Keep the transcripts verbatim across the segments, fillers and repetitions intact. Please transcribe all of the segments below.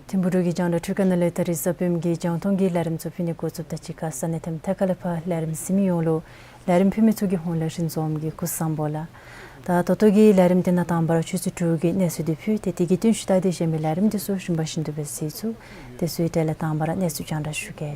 ཐིམ་ཕུག་འབྲུག་གི་རྒྱང་བསྒྲགས་འཕྲུལ་ཁང་ནང་ལས་ད་རིས་གཟའ་སྤེནམ་གྱི་རྒྱང་མཐོང་གི་ལས་རིམ་ཚུ་ཕུལ་ནི་འགོ་བཙུགསཔ་དང་གཅིག་ཁར་ས་གནས་ཐམ་ཐད་ཁ་ལས་ཕར་ལས་རིམ་གཟིགས་མི་ཡོངས་ལུ་ལས་རིམ་ཕུལ་མི་ཚུ་གི་ཧོངས་ལས་རིན་འཛོམས་ཀྱིས་སྐུ་གཟུགས་བཟང་པོ་ལགས། ད་ད་ལྟོ་གི་ལས་རིམ་འདི་ནང་དང་པ་ར་ཆུ་ཚོད་དྲུག་གི་གནས་ཚུལ་འདི་ཕུལ་ཏེ་དེ་གི་བརྟུན་ཞུ་ད་དེ་གཞན་མི་ལས་རིམ་འདི་ཚུ་རིམ་པ་བཞིན་དུ་སྦེ་གཟིགས་ཚུགས། དེ་ཚུ་གི་གྲས་ལས་དང་པ་ར་གནས་ཚུལ་རྒྱང་བསྒྲགས་ཞུ་གེ།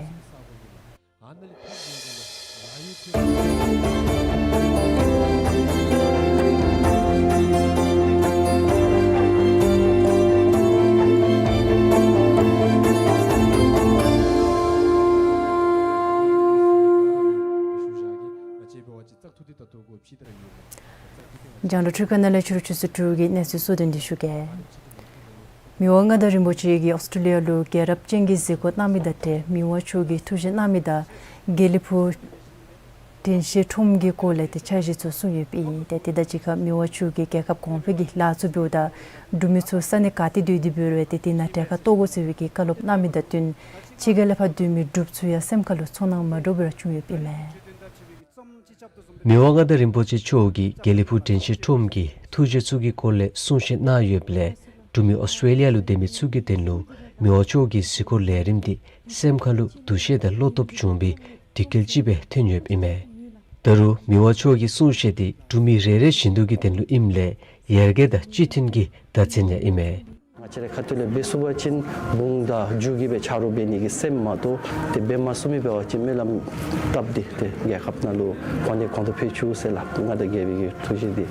རྒྱང་བསྒྲགས་འཕྲུལ་ཁང་ནང་ལས་ཕྱི་རུ་ཆུ་ཚོད་དྲུག་གི་གནས་ཚུལ་གཙོ་དོན་འདི་ཞུ་གེ། མི་དབང་མངའ་བདག་རིན་པོ་ཆེ་གིས་ཨོསི་ཊྲེ་ལི་ཡ་ལུ་རྒྱལ་རབས་ཅན་གྱི་གཟིགས་སྐོར་གནང་མི་དང་འབྲེལ་མི་དབང་མཆོག་གིས་ཐུགས་བཞེད་གནང་མི་དང་དགེ་ལེགས་ཕུག་དྲན་ཤེས་ཁྲོམ་གྱི་སྐོར་ལས་ཏེ་འཆར་གཞི་ཚུ་གསུངས་ཡོདཔ་ཨིན། ཏེ་དེ་དང་གཅིག་ཁར་མི་དབང་མཆོག་གིས་རྒྱལ་ཁབ་གོང་འཕེལ་གྱི་ལཱ་ཚུ་འབདཝ་ད་འབྲུག་མི་ཚུ་ས་གནས་ག་ཏེ་སྡོད་དེ་འབད་རུང་ཏེ་དེ་ནང་གྲལ་ཁར་གཏོགས་དགོ་ཟེར་བའི་གི་བཀའ་སློབ་གནང་མི་དང་བསྟུན་ཕྱི་རྒྱལ་ལས་ཕར་སྡོད་མི་འབྲུགཔ་ཚུ་ཡང་སེམས་ཁ་ལུ་ཚོར་སྣང་མ་འདྲཝ་སྦེ་ར་བྱུང་ཡོདཔ་ཨིན་མས། མི་དབང་མངའ་བདག་རིན་པོ་ཆེ་མཆོག་གིས་དགེ་ལེགས་ཕུག་དྲན་ཤེས་ཁྲོམ་གྱི་ཐུགས་བཞེད་ཚུ་གི་སྐོར་ལས་གསུང་བཤད་གནང་ཡོདཔ་ལས་འབྲུག་མི་ཨོསི་ཊྲེ་ལི་ཡ་ལུ་སྡོད་མི་ཚུ་གི་དོན་ལུ་མི་དབང་མཆོག་གི་གཟིགས་སྐོར་ལས་རིམ་འདི་སེམས་ཁ་ལུ་འདུ་ཤེས་དང་བློ་སྟོབས་བྱུང་བའི་དེ་གལ་ཅིག་སྦེ་ཐོན་ཡོདཔ་ཨིན་མས། ད་རུང་མི་དབང་མཆོག་གི་གསུང་བཤད་འདི་འབྲུག་མི་རེ་རེ་བཞིན་དུ་གི་དོན་ལུ་ཨིནམ་ལས་ཡར་རྒྱས་དང་སྤྱི་མཐུན་གྱི་བརྡ་མཚོན་ཡང་ཨིན་མས། ང་བཅས་རའི་ཁ་ཐུག་ལས་འབད་ཚུགས་པ་ཅིན་བུང་དང་རྒྱུ་གི་སྦེ་ཆ་རོགས་འབད་ནི་གི་སེམས་མ་གཏོགས་ཏེ་འབད་མ་ཚུགས་མི་འབད་བ་ཅིན་སྨོན་ལམ་བཏབ་སྟེ་ཏེ་རྒྱལ་ཁབ་ནང་ལུ་གོ་གནས་གོང་དུ་འཕེལ་བཅུག་ཟེར་ལགས། མངའ་བདག་རྒྱལ་པོའི་གི་ཐུགས་བཞེད་འདི་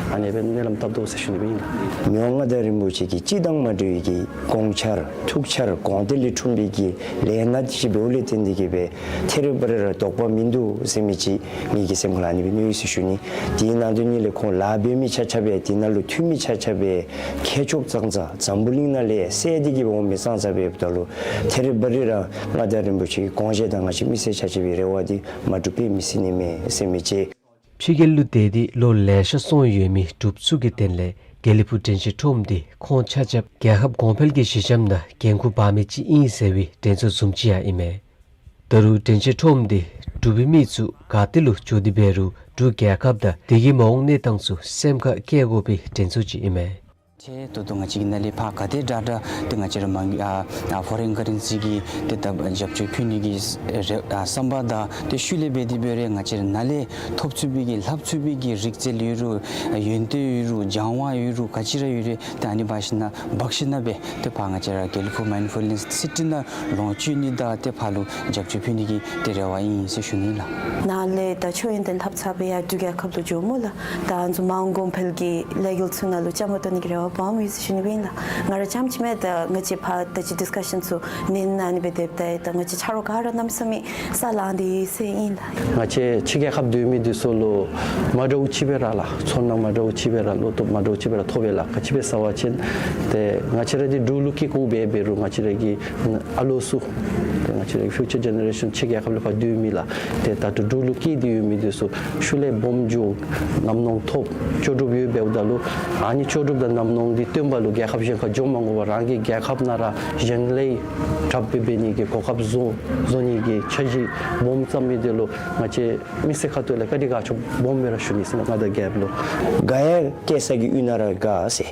ཨ་ནི་སྦེ་སྨོན་ལམ་བཏབ་དོ་ཟེར་ཞུ་ནི་སྦེ་ཨིན་ལགས། མི་དབང་མངའ་བདག་རིན་པོ་ཆེ་གིས་སྤྱིར་བཏང་མ་འདྲ་བའི་གི་དགོངས་འཆར་ཐུགས་འཆར་དགོངས་གཏད་ལས་འཁྲུངས་པའི་གི་ལས་སྣ་ཅིག་འབདཝ་ལས་བརྟེན་ཏེ་གི་སྦེ་ཐད་རི་བ་རི་ར་དོགས་པ་མིན་འདུག་ཟེར་མི་ཅིག་ངེ་གི་སེམས་ཁ་ལུ་ཨ་ནི་སྦེ་མནོ་ཡི་ཟེར་ཞུ་ནི། དེའི་ནང་དོན་ཉིད་ལས་ཁོང་ལཱ་འབད་མི་ཆ་ཁྱབ་སྦེ་དེ་ནང་ལུ་འཐུས་མི་ཆ་ཁྱབ་སྦེ་མཁས་མཆོག་ཙང་ཙང་འཛམ་བུ་གླིང་ནང་ལས་གསལ་ཏེ་གི་འོང་མི་ཙང་ཙང་འབདཝ་ད་ལུ་ཐད་རི་བ་རི་ར་མངའ་བདག་རིན་པོ་ཆེ་གི་དགོངས་བཞེད་དང་ང་བཅས་མི་སེར་ཆ་ཁྱབ་ཀྱི་རེ་བ་འདི་མ་འགྲུབ་པའི་མི་སྲིད་ནི་མས་ཟེར་མི་ཅིག། ཕྱི་རྒྱལ་ལུ་སྡོད་དེ་ལོ་ལེ་ཤ་སོང་ཡོད་མི་འབྲུགཔ་ཚུ་གི་དོན་ལས་དགེ་ལེགས་ཕུག་དྲན་ཤེས་ཁྲོམ་འདི་ཁོང་ཆ་ཁྱབ་རྒྱལ་ཁབ་གོང་འཕེལ་གྱི་གཞི་འགྱམ་དང་འགན་ཁུར་འབག་མི་ཅིག་ཨིན་ཟེར་བའི་དྲན་ཚུལ་བཟུམ་ཅིག་ཡང་ཨིན་མས། ད་རུང་དྲན་ཤེས་ཁྲོམ་འདི་འབྲུག་པའི་མི་ཚུ་ག་ཏེ་ལུ་འགྱོ་སྟེ་འབད་རུང་འབྲུག་རྒྱལ་ཁབ་དང་དེ་གི་མ་འོངས་གནས་སྟངས་ཚུ་སེམས་ཁར་བཀལ་དགོ་པའི་དྲན་ཚུལ་ཅིག་ཨིན་མས། ཏེ་ད་ལྟོ་ང་བཅས་ཀྱི་ནང་ལས་ཕར་ག་དེ་དྲག་དྲག་ཏེ་ང་བཅས་ར་མ་ཨ་ཨ་ཕོ་རེན་ཀ་རེན་སི་གི་ཏེ་ད་རྒྱབ་སྐྱོར་ཕུལ་ནི་གི་རེ་ཨ་བསམ་པ་དང་ཏེ་ཤུལ་ལས་འབད་དེ་འབད་རུང་ང་བཅས་ར་ནཱ་ལས་ཐོབ་ཚུགས་པའི་གི་ལྷབ་ཚུགས་པའི་གི་རིག་རྩལ་ཡོད་རུང་ཡོན་ཏན་ཡོད་རུང་སྦྱང་བ་ཡོད་རུང་ག་ཅི་ར་ཡོད་རུང་ཏེ་ཨ་ནི་འབག་ཞིན་ན་འབག་ཞིན་ན་སྦེ་ཏེ་ཕར་ང་བཅས་ར་དགེ་ལེགས་ཕུག་མའིནཌ་ཕུལ་ནེསི་སི་ཊི་ནང་ལོངས་སྤྱོད་ནི་དང་ཏེ་ཕར་ལུ་རྒྱབ་སྐྱོར་ཕུལ་ནི་གི་ཏེ་རེ་བ་ཨིན་ཟེར་ཞུ་ནི་ལགས། ནཱ་ལས་ད་ཆོས་ཡོན་ཏན་ལྷབ་ཚར་སྦེ་ཡར་འབྲུག་རྒྱལ་ཁབ་ཏུ་འགྱོཝ་སྨོ་ལགས། ད་ང་བཅས་མ་འོངས་གོང་འཕེལ་གྱི་ལས་འགུལ་ཚུ་ནང་ལུ་བཅའ་མར་གཏོགས་ནི་གི་རེ་བ་སྦོམ་ཡོད་ཟེར་ཞུ་ནི་སྦེ་ཨིན་ལགས། ང་ར་རྐྱངམ་ཅིག་མེན། ད་ང་བཅས་ཕར་ད་ཅི་ཌིསི་ཀ་ཤཱན་ཚུ་ནང་ཨ་ནི་སྦེ་སྡོདཔ་ད་ད་ང་བཅས་ཆ་རོགས་ག་ར་གནམ་མེད་ས་མེད་ས་ལངས་ཏེ་ཟེར་ཨིན་ལགས། ང་བཅས་ཕྱི་རྒྱལ་ཁབ་སྡོད་མི་འདི་ཚུ་ལུ་མ་འདྲཝ་ཅིག་སྦེ་ར་ལགས་ཚོར་སྣང་མ་འདྲཝ་ཅིག་སྦེ་ར་བློ་སྟོབས་མ་འདྲཝ་ཅིག་སྦེ་ར་ཐོབ་པས་ལགས། ག་ཅི་སྦེ་ཟེར་བ་ཅིན་ཏེ་ང་བཅས་ར་འདི་འབྲུག་ལུ་སྐྱེས་སྐྱེསཝ་འབད་འབད་རུང་ང་བཅས་ར་གི་ཨ་ལོ་ཚུ་ཏེ་ང་བཅས་ར་གི་ཕིའུ་ཅར་ཇེ་ནེ་རེ་ཤཱན་ཕྱི་རྒྱལ་ཁབ་ལུ་ཕར་སྡོད་མི་ལགས། ཏེ་ད་ལྟོ་འབྲུག་ལུ་སྐྱེས་ཏེ་ཡོད་མི་འདི་ཚུ་ཤུལ་ལས་སྦོམ་འགྱོ་ཉམས་མྱོང་ཐོབ་ལྕོགས་གྲུབ་ཡོད་འབདཝ་ད་ལུ་ཨ་ནི་ལྕོགས་གྲུབ་དང་ཉམས་མྱོང་འདི་སྟོན་པ་ལུ་རྒྱལ་ཁབ་གཞན་ཁར་འགྱོ་མ་དགོ་པར་རང་གི་རྒྱལ་ཁབ་ནང་ར་གཞན་ལས་དྲགཔ་སྦེ་འབད་ནི་གི་གོ་སྐབས་བཟོ་བཟོ་ནི་གི་འཆར་གཞི་སྦོམ་བརྩམས་མི་འདི་ལུ་ང་བཅས་མི་སེར་ཁ་ཐུག་ལས་བཀའ་དྲིན་དགའ་ཚོར་སྦོམ་སྦེ་ར་ཞུ་ནི་ཟེར་ང་བཅས་རྒྱལཔོ་ལུ། དགའ་ཡང་སྐྱེ་ས་གི་ཡུལ་ནང་ར་དགའ་ཟེར།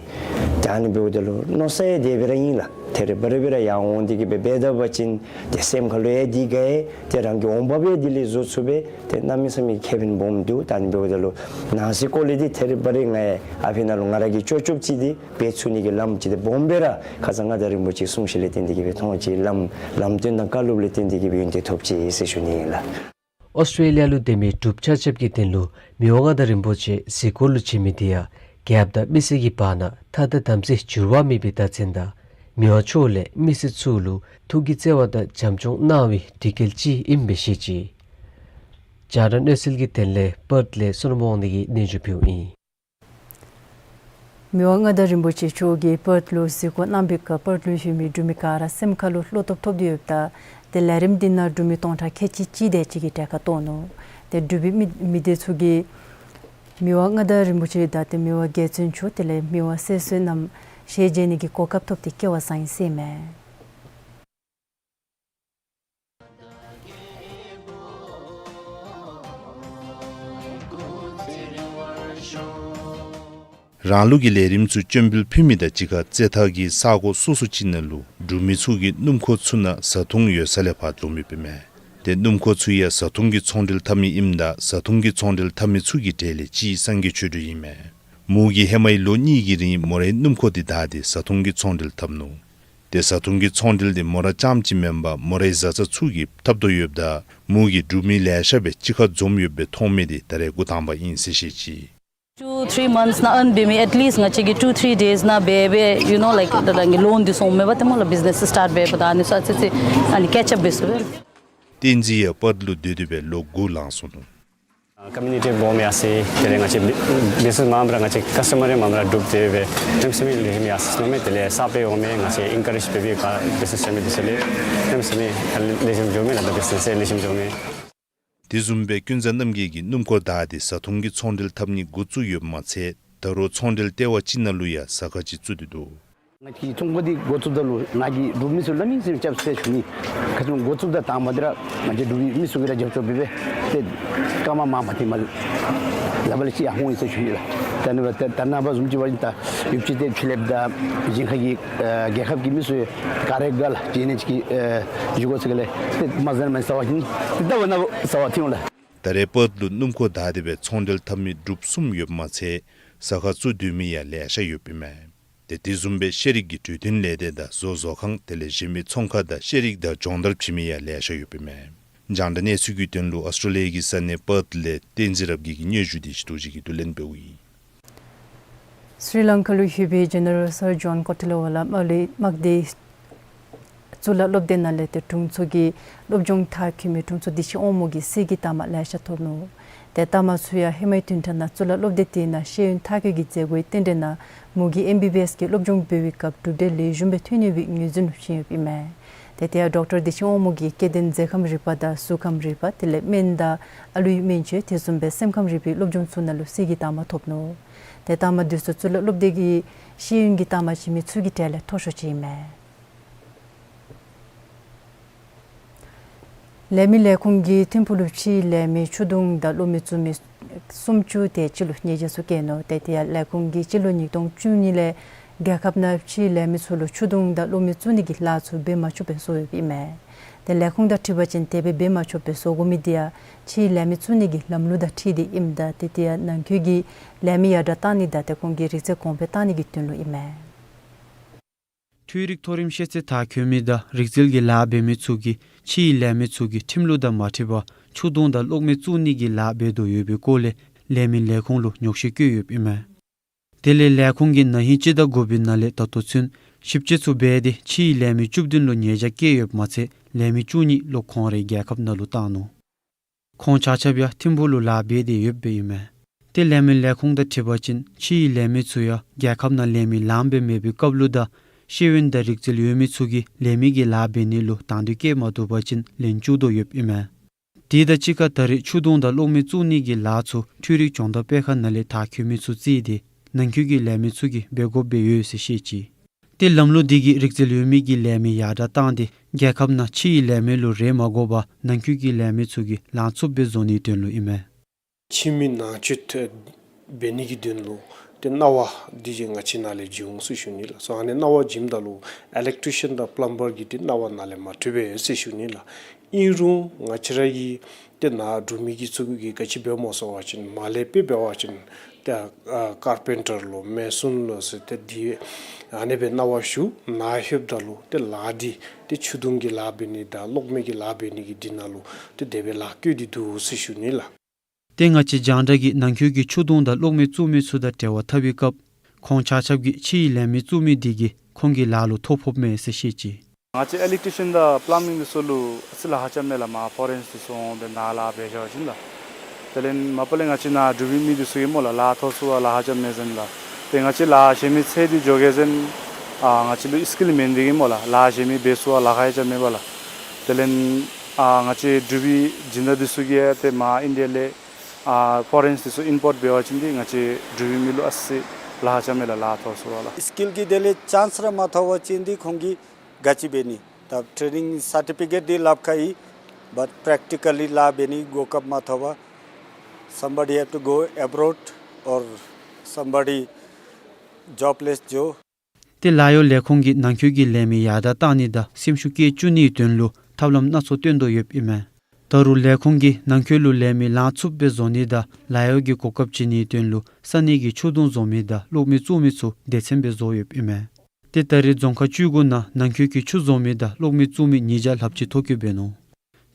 ད་ཨ་ནི་འབདཝ་ད་ལུ་མནོ་ས་ཡང་དེ་སྦེ་ར་ཨིན་ལགས། ཏེ་རེ་བ་རེ་སྦེ་ར་ཡར་འོང་སྟེ་གི་སྦེ་འབད་ད་པ་ཅིན་ཏེ་སེམས་ཁ་ལུ་ཡང་འདི་ག་ཡང་ཏེ་རང་གི་འོང་འབབ་ཡང་དེ་ལས་བཟོ་ཚུགས་པས། ཏེ་གནམ་མེད་ས་མེད་ཁེ་ཕན་སྦོམ་འདུག། ད་ཨ་ནི་འབདཝ་ད་ལུ་ནང་སྲིད་སྐོར་ལས་འདི་ཏེ་རེ་བ་རེ་ང་ཡང་ཨ་ཕི་ནང་ལུ་ང་ར་གིས་ཅོག་ཅོག་ཅིག་འདི་འབད་ཚུགས་ནི་གི་ལམ་ཅིག་འདི་སྦོམ་སྦེ་ར་ཁ་ཙ་མངའ་བདག་རིན་པོ་ཆེའི་གསུང་བཤད་ལས་བརྟེན་ཏེ་གི་སྦེ་མཐོང་ཅི། ལམ་ལམ་སྟོན་དང་བཀའ་སློབ་ལས་བརྟེན་ཏེ་གི་སྦེ་ཡོན་ཏན་ཐོབ་ཅི་ཟེར་ཞུ་ནི་ཨིན་ལགས། ཨོསི་ཊེ་ལི་ཡ་ལུ་སྡོད་མི་འབྲུགཔ་ཆ་ཁྱབ་ཀྱི་དོན་ལུ་མི་དབང་མངའ་བདག་རིན་པོ་ཆེ་གཟིགས་སྐོར་ལུ་བྱོན་མི་འདི་ཡང་རྒྱལཔོ་དང་མི་སེར་གྱི་བར་ན་ཐ་དང་དམ་ཚིག་འགྱུར་བ་མེད་པའི་བདག་འཛིན་དང་མི་དབང་མཆོག་ལས་མི་སེར་ཚུ་ལུ་ཐུགས་ཀྱི་བརྩེ་བ་དང་བྱམས་སྐྱོང་གནང་བའི་འདུས་རྒྱལ་ཅིག་ཨིནམ་སྦེ་བཤད་ཅི། རྒྱང་བསྒྲགས་གནས་ཚུལ་གྱི་དོན་ལས་པརཐ་ལས་བསོད་ནམས་དབང་འདུས་ཀྱིས་སྙན་ཞུ་ཕུལཝ་ཨིན། མི་དབང་མངའ་བདག་རིན་པོ་ཆེ་མཆོག་གིས་པརཐ་ལུ་གཟིགས་སྐོར་གནང་བའི་སྐབས་པརཐ་ལུ་བཞུགས་མི་འབྲུག་མི་ག་ར་སེམས་ཁ་ལུ་བློ་སྟོབས་ཐོབ་སྟེ་ཡོདཔ་ད་ཏེ་ལས་རིམ་འདི་ནང་འབྲུག་མི་སྟོང་ཕྲག་ཁལ་གཅིག་གཅིག་དེ་ཅིག་གི་གྲལ་ཁར་གཏོགས་ནུག། ཏེ་འབྲུག་པའི་མི་མི་སྡེ་ཚུ་གིས་མི་དབང་མངའ་བདག་རིན་པོ་ཆེ་དང་ཏེ་མི་དབང་རྒྱལ་བཙུན་མཆོག་དེ་ལས་མི་དབང་སྲས་བསོད་ནམས་ཞལ་མཇལ་ནི་གི་གོ་སྐབས་ཐོབ་སྟེ་སྐལ་བ་བཟང་ཡི་ཟེར་ཨིན་མས། རང་ལུགས་ཀྱི་ལས་རིམ་ཚུ་སྤྱན་འབུལ་ཕུལ་མི་དང་གཅིག་ཁར་རྩེད་ཐང་གི་ས་གོ་སོ་སོ་ཅིག་ནང་ལུ་འབྲུག་མི་ཚུ་གིས་སྣུམ་འཁོར་ཚུ་ནང་བཟའ་འཐུང་ཡོད་ས་ལས་ཕར་འཛོམས་ཡོདཔ་ཨིན་མས། ཏེ་སྣུམ་འཁོར་ཚུ་ཡང་བཟའ་འཐུང་གི་ཚོང་འབྲེལ་འཐབ་མི་ཨིནམ་ད་བཟའ་འཐུང་གི་ཚོང་འབྲེལ་འཐབ་མི་ཚུ་གི་གྲས་ལས་གཅིག་སངས་རྒྱས་ཆོས་སྒྲོན་ཨིན་མས། མོ་གིས་ཧེ་མའི་ལོ་གཉིས་ཀྱི་རིང་མོ་རའི་སྣུམ་འཁོར་འདི་བདའ་སྟེ་བཟའ་འཐུང་གི་ཚོང་འབྲེལ་འཐབ་ནུག། ཏེ་བཟའ་འཐུང་གི་ཚོང་འབྲེལ་འདི་མོ་ར་རྐྱངམ་ཅིག་མེན་པར་མོ་རའི་བཟའ་ཚང་ཚུ་གིས་འཐབ་དོ་ཡོདཔ་ད་མོ་གིས་འབྲུག་མི་ལེ་ཤ་སྦེ་གཅིག་ཁར་འཛོམས་ཡོདཔ་སྦེ་མཐོང་མི་འདི་ད་རེས་འགོ་དང་པ་ཨིན་ཟེར་བཤད་ཅི། Two three months ནང་ཨ་ནི་འབད་མི་at least ང་བཅས་ཀྱིས་two three days ནང་འབད་འབད་you know like ད་ང་གི་ལོན་འདི་སོང་མེད་པ་ཏེ་མོ་ལགས་བིཛ་ནེས་སི་སི་ཊཱཊ་འབད་འབདཝ་ད་ཨ་ནི་ཚུ་ཨ་ཙི་ཅིག་ཨ་ནི་ཀེཆ་ཨཔ་འབད་ཚུགས་པས། བསྟན་འཛིན་ཡང་པརཐ་ལུ་སྡོད་དེ་སྦེ་ལོ་དགུ་ལང་སོ་ནུག། ཨ་ཀོ་མིའུ་ནི་ཊི་སྦོམ་ཡར་སོ་ཡི། དེ་ལས་ང་བཅས་བི་བི་ཛི་ནེས་མངམ་ར་ང་བཅས་ཀསི་ཊ་མར་ཡང་མངམ་ར་འདུག་སྟེ་སྦེ་གནམ་མེད་ས་མེད་ལེགས་ཤོམ་ཡར་སོ་ནུག་མས། དེ་ལས་གསརཔ་འོང་མི་ང་བཅས་ཨེན་ཀ་རེཇ་འབད་འབད་ག་བི་ཛི་ནེས་ཆ་མི་འདི་ཚུ་ལས་གནམ་མེད་ས་མེད་ལེགས་ཤོམ་འགྱོཝ་མས་ལགས། ད་བི་ཛི་ནེས་ལེགས་ཤོམ་འགྱོཝ་མས། དེ་བཟུམ་སྦེ་ཀུན་བཟང་རྣམ་རྒྱལ་གྱིས་སྣུམ་འཁོར་བདའ་སྟེ་བཟའ་འཐུང་གི་ཚོང་འབྲེལ་འཐབ་ནི་འགོ་བཙུགས་ཡོདཔ་མ་ཚད་ད་རུང་ཚོང་འབྲེལ་ལྟེ་བ་ཅིག་ནང་ལུ་ཡང་ཟ་ཁང་ཅིག་བཙུགས་ཏེ་འདུག། ང་བཅས་ཀྱིས་ཚོང་ཁང་འདི་འགོ་བཙུགསཔ་ད་ལུ་ང་གིས་འབྲུག་མི་ཚུ་ལུ་མི་སེམས་རྐྱབ་ཟེར་ཞུ་ནི། ཁ་ཙ་འགོ་བཙུགསཔ་ད་དང་པ་འདི་ར་ང་བཅས་འབྲུག་མི་ཚུ་གིས་ར་རྒྱབ་སྐྱོར་འབད་འབད་ཏེ་སྐར་མ་མ་མ་ཐེངས་མ་ལ་ལུ་ཅིག་ཡར་འོང་ཡི་ཟེར་ཞུ་ཡི་ལགས། ད་ནི་བ་ད་ད་ནངས་པ་བཟུམ་ཅིག་འབད་བ་ཅིན་ད་ཡུདཔ་ཅིག་ཏེ་ཕྱི་གླིངཔ་དང་གཞན་ཁ་གི་ཨ་རྒྱལ་ཁབ་ཀྱི་མི་ཚུ་ག་ར་ག་ལགས་ཅིག་ནི་ཅིག་གིས་ཨ་བཞུགས་དགོ་ཟེར་ག་ལས་ཏེ་མ་ཟ་ན་མ་ཟ་བ་ཅིན་ཏེ་ད་བ་ན་བ་ཟ་བ་ཐོན་འོང་ལགས། ད་རེས་པརཐ་ལུ་སྣུམ་འཁོར་བདའ་སྟེ་སྦེ་ཚོང་འབྲེལ་འཐབ་མི་འབྲུགཔ་གསུམ་ཡོདཔ་མ་ཚད་ཟ་ཁང་བཙུགས་སྡོད་མི་ཡང་ལེ་ཤ་ཡོདཔ་ཨིན་མས། ཏེ་དེ་བཟུམ་སྦེ་ཤེས་རིག་གི་གྲོས་མཐུན་ལས་སྡེ་དང་བཟོ་བཟོ་ཁང་དེ་ལས་གཞན་མི་ཚོང་ཁང་དང་ཤེས་རིག་དང་སྦྱོང་བརྡར་བྱིན་མི་ཡང་ལེ་ཤ་ཡོདཔ་ཨིན་མས། རྒྱང་བསྒྲགས་གནས་ཚུལ་གྱི་དོན་ལུ་ཨོསི་ཊེ་ལི་ཡ་གི་ས་གནས་པརཐ་ལས་བསྟན་འཛིན་རབ་རྒྱས་ཀྱི་སྙན་ཞུ་འདི་ཞི་དུ་ཅིག་གིས་བསྡུ་ལེན་འབདཝ་ཨིན། སི་རི་ལང་ཀ་ལུ་ཡོད་པའི་ཇེ་ནེ་རལ་སར་ཇོན་ཀོ་ཊི་ལ་ཝ་ལ་དམག་ལས་དམག་སྡེ་གཙུག་ལག་སློབ་སྡེ་ནང་ལས་ཏེ་དྲུང་འཚོ་གི་སློབ་སྦྱོང་མཐར་འཁྱོལ་མི་དྲུང་འཚོ་བདེ་ཆེན་དབང་མོ་གིས་གསེར་གྱི་རྟགས་མ་ལེ་ཤ་ཐོབ་ནུག། ཏེ་རྟགས་མ་ཚུ་ཡང་ཧེ་མའི་བདུན་ཕྲག་ནང་གཙུག་ལག་སློབ་སྡེ་དེ་ནང་ཤེས་ཡོན་མཐར་འཁྱོལ་གྱི་མཛད་སྒོའི་རྟེན་འབྲེལ་ནང་མོ་གིས་ཨེམ་བི་བི་ཨེསི་གི་སློབ་སྦྱོང་འབད་བའི་སྐབས་གྲུབ་འབྲས་ལེགས་ཤོམ་སྦེ་ཐོན་ཡོད་པའི་ངོས་འཛིན་ཕྱིན་ཡོདཔ་ཨིན་མས། ཏེ་དེ་ཡང་ཌོག་ཊར་བདེ་ཆེན་དབང་མོ་གིས་སྐྱེ་ལྡན་མཛེ་ཁམས་རིག་པ་དང་གཟུགས་ཁམས་རིག་པ་དེ་ལས་སྨན་དང་ཨ་ལུའི་སྨན་བཅོས་དེ་བཟུམ་སྦེ་སེམས་ཁམས་རིག་པའི་སློབ་སྦྱོང་ཚུ་ནང་ལུ་གསེར་གྱི་རྟགས་མ་ཐོབ་ནུག། ཏེ་རྟགས་མ་འདི་ཚུ་གཙུག་ལག་སློབ་སྡེ་གི་ཤེས་ཡོན་གྱི་རྟགས་མ་བྱིན་མི་ཚུ་གི་གྲས་ལས་མཐོ་ཤོས་ཅིག་ཨིན་མས། ལས་མི་ལས་ཁུངས་ཀྱིས་ཐིམ་ཕུག་ལུ་ཕྱིའི་ལས་མི་ཆུ་དུང་དང་གློག་མེ་བཙུགས་མི་སུམ་ཅུ་དེ་ཅིག་ལུ་ཉེས་བྱ་ཚུ་བཀལ་ནུག། ཏེ་དེ་ཡང་ལས་ཁུངས་ཀྱིས་སྤྱི་ལོ་ཉིས་སྟོང་བཅུ་གཉིས་ལས་རྒྱལ་ཁབ་ནང་ཕྱིའི་ལས་མི་ཚུ་ལུ་ཆུ་དུང་དང་གློག་མེ་བཙུགས་ནི་གི་ལཱ་ཚུ་འབད་མ་ཆོགཔ་སྦེ་བཟོ་ཡོདཔ་ཨིན་མས། ཏེ་ལས་ཁུངས་དང་འཁྲིལ་བ་ཅིན་དེ་སྦེ་འབད་མ་ཆོགཔ་སྦེ་བཟོ་དགོ་མི་དེ་ཡང་ཕྱིའི་ལས་མི་བཙུགས་ནི་གི་ལམ་ལུགས་དང་འཁྲིལ་ཏེ་ཨིནམ་ད་ཏེ་དེ་ཡང་ནང་འཁོད་ཀྱི་ལས་མི་ཡར་དྲག་བཏང་ནི་དང་ཏེ་ཁོང་གི་རིག་རྩལ་གོང་འཕེལ་བཏང་ནི་གི་དོན་ལུ་ཨིན་མས། འཕྲུལ་རིག་མཐོ་རིམ་ཤེས་ཚད་མཐར་འཁྱོལ་མི་དང་རིག་རྩལ་གྱི་ལཱ་འབད་མི་ཚུ་གིས་ཕྱིའི་ལས་མི་ཚུ་གིས་ཁྲིམས་ལུགས་དང་མ་འཁྲིལ་བར་ཆུ་དུང་དང་གློག་མེ་བཙུགས་ནི་གི་ལཱ་འབད་དོ་ཡོད་པའི་སྐོར་ལས་ལས་མི་ལས་ཁུངས་ལུ་ཉོགས་བཤད་བཀོད་ཡོདཔ་ཨིན་མས། དེ་ལས་ལས་ཁུངས་ཀྱིས་ན་ཧིང་སྤྱི་ཟླ་དགུ་པའི་ནང་ལས་ད་ལྟོ་ཚུན་ཞིབ་དཔྱད་ཚུ་འབད་དེ་ཕྱིའི་ལས་མི་བཅུ་བདུན་ལུ་ཉེས་བྱ་བཀལ་ཡོདཔ་མ་ཚད་ལས་མི་བཅུ་གཉིས་ལོག་ཁོང་རའི་རྒྱལ་ཁབ་ནང་ལུ་བཏང་ནུག། ཁོང་ཆ་ཁྱབ་ཡང་ཐིམ་ཕུག་ལུ་ལཱ་འབད་དེ་ཡོདཔ་ཨིན་མས། ཏེ་ལས་མི་ལས་ཁུངས་དང་འཁྲིལ་བ་ཅིན་ཕྱིའི་ལས་མི་ཚུ་ཡང་རྒྱལ་ཁབ་ནང་ལས་མི་ལངམ་སྦེ་མེད་པའི་སྐབས་ལུ་དང་ཤེས་ཡོན་དང་རིག་རྩལ་ཡོད་མི་ཚུ་གིས་ལས་མི་གི་ལཱ་འབད་ནི་ལུ་དང་འདོད་བསྐྱེད་མ་བཏུབ་པ་ཅིན་ལན་བཅུག་དོ་ཡོདཔ་ཨིན་མས། དེ་དང་གཅིག་ཁར་ད་རེས་ཆུ་དུང་དང་གློག་མེ་བཙུགས་ནི་གི་ལཱ་ཚུ་འཕྲུལ་རིག་སྦྱོང་བརྡར་སྤེལ་ཁང་ནང་ལས་མཐར་འཁྱོལ་མི་ཚུ་བརྩིས་ཏེ་ནང་འཁོད་ཀྱི་ལས་མི་ཚུ་གིས་འབད་དགོཔ་སྦེ་ཡོད་ཟེར་བཤད་ཅི། ཏེ་ལམ་ལུགས་འདི་གིས་རིག་རྩལ་ཡོད་མི་གི་ལས་མི་ཡར་དྲག་བཏང་སྟེ་རྒྱལ་ཁབ་ནང་ཕྱིའི་ལས་མི་ལུ་རེ་མ་དགོ་པར་ནང་འཁོད་ཀྱི་ལས་མི་ཚུ་གིས་ལང་ཚུགསཔ་སྦེ་བཟོ་ནིའི་དོན་ལུ་ཨིན་མས། ཕྱི་མི་ནང་འཛུལ་འབད་ནི་གི་དོན་ལུ་ ཏེ་གནང་བ་འདི་ཅིག་ང་བཅས་ནང་ལས་བྱུང་ཟེར་ཞུ་ནི་ལགས། སོ་ཨ་ནི་གནང་བ་བྱིནམ་ད་ལུ་ཨི་ལེག་ཊི་རི་ཤཱན་དང་པླམ་བར་གྱིས་ཏེ་གནང་བ་ནཱ་ལས་མ་ཐོབ་པས་ཟེར་ཞུ་ནི་ལགས། ཨིན་རུང་ང་བཅས་ར་གི་ཏེ་ནཱ་འབྲུག་མི་གི་ཚུ་གིས་ག་ཅི་འབད་སྨོ་ཟེར་བ་ཅིན་མར་ལས་དཔེ་འབད་བ་ཅིན་ཏེ་ཨ་ཀར་པེན་ཊར་ལོ་མེ་སོན་ལོ་ཟེར་ཏེ་འདི་ཨ་ནི་སྦེ་གནང་བ་ཞུ། ནཱ་ལྷོདཔ་ད་ལུ་ཏེ་ལཱ་འདི་ཏེ་ཆུ་དུང་གི་ལཱ་འབད་ནི་དང་གློག་མེ་གི་ལཱ་འབད་ནི་གི་འདི་ནང་ལུ་ཏེ་དེ་སྦེ་ལཱ་བཀོད་དེ་འདུག་ཟེར་ཞུ་ནི་ལགས། ཏེ་ང་བཅས་རྒྱང་བསྒྲགས་ཀྱིས་ནང་འཁོད་ཀྱི་ཆུ་དུང་དང་གློག་མེ་བཙུགས་མི་ཚུ་དང་འབྲེལ་བ་འཐབ་པའི་སྐབས་ཁོང་ཆ་ཁྱབ་ཀྱིས་ཕྱིའི་ལས་མི་བཙུགས་མི་འདི་གིས་ཁོང་གི་ལཱ་ལུ་ཐོ་ཕོགཔ་མས་ཟེར་བཤད་ཅི། ང་བཅས་ཨི་ལེག་ཊི་རི་ཤཱན་དང་པླམ་མིང་འདི་ཚུ་ལུ་ཨ་ཙི་ལཱ་ཁག་རྐྱབ་མས་ལགས། མར་ཕོ་རེན་སི་འདི་ཚུ་འོང་སྦེ་ནཱ་ལཱ་འབད་བཞག་པ་ཅིན་ལགས། དེ་ལས་མ་པ་ལས་ང་བཅས་ནཱ་འབྲུག་པའི་མི་འདི་ཚུ་གིས་སྨོ་ལགས་ལཱ་ཐོབ་ཚུགས་པར་ལཱ་ཁག་རྐྱབ་མས་ཟེར་ལགས། ཏེ་ང་བཅས་ལཱ་གཞན་མི་འཚོལ་ཏེ་འགྱོ་གེ་ཟེར་ཨ་ང་བཅས་ལུ་སི་ཀིལ་མེད་ནི་འདི་གིས་སྨོ་ལགས་ལཱ་གཞན་མི་འབད་ཚུགས་པར་ལཱ་ཁག་ཡང་རྐྱབ་མེད་པ་ལགས། དེ་ལས་ཨ་ང་བཅས་འབྲུག་པའི་སྦྱིན་བདག་འདི་ཚུ་གིས་ཏེ་མར་ཨིན་ཌི་ཡ་ལས་ཨ་ཕོ་རེན་སི་འདི་ཚུ་ཨིམ་པོརཊ་འབད་བ་ཅིན་ཏེ་ང་བཅས་འབྲུག་པའི་མི་ལུ་ཨ་ཙི་ལཱ་ཁག་རྐྱབ་མས་ལགས་ལཱ་ཐོབ་ཚུགས་པར་ལགས། སི་ཀིལ་གྱི་དེ་ལས་ཅཱནསི་ར་མ་ཐོབ་པ་ཅིན་ཏེ་ཁོང་གིས་ག་ཅི་འབད་ནི། ད་ཊེ་ནིང་སར་ཊི་ཕི་ཀེཊ་འདི་ལྷབ་ཁར་ཨིན། བཊ་པེརེག་ཊི་ཀ་ལི་ལཱ་འབད་ནི་གོ་སྐབས་མ་ཐོབ་པར་somebody have to go abroad or somebody jobless འགྱོ། ཏེ་ལཱ་གཡོག་ལས་ཁུངས་ཀྱིས་ནང་འཁོད་ཀྱི་ལས་མི་ཡར་དྲག་བཏང་ནི་དང་སེམས་ཤུགས་བསྐྱེད་བཅུག་ནིའི་དོན་ལུ་ཐབས་ལམ་སྣ་ཚོགས་སྟོན་དོ་ཡོདཔ་ཨིན་མས། ད་རུང་ལས་ཁུངས་ཀྱིས་ནང་འཁོད་ལུ་ལས་མི་ལང་ཚུགསཔ་སྦེ་བཟོ་ནི་དང་ལཱ་གཡོག་གི་གོ་སྐབས་བྱིན་ནིའི་དོན་ལུ་ས་གནས་ཀྱི་ཆུ་དུང་བཟོ་མི་དང་གློག་མེ་བཙུགས་མི་ཚུ་སྡེ་ཚན་སྦེ་བཟོ་ཡོདཔ་ཨིན་མས། ཏེ་ད་རེས་རྫོང་ཁག་བཅུ་དགུ་ནང་ནང་འཁོད་ཀྱི་ཆུ་བཟོ་མི་དང་གློག་མེ་བཙུགས་མི་ཉིས་བརྒྱ་ལྷགཔ་ཅིག་ཐོ་བཀོད་འབད་ནུག།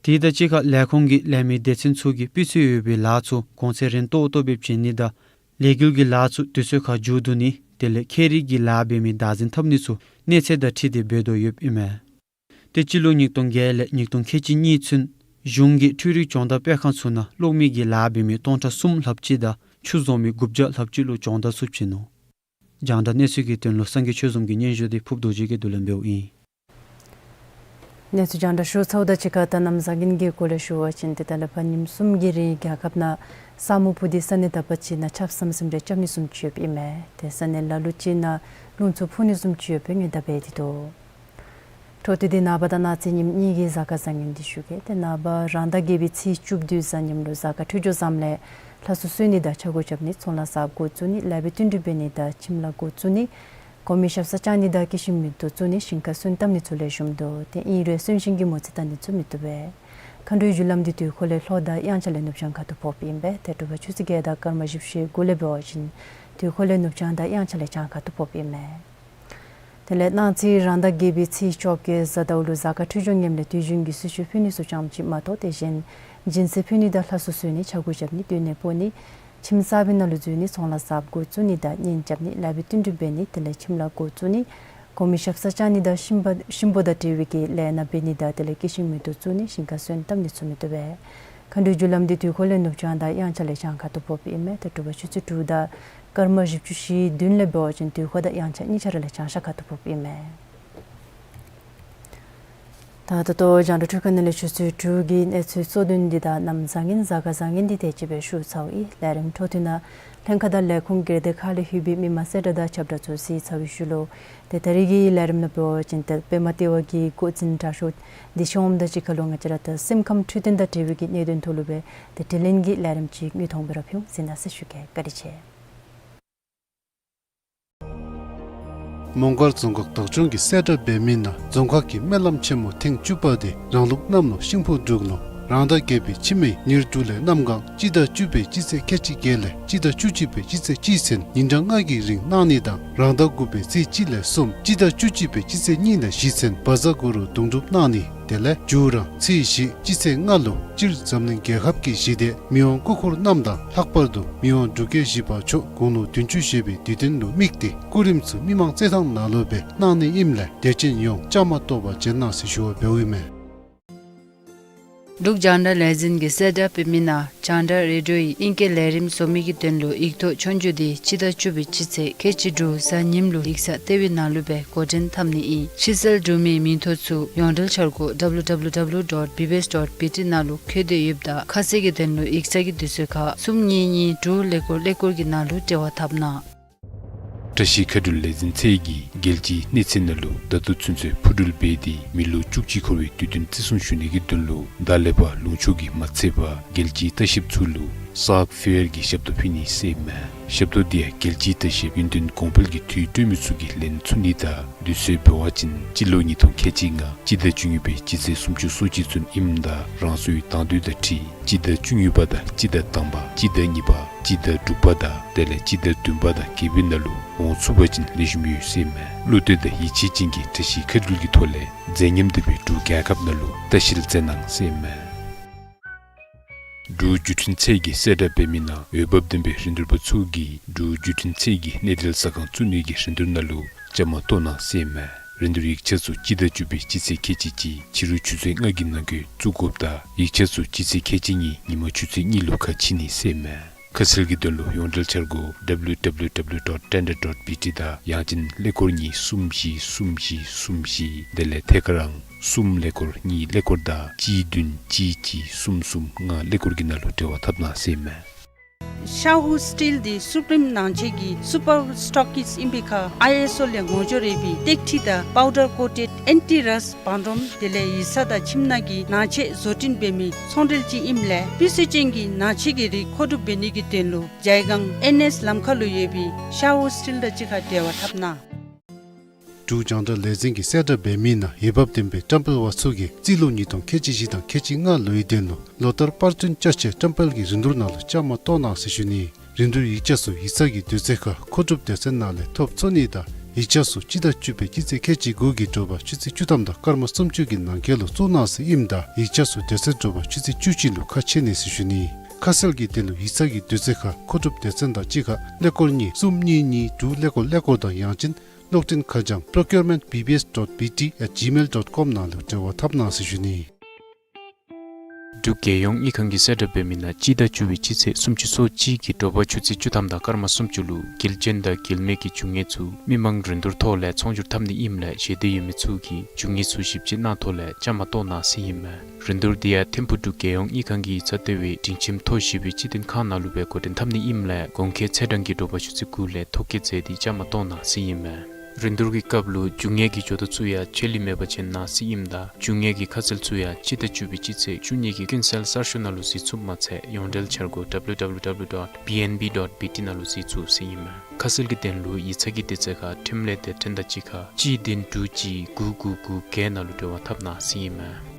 དེ་དང་གཅིག་ཁར་ལས་ཁུངས་ཀྱིས་ལས་མི་སྡེ་ཚན་ཚུ་གིས་སྤུས་ཚད་ཡོད་པའི་ལཱ་ཚུ་གོང་ཚད་རན་ཏོག་ཏོ་སྦེ་བྱིན་ནི་དང་ལས་འགུལ་གྱི་ལཱ་ཚུ་དུས་ཚོད་ཁར་མཇུག་བསྡུ་ནི་དེ་ལས་ཁྱད་རིག་གི་ལཱ་འབད་མི་བདག་འཛིན་འཐབ་ནི་ཚུ་གནས་ཚད་དང་འཁྲིལ་ཏེ་འབད་དོ་ཡོདཔ་ཨིན་མས། ཏེ་སྤྱི་ལོ་ཉིས་སྟོང་བརྒྱད་ལས་ཉིས་སྟོང་ཁལ་གཅིག་གཉིས་ཚུན་གཞུང་གི་འཕྲུལ་རིག་སྦྱོང་བརྡར་སྤེལ་ཁང་ཚུ་ནང་གློག་མེ་གི་ལཱ་འབད་མི་སྟོང་ཕྲག་གསུམ་ལྷགཔ་ཅིག་དང་ཆུ་བཟོ་མི་དགུ་བརྒྱ་ལྷགཔ་ཅིག་ལུ་སྦྱོང་བརྡར་ཚུ་བྱིན་ནུག། རྒྱང་བསྒྲགས་གནས་ཚུལ་གྱི་དོན་ལུ་སངས་རྒྱས་ཆོས་འཛོམས་ཀྱི་སྙན་ཞུ་འདི་ཕུརབ་རྡོ་རྗེ་གིས་བསྡུ་ལེན་འབདཝ་ཨིན། གནས་ཚུལ་རྒྱང་བསྒྲགས་ཞུ་ཚརཝ་དང་གཅིག་ཁར་ད་གནམ་བཟང་ངན་གྱི་སྐོར་ལས་ཞུ་བ་ཅིན་ཏེ་ད་ལས་ཕར་ཉིནམ་གསུམ་གྱི་རིང་རྒྱལ་ཁབ་ནང་ས་སྨུག་ཕུབ་སྟེ་ས་གནས་དག་པ་ཅིག་ནང་ཆརཔ་ཟམ་ཟིམ་རེ་རྐྱབ་ནི་བཟུམ་ཅིག་ཡོདཔ་ཨིན་མས། ཏེ་ས་གནས་ལ་ལུ་ཅིག་ནང་རླུང་འཚུབ་འཕུ་ནི་བཟུམ་ཅིག་ཡོདཔ་སྦེ་སྔོན་བརྡ་འབད་དེ་འདུག། འཕྲོ་མཐུད་དེ་ནངས་པ་དང་གནངས་ཚེ་ཉིནམ་གཉིས་ཀྱི་གཟའ་སྐར་བཟང་ངན་འདི་ཞུ་གེ། ཏེ་ནངས་པ་རང་ཟླ་བརྒྱད་པའི་ཚེས་བཅུ་བདུན་གཟའ་ཉིམ་ལུ་གཟའ་སྐར་འཕྲོད་སྦྱོར་བཟངམ་ལས་ལྷ་གསོལ་གསོལ་ནི་དང་ཕྱག་སྒོ་རྐྱབ་ནི་ཚོང་ལཱ་གསརཔ་འགོ་བཙུགས་ནི་ལེགས་པའི་བསྟུན་གྲོས་འབད་ནི་དང་ཁྱིམ་ལཱ་འགོ་བཙུགས་ནི་གོང་མའི་ཞབས་སར་བཅར་ནི་དང་སྐྱེད་ཤིང་མེ་ཏོག་བཙུགས་ནི་ཞིང་ཁར་སོན་བཏབ་ནི་ཚུ་ལེགས་ཤོམ་འདུག། ཏེ་ཨིན་རུང་གསོན་གཤིན་གྱི་མོ་རྩིས་བལྟ་ནི་ཚུ་མི་བཏུབ་པས། མཁའ་འགྲོའི་རྒྱུ་ལམ་འདི་དུས་འཁོར་ལས་ལྷོ་དང་དབྱངས་འཆར་ལས་ནུབ་བྱང་ཁ་ཐུག་ཕོགཔ་ཨིན་པས། ཏེ་དྲོ་པ་ཆུ་ཚོད་བརྒྱད་དང་སྐར་མ་བཞི་བཅུ་ཞེ་དགུ་ལས་འབད་བ་ཅིན་དུས་འཁོར་ལས་ནུབ་བྱང་དང་དབྱངས་འཆར་ལས་བྱང་ཁ་ཐུག་ཕོགཔ་ཨིན་མས། དེ་ལས་གནངས་ཚེ་རང་ཟླ་བརྒྱད་པའི་ཚེས་བཅོ་བརྒྱད་གཟའ་ཟླཝ་ལུ་གཟའ་སྐར་འཕྲོད་སྦྱོར་ངནམ་ལས་དུས་རྒྱུན་གྱི་གསོལ་མཆོད་ཕུལ་ནི་ཚུ་ཙམ་ཅིག་མ་གཏོགས་དེ་བཞིན་སྦྱིན་སྲེག་ཕུལ་ནི་དང་ལྷ་གསོལ་གསོལ་ནི་ཕྱག་སྒོ་རྐྱབ་ནི་སྡོད་གནས་སྤོ་ནི་ཁྱིམ་གསར་པའི་ནང་ལུ་འཛུལ་ནི་ཚོང་ལཱ་གསརཔ་འགོ་བཙུགས་ནི་དང་གཉེན་རྐྱབ་ནི་ལེགས་པའི་བསྟུན་གྲོས་འབད་ནི་དེ་ལས་ཁྱིམ་ལཱ་འགོ་བཙུགས་ནི་གོང་མའི་ཞབས་སར་བཅར་ནི་དང་གཤིན་པོ་གཤིན་པོ་དང་འབྲེལ་བའི་གི་ལས་སྣ་འབད་ནི་དང་དེ་ལས་སྐྱེད་ཤིང་མེ་ཏོག་བཙུགས་ནི་ཞིང་ཁར་སོན་བཏབ་ནི་ཚུ་མི་བཏུབ་པས། མཁའ་འགྲོའི་རྒྱུ་ལམ་འདི་དུས་འཁོར་ལས་ནུབ་བྱང་དང་དབྱངས་འཆར་ལས་བྱང་ཁ་ཐུག་ཕོགཔ་ཨིན་མས། ཏེ་དྲོ་པ་ཆུ་ཚོད་དྲུག་དང་སྐར་མ་བཞི་བཅུ་ཞེ་བདུན་ལས་འབད་བ་ཅིན་དུས་འཁོར་དང་དབྱངས་འཆར་གཉིས་ཆ་ར་ལས་བྱང་ཤར་ཁ་ཐུག་ཕོགཔ་ཨིན་མས། ད་ད་ལྟོ་རྒྱང་བསྒྲགས་འཕྲུལ་ཁང་ནང་ལས་ཆུ་ཚོད་དྲུག་གི་གནས་ཚུལ་གཙོ་དོན་འདི་དང་གནམ་བཟང་ངན་གཟའ་སྐར་བཟང་ངན་འདི་དེ་ཅིག་སྦེ་ཞུ་ཚརཝ་ཨིན། ལས་རིམ་འཕྲོ་མཐུད་ནང་ལྷན་ཁག་དང་ལས་ཁུངས་སྒེར་སྡེ་ཁག་ལས་ལྷོད་པའི་མི་མང་གསལ་བསྒྲགས་དང་ཁྱབ་བསྒྲགས་ཚུ་གཟིགས་ཚར་བའི་ཤུལ་ལུ་ཏེ་ད་རིས་ཀྱི་ལས་རིམ་ནང་འབད་བ་ཅིན་ཏེ་པདྨ་ལྟེ་བ་གི་འགོ་འཛིན་དྲག་ཤོས་བདེ་ཆེན་དབངམོ་དང་གཅིག་ཁར་ལུ་ང་བཅས་ར་ད་སེམས་ཁམས་འཕྲོད་བསྟེན་དང་འབྲེལ་བའི་གི་གནད་དོན་ཐོག་ལུ་སྦེ་ཏེ་དྲི་ལན་གྱི་ལས་རིམ་ཅིག་དངོས་མཐོང་སྦེ་ར་ཕུལ་འོང་། གཟིགས་གནང་ཟེར་ཞུ་གེ། བཀའ་དྲིན་ཆེ། མོང་སྒར་རྫོང་ཁག་བདག་སྐྱོང་གིས་གསལ་བསྒྲགས་འབད་མི་ནང་རྫོང་ཁག་གི་སྨོན་ལམ་ཆེན་མོ་ཐེངས་བཅུ་པ་དེ་རང་ལུགས་གནམ་ལོ་ཤིང་ཕོ་འབྲུག་ལོ་རང་ཟླ་བརྒྱད་པའི་ཕྱི་མའི་ཉེར་དྲུག་ལས་གནམ་གང་སྤྱི་ཟླ་བཅུ་པའི་སྤྱི་ཚེས་ཁལ་གཅིག་བརྒྱད་ལས་སྤྱི་ཟླ་བཅུ་གཅིག་པའི་སྤྱི་ཚེས་གཅིག་ཚུན་ཉིན་གྲངས་ལྔ་གི་རིང་གནང་ནི་དང་རང་ཟླ་དགུ་པའི་ཚེས་གཅིག་ལས་གསུམ་སྤྱི་ཟླ་བཅུ་གཅིག་པའི་སྤྱི་ཚེས་གཉིས་ལས་བཞི་ཚུན་བཛྲ་གུ་རུ་དུང་སྒྲུབ་གནང་ནི་དེ་ལས་མཇུག་རང་ཚེས་བཞི་སྤྱི་ཚེས་ལྔ་ལུ་སྤྱིར་འཛམ་གླིང་རྒྱལ་ཁབ་ཀྱི་ཞི་བདེ་མི་དབང་སྐུ་འཁོར་རྣམས་དང་ལྷག་པར་དུ་མི་དབང་འབྲུག་རྒྱལ་བཞི་པ་མཆོག་དགུང་ལོ་བདུན་ཅུ་བཞེས་པའི་དུས་སྟོན་ལུ་དམིགས་ཏེ་སྐུ་རིམ་ཚུ་མི་མང་རྩེད་ཐང་ནང་ལུ་སྦེ་གནང་ནི་ཨིནམ་ལས་དད་ཅན་ཡོངས་བཅའ་མར་གཏོགས་པར་བྱོན་གནང་ཟེར་ཞུ་བ་འབདཝ་ཨིན་མས། འབྲུག་རྒྱང་བསྒྲགས་ལས་འཛིན་གྱིས་གསལ་བསྒྲགས་འབད་མི་ནང་རྒྱང་བསྒྲགས་རེ་ཌིའོ་ཡི་ཨིང་སྐད་ལས་རིམ་བཟོ་མི་གི་དོན་ལུ་ཡིག་ཐོག་ཆོས་རྒྱུགས་དེ་སྤྱི་ཟླ་བཅུ་པའི་སྤྱི་ཚེས་ཁལ་གཅིག་དྲུག་གཟའ་ཉིམ་ལུ་ཡིག་ཚང་ལྟེ་བའི་ནང་ལུ་སྦེ་འགོ་འདྲེན་འཐབ་ནི་ཨིན། ཕྱིར་བསལ་འབྲུག་མིའི་མིང་ཐོ་ཚུ་ཡོངས་འབྲེལ་འཆར་སྒོ་W W W dot B B S dot B T ནང་ལུ་བཀོད་དེ་ཡོདཔ་ད་ཁ་གསལ་གྱི་དོན་ལུ་ཡིག་ཚང་གི་དུས་ཚོད་ཁར་གསུམ་གཉིས་གཉིས་དྲུག་ཀླད་ཀོར་ཀླད་ཀོར་གྱི་ནང་ལུ་འབྲེལ་བ་འཐབ་གནང་། བཀྲ་ཤིས་མཁའ་འགྲུལ་ལས་འཛིན་ཚད་ཀྱིས་རྒྱལ་སྤྱིའི་གནས་ཚད་ནང་ལུ་ད་ལྟོ་ཚུན་ཚོད་འཕུར་འགྲུལ་འབད་དེ་མི་ལོ་བཅུ་གཅིག་འཁོར་བའི་དུས་སྟོན་བརྩི་སྲུང་ཞུ་ནི་གི་དོན་ལུ་ད་ལས་ཕར་ལུང་ཕྱོགས་ཀྱི་མ་ཚད་པར་རྒྱལ་སྤྱིའི་ལྟ་བཤལཔ་ཚུ་ལུ་ སཱཀ་ཕེར་གྱི་ཞབས་ཏོག་ཕུལ་ནི་ཟེར་ཨིན་མས། ཞབས་ཏོག་འདི་ཡང་རྒྱལ་སྤྱིའི་ལྟ་བཤལ་ཡུན་བརྟན་གོང་འཕེལ་གྱི་དུས་སྟོན་མི་ཚུ་གིས་ལེན་ཚུགས་ནི་དང་དུས་ཚོད་འབད་བ་ཅིན་སྤྱི་ལོ་ཉིས་སྟོང་ཁལ་གཅིག་ལྔ་སྤྱི་ཟླ་བཅུ་གཉིས་པའི་སྤྱི་ཚེས་སུམ་ཅུ་སོ་གཅིག་ཚུན་ཨིནམ་ད་རང་སོའི་དང་འདོད་དང་འཁྲིལ་སྤྱི་ཟླ་བཅུ་གཉིས་པ་དང་སྤྱི་ཟླ་དང་པ་སྤྱི་ཟླ་གཉིས་པ་སྤྱི་ཟླ་དྲུག་པ་དང་དེ་ལས་སྤྱི་ཟླ་བདུན་པ་དང་བརྒྱད་པའི་ནང་ལུ་འོང་ཚུགས་པ་ཅིན་ལེགས་ཤོམ་ཡོད་ཟེར་ཨིན་མས། བློ་གཏད་དང་ཡིད་ཆེས་ཅན་གྱིས་བཀྲ་ཤིས་མཁས་འགུལ་གྱི་ཐོག་ལས་མཛད་ཉམས་ལྡན་པའི་འབྲུག་རྒྱལ་ཁབ་ནང་ལུ་ལྟ་བཤལ་མཛད་གནང་ཟེར་ཨིན་མས། འབྲུག་བརྒྱུད་འཕྲིན་ཚད་ཀྱིས་གསལ་བསྒྲགས་འབད་མི་ནང་འོས་འབབ་ལྡན་པའི་རིན་བསྡུར་པ་ཚུ་གིས་འབྲུག་བརྒྱུད་འཕྲིན་ཚད་ཀྱི་གནས་སྡུད་ཟ་ཁང་བཙུགས་ནི་གི་རིན་བསྡུར་ནང་ལུ་བཅའ་མར་གཏོགས་གནང་ཟེར་ཨིན་མས། རིན་བསྡུར་ཡིག་ཆ་ཚུ་སྤྱི་ཟླ་བཅུ་པའི་སྤྱི་ཚེས་ཁལ་གཅིག་གཅིག་ཕྱི་རུ་ཆུ་ཚོད་ལྔ་གི་ནང་འཁོད་བཙུགས་དགོཔ་དང་ཡིག་ཆ་ཚུ་སྤྱི་ཚེས་ཁལ་གཅིག་གཉིས་ཉིན་མ་ཆུ་ཚོད་གཉིས་ལུ་ཁ་ཕྱེ་ནི་ཟེར་ཨིན་མས། ཁ་གསལ་གྱི་དོན་ལུ་ཡོངས་འབྲེལ་འཆར་སྒོ་W W W dot tender dot B T དང་ཡང་ཅིན་ཀླད་ཀོར་གཉིས་གསུམ་བཞི་གསུམ་བཞི་གསུམ་བཞི་དེ་ལས་ཐད་ཀར་ཨང་གསུམ་ཀླད་ཀོར་གཉིས་ཀླད་ཀོར་དང་གཅིག་བདུན་གཅིག་གཅིག་གསུམ་གསུམ་ལྔ་ཀླད་ཀོར་གྱི་ནང་ལུ་འབྲེལ་བ་འཐབ་གནང་ཟེར་ཨིན་མས། ཤ་ཧུ་སི་ཊིལ་འདི་སུ་པྲིམ་ནང་ཆེན་གྱི་སུ་པར་སི་ཊོག་ཀིསཊ་ཨིན་པའི་ཁར་ཨའི་ཨེསི་ཨོ་ལས་ངོ་སྦྱོར་ཡོད་པའི་ཏེག་ཁྲི་དང་པའུ་ཌར་ཀོ་ཊེཌ་ཨེན་ཊི་རསཊ་བང་སྒྲོམ་དེ་ལས་ཡིག་ཚང་དང་ཁྱིམ་ནང་གི་ནང་ཆས་བཟོ་སྐྲུན་འབད་མི་ཚོང་འབྲེལ་ཅིག་ཨིནམ་ལས་སྤུས་ཚད་ཅན་གྱི་ནང་ཆས་ཀྱི་རིགས་མཁོ་སྒྲུབ་འབད་ནི་གི་དོན་ལུ་ཇའི་སྒང་ཨེན་ཨེསི་ལམ་ཁ་ལུ་ཡོད་པའི་ཤ་ཧུ་སི་ཊིལ་དང་གཅིག་ཁར་འབྲེལ་བ་འཐབ་གནང་། འབྲུག་རྒྱང་བསྒྲགས་ལས་འཛིན་གྱིས་གསལ་བསྒྲགས་འབད་མི་ནང་འོས་འབབ་ལྡན་པའི་བཀྲམ་སྤེལ་པ་ཚུ་གིས་རྩིས་ལོ་ཉིས་སྟོང་ཁལ་གཅིག་བཞི་དང་ཁལ་གཅིག་ལྔ་ལོའི་དོན་ལུ་ལོ་ལྟར་པར་སྐྲུན་བསྐྱར་ཞིབ་བཀྲམ་སྤེལ་གྱི་རིན་བསྡུར་ནང་ལུ་བཅའ་མར་གཏོགས་གནང་ཟེར་ཞུ་ནི། རིན་བསྡུར་ཡིག་ཆ་ཚུ་ཡིག་ཚང་གི་དུས་ཚོད་ཁར་མཁོ་སྒྲུབ་སྡེ་ཚན་ནང་ལས་ཐོབ་ཚུགས་ནི་དང་ཡིག་ཆ་ཚུ་སྤྱི་ཟླ་བཅུ་པའི་སྤྱི་ཚེས་ཁལ་གཅིག་དགུ་གི་དྲོ་པ་ཆུ་ཚོད་བཅུ་ཐམ་དང་སྐར་མ་སུམ་ཅུ་གི་ནང་འཁོད་ལུ་བཙུགས་གནང་ཟེར་ཨིནམ་ད་ཡིག་ཆ་ཚུ་དེ་ཚེ་དྲོ་པ་ཆུ་ཚོད་བཅུ་གཅིག་ལུ་ཁ་ཕྱེ་ནི་ཟེར་ཞུ་ནི། ཁ་གསལ་གྱི་དོན་ལུ་ཡིག་ཚང་གི་དུས་ཚོད་ཁར་མཁོ་སྒྲུབ་སྡེ་ཚན་དང་གཅིག་ཁར་ཀླད་ཀོར་གཉིས་གསུམ་གཉིས་གཉིས་དྲུག་ཀླད་ཀོར་ཀླད་ཀོར་དང་ཡང་ཅིན་གློག་འཕྲིན་ཁ་བྱང་procurement B B S dot B T at gmail dot com ནང་ལུ་འབྲེལ་བ་འཐབ་གནང་ཟེར་ཞུ་ནི། འབྲུག་རྒྱལ་ཡོངས་དངུལ་ཁང་གིས་གསལ་བསྒྲགས་འབད་མི་ནང་སྤྱི་ཟླ་བཅུ་པའི་སྤྱི་ཚེས་སུམ་ཅུ་སོ་གཅིག་གི་དྲོ་པ་ཆུ་ཚོད་བཅུ་ཐམ་དང་སྐར་མ་སུམ་ཅུ་ལུ་དགེ་རྒན་དང་དགེ་མོ་གི་རྒྱུ་དངོས་ཚུ་མི་མང་རིན་བསྡུར་ཐོག་ལས་ཚོང་སྒྱུར་འཐབ་ནི་ཨིནམ་ལས་ཞལ་འདེབས་ཡོད་མི་ཚུ་གིས་རྒྱུ་དངོས་ཚུ་ཞིབ་དཔྱད་གནང་ཐོག་ལས་བཅའ་མར་གཏོགས་གནང་ཟེར་ཨིན་མས། རིན་བསྡུར་འདི་ཡང་ཐིམ་ཕུག་འབྲུག་རྒྱལ་ཡོངས་དངུལ་ཁང་གི་ཡིག་ཚང་ལྟེ་བའི་སྒྲིང་ཁྱིམ་མཐོ་ཞེས་པའི་སྤྱི་བཏང་ཁང་ནང་ལུ་སྦེ་འགོ་འདྲེན་འཐབ་ནི་ཨིནམ་ལས་གོང་འཁོད་ཚེས་གྲངས་ཀྱི་དྲོ་པ་ཆུ་ཚོད་དགུ་ལས་ཐོ་བཀོད་མཛད་དེ་བཅའ་མར་གཏོགས་གནང་ཟེར་ཨིན་མས། རིན་བསྡུར་གྱི་སྐབས་ལུ་རྒྱུ་དངོས་ཀྱི་འབྱོར་ཐོ་ཚུ་ཡང་ཆད་ལུས་མེད་པ་ཅིན་གནང་ཟེར་ཨིནམ་ད་རྒྱུ་དངོས་ཀྱི་ཁ་གསལ་ཚུ་ཡང་སྤྱི་ཟླ་བཅུ་པའི་སྤྱི་ཚེས་བཅུ་གཉིས་ཀྱི་ཀུན་གསལ་གསར་ཤོག་ནང་ལུ་གཟིགས་ཚུགས་མ་ཚད་ཡོངས་འབྲེལ་འཆར་སྒོ་W W W dot B N B dot B T ནང་ལུ་གཟིགས་ཚུགས་ཟེར་ཨིན་མས། ཁ་གསལ་གྱི་དོན་ལུ་ཡིག་ཚང་གི་དུས་ཚོད་ཁར་ཁྲིམས་ལས་སྡེ་ཚན་དང་གཅིག་ཁར་གཅིག་བདུན་དྲུག་གཅིག་དགུ་དགུ་དགུ་བརྒྱད་ནང་ལུ་འབྲེལ་བ་འཐབ་གནང་ཟེར་ཨིན་མས།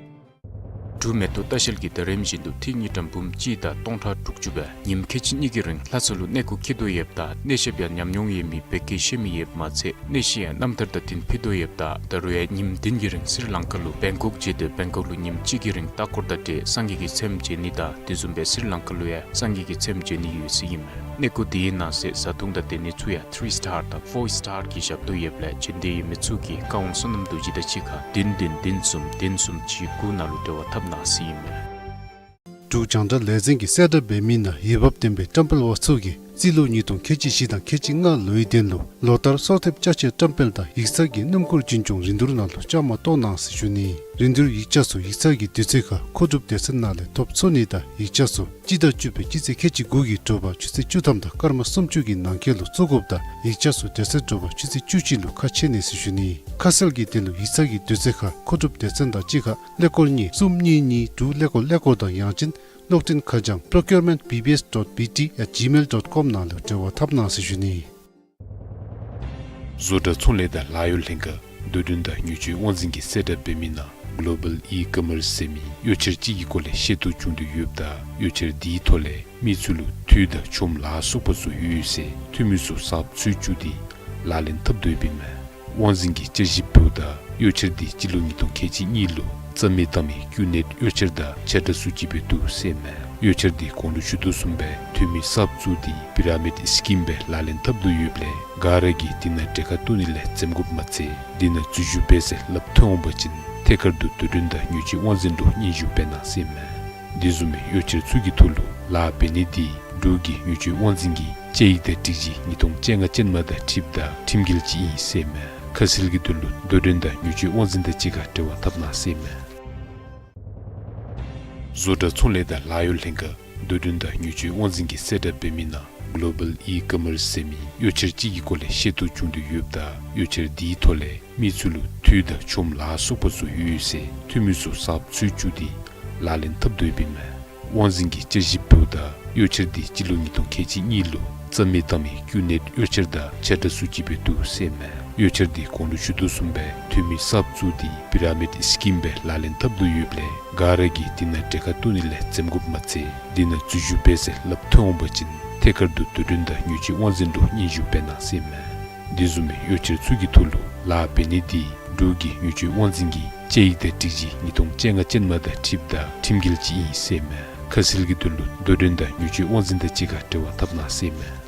འབྲུག་མེ་ཏོག་ལྟ་བཤལ་གྱིས་ད་རིམ་བཞིན་དུ་ཐིག་གཉིས་ཀྲམ་འབུམ་གཅིག་དང་སྟོང་ཕྲག་དྲུག་ཅུ་སྦེ་ཉིནམ་ཁལ་གཅིག་གཉིས་ཀྱི་རིང་ལྷ་ས་ལུ་གནས་སྐོར་འཁྱིད་དོ་ཡོདཔ་ད་གནས་བཤདཔ་ཡང་ཉམས་མྱོང་ཡོད་མི་བོད་སྐད་ཤེས་མི་ཡོདཔ་མ་ཚད་གནས་གཞི་ཡང་རྣམ་ཐར་དང་བསྟུན་ཕུལ་དོ་ཡོདཔ་ད་ད་རུང་ཡང་ཉིནམ་བདུན་གྱི་རིང་སི་རི་ལང་ཀ་ལུ་བེང་ཀོག་མཇལ་ཏེ་བེང་ཀོག་ལུ་ཉིནམ་གཅིག་གི་རིང་ལྟ་སྐོར་དང་འབྲེལ་སངས་རྒྱས་ཀྱི་ཚེམས་མཇལ་ནི་དང་དེ་བཟུམ་སྦེ་སི་རི་ལང་ཀ་ལུ་ཡང་སངས་རྒྱས་ཀྱི་ཚེམས་མཇལ་ནི་ཡོད་ཟེར་ཨིན་མས། གནས་སྐོར་འདི་ནང་གསེས་བཟའ་འཐུང་དང་སྡོད་གནས་ཚུ་ཡང་ཐི་རི་སི་ཊར་དང་ཕོར་སི་ཊར་གྱི་ཞབས་ཏོག་ཡོདཔ་ལས་བྱོན་འདོད་ཡོད་མི་ཚུ་གིས་བཀའ་དབང་བསོད་ནམས་རྡོ་རྗེ་དང་གཅིག་ཁར་བདུན་བདུན་བདུན་གསུམ་བདུན་གསུམ་གཅིག་དགུ་ནང་ལུ་འབྲེལ་བ་འཐབ་གནང་ཟེར་ཨིན་མས། འབྲུག་རྒྱང་བསྒྲགས་ལས་འཛིན་གྱིས་གསལ་བསྒྲགས་འབད་མི་ནང་འོས་འབབ་ལྡན་པའི་བཀྲམ་སྤེལ་པ་ཚུ་གིས་རྩིས་ལོ་ཉིས་སྟོང་ཁལ་གཅིག་བཞི་དང་ཁལ་གཅིག་ལྔ་ལོའི་དོན་ལུ་ལོ་ལྟར་གསོལ་འདེབས་བསྐྱར་ཞིབ་བཀྲམ་སྤེལ་དང་ཡིག་ཚང་གི་སྣུམ་འཁོར་འཛིན་སྐྱོང་རིན་བསྡུར་ནང་ལུ་བཅའ་མར་གཏོགས་གནང་ཟེར་ཞུ་ནི། རིན་བསྡུར་ཡིག་ཆ་ཚུ་ཡིག་ཚང་གི་དུས་ཚོད་ཁར་མཁོ་སྒྲུབ་སྡེ་ཚན་ནང་ལས་ཐོབ་ཚུགས་ནི་དང་ཡིག་ཆ་ཚུ་སྤྱི་ཟླ་བཅུ་པའི་སྤྱི་ཚེས་ཁལ་གཅིག་དགུ་གི་དྲོ་པ་ཆུ་ཚོད་བཅུ་ཐམ་དང་སྐར་མ་སུམ་ཅུ་གི་ནང་འཁོད་ལུ་བཙུགས་དགོཔ་དང་ཡིག་ཆ་ཚུ་དེ་ཚེ་དྲོ་པ་ཆུ་ཚོད་བཅུ་གཅིག་ལུ་ཁ་ཕྱེ་ནི་ཟེར་ཞུ་ནི། ཁ་གསལ་གྱི་དོན་ལུ་ཡིག་ཚང་གི་དུས་ཚོད་ཁར་མཁོ་སྒྲུབ་སྡེ་ཚན་དང་གཅིག་ཁར་ཀླད་ཀོར་གཉིས་གསུམ་གཉིས་གཉིས་དྲུག་ཀླད་ཀོར་ཀླད་ཀོར་དང་ཡང་ཅིན་གློག་འཕྲིན་ཁ་བྱང་procurement B B S dot B T at gmail dot com ནང་ལུ་འབྲེལ་བ་འཐབ་གནང་ཟེར་ཞུ་ནི། བཟོ་གྲྭ་ཚོང་ལས་དང་ལཱ་གཡོག་ལྷན་ཁག་དོ་འགྲན་དང་ཉོ་སྤྱོད་དབང་འཛིན་གྱིས་གསལ་བསྒྲགས་འབད་མི་ནང་Global E-Commerce ཟེར་མི་གཡོག་འཁྱེར་ཅིག་གི་སྐོར་ལས་ཤེས་རྟོགས་བྱུང་དོ་ཡོདཔ་ད་གཡོག་འཁྱེར་འདིའི་ཐོག་ལས་མི་ཚུ་ལུ་འཐུས་དང་ཆོམ་ལ་སོགས་པ་ཚུ་ཡོད་ཟེར་འཐུས་མི་ཚུ་གསརཔ་འཚོལ་བཅུག་སྟེ་ལག་ལེན་འཐབ་དོ་ཡོདཔ་ཨིན་མས། དབང་འཛིན་གྱིས་བསྐྱར་ཞིབ་འབདཝ་ད་གཡོག་འཁྱེར་འདི་སྤྱི་ལོ་ཉིས་སྟོང་ཁལ་གཅིག་གཉིས་ལུ་རྩ་མེད་བཏང་མི་ཀུ་ནེཊ་གཡོག་འཁྱེར་དང་ཆ་འདྲ་སུ་ཅིག་སྦེ་འདུག་ཟེར་ཨིན་མས། གཡོག་འཁྱེར་འདི་གོང་ལུ་ཞུ་དོ་བཟུམ་སྦེ་འཐུས་མི་གསརཔ་བཙུགས་ཏེ་པི་ར་མིཌ་སི་ཀིམ་སྦེ་ལག་ལེན་འཐབ་དོ་ཡོདཔ་ལས་ག་ར་གིས་འདི་ནང་གྲལ་ཁར་གཏོགས་ནི་ལས་འཛེམ་དགོཔ་མ་ཚད་འདི་ནང་འཛུལ་ཞུགས་འབད་ཟེར་སླབ་ཐོན་འོང་པ་ཅིན་ཐད་ཀར་དུ་དོ་འགྲན་དང་ཉོ་སྤྱོད་དབང་འཛིན་ལུ་སྙན་ཞུ་འབད་གནང་ཟེར་ཨིན་མས། འདི་བཟུམ་མའི་གཡོག་འཁྱེར་ཚུ་གི་ཐོག་ལུ་ལཱ་འབད་ནི་འདི་འབྲུག་གི་ཉོ་སྤྱོད་དབང་འཛིན་གྱི་དཔྱད་ཡིག་དང་སྒྲིག་གཞི་ཉིས་སྟོང་བཅོ་ལྔ་ཅན་མ་དང་འཁྲིལཝ་ད་ཁྲིམས་འགལ་ཅིག་ཨིན་ཟེར་ཨིན་མས། ཁ་གསལ་གྱི་དོན་ལུ་དོ་འགྲན་དང་ཉོ་སྤྱོད་དབང་འཛིན་དང་གཅིག་ཁར་འབྲེལ་བ་འཐབ་གནང་ཟེར་ཨིན་མས། བཟོ་གྲྭ་ཚོང་ལས་དང་ལཱ་གཡོག་ལྷན་ཁག་དོ་འགྲན་དང་ཉོ་སྤྱོད་དབང་འཛིན་གྱིས་གསལ་བསྒྲགས་འབད་མི་ནང་Global E-Commerce ཟེར་མི་གཡོག་འཁྱེར་ཅིག་གི་སྐོར་ལས་ཤེས་རྟོགས་བྱུང་དོ་ཡོདཔ་ད་གཡོག་འཁྱེར་འདིའི་ཐོག་ལས་མི་ཚུ་ལུ་འཐུས་དང་ཆོམ་ལ་སོགས་པ་ཚུ་ཡོད་ཟེར་འཐུས་མི་ཚུ་གསརཔ་འཚོལ་བཅུག་སྟེ་ལག་ལེན་འཐབ་དོ་ཡོདཔ་ཨིན་མས། དབང་འཛིན་གྱིས་བསྐྱར་ཞིབ་འབདཝ་ད་ གཡོ་འཆར་འདི་སྤྱི་ལོ་ཉིས་སྟོང་ཁལ་གཅིག་གཉིས་ལུ་རྩ་མེད་བཏང་མི་ཀུ་ནེཊ་གཡོ་འཆར་དང་ཆ་འདྲ་སུ་ཅིག་སྦེ་འདུག་ཟེར་མས། གཡོ་འཆར་འདི་གོང་ལུ་ཞུ་དོ་བཟུམ་སྦེ་འཐུས་མི་གསརཔ་བཙུགས་ཏེ་པི་ར་མིཌ་སི་ཀིམ་སྦེ་ལག་ལེན་འཐབ་དོ་ཡོདཔ་ལས་ག་ར་གིས་འདི་ནང་གྲལ་ཁར་གཏོགས་ནི་ལས་འཛེམ་དགོཔ་མ་ཚད་འདི་ནང་འཛུལ་ཞུགས་འབད་ཟེར་སླབ་ཐོན་འོང་པ་ཅིན་ཐད་ཀར་དུ་རྡོར་དྲན་དང་མྱུར་བཅོས་དབང་འཛིན་ལུ་སྙན་ཞུ་འབད་གནང་ཟེར་མས། དེ་བཟུམ་མའི་གཡོ་འཆར་ཚུ་གི་ཐོག་ལུ་ལཱ་འབད་ནི་འདི་འབྲུག་གི་མྱུར་བཅོས་དབང་འཛིན་གྱི་དཔྱད་ཡིག་དང་སྒྲིག་གཞི་ཉིས་སྟོང་བཅོ་ལྔ་ཅན་མ་དང་འཁྲིལཝ་ད་ཁྲིམས་འགལ་ཅིག་ཨིན་ཟེར་མས། ཁ་གསལ་གྱི་དོན་ལུ་རྡོར་དྲན་དང་མྱུར་བཅོས་དབང་འཛིན་དང་གཅིག་ཁར་འབྲེལ་བ་འཐབ་གནང་ཟེར་མས།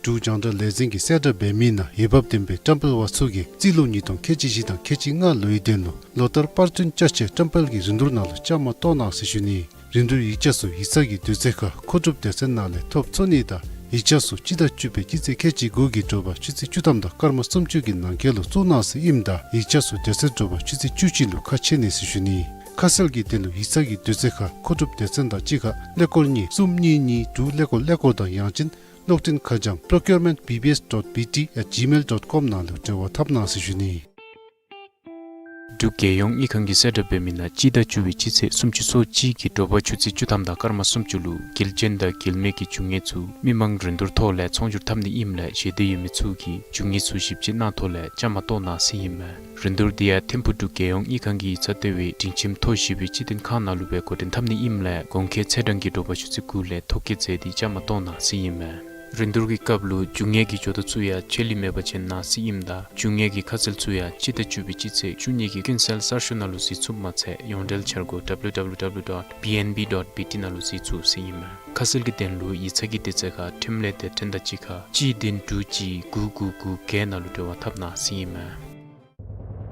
འབྲུག་རྒྱང་བསྒྲགས་ལས་འཛིན་གྱིས་གསལ་བསྒྲགས་འབད་མི་ནང་འོས་འབབ་ལྡན་པའི་བཀྲམ་སྤེལ་བ་ཚུ་གིས་རྩིས་ལོ་ཉིས་སྟོང་ཁལ་གཅིག་བཞི་དང་ཁལ་གཅིག་ལྔ་ལོའི་དོན་ལུ་ལོ་ལྟར་པར་སྐྲུན་བཅའ་ཆས་བཀྲམ་སྤེལ་གྱི་རིན་བསྡུར་ནང་ལུ་བཅའ་མར་གཏོགས་གནང་ཟེར་ཞུ་ནི། རིན་བསྡུར་ཡིག་ཆ་ཚུ་ཡིག་ཚང་གི་དུས་ཚོད་ཁར་མཁོ་སྒྲུབ་སྡེ་ཚན་ནང་ལས་ཐོབ་ཚུགས་ནི་དང་ཡིག་ཆ་ཚུ་སྤྱི་ཟླ་བཅུ་པའི་སྤྱི་ཚེས་ཁལ་གཅིག་དགུ་གི་དྲོ་པ་ཆུ་ཚོད་བཅུ་ཐམ་དང་སྐར་མ་སུམ་ཅུ་གི་ནང་འཁོད་ལུ་བཙུགས་གནང་ཟེར་ཨིནམ་ད་ཡིག་ཆ་ཚུ་དེ་ཚེ་དྲོ་པ་ཆུ་ཚོད་བཅུ་གཅིག་ལུ་ཁ་ཕྱེ་ནི་ཟེར་ཞུ་ནི། ཁ་གསལ་གྱི་དོན་ལུ་ཡིག་ཚང་གི་དུས་ཚོད་ཁར་མཁོ་སྒྲུབ་སྡེ་ཚན་དང་གཅིག་ཁར་ཀླད་ཀོར་གཉིས་གསུམ་གཉིས་གཉིས་དྲུག་ཀླད་ཀོར་ཀླད་ཀོར་དང་ཡང་ཅིན་གློག་འཕྲིན་ཁ་བྱང་procurement B B S dot B T at gmail dot com ནང་ལུ་འབྲེལ་བ་འཐབ་གནང་ཟེར་ཞུ་ནི། འབྲུག་རྒྱལ་ཡོངས་དངུལ་ཁང་གིས་གསལ་བསྒྲགས་འབད་མི་ནང་སྤྱི་ཟླ་བཅུ་པའི་སྤྱི་ཚེས་སུམ་ཅུ་སོ་གཅིག་གི་དྲོ་པ་ཆུ་ཚོད་བཅུ་ཐམ་དང་སྐར་མ་སུམ་ཅུ་ལུ་འགལ་རྐྱེན་དང་འགལ་མེད་ཀྱི་རྒྱུ་དངོས་ཚུ་མི་མང་རིན་བསྡུར་ཐོག་ལས་ཚོང་སྒྱུར་འཐབ་ནི་ཨིནམ་ལས་ཞལ་འདེབས་ཡོད་མི་ཚུ་གིས་རྒྱུ་དངོས་ཚུ་ཞིབ་དཔྱད་གནང་ཐོག་ལས་བཅའ་མར་གཏོགས་གནང་ཟེར་ཨིན་མས། རིན་བསྡུར་འདི་ཡང་ཐིམ་ཕུག་འབྲུག་རྒྱལ་ཡོངས་དངུལ་ཁང་གི་ཡིག་ཚང་ལྟེ་བའི་སྒྲིང་ཁྱིམ་མཐོ་ཞེས་པའི་སྤྱི་དོན་ཁང་ནང་ལུ་སྦེ་འགོ་འདྲེན་འཐབ་ནི་ཨིནམ་ལས་གོང་འཁོད་ཚེས་གྲངས་ཀྱི་དྲོ་པ་ཆུ་ཚོད་དགུ་ལས་ཐོ་བཀོད་མཛད་དེ་བཅའ་མར་གཏོགས་གནང་ཟེར་ཨིན་མས། རིན་བསྡུར་གྱི་སྐབས་ལུ་རྒྱུ་དངོས་ཀྱི་ཇོ་བདག་ཚུ་ཡང་ཆད་ལུས་མེད་པར་བྱོན་གནང་ཟེར་ཨིནམ་ད་རྒྱུ་དངོས་ཀྱི་ཁ་གསལ་ཚུ་ཡང་སྤྱི་ཟླ་བཅུ་པའི་སྤྱི་ཚེས་བཅུ་གཉིས་ཀྱི་ཀུན་གསལ་གསར་ཤོག་ནང་ལུ་གཟིགས་ཚུགསཔ་མ་ཚད་ཡོངས་འབྲེལ་འཆར་སྒོ་W W W dot B N B dot B T ནང་ལུ་གཟིགས་ཚུགས་ཟེར་ཨིན་མས། ཁ་གསལ་གྱི་དོན་ལུ་ཡིག་ཚང་གི་དུས་ཚོད་ཁར་འཕྲིན་ལས་སྡེ་ཚན་དང་གཅིག་ཁར་གཅིག་བདུན་དྲུག་གཅིག་དགུ་དགུ་དགུ་བརྒྱད་ནང་ལུ་འབྲེལ་བ་འཐབ་གནང་ཟེར་ཨིན་མས།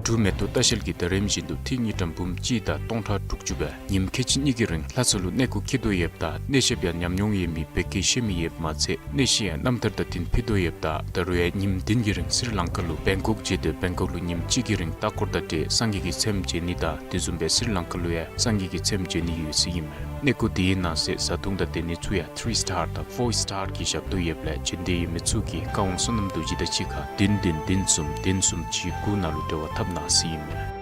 འབྲུག་མེ་ཏོག་ལྟ་བཤལ་གྱིས་ད་རིམ་བཞིན་དུ་ཏི་རུ་ཉིས་ཀྲམ་འབུམ་གཅིག་དང་སྟོང་ཕྲག་དྲུག་ཅུ་སྦེ་ཉིནམ་ཁལ་གཅིག་གཉིས་ཀྱི་རིང་ལྷ་ས་ལུ་གནས་སྐོར་འཁྱིད་དོ་ཡོདཔ་ད་གནས་བཤདཔ་ཡང་ཉམས་མྱོང་ཡོད་མི་བོད་སྐད་ཤེས་མི་ཡོདཔ་མ་ཚད་གནས་གཞི་ཡང་རྣམ་ཐར་དང་བསྟུན་ཕུལ་དོ་ཡོདཔ་ད་ད་རུང་ཡང་ཉིནམ་བདུན་གྱི་རིང་སི་རི་ལང་ཀ་ལུ་བེང་ཀོག་བརྒྱུད་དེ་བེང་ཀོག་ལུ་ཉིནམ་གཅིག་གི་རིང་ལྟ་སྐོར་དང་འབྲེལ་སངས་རྒྱས་ཀྱི་ཚལམ་མཇལ་ནི་དང་དེ་བཟུམ་སྦེ་སི་རི་ལང་ཀ་ལུ་ཡང་སངས་རྒྱས་ཀྱི་ཚལམ་མཇལ་ནི་ཡོད་ཟེར་ཨིན་མས། གནས་སྐོར་དེའི་ནང་གསེས་བཟའ་འཐུང་དང་སྡོད་ནི་ཚུ་ཡང་ཐི་རི་སི་ཊར་དང་ཕོར་སི་ཊར་གྱི་ཞབས་ཏོག་ཡོདཔ་ལས་བྱོན་འདོད་ཡོད་མི་ཚུ་གིས་བཀའ་དབང་བསོད་ནམས་རྡོ་རྗེ་དང་གཅིག་ཁར་བདུན་བདུན་བདུན་གསུམ་བདུན་གསུམ་གཅིག་དགུ་ནང་ལུ་འབྲེལ་བ་འཐབ་གནང་ཟེར་ཨིན་མས།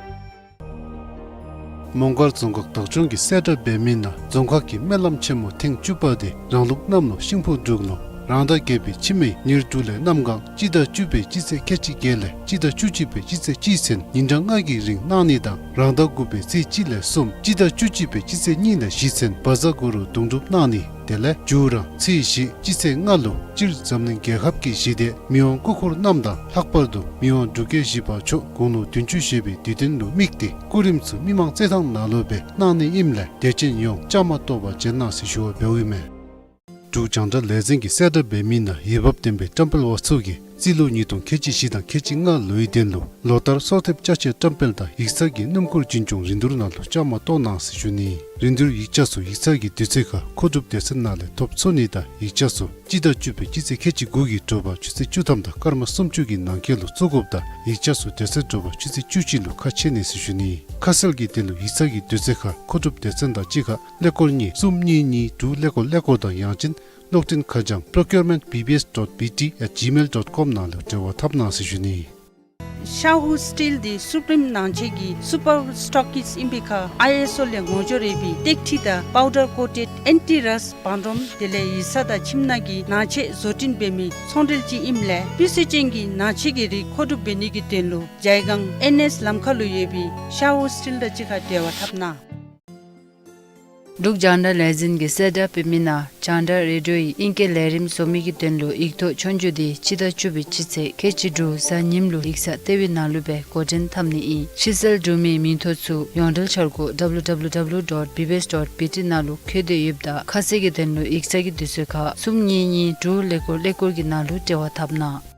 མོང་སྒར་རྫོང་ཁག་བདག་སྐྱོང་གིས་གསལ་བསྒྲགས་འབད་མི་ནང་རྫོང་ཁག་གི་སྨོན་ལམ་ཆེན་མོ་ཐེངས་བཅུ་པ་དེ་རང་ལུགས་གནམ་ལོ་ཤིང་ཕོ་འབྲུག་ལོ་རང་ཟླ་བརྒྱད་པའི་ཕྱི་མའི་ཉེར་དྲུག་ལས་གནམ་གང་སྤྱི་ཟླ་བཅུ་པའི་སྤྱི་ཚེས་ཁལ་གཅིག་བརྒྱད་ལས་སྤྱི་ཟླ་བཅུ་གཅིག་པའི་སྤྱི་ཚེས་གཅིག་ཚུན་ཉིན་གྲངས་ལྔ་གི་རིང་གནང་ནི་དང་རང་ཟླ་དགུ་པའི་ཚེས་གཅིག་ལས་གསུམ་སྤྱི་ཟླ་བཅུ་གཅིག་པའི་སྤྱི་ཚེས་གཉིས་ལས་བཞི་ཚུན་བཛྲ་གུ་རུ་གདུང་སྒྲུབ་གནང་ནི་དེ་ལས་མཇུག་ར་ཚེས་བཞི་སྤྱི་ཚེས་ལྔ་ལུ་སྤྱིར་འཛམ་གླིང་རྒྱལ་ཁབ་ཀྱི་ཞི་བདེ་མི་དབང་སྐུ་འཁོར་རྣམས་དང་ལྷག་པར་དུ་མི་དབང་འབྲུག་རྒྱལ་བཞི་པ་མཆོག་དགུང་ལོ་བདུན་ཅུ་བཞེས་པའི་དུས་སྟོན་ལུ་དམིགས་ཏེ་སྐུ་རིམ་ཚུ་མི་མང་རྩེད་ཐང་ནང་ལུ་སྦེ་གནང་ནི་ཨིནམ་ལས་དད་ཅན་ཡོངས་བཅའ་མར་གཏོགས་པར་བྱོན་གནང་ཟེར་ཞུ་བ་འབདཝ་ཨིན་མས། འབྲུག་རྒྱང་བསྒྲགས་ལས་འཛིན་གྱིས་གསལ་བསྒྲགས་འབད་མི་ནང་འོས་འབབ་ལྡན་པའི་བཀྲམ་སྤེལ་བ་ཚུ་གིས་རྩིས་ལོ་ཉིས་སྟོང་ཁལ་གཅིག་བཞི་དང་ཁལ་གཅིག་ལྔ་ལོའི་དོན་ལུ་ལོ་ལྟར་གསོལ་འདེབས་བཅའ་ཆས་བཀྲམ་སྤེལ་དང་ཡིག་ཚང་གི་སྣུམ་འཁོར་རྒྱུན་སྐྱོང་རིན་བསྡུར་ནང་ལུ་བཅའ་མར་གཏོགས་གནང་ཟེར་ཞུ་ནི། རིན་བསྡུར་ཡིག་ཆ་ཚུ་ཡིག་ཚང་གི་དུས་ཚོད་ཁར་མཁོ་སྒྲུབ་སྡེ་ཚན་ནང་ལས་ཐོབ་ཚུགས་ནི་དང་ཡིག་ཆ་ཚུ་སྤྱི་ཟླ་བཅུ་པའི་སྤྱི་ཚེས་ཁལ་གཅིག་དགུ་གི་དྲོ་པ་ཆུ་ཚོད་བཅུ་ཐམ་དང་སྐར་མ་སུམ་ཅུ་གི་ནང་འཁོད་ལུ་བཙུགས་དགོཔ་དང་ཡིག་ཆ་ཚུ་དེ་ཚེ་དྲོ་པ་ཆུ་ཚོད་བཅུ་གཅིག་ལུ་ཁ་ཕྱེ་ནི་ཟེར་ཞུ་ནི། ཁ་གསལ་གྱི་དོན་ལུ་ཡིག་ཚང་གི་དུས་ཚོད་ཁར་མཁོ་སྒྲུབ་སྡེ་ཚན་དང་གཅིག་ཁར་ཀླད་ཀོར་གཉིས་གསུམ་གཉིས་གཉིས་དྲུག་ཀླད་ཀོར་ཀླད་ཀོར་དང་ཡང་ཅིན་གློག་འཕྲིན་ཁ་བྱང་procurement B B S dot B T at gmail dot com ནང་ལུ་འབྲེལ་བ་འཐབ་གནང་ཟེར་ཞུ་ནི། ཤ་ཧུ་སི་ཊིལ་འདི་སུ་པིརིམ་ནང་ཆས་ཀྱི་སུ་པར་སི་ཊོག་ཀིསཊ་ཨིན་པའི་ཁར་ཨའི་ཨེསི་ཨོ་ལས་ངོ་སྦྱོར་ཡོད་པའི་ཏེག་ཁྲི་དང་པའུ་ཌར་ཀོ་ཊེཌ་ཨེན་ཊི་རསཊ་བང་རིམ་དེ་ལས་ཡིག་ཚང་དང་ཁྱིམ་ནང་གི་ནང་ཆས་བཟོ་སྐྲུན་འབད་མི་ཚོང་འབྲེལ་ཅིག་ཨིནམ་ལས་སྤུས་ཚད་ཅན་གྱི་ནང་ཆས་ཀྱི་རིགས་མཁོ་སྒྲུབ་འབད་ནི་གི་དོན་ལུ་ཇའི་སྒང་ཨེན་ཨེསི་ལམ་ཁ་ལུ་ཡོད་པའི་ཤ་ཧུ་སི་ཊིལ་དང་གཅིག་ཁར་འབྲེལ་བ་འཐབ་གནང་། འབྲུག་རྒྱང་བསྒྲགས་ལས་འཛིན་གྱིས་གསལ་བསྒྲགས་འབད་མི་ནང་རྒྱང་བསྒྲགས་རེ་ཌིའོ་ཡི་ཨིང་སྐད་ལས་རིམ་བཟོ་མི་གི་དོན་ལུ་ཡིག་ཐོག་ཆོས་རྒྱུགས་འདི་སྤྱི་ཟླ་བཅུ་པའི་སྤྱི་ཚེས་ཁལ་གཅིག་དྲུག་གཟའ་ཉིམ་ལུ་ཡིག་ཚང་ལྟེ་བའི་ནང་ལུ་སྦེ་འགོ་འདྲེན་འཐབ་ནི་ཨིན། ཕྱི་གསལ་འབྲུག་མིའི་མིང་ཐོ་ཚུ་ཡོངས་འབྲེལ་འཆར་སྒོ་W W W dot B B S dot B T ནང་ལུ་བཀོད་དེ་ཡོདཔ་ད་ཁ་གསལ་གྱི་དོན་ལུ་ཡིག་ཚང་གི་དུས་ཚོད་ཁར་གསུམ་གཉིས་གཉིས་དྲུག་ཀླད་ཀོར་ཀླད་ཀོར་གྱི་ནང་ལུ་འབྲེལ་བ་འཐབ་གནང་།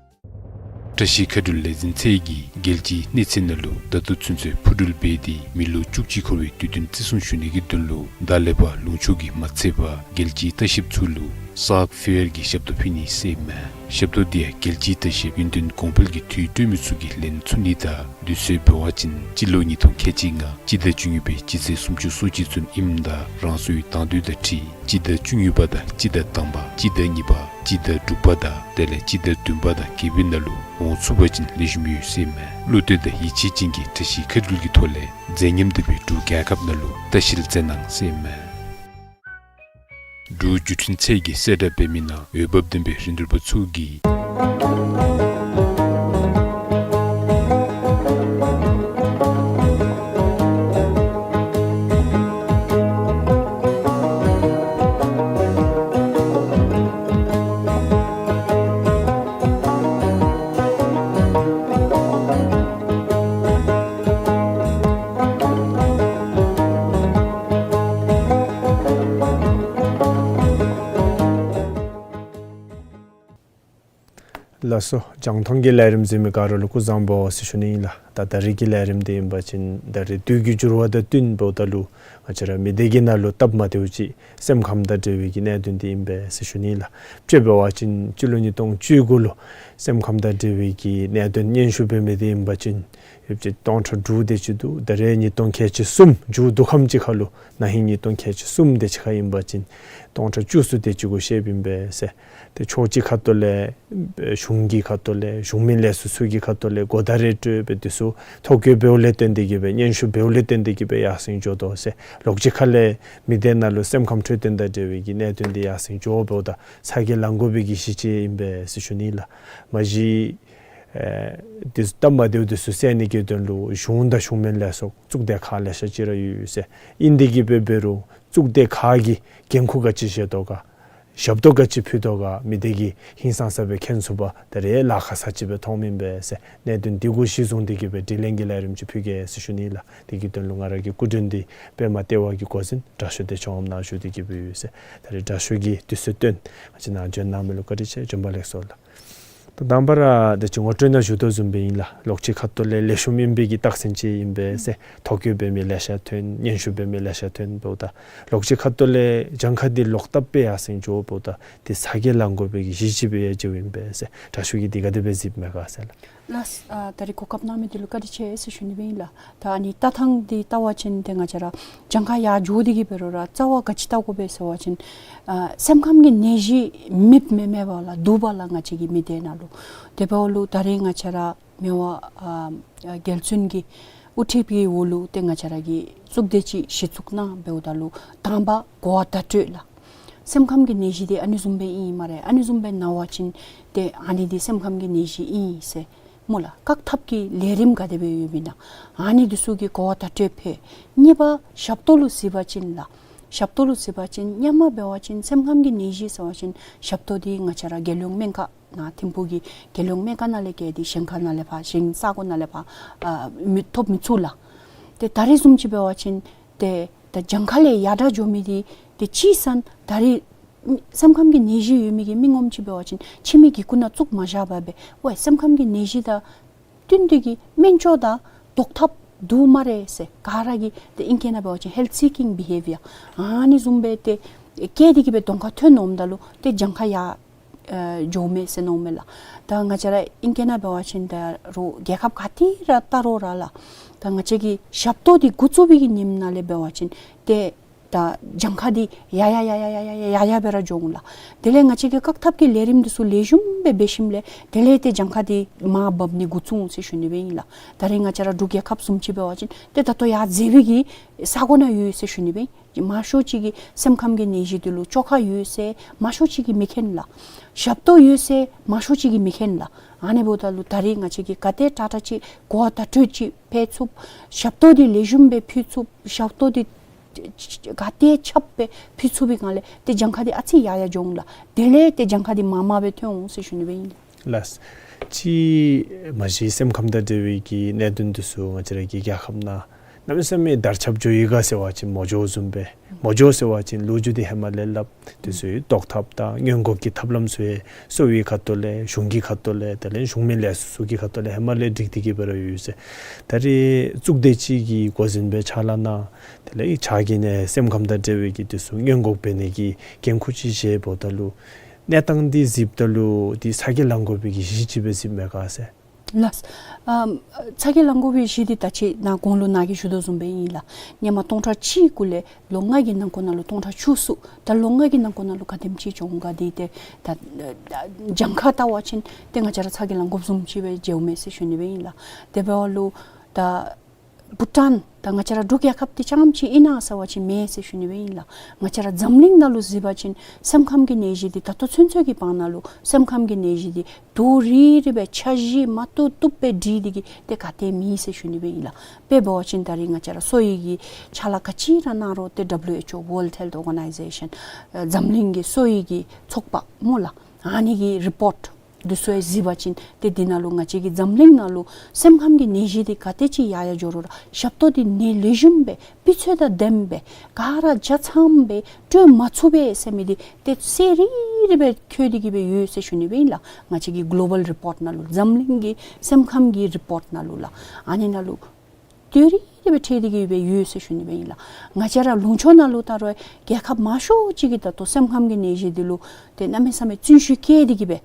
བཀྲ་ཤིས་མཁའ་འགྲུལ་ལས་འཛིན་ཚད་ཀྱིས་རྒྱལ་སྤྱིའི་གནས་ཚད་ནང་ལུ་ད་ལྟོ་ཚུན་ཚོད་འཕུར་འགྲུལ་འབད་དེ་མི་ལོ་བཅུ་གཅིག་འཁོར་བའི་དུས་སྟོན་བརྩི་སྲུང་ཞུ་ནི་གི་དོན་ལུ་བདག་ལེགས་པ་ལུང་ཕྱོགས་ཀྱི་མ་ཚད་པར་རྒྱལ་སྤྱིའི་ལྟ་བཤལཔ་ཚུ་ལུ་སཱཀ་ཕེར་གྱི་ཞབས་ཏོག་ཕུལ་ནི་ཟེར་མས། ཞབས་ཏོག་འདི་ཡང་རྒྱལ་སྤྱིའི་ལྟ་བཤལཔ་ཡུན་བརྟན་གོང་འཕེལ་གྱི་དུས་སྤྲོད་མི་ཚུ་གིས་ལེན་ཚུགས་ནི་དང་དུས་ཚོད་འབད་བ་ཅིན་སྤྱི་ལོ་ཉིས་སྟོང་ཁལ་གཅིག་ལྔ་སྤྱི་ཟླ་བཅུ་གཉིས་པའི་སྤྱི་ཚེས་སུམ་ཅུ་སོ་གཅིག་ཚུན་ཨིནམ་ད་རང་སོའི་དང་འདོད་དང་འཁྲིལ་སྤྱི་ཟླ་བཅུ་གཉིས་པ་དང་སྤྱི་ཟླ་དང་པ་སྤྱི་ཟླ་གཉིས་པ་སྤྱི་ཟླ་དྲུག་པ་དང་དེ་ལས་སྤྱི་ཟླ་བདུན་པ་དང་བརྒྱད་པའི་ནང་ལུ་འོང་ཚུགས་པ་ཅིན་ལེགས་ཤོམ་ཡོད་ཟེར་མས། བློ་གཏད་དང་ཡིད་ཆེས་ཅན་གྱིས་བཀྲ་ཤིས་མཁའ་འགྲུལ་གྱི་ཐོག་ལས་མཛེས་ཉམས་ལྡན་པའི་འབྲུག་རྒྱལ་ཁབ་ནང་ལུ་ལྟ་བཤལ་མཛད་གནང་ཟེར་མས། འབྲུག་བརྒྱུད་འཕྲིན་ཚད་ཀྱིས་གསལ་བསྒྲགས་འབད་མི་ནང་འོས་འབབ་ལྡན་པའི་རིན་བསྡུར་པ་ཚུ་གིས། ལགས་སོ། རྒྱང་མཐོང་གི་ལས་རིམ་གཟིགས་མི་ག་ར་ལུ་སྐུ་གཟུགས་བཟང་པོ་ཟེར་ཞུ་ནི་ཨིན་ལགས། ད་ད་རིས་ཀྱི་ལས་རིམ་འདི་ཨིན་པ་ཅིན་ད་རིས་དུས་ཀྱི་འགྱུར་བ་དང་བསྟུན་འབདཝ་ད་ལུ་ང་བཅས་ར་མི་སྡེ་གི་ནང་ལུ་སྟབས་མ་བདེཝ་ཅིག་སེམས་ཁམས་དང་འབྲེལ་བའི་གི་གནད་དོན་འདི་ཨིན་པས་ཟེར་ཞུ་ནི་ལགས། དཔྱེ་འབད་བ་ཅིན་སྤྱི་ལོ་ཉིས་སྟོང་བཅུ་དགུ་ལུ་སེམས་ཁམས་དང་འབྲེལ་བའི་གི་གནད་དོན་སྙན་ཞུ་འབད་མི་འདི་ཨིན་པ་ཅིན་ཡོདཔ་ཅིག་སྟོང་ཕྲག་དྲུག་དེ་ཅིག་འདུག། ད་རིས་ཉིས་སྟོང་ཁལ་གཅིག་གསུམ་མཇུག་བསྡུ་ཁམས་ཅིག་ཁར་ལུ་ན་ཧིང་ཉིས་སྟོང་ཁལ་གཅིག་གསུམ་དེ་ཅིག་ཁར་ཨིན་པ་ཅིན་སྟོང་ཕྲག་བཅུ་གསུམ་དེ་ཅིག་གུ་བཤདཔ་ཨིན་པས་ཟེར། ཏེ་ཕྱོགས་གཅིག་ཁ་ཐུག་ལས་གཞུང་གི་ཁ་ཐུག་ལས་གཞུང་མིན་ལས་ཚོགས་ཚུ་གི་ཁ་ཐུག་ལས་གོ་བརྡ་རེ་སྤྲོད་སྦེ་དེ་ཚུ་ཐོ་བཀོད་འབདཝ་ལས་བརྟེན་ཏེ་གིས་སྦེ་སྙན་ཞུ་འབདཝ་ལས་བརྟེན་ཏེ་གིས་སྦེ་ཡར་སེང་འགྱོ་དོ་ཟེར། ལོགས་གཅིག་ཁ་ལས་མི་སྡེ་ནང་ལུ་སེམས་ཁམས་འཕྲོད་བསྟེན་དང་འབྲེལ་བའི་གི་གནད་དོན་འདི་ཡར་སེང་འགྱོ་འབདཝ་ད་ཚ་གྱང་ལང་དགོ་པའི་གི་གཞི་ཅིག་ཨིན་པས་ཟེར་ཞུ་ནི་ལགས། མ་གཞི་ཨེ་དེ་སྟབས་མ་བདེཝ་དེ་ཚུ་སེལ་ནི་གི་དོན་ལུ་གཞུང་དང་གཞུང་མིན་ལས་ཚོགས་གཙུག་སྡེ་ཁག་ལེ་ཤ་ཅིག་ར་ཡོད་ཟེར། ཨིན་དེ་གིས་སྦེ་འབད་རུང་གཙུག་སྡེ་ཁག་གིས་འགན་ཁུར་ག་ཅི་བཞེས་དོ་ག། ཞབས་ཏོག་ག་ཅི་ཕུལ་དོ་ག། མི་སྡེ་གིས་ཧིང་སངས་ས་སྦེ་མཁྱེན་ཚུགས་པར་ད་རིས་ལཱ་ཁག་ས་ཅིག་སྦེ་མཐོངམ་ཨིན་པས་ཟེར། གནད་དོན་འདི་གུ་གཞི་བཟུང་སྟེ་གིས་སྦེ་དྲི་ལན་གྱི་ལས་རིམ་ཅིག་ཕུལ་གེ་ཟེར་ཞུ་ནི་ལགས། དེ་གི་དོན་ལུ་ང་ར་གི་སྐུ་མགྲོན་འདི་པདྨ་ལྟེ་བ་གི་འགོ་འཛིན་དྲག་ཤོས་བདེ་སྐྱོང་ངམ་ནཱ་བཞུགས་ཏེ་གིས་སྦེ་ཡོད་ཟེར། ད་རིས་དྲག་ཤོས་ཀྱིས་དུས་ཚོད་བཏོན་ང་བཅས་ནང་འབྱོན་གནང་མི་ལུ་བཀའ་དྲིན་ཆེ། བྱོན་པ་ལེགས་སོ་ལགས། ད་དང་པ་ར་ད་ཅི་ངོ་སྤྲོད་ནང་ཞུ་དོ་བཟུམ་སྦེ་ཨིན་ལགས། ལོགས་གཅིག་ཁ་ཐུག་ལས་ལེགས་ཤོམ་ཨིན་པའི་གི་རྟགས་མཚན་ཅིག་ཨིན་པས་ཟེར། ཐོ་བཀོད་འབད་མི་ལེ་ཤ་ཐོན། སྙན་ཞུ་འབད་མི་ལེ་ཤ་ཐོན་འབདཝ་ད་ལོགས་གཅིག་ཁ་ཐུག་ལས་གྱངས་ཁ་འདི་ལོག་ལྟབ་སྦེ་ཡར་སེང་འགྱོ་འབདཝ་ད་འདི་ཚ་གྱང་ལང་དགོ་པའི་གི་གཞི་ཅིག་སྦེ་ཡང་མཇལཝ་ཨིན་པས་ཟེར། དྲག་ཤོས་ཀྱིས་འདི་ག་དེ་སྦེ་གཟིགསཔ་མས་ག་ཟེར་ལགས། ལགས། ཨ་ད་རིས་གོ་སྐབས་གནང་མི་འདི་ལུ་བཀའ་དྲིན་ཆེ་ཟེར་ཞུ་ནི་སྦེ་ཨིན་ལགས། ད་ཨ་ནི་ལྟ་ཐངས་འདི་བལྟ་བ་ཅིན་ཏེ་ང་བཅས་ར་གྱངས་ཁ་ཡར་འགྱོ་སྟེ་གིས་འབད་རུང་ར་རྩ་བ་ག་ཅི་བལྟ་དགོ་པས་ཟེར་བ་ཅིན་ཨ་སེམས་ཁམས་ཀྱི་ནད་གཞི་མེདཔ་མེན་མེན་པ་ལགས། འདུག་པ་ལགས། ང་བཅས་ཀྱི་མི་སྡེ་ནང་ལུ། དེ་འབདཝ་ལུ་ད་རིས་ང་བཅས་ར་མི་དབང་ཨ་རྒྱལ་བཙུན་གྱི་དབུ་ཁྲིདཔ་གི་འོག་ལུ་ཏེ་ང་བཅས་ར་གིས་གཙུག་སྡེ་ཅིག་གཞི་བཙུགས་གནང་འབདཝ་ད་ལུ་དང་པ་གོ་བ་བརྡ་སྤྲོད་ལགས། སེམས་ཁམས་ཀྱི་ནད་གཞི་འདི་ཨ་ནི་བཟུམ་སྦེ་ཨིན་སྨ་རེ། ཨ་ནི་བཟུམ་སྦེ་ན་བ་ཅིན་ཏེ་ཨ་ནི་འདི་སེམས་ཁམས་ཀྱི་ནད་གཞི་ཨིན་ཟེར་སྨོ་ལགས། བཀག་ཐབས་ཀྱི་ལས་རིམ་ག་དེ་སྦེ་ཡོདཔ་ཨིན་ན་ཨ་ནི་འདི་ཚུ་གི་གོ་བ་བརྡ་སྤྲོད་ཕུལ། གཉིས་པ་ཞབས་ཏོག་ལུ་གཟིགས་པ་ཅིན་ལགས། ཞབས་ཏོག་ལུ་གཟིགས་པ་ཅིན་སྔོན་མ་འབད་བ་ཅིན་སེམས་ཁམས་ཀྱི་ནད་གཞི་ཟེར་བ་ཅིན་ཞབས་ཏོག་འདི་ང་བཅས་ར་རྒྱལ་ཡོངས་སྨན་ཁང་ནང་ཐིམ་ཕུག་གི་རྒྱལ་ཡོངས་སྨན་ཁང་ནང་ལས་བརྒལ་ཏེ་གཞན་ཁ་ནང་ལས་ཕར་གཞན་ས་གོ་ནང་ལས་ཕར་ཨ་མི་ཐོབ་མི་ཚུགས་ལགས། ཏེ་ད་རིས་བཟུམ་ཅིག་འབད་བ་ཅིན་ཏེ་ད་གྱངས་ཁ་ལས་ཡར་དྲགས་འགྱོ་མི་འདི་ཏེ་ཅིག་ཟེར་ན་ད་རིས་སེམས་ཁམས་ཀྱི་ནད་གཞི་ཡོད་མི་གི་མི་ངོམ་ཅིག་འབད་བ་ཅིན་ཕྱི་མི་གི་སྐུ་ནང་བཙུགས་མ་བཞག་པར་སྦེ་ཝའི་སེམས་ཁམས་ཀྱི་ནད་གཞི་དང་བསྟུན་ཏེ་གིས་སྨན་བཅོས་དང་བཟློག་ཐབས་འདུག་སྨ་རེ་ཟེར། ག་ར་གིས་ཏེ་ཨིང་སྐད་ནང་འབད་བ་ཅིན་ཧེལཐ་སི་ཀིང་བི་ཧེ་བི་ཡར་ཨ་ནི་བཟུམ་སྦེ་ཏེ་བསྐྱེད་དེ་གིས་སྦེ་གདོང་ཁར་ཐོན་འོངམ་ད་ལུ་ཏེ་གྱངས་ཁ་ཡར་ཨེ་འགྱོཝ་མས་ཟེར་མནོཝ་མས་ལགས། ད་ང་བཅས་ར་ཨིང་སྐད་ནང་འབད་བ་ཅིན་ད་རུང་རྒྱལ་ཁབ་ག་ཏེ་ར་བལྟ་རུང་ར་ལགས། ད་ང་བཅས་ཀྱི་ཞབས་ཏོག་འདི་འགོ་བཙུགས་པའི་གི་ཉིནམ་ནང་ལས་འབད་བ་ཅིན་ཏེ་ད་གྱངས་ཁ་འདི་ཡར་ཡར་ཡར་ཡར་སྦེ་ར་འགྱོ་འོང་ལགས། དེ་ལས་ང་བཅས་ཀྱིས་བཀག་ཐབས་ཀྱི་ལས་རིམ་འདི་ཚུ་ལེགས་ཤོམ་སྦེ་འབད་ཞིནམ་ལས་དེ་ལས་ཏེ་གྱངས་ཁ་འདི་མར་འབབ་ནི་འགོ་བཙུགས་འོང་ཟེར་ཞུ་ནི་སྦེ་ཨིན་ལགས། ད་རིས་ང་བཅས་ར་འབྲུག་རྒྱལ་ཁབ་བཟུམ་ཅིག་འབད་བ་ཅིན་ཏེ་ད་ལྟོ་ཡར་འཛེགས་པའི་གི་ས་གོ་ནང་ཡོད་ཟེར་ཞུ་ནི་སྦེ་ཨིན། མང་ཤོས་ཅིག་གིས་སེམས་ཁམས་ཀྱི་ནད་གཞི་འདི་ལུ་བཅོས་ཁ་ཡོད་ཟེར་མང་ཤོས་ཅིག་གིས་མི་མཁྱེན་ལགས། ཞབས་ཏོག་ཡོད་ཟེར་མང་ཤོས་ཅིག་གིས་མི་མཁྱེན་ལགས། ཨ་ནི་འབདཝ་ད་ལུ་ད་རིས་ང་བཅས་ཀྱིས་ག་དེ་དྲག་དྲག་ཅིག་གོ་བ་བརྡ་སྤྲོད་ཅིག་ཕུལ་ཚུགས། ཞབས་ཏོག་འདི་ལེགས་ཤོམ་སྦེ་ཕུལ་ཚུགས། ཞབས་ཏོག་འདི་ག་དེ་ཁྱབ་སྦེ་ཕུལ་ཚུགས་པའི་སྒང་ལས་ཏེ་གྱངས་ཁ་འདི་ཨ་ཙི་ཡར་ཡར་འགྱོ་འོང་ལགས། དེ་ལས་ཏེ་གྱངས་ཁ་འདི་མར་མར་སྦེ་ཐོན་འོང་ཟེར་ཞུ་ནི་སྦེ་ཨིན། ལགས། ཅིག་མ་གཞི་སེམས་ཁམས་དང་འབྲེལ་བའི་གི་གནད་དོན་འདི་ཚུ་ང་བཅས་ར་གི་རྒྱལ་ཁབ་ནང་གནམ་མེད་ས་མེད་དར་ཁྱབ་འགྱོ་ཡི་ག་ཟེར་བ་ཅིན་མ་འགྱོཝ་བཟུམ་སྦེ། མ་འགྱོ་ཟེར་བ་ཅིན་ལོ་རྒྱུས་འདི་ཧེ་མ་ལས་སླབ། དེ་ཚུ་བཟློག་ཐབས་དང་སྔོན་འགོག་གི་ཐབས་ལམ་ཚུ་ཡང་གསོ་བའི་ཁ་ཐུག་ལས་གཞུང་གི་ཁ་ཐུག་ལས་དེ་ལས་གཞུང་མིན་ལས་ཚོགས་ཚུ་གི་ཁ་ཐུག་ལས་ཧེ་མ་ལས་སྒྲིག་སྟེ་གིས་སྦེ་ར་ཡོད་ཟེར། ད་རིས་གཙུག་སྡེ་ཅིག་གི་འགོ་འཛིན་སྦེ་ཕྱག་ལཱ་གནང་། དེ་ལས་ཕྱག་གི་ནང་སེམས་ཁམས་དང་འབྲེལ་བའི་གི་དེ་ཚུ་སྔོན་འགོག་འབད་ནི་གི་འགན་ཁུར་ཅིག་བཞེསཔ་ད་ལུ་གནས་སྟངས་འདི་གཟིགསཔ་ད་ལུ་འདི་ཚ་གྱང་ལང་དགོ་པའི་གི་གཞི་ཅིག་སྦེ་གཟིགསཔ་མས་ག་ཟེར། ལགས། ཨམ་ཚ་གྱང་ལང་དགོ་པའི་གཞི་འདི་ད་ཅི་ནཱ་གོང་ལུ་ནཱ་གིས་ཞུ་དོ་བཟུམ་སྦེ་ཨིན་ལགས། སྔོན་མ་སྟོང་ཕྲག་གཅིག་གུ་ལས་ལོ་ལྔ་གི་ནང་འཁོད་ནང་ལུ་སྟོང་ཕྲག་བཅུ་གསུམ། ད་ལོ་ལྔ་གི་ནང་འཁོད་ནང་ལུ་ག་དེམ་ཅིག་བྱུང་ག་འདི་ཏེ་ད་གྱངས་ཁ་བལྟ་བ་ཅིན་ཏེ་ང་བཅས་ར་ཚ་གྱང་ལང་དགོཔ་བཟུམ་ཅིག་སྦེ་མཇལཝ་མས་ཟེར་ཞུ་ནི་སྦེ་ཨིན་ལགས། དེ་འབདཝ་ལུ་ད་ བྷུ་ཊཱན་དང་ང་བཅས་ར་འབྲུག་རྒྱལ་ཁབ་འདི་རྐྱངམ་ཅིག་ཨིན་ན་ཟེར་བ་ཅིན་མེན་ཟེར་ཞུ་ནི་སྦེ་ཨིན་ལགས། ང་བཅས་ར་འཛམ་གླིང་ནང་ལུ་གཟིགས་པ་ཅིན་སེམས་ཁམས་ཀྱི་ནད་གཞི་འདི་ད་ལྟོ་ཚུན་ཚོད་ཀྱི་བར་ན་ལུ་སེམས་ཁམས་ཀྱི་ནད་གཞི་འདི་དུས་རེ་རེ་སྦེ་འཆར་གཞི་མ་བཏུབ་བཏུབ་སྦེ་སྒྲིག་སྟེ་གིས་ཏེ་ག་ཏེ་མེད་ཟེར་ཞུ་ནི་སྦེ་ཨིན་ལགས། དཔེ་འབད་བ་ཅིན་ད་རིས་ང་བཅས་ར་གསོ་བའི་གི་ཕྱག་ལཱ་ག་ཅི་ར་གནང་རུང་ཏེ་W H O, World Health Organization, ཨ་འཛམ་གླིང་གི་གསོ་བའི་གི་ཚོགས་པ་སྨོ་ལགས། ཨ་ནི་གི་རི་པོརཊ་འདི་ཚུ་ཡང་གཟིགས་པ་ཅིན་ཏེ་འདི་ནང་ལུ་ང་བཅས་ཀྱི་འཛམ་གླིང་ནང་ལུ་སེམས་ཁམས་ཀྱི་ནད་གཞི་འདི་ག་དེ་ཅིག་ཡར་ཡར་འགྱོ་རུང་ར་ཞབས་ཏོག་འདི་ནད་ལེགས་ཤོམ་སྦེ་སྤུས་ཚད་དང་ལྡནམ་སྦེ་ག་ར་ཆ་ཚང་སྦེ་སྤྲོད་མ་ཚུགས་པས་ཟེར་མི་འདི་ཏེ་གསལ་རི་རི་སྦེ་འཁོད་དེ་གིས་སྦེ་ཡོད་ཟེར་ཞུ་ནི་སྦེ་ཨིན་ལགས། ང་བཅས་ཀྱི་གོ་ལོ་བཱལ་རི་པོརཊ་ནང་ལུ་འཛམ་གླིང་གི་སེམས་ཁམས་ཀྱི་རི་པོརཊ་ནང་ལུ་ལགས། ཨ་ནི་ནང་ལུ་དུས་རེ་རེ་སྦེ་འཕྲོད་དེ་གིས་སྦེ་ཡོད་ཟེར་ཞུ་ནི་སྦེ་ཨིན་ལགས། ང་བཅས་ར་ལུང་ཕྱོགས་ནང་ལུ་ད་རུང་རྒྱལ་ཁབ་མང་ཤོས་ཅིག་གིས་ད་ལྟོ་སེམས་ཁམས་ཀྱི་ནད་གཞི་འདི་ལུ་ཏེ་གནམ་མེད་ས་མེད་བརྩོན་ཤུགས་བསྐྱེད་དེ་གིས་སྦེ་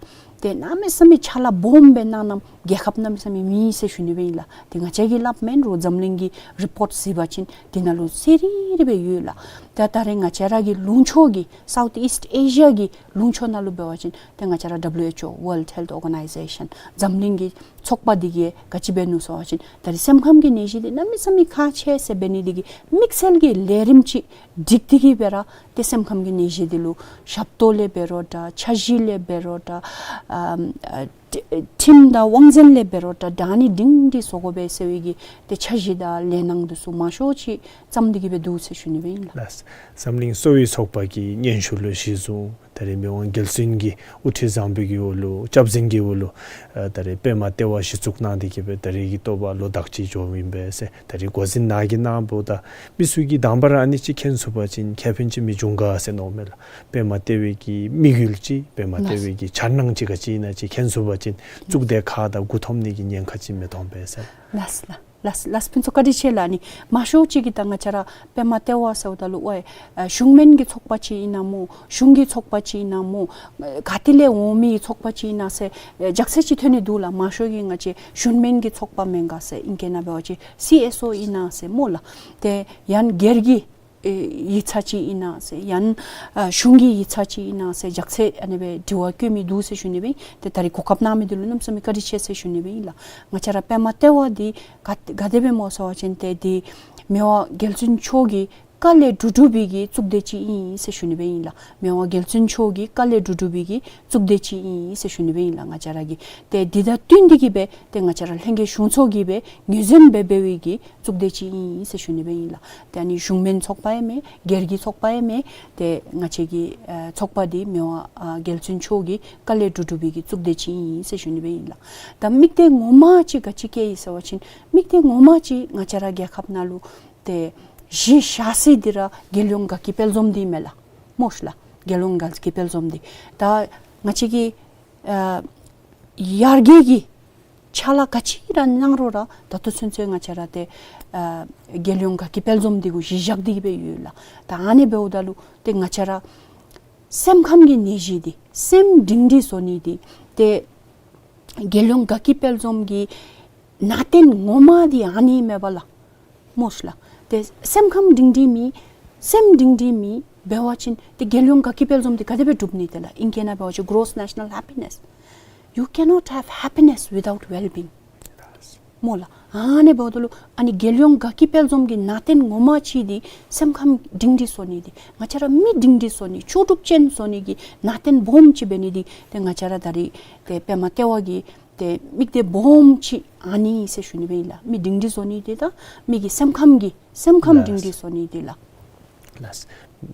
ཏེ་གནམ་མེད་ས་མེད་ཕྱག་ལཱ་སྦོམ་སྦེ་གནང་གནངམ་རྒྱལ་ཁབ་གནམ་མེད་ས་མེད་མེད་ཟེར་ཞུ་ནི་སྦེ་ཨིན་ལགས། ཏེ་ང་བཅས་ཀྱིས་སླབ་མེན་རུང་འཛམ་གླིང་གི་རི་པོརཊ་གཟིགས་པ་ཅིན་འདི་ནང་ལུ་གསལ་རི་རི་སྦེ་ཡོད་ལགས། ད་ད་རེས་ང་བཅས་ར་གི་ལུང་ཕྱོགས་ཀྱི་Southeast Asia གི་ལུང་ཕྱོགས་ནང་ལུ་འབད་བ་ཅིན་ཏེ་ང་བཅས་ར་W H O, World Health Organization, འཛམ་གླིང་གི་ཚོགས་པ་འདི་གིས་ག་ཅི་འབད་ནུག་ཟེར་བ་ཅིན་ད་རིས་སེམས་ཁམས་ཀྱི་ནད་གཞི་འདི་གནམ་མེད་ས་མེད་ཁག་ཆེ་ཟེར་འབད་ནི་འདི་གིས་དམིགས་བསལ་གྱི་ལས་རིམ་ཅིག་སྒྲིག་སྟེ་གིས་སྦེ་ར་ཏེ་སེམས་ཁམས་ཀྱི་ནད་གཞི་འདི་ལུ་ཞབས་ཏོག་ལས་འབད་རུང་འདྲ་འཆར་གཞི་ལས་འབད་རུང་འདྲ་ཨམ་ཨ་ཁྲི་ཁྲིམས་དང་དབང་འཛིན་ལས་འབད་རུང་འདྲ་ད་ཨ་ནི་སྒྲིང་སྒྲི་བཟོ་དགོ་པས་ཟེར་བའི་གི་ཏེ་འཆར་གཞི་དང་ལས་སྣ་འདི་ཚུ་མང་ཤོས་ཅིག་བརྩམས་ཏེ་གིས་སྦེ་འདུག་ཟེར་ཞུ་ནི་སྦེ་ཨིན་ལགས། ལགས། འཛམ་གླིང་གསོ་བའི་ཚོགས་པ་གི་སྙན་ཞུ་ལུ་གཞི་བཟུང་ད་རིས་མི་དབང་རྒྱལ་བཙུན་གྱི་དབུ་ཁྲིད་བཟང་པོའི་གི་འོག་ལུ་སྐྱབས་འཛིན་གྱི་འོག་ལུ་ཨ་ད་རིས་པདྨ་ལྟེ་བ་གཞི་བཙུགས་གནང་སྟེ་གིས་སྦེ་ད་རིས་ཀྱི་ཐོག་ལུ་ཟླཝ་དག་ཅིག་འགྱོཝ་ཨིན་པས་ཟེར། ད་རིས་འགོ་འཛིན་ནཱ་གིས་གནངམ་ད་མི་ཚུ་གིས་དང་པ་ར་ཨ་ནི་ཅིག་མཁྱེན་ཚུགས་པ་ཅིན་ཁེ་ཕན་ཅིག་མི་འབྱུང་ག་ཟེར་མནོཝ་མས་ལགས། པདྨ་ལྟེ་བའི་གི་དམིགས་ཡུལ་ཅིག་པདྨ་ལྟེ་བའི་གི་འཆར་སྣང་ཅིག་ག་ཅི་ཨིན་ན་ཅིག་མཁྱེན་ཚུགས་པ་ཅིན་གཙུག་སྡེ་ཁག་དང་མགུ་འཐོམ་ནི་གི་ཉེན་ཁ་ཅིག་མི་ཐོན་པས་ཟེར། ལགས་ལགས་ལགས་ལགས། ཕུན་ཚོགས་བཀའ་དྲིན་ཆེ་ལགས། ཨ་ནི་མང་ཤོས་ཅིག་གིས་ད་ང་བཅས་ར་པདྨ་ལྟེ་བ་ཟེརཝ་ད་ལུ་ཝའི་ཨ་གཞུང་མིན་གྱི་ཚོགས་པ་ཅིག་ཨིན་ན་སྨོ་གཞུང་གི་ཚོགས་པ་ཅིག་ཨིན་ན་སྨོ་ག་ཏེ་ལས་འོང་མི་ཚོགས་པ་ཅིག་ཨིན་ན་ཟེར་ཨེ་རྒྱགས་ཚད་ཅིག་ཐོན་ནི་འདུག་ལགས། མང་ཤོས་ཀྱིས་ང་བཅས་གཞུང་མིན་གྱི་ཚོགས་པ་མེན་ག་ཟེར་ཨིང་སྐད་ནང་འབད་བ་ཅིན་སི་ཨེསི་ཨོ་ཨིན་ན་ཟེར་སྨོ་ལགས། ཏེ་ཡང་སྒེར་གྱི་ཨེ་ཡིག་ཚང་ཅིག་ཨིན་ན་ཟེར་ཡང་ཨ་གཞུང་གི་ཡིག་ཚང་ཅིག་ཨིན་ན་ཟེར་རྒྱགས་ཚད་ཨ་ནི་སྦེ་དྲི་བ་བཀོད་མི་འདུག་ཟེར་ཞུ་ནི་སྦེ་ཨིན། ཏེ་ད་རིས་གོ་སྐབས་གནང་མི་འདི་ལུ་གནམ་མེད་ས་མེད་བཀའ་དྲིན་ཆེ་ཟེར་ཞུ་ནི་སྦེ་ཨིན་ལགས། ང་བཅས་ར་པདྨ་ལྟེ་བ་འདི་ག་ག་དེ་སྦེ་སྨོ་ཟེར་བ་ཅིན་ཏེ་འདི་མི་དབང་རྒྱལ་བཙུན་མཆོག་གི་བཀའ་ལས་གྲུབ་གྲུབ་པའི་གི་གཙུག་སྡེ་ཅིག་ཨིན་ཟེར་ཞུ་ནི་སྦེ་ཨིན་ལགས། མི་དབང་རྒྱལ་བཙུན་མཆོག་གི་བཀའ་ལས་གྲུབ་གྲུབ་པའི་གི་གཙུག་སྡེ་ཅིག་ཨིན་ཟེར་ཞུ་ནི་སྦེ་ཨིན་ལགས། ང་བཅས་ར་གི་ཏེ་འདི་དང་བསྟུན་ཏེ་གིས་སྦེ་ཏེ་ང་བཅས་ར་ལྷན་རྒྱས་གཞུང་ཚོགས་ཀྱིས་སྦེ་ངོས་འཛིན་འབད་འབད་བའི་གི་གཙུག་སྡེ་ཅིག་ཨིན་ཟེར་ཞུ་ནི་སྦེ་ཨིན་ལགས། ཏེ་ཨ་ནི་གཞུང་མིན་ཚོགས་པ་ཡང་མེན་སྒེར་གྱི་ཚོགས་པ་ཡང་མེན། ཏེ་ང་བཅས་ཀྱི་ཨ་ཚོགས་པ་འདི་མི་དབང་ཨ་རྒྱལ་བཙུན་མཆོག་གི་བཀའ་ལས་གྲུབ་གྲུབ་པའི་གི་གཙུག་སྡེ་ཅིག་ཨིན་ཟེར་ཞུ་ནི་སྦེ་ཨིན་ལགས། ད་དམིགས་གཏད་ངོ་མ་ཅིག་ག་ཅི་བསྐྱེད་ཡི་ཟེར་བ་ཅིན་དམིགས་གཏད་ངོ་མ་ཅིག་ང་བཅས་ར་རྒྱལ་ཁབ་ནང་ལུ་ཏེ་གཞི་བཞག་ས་འདི་ར་རྒྱལ་ཡོངས་དགའ་སྐྱིད་དཔལ་འཛོམས་འདི་མས་ལགས། སྨོ་ཤ་ལགས། རྒྱལ་ཡོངས་དགའ་སྐྱིད་དཔལ་འཛོམས་འདི་ད་ང་བཅས་ཀྱི་ཨ་ཡར་རྒྱས་ཀྱི་ཕྱག་ལཱ་ག་ཅི་ར་གནང་རུང་ར་ད་ལྟོ་ཚུན་ཚོད་ང་བཅས་ར་ཏེ་ཨ་རྒྱལ་ཡོངས་དགའ་སྐྱིད་དཔལ་འཛོམས་འདི་གུ་གཞི་བཞག་སྟེ་གིས་སྦེ་ཡོད་ལགས། ད་ཨ་ནི་འབདཝ་ད་ལུ་ཏེ་ང་བཅས་ར་སེམས་ཁམས་ཀྱི་ནད་གཞི་འདི་སེམས་སྒྲིང་སྒྲི་བཟོ་ནི་འདི་ཏེ་རྒྱལ་ཡོངས་དགའ་སྐྱིད་དཔལ་འཛོམས་ཀྱི་ནང་རྟེན་ངོ་མ་འདི་ཨ་ནི་མས་པ་ལགས། སྨོ་ཤ་ལགས། ཏེ་སེམས་ཁམས་སྒྲིང་སྒྲི་མེད་སེམས་སྒྲིང་སྒྲི་མེད་འབད་བ་ཅིན་ཏེ་རྒྱལ་ཡོངས་དགའ་སྐྱིད་དཔལ་འཛོམས་འདི་ག་དེ་སྦེ་འགྲུབ་ནི་ཏེ་ལགས། ཨིང་སྐད་ནང་འབད་བ་ཅིན་gross national happiness. You cannot have happiness without well-being. སྨོ་ལགས། ཨ་ནི་འབདཝ་ད་ལུ་ཨ་ནི་རྒྱལ་ཡོངས་དགའ་སྐྱིད་དཔལ་འཛོམས་ཀྱི་ནང་རྟེན་ངོ་མ་ཅིག་འདི་སེམས་ཁམས་སྒྲིང་སྒྲི་བཟོ་ནི་འདི་ང་བཅས་ར་མི་སྒྲིང་སྒྲི་བཟོ་ནི་ལྕོགས་གྲུབ་ཅན་བཟོ་ནི་གི་ནང་རྟེན་སྦོམ་ཅིག་འབད་ནི་འདི་ཏེ་ང་བཅས་ར་ད་རིས་ཏེ་པདྨ་ལྟེ་བ་གི་ཏེ་དམིགས་གཏད་སྦོམ་ཅིག་ཨ་ནི་ཟེར་ཞུ་ནི་སྦེ་ཨིན་ལགས། མི་སྒྲིང་སྒྲི་བཟོ་ནི་འདི་དང་མི་གི་སེམས་ཁམས་ཀྱི་སེམས་ཁམས་སྒྲིང་སྒྲི་བཟོ་ནི་འདི་ལགས། ལགས།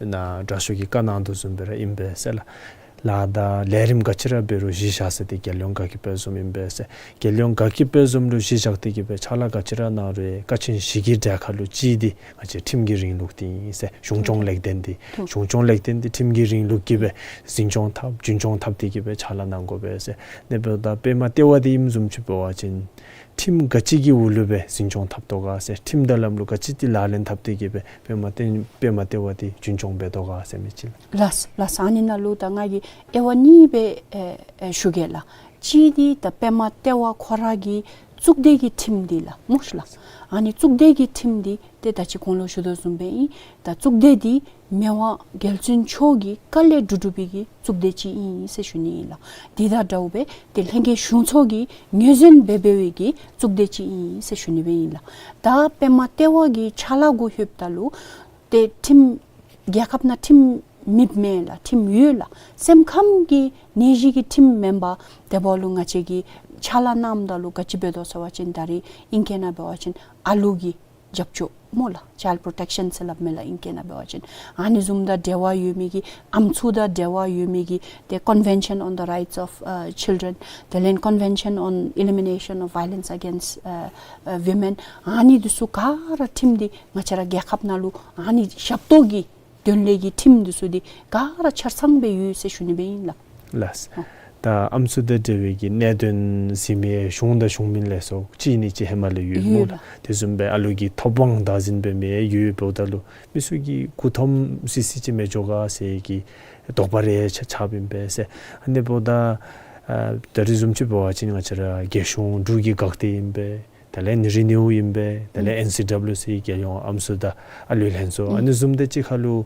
ནཱ་དྲག་ཤོས་ཀྱིས་བཀའ་གནང་དོ་བཟུམ་སྦེ་ར་ཨིན་པས་ཟེར་ལགས། ལཱ་དང་ལས་རིམ་ག་ཅི་ར་འབད་རུང་གཞི་བཞག་ས་འདི་རྒྱལ་ཡོངས་དགའ་སྐྱིད་དཔལ་འཛོམས་ཨིན་པས་ཟེར། རྒྱལ་ཡོངས་དགའ་སྐྱིད་དཔལ་འཛོམས་ལུ་གཞི་བཞག་སྟེ་གིས་སྦེ་ཕྱག་ལཱ་ག་ཅི་ར་གནང་རུང་ཀ་ཆེན་བཞི་གི་གྲལ་ཁར་ལུ་གཅིག་འདི་ང་བཅས་ཁྲིམས་ཀྱི་རིང་ལུགས་འདི་ཨིན་ཟེར། གཞུང་སྐྱོང་ལེགས་ལྡན་འདི་གཞུང་སྐྱོང་ལེགས་ལྡན་འདི་ཁྲིམས་ཀྱི་རིང་ལུགས་ཀྱིས་སྦེ་འཛིན་སྐྱོང་འཐབ་རྒྱུན་སྐྱོང་འཐབ་སྟེ་གིས་སྦེ་ཕྱག་ལཱ་གནང་དགོ་པས་ཟེར། ཨ་ནི་འབདཝ་ད་པདྨ་ལྟེ་བ་འདི་ཨིནམ་བཟུམ་ཅིག་འབད་བ་ཅིན་ཁྲིམས་ག་ཅི་གི་འོག་ལུ་སྦེ་འཛིན་སྐྱོང་འཐབ་དོ་ག་ཟེར། ཁྲིམས་དང་ལམ་ལུགས་ག་ཅི་འདི་ལག་ལེན་འཐབ་སྟེ་གིས་སྦེ་པདྨ་ལྟེ་པདྨ་ལྟེ་བ་འདི་རྒྱུན་སྐྱོང་འབད་དོ་ག་ཟེར་མི་ཅིག་ལགས། ལགས་ལགས། ཨ་ནི་ནང་ལུ་ད་ང་གིས་དབྱེ་བ་གཉིས་སྦེ་ཨེ་ཨེ་ཞུ་གེ་ལགས། གཅིག་འདི་ད་པདྨ་ལྟེ་བ་ཁོ་ར་གི་ གཙུག་སྡེ་གི་ཁྲིམས་འདི་ལགས་སྨོ་ཤ་ལགས། ཨ་ནི་གཙུག་སྡེ་གི་ཁྲིམས་འདི་ཏེ་ད་ཅི་གོང་ལུ་ཞུ་དོ་བཟུམ་སྦེ་ཨིན། ད་གཙུག་སྡེ་འདི་མི་དབང་རྒྱལ་བཙུན་མཆོག་གི་བཀའ་ལས་གྲུབ་གྲུབ་པའི་གི་གཙུག་སྡེ་ཅིག་ཨིན་ཟེར་ཞུ་ནི་ཨིན་ལགས། དེ་དང་འདྲཝ་སྦེ་ཏེ་ལྷན་རྒྱས་གཞུང་ཚོགས་ཀྱིས་ངོས་འཛིན་འབད་འབད་བའི་གི་གཙུག་སྡེ་ཅིག་ཨིན་ཟེར་ཞུ་ནི་སྦེ་ཨིན་ལགས། ད་པདྨ་ལྟེ་བ་གི་ཕྱག་ལཱ་གུ་ལྷོདཔ་ད་ལུ་ཏེ་ཁྲིམས་རྒྱལ་ཁབ་ནང་ཁྲིམས་མེདཔ་མེན་ལགས། ཁྲིམས་ཡོད་ལགས། སེམས་ཁམས་ཀྱི་ནད་གཞི་གི་ཁྲིམས་མེན་པར་དེ་འབདཝ་ལུ་ང་བཅས་ཀྱིས་ཕྱག་ལཱ་གནངམ་ད་ལུ་ག་ཅི་འབད་དོ་ཟེར་བ་ཅིན་ད་རེས་ཨིང་སྐད་ནང་འབད་བ་ཅིན་ཨ་ལུ་གི་རྒྱབ་སྐྱོར་སྨོ་ལགས། Child protection ཟེར་སླབ་མས་ལགས་ཨིང་སྐད་ནང་འབད་བ་ཅིན། ཨ་ནི་བཟུམ་དང་འབྲེལ་བ་ཡོད་མི་གི་ཨམ་སྲུ་དང་འབྲེལ་བ་ཡོད་མི་གི་ཏེ་Convention on the Rights of, uh, Children དེ་ལས་Convention on Elimination of Violence Against, uh, uh, Women ཨ་ནི་འདི་ཚུ་ག་ར་ཁྲིམས་འདི་ང་བཅས་ར་རྒྱལ་ཁབ་ནང་ལུ་ཨ་ནི་ཞབས་ཏོག་གི་དོན་ལས་ཀྱི་ཁྲིམས་འདི་ཚུ་འདི་ག་ར་ཆ་ཚང་སྦེ་ཡོད་ཟེར་ཞུ་ནི་སྦེ་ཨིན་ལགས། ལགས། ཨོ། ད་ཨམ་སྲུ་དང་འབྲེལ་བའི་གི་གནད་དོན་གཟིགས་མི་གཞུང་དང་གཞུང་མིན་ལས་ཚོགས་གཅིག་གཉིས་ཅིག་ཧེ་མ་ལས་ཡོད་ཡོད་སྨོ་ལགས། ལགས། དེ་བཟུམ་སྦེ་ཨ་ལུ་གི་ཐོབ་དབང་བདག་འཛིན་འབད་མི་ཡོད། འབདཝ་ད་ལུ་མི་ཚུ་གིས་མགུ་འཐོམ་སི་སི་ཅིག་མི་འགྱོ་ག་ཟེར་གྱི་དོགས་པ་རེ་ཆ་ཆགསཔ་ཨིན་པས་ཟེར། ཨ་ནི་འབདཝ་ད་ཨ་ད་རེས་བཟུམ་ཅིག་འབད་བ་ཅིན་ང་བཅས་ར་རྒྱལ་གཞུང་འབྲུག་གི་འགག་སྡེ་ཨིན་པས། དེ་ལས་ནི་རི་ནིའུ་ཨིན་པས། དེ་ལས་ཨེན་སི་ཌབ་ལིའུ་སི་རྒྱལ་ཡོངས་ཨམ་སྲུ་དང་ཨ་ལུའི་ལྷན་ཚོགས་ཨ་ནི་བཟུམ་དེ་ཅིག་ཁར་ལུ་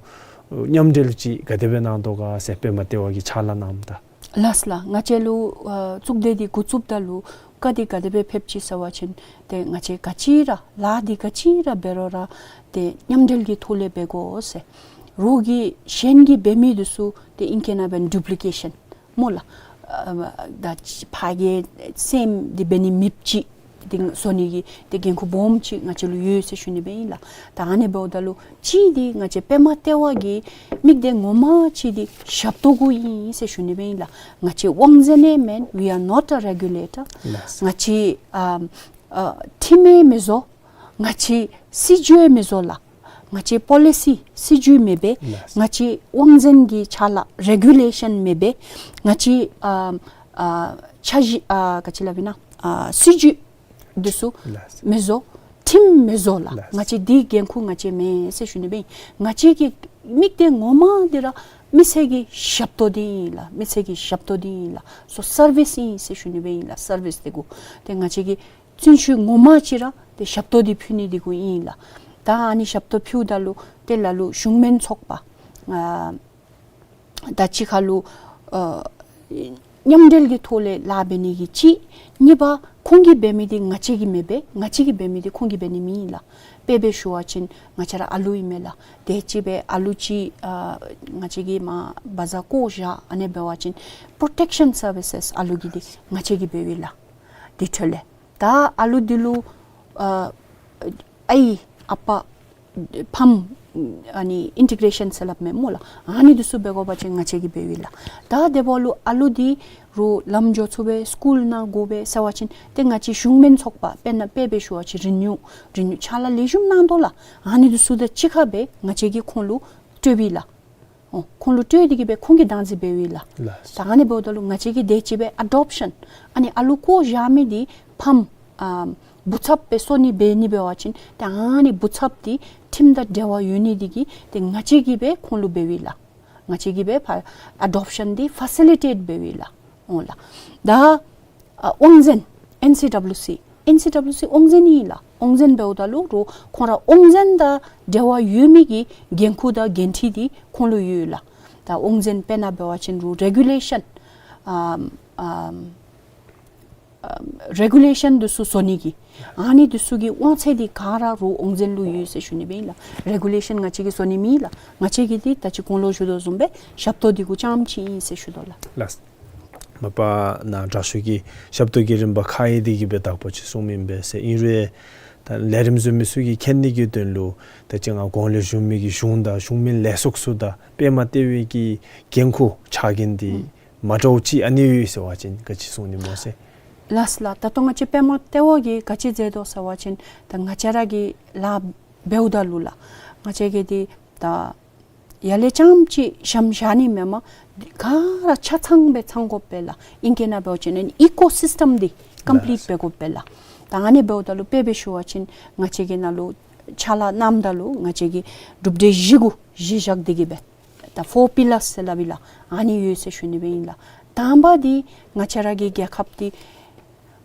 མཉམ་འབྲེལ་ཅིག་ག་དེ་སྦེ་གནང་དོ་ག་ཟེར་པདྨ་ལྟེ་བ་གིས་ཕྱག་ལཱ་གནངམ་ད། ལགས་ལགས། ང་བཅས་ལུ་ཨ་གཙུག་སྡེ་འདི་འགོ་བཙུགསཔ་ད་ལུ་བཀའ་འདི་ག་དེ་སྦེ་ཕེབས་ཅི་ཟེར་བ་ཅིན་ཏེ་ང་བཅས་ག་ཅི་ར་ལཱ་འདི་ག་ཅི་ར་འབད་རུང་ར་ཏེ་མཉམ་འབྲེལ་གྱི་ཐོག་ལས་འབད་དགོ་ཟེར། རོགས་ཀྱིས་གཞན་གྱིས་འབད་མི་འདི་ཚུ་ཏེ་ཨིང་སྐད་ནང་འབད་ཌུབ་ལི་ཀེ་ཤཱན་སྨོ་ལགས། ཨ་ད་ཕར་གྱི་སེམས་འདི་འབད་ནི་མེདཔ་ཅིག་འདི་བཟོ་ནི་གི་ཏེ་འགན་ཁུར་སྦོམ་ཅིག་ང་བཅས་ལུ་ཡོད་ཟེར་ཞུ་ནི་སྦེ་ཨིན་ལགས། ད་ཨ་ནི་འབདཝ་ད་ལུ་གཅིག་འདི་ང་བཅས་པདྨ་ལྟེ་བ་གི་དམིགས་གཏད་ངོ་མ་ཅིག་འདི་ཞབས་ཏོག་གུ་ཨིན་ཟེར་ཞུ་ནི་སྦེ་ཨིན་ལགས། ང་བཅས་དབང་འཛིན་ཨིན་མེན། We are not a regulator. ལགས། ང་བཅས་ཨ་ཨ་ཁྲིམས་ཡང་མི་བཟོ། ང་བཅས་སྲིད་བྱུས་ཡང་མི་བཟོ་ལགས། ང་བཅས་པོ་ལི་སི་སྲིད་བྱུས་མེད་པས། ལགས། ང་བཅས་དབང་འཛིན་གྱི་ཕྱག་ལཱ་རེ་གུ་ལེ་ཤཱན་མེད་པས། ང་བཅས་ཨ་ཨ་འཆར་གཞི་ཨ་ག་ཅི་སླབ་ཨིན་ན་ཨ་སྲིད་བྱུས་འདི་ཚུ་ལགས། མི་བཟོ། ཁྲིམས་མི་བཟོ་ལགས། ལགས། ང་བཅས་འདི་འགན་ཁུར་ང་བཅས་མེན་ཟེར་ཞུ་ནི་སྦེ་ཨིན། ང་བཅས་ཀྱི་དམིགས་གཏད་ངོ་མ་འདི་ར་མི་སེར་གྱི་ཞབས་ཏོག་འདི་ཨིན་ལགས། མི་སེར་གྱི་ཞབས་ཏོག་འདི་ཨིན་ལགས། སོ་སར་བིསི་ཨིན་ཟེར་ཞུ་ནི་སྦེ་ཨིན་ལགས། སར་བིསི་འདི་གུ་ཏེ་ང་བཅས་ཀྱི་བརྩོན་ཤུགས་ངོ་མ་ཅིག་ར་ཏེ་ཞབས་ཏོག་འདི་ཕུལ་ནི་འདི་གུ་ཨིན་ལགས། ད་ཨ་ནི་ཞབས་ཏོག་ཕུལཝ་ད་ལུ་ཏེ་ལ་ལུ་གཞུང་མིན་ཚོགས་པ་ཨ་ད་ཅི་ཁར་ལུ་ཨ་མཉམ་འབྲེལ་གྱི་ཐོག་ལས་ལཱ་འབད་ནི་གི་གཅིག། གཉིས་པ་ཁོང་གིས་འབད་མི་འདི་ང་བཅས་ཀྱིས་མི་འབད། ང་བཅས་ཀྱིས་འབད་མི་འདི་ཁོང་གིས་འབད་ནི་མེན་ལགས། དཔེ་སྦེ་ཞུ་བ་ཅིན་ང་བཅས་ར་ཨ་ལུ་ཨིན་མས་ལགས། དེ་ཅིག་སྦེ་ཨ་ལུ་ཅིག་ཨ་ང་བཅས་ཀྱིས་མར་བ་ཛ་བཀོ་བཞག་ཨ་ནི་འབད་བ་ཅིན་པྲོ་ཊེཀ་ཤཱན་སར་བི་སེས་ཨ་ལུ་གི་འདི་ང་བཅས་ཀྱིས་འབདཝ་ཨིན་ལགས། དེ་འཕྲོ་ལས་ད་ཨ་ལུ་འདི་ལུ་ཨ་ཨའི་ཨ་པ་ཕམ་ཨ་ནི་ཨིན་ཊི་གེ་རེ་ཤཱན་ཟེར་སླབ་མས་སྨོ་ལགས། ཨ་ནི་འདི་ཚུ་འབད་དགོ་པ་ཅིན་ང་བཅས་ཀྱིས་འབདཝ་ཨིན་ལགས། ད་དེ་འབདཝ་ལུ་ཨ་ལུ་འདི་རུང་ལམ་འགྱོ་ཚུགས་པས། སི་ཀུལ་ནང་དགོ་པས་ཟེར་བ་ཅིན་ཏེ་ང་བཅས་གཞུང་མིན་ཚོགས་པ་དཔེར་ན་དཔེ་སྦེ་ཞུ་བ་ཅིན་རི་ནིའུ་རི་ནིའུ་ཕྱག་ལཱ་ལེགས་ཤོམ་གནང་དོ་ལགས། ཨ་ནི་འདི་ཚུ་དང་གཅིག་ཁར་སྦེ་ང་བཅས་ཀྱིས་ཁོང་ལུ་སྤྲོདཔ་ཨིན་ལགས། ཨོ་ཁོང་ལུ་སྤྲོད་དེ་གི་སྦེ་ཁོང་གིས་བདག་འཛིན་འབདཝ་ཨིན་ལགས། ལགས། ད་ཨ་ནི་འབདཝ་ད་ལུ་ང་བཅས་ཀྱིས་དེ་ཅིག་སྦེ་ཨ་ཌོབ་ཤཱན་ཨ་ནི་ཨ་ལུ་བཀོ་བཞག་མི་འདི་ཕམ་ཨ་བུ་ཚབ་སྦེ་བཟོ་ནི་འབད་ནི་འབད་བ་ཅིན་ཏེ་ཨ་ནི་བུ་ཚབ་འདི་ཁྲིམས་དང་འབྲེལ་བ་ཡོད་ནི་འདི་གིས་ཏེ་ང་བཅས་ཀྱིས་སྦེ་ཁོང་ལུ་འབདཝ་ཨིན་ལགས། ང་བཅས་ཀྱིས་སྦེ་ཕར་ཨ་ཌོབ་ཤཱན་འདི་ཕ་སི་ལི་ཊེཊ་འབདཝ་ཨིན་ལགས། འོང་ལགས། ད་ཨ་དབང་འཛིན་ཨེན་སི་ཌབ་ལིའུ་སི་ཨེན་སི་ཌབ་ལིའུ་སི་དབང་འཛིན་ཨིན་ལགས། དབང་འཛིན་འབདཝ་ད་ལུ་རུང་ཁོང་ར་དབང་འཛིན་དང་འབྲེལ་བ་ཡོད་མི་གི་འགན་ཁུར་དང་འགན་འཁྲི་འདི་ཁོང་ལུ་ཡོད་ལགས། ད་དབང་འཛིན་དཔེར་ན་འབད་བ་ཅིན་རུང་རེ་གུ་ལེ་ཤཱན་ཨམ་ཨམ་ཨམ་རེ་གུ་ལེ་ཤཱན་འདི་ཚུ་བཟོ་ནི་གི་ཨ་ནི་འདི་ཚུ་གི་དབང་ཚད་འདི་ག་ར་རུང་དབང་འཛིན་ལུ་ཡོད་ཟེར་ཞུ་ནི་སྦེ་ཨིན་ལགས། རེ་གུ་ལེ་ཤཱན་ང་བཅས་ཀྱིས་བཟོ་ནི་མེན་ལགས། ང་བཅས་ཀྱི་འདི་ད་ཅི་གོང་ལུ་ཞུ་དོ་བཟུམ་སྦེ་ཞབས་ཏོག་འདི་གུ་རྐྱངམ་ཅིག་ཨིན་ཟེར་ཞུ་དོ་ལགས། ལགས། མ་པ་ནཱ་དྲག་ཤོས་ཀྱིས་ཞབས་ཏོག་གི་རིམ་པ་ཁག་ཡོད་དེ་གི་སྦེ་དག་པ་ཅིག་གསུངམ་ཨིན་པས་ཟེར། ཨིན་རུང་ད་ལས་རིམ་བཟོ་མི་ཚུ་གིས་མཁྱེན་ནི་གི་དོན་ལུ་ད་ཅི་ང་གོང་ལས་ཞུ་མི་གི་གཞུང་དང་གཞུང་མིན་ལས་ཚོགས་ཚུ་དང་པདྨ་ལྟེ་བའི་གི་འགན་ཁུར་ཕྱག་འགན་འདི་མ་འདྲཝ་ཅིག་ཨ་ནི་ཡོད་ཟེར་བ་ཅིན་ག་ཅི་གསུང་ནི་སྨོ་ཟེར། ལགས་ལགས། ད་ལྟོ་ང་བཅས་པདྨ་ལྟེ་བ་གིས་ག་ཅི་མཛད་དོ་ཟེར་བ་ཅིན་ད་ང་བཅས་ར་གི་ལཱ་འབདཝ་ད་ལུ་ལགས་ང་བཅས་ཀྱིས་འདི་ད་ཡར་ལས་རྐྱངམ་ཅིག་ཞམ་བཞག་ནི་མེན་པར་ག་ར་ཆ་ཚང་སྦེ་ཚང་དགོ་པས་ལགས། ཨིང་སྐད་ནང་འབད་བ་ཅིན་ཨི་ཀོ་སིསི་ཊམ་འདི་ཀམ་པི་ལིཊ་ལགས་འབད་དགོ་པས་ལགས། ད་ཨ་ནི་འབདཝ་ད་ལུ་དཔེ་སྦེ་ཞུ་བ་ཅིན་ང་བཅས་ཀྱི་ནང་ལུ་ཕྱག་ལཱ་གནངམ་ད་ལུ་ང་བཅས་ཀྱིས་གྲུབ་འབྲས་བཞི་གུ་གཞི་བཞག་སྟེ་གི་སྦེ་ད་ཕོར་པི་ལརསི་ཟེར་སླབ་ཨིན་ལགས། ཨ་ནི་ཡོད་ཟེར་ཞུ་ནི་སྦེ་ཨིན་ལགས། དང་པ་འདི་ང་བཅས་ར་གི་རྒྱལ་ཁབ་འདི་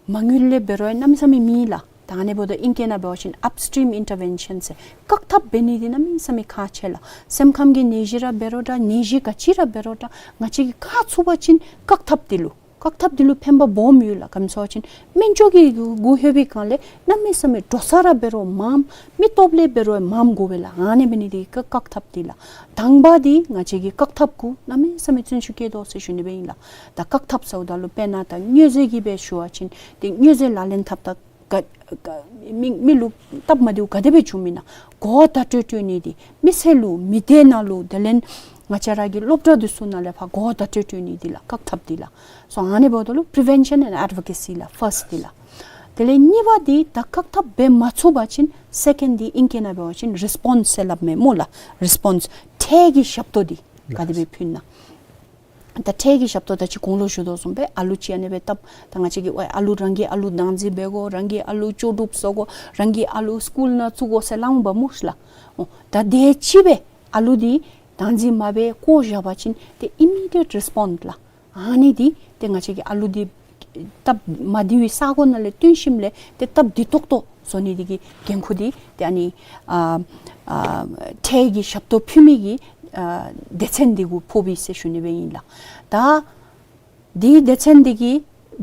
མ་དངུལ་ལས་འབད་རུང་གནམ་མེད་ས་མེད་མེད་ལགས། ད་ཨ་ནི་འབདཝ་ད་ཨིང་སྐད་ནང་འབད་བ་ཅིན་ཨཔ་སི་ཊིམ་ཨིན་ཊར་བེན་ཤཱན་ཟེར་བཀག་ཐབས་འབད་ནི་འདི་གནམ་མེད་ས་མེད་ཁག་ཆེ་ལགས། སེམས་ཁམས་ཀྱི་ནད་གཞི་ར་འབད་རུང་འདྲ་ནད་གཞི་ག་ཅི་ར་འབད་རུང་འདྲ་ང་བཅས་ཀྱིས་ཁག་ཚུགས་པ་ཅིན་བཀག་ཐབས་འདི་ལུ་བཀག་ཐབས་འདི་ལུ་ཕན་པ་སྦོམ་ཡོད་ལགས། ག་ཅི་སྨོ་ཟེར་བ་ཅིན་སྨན་བཅོས་ཀྱི་གུ་ལྷོད་པའི་སྒང་ལས་གནམ་མེད་ས་མེད་འགྲོ་ས་ར་འབད་རུང་མངམ་མི་སྟོབས་ལས་འབད་རུང་མངམ་དགོ་པས་ལགས། ཨ་ནི་འབད་ནི་འདི་བཀག་བཀག་ཐབས་འདི་ལགས། དང་པ་འདི་ང་བཅས་ཀྱིས་བཀག་ཐབས་གུ་གནམ་མེད་ས་མེད་བརྩོན་ཤུགས་བསྐྱེད་དོ་ཟེར་ཞུ་ནི་སྦེ་ཨིན་ལགས། ད་བཀག་ཐབས་ཟེརཝ་ད་ལུ་དཔེར་ན་ད་མྱོས་རྫས་ཀྱི་སྦེ་ཞུ་བ་ཅིན་ཏེ་མྱོས་རྫས་ལག་ལེན་འཐབ་ད་ག་ག་མི་མི་ལུ་སྟབས་མ་བདེཝ་ག་དེ་སྦེ་བྱུངམ་ཨིན་ན་གོ་བརྡ་སྤྲོད་སྤྲོད་ནི་འདི་མི་སེར་ལུ་མི་སྡེ་ནང་ལུ་དེ་ལས་ང་བཅས་ར་གི་སློབ་གྲྭ་འདི་ཚུ་ནང་ལས་ཕར་གོ་བརྡ་སྤྲོད་སྤྲོད་ནི་འདི་ལགས་བཀག་ཐབས་འདི་ལགས། སོ་ཨ་ནི་འབདཝ་ད་ལུ་པི་རི་ཝེན་ཤཱན་ཨེནཌ་ཨེཌ་བོ་ཀེ་སི་ལགས་ཕཱསཊ་འདི་ལགས། དེ་ལས་གཉིས་པ་འདི་ད་བཀག་ཐབས་འབད་མ་ཚུགས་པ་ཅིན་སེ་ཀེནཌ་འདི་ཨིང་སྐད་ནང་འབད་བ་ཅིན་རི་སི་པོནསི་ཟེར་སླབ་མས་སྨོ་ལགས། རི་སི་པོནསི་འཕྲལ་གྱི་ཞབས་ཏོག་འདི་ག་དེ་སྦེ་ཕུལ་ན། ད་འཕྲལ་གྱི་ཞབས་ཏོག་ད་ཅི་གོང་ལུ་ཞུ་དོ་བཟུམ་སྦེ་ཨ་ལུ་ཅིག་ཨ་ནི་སྦེ་བཏབ་ད་ང་བཅས་ཀྱིས་ཝའི་ཨ་ལུ་རང་གི་ཨ་ལུ་བདག་འཛིན་འབད་དགོ། རང་གི་ཨ་ལུ་ལྕོགས་གྲུབ་བཟོ་དགོ། རང་གི་ཨ་ལུ་སི་ཀུལ་ནང་བཙུགས་དགོ་ཟེར་སླབ་འོང་པ་སྨོ་ལགས། འོ་ད་དེ་ཅིག་སྦེ་ཨ་ལུ་འདི་བདག་འཛིན་མ་འབད་བཀོ་བཞག་པ་ཅིན་ཏེ་ཨི་མི་ཌི་ཡེཊ་རི་སི་པོནསི་ལགས། ཨ་ནི་འདི་ཏེ་ང་བཅས་ཀྱི་ཨ་ལུ་འདི་སྟབས་མ་བདེ་བའི་ས་གོ་ནང་ལས་བཏོན་ཞིནམ་ལས་ཏེ་སྟབས་བདེ་ཏོག་ཏོ་བཟོ་ནི་འདི་གི་འགན་ཁུར་འདི་ཏེ་ཨ་ནི་ཨ་ཨ་འཕྲལ་གྱི་ཞབས་ཏོག་ཕུལ་མི་གི་ཨ་སྡེ་ཚན་འདི་གུ་ཕོག་པས་ཟེར་ཞུ་ནི་སྦེ་ཨིན་ལགས། ད་འདི་སྡེ་ཚན་འདི་གི་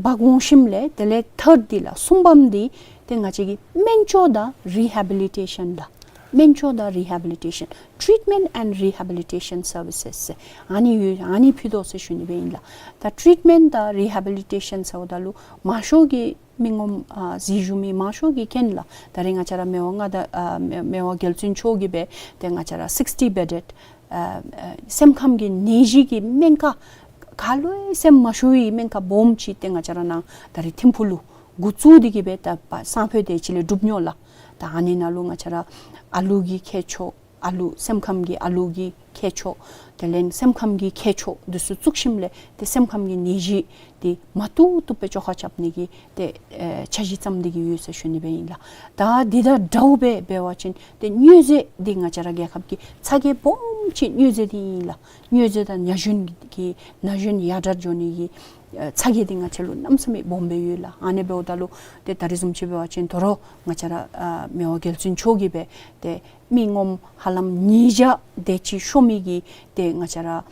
འབག་འོང་ཞིནམ་ལས་དེ་ལས་ཐརཌ་འདི་ལགས་གསུམ་པམ་འདི་ཏེ་ང་བཅས་ཀྱི་སྨན་བཅོས་དང་རི་ཧེ་བི་ལི་ཊེ་ཤཱན་ལགས། སྨན་བཅོས་དང་རི་ཧེ་བི་ལི་ཊེ་ཤཱན། ཊི་རིཊ་མེནཊ་ཨེནཌ་རི་ཧེ་བི་ལི་ཊེ་ཤཱན་སར་བི་སེས་ཟེར་ཨ་ནི་ཡོད། ཨ་ནི་ཕུལ་དོ་ཟེར་ཞུ་ནི་སྦེ་ཨིན་ལགས། ད་ཊི་རིཊ་མེནཊ་དང་རི་ཧེ་བི་ལི་ཊེ་ཤཱན་ཟེརཝ་ད་ལུ་མང་ཤོས་ཀྱི་མི་ངོམ་ཨ་གཟིགས་བཞུགས་མི་མང་ཤོས་ཀྱིས་མཁྱེན་ལགས། ད་རེས་ང་བཅས་ར་མི་དབང་མངའ་བདག་ཨ་མི་མི་དབང་རྒྱལ་བཙུན་མཆོག་གིས་སྦེ་ཏེ་ང་བཅས་ར་སིགསི་ཊི་བེ་ཌེཌ་ཨ་ཨ་སེམས་ཁམས་ཀྱི་ནད་གཞི་གི་སྨན་ཁང་ག་ལུ་ཡང་སེམས་མ་ཤོར་བའི་སྨན་ཁང་སྦོམ་ཅིག་ཏེ་ང་བཅས་ར་ནཱ་ད་རེས་ཐིམ་ཕུག་ལུ་འགོ་བཙུགས་ཏེ་གིས་སྦེ་ད་པ་སང་ཕོད་དེ་ཅིག་ལས་གྲུབ་ནུག་ལགས། ད་ཨ་ནི་ནང་ལུ་ང་བཅས་ར་ཨ་ལུ་གི་མཁས་མཆོག་ཨ་ལུ་སེམས་ཁམས་ཀྱི་ཨ་ལུ་གི་མཁས་མཆོག་དེ་ལས་སེམས་ཁམས་ཀྱི་མཁས་མཆོག་འདི་ཚུ་བཙུགས་ཞིནམ་ལས་ཏེ་སེམས་ཁམས་ཀྱི་ནད་གཞི་འདི་མ་བཏུབ་བཏུབ་སྦེ་བཅོ་ཁ་རྐྱབ་ནི་གི་ཏེ་ཨེ་འཆར་གཞི་བརྩམས་ཏེ་གིས་ཡོད་ཟེར་ཞུ་ནི་སྦེ་ཨིན་ལགས། ད་འདི་དང་འདྲཝ་སྦེ་འབད་བ་ཅིན་ཏེ་མྱོས་རྫས་འདི་ང་བཅས་ར་རྒྱལ་ཁབ་ཀྱི་ཚ་གྱང་སྦོམ་ཅིག་མྱོས་རྫས་འདི་ཨིན་ལགས། མྱོས་རྫས་དང་ན་གཞོན་གྱི་ན་གཞོན་ཡར་དྲག་འགྱོ་ནི་གི་ཨེ་ཚ་གྱང་འདི་ང་བཅས་ལུ་གནམ་མེད་ས་མེད་སྦོམ་སྦེ་ཡོད་ལགས། ཨ་ནི་འབདཝ་ད་ལུ་ཏེ་ད་རེས་བཟུམ་ཅིག་འབད་བ་ཅིན་དོ་རུང་ང་བཅས་ར་ཨ་མི་དབང་རྒྱལ་བཙུན་མཆོག་གིས་སྦེ་ཏེ་མི་ངོམ་ཧ་ལམ་ཉིས་བརྒྱ་དེ་ཅིག་ཤོར་མི་གི་ཏེ་ང་བཅས་ར་ཨ་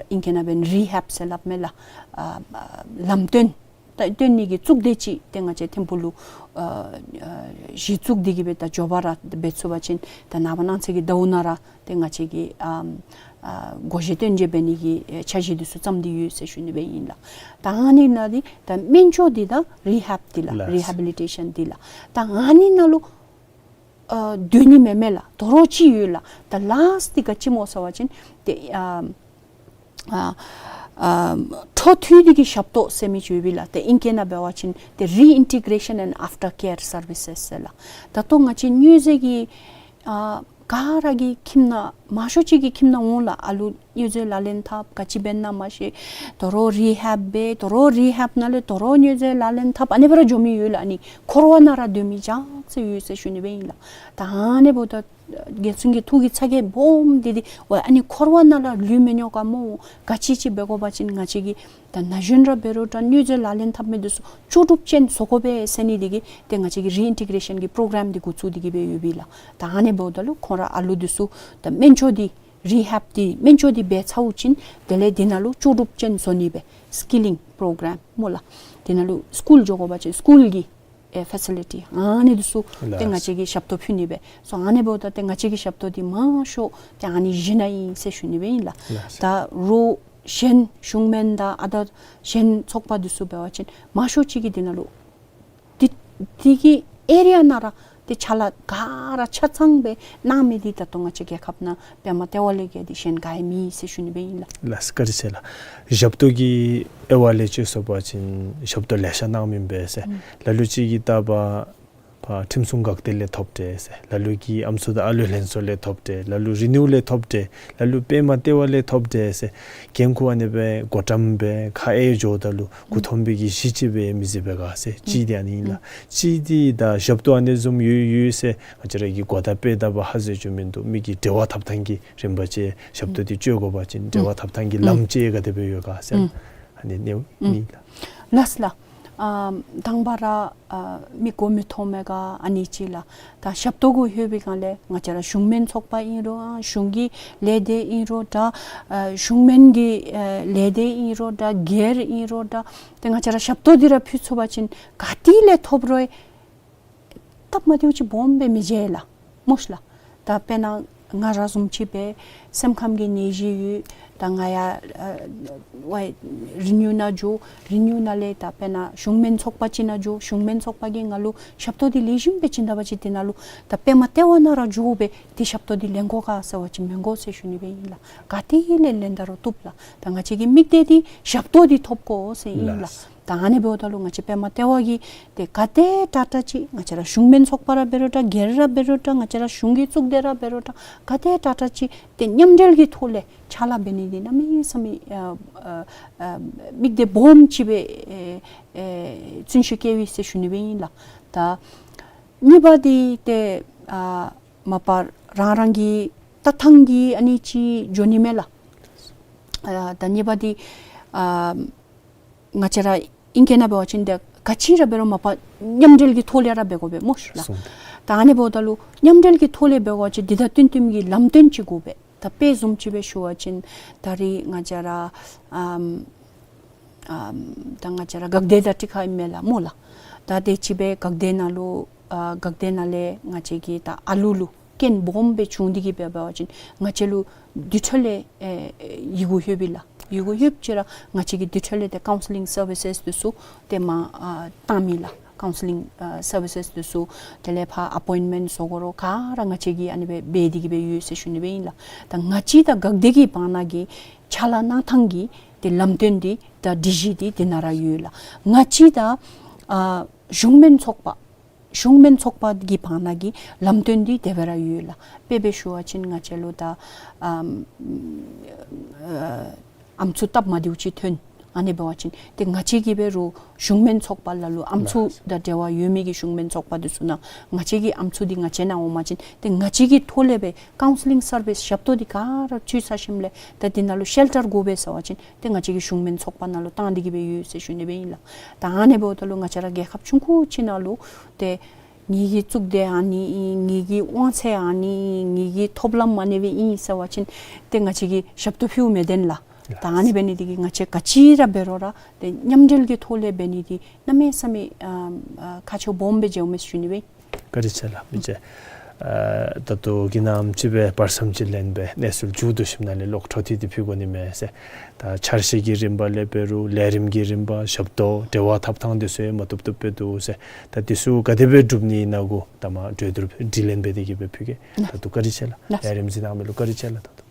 ཨིང་སྐད་ནང་འབད་རི་ཧེབ་ཟེར་སླབ་མས་ལགས། ཨ་ཨ་ལམ་སྟོན་ད་སྟོན་ནི་གི་གཙུག་སྡེ་ཅིག་ཏེ་ང་བཅས་ཐིམ་ཕུག་ལུ་ཨ་ཨ་གཞི་བཙུགས་ཏེ་གིས་སྦེ་ད་མགྱོགས་པ་ར་འབད་ཚུགས་པ་ཅིན་ད་ནངས་པ་གནངས་ཚེ་གི་ཟླཝ་ནང་ར་ཏེ་ང་བཅས་ཀྱིས་ཨམ་ཨ་སྒོ་འབྱེད་སྟོན་འབྱེད་འབད་ནི་གི་ཨེ་འཆར་གཞི་འདི་ཚུ་བརྩམས་ཏེ་ཡོད་ཟེར་ཞུ་ནི་སྦེ་ཨིན་ལགས། ད་ཨ་ནི་ནང་འདི་ད་སྨན་བཅོས་འདི་དང་རི་ཧེབ་འདི་ལགས། ལགས། རི་ཧེ་བི་ལི་ཊེ་ཤཱན་འདི་ལགས། ད་ཨ་ནི་ནང་ལུ་ཨ་སྡོད་ནི་མེན་མས་ལགས། དོ་རུང་ཅིག་ཡོད་ལགས། ད་ལཱསཊ་འདི་ག་ཅི་སྨོ་ཟེར་བ་ཅིན་ཏེ་ཨ་ཨ་ཨ་འཕྲོ་མཐུད་དེ་གི་ཞབས་ཏོག་ཟེར་མི་ཅིག་ཡོད་པས་ལགས། ཏེ་ཨིང་སྐད་ནང་འབད་བ་ཅིན་ཏེ་རི་ཨིན་ཊི་གྲེ་ཤཱན་ཨེནཌ་ཨཕ་ཊར་ཀེར་སར་བི་སེས་ཟེར་ལགས། ད་ལྟོ་ང་བཅས་མྱོས་རྫས་ཀྱི་ཨ་ག་ར་གི་ཁྱིམ་ནང་མང་ཤོས་ཅིག་གི་ཁྱིམ་ནང་འོང་ལགས། ཨ་ལུ་མྱོས་རྫས་ལག་ལེན་འཐབ་ག་ཅི་འབད་ན་མ་ཤེས། དོ་རུང་རི་ཧེབ་འབད། དོ་རུང་རི་ཧེབ་ནང་ལས་དོ་རུང་མྱོས་རྫས་ལག་ལེན་འཐབ། ཨ་ནི་སྦེ་ར་འགྱོ་མི་ཡོད་ལགས། ཨ་ནི་འཁོར་བ་ནང་ར་སྡོད་མི་ཅིག་ཡོད་ཟེར་ཞུ་ནི་སྦེ་ཨིན་ལགས། ད་ཨ་ནི་འབདཝ་ད་རྒྱལ་བཙུན་གྱི་ཐུགས་ཀྱི་ཚ་གྱང་སྦོམ་འདི་འདི་ཝའི་ཨ་ནི་འཁོར་བ་ནང་ལུ་ལུས་མི་ཉོག་ག་སྨོ། ག་ཅི་ཅིག་འབད་དགོ་པ་ཅིན་ང་བཅས་ཀྱིས་ད་ན་གཞོན་ར་འབད་རུང་འདྲ་མྱོས་རྫས་ལག་ལེན་འཐབ་མི་འདི་ཚུ་ལྕོགས་གྲུབ་ཅན་བཟོ་དགོ་པས་ཟེར་ནི་འདི་གིས་ཏེ་ང་བཅས་ཀྱིས་རི་ཨིན་ཊི་གྲེ་ཤཱན་གྱི་པྲོ་གྲམ་འདི་འགོ་བཙུགས་ཏེ་གིས་སྦེ་ཡོད་པས་ལགས། ད་ཨ་ནི་འབདཝ་ད་ལུ་ཁོང་ར་ཨ་ལུ་འདི་ཚུ་ད་སྨན་བཅོས་འདི་རི་ཧེབ་འདི་སྨན་བཅོས་འདི་འབད་ཚརཝ་ཅིག་དེ་ལས་འདི་ནང་ལུ་ལྕོགས་གྲུབ་ཅན་བཟོ་ནི་སྦེ་སི་ཀི་ལིང་པྲོ་གྲམ་སྨོ་ལགས། འདི་ནང་ལུ་སི་ཀུལ་འགྱོ་དགོ་པ་ཅིན་སི་ཀུལ་གྱི་ཨེ་ཕེ་སི་ལི་ཊི་ཨ་ནི་འདི་ཚུ་ཏེ་ལགས། ང་བཅས་ཀྱིས་ཞབས་ཏོག་ཕུལ་ནི་སྦེ། སོ་ཨ་ནི་འབདཝ་ད་ཏེ་ང་བཅས་ཀྱི་ཞབས་ཏོག་འདི་མང་ཤོས་ཏེ་ཨ་ནི་བཞི་ནང་ཨིན་ཟེར་ཞུ་ནི་སྦེ་ཨིན་ལགས། ལགས། ད་རོགས་གཞན་གཞུང་མིན་དང་ཨ་ད་གཞན་ཚོགས་པ་འདི་ཚུ་འབད་བ་ཅིན་མང་ཤོས་ཅིག་གིས་འདི་ནང་ལུ་འདི་འདི་གི་ཨེ་རི་ཡ་ནང་ར་ཏེ་ཅ་ལ་ག་ར་ཆ་ཚང་སྦེ་གནང་མི་འདི་ད་ལྟོ་ང་བཅས་རྒྱལ་ཁབ་ནང་པདྨ་ལྟེ་བ་ལས་བརྒལ་ཏེ་གཞན་ག་ཡང་མེད་ཟེར་ཞུ་ནི་སྦེ་ཨིན་ལགས། ལགས་སོ་བཀའ་དྲིན་ཆེ་ལགས། ཞབས་ཏོག་གི་དབྱེ་བ་ལས་ཅིག་སོང་པ་ཅིན་ཞབས་ཏོག་ལེ་ཤ་གནང་མི་ཨིན་པས་ཟེར། ཨུམ། ལ་ལུ་ཅིག་གིས་ད་པ་ཕར་ཁྲིམས་སྲུང་འགག་སྡེ་ལས་ཐོབ་སྟེ་ཟེར། ལ་ལུ་གིས་ཨམ་སྲུ་དང་ཨ་ལུ་ལྷན་ཚོགས་ལས་ཐོབ་སྟེ། ལ་ལུ་རི་ནིའུ་ལས་ཐོབ་སྟེ། ལ་ལུ་པདྨ་ལྟེ་བ་ལས་ཐོབ་སྟེ་ཟེར། འགན་ཁུར་ཨ་ནི་སྦེ་བགོ་བཀྲམ་སྦེ་ཁ་ཨེ་འགྱོཝ་ད་ལུ་མགུ་འཐོམ་པའི་གི་གཞི་ཅིག་སྦེ་མི་བཟོ་བས་ག་ཟེར། གཅིག་འདི་ཨ་ནི་ཨིན་ལགས། གཅིག་འདི་ད་ཞབས་ཏོག་ཨ་ནི་བཟུམ་ཡོད་ཡོད་ཟེར་ང་བཅས་ར་གིས་གོ་བརྡ་སྤེལ་ད་པ་ཧ་གོ་རྒྱུ་མིན་འདུག། མི་གི་འབྲེལ་བ་འཐབ་ཐངས་ཀྱི་རིམ་པ་ཅིག་ཞབས་ཏོག་འདི་སྤྱོད་དགོ་པ་ཅིན་འབྲེལ་བ་འཐབ་ཐངས་ཀྱི་ལམ་ཅིག་ག་དེ་སྦེ་ཡོད་ག་ཟེར། ཨ་ནི་ནི་ཨིན་ལགས། ལགས་ལགས། ཨ་དང་པ་ར་ཨ་མི་གོ་མི་མཐོང་མི་ག་ཨ་ནི་ཅིག་ལགས། ད་ཞབས་ཏོག་གུ་ལྷོད་པའི་སྒང་ལས་ང་བཅས་ར་གཞུང་མིན་ཚོགས་པ་ཨིན་རུང་ཨ་གཞུང་གི་ལས་སྡེ་ཨིན་རུང་ད་ཨ་གཞུང་མིན་གྱི་ཨ་ལས་སྡེ་ཨིན་རུང་ད་སྒེར་ཨིན་རུང་ད་ཏེ་ང་བཅས་ར་ཞབས་ཏོག་འདི་ར་ཕུལ་ཚུགས་པ་ཅིན་ག་ཏེ་ལས་ཐོབ་རུང་སྟབས་མ་བདེཝ་ཅིག་སྦོམ་སྦེ་མི་མཇལ་ལགས་སྨོ་ཤ་ལགས། ད་དཔེར་ན་ང་ར་བཟུམ་ཅིག་སྦེ་སེམས་ཁམས་ཀྱི་ནད་གཞི་ཡོད། ད་ང་ཡར་ཨ་ཝའི་རི་ནིའུ་ནང་འགྱོ། རི་ནིའུ་ནང་ལས་ད་དཔེར་ན་གཞུང་མིན་ཚོགས་པ་ཅིག་ནང་འགྱོ། གཞུང་མིན་ཚོགས་པ་གིས་ང་ལུ་ཞབས་ཏོག་འདི་ལེགས་ཤོམ་སྦེ་བྱིན་ད་པ་ཅིན་དེ་ནང་ལུ་ད་པདྨ་ལྟེ་བ་ནང་ར་འགྱོ་སྦེ་ཏེ་ཞབས་ཏོག་འདི་ལེན་དགོ་ག་ཟེར་བ་ཅིན་མི་དགོ་ཟེར་ཞུ་ནི་སྦེ་ཨིན་ལགས། ག་ཏེ་ལས་ལེན་ད་རུང་བཏུབ་ལགས། ད་ང་བཅས་ཀྱི་དམིགས་གཏད་འདི་ཞབས་ཏོག་འདི་ཐོབ་དགོ་ཟེར་ཨིན་ལགས། ལགས། ད་ཨ་ནི་འབདཝ་ད་ལུ་ང་བཅས་པདྨ་ལྟེ་བ་གིས་ཏེ་ག་དེ་དྲག་དྲག་ཅིག་ང་བཅས་ར་གཞུང་མིན་ཚོགས་པ་ར་འབད་རུང་འདྲ་སྒེར་ར་འབད་རུང་འདྲ་ང་བཅས་ར་གཞུང་གི་གཙུག་སྡེ་ར་འབད་རུང་འདྲ་ག་དེ་དྲག་དྲག་ཅིག་ཏེ་མཉམ་འབྲེལ་གྱི་ཐོག་ལས་ཕྱག་ལཱ་འབད་ནི་འདི་གནམ་མེད་ས་མེད་ཨ་ཨ་ཨ་དམིགས་གཏད་སྦོམ་ཅིག་སྦེ་ཨེ་ཨེ་བརྩོན་ཤུགས་བསྐྱེད་པས་ཟེར་ཞུ་ནི་སྦེ་ཨིན་ལགས། ད་གཉིས་པ་འདི་ཏེ་ཨ་མ་པ་རང་རང་གི་ལྟ་ཐངས་ཀྱིས་ཨ་ནི་ཅིག་འགྱོ་ནི་མས་ལགས། ཨ་ད་གཉིས་པ་འདི་ཨ་ང་བཅས་ར་ཨིང་སྐད་ནང་འབད་བ་ཅིན་ཏེ་ག་ཅི་ར་འབད་རུང་མ་པ་མཉམ་འབྲེལ་གྱི་ཐོག་ལས་ར་འབད་དགོ་པས་སྨོ་ཤ་ལགས། སོང་། ད་ཨ་ནི་འབདཝ་ད་ལུ་མཉམ་འབྲེལ་གྱི་ཐོག་ལས་འབད་བ་ཅིན་འདི་དང་བསྟུན་བསྟུནམ་གྱི་ལམ་སྟོན་ཅིག་དགོ་པས། ད་དཔེ་བཟུམ་ཅིག་སྦེ་ཞུ་བ་ཅིན་ད་རེས་ང་བཅས་ར་ཨམ་ཨམ་ད་ང་བཅས་ར་འགག་སྡེ་དང་འཁྲིལ་ཁ་ཨིན་མས་ལགས་སྨོ་ལགས། ད་དེ་ཅིག་སྦེ་འགག་སྡེ་ནང་ལུ་ཨ་འགག་སྡེ་ནང་ལས་ང་བཅས་ཀྱི་ད་ཨ་ལུ་ལུ་རྐྱེན་སྦོམ་སྦེ་བྱུང་སྟེ་གིས་འབད་བ་ཅིན་ང་བཅས་ལུ་དེ་འཕྲོ་ལས་ཨེ་ཡི་གུ་ལྷོད་པས་ལགས། ཡི་གུ་ལྷོདཔ་ཅིག་ར་ང་བཅས་ཀྱིས་དེ་འཕྲོ་ལས་ཏེ་ཀའུན་སི་ལིང་སར་བི་སེས་འདི་ཚུ་ཏེ་མར་ཨ་བཏང་མི་ལགས། ཀའུན་སི་ལིང་ཨ་སར་བི་སེས་འདི་ཚུ་དེ་ལས་ཕར་ཨ་པོའིནཊ་མེནཊ་བཟོ་དགོ་རུང་ག་ར་ང་བཅས་ཀྱིས་ཨ་ནི་སྦེ་འབད་དེ་གིས་སྦེ་ཡོད་ཟེར་ཞུ་ནི་སྦེ་ཨིན་ལགས། ད་ང་བཅས་དང་འགག་སྡེ་གི་བར་ན་གི་ཕྱག་ལཱ་གནང་ཐངས་ཀྱི་ཏེ་ལམ་སྟོན་འདི་དང་སྒྲིག་གཞི་འདི་དེ་ནང་ར་ཡོད་ལགས། ང་བཅས་དང་ཨ་གཞུང་མིན་ཚོགས་པ་གཞུང་མིན་ཚོགས་པ་གི་བར་ན་གི་ལམ་སྟོན་འདི་དེ་སྦེ་ར་ཡོད་ལགས། དཔེ་སྦེ་ཞུ་བ་ཅིན་ང་བཅས་ལུ་ད་ཨམ་ཨ་ཨམ་སྲུ་སྟབས་མ་བདེཝ་ཅིག་ཐོན། ཨ་ནི་འབད་བ་ཅིན་ཏེ་ང་བཅས་ཀྱིས་འབད་རུང་གཞུང་མིན་ཚོགས་པ་ལ་ལུ་ཨམ་སྲུ་དང་འབྲེལ་བ་ཡོད་མི་གི་གཞུང་མིན་ཚོགས་པ་འདི་ཚུ་ནང་ང་བཅས་ཀྱི་ཨམ་སྲུ་འདི་ང་བཅས་ནང་འོང་པ་ཅིན་ཏེ་ང་བཅས་ཀྱི་ཐོག་ལས་སྦེ་ཀའུན་སི་ལིང་སར་བི་སེས་ཞབས་ཏོག་འདི་ག་ར་ཚུ་ཚར་ཞིནམ་ལས་ད་འདི་ནང་ལུ་ཤེལ་ཊར་དགོ་པས་ཟེར་བ་ཅིན་ཏེ་ང་བཅས་ཀྱིས་གཞུང་མིན་ཚོགས་པ་ནང་ལུ་བཏང་སྟེ་གིས་སྦེ་ཡོད་ཟེར་ཞུ་ནི་སྦེ་ཨིན་ལགས། ད་ཨ་ནི་འབདཝ་ད་ལུ་ང་བཅས་ར་རྒྱལ་ཁབ་ཆུང་ཀུ་ཅིག་ནང་ལུ་ཏེ་ངེ་གི་གཙུག་སྡེ་ཨ་ནི་ཨིན། ངེ་གི་དབང་ཚད་ཨ་ནི་ཨིན། ངེ་གི་ཐོབ་ལམ་ཨ་ནི་སྦེ་ཨིན་ཟེར་བ་ཅིན་ཏེ་ང་བཅས་ཀྱིས་ཞབས་ཏོག་ཕུལཝ་མི་བཏུབ་ལགས། ད་ཨ་ནི་འབད་ནི་འདི་གིས་ང་བཅས་ག་ཅི་ར་འབད་རུང་ར་ཏེ་མཉམ་འབྲེལ་གྱི་ཐོག་ལས་འབད་ནི་འདི་གནམ་མེད་ས་མེད་ཨ་ཨ་ཁག་ཆེཝ་སྦོམ་སྦེ་མཇལཝ་མས་ཟེར་ཞུ་ནི་སྦེ། བཀའ་དྲིན་ཆེ་ལགས། མི་རྗེ་ཨ་ད་ལྟོ་གི་ནམ་ཅིག་སྦེ་བར་མཚམས་ཅིག་ལེན་སྦེ་གནས་ཚུལ་མཇུག་བསྡུ་ཞིནམ་ལས་ལོག་འཕྲོ་མཐུད་དེ་ཕུལ་དགོ་ནི་མས་ཟེར། ད་འཆར་གཞི་གི་རིམ་པ་ལས་འབད་རུང་ལས་རིམ་གྱི་རིམ་པ་ཞབས་ཏོག་འབྲེལ་བ་འཐབ་ཐངས་འདི་ཚུ་ཡང་མ་བཏུབ་བཏུབ་སྦེ་འདུག་ཟེར། ད་འདི་ཚུ་ག་དེ་སྦེ་སྒྲུབ་ནི་ཨིན་ན་གུ་ད་མ་གྲོས་བསྡུར་དྲི་ལན་འབད་དེ་གིས་སྦེ་ཕུལ་གེ། ད་ལྟོ་བཀའ་དྲིན་ཆེ་ལགས། ལས་རིམ་གཟིགས་གནང་མི་ལུ་བཀའ་དྲིན་ཆེ་ལགས། ད་ལྟོ།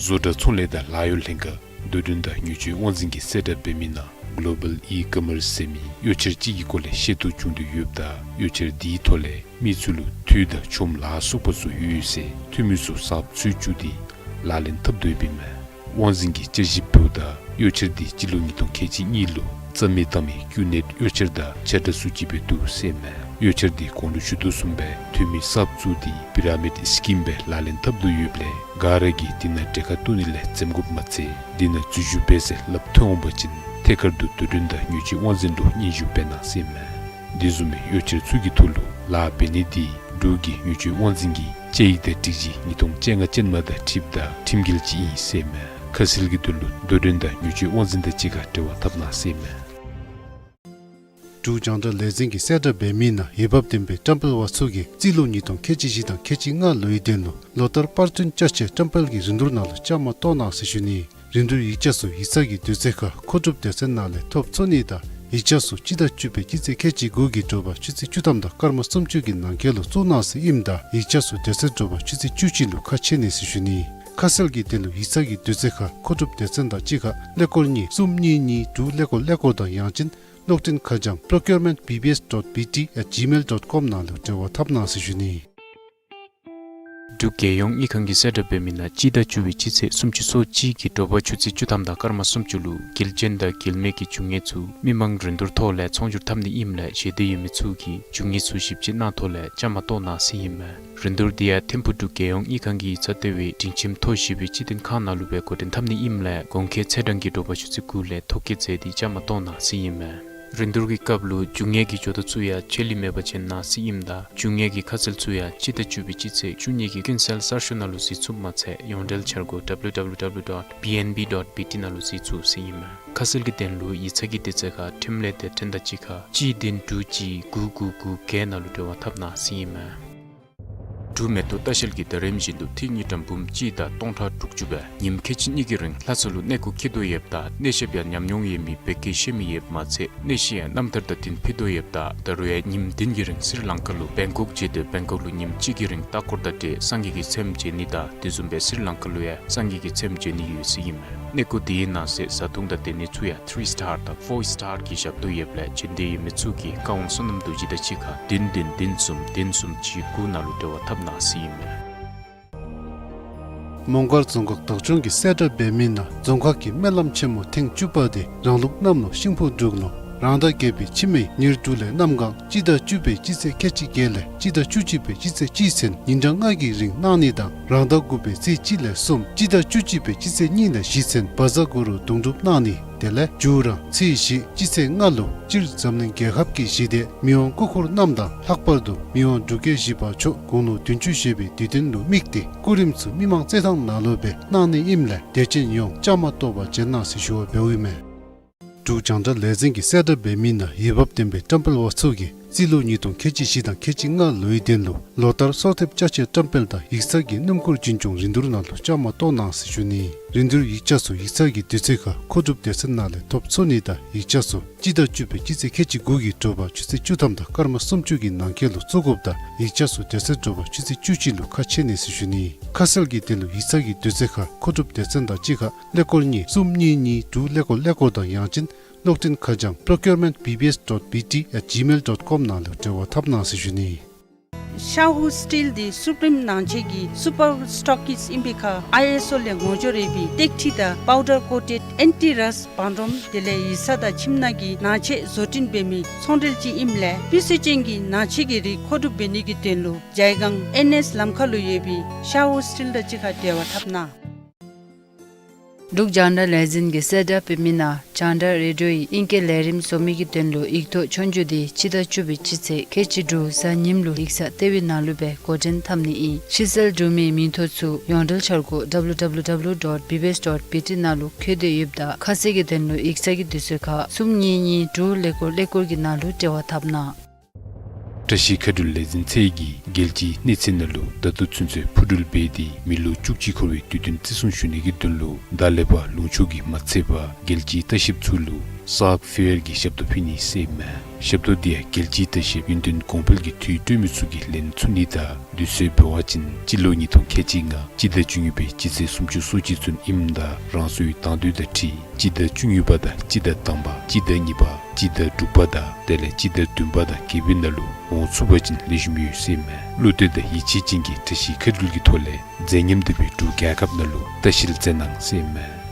བཟོ་གྲྭ་ཚོང་ལས་དང་ལཱ་གཡོག་ལྷན་ཁག་རྡོ་གྲོན་དང་མྱུར་སྐྱོབ་དབང་འཛིན་གྱིས་གསལ་བསྒྲགས་འབད་མི་ནང་གོ་ལོ་བཱལ་ཨི་ཀོ་མརསི་ཟེར་མི་གཡོག་འཁྱེར་ཅིག་གི་སྐོར་ལས་ཤེས་རྟོགས་བྱུང་དོ་ཡོདཔ་ད་གཡོག་འཁྱེར་དེའི་ཐོག་ལས་མི་ཚུ་ལུ་འཐུས་དང་ཆོམ་ལ་སོགས་པ་ཚུ་ཡོད་ཟེར་འཐུས་མི་ཚུ་གསརཔ་འཚོལ་བཅུག་སྟེ་ལག་ལེན་འཐབ་དོ་ཡོདཔ་ཨིན་མས། དབང་འཛིན་གྱིས་དཔྱད་ཞིབ་འབདཝ་ད་གཡོག་འཁྱེར་དེ་སྤྱི་ལོ་ཉིས་སྟོང་ཁལ་གཅིག་གཉིས་ལུ་རྩ་མེད་བཏང་མི་རྐྱེན་ངན་གཡོག་འཁྱེར་དང་ཆ་འདྲ་ཚུ་ཅིག་སྦེ་འདུག་ཟེར་ཨིན་མས། གཡོག་འཁྱེར་དེ་གོང་ལུ་ཞུ་དོ་བཟུམ་སྦེ་འཐུས་མི་གསརཔ་བཙུགས་ཏེ་པི་ར་མིཌ་སི་ཀིམ་སྦེ་ལག་ལེན་འཐབ་དོ་ཡོདཔ་ལས་ག་ར་གིས་དེ་ནང་གྲལ་ཁར་གཏོགས་ནི་ལས་འཛེམ་དགོཔ་མ་ཚད་དེ་ནང་འཛུལ་ཞུགས་འབད་ཟེར་སླབ་ཐོན་འོང་པ་ཅིན་ཐད་ཀར་དུ་རྡོ་གྲོན་དང་མྱུར་སྐྱོབ་དབང་འཛིན་ལུ་སྙན་ཞུ་འབད་གནང་ཟེར་ཨིན་མས། དེ་བཟུམ་མའི་གཡོག་འཁྱེར་ཚུ་གི་ཐོག་ལུ་ལཱ་འབད་ནི་དེ་འབྲུག་གི་མྱུར་སྐྱོབ་དབང་འཛིན་གྱི་བཅའ་ཡིག་དང་སྒྲིག་གཞི་ཉིས་སྟོང་བཅོ་ལྔ་ཅན་མ་དང་འཁྲིལཝ་ད་ཁྲིམས་འགལ་ཅིག་ཨིན་ཟེར་ཨིན་མས། ཁ་གསལ་གྱི་དོན་ལུ་རྡོ་གྲོན་དང་མྱུར་སྐྱོབ་དབང་འཛིན་དང་གཅིག་ཁར་འབྲེལ་བ་འཐབ་གནང་ཟེར་ཨིན་མས། འབྲུག་རྒྱང་བསྒྲགས་ལས་འཛིན་གྱིས་གསལ་བསྒྲགས་འབད་མི་ནང་འོས་འབབ་ལྡན་པའི་བཀྲམ་སྤེལ་པ་ཚུ་གིས་རྩིས་ལོ་ཉིས་སྟོང་ཁལ་གཅིག་བཞི་དང་ཁལ་གཅིག་ལྔ་ལོའི་དོན་ལུ་ལོ་ལྟར་པར་སྐྲུན་བཅའ་ཆས་བཀྲམ་སྤེལ་གྱི་རིན་བསྡུར་ནང་ལུ་བཅའ་མར་གཏོགས་གནང་ཟེར་ཞུ་ནི། རིན་བསྡུར་ཡིག་ཆ་ཚུ་ཡིག་ཚང་གི་དུས་ཚོད་ཁར་མཁོ་སྒྲུབ་སྡེ་ཚན་ནང་ལས་ཐོབ་ཚུགས་ནི་དང་ཡིག་ཆ་ཚུ་སྤྱི་ཟླ་བཅུ་པའི་སྤྱི་ཚེས་ཁལ་གཅིག་དགུ་གི་དྲོ་པ་ཆུ་ཚོད་བཅུ་ཐམ་དང་སྐར་མ་སུམ་ཅུ་གི་ནང་འཁོད་ལུ་བཙུགས་གནང་ཟེར་ཨིནམ་ད་ཡིག་ཆ་ཚུ་དེ་ཚེ་དྲོ་པ་ཆུ་ཚོད་བཅུ་གཅིག་ལུ་ཁ་ཕྱེ་ནི་ཟེར་ཞུ་ནི། ཁ་གསལ་གྱི་དོན་ལུ་ཡིག་ཚང་གི་དུས་ཚོད་ཁར་མཁོ་སྒྲུབ་སྡེ་ཚན་དང་གཅིག་ཁར་ཀླད་ཀོར་གཉིས་གསུམ་གཉིས་གཉིས་དྲུག་ཀླད་ཀོར་ཀླད་ཀོར་དང་ཡང་ཅིན་གློག་འཕྲིན་ཁ་བྱང་procurement B B S dot B T at gmail dot com ནང་ལུ་འབྲེལ་བ་འཐབ་གནང་ཟེར་ཞུ་ནི། འབྲུག་རྒྱལ་ཡོངས་དངུལ་ཁང་གིས་གསལ་བསྒྲགས་འབད་མི་ནང་སྤྱི་ཟླ་བཅུ་པའི་སྤྱི་ཚེས་སུམ་ཅུ་སོ་གཅིག་གི་དྲོ་པ་ཆུ་ཚོད་བཅུ་ཐམ་དང་སྐར་མ་སུམ་ཅུ་ལུ་དགེ་ལྗོན་དང་དགེ་མེད་ཀྱི་རྒྱུ་དངོས་ཚུ་མི་མང་རིན་བསྡུར་ཐོག་ལས་ཚོང་སྒྱུར་འཐབ་ནི་ཨིནམ་ལས་ཞལ་འདེབས་ཡོད་མི་ཚུ་གིས་རྒྱུ་དངོས་ཚུ་ཞིབ་དཔྱད་གནང་ཐོག་ལས་བཅའ་མར་གཏོགས་གནང་ཟེར་ཨིན་མས། རིན་བསྡུར་འདི་ཡང་ཐིམ་ཕུག་འབྲུག་རྒྱལ་ཡོངས་དངུལ་ཁང་གི་ཡིག་ཚང་ལྟེ་བའི་སྒྲིང་ཁྱིམ་མཐོ་ཞེས་པའི་སྤྱི་དོན་ཁང་ནང་ལུ་སྦེ་འགོ་འདྲེན་འཐབ་ནི་ཨིནམ་ལས་གོང་འཁོད་ཚེས་གྲངས་ཀྱི་དྲོ་པ་ཆུ་ཚོད་དགུ་ལས་ཐོ་བཀོད་མཛད་དེ་བཅའ་མར་གཏོགས་གནང་ཟེར་ཨིན་མས། རིན་བསྡུར་གྱི་སྐབས་ལུ་རྒྱུ་དངོས་ཀྱི་འབྱོར་ཐོ་ཚུ་ཡང་ཆད་ལུས་མེད་པར་བྱིན་གནང་ཟེར་ཨིནམ་ད་རྒྱུ་དངོས་ཀྱི་ཁ་གསལ་ཚུ་ཡང་སྤྱི་ཟླ་བཅུ་པའི་སྤྱི་ཚེས་བཅུ་གཉིས་ཀྱི་ཀུན་གསལ་གསར་ཤོག་ནང་ལུ་གཟིགས་ཚུགསཔ་མ་ཚད་ཡོངས་འབྲེལ་འཆར་སྒོ་W W W dot B N B dot B T ནང་ལུ་གཟིགས་ཚུགས་ཟེར་ཨིན་མས། ཁ་གསལ་གྱི་དོན་ལུ་ཡིག་ཚང་གི་དུས་ཚོད་ཁར་འཕྲིན་ལས་སྡེ་ཚན་དང་གཅིག་ཁར་གཅིག་བདུན་དྲུག་གཅིག་དགུ་དགུ་དགུ་བརྒྱད་ནང་ལུ་འབྲེལ་བ་འཐབ་གནང་ཟེར་ཨིན་མས། འབྲུག་མེ་ཏོག་ལྟ་བཤལ་གྱིས་ད་རེས་བཞིན་དུ་ཐིག་དངུལ་ཀྲམ་འབུམ་གཅིག་དང་སྟོང་ཕྲག་དྲུག་ཅུ་སྦེ་ཉིནམ་ཁལ་གཅིག་གཉིས་ཀྱི་རིང་ལྷ་ས་ལུ་གནས་སྐོར་འཁྱིད་དོ་ཡོདཔ་ད་གནས་བཤདཔ་ཡང་ཉམས་མྱོང་ཡོད་མི་བོད་སྐད་ཤེས་མི་ཡོདཔ་མ་ཚད་གནས་གཞི་ཡང་རྣམ་ཐར་དང་བསྟུན་ཕུལ་དོ་ཡོདཔ་ད་ད་རུང་ཡང་ཉིནམ་བདུན་གྱི་རིང་སི་རི་ལང་ཀ་ལུ་བེང་ཀོག་མཇལ་ཏེ་བེང་ཀོག་ལུ་ཉིནམ་གཅིག་གི་རིང་ལྟ་སྐོར་དང་འབྲེལ་སངས་རྒྱས་ཀྱི་ཚལ་མཇལ་ནི་དང་དེ་བཟུམ་སྦེ་སི་རི་ལང་ཀ་ལུ་ཡང་སངས་རྒྱས་ཀྱི་ཚལ་མཇལ་ནི་ཡོད་ཟེར་ཨིན་མས། གནས་སྐོར་དེའི་ནང་གསེས་བཟའ་འཐུང་དང་སྡོད་གནས་ཚུ་ཡང་ཐི་རི་སི་ཊར་དང་ཕོར་སི་ཊར་གྱི་ཞབས་ཏོག་ཡོདཔ་ལས་བྱོན་འདོད་ཡོད་མི་ཚུ་གིས་བཀའ་དབང་བསོད་ནམས་རྡོ་རྗེ་དང་གཅིག་ཁར་བདུན་བདུན་བདུན་གསུམ་བདུན་གསུམ་གཅིག་དགུ་ནང་ལུ་འབྲེལ་བ་འཐབ་གནང་ཟེར་ཨིན་མས། མོང་སྒར་རྫོང་ཁག་བདག་སྐྱོང་གིས་གསལ་བསྒྲགས་འབད་མི་ནང་རྫོང་ཁག་གི་སྨོན་ལམ་ཆེན་མོ་ཐེངས་བཅུ་པ་དེ་རང་ལུགས་གནམ་ལོ་ཤིང་ཕོ་འབྲུག་ལོ་རང་ཟླ་བརྒྱད་པའི་ཕྱི་མའི་ཉེར་དྲུག་ལས་གནམ་གང་སྤྱི་ཟླ་བཅུ་པའི་སྤྱི་ཚེས་ཁལ་གཅིག་བརྒྱད་ལས་སྤྱི་ཟླ་བཅུ་གཅིག་པའི་སྤྱི་ཚེས་གཅིག་ཚུན་ཉིན་གྲངས་ལྔ་གི་རིང་གནང་ནི་དང་རང་ཟླ་དགུ་པའི་ཚེས་གཅིག་ལས་གསུམ་སྤྱི་ཟླ་བཅུ་གཅིག་པའི་སྤྱི་ཚེས་གཉིས་ལས་བཞི་ཚུན་བཛྲ་གུ་རུ་གདུང་སྒྲུབ་གནང་ནི་དེ་ལས་མཇུག་ར་ཚེས་བཞི་སྤྱི་ཚེས་ལྔ་ལུ་སྤྱིར་འཛམ་གླིང་རྒྱལ་ཁབ་ཀྱི་ཞི་བདེ་མི་དབང་སྐུ་འཁོར་རྣམས་དང་ལྷག་པར་དུ་མི་དབང་འབྲུག་རྒྱལ་བཞི་པ་མཆོག་དགུང་ལོ་བདུན་ཅུ་བཞེས་པའི་དུས་སྟོན་ལུ་དམིགས་ཏེ་སྐུ་རིམ་ཚུ་མི་མང་རྩེད་ཐང་ནང་ལུ་སྦེ་གནང་ནི་ཨིནམ་ལས་དད་ཅན་ཡོངས་བཅའ་མར་གཏོགས་པར་བྱོན་གནང་ཟེར་ཞུ་བ་འབདཝ་ཨིན་མས། འབྲུག་རྒྱང་བསྒྲགས་ལས་འཛིན་གྱིས་གསལ་བསྒྲགས་འབད་མི་ནང་འོས་འབབ་ལྡན་པའི་བཀྲམ་སྤེལ་བ་ཚུ་གིས་རྩིས་ལོ་ཉིས་སྟོང་ཁལ་གཅིག་བཞི་དང་ཁལ་གཅིག་ལྔ་ལོའི་དོན་ལུ་ལོ་ལྟར་གསོལ་འདེབས་ཅ་ཆས་བཀྲམ་སྤེལ་དང་ཡིག་ཚང་གི་སྣུམ་འཁོར་རྒྱུན་སྐྱོང་རིན་བསྡུར་ནང་ལུ་བཅའ་མར་གཏོགས་གནང་ཟེར་ཞུ་ནི། རིན་བསྡུར་ཡིག་ཆ་ཚུ་ཡིག་ཚང་གི་དུས་ཚོད་ཁར་མཁོ་སྒྲུབ་སྡེ་ཚན་ནང་ལས་ཐོབ་ཚུགས་ནི་དང་ཡིག་ཆ་ཚུ་སྤྱི་ཟླ་བཅུ་པའི་སྤྱི་ཚེས་ཁལ་གཅིག་དགུ་གི་དྲོ་པ་ཆུ་ཚོད་བཅུ་ཐམ་དང་སྐར་མ་སུམ་ཅུ་གི་ནང་འཁོད་ལུ་བཙུགས་དགོཔ་ད་ཡིག་ཆ་ཚུ་དེ་ཚེ་དྲོ་པ་ཆུ་ཚོད་བཅུ་གཅིག་ལུ་ཁ་ཕྱེ་ནི་ཟེར་ཞུ་ནི། ཁ་གསལ་གྱི་དོན་ལུ་ཡིག་ཚང་གི་དུས་ཚོད་ཁར་མཁོ་སྒྲུབ་སྡེ་ཚན་དང་གཅིག་ཁར་ཀླད་ཀོར་གཉིས་གསུམ་གཉིས་གཉིས་དྲུག་ཀླད་ཀོར་ཀླད་ཀོར་དང་ཡང་ཅིན་གློག་འཕྲིན་ཁ་བྱང་procurement B B S dot B T at gmail dot com ནང་ལུ་འབྲེལ་བ་འཐབ་གནང་ཟེར་ཞུ་ནི། ཤ་ཧུ་སི་ཊིལ་འདི་སུ་པི་རིམ་ནང་ཆེན་གྱི་སུ་པར་སི་ཊོག་ཀིསཊ་ཨིན་པའི་ཁར་ཨའི་ཨེསི་ཨོ་ལས་ངོ་སྦྱོར་ཡོད་པའི་སྟེགས་ཁྲི་དང་པའུ་ཌར་ཀོ་ཊེཌ་ཨེན་ཊི་རསཊ་བང་སྒྲོམ་དེ་ལས་ཡིག་ཚང་དང་ཁྱིམ་ནང་གི་ནང་ཆས་བཟོ་སྐྲུན་འབད་མི་ཚོང་འབྲེལ་ཅིག་ཨིནམ་ལས་སྤུས་ཚད་ཅན་གྱི་ནང་ཆས་ཀྱི་རིགས་མཁོ་སྒྲུབ་འབད་ནི་གི་དོན་ལུ་ཇའི་སྒང་ཨེན་ཨེསི་ལམ་ཁ་ལུ་ཡོད་པའི་ཤ་ཧུ་སི་ཊིལ་དང་གཅིག་ཁར་འབྲེལ་བ་འཐབ་གནང་། འབྲུག་རྒྱང་བསྒྲགས་ལས་འཛིན་གྱིས་གསལ་བསྒྲགས་འབད་མི་ནང་རྒྱང་བསྒྲགས་རེ་ཌི་ཡོའི་ཨིང་སྐད་ལས་རིམ་བཟོ་མི་གི་དོན་ལུ་ཡིག་ཐོག་ཆོས་རྒྱུགས་འདི་སྤྱི་ཟླ་བཅུ་པའི་སྤྱི་ཚེས་ཁལ་གཅིག་དྲུག་གཟའ་ཉིམ་ལུ་ཡིག་ཚང་ལྟེ་བའི་ནང་ལུ་སྦེ་འགོ་འདྲེན་འཐབ་ནི་ཨིན། ཕྱིར་སེལ་གྲུབ་མི་མིང་ཐོ་ཚུ་ཡོངས་འབྲེལ་འཆར་སྒོ་W W W dot B B S dot B T ནང་ལུ་བཀོད་དེ་ཡོདཔ་ད་ཁ་གསལ་གྱི་དོན་ལུ་ཡིག་ཚང་གི་དུས་ཚོད་ཁར་གསུམ་གཉིས་གཉིས་དྲུག་ཀླད་ཀོར་ཀླད་ཀོར་གྱི་ནང་ལུ་འབྲེལ་བ་འཐབ་གནང་། བཀྲ་ཤིས་མཁའ་འགྲུལ་ལས་འཛིན་ཚད་ཀྱིས་རྒྱལ་སྤྱིའི་གནས་ཚད་ནང་ལུ་ད་ལྟོ་ཚུན་ཚོད་འཕུར་འགྲུལ་འབད་དེ་མི་ལོ་བཅུ་གཅིག་འཁོར་བའི་དུས་སྟོན་བརྩི་སྲུང་ཞུ་ནི་གི་དོན་ལུ་ད་ལས་ཕར་ལུང་ཕྱོགས་ཀྱི་མ་ཚད་པར་རྒྱལ་སྤྱིའི་ལྟ་བཤལཔ་ཚུ་ལུ་སཱཀ་ཕེར་གྱི་ཞབས་ཏོག་ཕུལ་ནི་ཟེར་ཨིན་མས། ཞབས་ཏོག་འདི་ཡང་རྒྱལ་སྤྱིའི་ལྟ་བཤལཔ་ཡུན་བརྟན་གོང་འཕེལ་གྱི་དུས་སྤྲོད་མི་ཚུ་གིས་ལེན་ཚུགས་ནི་དང་དུས་ཚོད་འབད་བ་ཅིན་སྤྱི་ལོ་ཉིས་སྟོང་ཁལ་གཅིག་ལྔ་སྤྱི་ཟླ་བཅུ་གཉིས་པའི་སྤྱི་ཚེས་སུམ་ཅུ་སོ་གཅིག་ཚུན་ཨིནམ་ད་རང་སོའི་དང་འདོད་དང་འཁྲིལ་སྤྱི་ཟླ་བཅུ་གཉིས་པ་དང་སྤྱི་ཟླ་དང་པ་སྤྱི་ཟླ་གཉིས་པ་སྤྱི་ཟླ་དྲུག་པ་དང་དེ་ལས་སྤྱི་ཟླ་བདུན་པ་དང་བརྒྱད་པའི་ནང་ལུ་འོང་ཚུགས་པ་ཅིན་ལེགས་ཤོམ་ཡོད་ཟེར་ཨིན་མས། བློ་གཏད་དང་ཡིད་ཆེས་ཅན་གྱིས་བཀྲ་ཤིས་མཁའ་འགྲུལ་གྱི་ཐོག་ལས་མཛེས་ཉམས་ལྡན་པའི་འབྲུག་རྒྱལ་ཁབ་ནང་ལུ་ལྟ་བཤལ་མཛད་གནང་ཟེར་ཨིན་མས།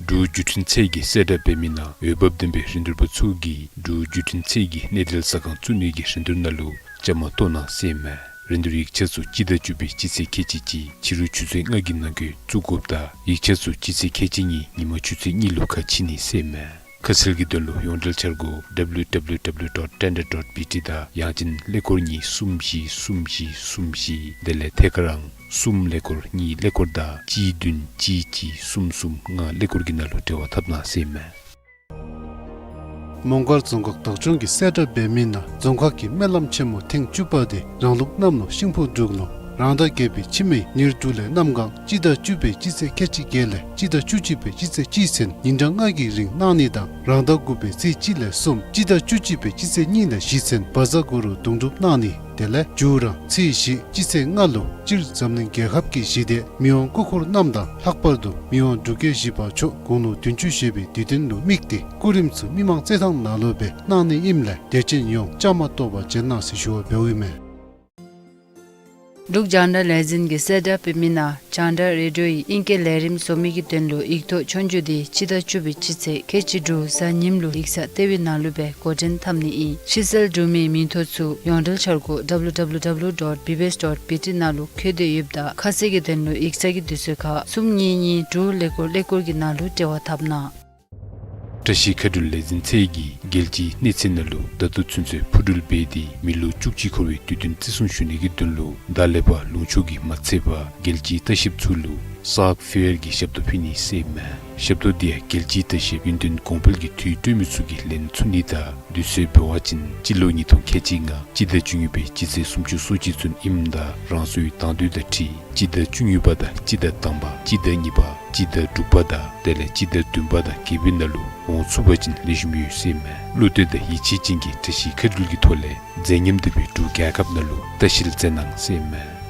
འབྲུག་བརྒྱུད་འཕྲིན་ཚད་ཀྱིས་གསལ་བསྒྲགས་འབད་མི་ནང་འོས་འབབ་ལྡན་པའི་རིན་བསྡུར་པ་ཚུ་གིས་འབྲུག་བརྒྱུད་འཕྲིན་ཚད་ཀྱི་གནས་སྡུད་ས་ཁང་བཙུགས་ནི་གི་རིན་བསྡུར་ནང་ལུ་བཅའ་མར་གཏོགས་གནང་ཟེར་ཨིན་མས། རིན་བསྡུར་ཡིག་ཆ་ཚུ་སྤྱི་ཟླ་བཅུ་པའི་སྤྱི་ཚེས་ཁལ་གཅིག་གཅིག་ཕྱི་རུ་ཆུ་ཚོད་ལྔ་གི་ནང་འཁོད་བཙུགས་དགོཔ་ད་ཡིག་ཆ་ཚུ་སྤྱི་ཚེས་ཁལ་གཅིག་གཉིས་ཉིན་མ་ཆུ་ཚོད་གཉིས་ལུ་ཁ་ཕྱེ་ནི་ཟེར་ཨིན་མས། ཁ་གསལ་གྱི་དོན་ལུ་ཡོངས་འབྲེལ་འཆར་སྒོ་W W W dot tender dot B T དང་ཡང་ཅིན་ཀླད་ཀོར་གཉིས་གསུམ་བཞི་གསུམ་བཞི་གསུམ་བཞི་དེ་ལས་ཐད་ཀར་ཨང་གསུམ་ཀླད་ཀོར་གཉིས་ཀླད་ཀོར་དང་གཅིག་བདུན་གཅིག་གཅིག་གསུམ་གསུམ་ལྔ་ཀླད་ཀོར་གྱི་ནང་ལུ་འབྲེལ་བ་འཐབ་གནང་ཟེར་ཨིན་མས། མོང་སྒར་རྫོང་ཁག་བདག་སྐྱོང་གིས་གསལ་བསྒྲགས་འབད་མི་ནང་རྫོང་ཁག་གི་སྨོན་ལམ་ཆེན་མོ་ཐེངས་བཅུ་པ་དེ་རང་ལུགས་གནམ་ལོ་ཤིང་ཕོ་འབྲུག་ལོ་རང་ཟླ་བརྒྱད་པའི་ཕྱི་མའི་ཉེར་དྲུག་ལས་གནམ་གང་སྤྱི་ཟླ་བཅུ་པའི་སྤྱི་ཚེས་ཁལ་གཅིག་བརྒྱད་ལས་སྤྱི་ཟླ་བཅུ་གཅིག་པའི་སྤྱི་ཚེས་གཅིག་ཚུན་ཉིན་གྲངས་ལྔ་གི་རིང་གནང་ནི་དང་རང་ཟླ་དགུ་པའི་ཚེས་གཅིག་ལས་གསུམ་སྤྱི་ཟླ་བཅུ་གཅིག་པའི་སྤྱི་ཚེས་གཉིས་ལས་བཞི་ཚུན་བཛྲ་གུ་རུ་གདུང་སྒྲུབ་གནང་ནི་ དེ་ལས་མཇུག་ར་ཚེས་བཞི་སྤྱི་ཚེས་ལྔ་ལུ་སྤྱིར་འཛམ་གླིང་རྒྱལ་ཁབ་ཀྱི་གཞི་སྡེ་མི་དབང་སྐུ་འཁོར་རྣམས་དང་ལྷག་པར་དུ་མི་དབང་འབྲུག་རྒྱལ་བཞི་པ་མཆོག་དགུང་ལོ་བདུན་ཅུ་བཞེས་པའི་དུས་སྟོན་ལུ་དམིགས་ཏེ་སྐུ་རིམ་ཚུ་མི་མང་རྩེད་ཐང་ནང་ལུ་སྦེ་གནང་ནི་ཨིནམ་ལས་དད་ཅན་ཡོངས་བཅའ་མར་གཏོགས་པར་བྱོན་གནང་ཟེར་ཞུ་བ་འབདཝ་ཨིན་མས། འབྲུག་རྒྱང་བསྒྲགས་ལས་འཛིན་གྱིས་གསལ་བསྒྲགས་འབད་མི་ནང་རྒྱང་བསྒྲགས་རེ་ཌིའོ་ཡི་ཨིང་སྐད་ལས་རིམ་བཟོ་མི་གི་དོན་ལུ་ཡིག་ཐོག་ཆོས་རྒྱུགས་འདི་སྤྱི་ཟླ་བཅུ་པའི་སྤྱི་ཚེས་ཁལ་གཅིག་དྲུག་གཟའ་ཉིམ་ལུ་ཡིག་ཚང་ལྟེ་བའི་ནང་ལུ་སྦེ་འགོ་འདྲེན་འཐབ་ནི་ཨིན། ཕྱི་གསལ་འབྲུ་མེད་མིང་ཐོ་ཚུ་ཡོངས་འབྲེལ་འཆར་སྒོ་W W W dot B B S dot B T ནང་ལུ་བཀོད་དེ་ཡོདཔ་ད་ཁ་གསལ་གྱི་དོན་ལུ་ཡིག་ཚང་གི་དུས་ཚོད་ཁར་གསུམ་གཉིས་གཉིས་དྲུག་ཀླད་ཀོར་ཀླད་ཀོར་གྱི་ནང་ལུ་འབྲེལ་བ་འཐབ་གནང་། བཀྲ་ཤིས་མཁའ་འགྲུལ་ལས་འཛིན་ཚད་ཀྱིས་རྒྱལ་སྤྱིའི་གནས་ཚད་ནང་ལུ་ད་ལྟོ་ཚུན་ཚོད་འཕུར་འགྲུལ་འབད་དེ་མི་ལོ་བཅུ་གཅིག་འཁོར་བའི་དུས་སྟོན་བརྩི་སྲུང་ཞུ་ནི་གི་དོན་ལུ་བརྡ་ལས་པ་ལུང་ཕྱོགས་ཀྱིས་མ་ཚད་པར་རྒྱལ་སྤྱིའི་ལྟ་བཤལཔ་ཚུ་ལུ་སཱཀ་ཕེར་གྱི་ཞབས་ཏོག་ཕུལ་ནི་ཟེར་ཨིན་མས། ཞབས་ཏོག་འདི་ཡང་རྒྱལ་སྤྱིའི་ལྟ་བཤལཔ་ཡུན་བརྟན་གོང་འཕེལ་གྱི་དུས་སྤྲོད་མི་ཚུ་གིས་ལེན་ཚུགས་ནི་དང་དུས་ཚོད་འབད་བ་ཅིན་སྤྱི་ལོ་ཉིས་སྟོང་ཁལ་གཅིག་ལྔ་སྤྱི་ཟླ་བཅུ་གཉིས་པའི་སྤྱི་ཚེས་སུམ་ཅུ་སོ་གཅིག་ཚུན་ཨིནམ་ད་རང་སོའི་དང་འདོད་དང་འཁྲིལ་སྤྱི་ཟླ་བཅུ་གཉིས་པ་དང་སྤྱི་ཟླ་དང་པ་སྤྱི་ཟླ་གཉིས་པ་སྤྱི་ཟླ་དྲུག་པ་དང་དེ་ལས་སྤྱི་ཟླ་བདུན་པ་དང་བརྒྱད་པའི་ནང་ལུ་འོང་ཚུགས་པ་ཅིན་ལེགས་ཤོམ་ཡོད་ཟེར་ཨིན་མས། བློ་གཏད་དང་ཡིད་ཆེས་ཅན་གྱིས་བཀྲ་ཤིས་མཁའ་འགྲུལ་གྱི་ཐོག་ལས་མཛད་ཉམས་ལྡན་པའི་འབྲུག་རྒྱལ་ཁབ་ནང་ལུ་ལྟ་བཤལ་མཛད་གནང་ཟེར་ཨིན་མས།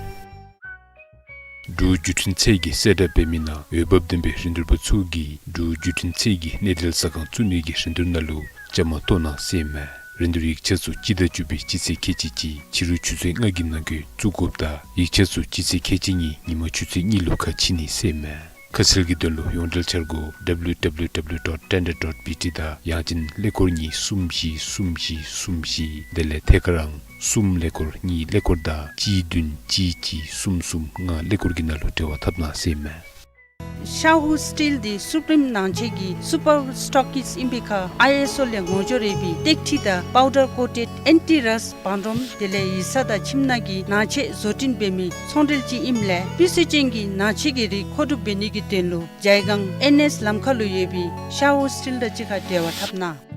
འབྲུག་བརྒྱུད་འཕྲིན་ཚད་ཀྱིས་གསལ་བསྒྲགས་འབད་མི་ནང་འོས་འབབ་ལྡན་པའི་རིན་བསྡུར་པ་ཚུ་གིས་འབྲུག་བརྒྱུད་འཕྲིན་ཚད་ཀྱི་གནས་སྡུད་ས་ཁང་བཙུགས་ནི་གི་རིན་བསྡུར་ནང་ལུ་བཅའ་མར་གཏོགས་གནང་ཟེར་ཨིན་མས། རིན་བསྡུར་ཡིག་ཆ་ཚུ་སྤྱི་ཟླ་བཅུ་པའི་སྤྱི་ཚེས་ཁལ་གཅིག་གཅིག་ཕྱི་རུ་ཆུ་ཚོད་ལྔ་གི་ནང་འཁོད་བཙུགས་དགོཔ་དང་ཡིག་ཆ་ཚུ་སྤྱི་ཚེས་ཁལ་གཅིག་གཉིས་ཉིན་མ་ཆུ་ཚོད་གཉིས་ལུ་ཁ་ཕྱེ་ནི་ཟེར་ཨིན་མས། ཁ་གསལ་གྱི་དོན་ལུ་ཡོངས་འབྲེལ་འཆར་སྒོ་W W W dot tender dot B T དང་ཡང་ཅིན་ཀླད་ཀོར་གཉིས་གསུམ་བཞི་གསུམ་བཞི་གསུམ་བཞི་དེ་ལས་ཐད་ཀར་ཨང་གསུམ་ཀླད་ཀོར་གཉིས་ཀླད་ཀོར་དང་གཅིག་བདུན་གཅིག་གཅིག་གསུམ་གསུམ་ལྔ་ཀླད་ཀོར་གྱི་ནང་ལུ་འབྲེལ་བ་འཐབ་གནང་ཟེར་ཨིན་མས། ཤ་ཧུ་སི་ཊིལ་འདི་སུ་པྲིམ་ནང་ཆེན་གྱི་སུ་པར་སི་ཊོག་ཀིསཊ་ཨིན་པའི་ཁར་ཨའི་ཨེསི་ཨོ་ལས་ངོ་སྦྱོར་འབད་བའི་ཏེག་ཁྲི་དང་པའུ་ཌར་ཀོ་ཊེཌ་ཨེན་ཊི་རསཊ་བང་རིམ་དེ་ལས་ཡིག་ཚང་དང་ཁྱིམ་ནང་གི་ནང་ཆས་བཟོ་སྐྲུན་འབད་མི་ཚོང་འབྲེལ་ཅིག་ཨིནམ་ལས་སྤུས་ཚད་ཅན་གྱི་ནང་ཆས་ཀྱི་རིགས་མཁོ་སྒྲུབ་འབད་ནི་གི་དོན་ལུ་ཇའི་སྒང་ཨེན་ཨེསི་ལམ་ཁ་ལུ་ཡོད་པའི་ཤ་ཧུ་སི་ཊིལ་དང་གཅིག་ཁར་འབྲེལ་བ་འཐབ་གནང་།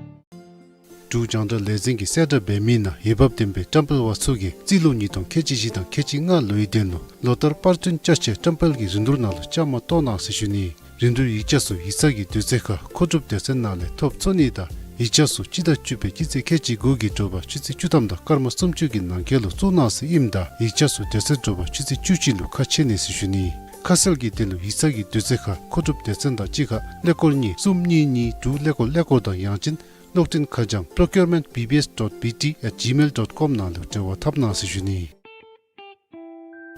འབྲུག་རྒྱང་བསྒྲགས་ལས་འཛིན་གྱིས་གསལ་བསྒྲགས་འབད་མི་ནང་འོས་འབབ་ལྡན་པའི་བཀྲམ་སྤེལ་པ་ཚུ་གིས་རྩིས་ལོ་ཉིས་སྟོང་ཁལ་གཅིག་བཞི་དང་ཁལ་གཅིག་ལྔ་ལོའི་དོན་ལུ་ལོ་ལྟར་པར་སྐྲུན་ཅ་ཆས་བཀྲམ་སྤེལ་གྱི་རིན་བསྡུར་ནང་ལུ་བཅའ་མར་གཏོགས་གནང་ཟེར་ཞུ་ནི། རིན་བསྡུར་ཡིག་ཆ་ཚུ་ཡིག་ཚང་གི་དུས་ཚོད་ཁར་མཁོ་སྒྲུབ་སྡེ་ཚན་ནང་ལས་ཐོབ་ཚུགས་ནི་དང་ཡིག་ཆ་ཚུ་སྤྱི་ཟླ་བཅུ་པའི་སྤྱི་ཚེས་ཁལ་གཅིག་དགུ་གི་དྲོ་པ་ཆུ་ཚོད་བཅུ་ཐམ་དང་སྐར་མ་སུམ་ཅུ་གི་ནང་འཁོད་ལུ་བཙུགས་གནང་ཟེར་ཨིནམ་ད་ཡིག་ཆ་ཚུ་དེ་ཚེ་དྲོ་པ་ཆུ་ཚོད་བཅུ་གཅིག་ལུ་ཁ་ཕྱེ་ནི་ཟེར་ཞུ་ནི། ཁ་གསལ་གྱི་དོན་ལུ་ཡིག་ཚང་གི་དུས་ཚོད་ཁར་མཁོ་སྒྲུབ་སྡེ་ཚན་དང་གཅིག་ཁར་ཀླད་ཀོར་གཉིས་གསུམ་གཉིས་གཉིས་དྲུག་ཀླད་ཀོར་ཀླད་ཀོར་དང་ཡང་ཅིན་གློག་འཕྲིན་ཁ་བྱང་procurement B B S dot B T at gmail dot com ནང་ལུ་འབྲེལ་བ་འཐབ་གནང་ཟེར་ཞུ་ནི།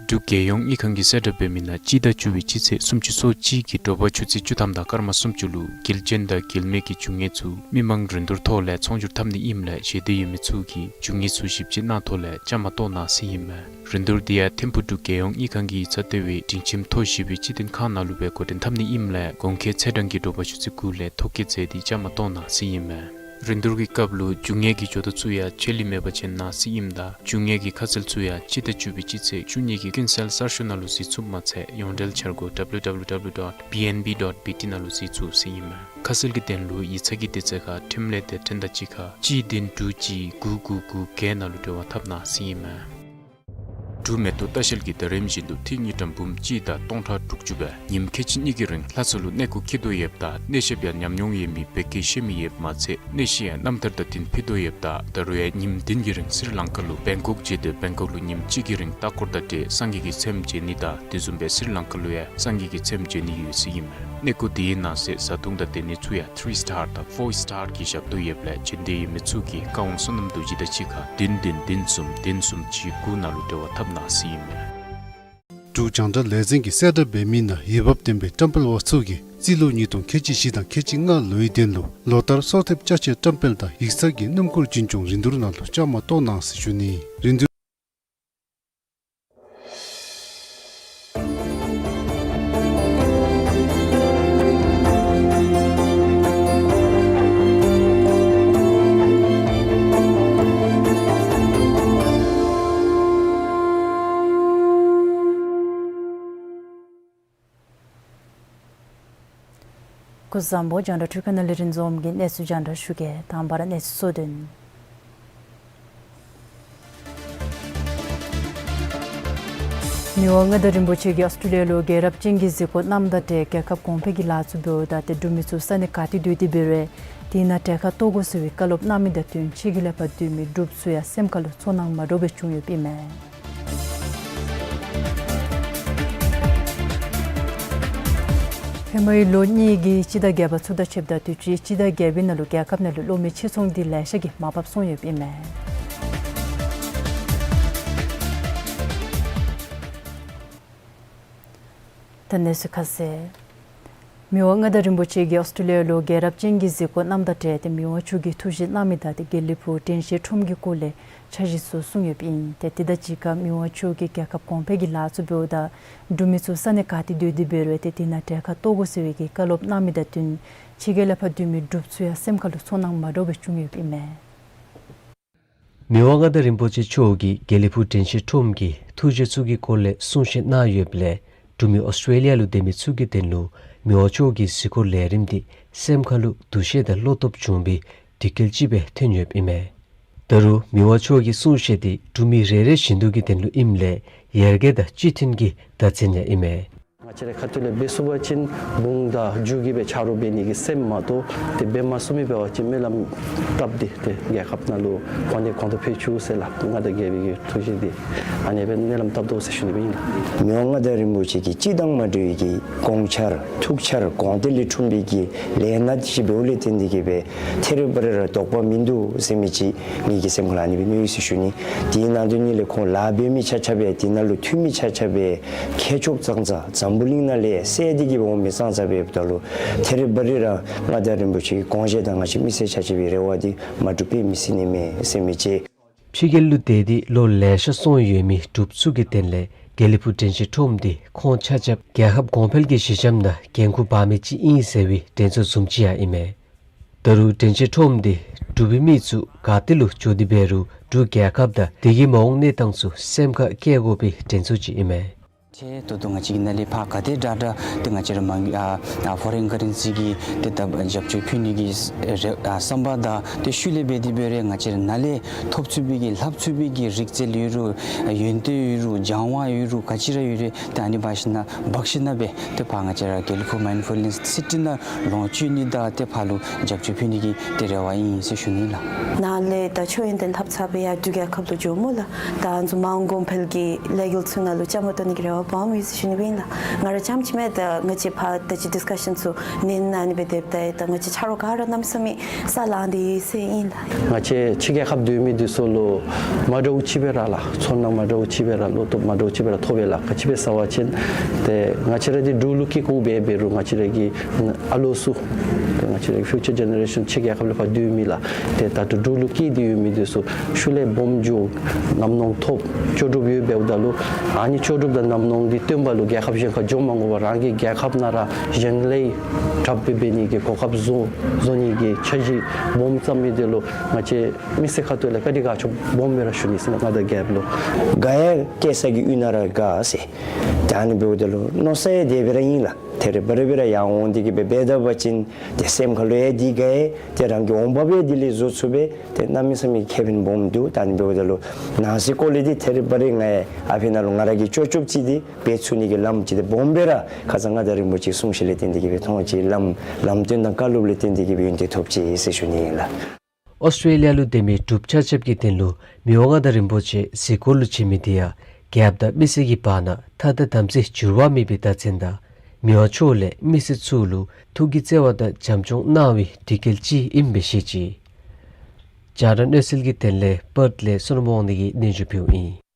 འབྲུག་རྒྱལ་ཡོངས་དངུལ་ཁང་གིས་གསལ་བསྒྲགས་འབད་མི་ནང་སྤྱི་ཟླ་བཅུ་པའི་སྤྱི་ཚེས་སུམ་ཅུ་སོ་གཅིག་གི་དྲོ་པ་ཆུ་ཚོད་བཅུ་ཐམ་དང་སྐར་མ་སུམ་ཅུ་ལུ་འགལ་རྐྱེན་དང་འགལ་མེད་ཀྱི་རྒྱུ་དངོས་ཚུ་མི་མང་རིན་བསྡུར་ཐོག་ལས་ཚོང་སྒྱུར་འཐབ་ནི་ཨིནམ་ལས་ཞེ་འདོད་ཡོད་མི་ཚུ་གིས་རྒྱུ་དངོས་ཚུ་ཞིབ་དཔྱད་གནང་ཐོག་ལས་བཅའ་མར་གཏོགས་གནང་ཟེར་ཨིན་མས། རིན་བསྡུར་འདི་ཡང་ཐིམ་ཕུག་འབྲུག་རྒྱལ་ཡོངས་དངུལ་ཁང་གི་ཡིག་ཚང་ལྟེ་བའི་སྒྲིང་ཁྱིམ་མཐོ་བཞི་པའི་སྤྱི་དོན་ཁང་ནང་ལུ་སྦེ་འགོ་འདྲེན་འཐབ་ནི་ཨིནམ་ལས་གོང་འཁོད་ཚེས་གྲངས་ཀྱི་དྲོ་པ་ཆུ་ཚོད་དགུ་ལས་ཐོ་བཀོད་མཛད་དེ་བཅའ་མར་གཏོགས་གནང་ཟེར་ཨིན་མས། རིན་བསྡུར་གྱི་སྐབས་ལུ་རྒྱུ་དངོས་ཀྱི་ཇོ་བདག་ཚུ་ཡང་ཆད་ལུས་མེད་པར་བྱོན་གནང་ཟེར་ཨིནམ་ད་རྒྱུ་དངོས་ཀྱི་ཁ་གསལ་ཚུ་ཡང་སྤྱི་ཟླ་བཅུ་པའི་སྤྱི་ཚེས་བཅུ་གཉིས་ཀྱི་ཀུན་གསལ་གསར་ཤོག་ནང་ལུ་གཟིགས་ཚུགསཔ་མ་ཚད་ཡོངས་འབྲེལ་འཆར་སྒོ་W W W dot B N B dot B T ནང་ལུ་གཟིགས་ཚུགས་ཟེར་ཨིན་མས། ཁ་གསལ་གྱི་དོན་ལུ་ཡིག་ཚང་གི་དུས་ཚོད་ཁར་ཁྲིམས་ལས་སྡེ་ཚན་དང་གཅིག་ཁར་གཅིག་བདུན་དྲུག་གཅིག་དགུ་དགུ་དགུ་བརྒྱད་ནང་ལུ་འབྲེལ་བ་འཐབ་གནང་ཟེར་ཨིན་མས། འབྲུག་མེ་ཏོག་ལྟ་བཤལ་གྱིས་ད་རིམ་བཞིན་དུ་ཏི་རུ་དངུལ་ཀྲམ་འབུམ་གཅིག་དང་སྟོང་ཕྲག་དྲུག་ཅུ་སྦེ་ཉིནམ་ཁལ་གཅིག་གཉིས་ཀྱི་རིང་ལྷ་ས་ལུ་གནས་སྐོར་འཁྱིད་དོ་ཡོདཔ་ད་གནས་བཤདཔ་ཡང་ཉམས་མྱོང་ཡོད་མི་བོད་སྐད་ཤེས་མི་ཡོདཔ་མ་ཚད་གནས་གཞི་ཡང་རྣམ་ཐར་དང་བསྟུན་ཕུལ་དོ་ཡོདཔ་ད་ད་རུང་ཡང་ཉིནམ་བདུན་གྱི་རིང་སི་རི་ལང་ཀ་ལུ་བེང་ཀོག་བརྒྱུད་དེ་བེང་ཀོག་ལུ་ཉིནམ་གཅིག་གི་རིང་ལྟ་སྐོར་དང་འབྲེལ་སངས་རྒྱས་ཀྱི་ཚེམས་མཇལ་ནི་དང་དེ་བཟུམ་སྦེ་སི་རི་ལང་ཀ་ལུ་ཡང་སངས་རྒྱས་ཀྱི་ཚེམས་མཇལ་ནི་ཡོད་ཟེར་ཨིན་མས། གནས་སྐོར་དེའི་ནང་གསེས་བཟའ་འཐུང་དང་སྡོད་གནས་ཚུ་ཡང་ཐི་རི་སི་ཊར་དང་ཕོར་སི་ཊར་གྱི་ཞབས་ཏོག་ཡོདཔ་ལས་བྱོན་འདོད་ཡོད་མི་ཚུ་གིས་བཀའ་དབང་བསོད་ནམས་རྡོ་རྗེ་དང་གཅིག་ཁར་བདུན་བདུན་བདུན་གསུམ་བདུན་གསུམ་གཅིག་དགུ་ནང་ལུ་འབྲེལ་བ་འཐབ་གནང་ཟེར་ཨིན་མས། འབྲུག་རྒྱང་བསྒྲགས་ལས་འཛིན་གྱིས་གསལ་བསྒྲགས་འབད་མི་ནང་འོས་འབབ་ལྡན་པའི་བཀྲམ་སྤེལ་པ་ཚུ་གིས་རྩིས་ལོ་ཉིས་སྟོང་ཁལ་གཅིག་བཞི་དང་ཁལ་གཅིག་ལྔ་ལོའི་དོན་ལུ་ལོ་ལྟར་གསོལ་འདེབས་ཅ་ཆས་བཀྲམ་སྤེལ་དང་ཡིག་ཚང་གི་སྣུམ་འཁོར་འཛིན་སྐྱོང་རིན་བསྡུར་ནང་ལུ་བཅའ་མར་གཏོགས་གནང་ཟེར་ཞུ་ནི། རིན་བསྡུར། སྐུ་གཟུགས་བཟང་པོ། རྒྱང་བསྒྲགས་འཕྲུལ་ཁང་ནང་ལས་རིན་འཛོམས་ཀྱིས་གནས་ཚུལ་རྒྱང་བསྒྲགས་ཞུ་གེ། དང་པ་ར་གནས་ཚུལ་གཙོ་དོན། མི་དབང་མངའ་བདག་རིན་པོ་ཆེ་གིས་ཨོསི་ཊྲེ་ལི་ཡ་ལུ་རྒྱལ་རབས་ཅན་གྱི་གཟིགས་སྐོར་གནངམ་ད་ཏེ་རྒྱལ་ཁབ་གོང་འཕེལ་གྱི་ལཱ་ཚུ་འབདཝ་ད་ཏེ་འབྲུག་མི་ཚུ་ས་གནས་ག་ཏེ་སྡོད་དེ་འབད་རུང་ དེ་ནང་གྲལ་ཁར་གཏོགས་དགོ་ཟེར་བའི་བཀའ་སློབ་གནང་མི་དང་བསྟུན་ཕྱི་རྒྱལ་ལས་ཕར་སྡོད་མི་འབྲུགཔ་ཚུ་ཡང་སེམས་ཁ་ལུ་ཚོར་སྣང་མ་འདྲཝ་སྦེ་བྱུང་ཡོདཔ་ཨིན་མས། ཧེ་མའི་ལོ་གཉིས་ཀྱི་སྤྱི་ཟླ་བརྒྱད་པ་ཚུ་དང་ཕྱདཔ་ད་དུས་ཅི་སྤྱི་ཟླ་བརྒྱད་པའི་ནང་ལུ་རྒྱལ་ཁབ་ནང་ལུ་གློག་མེ་ཕྱིར་ཚོང་འདི་ལེ་ཤ་གིས་མར་ཕབ་སོང་ཡོདཔ་ཨིན་མས། ད་གནས་ཚུལ་ཁ་གསལ། མི་དབང་མངའ་བདག་རིན་པོ་ཆེ་གིས་ཨོསི་ཊྲེ་ལི་ཡ་ལུ་རྒྱལ་རབས་ཅན་གྱི་གཟིགས་སྐོར་གནངམ་ད་འབྲེལ་ཏེ་མི་དབང་མཆོག་གིས་ཐུགས་བཞེད་གནང་མི་དང་ཏེ་དགེ་ལེགས་ཕུག་དྲན་ཤེས་ཁྲོམ་གྱི་སྐོར་ལས་འཆར་གཞི་ཚུ་གསུངས་ཡོདཔ་ཨིན། ཏེ་དེ་དང་གཅིག་ཁར་མི་དབང་མཆོག་གིས་རྒྱལ་ཁབ་གོང་འཕེལ་གྱི་ལཱ་ཚུ་འབདཝ་ད་འབྲུག་མི་ཚུ་ས་གནས་ག་ཏེ་སྡོད་དེ་འབད་རུང་ཏེ་དེ་ནང་གྲལ་ཁར་གཏོགས་དགོ་ཟེར་བའི་གི་བཀའ་སློབ་གནང་མི་དང་བསྟུན་ཕྱི་རྒྱལ་ལས་ཕར་སྡོད་མི་འབྲུགཔ་ཚུ་ཡང་སེམས་ཁ་ལུ་ཚོར་སྣང་མ་འདྲཝ་སྦེ་བྱུང་ཡོདཔ་ཨིན་མས། མི་དབང་མངའ་བདག་རིན་པོ་ཆེ་མཆོག་གིས་དགེ་ལེགས་ཕུག་དྲན་ཤེས་ཁྲོམ་གྱི་ཐུགས་བཞེད་ཚུ་གི་སྐོར་ལས་གསུང་བཤད་གནང་ཡོདཔ་ལས་འབྲུག་མི་ཨོསི་ཊྲེ་ལི་ཡ་ལུ་སྡོད་མི་ཚུ་གི་དོན་ལུ་མི་དབང་མཆོག་གི་གཟིགས་སྐོར་ལས་རིམ་འདི་སེམས་ཁ་ལུ་འདུ་ཤེས་དང་བློ་སྟོབས་བྱུང་བའི་དུས་སྐལ་ཅིག་སྦེ་ཐོན་ཡོདཔ་ཨིན་མས། ད་རུང་མི་དབང་མཆོག་གི་གསུང་བཤད་འདི་འབྲུག་མི་རེ་རེ་བཞིན་དུ་གི་དོན་ལུ་ཨིནམ་ལས་ཡར་རྒྱས་དང་སྤྱི་མཐུན་གྱི་བརྡ་མཚོན་ཡང་ཨིན་མས། ང་བཅས་ར་ཁ་ཐུག་ལས་འབད་ཚུགས་པ་ཅིན་བུང་དང་རྒྱུ་གིས་སྦེ་ཆ་རོགས་འབད་ནི་གི་སེམས་མ་གཏོགས་ཏེ་འབད་མ་ཚུགས་མི་འབད་བ་ཅིན་སྨོན་ལམ་བཏབ་སྟེ་ཏེ་རྒྱལ་ཁབ་ནང་ལུ་གོང་འདི་གོང་དུ་འཕེལ་བཅུག་ཟེར་ལགས། མངའ་བདག་རྒྱལ་པོའི་གི་ཐུགས་བཞེད་འདི་ཨ་ནེ་སྦེ་སྨོན་ལམ་བཏབ་དོ་ཟེར་ཞུ་ནི་སྦེ་ཨིན་ལགས། མི་དབང་མངའ་བདག་རིན་པོ་ཆེ་གིས་སྤྱིར་བཏང་མ་འདྲ་བའི་གི་དགོངས་འཆར་ཐུགས་འཆར་དགོངས་གཏད་ལས་འཁྲུངས་པའི་གི་ལས་སྣ་ཅིག་འབདཝ་ལས་བརྟེན་ཏེ་གི་སྦེ་ཐད་རི་བ་རི་ར་དོགས་པ་མིན་འདུག་ཟེར་མི་ཅིག་ངེ་གི་སེམས་ཁ་ལུ་ཨ་ནི་སྦེ་མནོ་ཡི་ཟེར་ཞུ་ནི། དེའི་ནང་དོན་ཉིད་ལས་ཁོང་ལཱ་འབད་མི་ཆ་ཁྱབ་སྦེ་དེ་ནང་ལུ་འཐུས་མི་ཆ་ཁྱབ་སྦེ་མཁས་མཆོག་ཙང་ཙང་འཛམ་བུ་གླིང་ནང་ལས་གསལ་ཏེ་གི་འོང་མི་ཙང་ཙང་འབདཝ་ད་ལུ་ཐད་རི་བ་རི་ར་མངའ་བདག་རིན་པོ་ཆེ་གི་དགོངས་བཞེད་དང་ང་བཅས་མི་སེར་ཆ་ཁྱབ་ཀྱི་རེ་བ་འདི་མ་འགྲུབ་པའི་མི་སྲིད་ནི་མས་ཟེར་མི་ཅིག། ཕྱི་རྒྱལ་ལུ་སྡོད་དེ་ལོ་ལེ་ཤ་སོང་ཡོད་མི་འབྲུགཔ་ཚུ་གི་དོན་ལས་དགེ་ལེགས་ཕུག་དྲན་ཤེས་ཁྲོམ་འདི་ཁོང་ཆ་ཁྱབ་རྒྱལ་ཁབ་གོང་འཕེལ་གྱི་གཞི་འགྱམ་དང་འགན་ཁུར་འབག་མི་ཅིག་ཨིན་ཟེར་བའི་དྲན་ཚོར་བཟུམ་ཅིག་ཡང་ཨིན་མས། ད་རུང་དྲན་ཤེས་ཁྲོམ་འདི་འབྲུག་པའི་མི་ཚུ་ག་ཏེ་ལུ་འགྱོ་སྟེ་འབད་རུང་འབྲུག་རྒྱལ་ཁབ་དང་དེ་གི་མ་འོངས་གནས་སྟངས་ཚུ་སེམས་ཁར་བཀལ་དགོ་པའི་དྲན་ཚོར་ཅིག་ཨིན་མས། ཏེ་ད་ལྟོ་ང་བཅས་ཀྱི་ནང་ལས་ཕར་ག་དེ་དྲག་དྲག་ཏེ་ང་བཅས་ར་མ་ཨ་ཨ་ཕོ་རེན་ཀ་རེན་སི་གི་ཏེ་ད་རྒྱབ་སྐྱོར་ཕུལ་ནི་གི་རེ་ཨ་བསམ་པ་དང་ཏེ་ཤུལ་ལས་འབད་དེ་འབད་རུང་ང་བཅས་ར་ནཱ་ལས་ཐོབ་ཚུགས་པའི་གི་ལྷབ་ཚུགས་པའི་གི་རིག་རྩལ་ཡོད་རུང་ཡོན་ཏན་ཡོད་རུང་སྦྱང་བ་ཡོད་རུང་ག་ཅི་ར་ཡོད་རུང་ཏེ་ཨ་ནི་འབག་ཞིནམ་ལས་འབག་ཞིནམ་ལས་འབད་ཏེ་ཕར་ང་བཅས་ར་དགེ་ལེགས་ཕུག་མའིནཌ་ཕུལ་ནེསི་སི་ཊི་ནང་ལོངས་སྤྱོད་ནི་དང་ཏེ་ཕར་ལུ་རྒྱབ་སྐྱོར་ཕུལ་ནི་གི་ཏེ་རེ་བ་ཨིན་ཟེར་ཞུ་ནི་ལགས། ནཱ་ལས་ད་ཆོས་ཡོན་ཏན་ལྷབ་ཚར་སྦེ་ཡར་འབྲུག་རྒྱལ་ཁབ་ལུ་འགྱོཝ་སྨོ་ལགས། ད་ང་བཅས་མ་འོངས་གོང་འཕེལ་གྱི་ལས་འགུལ་ཚུ་ནང་ལུ་བཅའ་མར་གཏོགས་ནི་གི་རེ་བ་སྦོམ་ཡོད་ཟེར་ཞུ་ནི་སྦེ་ཨིན་ལགས། ང་ར་རྐྱངམ་ཅིག་མེན། ད་ང་བཅས་ཕར་ད་ཅི་ཌིསི་ཀ་ཤཱན་ཚུ་ནང་ན་ཨ་ནི་སྦེ་སྡོདཔ་ད་ད་ང་བཅས་ཆ་རོགས་ག་ར་གནམ་མེད་ས་མེད་ས་ལང་སྟེ་ཡོད་ཟེར་ཨིན་ལགས། ང་བཅས་ཕྱི་རྒྱལ་ཁབ་སྡོད་མི་འདི་ཚུ་ལུ་མ་འདྲཝ་ཅིག་སྦེ་ར་ལགས། ཚོར་སྣང་མ་འདྲཝ་ཅིག་སྦེ་ར་བློ་སྟོབས་མ་འདྲཝ་ཅིག་སྦེ་ར་ཐོབ་པས་ལགས། ག་ཅི་སྦེ་ཟེར་བ་ཅིན་ཏེ་ང་བཅས་ར་འདི་འབྲུག་ལུ་སྐྱེས་སྐྱེསཝ་འབད་འབད་རུང་ང་བཅས་ར་གི་ཨ་ལོ་ཚུ་ཏེ་ང་བཅས་ར་གི་ཕིའུ་ཅར་ཇེ་ནེ་རེ་ཤཱན་ཕྱི་རྒྱལ་ཁབ་ལས་ཕར་སྡོད་མི་ལགས། ཏེ་ད་ལྟོ་འབྲུག་ལུ་སྐྱེས་ཏེ་ཡོད་མི་འདི་ཚུ་ཤུལ་ལས་སྦོམ་འགྱོ་ཉམས་མྱོང་ཐོབ་ལྕོགས་གྲུབ་ཡོདཔ་འབདཝ་ད་ལུ་ཨ་ནི་ལྕོགས་གྲུབ་དང་ཉམས་མྱོང་འདི་སྟོན་པ་ལུ་རྒྱལ་ཁབ་གཞན་ཁར་འགྱོ་མ་དགོ་པར་རང་གི་རྒྱལ་ཁབ་ནང་ར་གཞན་ལས་དྲགཔ་སྦེ་འབད་ནི་གི་གོ་སྐབས་བཟོ་བཟོ་ནི་གི་འཆར་གཞི་སྦོམ་བརྩམ་མི་འདི་ལུ་ང་བཅས་མི་སེར་ཁ་ཐུག་ལས་བཀའ་དྲིན་དགའ་ཚོར་སྦོམ་སྦེ་ར་ཞུ་ནི་ཟེར་ང་བདག་རྒྱལཔོ་ལུ། དགའ་ཡང་སྐྱེས་ས་གི་ཡུལ་ནང་ར་དགའ་ཟེར། ཏེ་ཨ་ནི་འབདཝ་ད་ལུ་མནོ་ས་ཡང་དེ་སྦེ་ར་ཨིན་ལགས། ཐད་རི་བ་རི་སྦེ་ར་ཡར་འོང་སྟེ་གི་སྦེ་འབད་ད་པ་ཅིན་ཏེ་སེམས་ཁ་ལུ་ཡང་འདི་དགའ་ཡི། ཏེ་རང་གི་འོང་འབབ་ཡང་འདི་ལས་བཟོ་ཚུགས་པས། ཏེ་གནམ་མེད་ས་མེད་ཁེ་ཕན་སྦོམ་འདུག། ད་ཨ་ནི་འབདཝ་ད་ལུ་ནང་སྲིད་སྐོར་ལས་འདི་ཐད་རི་བ་རི་ང་ཡང་ཨ་ཕི་ནང་ལུ་ང་ར་གིས་ལྕོགས་ལྕོགས་ཅིག་འདི་འབད་ཚུགས་ནི་གི་ལམ་ཅིག་འདི་སྦོམ་སྦེ་ར་ཁ་ཙ་མངའ་བདག་རིན་པོ་ཆེའི་གསུང་བཤད་ལས་བརྟེན་ཏེ་གི་སྦེ་མཐོང་ཅི། ལམ་ལམ་སྟོན་དང་བཀའ་སློབ་ལས་བརྟེན་ཏེ་གི་སྦེ་ཡོན་ཏན་ཐོབ་ཅི་ཟེར་ཞུ་ནི་ཨིན་ལགས། ཨོསི་ཊྲེ་ལི་ཡ་ལུ་སྡོད་མི་འབྲུགཔ་ཆ་ཁྱབ་ཀྱི་དོན་ལུ་མི་དབང་མངའ་བདག་རིན་པོ་ཆེ་གཟིགས་སྐོར་ལུ་བྱོན་མི་འདི་ཡང་རྒྱལཔོ་དང་མི་སེར་གྱི་བར་ན་ཐ་དད་དམ་ཚིག་འགྱུར་བ་མེད་པའི་བརྡ་མཚོན་དང་མི་དབང་མཆོག་ལས་མི་སེར་ཚུ་ལུ་ཐུགས་ཀྱི་བརྩེ་བ་དང་བྱམས་སྐྱོང་གནང་བའི་དུས་སྐལ་ཅིག་ཨིནམ་སྦེ་བཤད་ཅི། རྒྱང་བསྒྲགས་གནས་ཚུལ་གྱི་དོན་ལས་པརཐ་ལས་བསོད་ནམས་དབང་འདུས་ཀྱིས་སྙན་ཞུ་ཕུལཝ་ཨིན།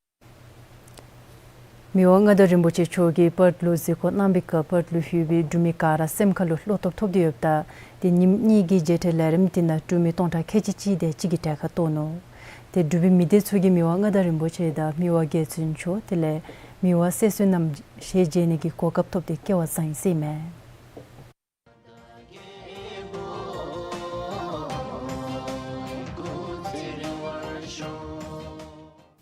མི་དབང་མངའ་བདག་རིན་པོ་ཆེ་མཆོག་གིས་པརཐ་ལུ་གཟིགས་སྐོར་གནང་བའི་སྐབས་པརཐ་ལུ་ལྷོད་པའི་འབྲུག་མི་ག་ར་སེམས་ཁ་ལུ་བློ་སྟོབས་ཐོབ་སྟེ་ཡོདཔ་ད་ཏེ་ཉིནམ་གཉིས་ཀྱི་མཇལ་འཕྲད་ལས་རིམ་འདི་ནང་འབྲུག་མི་སྟོང་ཕྲག་ཁལ་གཅིག་གཅིག་དེ་ཅིག་གིས་གྲལ་ཁར་གཏོགས་ནུག། ཏེ་འབྲུག་པའི་མི་སྡེ་ཚུ་གིས་མི་དབང་མངའ་བདག་རིན་པོ་ཆེ་དང་མི་དབང་རྒྱལ་བཙུན་མཆོག་དེ་ལས་མི་དབང་སྲས་བཙུན་རྣམས་ཞལ་མཇལ་ནི་གི་གོ་སྐབས་ཐོབ་སྟེ་སྐལ་བ་བཟང་ཡི་ཟེར་ཨིན་མས།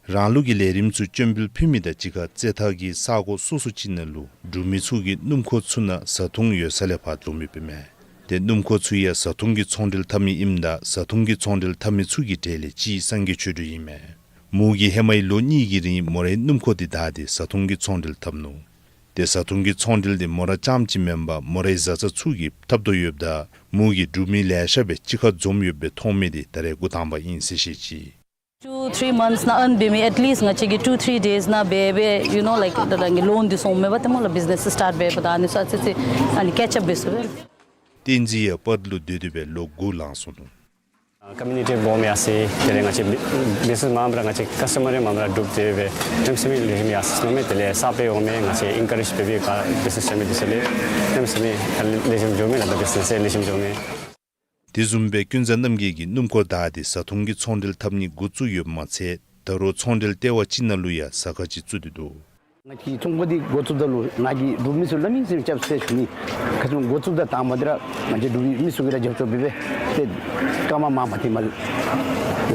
རང་ལུགས་ཀྱི་ལས་རིམ་ཚུ་སྤྱན་འབུལ་ཕུལ་མི་དང་གཅིག་ཁར་རྩེད་ཐང་གི་ས་གོ་སོ་སོ་ཅིག་ནང་ལུ་འབྲུག་མི་ཚུ་གིས་སྣུམ་འཁོར་ཚུ་ནང་བཟའ་འཐུང་ཡོད་ས་ལས་ཕར་བཙུགས་མི་སྦེ་མས། ཏེ་སྣུམ་འཁོར་ཚུ་ཡང་བཟའ་འཐུང་གི་ཚོང་འབྲེལ་འཐབ་མི་ཨིནམ་ད་བཟའ་འཐུང་གི་ཚོང་འབྲེལ་འཐབ་མི་ཚུ་གི་གྲས་ལས་གཅིག་སངས་རྒྱས་ཆོས་སྒྲོན་ཨིན་མས། མོ་གིས་ཧེ་མའི་ལོ་གཉིས་ཀྱི་རིང་མོ་རའི་སྣུམ་འཁོར་འདི་བདའ་སྟེ་བཟའ་འཐུང་གི་ཚོང་འབྲེལ་འཐབ་ནུག། ཏེ་བཟའ་འཐུང་གི་ཚོང་འབྲེལ་འདི་མོ་ར་རྐྱངམ་ཅིག་མེན་པར་མོ་རའི་བཟའ་ཚང་ཚུ་གིས་འཐབ་དོ་ཡོདཔ་ད་མོ་གིས་འབྲུག་མི་ལེ་ཤ་སྦེ་གཅིག་ཁར་འཛོམས་ཡོདཔ་སྦེ་མཐོང་མི་འདི་ད་རེས་འགོ་དང་པ་ཨིན་ཟེར་བཤད་ཅི། Two three months ནང་ཨརན་འབད་མི་at least ང་བཅས་ཀྱིས་two three days ནང་འབད་འབད་you know like ད་རང་གི་ལོན་འདི་སོང་མེད་པ་ཏེ་མོ་ལུ་བིཛ་ནེས་སི་སི་ཊཱཊ་འབད་འབདཝ་ད་ཨ་ནི་ཚུ་ཨ་ཙི་ཅིག་ཨ་ནི་ཀེཆ་ཨཔ་འབད་ཚུགས་པས། བསྟན་འཛིན་ཡང་པརཐ་ལུ་སྡོད་དེ་སྦེ་ལོ་དགུ་ལང་སོ་ནུག། ཨ་ཀོ་མིའུ་ནི་ཊི་སྦོམ་ཡར་སོ་ཡི། དེ་ལས་ང་བཅས་བི་བི་ཛི་ནེས་མངམ་ར་ང་བཅས་ཀ་སི་ཊ་མར་ཡང་མངམ་ར་འདུཝ་དེ་སྦེ་གནམ་མེད་ས་མེད་ལེགས་ཤོམ་ཡར་སོ་ནུག་མས། དེ་ལས་གསརཔ་འོང་མི་ང་བཅས་ཨིན་ཀ་རེཇ་འབད་འབད་ག་བི་ཛི་ནེས་འབད་མི་འདི་ཚུ་ལས་གནམ་མེད་ས་མེད་ལེགས་ཤོམ་འགྱོཝ་མས་ལགས། བི་ཛི་ནེས་ལེགས་ཤོམ་འགྱོཝ་མས། དེ་བཟུམ་སྦེ་ཀུན་བཟང་རྣམ་རྒྱལ་གྱིས་སྣུམ་འཁོར་བདའ་སྟེ་བཟའ་འཐུང་གི་ཚོང་འབྲེལ་འཐབ་ནི་འགོ་བཙུགས་ཡོདཔ་མ་ཚད་ད་རུང་ཚོང་འབྲེལ་ལྟེ་བ་ཅིག་ནང་ལུ་ཡང་ཟ་ཁང་ཅིག་བཙུགས་ཏེ་འདུག། ང་གིས་ཚོང་ཁང་འདི་འགོ་བཙུགསཔ་ད་ལུ་ང་གིས་འབྲུག་མི་ཚུ་སླབ་མི་ཟེར་རྐྱབ་ཟེར་ཞུ་ནི། ཁ་ཙ་འགོ་བཙུགསཔ་ད་དང་པ་འདི་ར་ང་བཅས་འབྲུག་མི་ཚུ་གིས་ར་རྒྱབ་སྐྱོར་འབད་འབད་ཏེ་སྐར་མ་མང་པ་ཏེ་མ་ལ་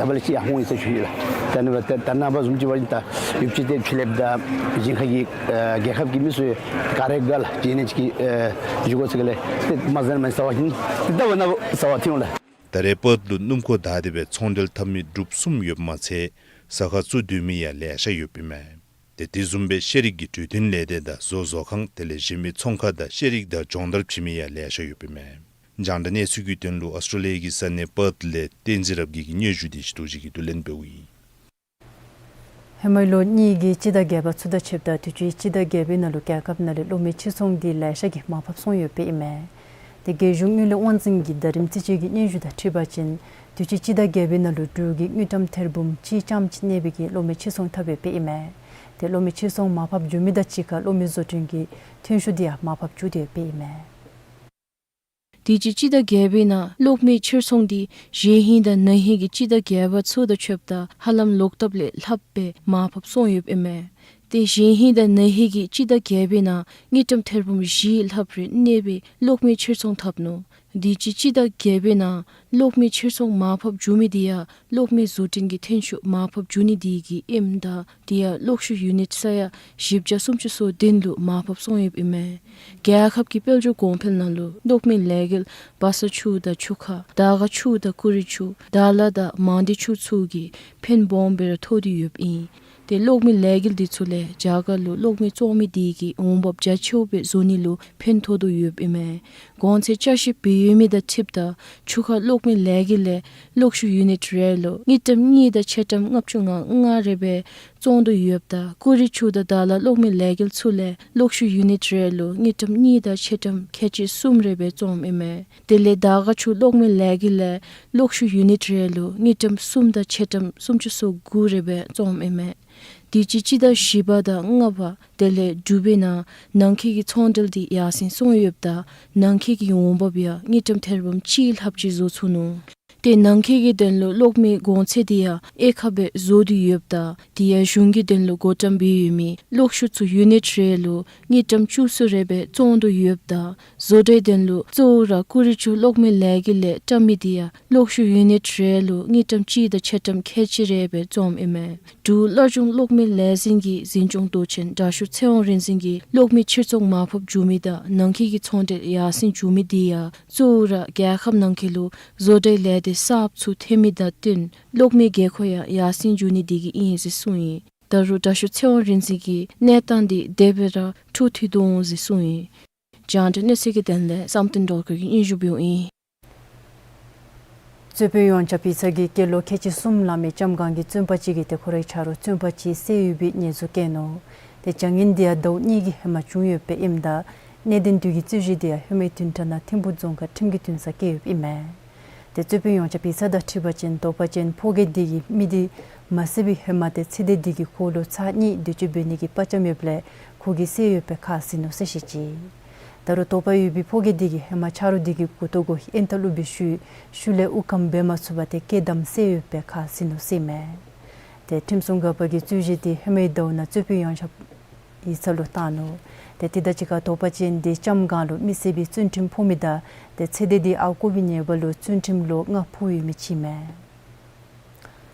བ་ལས་ཅིག་ཡར་འོང་ཡི་ཟེར་ཞུ་ནི་ལགས། ད་ནི་བ་ད་ད་ནངས་པ་བཟུམ་ཅིག་འབད་བ་ཅིན་ད་ཡུདཔ་ཅིག་ཏེ་ཕྱི་གླིངཔ་དང་གཞན་ཁ་གི་ཨ་རྒྱལ་ཁབ་ཀྱི་མི་ཚུ་ག་ར་ག་ལགས་ཅིག་ནི་ཅིག་གི་ཨ་ཞུ་དགོ་ཟེར་ག་ལས་ཏེ་མ་ཟ་ན་མ་ཟ་བ་ཅིན་ཏེ་ད་བ་ན་བ་ཟ་བ་ཐོན་འོང་ལགས། ད་རེས་པརཐ་ལུ་སྣུམ་འཁོར་བདའ་སྟེ་སྦེ་ཚོང་འབྲེལ་འཐབ་མི་འབྲུགཔ་གསུམ་ཡོདཔ་མ་ཚད་ཟ་ཁང་བཙུགས་སྡོད་མི་ཡང་ལེ་ཤ་ཡོདཔ་ཨིན་མས། ཏེ་དེ་བཟུམ་སྦེ་ཤེས་རིག་གི་གྲོས་མཐུན་ལས་སྡེ་དང་བཟོ་བཟོ་ཁང་དེ་ལས་གཞན་མི་ཚོང་ཁང་དང་ཤེས་རིག་དང་སྦྱོང་བརྡར་བྱིན་མི་ཡང་ལེ་ཤ་ཡོདཔ་ཨིན་མས། རྒྱང་བསྒྲགས་གནས་ཚུལ་གྱི་དོན་ལུ་ཨོསི་ཊེ་ལི་ཡ་གི་ས་གནས་པརཐ་ལས་བསྟན་འཛིན་རབ་རྒྱས་ཀྱི་སྙན་ཞུ་འདི་ཞུ་དོ་ཅིག་གིས་བསྡུ་ལེན་འབདཝ་ཨིན། ཧེ་མའི་ལོ་གཉིས་ཀྱི་སྤྱི་ཟླ་བརྒྱད་པ་ཚུ་དང་ཕྱདཔ་ད་དུས་ཅི་སྤྱི་ཟླ་བརྒྱད་པའི་ནང་ལུ་རྒྱལ་ཁབ་ནང་ལས་གློག་མེ་ཕྱིར་ཚོང་འདི་ལེ་ཤ་གིས་མར་ཕབ་སོང་ཡོདཔ་ཨིན་མས། ཏེ་རྒྱལ་གཞུང་དངུལ་ལས་དབང་འཛིན་གྱི་ཟླ་རིམ་རྩིས་དཔྱད་ཀྱི་སྙན་ཞུ་དང་འཁྲིལ་བ་ཅིན་དུས་ཅི་སྤྱི་ཟླ་བརྒྱད་པའི་ནང་ལུ་འབྲུག་གི་དངུལ་ཀྲམ་ཐེར་འབུམ་གཅིག་ཙམ་ཅིག་གནས་པའི་གི་གློག་མེ་ཕྱིར་ཚོང་འཐབ་ཡོདཔ་ཨིན་མས། ཏེ་གློག་མེ་ཕྱིར་ཚོང་མར་ཕབ་འགྱོ་མི་དང་གཅིག་ཁར་གློག་མེ་བཟོ་སྐྲུན་གྱི་ཐོན་ཤུགས་འདི་ཡང་མར་ཕབ་འགྱོ་དོ་ཡོདཔ་ཨིན་མས། དུས་ཅི་སྤྱི་ཟླ་བརྒྱད་པའི་ནང་གློག་མེ་ཕྱིར་ཚོང་འདི་གཞེས་ཧིང་དང་ན་ཧིང་གི་སྤྱི་ཟླ་བརྒྱད་པ་ཚུ་དང་ཕྱདཔ་ད་ཧ་ལམ་ལོག་ལྟབ་ལས་ལྷགཔ་སྦེ་མར་ཕབ་སོང་ཡོདཔ་ཨིན་མས། ཏེ་གཞེས་ཧིང་དང་ན་ཧིང་གི་སྤྱི་ཟླ་བརྒྱད་པའི་ནང་དངུལ་ཀྲམ་ཐེར་འབུམ་བཞི་ལྷགཔ་རེ་གནས་པའི་གློག་མེ་ཕྱིར་ཚོང་འཐབ་ནུག། དུས་ཅི་སྤྱི་ཟླ་བརྒྱད་པའི་ནང་གློག་མེ་ཕྱིར་ཚོང་མར་ཕབ་འགྱོ་མི་འདི་ཡང་གློག་མེ་བཟོ་སྐྲུན་གྱི་ཐོན་ཤུགས་མར་ཕབ་འགྱོ་ནི་འདི་གིས་ཨིནམ་ད་དེ་ཡང་གློག་ཤུགས་ཡུ་ནིཊ་ས་ཡ་བཞི་བརྒྱ་སུམ་ཅུ་སོ་བདུན་ལུ་མར་ཕབ་སོང་ཡོདཔ་ཨིན་མས། རྒྱལ་ཁབ་ཀྱི་དཔལ་འབྱོར་གོང་འཕེལ་ནང་ལུ་གློག་མེ་ལས་འགུལ་སྦ་གསང་ཆུ་དང་ཆུ་ཁ་དར་དཀར་ཆུ་དང་ཀུ་རི་ཆུ་དར་ལ་དང་མང་སྡེ་ཆུ་ཚུ་གིས་ཕན་སྦོམ་སྦེ་ར་ཐོགས་ཏེ་ཡོདཔ་ཨིན། ཏེ་གློག་མེ་ལས་འགུལ་འདི་ཚུ་ལས་རྒྱ་གར་ལུ་གློག་མེ་བཙོང་མི་འདི་གིས་འོང་འབབ་རྒྱ་ཆེཝ་སྦེ་བཟོ་ནི་ལུ་ཕན་ཐོགས་དོ་ཡོདཔ་ཨིན་མས། གོང་ཚད་བསྐྱར་ཞིབ་འབད་ཡོད་མི་དང་འཁྲིལཝ་ད་ཆུ་ཁ་གློག་མེ་ལས་འགུལ་ལས་གློག་ཤུགས་ཡུ་ནིཊ་རེ་ལུ་དངུལ་ཀྲམ་གཉིས་དང་ཕྱེད་ཀྲམ་ལྔ་བཅུ་ང་ལྔ་རེ་སྦེ་བཙོང་དོ་ཡོདཔ་ད་ཀུ་རི་ཆུ་དང་དར་ལ་གློག་མེ་ལས་འགུལ་ཚུ་ལས་གློག་ཤུགས་ཡུ་ནིཊ་རེ་ལུ་དངུལ་ཀྲམ་གཉིས་དང་ཕྱེད་ཀྲམ་ཁལ་གཅིག་གསུམ་རེ་སྦེ་བཙོངམ་ཨིན་མས། དེ་ལས་དར་དཀར་ཆུ་གློག་མེ་ལས་འགུལ་ལས་གློག་ཤུགས་ཡུ་ནིཊ་རེ་ལུ་དངུལ་ཀྲམ་གསུམ་དང་ཕྱེད་ཀྲམ་སུམ་ཅུ་སོ་དགུ་རེ་སྦེ་བཙོངམ་ཨིན་མས། དུས་ཅི་སྤྱི་ཟླ་བཞི་པ་དང་ལྔ་པ་དེ་ལས་དྲུག་པའི་ནང་ནང་འཁོད་ཀྱི་ཚོང་འབྲེལ་འདི་ཡར་སེང་སོང་ཡོདཔ་ད་ནང་འཁོད་ཀྱི་འོང་འབབ་ཡང་དངུལ་ཀྲམ་ཐེར་འབུམ་གཅིག་ལྷགཔ་ཅིག་བཟོ་ཚུགས་ནུག། ཏེ་ནང་འཁོད་ཀྱི་དོན་ལུ་གློག་མེའི་གོང་ཚད་འདི་ཡང་དབྱེ་ཁག་སྦེ་བཟོ་སྟེ་ཡོདཔ་ད་དེ་ཡང་གཞུང་གི་དོན་ལུ་བགོ་བཀྲམ་འབད་ཡོད་མི་གློག་ཤུགས་ཚུ་ཡུ་ནིཊ་རེ་ལུ་དངུལ་ཀྲམ་བཅུ་གསུམ་རེ་སྦེ་བཙོང་དོ་ཡོདཔ་ད་བཟོ་གྲྭའི་དོན་ལུ་གཙོ་བོ་ར་ཀུ་རི་ཆུ་གློག་མེ་ལས་འགུལ་ལས་བཀྲམ་མི་འདི་ཡང་གློག་ཤུགས་ཡུ་ནིཊ་རེ་ལུ་དངུལ་ཀྲམ་གཅིག་དང་ཕྱེད་ཀྲམ་ཁལ་གཅིག་རེ་སྦེ་བཙོངམ་ཨིན་མས། འབྲུག་སླར་འབྱུང་གློག་མེ་ལས་འཛིན་གྱི་འཛིན་སྐྱོང་མདོ་ཆེན་དྲག་ཤོས་ཚེ་དབང་རིག་འཛིན་གྱིས་གློག་མེ་ཕྱིར་ཚོང་མར་ཕབ་འགྱོ་མི་དང་ནང་འཁོད་ཀྱི་ཚོང་འབྲེལ་ཡར་སེང་འགྱོ་མི་འདི་ཡང་གཙོ་བོ་ར་རྒྱལ་ཁབ་ནང་འཁོད་ལུ་བཟོ་གྲྭའི་ལས་སྡེ་གསརཔ་ཚུ་ཐོན་མི་དང་བསྟུན་གློག་མེའི་དགོས་མཁོ་ཡང་ཡར་སེང་འགྱོ་ནི་འདི་གིས་ཨིན་ཟེར་གསུངས་ཡི། ད་རུང་དྲག་ཤོས་ཚེ་དབང་རིག་འཛིན་གྱིས་གནས་སྟངས་འདི་དེ་སྦེ་ར་འཕྲོ་མཐུད་དོ་འོང་ཟེར་གསུངས་ཡི། རྒྱང་བསྒྲགས་གནས་ཚུལ་གྱི་དོན་ལས་བསམ་གཏན་སྒྲོལ་དཀར་གྱིས་སྙན་ཞུ་འབདཝ་ཨིན། རྩོད་དཔོན་ཡོངས་ཁྱབ་ཡིག་ཚང་གིས་སྐྱེས་ལོ་ཁལ་གཅིག་གསུམ་ལང་མི་ལྕམ་སྒང་གི་བཙོན་པ་ཅིག་གིས་ཏེ་ཁོ་རའི་ཆ་རོགས་བཙོན་པ་ཅིག་བསད་ཡོད་པའི་ཉེས་འཛུགས་བཀལ་ནུག། ཏེ་བྱ་ངན་འདི་ཡང་ཟླཝ་གཉིས་ཀྱི་ཧེ་མ་བྱུང་ཡོདཔ་ཨིནམ་ད་གནད་དོན་འདི་གི་རྩོད་གཞི་འདི་ཡང་ཧེ་མའི་བདུན་ཕྲག་ནང་ཐིམ་ཕུག་རྫོང་ཁག་ཁྲིམས་ཀྱི་འདུན་སར་བསྐྱལ་ཡོདཔ་ཨིན་མས། ཏེ་རྩོད་དཔོན་ཡོངས་ཁྱབ་ཡིག་ཚང་དང་འཁྲིལ་བ་ཅིན་དོགས་པ་ཅན་ཕོ་རྒྱས་འདི་གིས་མི་འདི་མ་བསད་པའི་ཧེ་མ་ཏེ་ཚེ་འདས་འདི་གིས་ཁོ་ལུ་ཚར་གཉིས་འདོད་སྤྱོད་འབད་ནི་གི་དཔའ་བཅམ་ཡོདཔ་ལས་ཁོ་གིས་བསད་ཡོདཔ་སྦེ་ཁ་བཟེད་ནུག་ཟེར་བཤད་ཅི། ད་རུང་དོགས་པ་ཡོད་པའི་ཕོ་རྒྱས་འདི་གིས་ཧེ་མ་ཆ་རོགས་འདི་གི་མགུ་ཏོ་གུ་ཨེན་ཐག་བླུགས་པའི་ཤུལ་ཤུལ་ལས་དབུགས་སྐམ་འབད་མ་ཚུགས་པར་ཏེ་བཀལ་བསྡམས་བསད་ཡོདཔ་སྦེ་ཁ་བཟེད་ནུག་ཟེར་ཨིན་མས། ཏེ་ཁྲིམས་སྲུང་འགག་པ་གིས་རྩོད་གཞི་འདི་ཧེ་མའི་ཟླཝ་ནང་རྩོད་དཔོན་ཡོངས་ཁྱབ་ཡིག་ཚང་ལུ་བཏང་ནུག། ཏེ་དེ་དང་གཅིག་ཁར་དོགས་པ་ཅན་འདི་ལྕམ་སྒང་ལུ་མི་བསད་པའི་བཙོན་ཁྲིམས་ཕོག་མི་དང་ཏེ་ཚེ་འདས་འདི་ཨརཝ་བརྐོ་བའི་ཉེས་པ་ལུ་བཙོན་ཁྲིམས་ལོ་ལྔ་ཕོག་ཡོད་མི་ཅིག་ཨིན་མས།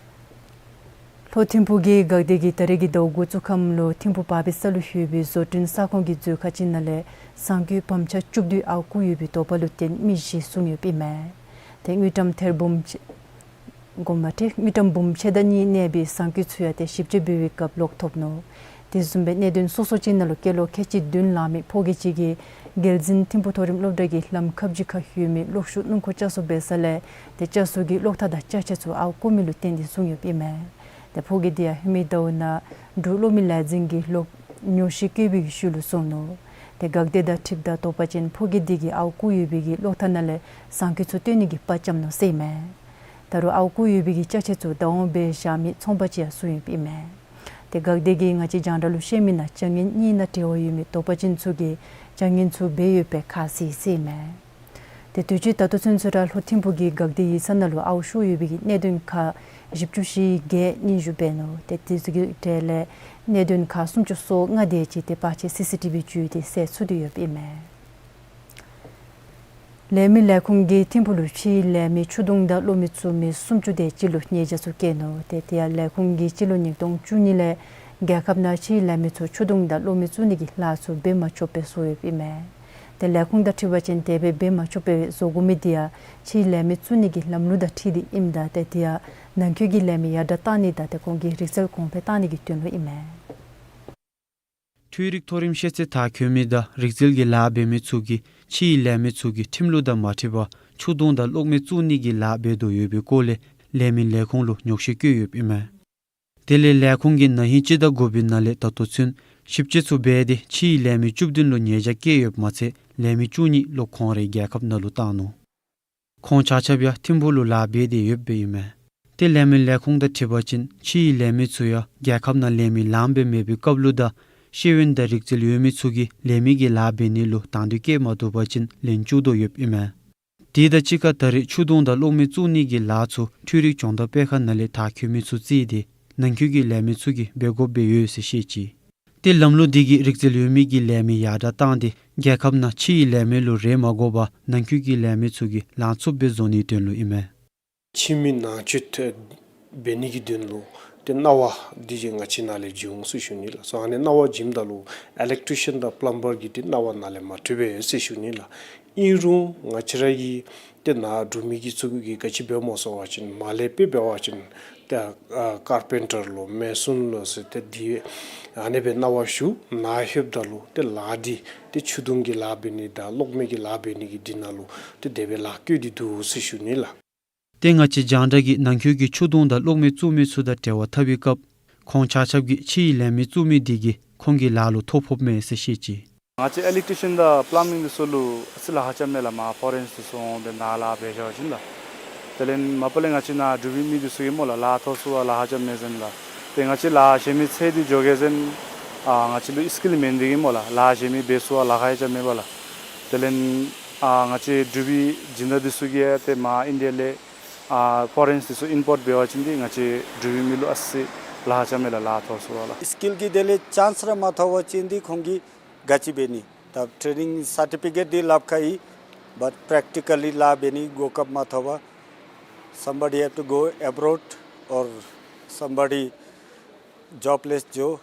ལྷོ་ཐིམ་ཕུག་གི་འགག་སྡེ་གིས་ད་རེས་ཀྱི་ཟླཝ་འགོ་བཙུགས་ཁམས་ལུ་ཐིམ་ཕུག་བར་པའི་ས་ལུ་ཡོད་པའི་བཟོ་སྐྲུན་ས་ཁོངས་ཀྱི་མཛོད་ཁང་ཅིག་ནང་ལས་ཟངས་ཀྱི་བམ་ཆ་བཅུ་བདུན་ཨརཝ་བརྐོ་ཡོད་པའི་དོགས་པ་ལུ་བརྟེན་མི་བཞི་བཟུང་ཡོདཔ་ཨིན་མས། ཏེ་དངུལ་ཀྲམ་ཐེར་འབུམ་ཕྱེད་དགོངསམ་མ་ཁྲེལ། དངུལ་ཀྲམ་འབུམ་ཕྱེད་དང་གཉིས་གནས་པའི་ཟངས་ཀྱི་ཚུ་ཡང་ཏེ་ཞིབ་དཔྱད་འབད་བའི་སྐབས་ལོག་ཐོབ་ནུག། དེ་བཟུམ་སྦེ་གནད་དོན་སོ་སོ་ཅིག་ནང་ལུ་སྐྱེས་ལོ་ཁལ་གཅིག་བདུན་ལང་མི་ཕོ་སྐྱེས་ཅིག་གིས་རྒྱལ་འཛིན་ཐིམ་ཕུག་མཐོ་རིམ་སློབ་གྲྭ་གི་ལམ་ཁ་བཞི་ཁར་ཡོད་མི་གློག་ཤུགས་སྣུམ་འཁོར་བཅའ་གསོ་འབད་ས་ལས་ཏེ་བཅའ་གསོ་གི་གློག་ཐག་དང་ཅ་ཆས་ཚུ་ཨརཝ་བརྐོ་མི་ལུ་བརྟེན་ཏེ་བཟུང་ཡོདཔ་ཨིན་མས། ཏེ་ཕོ་སྐྱེས་དེ་ཡང་ཧེ་མའི་ཟླཝ་ནང་འབྲུག་གློག་མེ་ལས་འཛིན་གྱི་ལོག་ཉོགས་བཤད་བཀོད་པའི་ཤུལ་ལུ་བཟུང་ནུག། ཏེ་འགག་སྡེ་དང་འཁྲིལཝ་ད་དོགས་པ་ཅན་ཕོ་སྐྱེས་དེ་གིས་ཨརཝ་བརྐོ་ཡོད་པའི་གི་གློག་ཐག་ནང་ལས་ཟངས་ཀྱི་ཚུ་བཏོན་ནི་གི་པར་བཅམ་ནུག་ཟེར་ཨིན་མས། ད་རུང་ཨརཝ་བརྐོ་ཡོད་པའི་གི་ཅ་ཆས་ཚུ་བདག་དབང་འབད་བཞག་མི་ཚོང་པ་ཅིག་ཡང་བཟུང་ཡོདཔ་ཨིན་མས། ཏེ་འགག་སྡེ་གིས་ང་བཅས་རྒྱང་བསྒྲགས་ལུ་བཤད་མི་ནང་བྱ་ངན་གཉིས་ནང་འབྲེལ་བ་ཡོད་མི་དོགས་པ་ཅན་ཚུ་གིས་བྱ་ངན་ཚུ་འབད་ཡོདཔ་སྦེ་ཁ་བཟེད་ཟེར་ཨིན་མས། ཏེ་དུས་ཅི་ད་ལྟོ་ཚུན་ཚོད་ར་ལྷོ་ཐིམ་ཕུག་གི་འགག་སྡེ་ཡིག་ཚང་ནང་ལུ་ཨརཝ་ཤོར་ཡོད་པའི་གི་གནད་དོན་ཁག་བཞི་བཅུ་ཞེ་བརྒྱད་སྙན་ཞུ་འབད་ནུག། ཏེ་དེ་ཚུ་གི་གྲས་ལས་གནད་དོན་ཁག་སུམ་ཅུ་སོ་ལྔ་དེ་ཅིག་ཏེ་བར་ཆད་སི་སི་ཊི་བི་བརྒྱུད་དེ་སེལ་ཚུགས་ཏེ་ཡོདཔ་ཨིན་མས། ལས་མི་ལས་ཁུངས་ཀྱིས་ཐིམ་ཕུག་ལུ་ཕྱིའི་ལས་མི་ཆུ་དུང་དང་གློག་མེ་བཙུགས་མི་སུམ་ཅུ་དེ་ཅིག་ལུ་ཉེས་བྱ་ཚུ་བཀལ་ནུག། ཏེ་དེ་ཡང་ལས་ཁུངས་ཀྱིས་སྤྱི་ལོ་ཉིས་སྟོང་བཅུ་གཉིས་ལས་རྒྱལ་ཁབ་ནང་ཕྱིའི་ལས་མི་ཚུ་ཆུ་དུང་དང་གློག་མེ་བཙུགས་ནི་གི་ལཱ་ཚུ་འབད་མ་ཆོགཔ་སྦེ་བཟོ་ཡོདཔ་ཨིན་མས། ཏེ་ལས་ཁུངས་དང་འཁྲིལ་བ་ཅིན་དེ་སྦེ་འབད་མ་ཆོགཔ་སྦེ་བཟོ་དགོ་མི་དེ་ཡང་ཕྱིའི་ལས་མི་བཙུགས་ནི་གི་ལམ་ལུགས་དང་འཁྲིལ་ཏེ་ཨིནམ་ད་ཏེ་དེ་ཡང་ནང་འཁོད་ཀྱི་ལས་མི་ཡར་དྲག་བཏང་ནི་དང་ཏེ་ཁོང་གི་རིག་རྩལ་གོང་འཕེལ་བཏང་ནི་གི་དོན་ལུ་ཨིན་མས། འཕྲུལ་རིག་མཐོ་རིམ་ཤེས་ཚད་མཐར་འཁྱོལ་མི་དང་རིག་རྩལ་གྱི་ལཱ་འབད་མི་ཚུ་གིས་ཕྱིའི་ལས་མི་ཚུ་གིས་ཁྲིམས་ལུགས་དང་མ་འཁྲིལ་བར་ཆུ་དུང་དང་གློག་མེ་བཙུགས་ནི་གི་ལཱ་འབད་དོ་ཡོད་པའི་སྐོར་ལས་ལས་མི་ལས་ཁུངས་ལུ་ཉོགས་བཤད་བཀོད་ཡོདཔ་ཨིན་མས། དེ་ལས་ལས་ཁུངས་ཀྱིས་ན་ཧིང་སྤྱི་ཟླ་དགུ་པའི་ནང་ལས་ད་ལྟོ་ཚུན་ཞིབ་དཔྱད་ཚུ་འབད་དེ་ཕྱིའི་ལས་མི་བཅུ་བདུན་ལུ་ཉེས་བྱ་བཀལ་ཡོདཔ་མ་ཚད་ལས་མི་བཅུ་གཉིས་ལོག་ཁོང་རའི་རྒྱལ་ཁབ་ནང་ལུ་བཏང་ནུག། ཁོང་ཆ་ཁྱབ་ཡང་ཐིམ་ཕུག་ལུ་ལཱ་འབད་དེ་ཡོདཔ་ཨིན་མས། ཏེ་ལས་མི་ལས་ཁུངས་དང་འཁྲིལ་བ་ཅིན་ཕྱིའི་ལས་མི་ཚུ་ཡང་རྒྱལ་ཁབ་ནང་ལས་མི་ལངམ་སྦེ་མེད་པའི་སྐབས་ལུ་དང་ཤེས་ཡོན་དང་རིག་རྩལ་ཡོད་མི་ཚུ་གིས་ལས་མི་གི་ལཱ་འབད་ནི་ལུ་དང་འདོད་བསྐྱེད་མ་བཏུབ་པ་ཅིན་ལན་བཅུག་དོ་ཡོདཔ་ཨིན་མས། དེ་དང་གཅིག་ཁར་ད་རེས་ཆུ་དུང་དང་གློག་མེ་བཙུགས་ནི་གི་ལཱ་ཚུ་འཕྲུལ་རིག་སྦྱོང་བརྡར་སྤེལ་ཁང་ནང་ལས་མཐར་འཁྱོལ་མི་ཚུ་བརྩིས་ཏེ་ནང་འཁོད་ཀྱི་ལས་མི་ཚུ་གིས་འབད་དགོཔ་སྦེ་ཡོད་ཟེར་བཤད་ཅི། ཏེ་ལམ་ལུགས་འདི་གིས་རིག་རྩལ་ཡོད་མི་གི་ལས་མི་ཡར་དྲག་བཏང་སྟེ་རྒྱལ་ཁབ་ནང་ཕྱིའི་ལས་མི་ལུ་རེ་མ་དགོ་པར་ནང་འཁོད་ཀྱི་ལས་མི་ཚུ་གིས་ལང་ཚུགསཔ་སྦེ་བཟོ་ནིའི་དོན་ལུ་ཨིན་མས། ཕྱི་མི་ནང་ཆོས་ཐོས་འབད་ནི་གི་དོན་ལུ་ཏེ་གནང་བ་འདི་ཅིག་ང་བཅས་ནང་ལས་བྱུང་ཟེར་ཞུ་ནི་ལགས། སོ་ཨ་ནི་གནང་བ་བྱིནམ་ད་ལུ་ཨི་ལེག་ཊི་རི་ཤཱན་དང་པླམ་བར་གྱིས་ཏེ་གནང་བ་ནཱ་ལས་མ་ཐོབ་པས་ཟེར་ཞུ་ནི་ལགས། ཨིན་རུང་ང་བཅས་ར་གི་ཏེ་ནཱ་འབྲུག་མི་གི་ཚུ་གིས་ག་ཅི་འབདཝ་སྨོ་ཟེར་བ་ཅིན་མར་ལས་དཔེ་འབད་བ་ཅིན་ཏེ་ཨ་ཀར་པེན་ཊར་ལོ་མེ་སོན་ལོ་ཟེར་ཏེ་འདི་ཨ་ནི་སྦེ་གནང་བ་ཞུ། ནཱ་ལྷོདཔ་ད་ལུ་ཏེ་ལཱ་འདི་ཏེ་ཆུ་དུང་གི་ལཱ་འབད་ནི་དང་གློག་མེ་གི་ལཱ་འབད་ནི་གི་འདི་ནང་ལུ་ཏེ་དེ་སྦེ་ལཱ་བཀོད་དེ་འདུག་ཟེར་ཞུ་ནི་ལགས། ཏེ་ང་བཅས་རྒྱང་བསྒྲགས་ཀྱིས་ནང་འཁོད་ཀྱི་ཆུ་དུང་དང་གློག་མེ་བཙུགས་མི་ཚུ་དང་འབྲེལ་བ་འཐབ་པའི་སྐབས་ཁོང་ཆ་ཁྱབ་ཀྱིས་ཕྱིའི་ལས་མི་བཙུགས་མི་འདི་གིས་ཁོང་གི་ལཱ་ལུ་ཐོ་ཕོགཔ་མས་ཟེར་བཤད་ཅི། ང་བཅས་ཨི་ལེག་ཊི་རི་ཤཱན་དང་པླམ་བིང་འདི་ཚུ་ལུ་ཨ་ཙི་ལཱ་ཁག་རྐྱབ་མས་ལགས། མར་ཕོ་རེན་སི་འདི་ཚུ་འོང་སྦེ་ནཱ་ལཱ་འབད་བཞག་པ་ཅིན་ལགས། དེ་ལས་མ་པ་ལས་ང་བཅས་ནཱ་འབྲུག་པའི་མི་འདི་ཚུ་གིས་སྨོ་ལགས་ལཱ་ཐོབ་ཚུགས་པར་ལཱ་ཁག་རྐྱབ་མས་ཟེར་ལགས། ཏེ་ང་བཅས་ལཱ་གཞན་མི་འཚོལ་ཏེ་འགྱོ་གེ་ཟེར་ཨ་ང་བཅས་ལུ་སི་ཀིལ་མེད་ནི་འདི་གིས་སྨོ་ལགས་ལཱ་གཞན་མི་འབད་ཚུགས་པར་ལཱ་ཁག་ཡང་རྐྱབ་མེད་པས་ལགས། དེ་ལས་ཨ་ང་བཅས་འབྲུག་པའི་སྦྱིན་བདག་འདི་ཚུ་གིས་ཏེ་མར་ཨིན་ཌི་ཡ་ལས་ཨ་ཕོ་རེན་སི་འདི་ཚུ་ཨིམ་པོརཊ་འབད་བ་ཅིན་འདི་ང་བཅས་འབྲུག་པའི་མི་ལུ་ཨ་ཙི་ལཱ་ཁག་རྐྱབ་མས་ལགས་ལཱ་ཐོབ་ཚུགས་པར་ལགས། སི་ཀིལ་གྱི་དེ་ལས་ཅཱནསི་ར་མ་ཐོབ་པ་ཅིན་འདི་ཁོང་གིས་ག་ཅི་འབད་ནི། ད་ཊེ་ནིང་སར་ཊི་ཕི་ཀེཊ་འདི་ལྷབ་ཁར་ཡོད། བཊ་པེ་རེག་ཊི་ཀ་ལི་ལཱ་འབད་ནི་གོ་སྐབས་མ་ཐོབ་པར་somebody have to go abroad or somebody jobless འགྱོ།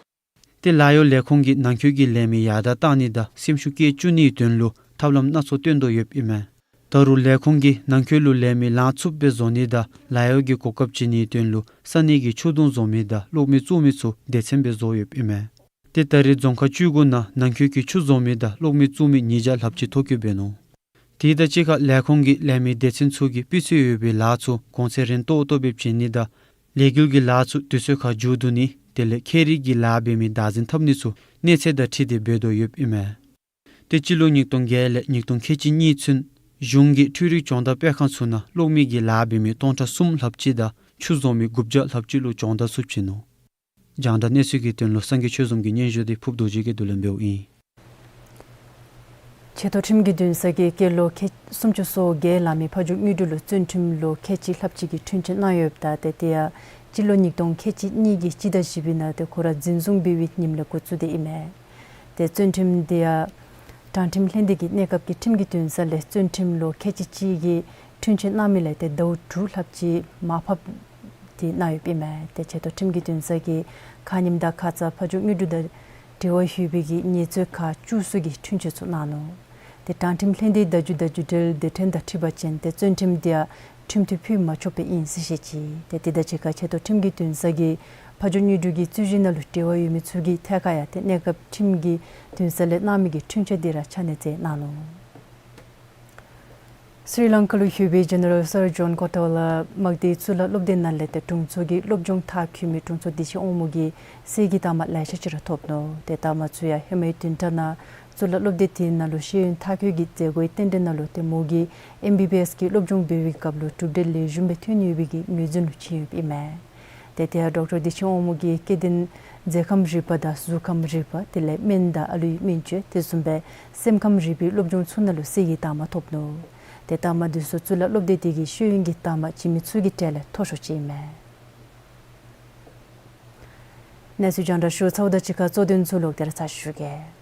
ཏེ་ལཱ་གཡོག་ལས་ཁུངས་ཀྱིས་ནང་འཁོད་ཀྱི་ལས་མི་ཡར་དྲག་བཏང་ནི་དང་སེམས་ཤུགས་བསྐྱེད་བཅུག་ནིའི་དོན་ལུ་ཐབས་ལམ་སྣ་ཚོགས་སྟོན་དོ་ཡོདཔ་ཨིན་མས། ད་རུང་ལས་ཁུངས་ཀྱིས་ནང་འཁོད་ལུ་ལས་མི་ལང་ཚུགསཔ་སྦེ་བཟོ་ནི་དང་ལཱ་གཡོག་གི་གོ་སྐབས་བྱིན་ནིའི་དོན་ལུ་ས་གནས་ཀྱི་ཆུ་དུང་བཟོ་མི་དང་གློག་མེ་བཙུགས་མི་ཚུ་སྡེ་ཚན་སྦེ་བཟོ་ཡོདཔ་ཨིན་མས། ཏེ་ད་རེས་རྫོང་ཁག་བཅུ་དགུ་ནང་ནང་འཁོད་ཀྱི་ཆུ་བཟོ་མི་དང་གློག་མེ་བཙུགས་མི་ཉིས་བརྒྱ་ལྷགཔ་ཅིག་ཐོ་བཀོད་འབད་ནུག། དེ་དང་གཅིག་ཁར་ལས་ཁུངས་ཀྱིས་ལས་མི་སྡེ་ཚན་ཚུ་གིས་སྤུས་ཚད་ཡོད་པའི་ལཱ་ཚུ་གོང་ཚད་རན་ཏོག་ཏོ་སྦེ་བྱིན་ནི་དང་ལས་འགུལ་གྱི་ལཱ་ཚུ་དུས་ཚོད་ཁར་མཇུག་བསྡུ་ནི་དེ་ལས་ཁྱད་རིག་གི་ལཱ་འབད་མི་བདག་འཛིན་འཐབ་ནི་ཚུ་གནས་ཚད་དང་འཁྲིལ་ཏེ་འབད་དོ་ཡོདཔ་ཨིན་མས། ཏེ་སྤྱི་ལོ་ཉིས་སྟོང་བརྒྱད་ལས་ཉིས་སྟོང་ཁལ་གཅིག་གཉིས་ཚུན་གཞུང་གི་འཕྲུལ་རིག་སྦྱོང་བརྡར་སྤེལ་ཁང་ཚུ་ནང་གློག་མེ་གི་ལཱ་འབད་མི་སྟོང་ཕྲག་གསུམ་ལྷགཔ་ཅིག་དང་ཆུ་བཟོ་མི་དགུ་བརྒྱ་ལྷགཔ་ཅིག་ལུ་སྦྱོང་བརྡར་ཚུ་བྱིན་ནུག། རྒྱང་བསྒྲགས་གནས་ཚུལ་གྱི་དོན་ལུ་སངས་རྒྱས་ཆོས་འཛོམས་ཀྱི་སྙན་ཞུ་འདི་ཕུརཔ་རྡོ་རྗེ་གིས་བསྡུ་ལེན་འབདཝ་ཨིན། ཆེ་མཐོ་ཁྲིམས་ཀྱི་འདུན་ས་གིས་སྐྱེས་ལོ་ཁལ་སུམ་ཅུ་སོ་བརྒྱད་ལང་མི་ཕ་ཇོ་དངོས་གྲུབ་ལུ་བཙོན་ཁྲིམས་ལོ་ཁལ་གཅིག་ལྷགཔ་ཅིག་གི་འཁྲུན་ཆོད་གནང་ཡོདཔ་ད་ཏེ་དེ་ཡང་སྤྱི་ལོ་ཉིས་སྟོང་ཁལ་གཅིག་གཉིས་ཀྱི་སྤྱི་ཟླ་བཞི་པའི་ནང་ཏེ་ཁོ་ར་འཛིན་བཟུང་འབད་བའི་ཉིནམ་ལས་འགོ་བཙུགས་ཏེ་ཨིན་མས། ཏེ་བཙོན་ཁྲིམས་དེ་ཡང་དྲང་ཁྲིམས་ལྷན་སྡེ་གིས་གནས་སྐབས་ཀྱི་ཁྲིམས་ཀྱི་འདུན་ས་ལས་བཙོན་ཁྲིམས་ལོ་ཁལ་གཅིག་གཅིག་གི་འཁྲུན་ཆོད་གནང་མི་ལས་ཏེ་ཟླཝ་དྲུག་ལྷགཔ་ཅིག་མར་ཕབ་སྟེ་གནང་ཡོདཔ་ཨིན་མས། ཏེ་ཆེ་མཐོ་ཁྲིམས་ཀྱི་འདུན་ས་གིས་ཁ་ཉིནམ་དང་ཁ་ཙ་ཕ་ཇོ་དངོས་གྲུབ་དང་འབྲེལ་བ་ཡོད་པའི་གི་ཉེས་རྩོད་ཁག་བཅུ་གསུམ་གྱི་འཁྲུན་ཆོད་ཚུ་གནང་ནུག། ཏེ་དྲང་ཁྲིམས་ལྷན་སྡེའི་བརྡ་བརྒྱུད་དང་བརྒྱུད་འབྲེལ་སྡེ་ཕྲན་དང་འཁྲིལ་བ་ཅིན་ཏེ་བཙོན་ཁྲིམས་དེ་ཡང་ཁྲིམས་མཐུན་ཕུལ་མ་ཆོགཔ་སྦེ་ཨིན་ཟེར་བཤད་ཅི། ཏེ་དེ་དང་གཅིག་ཁར་ཆེ་མཐོ་ཁྲིམས་ཀྱི་འདུན་ས་གིས་ ཕ་ཇོ་དངོས་གྲུབ་ཀྱི་རྩོད་གཞི་ནང་ལུ་འབྲེལ་བ་ཡོད་མི་ཚུ་གི་ཐད་ཁར་ཡང་ཏེ་གནས་སྐབས་ཁྲིམས་ཀྱི་འདུན་ས་ལས་གནང་མི་གི་འཁྲུན་ཆོད་འདི་ར་ཆ་གནས་མཛད་གནང་ནུག། སི་རི་ལང་ཀ་ལུ་ཡོད་པའི་ཇེ་ནེ་རལ་སར་ཇོན་ཀོ་ཊོ་ལ་དམག་སྡེའི་གཙུག་ལག་སློབ་སྡེ་ནང་ལས་ཏེ་དྲུང་འཚོ་གི་སློབ་སྦྱོང་མཐར་འཁྱོལ་མི་དྲུང་འཚོ་བདེ་ཆེན་དབང་མོ་གི་གསེར་གྱི་རྟགས་མ་ལེ་ཤ་ཅིག་ར་ཐོབ་ནུག། ཏེ་རྟགས་མ་ཚུ་ཡང་ཧེ་མའི་བདུན་ཕྲག་ནང་གཙུག་ལག་སློབ་སྡེ་དེ་ནང་ལུ་ཤེས་ཡོན་མཐར་འཁྱོལ་གྱི་མཛད་སྒོའི་རྟེན་འབྲེལ་ནང་ལུ་ཏེ་མོ་གིས་ཨེམ་བི་བི་ཨེསི་གི་སློབ་སྦྱོང་འབད་བའི་སྐབས་ལུ་གྲུབ་འབྲས་ལེགས་ཤོམ་སྦེ་ཐོན་ཡོད་པའི་གི་ངོས་འཛིན་ལུ་ཕྱིན་ཡོདཔ་ཨིན་མས། ཏེ་ཏེ་ཡང་ཌོག་ཊར་བདེ་ཆེན་དབང་མོ་གིས་སྐྱེ་ལྡན་མཛེ་ཁམས་རིག་པ་དང་གཟུགས་ཁམས་རིག་པ་དེ་ལས་སྨན་དང་ཨ་ལུའི་སྨན་བཅོས་དེ་བཟུམ་སྦེ་སེམས་ཁམས་རིག་པའི་སློབ་སྦྱོང་ཚུ་ནང་ལུ་གསེར་གྱི་རྟགས་མ་ཐོབ་ནུག། ཏེ་རྟགས་མ་འདི་ཚུ་གཙུག་ལག་སློབ་སྡེ་དེ་གི་ཤེས་ཡོན་གྱི་རྟགས་མ་བྱིན་མི་ཚུ་གི་གྲས་ལས་མཐོ་ཤོས་ཅིག་ཨིན་མས། གནས་ཚུལ་རྒྱང་བསྒྲགས་ཞུ་ཚརཝ་དང་གཅིག་ཁར་གཙོ་དོན་ཚུ་ལོག་སྟེ་ར་ཚར་ཞུ་གེ།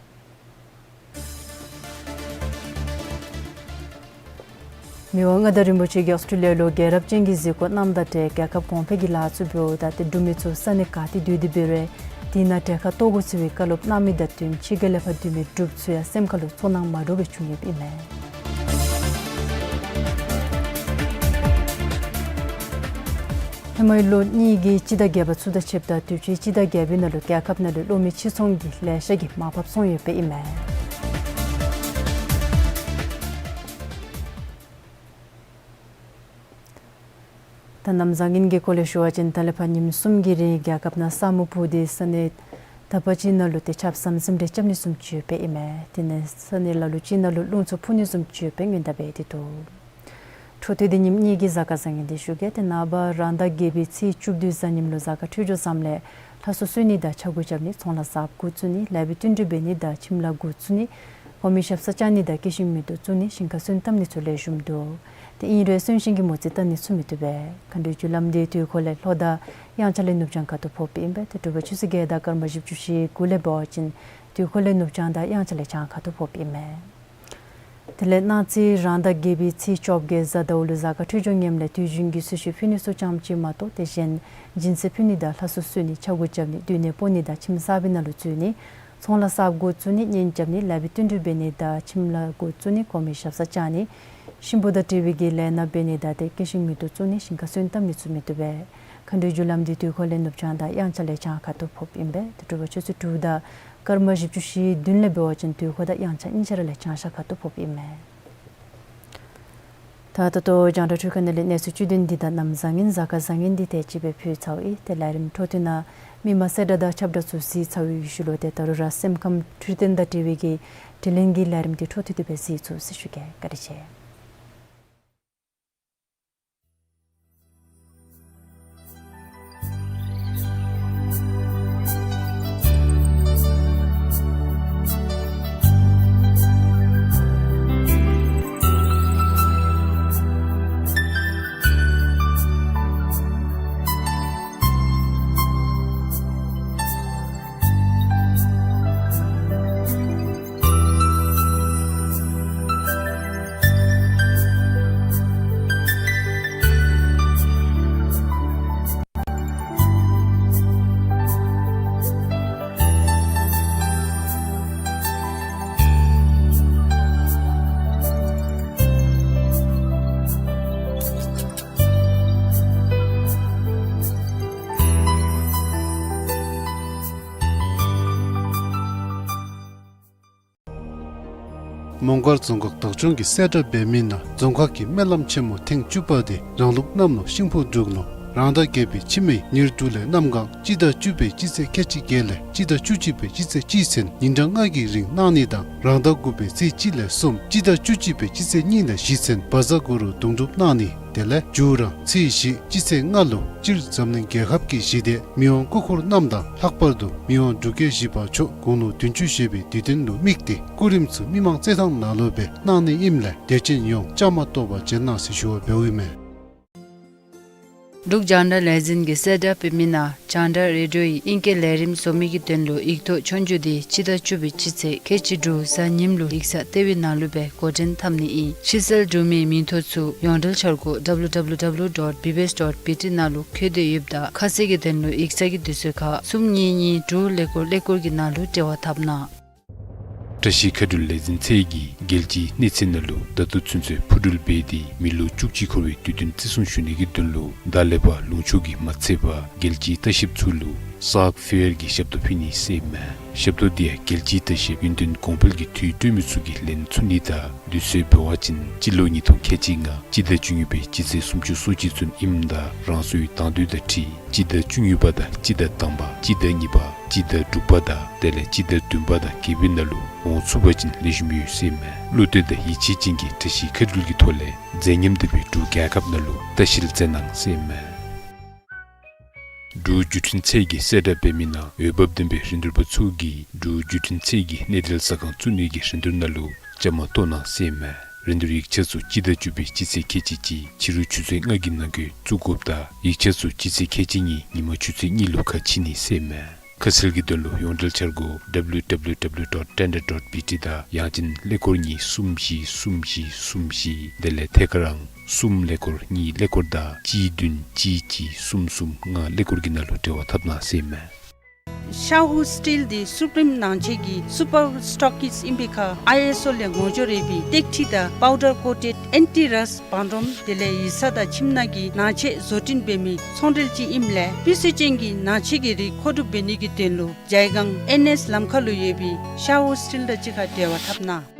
མི་དབང་མངའ་བདག་རིན་པོ་ཆེ་གིས་ཨོསི་ཊྲེ་ལི་ཡ་ལུ་རྒྱལ་རབས་ཅན་གྱི་གཟིགས་སྐོར་གནངམ་ད་ཏེ་རྒྱལ་ཁབ་གོང་འཕེལ་གྱི་ལཱ་ཚུ་འབདཝ་ད་ཏེ་འབྲུག་མི་ཚུ་ས་གནས་ག་ཏེ་སྡོད་དེ་འབད་རུང་དེ་ནང་གྲལ་ཁར་གཏོགས་དགོ་ཟེར་བའི་བཀའ་སློབ་གནང་མི་དང་བསྟུན་ཕྱི་རྒྱལ་ལས་ཕར་སྡོད་མི་འབྲུགཔ་ཚུ་ཡང་སེམས་ཁ་ལུ་ཚོར་སྣང་མ་འདྲཝ་སྦེ་བྱུང་ཡོདཔ་ཨིན་མས། ཧེ་མའི་ལོ་གཉིས་ཀྱི་སྤྱི་ཟླ་བརྒྱད་པ་ཚུ་དང་ཕྱདཔ་ད་དུས་ཅི་སྤྱི་ཟླ་བརྒྱད་པའི་ནང་ལུ་རྒྱལ་ཁབ་ནང་ལུ་གློག་མེ་ཕྱིར་ཚོང་གི་ལེ་ཤ་གིས་མར་ཕབ་སོང་ཡོདཔ་ཨིན་མས། ད་གནམ་བཟང་ངན་གྱི་སྐོར་ལས་ཞུ་བ་ཅིན་ད་ལས་ཕར་ཉིནམ་གསུམ་གྱི་རིང་རྒྱལ་ཁབ་ནང་ས་སྨུག་སྤུབས་ཏེ་ས་གནས་དག་པ་ཅིག་ནང་ལུ་ཏེ་ཆརཔ་ཟམ་ཟིམ་རེ་རྐྱབ་ནི་བཟུམ་ཅིག་ཡོདཔ་ཨིན་མས། དེ་ལས་ས་གནས་ལ་ལུ་ཅིག་ནང་ལུ་རླུང་འཚུབ་འཕུ་ནི་བཟུམ་ཅིག་ཡོདཔ་སྔོན་བརྡ་འབད་དེ་འདུག། འཕྲོ་མཐུད་དེ་ཉིནམ་གཉིས་ཀྱི་གཟའ་སྐར་བཟང་ངན་འདི་ཞུ་གེ། ཏེ་ནངས་པ་རང་ཟླ་བརྒྱད་པའི་ཚེས་བཅུ་བདུན་གཟའ་ཉིམ་ལུ་གཟའ་སྐར་འཕྲོད་སྦྱོར་བཟངམ་ལས་ལྷ་གསོལ་གསོལ་ནི་དང་ཕྱག་འགུལ་རྐྱབ་ནི་ཚོང་ལཱ་གསརཔ་འགོ་བཙུགས་ནི་ལེགས་པའི་བསྟུན་གྲོས་འབད་ནི་དང་ཁྱིམ་ལཱ་འགོ་བཙུགས་ནི་གོང་མའི་ཞབས་སར་བཅར་ནི་དང་སྐྱེད་ཤིང་མེ་ཏོག་བཙུགས་ནི་ཞིང་ཁར་སོན་བཏབ་ནི་ཚུ་ལེགས་ཤོམ་འདུག། ཏེ་ཨིན་རུང་གསོན་གཤིན་གྱི་མོ་རྩིས་བལྟ་ནི་ཚུ་མི་བཏུབ་པས། མཁའ་འགྲོའི་རྒྱུ་ལམ་འདི་དུས་འཁོར་ལས་ལྷོ་དང་དབྱངས་འཆར་ལས་ནུབ་བྱང་ཁ་ཐུག་ཕོགཔ་ཨིན་པས། ཏེ་དྲོ་པ་ཆུ་ཚོད་བརྒྱད་དང་སྐར་མ་བཞི་བཅུ་ཞེ་དགུ་ལས་འབད་བ་ཅིན་དུས་འཁོར་ལས་ནུབ་བྱང་དང་དབྱངས་འཆར་ལས་བྱང་ཁ་ཐུག་ཕོགཔ་ཨིན་མས། དེ་ལས་གནངས་ཚེ་རང་ཟླ་བརྒྱད་པའི་ཚེས་བཅོ་བརྒྱད་གཟའ་ཟླཝ་ལུ་གཟའ་སྐར་འཕྲོད་སྦྱོར་ངནམ་ལས་དུས་རྒྱུན་གྱི་གསོལ་མཆོད་ཕུལ་ནི་ཚུ་ཙམ་ཅིག་མ་གཏོགས་ཏེ་གཞན་སྦྱིན་སྲེག་ཕུལ་ནི་དང་ལྷ་གསོལ་གསོལ་ནི་ཕྱག་འགུལ་རྐྱབ་ནི་སྡོད་གནས་སྤོ་ནི་དང་ཁྱིམ་གསར་པའི་ནང་ལུ་འཛུལ་ནི་ཚོང་ལཱ་གསརཔ་འགོ་བཙུགས་ནི་གཉེན་རྐྱབ་ནི་ལེགས་པའི་བསྟུན་གྲོས་འབད་ནི་དང་ཁྱིམ་ལཱ་འགོ་བཙུགས་ནི་གོང་མའི་ཞབས་སར་བཅར་ནི་གཤིན་པོ་དང་འབྲེལ་བའི་གི་ལས་སྣ་འབད་ནི་དང་ཏེ་སྐྱེད་ཤིང་མེ་ཏོག་བཙུགས་ནི་ཞིང་ཁར་སོན་བཏབ་ནི་ཚུ་མི་བཏུབ་པས། མཁའ་འགྲོའི་རྒྱུ་ལམ་འདི་དུས་འཁོར་ལས་ནུབ་བྱང་དང་དབྱངས་འཆར་ལས་བྱང་ཁ་ཐུག་ཕོགཔ་ཨིན་པས། ཏེ་དྲོ་པ་ཆུ་ཚོད་དྲུག་དང་སྐར་མ་བཞི་བཅུ་ཞེ་བདུན་ལས་འབད་བ་ཅིན་དུས་འཁོར་དང་དབྱངས་འཆར་གཉིས་ཆ་ར་ལས་བྱང་ཤར་ཁ་ཐུག་ཕོགཔ་ཨིན་མས། ད་ད་ལྟོ་རྒྱང་བསྒྲགས་འཕྲུལ་ཁང་ནང་ལས་གནས་ཚུལ་བཅུད་དོན་འདི་དང་གནམ་བཟང་ངན་གཟའ་སྐར་བཟང་ངན་འདི་དེ་ཅིག་སྦེ་ཕུལ་ཚརཝ་ཨིན། ཏེ་ལས་རིམ་འཕྲོ་མཐུད་ནང་མི་མང་གསལ་བསྒྲགས་དང་ཁྱབ་བསྒྲགས་ཚུ་གཟིགས་ཚར་བའི་ཤུལ་ལུ་ཏེ་ད་རུང་ར་སེམས་ཁམས་འཕྲོད་བསྟེན་དང་འབྲེལ་བའི་གི་དྲི་ལན་གྱི་ལས་རིམ་འདི་འཕྲོ་མཐུད་དེ་སྦེ་གཟིགས་ཚུགས་ཟེར་ཞུ་གེ། བཀའ་དྲིན་ཆེ། མོང་སྒར་རྫོང་ཁག་བདག་སྐྱོང་གིས་གསལ་བསྒྲགས་འབད་མི་ནང་རྫོང་ཁག་གི་སྨོན་ལམ་ཆེན་མོ་ཐེངས་བཅུ་པ་དེ་རང་ལུགས་གནམ་ལོ་ཤིང་ཕོ་འབྲུག་ལོ་རང་ཟླ་བརྒྱད་པའི་ཕྱི་མའི་ཉེར་དྲུག་ལས་གནམ་གང་སྤྱི་ཟླ་བཅུ་པའི་སྤྱི་ཚེས་ཁལ་གཅིག་བརྒྱད་ལས་སྤྱི་ཟླ་བཅུ་གཅིག་པའི་སྤྱི་ཚེས་གཅིག་ཚུན་ཉིན་གྲངས་ལྔ་གི་རིང་གནང་ནི་དང་རང་ཟླ་དགུ་པའི་ཚེས་གཅིག་ལས་གསུམ་སྤྱི་ཟླ་བཅུ་གཅིག་པའི་སྤྱི་ཚེས་གཉིས་ལས་བཞི་ཚུན་བཛྲ་གུ་རུ་དུང་སྒྲུབ་གནང་ནི། དེ་ལས་མཇུག་ར་ཚེས་བཞི་སྤྱི་ཚེས་ལྔ་ལུ་སྤྱིར་འཛམ་གླིང་རྒྱལ་ཁབ་ཀྱི་ཞི་བདེ་མི་དབང་སྐུ་འཁོར་རྣམས་དང་ལྷག་པར་དུ་མི་དབང་འབྲུག་རྒྱལ་བཞི་པ་མཆོག་དགུང་ལོ་བདུན་ཅུ་བཞེས་པའི་དུས་སྟོན་ལུ་དམིགས་ཏེ་སྐུ་རིམ་ཚུ་མི་མང་རྩེད་ཐང་ནང་ལུ་སྦེ་གནང་ནི་ཨིནམ་ལས་དད་ཅན་ཡོངས་བཅའ་མར་གཏོགས་པར་བྱོན་གནང་ཟེར་ཞུ་བ་འབདཝ་ཨིན་མས། འབྲུག་རྒྱང་བསྒྲགས་ལས་འཛིན་གྱིས་གསལ་བསྒྲགས་འབད་མི་ནང་རྒྱང་བསྒྲགས་རེ་ཌིའོ་ཡི་ཨིང་སྐད་ལས་རིམ་བཟོ་མི་གི་དོན་ལུ་ཡིག་ཐོག་ཆོས་རྒྱུགས་འདི་སྤྱི་ཟླ་བཅུ་པའི་སྤྱི་ཚེས་ཁལ་གཅིག་དྲུག་གཟའ་ཉིམ་ལུ་ཡིག་ཚང་ལྟེ་བའི་ནང་ལུ་སྦེ་འགོ་འདྲེན་འཐབ་ནི་ཨིན། ཕྱི་གསལ་འབྲུ་མེད་མིང་ཐོ་ཚུ་ཡོངས་འབྲེལ་འཆར་སྒོ་W W W dot B B S dot B T ནང་ལུ་བཀོད་དེ་ཡོདཔ་ད་ཁ་གསལ་གྱི་དོན་ལུ་ཡིག་ཚང་གི་དུས་ཚོད་ཁར་གསུམ་གཉིས་གཉིས་དྲུག་ཀླད་ཀོར་ཀླད་ཀོར་གྱི་ནང་ལུ་འབྲེལ་བ་འཐབ་གནང་། བཀྲ་ཤིས་མཁའ་འགྲུལ་ལས་འཛིན་ཚད་ཀྱིས་རྒྱལ་སྤྱིའི་གནས་ཚད་ནང་ལུ་ད་ལྟོ་ཚུན་ཚོད་འཕུར་འགྲུལ་འབད་དེ་མི་ལོ་བཅུ་གཅིག་འཁོར་བའི་དུས་སྟོན་བརྩི་སྲུང་ཞུ་ནི་གི་དོན་ལུ་ད་ལས་ཕར་ལུང་ཕྱོགས་ཀྱི་མ་ཚད་པར་རྒྱལ་སྤྱིའི་ལྟ་བཤལཔ་ཚུ་ལུ་སཱཀ་ཕེར་གྱི་ཞབས་ཏོག་ཕུལ་ནི་ཟེར་ཨིན་མས། ཞབས་ཏོག་འདི་ཡང་རྒྱལ་སྤྱིའི་ལྟ་བཤལཔ་ཡུན་བརྟན་གོང་འཕེལ་གྱི་དུས་སྤྲོད་མི་ཚུ་གིས་ལེན་ཚུགས་ནི་དང་དུས་ཚོད་འབད་བ་ཅིན་སྤྱི་ལོ་ཉིས་སྟོང་ཁལ་གཅིག་ལྔ་སྤྱི་ཟླ་བཅུ་གཉིས་པའི་སྤྱི་ཚེས་སུམ་ཅུ་སོ་གཅིག་ཚུན་ཨིནམ་ད་རང་སོའི་དང་འདོད་དང་འཁྲིལ་སྤྱི་ཟླ་བཅུ་གཉིས་པ་དང་སྤྱི་ཟླ་དང་པ་སྤྱི་ཟླ་གཉིས་པ་སྤྱི་ཟླ་དྲུག་པ་དང་དེ་ལས་སྤྱི་ཟླ་བདུན་པ་དང་བརྒྱད་པའི་ནང་ལུ་འོང་ཚུགས་པ་ཅིན་ལེགས་ཤོམ་ཡོད་ཟེར་ཨིན་མས། བློ་གཏད་དང་ཡིད་ཆེས་ཅན་གྱིས་བཀྲ་ཤིས་མཁའ་འགྲུལ་གྱི་ཐོག་ལས་མཛད་ཉམས་ལྡན་པའི་འབྲུག་རྒྱལ་ཁབ་ནང་ལུ་ལྟ་བཤལ་མཛད་གནང་ཟེར་ཨིན་མས། འབྲུག་བརྒྱུད་འཕྲིན་ཚད་ཀྱིས་གསལ་བསྒྲགས་འབད་མི་ནང་འོས་འབབ་ལྡན་པའི་རིན་བསྡུར་པ་ཚུ་གིས་འབྲུག་བརྒྱུད་འཕྲིན་ཚད་ཀྱི་གནས་སྡུད་ས་ཁང་བཙུགས་ནི་གི་རིན་བསྡུར་ནང་ལུ་བཅའ་མར་གཏོགས་གནང་ཟེར་ཨིན་མས། རིན་བསྡུར་ཡིག་ཆ་ཚུ་སྤྱི་ཟླ་བཅུ་པའི་སྤྱི་ཚེས་ཁལ་གཅིག་གཅིག་ཕྱི་རུ་ཆུ་ཚོད་ལྔ་གི་ནང་འཁོད་བཙུགས་དགོཔ་དང་ཡིག་ཆ་ཚུ་སྤྱི་ཚེས་ཁལ་གཅིག་གཉིས་ཉིན་མ་ཆུ་ཚོད་གཉིས་ལུ་ཁ་ཕྱེ་ནི་ཟེར་ཨིན་མས། ཁ་གསལ་གྱི་དོན་ལུ་ཡོངས་འབྲེལ་འཆར་སྒོ་W W W dot tender dot B T དང་ཡང་ཅིན་ཀླད་ཀོར་གཉིས་གསུམ་བཞི་གསུམ་བཞི་གསུམ་བཞི་དེ་ལས་ཐད་ཀར་ཨང་གསུམ་ཀླད་ཀོར་གཉིས་ཀླད་ཀོར་དང་གཅིག་བདུན་གཅིག་གཅིག་གསུམ་གསུམ་ལྔ་ཀླད་ཀོར་གྱི་ནང་ལུ་འབྲེལ་བ་འཐབ་གནང་ཟེར་ཨིན་མས། ཤ་ཧུ་སི་ཊིལ་འདི་སུ་པིརིམ་ནང་ཆས་ཀྱི་སུ་པར་སི་ཊོག་ཀིསཊ་ཨིན་པའི་ཁར་ཨའི་ཨེསི་ཨོ་ལས་ངོ་སྦྱོར་འབད་བའི་ཏེག་ཁྲི་དང་པའུ་ཌར་ཀོ་ཊེཌ་ཨེན་ཊི་རསཊ་བང་རིམ་དེ་ལས་ཡིག་ཚང་དང་ཁྱིམ་ནང་གི་ནང་ཆས་བཟོ་སྐྲུན་འབད་མི་ཚོང་འབྲེལ་ཅིག་ཨིནམ་ལས་སྤུས་ཚད་ཅན་གྱི་ནང་ཆས་ཀྱི་རིགས་མཁོ་སྒྲུབ་འབད་ནི་གི་དོན་ལུ་ཇའི་སྒང་ཨེན་ཨེསི་ལམ་ཁ་ལུ་ཡོད་པའི་ཤ་ཧུ་སི་ཊིལ་དང་གཅིག་ཁར་འབྲེལ་བ་འཐབ་གནང་།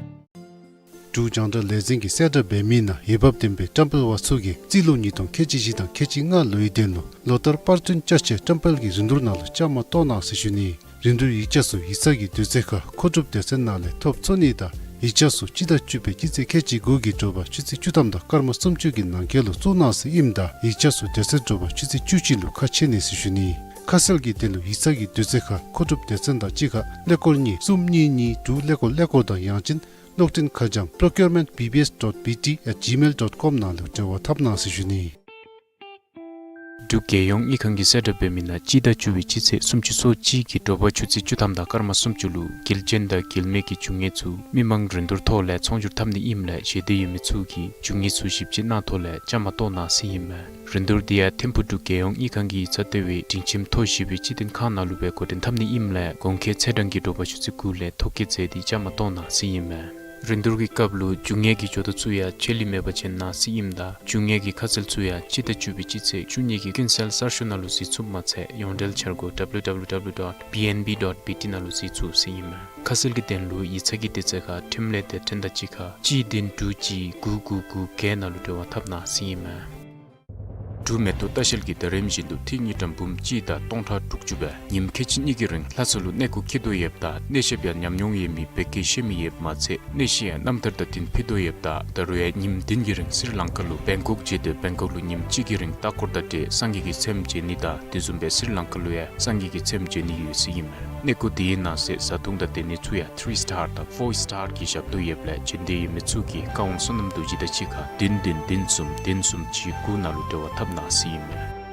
འབྲུག་རྒྱང་བསྒྲགས་ལས་འཛིན་གྱིས་གསལ་བསྒྲགས་འབད་མི་ནང་འོས་འབབ་ལྡན་པའི་བཀྲམ་སྤེལ་པ་ཚུ་གིས་རྩིས་ལོ་ཉིས་སྟོང་ཁལ་གཅིག་བཞི་དང་ཁལ་གཅིག་ལྔ་ལོའི་དོན་ལུ་ལོ་ལྟར་པར་སྐྲུན་བསྐྱར་བཅོས་བཀྲམ་སྤེལ་གྱི་རིན་བསྡུར་ནང་ལུ་བཅའ་མར་གཏོགས་གནང་ཟེར་ཞུ་ནི། རིན་བསྡུར་ཡིག་ཆ་ཚུ་ཡིག་ཚང་གི་དུས་ཚོད་ཁར་མཁོ་སྒྲུབ་སྡེ་ཚན་ནང་ལས་ཐོབ་ཚུགས་ནི་དང་ཡིག་ཆ་ཚུ་སྤྱི་ཟླ་བཅུ་པའི་སྤྱི་ཚེས་ཁལ་གཅིག་དགུ་གི་དྲོ་པ་ཆུ་ཚོད་བཅུ་ཐམ་དང་སྐར་མ་སུམ་ཅུ་གི་ནང་འཁོད་ལུ་བཙུགས་གནང་ཟེར་ཨིནམ་ད་ཡིག་ཆ་ཚུ་དེ་ཚེ་དྲོ་པ་ཆུ་ཚོད་བཅུ་གཅིག་ལུ་ཁ་ཕྱེ་ནི་ཟེར་ཞུ་ནི། ཁ་གསལ་གྱི་དོན་ལུ་ཡིག་ཚང་གི་དུས་ཚོད་ཁར་མཁོ་སྒྲུབ་སྡེ་ཚན་དང་གཅིག་ཁར་ཀླད་ཀོར་གཉིས་གསུམ་གཉིས་གཉིས་དྲུག་ཀླད་ཀོར་ཀླད་ཀོར་དང་ཡང་ཅིན་གློག་འཕྲིན་ཁ་བྱང་procurement B B S dot B T at gmail dot com ནང་ལུ་འབྲེལ་བ་འཐབ་གནང་ཟེར་ཞུ་ནི། འབྲུག་རྒྱལ་ཡོངས་དངུལ་ཁང་གིས་གསལ་བསྒྲགས་འབད་མི་ནང་སྤྱི་ཟླ་བཅུ་པའི་སྤྱི་ཚེས་སུམ་ཅུ་སོ་གཅིག་གི་དྲོ་པ་ཆུ་ཚོད་བཅུ་ཐམ་དང་སྐར་མ་སུམ་ཅུ་ལུ་རྒྱལ་ཅན་དང་རྒྱལ་མེད་ཀྱི་རྒྱུ་དངོས་ཚུ་མི་མང་རིན་བསྡུར་ཐོག་ལས་ཚོང་སྒྱུར་འཐབ་ནི་ཨིནམ་ལས་ཞལ་འདེབས་ཡོད་མི་ཚུ་གིས་རྒྱུ་དངོས་ཚུ་ཞིབ་དཔྱད་གནང་ཐོག་ལས་བཅའ་མར་གཏོགས་གནང་ཟེར་ཨིན་མས། རིན་བསྡུར་འདི་ཡང་ཐིམ་ཕུག་འབྲུག་རྒྱལ་ཡོངས་དངུལ་ཁང་གི་ཡིག་ཚང་ལྟེ་བའི་སྒྲིང་ཁྱིམ་མཐོ་བཞི་པའི་སྤྱི་དོན་ཁང་ནང་ལུ་སྦེ་འགོ་འདྲེན་འཐབ་ནི་ཨིནམ་ལས་གོང་འཁོད་ཚེས་གྲངས་ཀྱི་དྲོ་པ་ཆུ་ཚོད་དགུ་ལས་ཐོ་བཀོད་མཛད་དེ་བཅའ་མར་གཏོགས་གནང་ཟེར་ཨིན་མས། རིན་བསྡུར་གྱི་སྐབས་ལུ་རྒྱུ་དངོས་ཀྱི་ཇོ་བདག་ཚུ་ཡང་ཆད་ལུས་མེད་པར་བྱོན་གནང་ཟེར་ཨིནམ་ད་རྒྱུ་དངོས་ཀྱི་ཁ་གསལ་ཚུ་ཡང་སྤྱི་ཟླ་བཅུ་པའི་སྤྱི་ཚེས་བཅུ་གཉིས་ཀྱི་ཀུན་གསལ་གསར་ཤོག་ནང་ལུ་གཟིགས་ཚུགསཔ་མ་ཚད་ཡོངས་འབྲེལ་འཆར་སྒོ་W W W dot P N B dot B T ནང་ལུ་གཟིགས་ཚུགས་ཟེར་ཨིན་མས། ཁ་གསལ་གྱི་དོན་ལུ་ཡིག་ཚང་གི་དུས་ཚོད་ཁར་འཕྲིན་ལས་སྡེ་ཚན་དང་གཅིག་ཁར་གཅིག་བདུན་དྲུག་གཅིག་དགུ་དགུ་དགུ་བརྒྱད་ནང་ལུ་འབྲེལ་བ་འཐབ་གནང་ཟེར་ཨིན་མས། འབྲུག་མེ་ཏོག་ལྟ་བཤལ་གྱིས་ད་རིས་བཞིན་དུ་ཏི་རུ་དངུལ་ཀྲམ་འབུམ་གཅིག་དང་སྟོང་ཕྲག་དྲུག་ཅུ་སྦེ་ཉིནམ་ཁལ་གཅིག་གཉིས་ཀྱི་རིང་ལྷ་ས་ལུ་གནས་སྐོར་འཁྱིད་དོ་ཡོདཔ་ད་གནས་བཤད་པ་ཡང་ཉམས་མྱོང་ཡོད་མི་བོད་སྐད་ཤེས་མི་ཡོདཔ་མ་ཚད་གནས་བཤད་ཡང་རྣམ་ཐར་དང་འཁྲིལ་ཕུལ་དོ་ཡོདཔ་ད་ད་རུང་ཡང་ཉིནམ་བདུན་གྱི་རིང་སི་རི་ལང་ཀ་ལུ་བེང་ཀོག་བརྒྱུད་དེ་བེང་ཀོག་ལུ་ཉིནམ་གཅིག་གི་རིང་ལྟ་སྐོར་དང་འབྲེལ་སངས་རྒྱས་ཀྱི་ཚེམ་མཇལ་ནི་དང་དེ་བཟུམ་སྦེ་སི་རི་ལང་ཀ་ལུ་ཡང་སངས་རྒྱས་ཀྱི་ཚེམ་མཇལ་ནི་ཡོད་ཟེར་ཨིན་མས། གནས་སྐོར་དེའི་ནང་གསེས་བཟའ་འཐུང་དང་སྡོད་གནས་ཚུ་ཡང་ཐི་རི་སི་ཊར་དང་ཕོར་སི་ཊར་གྱི་ཞབས་ཏོག་ཡོདཔ་ལས་བྱོན་འདོད་ཡོད་མི་ཚུ་གིས་བཀའ་དབང་བསོད་ནམས་རྡོ་རྗེ་དང་གཅིག་ཁར་བདུན་བདུན་བདུན་གསུམ་བདུན་གསུམ་གཅིག་དགུ་ནང་ལུ་འབྲེལ་བ་འཐབ་གནང་ཟེར་ཨིན་མས།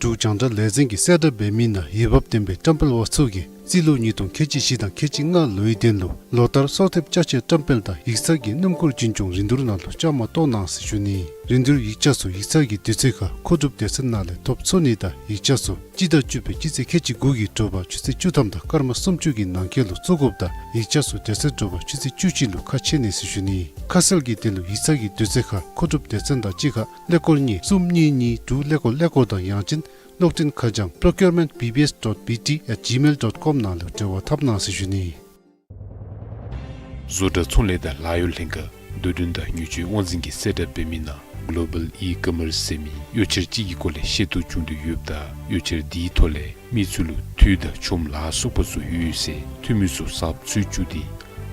འབྲུག་རྒྱང་བསྒྲགས་ལས་འཛིན་གྱིས་གསལ་བསྒྲགས་འབད་མི་ནང་འོས་འབབ་ལྡན་པའི་བཀྲམ་སྤེལ་པ་ཚུ་གིས་རྩིས་ལོ་ཉིས་སྟོང་ཁལ་གཅིག་བཞི་དང་ཁལ་གཅིག་ལྔ་ལོའི་དོན་ལུ་ལོ་ལྟར་གསོལ་འདེབས་བསྐྱར་བཅོས་བཀྲམ་སྤེལ་དང་ཡིག་ཚང་གི་སྣུམ་འཁོར་རྒྱུན་སྐྱོང་རིན་བསྡུར་ནང་ལུ་བཅའ་མར་གཏོགས་གནང་ཟེར་ཞུ་ནི། རིན་བསྡུར་ཡིག་ཆ་ཚུ་ཡིག་ཚང་གི་དུས་ཚོད་ཁར་མཁོ་སྒྲུབ་སྡེ་ཚན་ནང་ལས་ཐོབ་ཚུགས་ནི་དང་ཡིག་ཆ་ཚུ་སྤྱི་ཟླ་བཅུ་པའི་སྤྱི་ཚེས་ཁལ་གཅིག་དགུ་གི་དྲོ་པ་ཆུ་ཚོད་བཅུ་ཐམ་དང་སྐར་མ་སུམ་ཅུ་གི་ནང་འཁོད་ལུ་བཙུགས་དགོཔ་དང་ཡིག་ཆ་ཚུ་དེ་ཚེ་དྲོ་པ་ཆུ་ཚོད་བཅུ་གཅིག་ལུ་ཁ་ཕྱེ་ནི་ཟེར་ཞུ་ནི། ཁ་གསལ་གྱི་དོན་ལུ་ཡིག་ཚང་གི་དུས་ཚོད་ཁར་མཁོ་སྒྲུབ་སྡེ་ཚན་དང་གཅིག་ཁར་ཀླད་ཀོར་གཉིས་གསུམ་གཉིས་གཉིས་དྲུག་ཀླད་ཀོར་ཀླད་ཀོར་དང་ཡང་ཅིན་གློག་འཕྲིན་ཁ་བྱང་procurement B B S dot B T at gmail dot com ནང་ལུ་འབྲེལ་བ་འཐབ་གནང་ཟེར་ཞུ་ནི། བཟོ་གྲྭ་ཚོང་ལས་དང་ལཱ་གཡོག་ལྷན་ཁག་རྡོ་སྒྲོན་དང་ཉེར་སྤྱོད་དབང་འཛིན་གྱིས་གསལ་བསྒྲགས་འབད་མི་ནང་Global E-Commerce ཟེར་མི་གཡོག་འཁྱར་ཅིག་གི་སྐོར་ལས་ཤེས་རྟོགས་བྱུང་དོ་ཡོདཔ་ད་གཡོག་འཁྱར་དེའི་ཐོག་ལས་མི་ཚུ་ལུ་འཐུས་དང་ཆོམ་ལ་སོགས་པ་ཚུ་ཡོད་ཟེར་འཐུས་མི་ཚུ་གསརཔ་འཚོལ་བཅུག་སྟེ་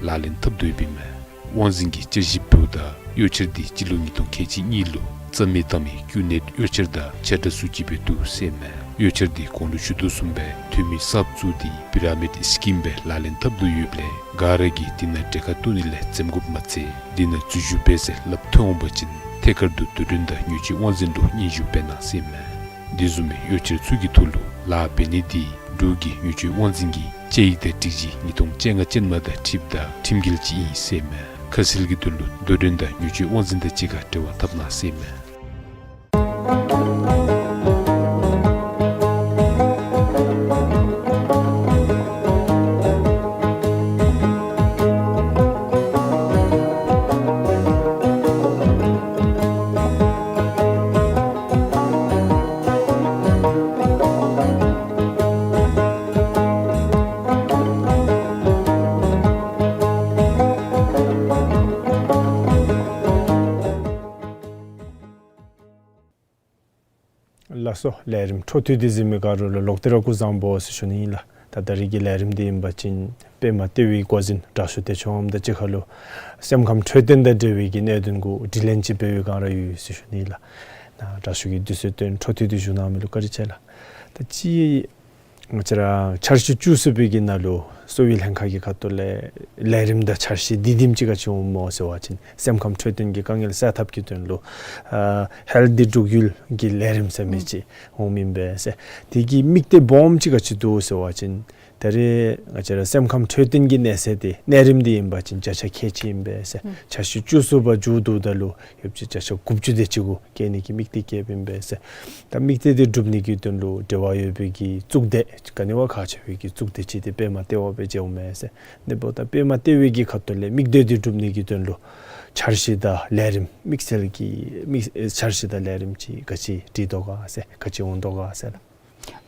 ལག་ལེན་འཐབ་དོ་ཡོདཔ་ཨིན་མས། དབང་འཛིན་གྱིས་བསྐྱར་ཞིབ་འབདཝ་ད་གཡོག་འཁྱར་དེ་སྤྱི་ལོ་ཉིས་སྟོང་ཁལ་གཅིག་གཉིས་ལུ་རྩ་མེད་བཏང་མི་ཀུ་ནེཊ་གཡོག་འཁྱར་དང་ཆ་འདྲ་ཚུ་ཅིག་སྦེ་འདུག་ཟེར་ཨིན་མས། གཡོག་འཁྱར་དེ་གོང་ལུ་ཞུ་དོ་བཟུམ་སྦེ་འཐུས་མི་གསརཔ་བཙུགས་ཏེ་པི་ར་མིཌ་སི་ཀིམ་སྦེ་ལག་ལེན་འཐབ་དོ་ཡོདཔ་ལས་ག་ར་གིས་དེ་ནང་གྲལ་ཁར་གཏོགས་ནི་ལས་འཛེམ་དགོཔ་མ་ཚད་དེ་ནང་འཛུལ་ཞུགས་འབད་ཟེར་སླབ་ཐོན་འོང་པ་ཅིན་ཐད་ཀར་དུ་རྡོ་སྒྲོན་དང་ཉེར་སྤྱོད་དབང་འཛིན་ལུ་སྙན་ཞུ་འབད་གནང་ཟེར་ཨིན་མས། དེ་བཟུམ་མའི་གཡོག་འཁྱར་ཚུ་གི་ཐོག་ལུ་ལཱ་འབད་ནི་དེ་འབྲུག་གི་ཉེར་སྤྱོད་དབང་འཛིན་གྱི་དཔྱད་ཡིག་དང་སྒྲིག་གཞི་ཉིས་སྟོང་བཅོ་ལྔ་ཅན་མ་དང་འཁྲིལཝ་ད་ཁྲིམས་འགལ་ཅིག་ཨིན་ཟེར་ཨིན་མས། ཁ་གསལ་གྱི་དོན་ལུ་རྡོ་སྒྲོན་དང་ཉེར་སྤྱོད་དབང་འཛིན་དང་གཅིག་ཁར་འབྲེལ་བ་འཐབ་གནང་ཟེར་ཨིན་མས། སོ་ལས་རིམ་འཕྲོ་མཐུད་དེ་གཟིགས་མི་ག་ར་ལུ་ལོག་སྟེ་ར་སྐུ་གཟུགས་བཟང་པོ་ཟེར་ཞུ་ནི་ཨིན་ལགས། ད་ད་རིས་ཀྱི་ལས་རིམ་འདི་ཨིན་པ་ཅིན་པདྨ་ལྟེ་བའི་འགོ་འཛིན་དྲག་ཤོས་བདེ་མཆོག་ཨམ་དང་གཅིག་ཁར་ལུ་སེམས་ཁམས་འཕྲོད་བསྟེན་དང་འབྲེལ་བའི་གི་གནད་དོན་གུ་དྲི་ལན་ཅིག་འབད་བའི་བསྒང་ར་ཡོད་ཟེར་ཞུ་ནི་ཨིན་ལགས། ད་དྲག་ཤོས་ཀྱིས་དུས་ཚོད་བཏོན་འཕྲོ་མཐུད་དེ་བཞུགས་གནང་མི་ལུ་བཀའ་དྲིན་ཆེ་ལགས། ད་ཅི་ང་བཅས་ར་འཆར་གཞི་བཅུ་གསུམ་པའི་གི་ནང་ལུ་གསོ་བའི་ལྷན་ཁག་གི་ཁ་ཐུག་ལས་ལས་རིམ་དང་འཆར་གཞི་འདི་དེམ་ཅིག་ག་ཅི་འོངམ་སྨོ་ཟེར་བ་ཅིན་སེམས་ཁམས་འཕྲོད་བསྟེན་གྱི་དཀའ་ངལ་སེལ་ཐབས་ཀྱི་དོན་ལུ་ཨ་ཧེལ་ཐི་འབྲུག་ཡུལ་གྱི་ལས་རིམ་ཟེར་མི་ཅིག་འོང་མི་ཨིན་པས་ཟེར། དེ་གི་དམིགས་གཏད་སྦོམ་ཅིག་ག་ཅི་འདུག་ཟེར་བ་ཅིན་ད་རེས་ང་བཅས་ར་སེམས་ཁམས་འཕྲོད་བསྟེན་གྱི་གནས་ཚད་དེ་གནས་རིམ་འདི་ཨིན་པ་ཅིན་བརྒྱ་ཆ་ཁལ་གཅིག་ཨིན་པས་ཟེར། འཆར་གཞི་བཅུ་གསུམ་པ་མཇུག་བསྡུཝ་ད་ལུ་ཡོདཔ་ཅིག་བརྒྱ་ཆ་དགུ་བཅུ་དེ་ཅིག་གུ་བསྐྱལ་ནི་གི་དམིགས་གཏད་བསྐྱེདཔ་ཨིན་པས་ཟེར། ད་དམིགས་གཏད་དེ་སྒྲུབ་ནི་གི་དོན་ལུ་འབྲེལ་བ་ཡོད་པའི་གི་གཙུག་སྡེ་ག་ནི་བ་ཁག་ཆེ་བའི་གི་གཙུག་སྡེ་ཅིག་དེ་པདྨ་ལྟེ་བ་སྦེ་མཇལཝ་མས་ཟེར། དེ་འབདཝ་ད་པདྨ་ལྟེ་བའི་གི་ཁ་ཐུག་ལས་དམིགས་གཏད་དེ་སྒྲུབ་ནི་གི་དོན་ལུ་འཆར་གཞི་དང་ལས་རིམ་དམིགས་བསལ་གྱི་དམིགས་འཆར་གཞི་དང་ལས་རིམ་ཅིག་ག་ཅི་བྲིས་དོ་ག་ཟེར་ག་ཅི་འོང་དོ་ག་ཟེར་ལགས།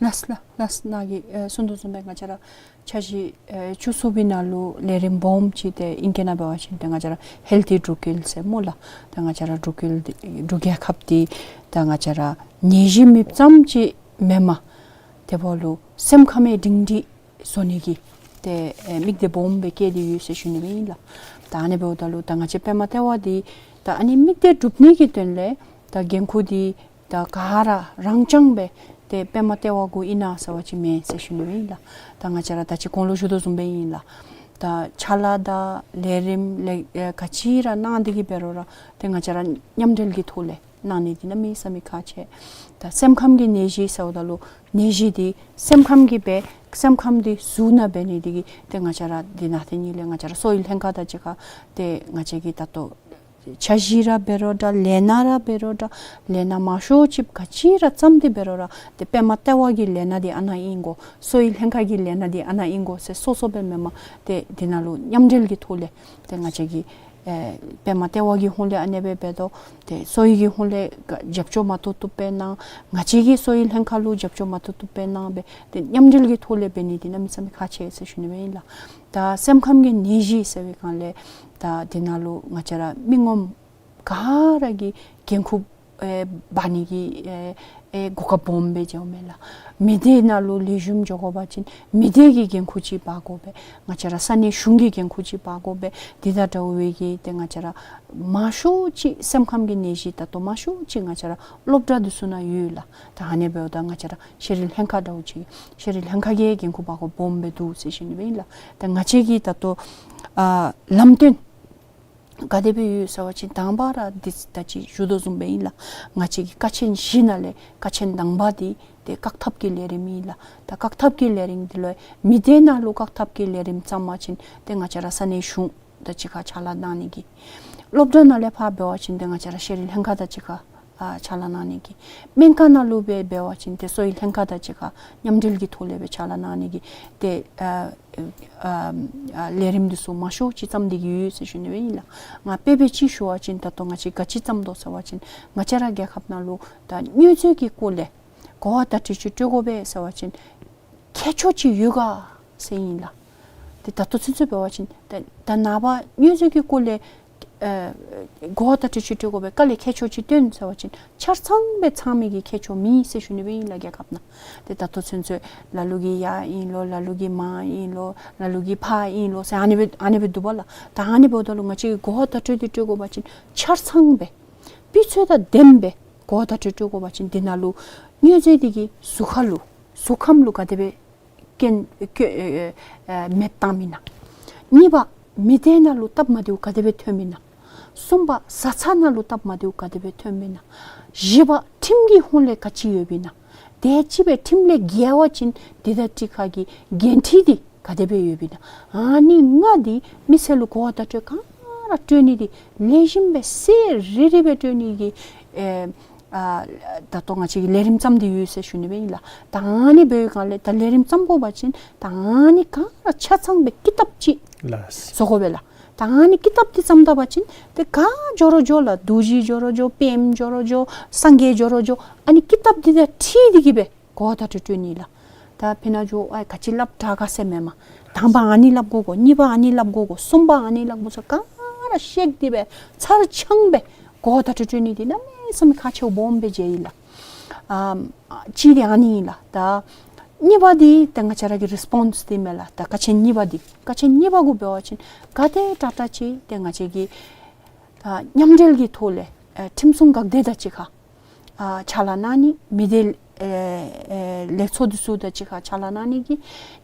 ལགས་ལགས་ལགས། ནཱ་གིས་ཨེ་གསུངས་དོ་བཟུམ་སྦེ་ང་བཅས་ར་འཆར་གཞི་ཨེ་བཅུ་གསུམ་པའི་ནང་ལུ་ལས་རིམ་སྦོམ་ཅིག་དེ་ཨིང་སྐད་ནང་འབད་བ་ཅིན་ཏེ་ང་བཅས་ར་ཧེལ་ཐི་འབྲུག་ཡུལ་ཟེར་སྨོ་ལགས། ད་ང་བཅས་ར་འབྲུག་ཡུལ་འདི་འབྲུག་རྒྱལ་ཁབ་འདི་ད་ང་བཅས་ར་ནད་གཞི་མེདཔ་ཙམ་ཅིག་མེན་པར་དེ་འབདཝ་ལུ་སེམས་ཁམས་ཡང་སྒྲིང་སྒྲིང་བཟོ་ནི་གི་ཏེ་ཨེ་དམིགས་གཏད་སྦོམ་སྦེ་བསྐྱེད་དེ་ཡོད་ཟེར་ཞུ་ནི་སྦེ་ཨིན་ལགས། ད་ཨ་ནི་འབདཝ་ད་ལུ་ད་ང་བཅས་པདྨ་ལྟེ་བ་འདི་ད་ཨ་ནི་དམིགས་གཏད་སྒྲུབ་ནི་གི་དོན་ལས་ད་འགན་ཁུར་འདི་ད་ག་ར་རང་རྐྱང་སྦེ་ཏེ་པདྨ་ལྟེ་བ་གུ་ཨིན་ན་ཟེར་བ་ཅིན་མེན་ཟེར་ཞུ་ནི་སྦེ་ཨིན་ལགས། ད་ང་བཅས་ར་ད་ཅི་གོང་ལུ་ཞུ་དོ་བཟུམ་སྦེ་ཨིན་ལགས། ད་ཕྱག་ལཱ་དང་ལས་རིམ་ལས་ཨེ་ག་ཅི་ར་གནང་སྟེ་གི་འབད་རུང་ར་ཏེ་ང་བཅས་ར་མཉམ་འབྲེལ་གྱི་ཐོག་ལས་གནང་ནི་འདི་གནམ་མེད་ས་མེད་ཁག་ཆེ། ད་སེམས་ཁམས་ཀྱི་ནད་གཞི་ཟེརཝ་ད་ལུ་ནད་གཞི་འདི་སེམས་ཁམས་ཀྱིས་འབད་སེམས་ཁམས་འདི་ཟུར་ན་འབད་ནི་འདི་གིས་ཏེ་ང་བཅས་ར་འདི་ནང་ཏེ་ནི་ལས་ང་བཅས་ར་གསོ་བའི་ལྷན་ཁག་དང་གཅིག་ཁར་ཏེ་ང་བཅས་ཀྱིས་ད་ལྟོ་འཆར་གཞི་ར་འབད་རུང་འདྲ་ལས་སྣ་ར་འབད་རུང་འདྲ་ལས་སྣ་མང་ཤོས་ཅིག་ག་ཅི་ར་བརྩམས་ཏེ་འབད་རུང་ར་ཏེ་པདྨ་ལྟེ་བ་གི་ལས་སྣ་འདི་ཨ་ནཱ་ཨིན་དགོ་གསོ་བའི་ལྷན་ཁག་གི་ལས་སྣ་འདི་ཨ་ནཱ་ཨིན་དགོ་ཟེར་སོ་སོ་སྦེ་མེན་པར་ཏེ་འདི་ནང་ལུ་མཉམ་འབྲེལ་གྱི་ཐོག་ལས་ཏེ་ང་བཅས་ཀྱིས་ཨེ་པདྨ་ལྟེ་བ་གི་ཧོངས་ལས་ཨ་ནེ་སྦེ་འབད་དོ། ཏེ་གསོ་བའི་གི་ཧོངས་ལས་རྒྱབ་སྐྱོར་མ་ཐུབ་ཐུབ་སྦེ་གནང་། ང་བཅས་ཀྱིས་གསོ་བའི་ལྷན་ཁག་ལུ་རྒྱབ་སྐྱོར་མ་ཐུབ་ཐུབ་སྦེ་གནང་སྦེ་ཏེ་མཉམ་འབྲེལ་གྱི་ཐོག་ལས་འབད་ནི་འདི་གནམ་མེད་ས་མེད་ཁག་ཆེ་ཟེར་ཞུ་ནི་སྦེ་ཨིན་ལགས། ད་སེམས་ཁམས་ཀྱི་ནད་གཞི་ཟེར་བའི་སྒང་ལས་ད་འདི་ནང་ལུ་ང་བཅས་ར་མི་ངོམ་ག་ར་གིས་འགན་ཁུར་ཨེ་འབག་ནི་གི་ཨེ་ཨེ་གོ་སྐབས་སྦོམ་སྦེ་མཇལཝ་མས་ལགས། མི་སྡེ་ནང་ལུ་ལེགས་ཤོམ་འགྱོ་དགོ་པ་ཅིན་མི་སྡེ་གི་འགན་ཁུར་ཅིག་འབག་དགོ་པས། ང་བཅས་ར་ས་གནས་གཞུང་གི་འགན་ཁུར་ཅིག་འབག་དགོ་པས། འདི་དང་འདྲཝ་སྦེ་གི་ཏེ་ང་བཅས་ར་མང་ཤོས་ཅིག་སེམས་ཁམས་ཀྱི་ནད་གཞི་ད་ལྟོ་མང་ཤོས་ཅིག་ང་བཅས་ར་སློབ་གྲྭ་འདི་ཚུ་ནང་ཡོད་ལགས། ད་ཨ་ནི་འབདཝ་ད་ང་བཅས་ར་ཤེས་རིག་ལྷན་ཁག་འདྲཝ་ཅིག་ཤེས་རིག་ལྷན་ཁག་གིས་འགན་ཁུར་འབག་དགོཔ་སྦོམ་སྦེ་འདུག་ཟེར་ཞུ་ནི་སྦེ་ཨིན་ལགས། ད་ང་བཅས་ཀྱིས་ད་ལྟོ་ཨ་ལམ་སྟོན་ག་དེ་སྦེ་ཡོད་ཟེར་བ་ཅིན་དང་པ་ར་འདི་ད་ཅི་ཞུ་དོ་བཟུམ་སྦེ་ཨིན་ལགས། ང་བཅས་ཀྱི་ཀ་ཆེན་བཞི་ནང་ལས་ཀ་ཆེན་དང་པ་འདི་ཏེ་བཀག་ཐབས་ཀྱི་ལས་རིམ་ཨིན་ལགས། ད་བཀག་ཐབས་ཀྱི་ལས་རིམ་འདི་ལུ་མི་སྡེ་ནང་ལུ་བཀག་ཐབས་ཀྱི་ལས་རིམ་བརྩམ་པ་ཅིན་ཏེ་ང་བཅས་ར་ས་གནས་གཞུང་དང་གཅིག་ཁར་ཕྱག་ལཱ་གནང་ནི་གི། སློབ་གྲྭ་ནང་ལས་ཕར་འབད་བ་ཅིན་ཏེ་ང་བཅས་ར་ཤེས་རིག་ལྷན་ཁག་དང་གཅིག་ཁར་ཨ་ཕྱག་ལཱ་གནང་ནི་གི། སྨན་ཁང་ནང་ལུ་སྦེ་འབད་བ་ཅིན་ཏེ་གསོ་བའི་ལྷན་ཁག་དང་གཅིག་ཁར་མཉམ་འབྲེལ་གྱི་ཐོག་ལས་སྦེ་ཕྱག་ལཱ་གནང་ནི་གི་ཏེ་ཨ་ཨ་ཨ་ལས་རིམ་འདི་ཚུ་མང་ཤོས་ཅིག་བརྩམས་ཏེ་གི་ཡོད་ཟེར་ཞུ་ནི་སྦེ་ཨིན་ལགས། ང་དཔེ་འབད་ཅིག་ཞུ་བ་ཅིན་ད་ལྟོ་ང་བཅས་ག་ཅི་བརྩམས་དོ་ཟེར་བ་ཅིན་ང་བཅས་ར་རྒྱལ་ཁབ་ནང་ལུ་ད་མྱོས་རྫས་ཀྱི་སྐོར་ལས་གོ་བ་བརྡ་སྤྲོད་ཅིག་སྤྲོད་དགོ་པས་ཟེར་བ་ཅིན་ཁྱད་ཆོས་ཅིག་ཡོད་ག་ཟེར་ཨིན་ལགས། ཏེ་ད་ལྟོ་ཚུན་ཚོད་འབད་བ་ཅིན་ད་ད་ནངས་པ་མྱོས་རྫས་ཀྱི་སྐོར་ལས་ཨ་གོ་བ་བརྡ་སྤྲོད་ཅིག་སྤྲོད་དགོ་པས། དཀའ་ལས་ཁྱད་ཆོས་ཅིག་སྟོན་ཟེར་བ་ཅིན་ཆ་ཚང་སྦེ་ཚང་མི་གི་ཁྱད་ཆོས་མེད་ཟེར་ཞུ་ནི་སྦེ་ཨིན་ལགས། རྒྱལ་ཁབ་ནང་ཏེ་ད་ལྟོ་ཚུན་ཚོད་ལ་ལུ་གིས་ཡར་ཨིན་ལོ་ལ་ལུ་གིས་མར་ཨིན་ལོ་ལ་ལུ་གིས་ཕར་ཨིན་ལོ་ཟེར་ཨ་ནི་སྦེ་ཨ་ནི་སྦེ་འདུག་པ་ལགས། ད་ཨ་ནི་འབདཝ་ད་ལུ་ང་བཅས་ཀྱིས་གོ་བ་བརྡ་སྤྲོད་འདི་སྤྲོད་དགོ་པ་ཅིན་ཆ་ཚང་སྦེ་སྤུས་ཚད་དང་ལྡནམ་སྦེ་གོ་བ་བརྡ་སྤྲོད་སྤྲོད་དགོ་པ་ཅིན་འདི་ནང་ལུ་མྱོས་རྫས་འདི་གིས་གཟུགས་ཁ་ལུ་གཟུགས་ཁམས་ལུ་ག་དེ་སྦེ་སྐྱོན་སྐྱོན་ཨེ་ཨེ་མེདཔ་བཏངམ་ཨིན་ན། གཉིས་པ་མི་སྡེ་ནང་ལུ་སྟབས་མ་བདེཝ་ག་དེ་སྦེ་ཐོནམ་ཨིན་ན། གསུམ་པ་བཟའ་ཚང་ནང་ལུ་སྟབས་མ་བདེཝ་ག་དེ་སྦེ་ཐོནམ་ཨིན་ན། བཞི་པ་ཁྲིམས་ཀྱི་ཧོངས་ལས་ག་ཅི་ཡོདཔ་ཨིན་ན། དེ་ཅིག་སྦེ་ཁྲིམས་ལས་འགལ་བ་ཅིན་འདི་དང་གཅིག་ཁར་གྱི་འགན་འཁྲི་འདི་ག་དེ་སྦེ་ཡོདཔ་ཨིན་ན། ཨ་ནི་ལྔ་འདི་མི་སེར་ལུ་གོ་བ་བརྡ་སྤྲོད་ག་ར་སྤྲོད་ནི་འདི་ལེགས་ཤོམ་སྦེ་གསལ་རི་རི་སྦེ་སྤྲོད་ནི་གི་ཨེ་ཨ་ད་ལྟོ་ང་བཅས་ཀྱིས་ལས་རིམ་བརྩམས་ཏེ་ཡོད་ཟེར་ཞུ་ནི་སྦེ་ཨིན་ལགས། ད་ཨ་ནི་འབད་བའི་སྒང་ལས་ད་ལས་རིམ་བརྩམ་དགོ་པ་ཅིན་ད་ཨ་ནི་ག་ར་ཆ་ཚང་སྦེ་ཀི་དེབ་ཅིག་ལགས། བཟོ་དགོ་པས་ལགས། ད་ཨ་ནི་ཀི་དེབ་འདི་བརྩམ་ད་པ་ཅིན་ཏེ་ག་འགྱོ་རུང་འགྱོ་ལགས། རྡོ་རྗེ་འགྱོ་རུང་འགྱོ་པདྨ་འགྱོ་རུང་འགྱོ་སངས་རྒྱས་འགྱོ་རུང་འགྱོ་ཨ་ནི་ཀི་དེབ་འདི་དང་འཁྲིལ་ཏེ་གི་སྦེ་གོ་བ་བརྡ་སྤྲོད་སྤྲོད་ནི་ལགས། ད་ཕི་ན་འགྱོ་ཨ་ག་ཅི་སླབ་དྲག་ག་ཟེར་མེན་མས། དང་པ་ཨ་ནི་སླབ་དགོ་གོ། གཉིས་པ་ཨ་ནི་སླབ་དགོ་གོ། གསུམ་པ་ཨ་ནི་སླབ་དགོ་ཟེར་ག་ར་ཤེས་ཏེ་སྦེ་ཚར་ཚང་སྦེ་གོ་བ་བརྡ་སྤྲོད་སྤྲོད་ནི་འདི་གནམ་མེད་ས་མེད་ཁག་ཆེཝ་སྦོམ་སྦེ་མཇལ་ཡི་ལགས། ཨམ་གཅིག་འདི་ཨ་ནི་ཨིན་ལགས། ད་གཉིས་པ་འདི་ཏེ་ང་བཅས་ར་གི་རི་སི་པོནསི་འདི་མས་ལགས། ད་ཀ་ཆེན་གཉིས་པ་འདི་ཀ་ཆེན་གཉིས་པ་གུ་འབད་བ་ཅིན་ག་དེ་དྲག་དྲག་ཅིག་ཏེ་ང་བཅས་ཀྱི་ད་མཉམ་འབྲེལ་གྱི་ཐོག་ལས་ཨེ་ཁྲིམས་སྲུང་འགག་སྡེ་དང་གཅིག་ཁར་ཨ་ཕྱག་ལཱ་གནང་ནི་མི་སྡེ་ཨེ་ཨེ་ལས་ཚོགས་འདི་ཚུ་དང་གཅིག་ཁར་ཕྱག་ལཱ་གནང་ནི་གི་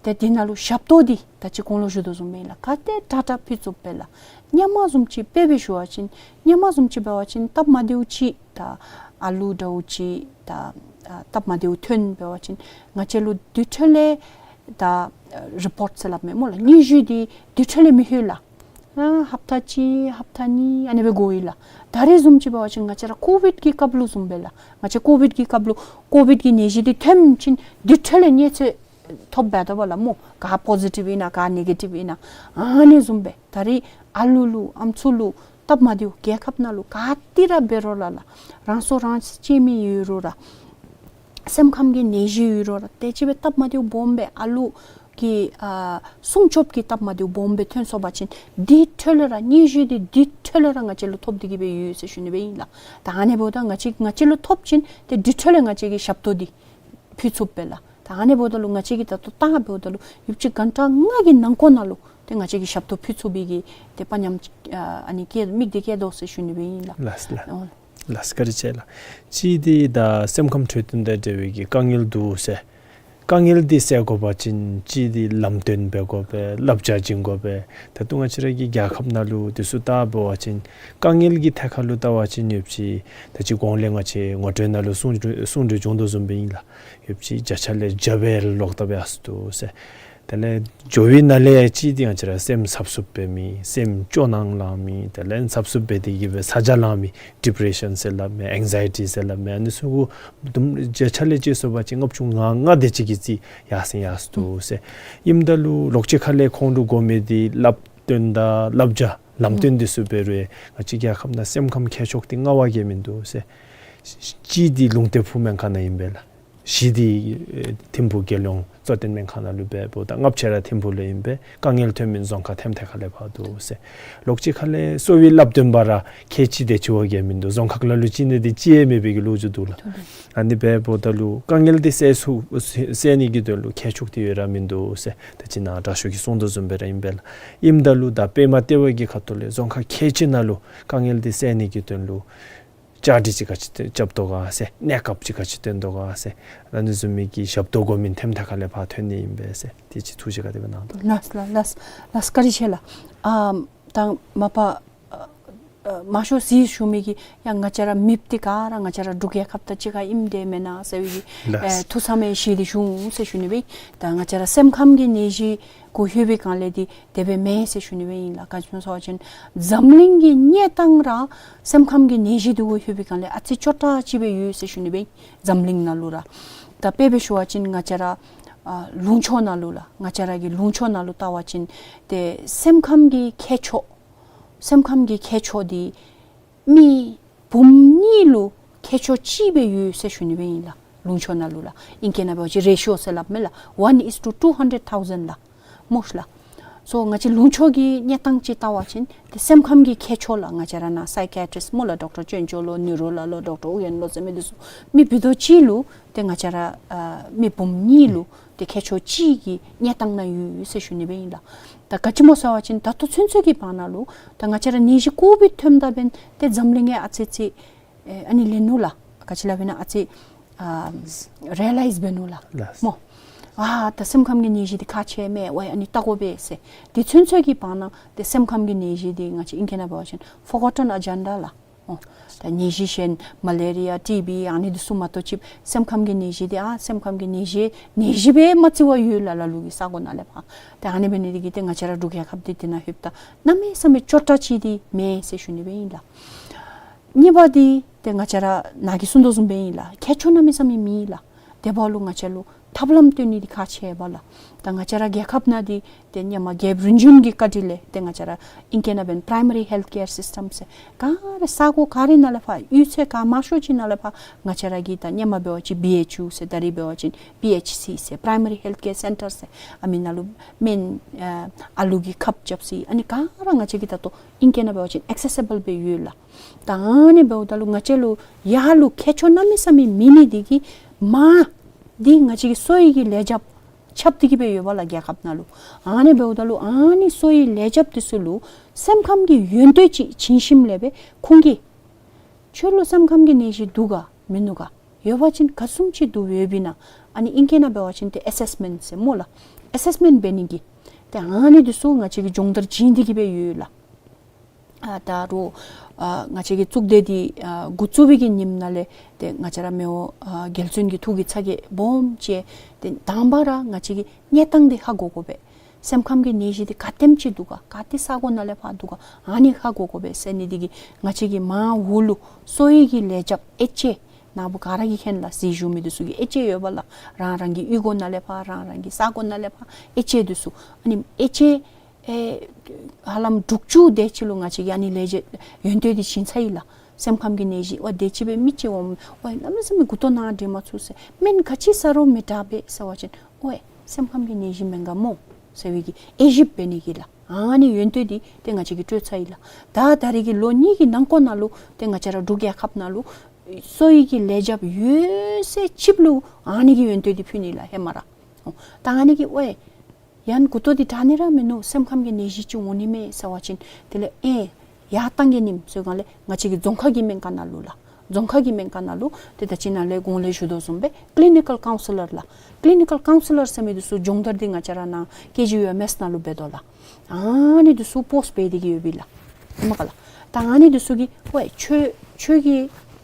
ཏེ་འདི་ནང་ལུ་ཞབས་ཏོག་འདི་ད་ཅི་གོང་ལུ་ཞུ་དོ་བཟུམ་སྦེ་ལགས། ག་དེ་དྲག་དྲག་ཕུལ་ཚུགས་པས་ལགས། སྔོན་མ་བཟུམ་ཅིག་དཔེ་སྦེ་ཞུ་བ་ཅིན་སྔོན་མ་བཟུམ་ཅིག་འབད་བ་ཅིན་སྟབས་མ་བདེཝ་ཅིག་ད་ཨ་ལུ་འདྲཝ་ཅིག་ད་ཨ་སྟབས་མ་བདེཝ་ཐོན་འབད་བ་ཅིན་ང་བཅས་ལུ་དེ་འཕྲོ་ལས་ད་ཨ་རི་པོརཊ་ཟེར་སླབ་མས་སྨོ་ལགས། སྙན་ཞུ་འདི་དེ་འཕྲོ་ལས་མི་ལྷོད་ལགས། ཨ་ཧབ་ཏ་གཅིག་ཧབ་ཏ་གཉིས་ཨ་ནི་སྦེ་འགོར་ཡི་ལགས། ད་རེས་བཟུམ་ཅིག་འབད་བ་ཅིན་ང་བཅས་ར་ཀོ་ཝིཌ་ཀྱི་སྐབས་ལུ་བཟུམ་སྦེ་ལགས། ང་བཅས་ཀོ་ཝིཌ་ཀྱི་སྐབས་ལུ་ཀོ་ཝིཌ་ཀྱི་ནད་གཞི་འདི་ཐོན་ཞིནམ་དེ་འཕྲོ་ལས་གནས་ཚུལ་ཐོབ་འབད་དོ་བ་ལགས་སྨོ། ག་པོ་ཟི་ཊིབ་ཨིན་ན་ག་ནེ་གེ་ཊིབ་ཨིན་ན། ཨ་ནི་བཟུམ་སྦེ་ད་རེས་ཨ་ལུ་ལུ་ཨམ་སྲུ་ལུ་སྟབས་མ་བདེཝ་རྒྱལ་ཁབ་ནང་ལུ་ག་ཏེ་ར་འབད་རུང་ར་ལགས། རང་སྲོག་རང་གཅེས་མི་ཡོད་རུང་ར་སེམས་ཁམས་ཀྱི་ནད་གཞི་ཡོད་རུང་ར་དེ་ཅིག་སྦེ་སྟབས་མ་བདེཝ་སྦོམ་སྦེ་ཨ་ལུ་གི་ཨ་སྲུང་སྐྱོབ་ཀྱི་སྟབས་མ་བདེཝ་སྦོམ་སྦེ་ཐོན་སོང་པ་ཅིན་དེ་འཕྲོ་ལས་ར་སྙན་ཞུ་འདི་དེ་འཕྲོ་ལས་ར་ང་བཅས་ལུ་ཐོབ་སྟེ་གི་སྦེ་ཡོད་ཟེར་ཞུ་ནི་སྦེ་ཨིན་ལགས། ད་ཨ་ནི་འབདཝ་ད་ང་བཅས་ང་བཅས་ལུ་ཐོབ་ཅིན་ཏེ་དེ་འཕྲོ་ལས་ང་བཅས་ཀྱིས་ཞབས་ཏོག་འདི་ཕུལ་ཚུགས་པས་ལགས། ད་ཨ་ནི་འབདཝ་ད་ལུ་ང་བཅས་ཀྱིས་ད་ལྟོ་བལྟ་འབདཝ་ད་ལུ་ཡུདཔ་ཅིག་གྷན་ཊ་ལྔ་གི་ནང་འཁོད་ནང་ལུ་ཏེ་ང་བཅས་ཀྱིས་ཞབས་ཏོག་ཕུལ་ཚུགས་པའི་གི་ཏེ་དཔའ་ཉམས་ཨ་ཨ་ནི་བསྐྱེད་དམིགས་འདི་བསྐྱེད་དོ་ཟེར་ཞུ་ནི་སྦེ་ཨིན་ལགས། ལགས་ལགས། ཨོ། ལགས་བཀའ་དྲིན་ཆེ་ལགས། གཅིག་འདི་ད་སེམས་ཁམས་འཕྲོད་བསྟེན་དང་འབྲེལ་བའི་གི་དཀའ་ངལ་འདུག་ཟེར། དཀའ་ངལ་འདི་བསལ་དགོ་པ་ཅིན་གཅིག་འདི་ལམ་སྟོན་འབད་དགོ་པས། བསླབ་བྱ་བྱིན་དགོ་པས། ད་ལྟོ་ང་བཅས་ར་གི་རྒྱལ་ཁབ་ནང་ལུ་འདི་ཚུ་བལྟ་འབད་བ་ཅིན་དཀའ་ངལ་གྱི་ཐད་ཁར་ལུ་བལྟ་བ་ཅིན་ཡོདཔ་ཅིག་ད་ཅི་གོང་ལས་ང་བཅས་ངོ་སྤྲོད་ནང་ལུ་གསུང་གསུང་གྲོས་བྱུང་དོ་བཟུམ་སྦེ་ཨིན་ལགས། ཡོདཔ་ཅིག་བརྒྱ་ཆ་ལས་བརྒྱ་སྦེ་ལོག་ལྟབ་ཡར་སོ་འདུག་ཟེར། དེ་ལས་འགྱོ་བའི་ནང་ལས་གཅིག་འདི་ང་བཅས་ར་སེམས་འཚབ་འཚུབ་འབད་མི་སེམས་སྐྱོ་སྣང་ལང་མི་དེ་ལས་འཚབ་འཚུབ་འབད་དེ་གི་སྦེ་ཚ་གྱང་ལང་མི་ཌི་པི་རེ་ཤཱན་ཟེར་སླབ་མི་ཨེང་ཛའི་ཊི་ཟེར་སླབ་མི་ཨ་ནི་ཚུ་གུ་དུམ་བརྒྱ་ཆ་ལས་བཅད་སོང་པ་ཅིན་ལྔ་བཅུ་ང་ལྔ་དེ་ཅིག་གི་རྩིས་ཡར་སེང་ཡར་སོ་འདུག་ཟེར། ཨིནམ་ད་ལུ་ལོགས་ཅིག་ཁ་ལས་ཁོང་ལུ་དགོ་མི་འདི་བསླབ་སྟོན་དང་བསླབ་བྱ་ལམ་སྟོན་འདི་ཚུ་འབད་རུང་ང་བཅས་རྒྱལ་ཁབ་ནང་སེམས་ཁམས་མཁས་མཆོག་འདི་ལྔ་པ་གིས་མིན་འདུག་ཟེར། གཅིག་འདི་ལུང་བསྟན་ཕུག་སྨན་ཁང་ནང་ཨིན་པས་ལགས། བཞི་འདི་ཨེ་ཐིམ་ཕུག་རྒྱལ་ཡོངས་གཙོ་བསྟེན་སྨན་ཁང་ནང་ལུ་འབད་འབདཝ་ད་ལྔ་བཅུ་ར་ཐིམ་ཕུག་ལུ་ཨིན་པས། དཀའ་ངལ་ཐོན་མི་རྫོང་ཁག་ཐེམ་ཐེ་ཁ་ལས་ཕར་འདུག་ཟེར། ལོགས་ཅིག་ཁ་ལས་གསོ་བའི་བསླབ་སྟོན་པ་ར་ཁལ་གཅིག་དེ་ཅིག་བ་གིས་མིན་འདུག། རྫོང་ཁག་ལ་ལུ་གཅིག་ནི་འདི་ཅིག་ཡང་མེད་པའི་གི་ལོ་རྒྱུས་འདུག་ལགས། ཨ་ནི་འབད་འབདཝ་ད་ལུ་དཀའ་ངལ་འདི་སེལ་ཚུགས་སེལ་ནི་གི་དོན་ལུ་མཁས་མཆོག་འདི་ཡོད་ར་མིན་འདུག་ཟེར། ད་ཅི་ནཱ་དྲག་ཤོས་ཀྱིས་གསུང་དོ་བཟུམ་སྦེ་ར་ཨིན་པས་ལགས། ཨིནམ་ད་ལུ་ད་པདྨ་ལྟེ་བ་གི་ཁ་ཐུག་ལས་རྫོང་ཁག་ཁལ་གཅིག་ནང་ལུ་དཀའ་ངལ་འདི་སེལ་ནི་གི་དོན་ལུ་བཅའ་སྒྲིག་ཅིག་ག་ཅི་རྐྱབ་དོ་ག་ཟེར། གནས་སྐབས་ཅིག་ག་ཅི་སྟོན་དོ་ག་ཟེར། ཨ་ནི་བཟུམ་མའི་གི་ཞབས་ཏོག་དགོ་མི་ཐེམ་ཐེ་ཁ་ལས་ཕར་ཐོན་ནི་ཨིན་པས་ཟེར། དེ་ཅིག་ཐུགས་བཞེད་ག་དེ་སྦེ་གནང་དོ། ལགས་ལགས་ལགས་ལགས། བཀའ་དྲིན་ཆེ་ལགས། ཨ་ད་མ་པ་ཨ་ཨ་མང་ཤོས་ཅིག་ཞུ་མི་གི་ཡང་ང་བཅས་ར་མེདཔ་འདི་ག་ར་ང་བཅས་ར་འབྲུག་རྒྱལ་ཁབ་དང་གཅིག་ཁར་ཨིནམ་འདི་མེན་ན་ཟེར་བའི་གི་ལགས། ཨེ་ཐུགས་བསམ་ཡང་བཞེས་ཏེ་བཞུགས་ཟེར་ཞུ་ནི་སྦེ། ད་ང་བཅས་ར་སེམས་ཁམས་ཀྱི་ནད་གཞི་གུ་ལྷོད་པའི་སྒང་ལས་འདི་དེ་སྦེ་མེན་ཟེར་ཞུ་ནི་སྦེ་ཨིན་ལགས། ག་ཅི་སྨོ་ཟེར་བ་ཅིན་འཛམ་གླིང་གི་གནས་སྟངས་ར་སེམས་ཁམས་ཀྱི་ནད་གཞི་འདི་གུ་ལྷོད་པའི་སྒང་ལས་ཨ་ཙི་སྐྱོ་དྲགས་ཅིག་སྦེ་ཡོད་ཟེར་ཞུ་ནི་སྦེ་ཨིན། འཛམ་གླིང་ནང་ལུ་ར། ད་དཔེ་སྦེ་ཞུ་བ་ཅིན་ང་བཅས་ར་ཨ་ལུང་ཕྱོགས་ནང་ལུ་ལགས། ང་བཅས་ར་གི་ལུང་ཕྱོགས་ནང་ལུ་བལྟ་བ་ཅིན་ཏེ་སེམས་ཁམས་ཀྱི་མཁས་མཆོག་སེམས་ཁམས་ཀྱི་མཁས་མཆོག་འདི་མི་འབུམ་གཉིས་ལུ་མཁས་མཆོག་གཅིག་སྦེ་ཡོད་ཟེར་ཞུ་ནི་སྦེ་ཨིན་ལགས། ལུང་ཕྱོགས་ནང་ལུ་ལགས། ཨིང་སྐད་ནང་འབད་བ་ཅིན་རེ་ཤི་ཡོ་ཟེར་སླབ་མས་ལགས། One is to two hundred thousand ལགས། སྨོ་ཤ་ལགས། སོ་ང་བཅས་ལུང་ཕྱོགས་ཀྱི་གནས་སྟངས་ཅིག་བལྟ་བ་ཅིན་ཏེ་སེམས་ཁམས་ཀྱི་མཁས་མཆོག་ལགས། ང་བཅས་ར་ནཱ་སའི་ཀི་ཡ་ཊི་རིསཊ་སྨོ་ལགས། ཌོག་ཊར་ཅོན་ཅོ་ལོ་ནིའུ་རོ་ལགས་ལོ་ཌོག་ཊར་ཨུ་ཡན་ལོ་ཟེར་མི་འདི་ཚུ་མི་བརྒྱ་དང་གཅིག་ལུ་ཏེ་ང་བཅས་ར་ཨ་མི་འབུམ་གཉིས་ལུ་ཏེ་མཁས་མཆོག་གཅིག་གི་གནས་སྟངས་ནང་ཡོད་ཟེར་ཞུ་ནི་སྦེ་ཨིན་ལགས། ད་ག་ཅི་སྨོ་ཟེར་བ་ཅིན་ད་ལྟོ་ཚུན་ཚོད་ཀྱི་བར་ན་ལུ་ད་ང་བཅས་ར་ནད་གཞི་ཀོ་ཝིཌ་ཐོནམ་ད་འབདན་ཏེ་འཛམ་གླིང་ཡང་ཨ་ཙི་ཙི་ཨེ་ཨ་ནི་ལེན་ནུག་ལགས། ག་ཅི་སླབ་ཨིན་ན་ཨ་ཙི་ཨ་རི་ཡེ་ལའིཛ་འབད་ནུག་ལགས། ལགས། སྨོ། ཨ་ད་སེམས་ཁམས་ཀྱི་ནད་གཞི་འདི་ཁག་ཆེ་མས། ཝའི་ཨ་ནི་བལྟ་དགོ་པས་ཟེར། དེ་ཚུན་ཚོད་ཀྱི་བར་ན་ཏེ་སེམས་ཁམས་ཀྱི་ནད་གཞི་འདི་ང་བཅས་ཨིང་སྐད་ནང་འབད་བ་ཅིན་ཕོར་གོ་ཊོན་ཨེ་ཇེན་ཌ་ལགས། ཨོ། ད་ནད་གཞི་གཞན་མ་ལེ་རི་ཡ་ཊི་བི་ཨ་ནི་འདི་ཚུ་མ་གཏོགས་ཅིག་སེམས་ཁམས་ཀྱི་ནད་གཞི་འདི་ཨ་སེམས་ཁམས་ཀྱི་ནད་གཞི་ནད་གཞི་སྦེ་མ་བརྩི་བར་ཡོད་ལ་ལ་ལུ་གི་ས་གོ་ནང་ལས་ཕར། ཏེ་ཨ་ནི་འབད་ནི་འདི་གིས་ཏེ་ང་བཅས་ར་འབྲུག་རྒྱལ་ཁབ་འདི་འདི་ནང་ལྷོདཔ་ད་གནམ་མེད་ས་མེད་སྐྱོ་དྲགས་ཅིག་འདི་མེན་ཟེར་ཞུ་ནི་སྦེ་ཨིན་ལགས། གཉིས་པ་འདི་ཏེ་ང་བཅས་ར་ནཱ་གིས་གསུང་དོ་བཟུམ་སྦེ་ཨིན་ལགས། མཁས་མཆོག་གནམ་མེད་ས་མེད་མེད་ལགས། དེ་འབདཝ་ལུ་ང་བཅས་ལུ་ ཐབས་ལམ་སྟོན་ནི་འདི་ཁག་ཆེ་བས་ལགས། ད་ང་བཅས་ར་རྒྱལ་ཁབ་ནང་འདི་ཏེ་ཧེ་མ་རྒྱལཔོ་རིམ་བྱོན་གྱི་བཀའ་དྲིན་ལས་ཏེ་ང་བཅས་ར་ཨིང་སྐད་ནང་འབདན་Primary Health Care System ཟེར་ག་ར་ས་གོ་ག་ར་ནང་ལས་ཕར་གཡུས་ཚན་ག་མང་ཤོས་ཅིག་ནང་ལས་ཕར་ང་བཅས་ར་གི་ད་ཧེ་མ་འབད་བ་ཅིན་བི་ཨེཆ་ཡུ་ཟེར་ད་རིས་འབད་བ་ཅིན་པི་ཨེཆ་སི་ཟེར་Primary Health Care Center ཟེར་ཨ་མི་ནང་ལུ་སྨན་ཨ་ཨ་ལུ་གི་ཁབ་རྐྱབ་ས་ཨ་ནི་ག་ར་ང་བཅས་ཀྱི་ད་ལྟོ་ཨིང་སྐད་ནང་འབད་བ་ཅིན་ཨེག་སེ་སི་བཱལ་སྦེ་ཡོད་ལགས། ད་ཨ་ནི་འབདཝ་ད་ལུ་ང་བཅས་ལུ་ཡར་ལུ་མཁས་མཆོག་གནམ་མེད་ས་མེད་མེད་ནི་འདི་གིས་མར་འདི་ང་བཅས་ཀྱི་གསོ་བའི་གི་ལས་བྱེདཔ་ཁྱབ་སྟེ་གི་སྦེ་ཡོད་པས་ལགས་རྒྱལ་ཁབ་ནང་ལུ། ཨ་ནི་འབདཝ་ད་ལུ་ཨ་ནི་གསོ་བའི་ལས་བྱེདཔ་འདི་ཚུ་ལུ་སེམས་ཁམས་ཀྱི་ཡོན་ཏན་ཅིག་བྱིན་ཞིནམ་ལས་སྦེ་ཁོང་གིས་ཁྱོད་ལུ་སེམས་ཁམས་ཀྱི་ནད་གཞི་འདུག་ག་མིན་འདུག་ག། ཡོད་པ་ཅིན་ག་བཟུམ་ཅིག་འདུག་ཡོདཔ་ཨིན་ན། ཨ་ནི་ཨིང་སྐད་ནང་འབད་བ་ཅིན་ཏེ་ཨེ་སེསི་མེནཊ་ཟེར་སྨོ་ལགས། ཨེ་སེསི་མེནཊ་འབད་ནི་གི་ཏེ་ཨ་ནི་འདི་ཚུ་ང་བཅས་ཀྱིས་སྦྱོང་བརྡར་བྱིན་ཏེ་གི་སྦེ་ཡོད་ལགས། ཨ་ད་རུང་ཨ་ང་བཅས་ཀྱི་གཙུག་སྡེ་འདི་ཨ་འགོ་བཙུགས་པའི་གི་ཉིནམ་ནང་ལས་ཏེ་ང་བཅས་ར་མི་དབང་ཨ་རྒྱལ་བཙུན་གྱི་ཐུགས་ཀྱི་ཚ་གྱང་སྦོམ་ཅིག་ཏེ་དང་པ་ར་ང་བཅས་ཀྱིས་གནས་སྟངས་འདི་ཧ་གོ་དགོ་པས། སེམས་ཁམས་ཀྱི་ནད་གཞི་འདི་ག་དེམ་ཅིག་འདུག་ག། ག་ཏེ་ས་གོ་ནང་ལས་ཕར་འདུག་ག། ཨ་ནི་ཧ་གོ་དགོ་པས་ཟེར་ནི་འདི་གིས་ང་བཅས་ཀྱིས་མར་འོག་ལུ་གསོ་བའི་གི་ལས་བྱེདཔ་ཨེ་ཅེ་ནཱ་བུ་ག་ར་གིས་མཁྱེན་ལགས། གཟིགས་བཞུགས་མི་འདི་ཚུ་གིས་ཨེ་ཅེ་ཡོད་པས་ལགས། རང་རང་གི་གཡུས་སྒོ་ནང་ལས་ཕར་རང་རང་གི་ས་གོ་ནང་ལས་ཕར་ཨེ་ཅེ་འདི་ཚུ་ཨ་ནི་ཨེ་ཅེ་ཨེ་ཧ་ལམ་དྲུག་ཅུ་དེ་ཅིག་ལུ་ང་བཅས་ཀྱིས་ཨ་ནི་ལས་བྱེད་ཡོན་ཏན་འདི་བྱིན་ཚར་ཡི་ལགས། སེམས་ཁམས་ཀྱི་ནད་གཞི་ཝའི་དེ་ཅིག་སྦེ་མི་ཅིག་འོང་ཝའི་གནམ་མེད་ས་མེད་མགུ་ཏོ་ནཱ་འདྲེན་མ་ཚུགས་ཟེར། སྨན་ག་ཅི་ཟ་རུང་མི་དྲག་པས་ཟེར་བ་ཅིན་ཝའི་སེམས་ཁམས་ཀྱི་ནད་གཞི་མེན་ག་སྨོ་ཟེར་བའི་གི་དབྱེ་ཞིབ་འབད་ནི་གི་ལགས། ཨ་ནི་ཡོན་ཏན་འདི་ཏེ་ང་བཅས་ཀྱིས་སྤྲོད་ཚར་ཡི་ལགས། ད་ད་རིས་ཀྱི་ལོ་གཉིས་ཀྱི་ནང་འཁོད་ནང་ལུ་ཏེ་ང་བཅས་ར་འབྲུག་རྒྱལ་ཁབ་ནང་ལུ་གསོ་བའི་གི་ལས་བྱེདཔ་ཡོད་ཚད་ཅིག་ལུ་ཨ་ནི་གི་ཡོན་ཏན་འདི་ཕུལ་ནི་ལགས་ཧེ་མ་ར། ད་ཨ་ནི་གིས་ཝའི་ཡང་མགུ་ཏོ་འདི་དྲག་ནི་ར་མིན་ནུག། སེམས་ཁམས་ཀྱི་ནད་གཞི་ཅིག་འོང་ནི་མས་ཟེར་བ་ཅིན་དེ་ལས་ཨེ་ཡར་བཏང་གེ་ནིམ་ཟེར་སྒང་ལས་ང་བཅས་ཀྱི་རྫོང་ཁ་གི་སྨན་ཁང་ནང་ལུ་ལགས། རྫོང་ཁ་གི་སྨན་ཁང་ནང་ལུ་ཏེ་ད་ཅི་ནཱ་ལས་གོང་ལས་ཞུ་དོ་བཟུམ་སྦེ་ཀི་ལི་ནི་ཀཱལ་ཀའུན་སི་ལར་ལགས། ཀི་ལི་ནི་ཀཱལ་ཀའུན་སི་ལར་ཟེར་མི་འདི་ཚུ་སྦྱོང་བརྡར་འདི་ང་བཅས་ར་ནཱ་ཀེ་ཇི་ཡུ་ཨེམ་ཨེསི་ནང་ལུ་འབད་དོ་ལགས། ཨ་ནི་འདི་ཚུ་པོསཊ་འབད་དེ་གི་ཡོད་པས་ལགས། ཧེ་མ་ག་ལགས། ད་ཨ་ནི་འདི་ཚུ་གིས་ཝའི་ཁྱོད་ཁྱོད་ཀྱི་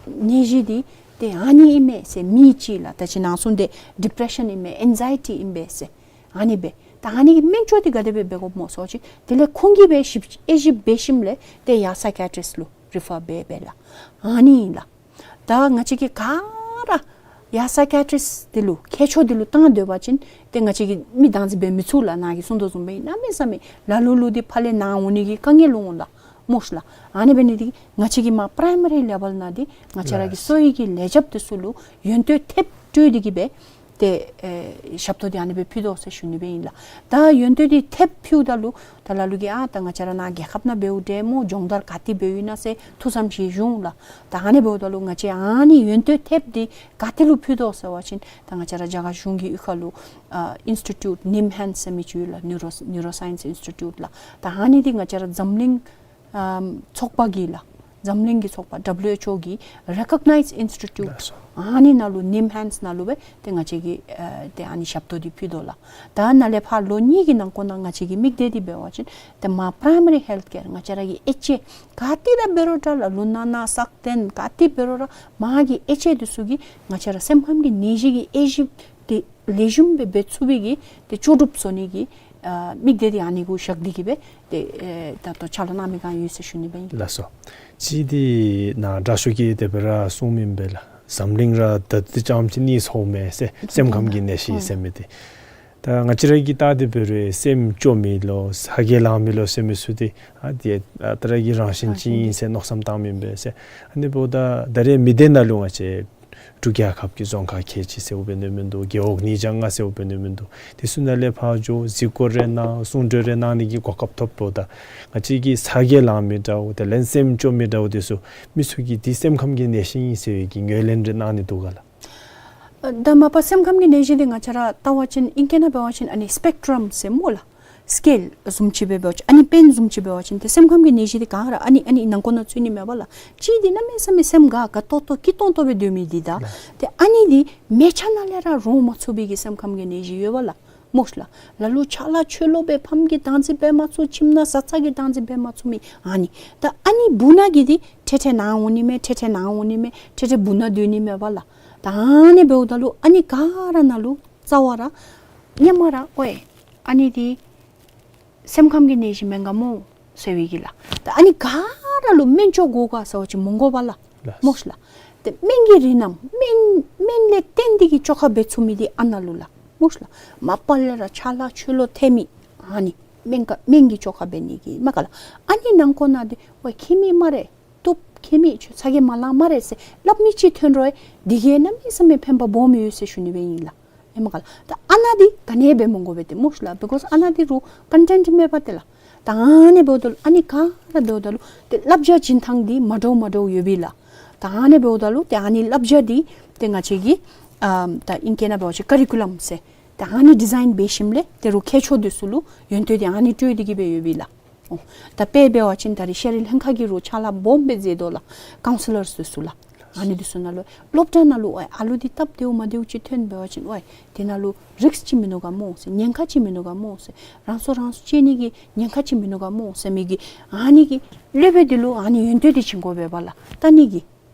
ནད་གཞི་འདི་ཏེ་ཨ་ནི་ཨིན་མས་ཟེར་མི་ཅིག་ལགས། ད་ཅི་ནཱ་གསུངས་ཏེ་ཌི་པི་རེ་ཤཱན་ཨིན་པས་ཨེང་ཛའི་ཊི་ཨིན་པས་ཟེར། ཨ་ནི་སྦེ། ད་ཨ་ནི་གི་སྨན་བཅོས་འདི་ག་དེ་སྦེ་འབད་དགོཔ་སྨོ་ཟེར་བ་ཅིན་དེ་ལས་ཁོང་གིས་སྦེ་ཞིབ་དབྱེ་ཞིབ་འབད་ཞིནམ་ལས་ཏེ་ཡར་སའི་ཀི་ཡ་ཊི་རིསཊ་ལུ་རི་ཕར་འབད་འབདཝ་ལགས། ཨ་ནི་ཨིན་ལགས། ད་ང་བཅས་ཀྱིས་ག་ར་ཡར་སའི་ཀི་ཡ་ཊི་རིསཊ་འདི་ལུ་མཁས་མཆོག་འདི་ལུ་བཏང་སྡོད་པ་ཅིན་ཏེ་ང་བཅས་ཀྱིས་མི་བདག་འཛིན་འབད་མི་ཚུགས་ལགས། ནཱ་གིས་གསུངས་དོ་བཟུམ་སྦེ་གནམ་མེད་ས་མེད་ལ་ལུ་ལུ་འདི་ཕར་ལས་ནཱ་འོང་ནི་གི་དཀའ་ངལ་འོང་ལགས། སྨོ་ཤ་ལགས། ཨ་ནི་འབད་ནི་འདི་ང་བཅས་ཀྱིས་མར་པི་རའི་མ་རི་ལེ་བཱལ་ནང་འདི་ང་བཅས་ར་གི་ལགས། གསོ་བའི་གི་ལས་བྱེདཔ་འདི་ཚུ་ལུ་ཡོན་ཏན་ཐེབས་སྤྲོད་དེ་གི་སྦེ་ཏེ་ཨེ་ཞབས་ཏོག་འདི་ཨ་ནི་སྦེ་ཕུལ་དོ་ཟེར་ཞུ་ནི་སྦེ་ཨིན་ལགས། ད་ཡོན་ཏན་འདི་ཐེབས་ཕུལཝ་ད་ལུ་ད་ལ་ལུ་གིས་ཨ་ད་ང་བཅས་ར་ནཱ་རྒྱལ་ཁབ་ནང་འབདཝ་འདྲས་སྨོ། སྦྱོང་བརྡར་ག་ཏེ་འབདཝ་ཨིན་ན་ཟེར་ཐུགས་བསམ་བཞེས་བཞུགས་ལགས། ད་ཨ་ནི་འབདཝ་ད་ལུ་ང་བཅས་ཨ་ནི་ཡོན་ཏན་ཐེབས་འདི་ག་ཏེ་ལུ་ཕུལ་དོ་ཟེར་བ་ཅིན་ད་ང་བཅས་ར་རྒྱ་གར་གཞུང་གི་གཡུས་ཁ་ལུ་ཨ་ཨིནསི་ཊི་ཊིའུཊ་ནིམ་ཧེནཌསི་ཟེར་མི་ཅིག་ཡོད་ལགས། ནིའུ་རོ་ནིའུ་རོ་སའིནསི་ཨིནསི་ཊི་ཊིའུཊ་ལགས། ད་ཨ་ནི་འདི་ང་བཅས་ར་འཛམ་གླིང་ཨམ་ཚོགས་པ་གིས་ལགས། འཛམ་གླིང་གི་ཚོགས་པ་ཌབ་ལིའུ་ཨེཆ་ཨོ་གི་རེ་ཀོག་ནའིཛ་ཨིནསི་ཊི་ཊིའུཊ་ལགས་སོ། ཨ་ནི་ནང་ལུ་ནིམ་ཧེནཌསི་ནང་ལུ་སྦེ་ཏེ་ང་བཅས་ཀྱིས་ཨ་ཏེ་ཨ་ནི་ཞབས་ཏོག་འདི་ཕུལ་དོ་ལགས། ད་ནཱ་ལས་ཕར་ལོ་གཉིས་ཀྱི་ནང་འཁོད་ནང་ང་བཅས་ཀྱི་དམིགས་གཏད་འདི་འབད་བ་ཅིན་ཏེ་མར་པི་རའི་མ་རི་ཧེལཐ་ཀེར་ང་བཅས་ར་གི་ཨེཆ་ཨེ་ག་ཏེ་ར་འབད་རུང་འདྲ་ལགས། ལུ་ནང་ན་སག་སྟེང་ག་ཏེ་འབད་རུང་ར་མར་གྱི་ཨེཆ་ཨེ་འདི་ཚུ་གིས་ང་བཅས་ར་སེམས་ཁམས་ཀྱི་ནད་གཞི་གི་དབྱེ་ཞིབ་འདི་ལེགས་ཤོམ་སྦེ་འབད་ཚུགས་པའི་གི་ཏེ་ལྕོགས་གྲུབ་བཟོ་ནི་གི་ཨ་དམིགས་གཏད་འདི་ཨ་ནི་གུ་བཞག་སྟེ་གི་སྦེ་ཏེ་ཨེ་ད་ལྟོ་ཕྱག་ལཱ་གནང་མི་གང་ཡོད་ཟེར་ཞུ་ནི་སྦེ་ཨིན། ལགས་སོ། གཅིག་འདི་ནཱ་དྲག་ཤོས་ཀྱིས་དེ་སྦེ་ར་གསུངས་མི་ཨིན་པས་ལགས། འཛམ་གླིང་ར་ད་འདི་ཙམ་ཅིག་གནས་སོང་མས་ཟེར། སེམས་ཁམས་ཀྱི་ནད་གཞི་ཨ་ཟེར་མི་འདི། ད་ང་བཅས་ར་གིས་བལྟ་སྟེ་འབད་རུང་སེམས་སྐྱོ་མི་ལོ་ཚ་གྱང་ལང་མི་ལོ་ཟེར་མི་ཚུ་འདི་ཨ་འདི་ཨ་ད་ར་གི་རང་བཞིན་ཅིག་ཨིན་ཟེར་མནོ་བསམ་བཏང་མི་ཨིན་པས་ཟེར། ཨ་ནི་འབདཝ་ད་ད་རེས་མི་སྡེ་ནང་ལུ་ང་བཅས་འབྲུག་རྒྱལ་ཁབ་ཀྱི་རྫོང་ཁག་ཁལ་གཅིག་ཟེརཝ་འབད་ནི་མིན་འདུག། རྒེད་འོག་ཉིས་བརྒྱ་ལྔ་ཟེརཝ་འབད་ནི་མིན་འདུག། དེ་ཚུ་ནང་ལས་ཕར་འགྱོ་གཟིགས་སྐོར་རེ་གནང་གསུང་གྲོས་རེ་གནང་ནི་གི་གོ་སྐབས་ཐོབ་འབདཝ་ད་ང་བཅས་ཀྱི་ཚ་གྱང་ལང་མི་འདྲཝ་དེ་ལས་སེམས་སྐྱོ་མི་འདྲཝ་དེ་ཚུ་མི་ཚུ་གིས་འདི་སེམས་ཁམས་ཀྱི་ནད་གཞི་ཨིན་ཟེར་བའི་གི་ངོས་ལེན་རེ་གནང་ནི་འདུག་ག་ལགས། ཨ་ད་མ་པ་སེམས་ཁམས་ཀྱི་ནད་གཞི་འདི་ང་བཅས་ར་བལྟ་བ་ཅིན་ཨིང་སྐད་ནང་འབད་བ་ཅིན་ཨ་ནི་སི་པེག་ཊྲམ་ཟེར་སྨོ་ལགས། སི་ཀེལ་བཟུམ་ཅིག་སྦེ་འབད་བ་ཅིན་ཨ་ནི་པེན་བཟུམ་ཅིག་འབད་བ་ཅིན་ཏེ་སེམས་ཁམས་ཀྱི་ནད་གཞི་འདི་ག་ར་ཨ་ནི་ཨ་ནི་ནང་འཁོད་ནང་ཚུད་ནི་མས་པ་ལགས། གཅིག་འདི་གནམ་མེད་ས་མེད་སེམས་དགའ་དགའ་ཏོག་ཏོ་སྐྱིད་ཏོང་ཏོ་སྦེ་སྡོད་མི་འདི་དང་ཏེ་ཨ་ནི་འདི་མལ་ཆ་ནང་ལས་ར་རོ་མ་ཚུགས་པའི་གི་སེམས་ཁམས་ཀྱི་ནད་གཞི་ཡོད་པ་ལགས། སྨོ་ཤ་ལགས། ལ་ལུ་ཕྱག་ལཱ་ཆོས་ལུ་སྦེ་ཕམ་གྱིས་བདག་འཛིན་འབད་མ་ཚུགས། ཁྱིམ་ནང་བཟའ་ཚང་གིས་བདག་འཛིན་འབད་མ་ཚུགས་མི་ཨ་ནི། ད་ཨ་ནི་སྦུག་ན་གི་འདི་འཕྲལ་འཕྲལ་ནཱ་འོང་ནི་མས། འཕྲལ་འཕྲལ་ནཱ་འོང་ནི་མས། འཕྲལ་འཕྲལ་སྦུག་ན་སྡོད་ནི་མས་པ་ལགས། ད་ཨ་ནི་འབདཝ་ད་ལུ་ཨ་ནི་ག་ར་ནང་ལུ་རྩ་བ་ར་ཧེ་མ་ར་ཝའི་ཨ་ནི་འདི་སེམས་ཁམས་ཀྱི་ནད་གཞི་མེན་ག་སྨོ་ཟེར་བའི་གི་ལགས། ད་ཨ་ནི་ག་ར་ལུ་སྨན་བཅོས་དགོ་ག་ཟེར་བ་ཅིན་མི་དགོ་པ་ལགས། ལགས། སྨོ་ཤ་ལགས། ཏེ་སྨན་གྱི་རིགས་རྣམས་སྨན་སྨན་ལས་བརྟེན་ཏེ་གི་བཅོས་ཁ་འབད་ཚུགས་མི་འདི་ཨ་ནཱ་ལུ་ལགས། སྨོ་ཤ་ལགས། མ་པ་ལས་ར་ཆ་ལ་ཆོས་ལུ་ཐེ་མི་ཨ་ནི་སྨན་ཁ་སྨན་གྱི་ཆོ་ག་འབད་ནི་གི་མ་ག་ལགས། ཨ་ནི་ནང་ཁོ་ན་དེ་ཝའི་ཁྱད་མེད་སྨ་རེ། བཏུབ་ཁྱད་མེད་ཆོ་ཚ་གྱང་མ་ལང་སྨ་རེ་ཟེར་སླབ་མི་ཅིག་ཐོན་རུང་དེ་གིས་གནམ་མེད་ས་མེད་ཕན་པ་སྦོམ་ཡོད་ཟེར་ཞུ་ནི་སྦེ་ཨིན་ལགས། ཨེ་མ་ག་ལགས། ད་ཨ་ནཱ་འདི་ག་ནི་འབད་མི་དགོ་པས་ཏེ་སྨོ་ཤ་ལགས། because ཨ་ནཱ་འདི་རུང་ཀོན་ཊེནཊ་མེད་པས་ཏེ་ལགས། ད་ཨ་ནི་འབདཝ་ད་ལུ་ཨ་ནི་ག་ར་འབདཝ་ད་ལུ་ཏེ་བསླབ་བྱ་བྱིན་ཐངས་འདི་མ་འདྲཝ་མ་འདྲཝ་ཡོད་པས་ལགས། ད་ཨ་ནི་འབདཝ་ད་ལུ་ཏེ་ཨ་ནི་བསླབ་བྱ་འདི་ཏེ་ང་བཅས་ཀྱི་ཨ་ད་ཨིང་སྐད་ནང་འབད་བ་ཅིན་ཀ་རི་ཀུ་ལམ་ཟེར་ཏེ་ཨ་ནི་ཌི་ཛའིན་འབད་ཞིནམ་ལས་ཏེ་རུང་མཁས་མཆོག་འདི་ཚུ་ལུ་ཡོན་ཏན་འདི་ཨ་ནི་སྤྲོད་དེ་གི་སྦེ་ཡོད་པས་ལགས། ཨོ། ད་དཔེ་འབད་བ་ཅིན་ད་རིས་ཤེས་རིག་ལྷན་ཁག་གིས་རུང་ཕྱག་ལཱ་སྦོམ་སྦེ་མཛད་དོ་ལགས། ཀའུན་སི་ལར་འདི་ཚུ་ལགས། ཨ་ནི་འདི་ཚུ་ནང་ལུ་སློབ་གྲྭ་ནང་ལུ་ཨའི་ཨ་ལུ་འདི་སྟབས་བདེཝ་མ་བདེཝ་ཅིག་ཐོན་འབད་བ་ཅིན་ཝའི་དེ་ནང་ལུ་རིསཀ་ཅིག་མིན་ནུག་ག་སྨོ་ཟེར། ཉེན་ཁ་ཅིག་མིན་ནུག་ག་སྨོ་ཟེར། རང་སྲོག་རང་སྲོག་གཅོད་ནི་གི་ཉེན་ཁ་ཅིག་མིན་ནུག་ག་སྨོ་ཟེར་མི་གི་ཨ་ནི་གི་སློབ་དཔོན་འདི་ལུ་ཨ་ནི་ཡོན་ཏན་འདི་བྱིན་དགོ་པས་པ་ལགས། ད་ཨ་ནི་གི་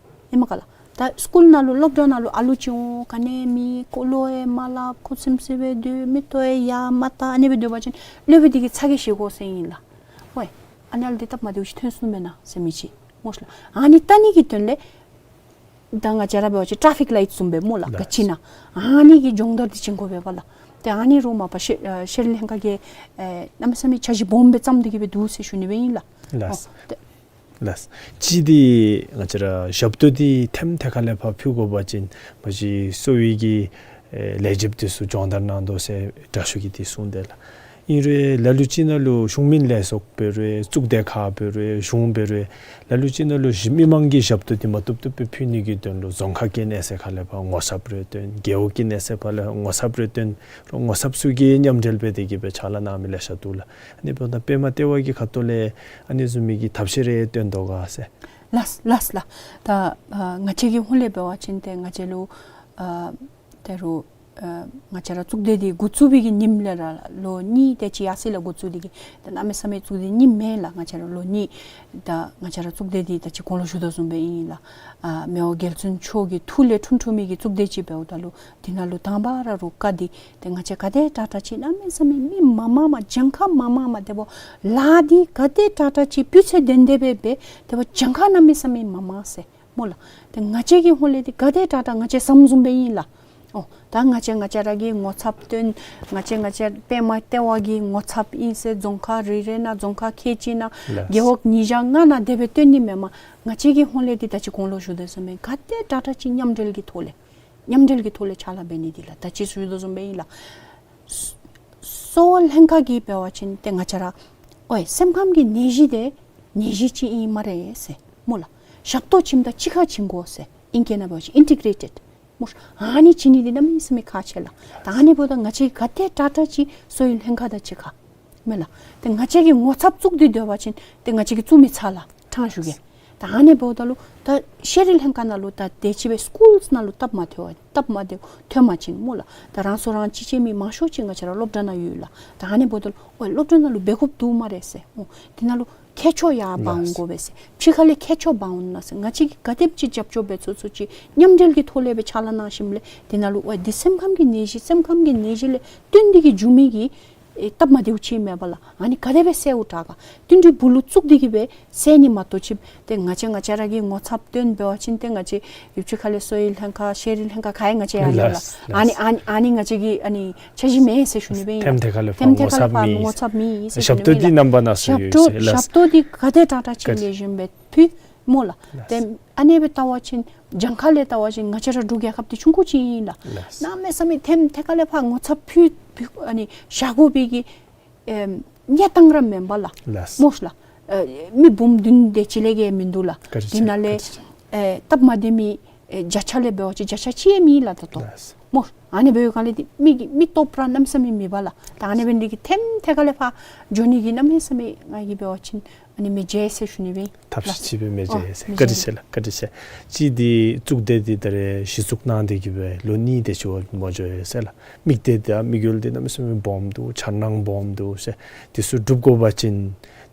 ཨེ་མ་ག་ལགས། ད་སི་ཀུལ་ནང་ལུ་སློབ་གྲྭ་ནང་ལུ་ཨ་ལུ་ཅིག་འོང་ག་ནི་མེད་ཀོ་ལོ་ཡང་མ་སླབ་ཁུ་སིམ་སི་སྦེ་སྡོད་མིག་ཏོ་ཡང་ཡར་མ་བལྟ་ཨ་ནི་སྦེ་སྡོད་པ་ཅིན་སློབ་དཔོན་འདི་གིས་ཚ་གྱང་བཞེས་དགོ་ཟེར་ཨིན་ལགས། ཝའི་ཨ་ནཱ་ལུ་འདི་སྟབས་མ་བདེཝ་ཅིག་ཐོན་སོང་མེན་ན་ཟེར་མི་ཅིག་སྨོ་ཤ་ལགས། ཨ་ནི་བལྟ་ནི་གི་དོན་ལས་ད་ང་བཅས་ར་འབད་བ་ཅིན་ཊ་ཕིག་ལའིཊ་བཟུམ་སྦེ་སྨོ་ལགས། ལགས། ག་ཅི་ཨིན་ན་ཨ་ནི་གི་སྦྱོང་བརྡར་འདི་བྱིན་དགོ་པས་པ་ལགས། ཏེ་ཨ་ནི་རུང་མ་པ་ཤེས་ཨ་ཤེས་རིག་ལྷན་ཁག་གིས་ཨེ་གནམ་མེད་ས་མེད་འཆར་གཞི་སྦོམ་སྦེ་བརྩམས་ཏེ་གི་སྦེ་འདུག་ཟེར་ཞུ་ནི་སྦེ་ཨིན་ལགས། ལགས། ཨོ། ཏེ་ལགས། གཅིག་འདི་ང་བཅས་ར་ཞབས་ཏོག་འདི་ཐེམ་ཐེ་ཁ་ལས་ཕར་ཕུལ་དགོ་པ་ཅིན་མ་གཞི་གསོ་བའི་གི་ཨེ་ལས་བྱེདཔ་འདི་ཚུ་སྦྱོང་བརྡར་གནང་དོ་ཟེར་དྲག་ཤོས་ཀྱིས་འདི་གསུངས་དེས་ལགས། ཨིན་རུང་ལ་ལུ་ཅིག་ནང་ལུ་གཞུང་མིན་ལས་ཚོགས་འབད་རུང་གཙུག་སྡེ་ཁག་འབད་རུང་གཞུང་འབད་རུང་ལ་ལུ་ཅིག་ནང་ལུ་གཞི་མི་མང་གིས་ཞབས་ཏོག་འདི་མ་བཏུབ་བཏུབ་སྦེ་ཕུལ་ནི་གི་དོན་ལུ་རྫོང་ཁག་གི་གནས་ཚད་ཁ་ལས་ཕར་ངོ་ཚབ་རེ་བཏོན། རྒེད་འོག་གི་གནས་ཚད་ཕར་ལས་ངོ་ཚབ་རེ་བཏོན། རོགས་ངོ་ཚབ་ཚུ་གིས་མཉམ་འབྲེལ་འབད་དེ་གི་སྦེ་ཕྱག་ལཱ་གནང་མི་ལེ་ཤ་འདུག་ལགས། ཨ་ནི་འབདཝ་ད་པདྨ་ལྟེ་བ་གི་ཁ་ཐུག་ལས་ཨ་ནི་བཟུམ་མའི་གི་ཐབས་ཤེས་རེ་བཏོན་དོ་ག་ཟེར། ལགས་ལགས་ལགས། ད་ཨ་ང་བཅས་ཀྱི་ཧོངས་ལས་འབད་བ་ཅིན་ཏེ་ང་བཅས་ལུ་ཨ་ད་རུང་ཨ་ང་བཅས་ར་གཙུག་སྡེ་འདི་འགོ་བཙུགས་པའི་གི་ཉིནམ་ལས་ར་ལོ་གཉིས་དེ་ཅིག་ཡར་སོ་ཡི་ལགས། འགོ་བཙུགས་ཏེ་གི་ད་གནམ་མེད་ས་མེད་བཙུགས་ཏེ་གཉིས་མེན་ལགས། ང་བཅས་ར་ལོ་གཉིས་ད་ང་བཅས་ར་གཙུག་སྡེ་འདི་ད་ཅི་གོང་ལུ་ཞུ་དོ་བཟུམ་སྦེ་ཨིན་ལགས། ཨ་མི་དབང་རྒྱལ་བཙུན་མཆོག་གི་ཐུགས་ལས་འཁྲུངས་འཁྲུངས་མི་གི་གཙུག་སྡེ་ཅིག་འབདཝ་ད་ལུ་འདི་ནང་ལུ་དང་པ་ར་རུང་བཀའ་འདི་ཏེ་ང་བཅས་ག་དེ་དྲག་དྲག་ཅིག་གནམ་མེད་ས་མེད་མི་མང་མང་མ་གྱངས་ཁ་མང་མང་མ་དེ་འབདཝ་ལཱ་འདི་ག་དེ་དྲག་དྲག་ཅིག་སྤུས་ཚད་ལྡན་ཏེ་སྦེ་འབད་དེ་འབདཝ་གྱངས་ཁ་གནམ་མེད་ས་མེད་མང་མང་ཟེར་སྨོ་ལགས། ཏེ་ང་བཅས་ཀྱི་ཧོངས་ལས་འདི་ག་དེ་དྲག་དྲག་ང་བཅས་བསམ་བཟུམ་སྦེ་ཨིན་ལགས། ཨོ་ད་ང་བཅས་ང་བཅས་ར་གི་ངོ་ཚབ་བཏོན། ང་བཅས་ང་བཅས་པདྨ་ལྟེ་བ་གི་ངོ་ཚབ་ཨིན་ཟེར་རྫོང་ཁག་རེ་རེ་ནང་རྫོང་ཁག་ཁལ་གཅིག་ནང་ལགས། རྒེད་འོག་ཉིས་བརྒྱ་ལྔ་ནང་དེ་སྦེ་བཏོན་ནི་མེན་མས། ང་བཅས་ཀྱི་ཧོངས་ལས་འདི་ད་ཅི་གོང་ལུ་ཞུ་དོ་བཟུམ་སྦེ་ག་དེ་དྲག་དྲག་ཅིག་མཉམ་འབྲེལ་གྱི་ཐོག་ལས་མཉམ་འབྲེལ་གྱི་ཐོག་ལས་ཕྱག་ལཱ་འབད་ནི་འདི་ལགས། ད་ཅི་ཞུ་དོ་བཟུམ་སྦེ་ཨིན་ལགས། གསོ་བ་ལྷན་ཁག་གིས་འབད་བ་ཅིན་ཏེ་ང་བཅས་ར་ཨོའི་སེམས་ཁམས་ཀྱི་ནད་གཞི་འདི་ནད་གཞི་ཅིག་ཨིན་སྨ་རེ་ཟེར་སྨོ་ལགས། ཞབས་ཏོག་བྱིནམ་ད་གཅིག་ཁར་བྱིན་དགོ་ཟེར་ཨིང་སྐད་ནང་འབད་བ་ཅིན་ཨིན་ཊི་གྲེ་ཊེཌ་སྨོ། ཨ་ནི་བྱིན་ནི་འདི་གནམ་མེད་ས་མེད་ཁག་ཆེ་ལགས། ད་ཨ་ནི་འབདཝ་ད་ང་བཅས་ག་དེ་དྲག་དྲག་ཅིག་གསོ་བའི་ལྷན་ཁག་དང་གཅིག་ཁར་མེན་ལགས། ཏེ་ང་བཅས་ཀྱིས་ངོ་ཚབ་བཙུགས་ཏེ་སྡོད་པ་ཅིན་ཏེ་ང་བཅས་ཀྱིས་བཙུགས་མི་ཚར་ལགས། ཕྲང་ཞུ་གེ། ད་ཨ་ནི་འབདཝ་ད་ལུ་ད་ཤེས་རིག་ལྷན་ཁག་ནང་ལུ་ད་དེ་ཅིག་སྦེ་སི་ཀུལསི་ནང་ལུ་སྟབས་མ་བདེཝ་སྟབས་མ་བདེཝ་ཐོན་པ་ཅིན་སྨོ་ལགས། ད་རང་སྲོག་རང་གཅེས་ཅན་མི་མང་ཤོས་ཅིག་ང་བཅས་ར་སློབ་གྲྭ་ནང་ཡོད་ལགས། ད་ཨ་ནི་འབདཝ་ད་ལུ་ཨོའི་སློབ་གྲྭ་ནང་ལུ་འབད་དགོཔ་འདུག་སྨ་རེ་ཟེར། ཨོ་དེ་ནང་ལུ་མཁས་མཆོག་ཡར་འབག་འོང་དགོ་པས་ཟེར། ཕྱི་ཁ་ལས་མཁས་མཆོག་འབག་འོང་ན་ཟེར། ང་བཅས་ཀྱིས་ག་དེམ་ཅིག་རྒྱབ་སྐྱོར་འབད་ཚུགས་ཚུགས་ཅིག་མཉམ་འབྲེལ་གྱི་ཐོག་ལས་སྦེ་ཕྱག་ལཱ་གནང་ཞིནམ་ལས་དེ་ནང་ལུ་ཨོའི་འདི་སེམས་ཁམས་ཀྱི་ནད་གཞི་སེམས་ཁམས་ཀྱི་ནད་གཞི་ལས་བརྟེན་ཏེ་གི་འབྱུང་མི་གི་ཨེ་སྟབས་མ་བདེཝ་ཅིག་མེན་པ་ལགས། ཨ་ནི་ག་དེ་སྦེ་སེལཝ་དྲག་ག། བསྟུན་གྲོས་སྦུག་ལུ་བཙུགས་ཏེ་གི་སྦེ་སེལ་ནི་མ་གཏོགས་ཅིག་ཏེ་ང་བཅས་ང་བཅས་ར་གི་ངོ་ཚབ་བཏོན་འབད་བ་ཅིན་ཏེ་ང་བཅས་ཡུལ་གྱི་ཁ་ལས་གསོ་བའི་ལྷན་ཁག་ཤེས་རིག་ལྷན་ཁག་ག་ཡང་ང་བཅས་ཡར་ཡོད་ལགས། ལགས། ཨ་ནི་ཨ་ནི་ཨ་ནི་ང་བཅས་ཀྱི་ཨ་ནི་འཆར་གཞི་མེད་ཟེར་ཞུ་ནི་སྦེ་ཨིན་ལགས། ཐེམ་ཐེ་ཁ་ལས་ཕར་ཐེམ་ཐེ་ཁ་ལས་ངོ་ཚབ་ཕར་མེད་ཟེར་ཞུ་ནི་སྦེ་ཨིན་ལགས། ཞབས་ཏོག་འདི་རྣམ་པ་སྣ་ཚོགས་ཡོད་ཟེར་ལགས། ཞབས་ཏོག་འདི་ག་དེ་དྲག་དྲག་ཅིག་ལེགས་ཤོམ་སྦེ་ཕུལ་སྨོ་ལགས། ལགས། ཏེ་ཨ་ནི་སྦེ་བལྟ་བ་ཅིན་གྱངས་ཁ་ལས་བལྟ་བ་ཅིན་ང་བཅས་ར་འབྲུག་རྒྱལ་ཁབ་འདི་ཆུང་ཀུ་ཅིག་ཨིན་ལགས། ལགས། གནམ་མེད་ས་མེད་ཐེམ་ཐེ་ཁ་ལས་ཕར་ངོ་ཚབ་ཕུལ་ཕུལ་ཨ་ནི་བཞག་དགོ་པའི་གི་ཨེམ་གནས་སྟངས་ར་མེན་པ་ལགས། ལགས། སྨོ་ལགས། ཨེ་མི་འབུམ་བདུན་དེ་ཅིག་ལས་བརྒལ་མིན་འདུག་ལགས། བཀའ་དྲིན་ཆེ། དེ་ནང་ལས་བཀའ་དྲིན་ཆེ། ཨེ་སྟབས་མ་བདེ་མི་ཨེ་བརྒྱ་ཆ་ལས་འབད་བ་ཅིན་བརྒྱ་ཆ་གཅིག་ཡང་མེད་ལགས་ད་ལྟོ། ལགས། སྨོ། ཨ་ནི་འབདཝ་ལས་འདི་མི་གི་མི་སྟོབས་ར་གནམ་མེད་ས་མེད་མེད་པ་ལགས། ད་ཨ་ནི་འབད་ནི་འདི་གིས་ཐེམ་ཐེ་ཁ་ལས་ཕར་འགྱོ་ནི་གི་གནམ་མེད་ས་མེད་ང་གིས་འབད་བ་ཅིན་ཨ་ནི་མི་བརྗེད་ཟེར་ཞུ་ནི་སྦེ་ཨིན། ཐབས་ཤེས་ཅིག་སྦེ་མི་བརྗེད་ཟེར། ཨ་བཀའ་དྲིན་ཆེ་ལགས། བཀའ་དྲིན་ཆེ། གཅིག་འདི་གཙུག་སྡེ་འདི་ད་རེས་གཞི་བཙུགས་གནང་སྟེ་གི་སྦེ་ལོ་གཉིས་དེ་ཅིག་འབད་མ་འགྱོ་ཡི་ཟེར་ལགས། དམིགས་གཏད་འདི་དམིགས་ཡུལ་འདི་གནམ་མེད་ས་མེད་སྦོམ་འདུག། འཆར་སྣང་སྦོམ་འདུག་ཟེར། དེ་ཚུ་སྒྲུབ་དགོ་པ་ཅིན་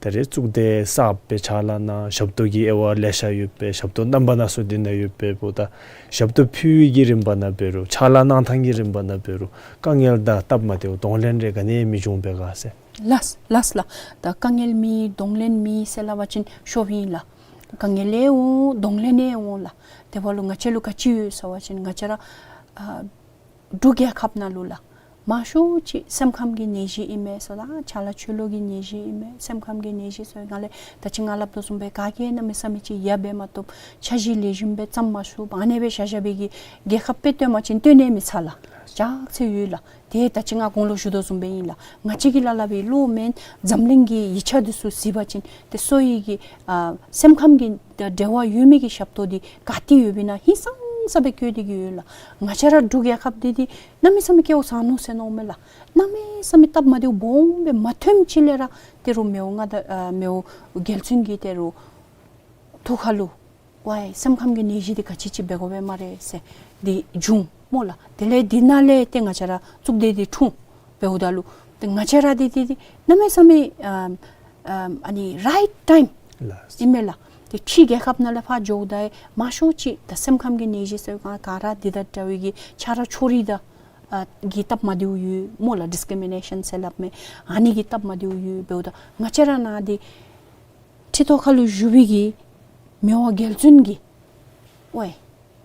ད་རེས་གཙུག་སྡེ་གསརཔ་སྦེ་ཕྱག་ལཱ་གནང་། ཞབས་ཏོག་གི་དབྱེ་བ་ལེ་ཤ་ཡོད་པས། ཞབས་ཏོག་རྣམ་པ་སྣ་ཚོགས་འདི་ནང་ཡོད་པས། འབདཝ་ད་ཞབས་ཏོག་ཕུལ་བའི་གི་རིམ་པ་ནང་འབད་རུང་ཕྱག་ལཱ་གནང་ཐངས་ཀྱི་རིམ་པ་ནང་འབད་རུང་དཀའ་ངལ་དང་སྟབས་མ་བདེཝ་གདོང་ལེན་རེ་ག་ནི་མི་འབྱུང་པས་ག་ཟེར། ལགས་ལགས་ལགས། ད་དཀའ་ངལ་མེད་གདོང་ལེན་མེད་ཟེར་སླབ་པ་ཅིན་ཤོབ་ཨིན་ལགས། དཀའ་ངལ་ཡང་འོང་གདོང་ལེན་ཡང་འོང་ལགས། དེ་འབདཝ་ལུ་ང་བཅས་ལུ་ག་ཅི་ཡོད་ཟེར་བ་ཅིན་ང་བཅས་ར་ཨ་འབྲུག་རྒྱལ་ཁབ་ནང་ལུ་ལགས། མང་ཤོས་ཅིག་སེམས་ཁམས་ཀྱི་ནད་གཞི་ཨིན་མས་ཟེར་ད་ཕྱག་ལཱ་ཆོས་ལུགས་ཀྱི་ནད་གཞི་ཨིན་མས། སེམས་ཁམས་ཀྱི་ནད་གཞི་ཟེར་ང་ལས་ད་ཅི་ང་སླབ་དོ་བཟུམ་སྦེ་ག་གིས་གནམ་མེད་ས་མེད་ཅིག་ཡ་འབད་མ་བཏུབ། འཆར་གཞི་ལེགས་ཤོམ་སྦེ་བརྩམ་མ་ཚུགས། ཨ་ནེ་སྦེ་བཞག་བཞག་པའི་གི་རྒྱལ་ཁབ་དཔེ་སྟོན་པ་ཅིན་སྟོན་ནི་མི་ཚར་ལགས། ཅག་ཚེ་ཡོད་ལགས། ཏེ་ད་ཅི་ང་གོང་ལུ་ཞུ་དོ་བཟུམ་སྦེ་ཨིན་ལགས། ང་བཅས་ཀྱི་ལཱ་སླབ་པའི་བློ་མེན་འཛམ་གླིང་གི་ཡིག་ཆ་འདི་ཚུ་གཟིགས་པ་ཅིན་ཏེ་སོ་ཡི་གི་ཨ་སེམས་ཁམས་ཀྱི་འབྲེལ་བ་ཡོད་མི་གི་ཞབས་ཏོག་འདི་ག་ཏེ་ཡོདཔ་ཨིན་ན་ཧིང་སངས་ས་སྦེ་བཀོད་དེ་གི་ཡོད་ལགས། ང་བཅས་ར་འབྲུག་རྒྱལ་ཁབ་འདི་འདི་གནམ་མེད་ས་མེད་སྐལཝ་བཟང་ནུག་ཟེར་མནོཝ་མས་ལགས། གནམ་མེད་ས་མེད་སྟབས་མ་བདེཝ་སྦོམ་སྦེ་མ་ཐོནམ་ཅིག་ལས་ར་ཏེ་རུང་མི་དབང་མངའ་བདག་ཨ་མི་དབང་རྒྱལ་བཙུན་གྱིས་ཏེ་རུང་ཐུགས་ཁ་ལུ་ཝའི་སེམས་ཁམས་ཀྱི་ནད་གཞི་འདི་ག་ཅི་ཅིག་འབད་དགོ་པས་སྨ་རེ་ཟེར་འདི་བྱུང་སྨོ་ལགས། དེ་ལས་འདི་ནང་ལས་ཏེ་ང་བཅས་ར་གཙུག་སྡེ་འདི་འཁྲུངས་འབདཝ་ད་ལུ་ཏེ་ང་བཅས་ར་འདི་འདི་འདི་གནམ་མེད་ས་མེད་ཨམ་ཨམ་ཨ་ནི་རའིཊ་ཊའིམ་ལགས། ཨིན་མས་ལགས། ཏེ་ཕྱི་རྒྱལ་ཁབ་ནང་ལས་ཕར་འགྱོཝ་ད་མང་ཤོས་ཅིག་ད་སེམས་ཁམས་ཀྱི་ནད་གཞི་ཟེར་ག་ག་ར་འདི་དང་འདྲ་བའི་གི་ཆ་རོགས་ཆོ་རིགས་དང་ཨ་གི་སྟབས་མ་བདེཝ་ཡོད་སྨོ་ལགས། ཌིསི་ཀི་རི་མི་ནེ་ཤཱན་ཟེར་སླབ་མི་ཨ་ནི་གི་སྟབས་མ་བདེཝ་ཡོད། འབདཝ་ད་ང་བཅས་ར་ནང་འདི་ཁྲི་ཐོག་ཁ་ལུ་བཞུགས་པའི་གི་མི་དབང་རྒྱལ་བཙུན་གྱིས་ཝའི་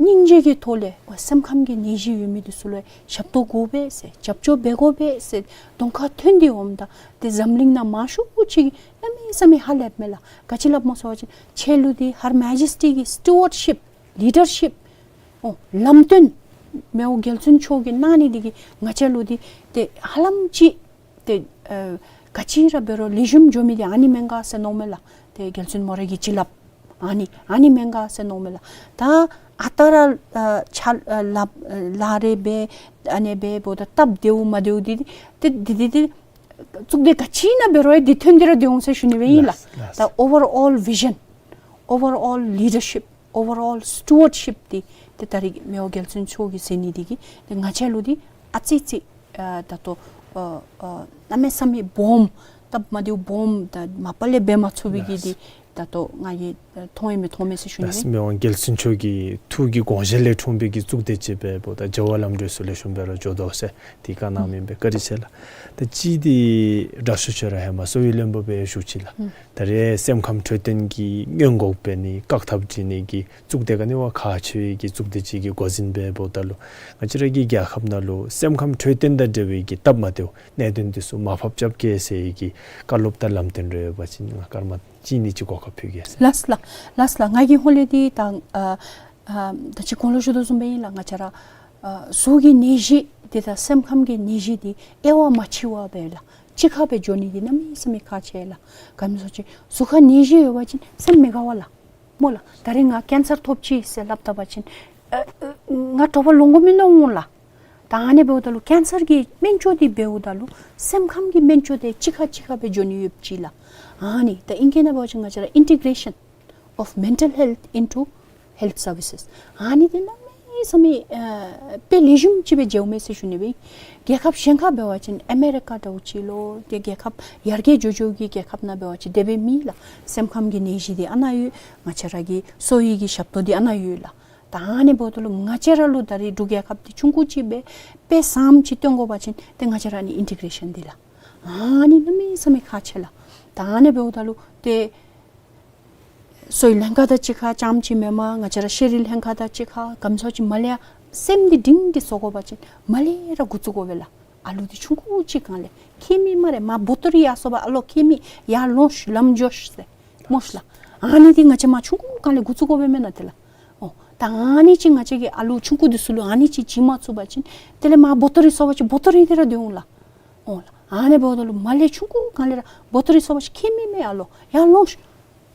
སྙིང་རྗེ་གི་ཐོག་ལས་ཝའི་སེམས་ཁམས་ཀྱི་ནད་གཞི་ཡོད་མི་འདི་ཚུ་ལུ་ཞབས་ཏོག་དགོ་པས་ཟེར་རྒྱབ་སྐྱོར་འབད་དགོ་པས་ཟེར་གདོང་ཁར་ཐོན་ཏེ་འོངམ་ད་ཏེ་འཛམ་གླིང་ནང་མང་ཤོས་ཅིག་གནམ་མེད་ས་མེད་ཧ་ལས་མས་ལགས། ག་ཅི་སླབ་སྨོ་ཟེར་བ་ཅིན་ཁྱེད་ལུ་འདི་ཧར་མེ་ཇེསི་ཊི་གི་སི་ཊུ་ཝརཌ་ཤིཔ་ལི་ཌར་ཤིཔ་ཨོ་ལམ་སྟོན་མི་དབང་རྒྱལ་བཙུན་མཆོག་གིས་གནང་ནི་འདི་གིས་ང་བཅས་ལུ་འདི་ཏེ་ཧ་ལམ་ཅིག་ཏེ་ཨ་ག་ཅི་ར་འབད་རུང་ལེགས་ཤོམ་འགྱོ་མི་འདི་ཨ་ནི་མེན་ག་ཟེར་མནོཝ་མས་ལགས། ཏེ་རྒྱལ་བཙུན་མོ་རའི་གི་བྱིན་རླབས་ཨ་ནི་ཨ་ནི་མེན་ག་ཟེར་མནོཝ་མས་ལགས། ད་ཨ་རྟག་ར་ཨ་ཕྱག་ཨ་ལཱ་ཨ་ལཱ་རེ་འབད་ཨ་ནི་འབདཝ་ད་སྟབས་བདེཝ་མ་བདེཝ་འདི་ཏེ་འདི་འདི་འདི་གཙུག་སྡེ་ག་ཅི་ནང་འབད་རུང་འདི་ཐོན་ཏེ་ར་སྡོད་འོང་ཟེར་ཞུ་ནི་སྦེ་ཨིན་ལགས། ལགས། ད་ཨོ་ཝར་ཨོལ་བི་ཞཱན་ཨོ་ཝར་ཨོལ་ལི་ཌར་ཤིཔ་ཨོ་ཝར་ཨོལ་སི་ཊུ་ཝརཌ་ཤིཔ་འདི་ཏེ་ད་རིས་མི་དབང་རྒྱལ་བཙུན་མཆོག་གིས་མཛད་ནི་འདི་གིས་ཏེ་ང་བཅས་ལུ་འདི་ཨ་ཙི་ཅིག་ཨ་ད་ལྟོ་ཨ་ཨ་གནམ་མེད་ས་མེད་སྦོམ་སྟབས་མ་བདེཝ་སྦོམ་ད་མ་པ་ལས་འབད་མ་ཚུགས་པའི་གི་འདི་ད་ལྟོ་ང་གིས་མཐོང་ཡི་མི་མཐོང་མས་ཟེར་ཞུ་ནི། ལགས། མི་དབང་རྒྱལ་བཙུན་མཆོག་གི་ཐུགས་ཀྱི་དགོངས་བཞེད་ལས་འཁྲུངས་པའི་གི་གཙུག་སྡེ་ཅིག་འབདཝ་ད་རྒྱལ་བ་ལམ་འགྲོ་ཚུ་ལེགས་ཤོམ་སྦེ་ར་འགྱོ་དོ་ཟེར་འདི་བཀའ་གནང་མི་ཨིན་པས། བཀའ་དྲིན་ཆེ་ལགས། ད་ཅི་འདི་དྲག་ཤོས་ཁྱོད་ར་ཧེ་མ་གསོ་བའི་བློན་པོ་སྦེ་བཞུགས་ཅི་ལགས། ད་རེས་སེམས་ཁམས་འཕྲོད་བསྟེན་གྱི་སྔོན་འགོག་འབད་ནི་བཀག་ཐབས་འབད་ནི་གི་གཙུག་སྡེ་ག་ནི་བ་ཁག་ཆེ་བའི་གི་གཙུག་སྡེ་ཅིག་གི་འགོ་འཛིན་འབདཝ་ད་ལུ་ང་བཅས་ར་གི་རྒྱལ་ཁབ་ནང་ལུ་སེམས་ཁམས་འཕྲོད་བསྟེན་དང་འབྲེལ་བའི་གི་སྟབས་མ་བདེཝ་གནད་དོན་འདི་ཚུ་མར་ཕབ་རྐྱབ་གེ་ཟེར་བའི་གི་བཀའ་སློབ་དང་ལམ་སྟོན་རེ་ཡོད་པ་ཅིན་ང་སྐར་མ་གཅིག་གཉིས་ཅིག་གོ་སྐབས་ཕུལ་གེ་ཟེར། ལགས་ལགས། ལགས་ལགས། ང་གི་ཧོང་ལས་འདི་ད་ཨ་ཨ་ད་ཅི་གོང་ལུ་ཞུ་དོ་བཟུམ་སྦེ་ཨིན་ལགས། ང་བཅས་ར་ཨ་གཟུགས་ཀྱི་ནད་གཞི་འདི་དང་སེམས་ཁམས་ཀྱི་ནད་གཞི་འདི་དབྱེ་བ་མ་ཕྱེ་བར་སྦེ་ལགས་གཅིག་ཁར་སྦེ་འགྱོ་ནི་འདི་གནམ་མེད་ས་མེད་ཁག་ཆེ་ལགས། ག་མི་ཟེར་བ་ཅིན་གཟུགས་ཁར་ནད་གཞི་ཡོད་པ་ཅིན་སེམས་མི་དགའ་བས་ལགས། སྨོ་ལགས། ད་རིས་ང་ཀེན་སར་ཐོབ་ཅི་ཟེར་སླབ་ད་པ་ཅིན་ཨ་ཨ་ང་དྲོ་པ་ལོང་དགོ་མི་མནོ་འོང་ལགས། ད་ཨ་ནི་འབདཝ་ད་ལུ་ཀེན་སར་གྱི་སྨན་བཅོས་འདི་འབདཝ་ད་ལུ་སེམས་ཁམས་ཀྱི་སྨན་བཅོས་འདི་གཅིག་ཁར་གཅིག་ཁར་སྦེ་འགྱོ་ནི་ཡོདཔ་ཅིག་ལགས། ཨ་ནི་ད་ཨིང་སྐད་ནང་འབད་བ་ཅིན་ང་བཅས་ར་integration of mental health into health services ཨ་ནི་འདི་གནམ་མེད་ས་མེད་ཨ་དཔེ་ལེགས་ཤོམ་ཅིག་སྦེ་མཇལཝ་མས་ཟེར་ཞུ་ནི་སྦེ། རྒྱལ་ཁབ་གཞན་ཁར་འབད་བ་ཅིན་ཨ་མེ་རི་ཀ་འདྲཝ་ཅིག་ལོ་ཏེ་རྒྱལ་ཁབ་ཡར་རྒྱས་འགྱོ་འགྱོ་གི་རྒྱལ་ཁབ་ནང་འབད་བ་ཅིན་དེ་སྦེ་མེད་ལགས། སེམས་ཁམས་ཀྱི་ནད་གཞི་འདི་ཨ་ནཱ་ཡོད། ང་བཅས་ར་གི་གསོ་བའི་གི་ཞབས་ཏོག་འདི་ཨ་ནཱ་ཡོད་ལགས། ད་ཨ་ནི་འབདཝ་ད་ལུ་ང་བཅས་ར་ལུ་ད་རིས་འབྲུག་རྒྱལ་ཁབ་འདི་ཆུང་ཀུ་ཅིག་སྦེ་དཔེ་བཟངམ་ཅིག་སྟོན་དགོ་པ་ཅིན་ཏེ་ང་བཅས་ར་ནི་ཨིན་ཊི་གྲེ་ཤཱན་འདི་ལགས། ཨ་ནི་གནམ་མེད་ས་མེད་ཁག་ཆེ་ལགས། ད་ཨ་ནི་འབདཝ་ད་ལུ་ཏེ་གསོ་བའི་ལྷན་ཁག་དང་གཅིག་ཁར་རྐྱངམ་ཅིག་མེན་པར་ང་བཅས་ར་ཤེས་རིག་ལྷན་ཁག་དང་གཅིག་ཁར་ག་མི་ཟེར་བ་ཅིན་མར་ལས་ཡར་སེམས་འདི་འདྲིང་སྟེ་བཟོ་དགོ་པ་ཅིན་མར་ལས་ར་འགོ་བཙུགས་དགོ་པས་ལགས། ཨ་ལུ་འདི་ཆུང་ཀུ་ཅིག་སྒང་ལས་ཁྱད་མེད་སྨ་རེ་མར་བོ་ཏོ་རི་ཡར་སོང་པ་ཨ་ལོ་ཁྱད་མེད་ཡར་ལོངས་ཤིག་ལམ་འགྱོ་ཤིག་ཟེར་སྨོ་ཤིག་ལགས། ཨ་ནི་འདི་ང་བཅས་མར་ཆུང་ཀུ་སྒང་ལས་འགོ་བཙུགས་དགོ་པས་མེན་ན་ཏེ་ལགས། ཨོ་ད་ཨ་ནི་ཅིག་ང་བཅས་ཀྱིས་ཨ་ལུ་ཆུང་ཀུ་འདི་ཚུ་ལུ་ཨ་ནི་ཅིག་བྱིན་མ་ཚུགས་པ་ཅིན་དེ་ལས་མར་བོ་ཏོ་རི་སོང་པ་ཅིན་བོ་ཏོ་རི་འདི་ར་སྡོད་འོང་ལགས། ཨོ་ལགས། ཨ་ནི་འབདཝ་ད་ལུ་མར་ལས་ཆུང་ཀུ་སྒང་ལས་ར་བོ་ཏོ་རི་སོང་པ་ཅིན་ཁྱད་མེད་མེད་ཨ་ལོ་ཡར་ལོངས་ཤིག།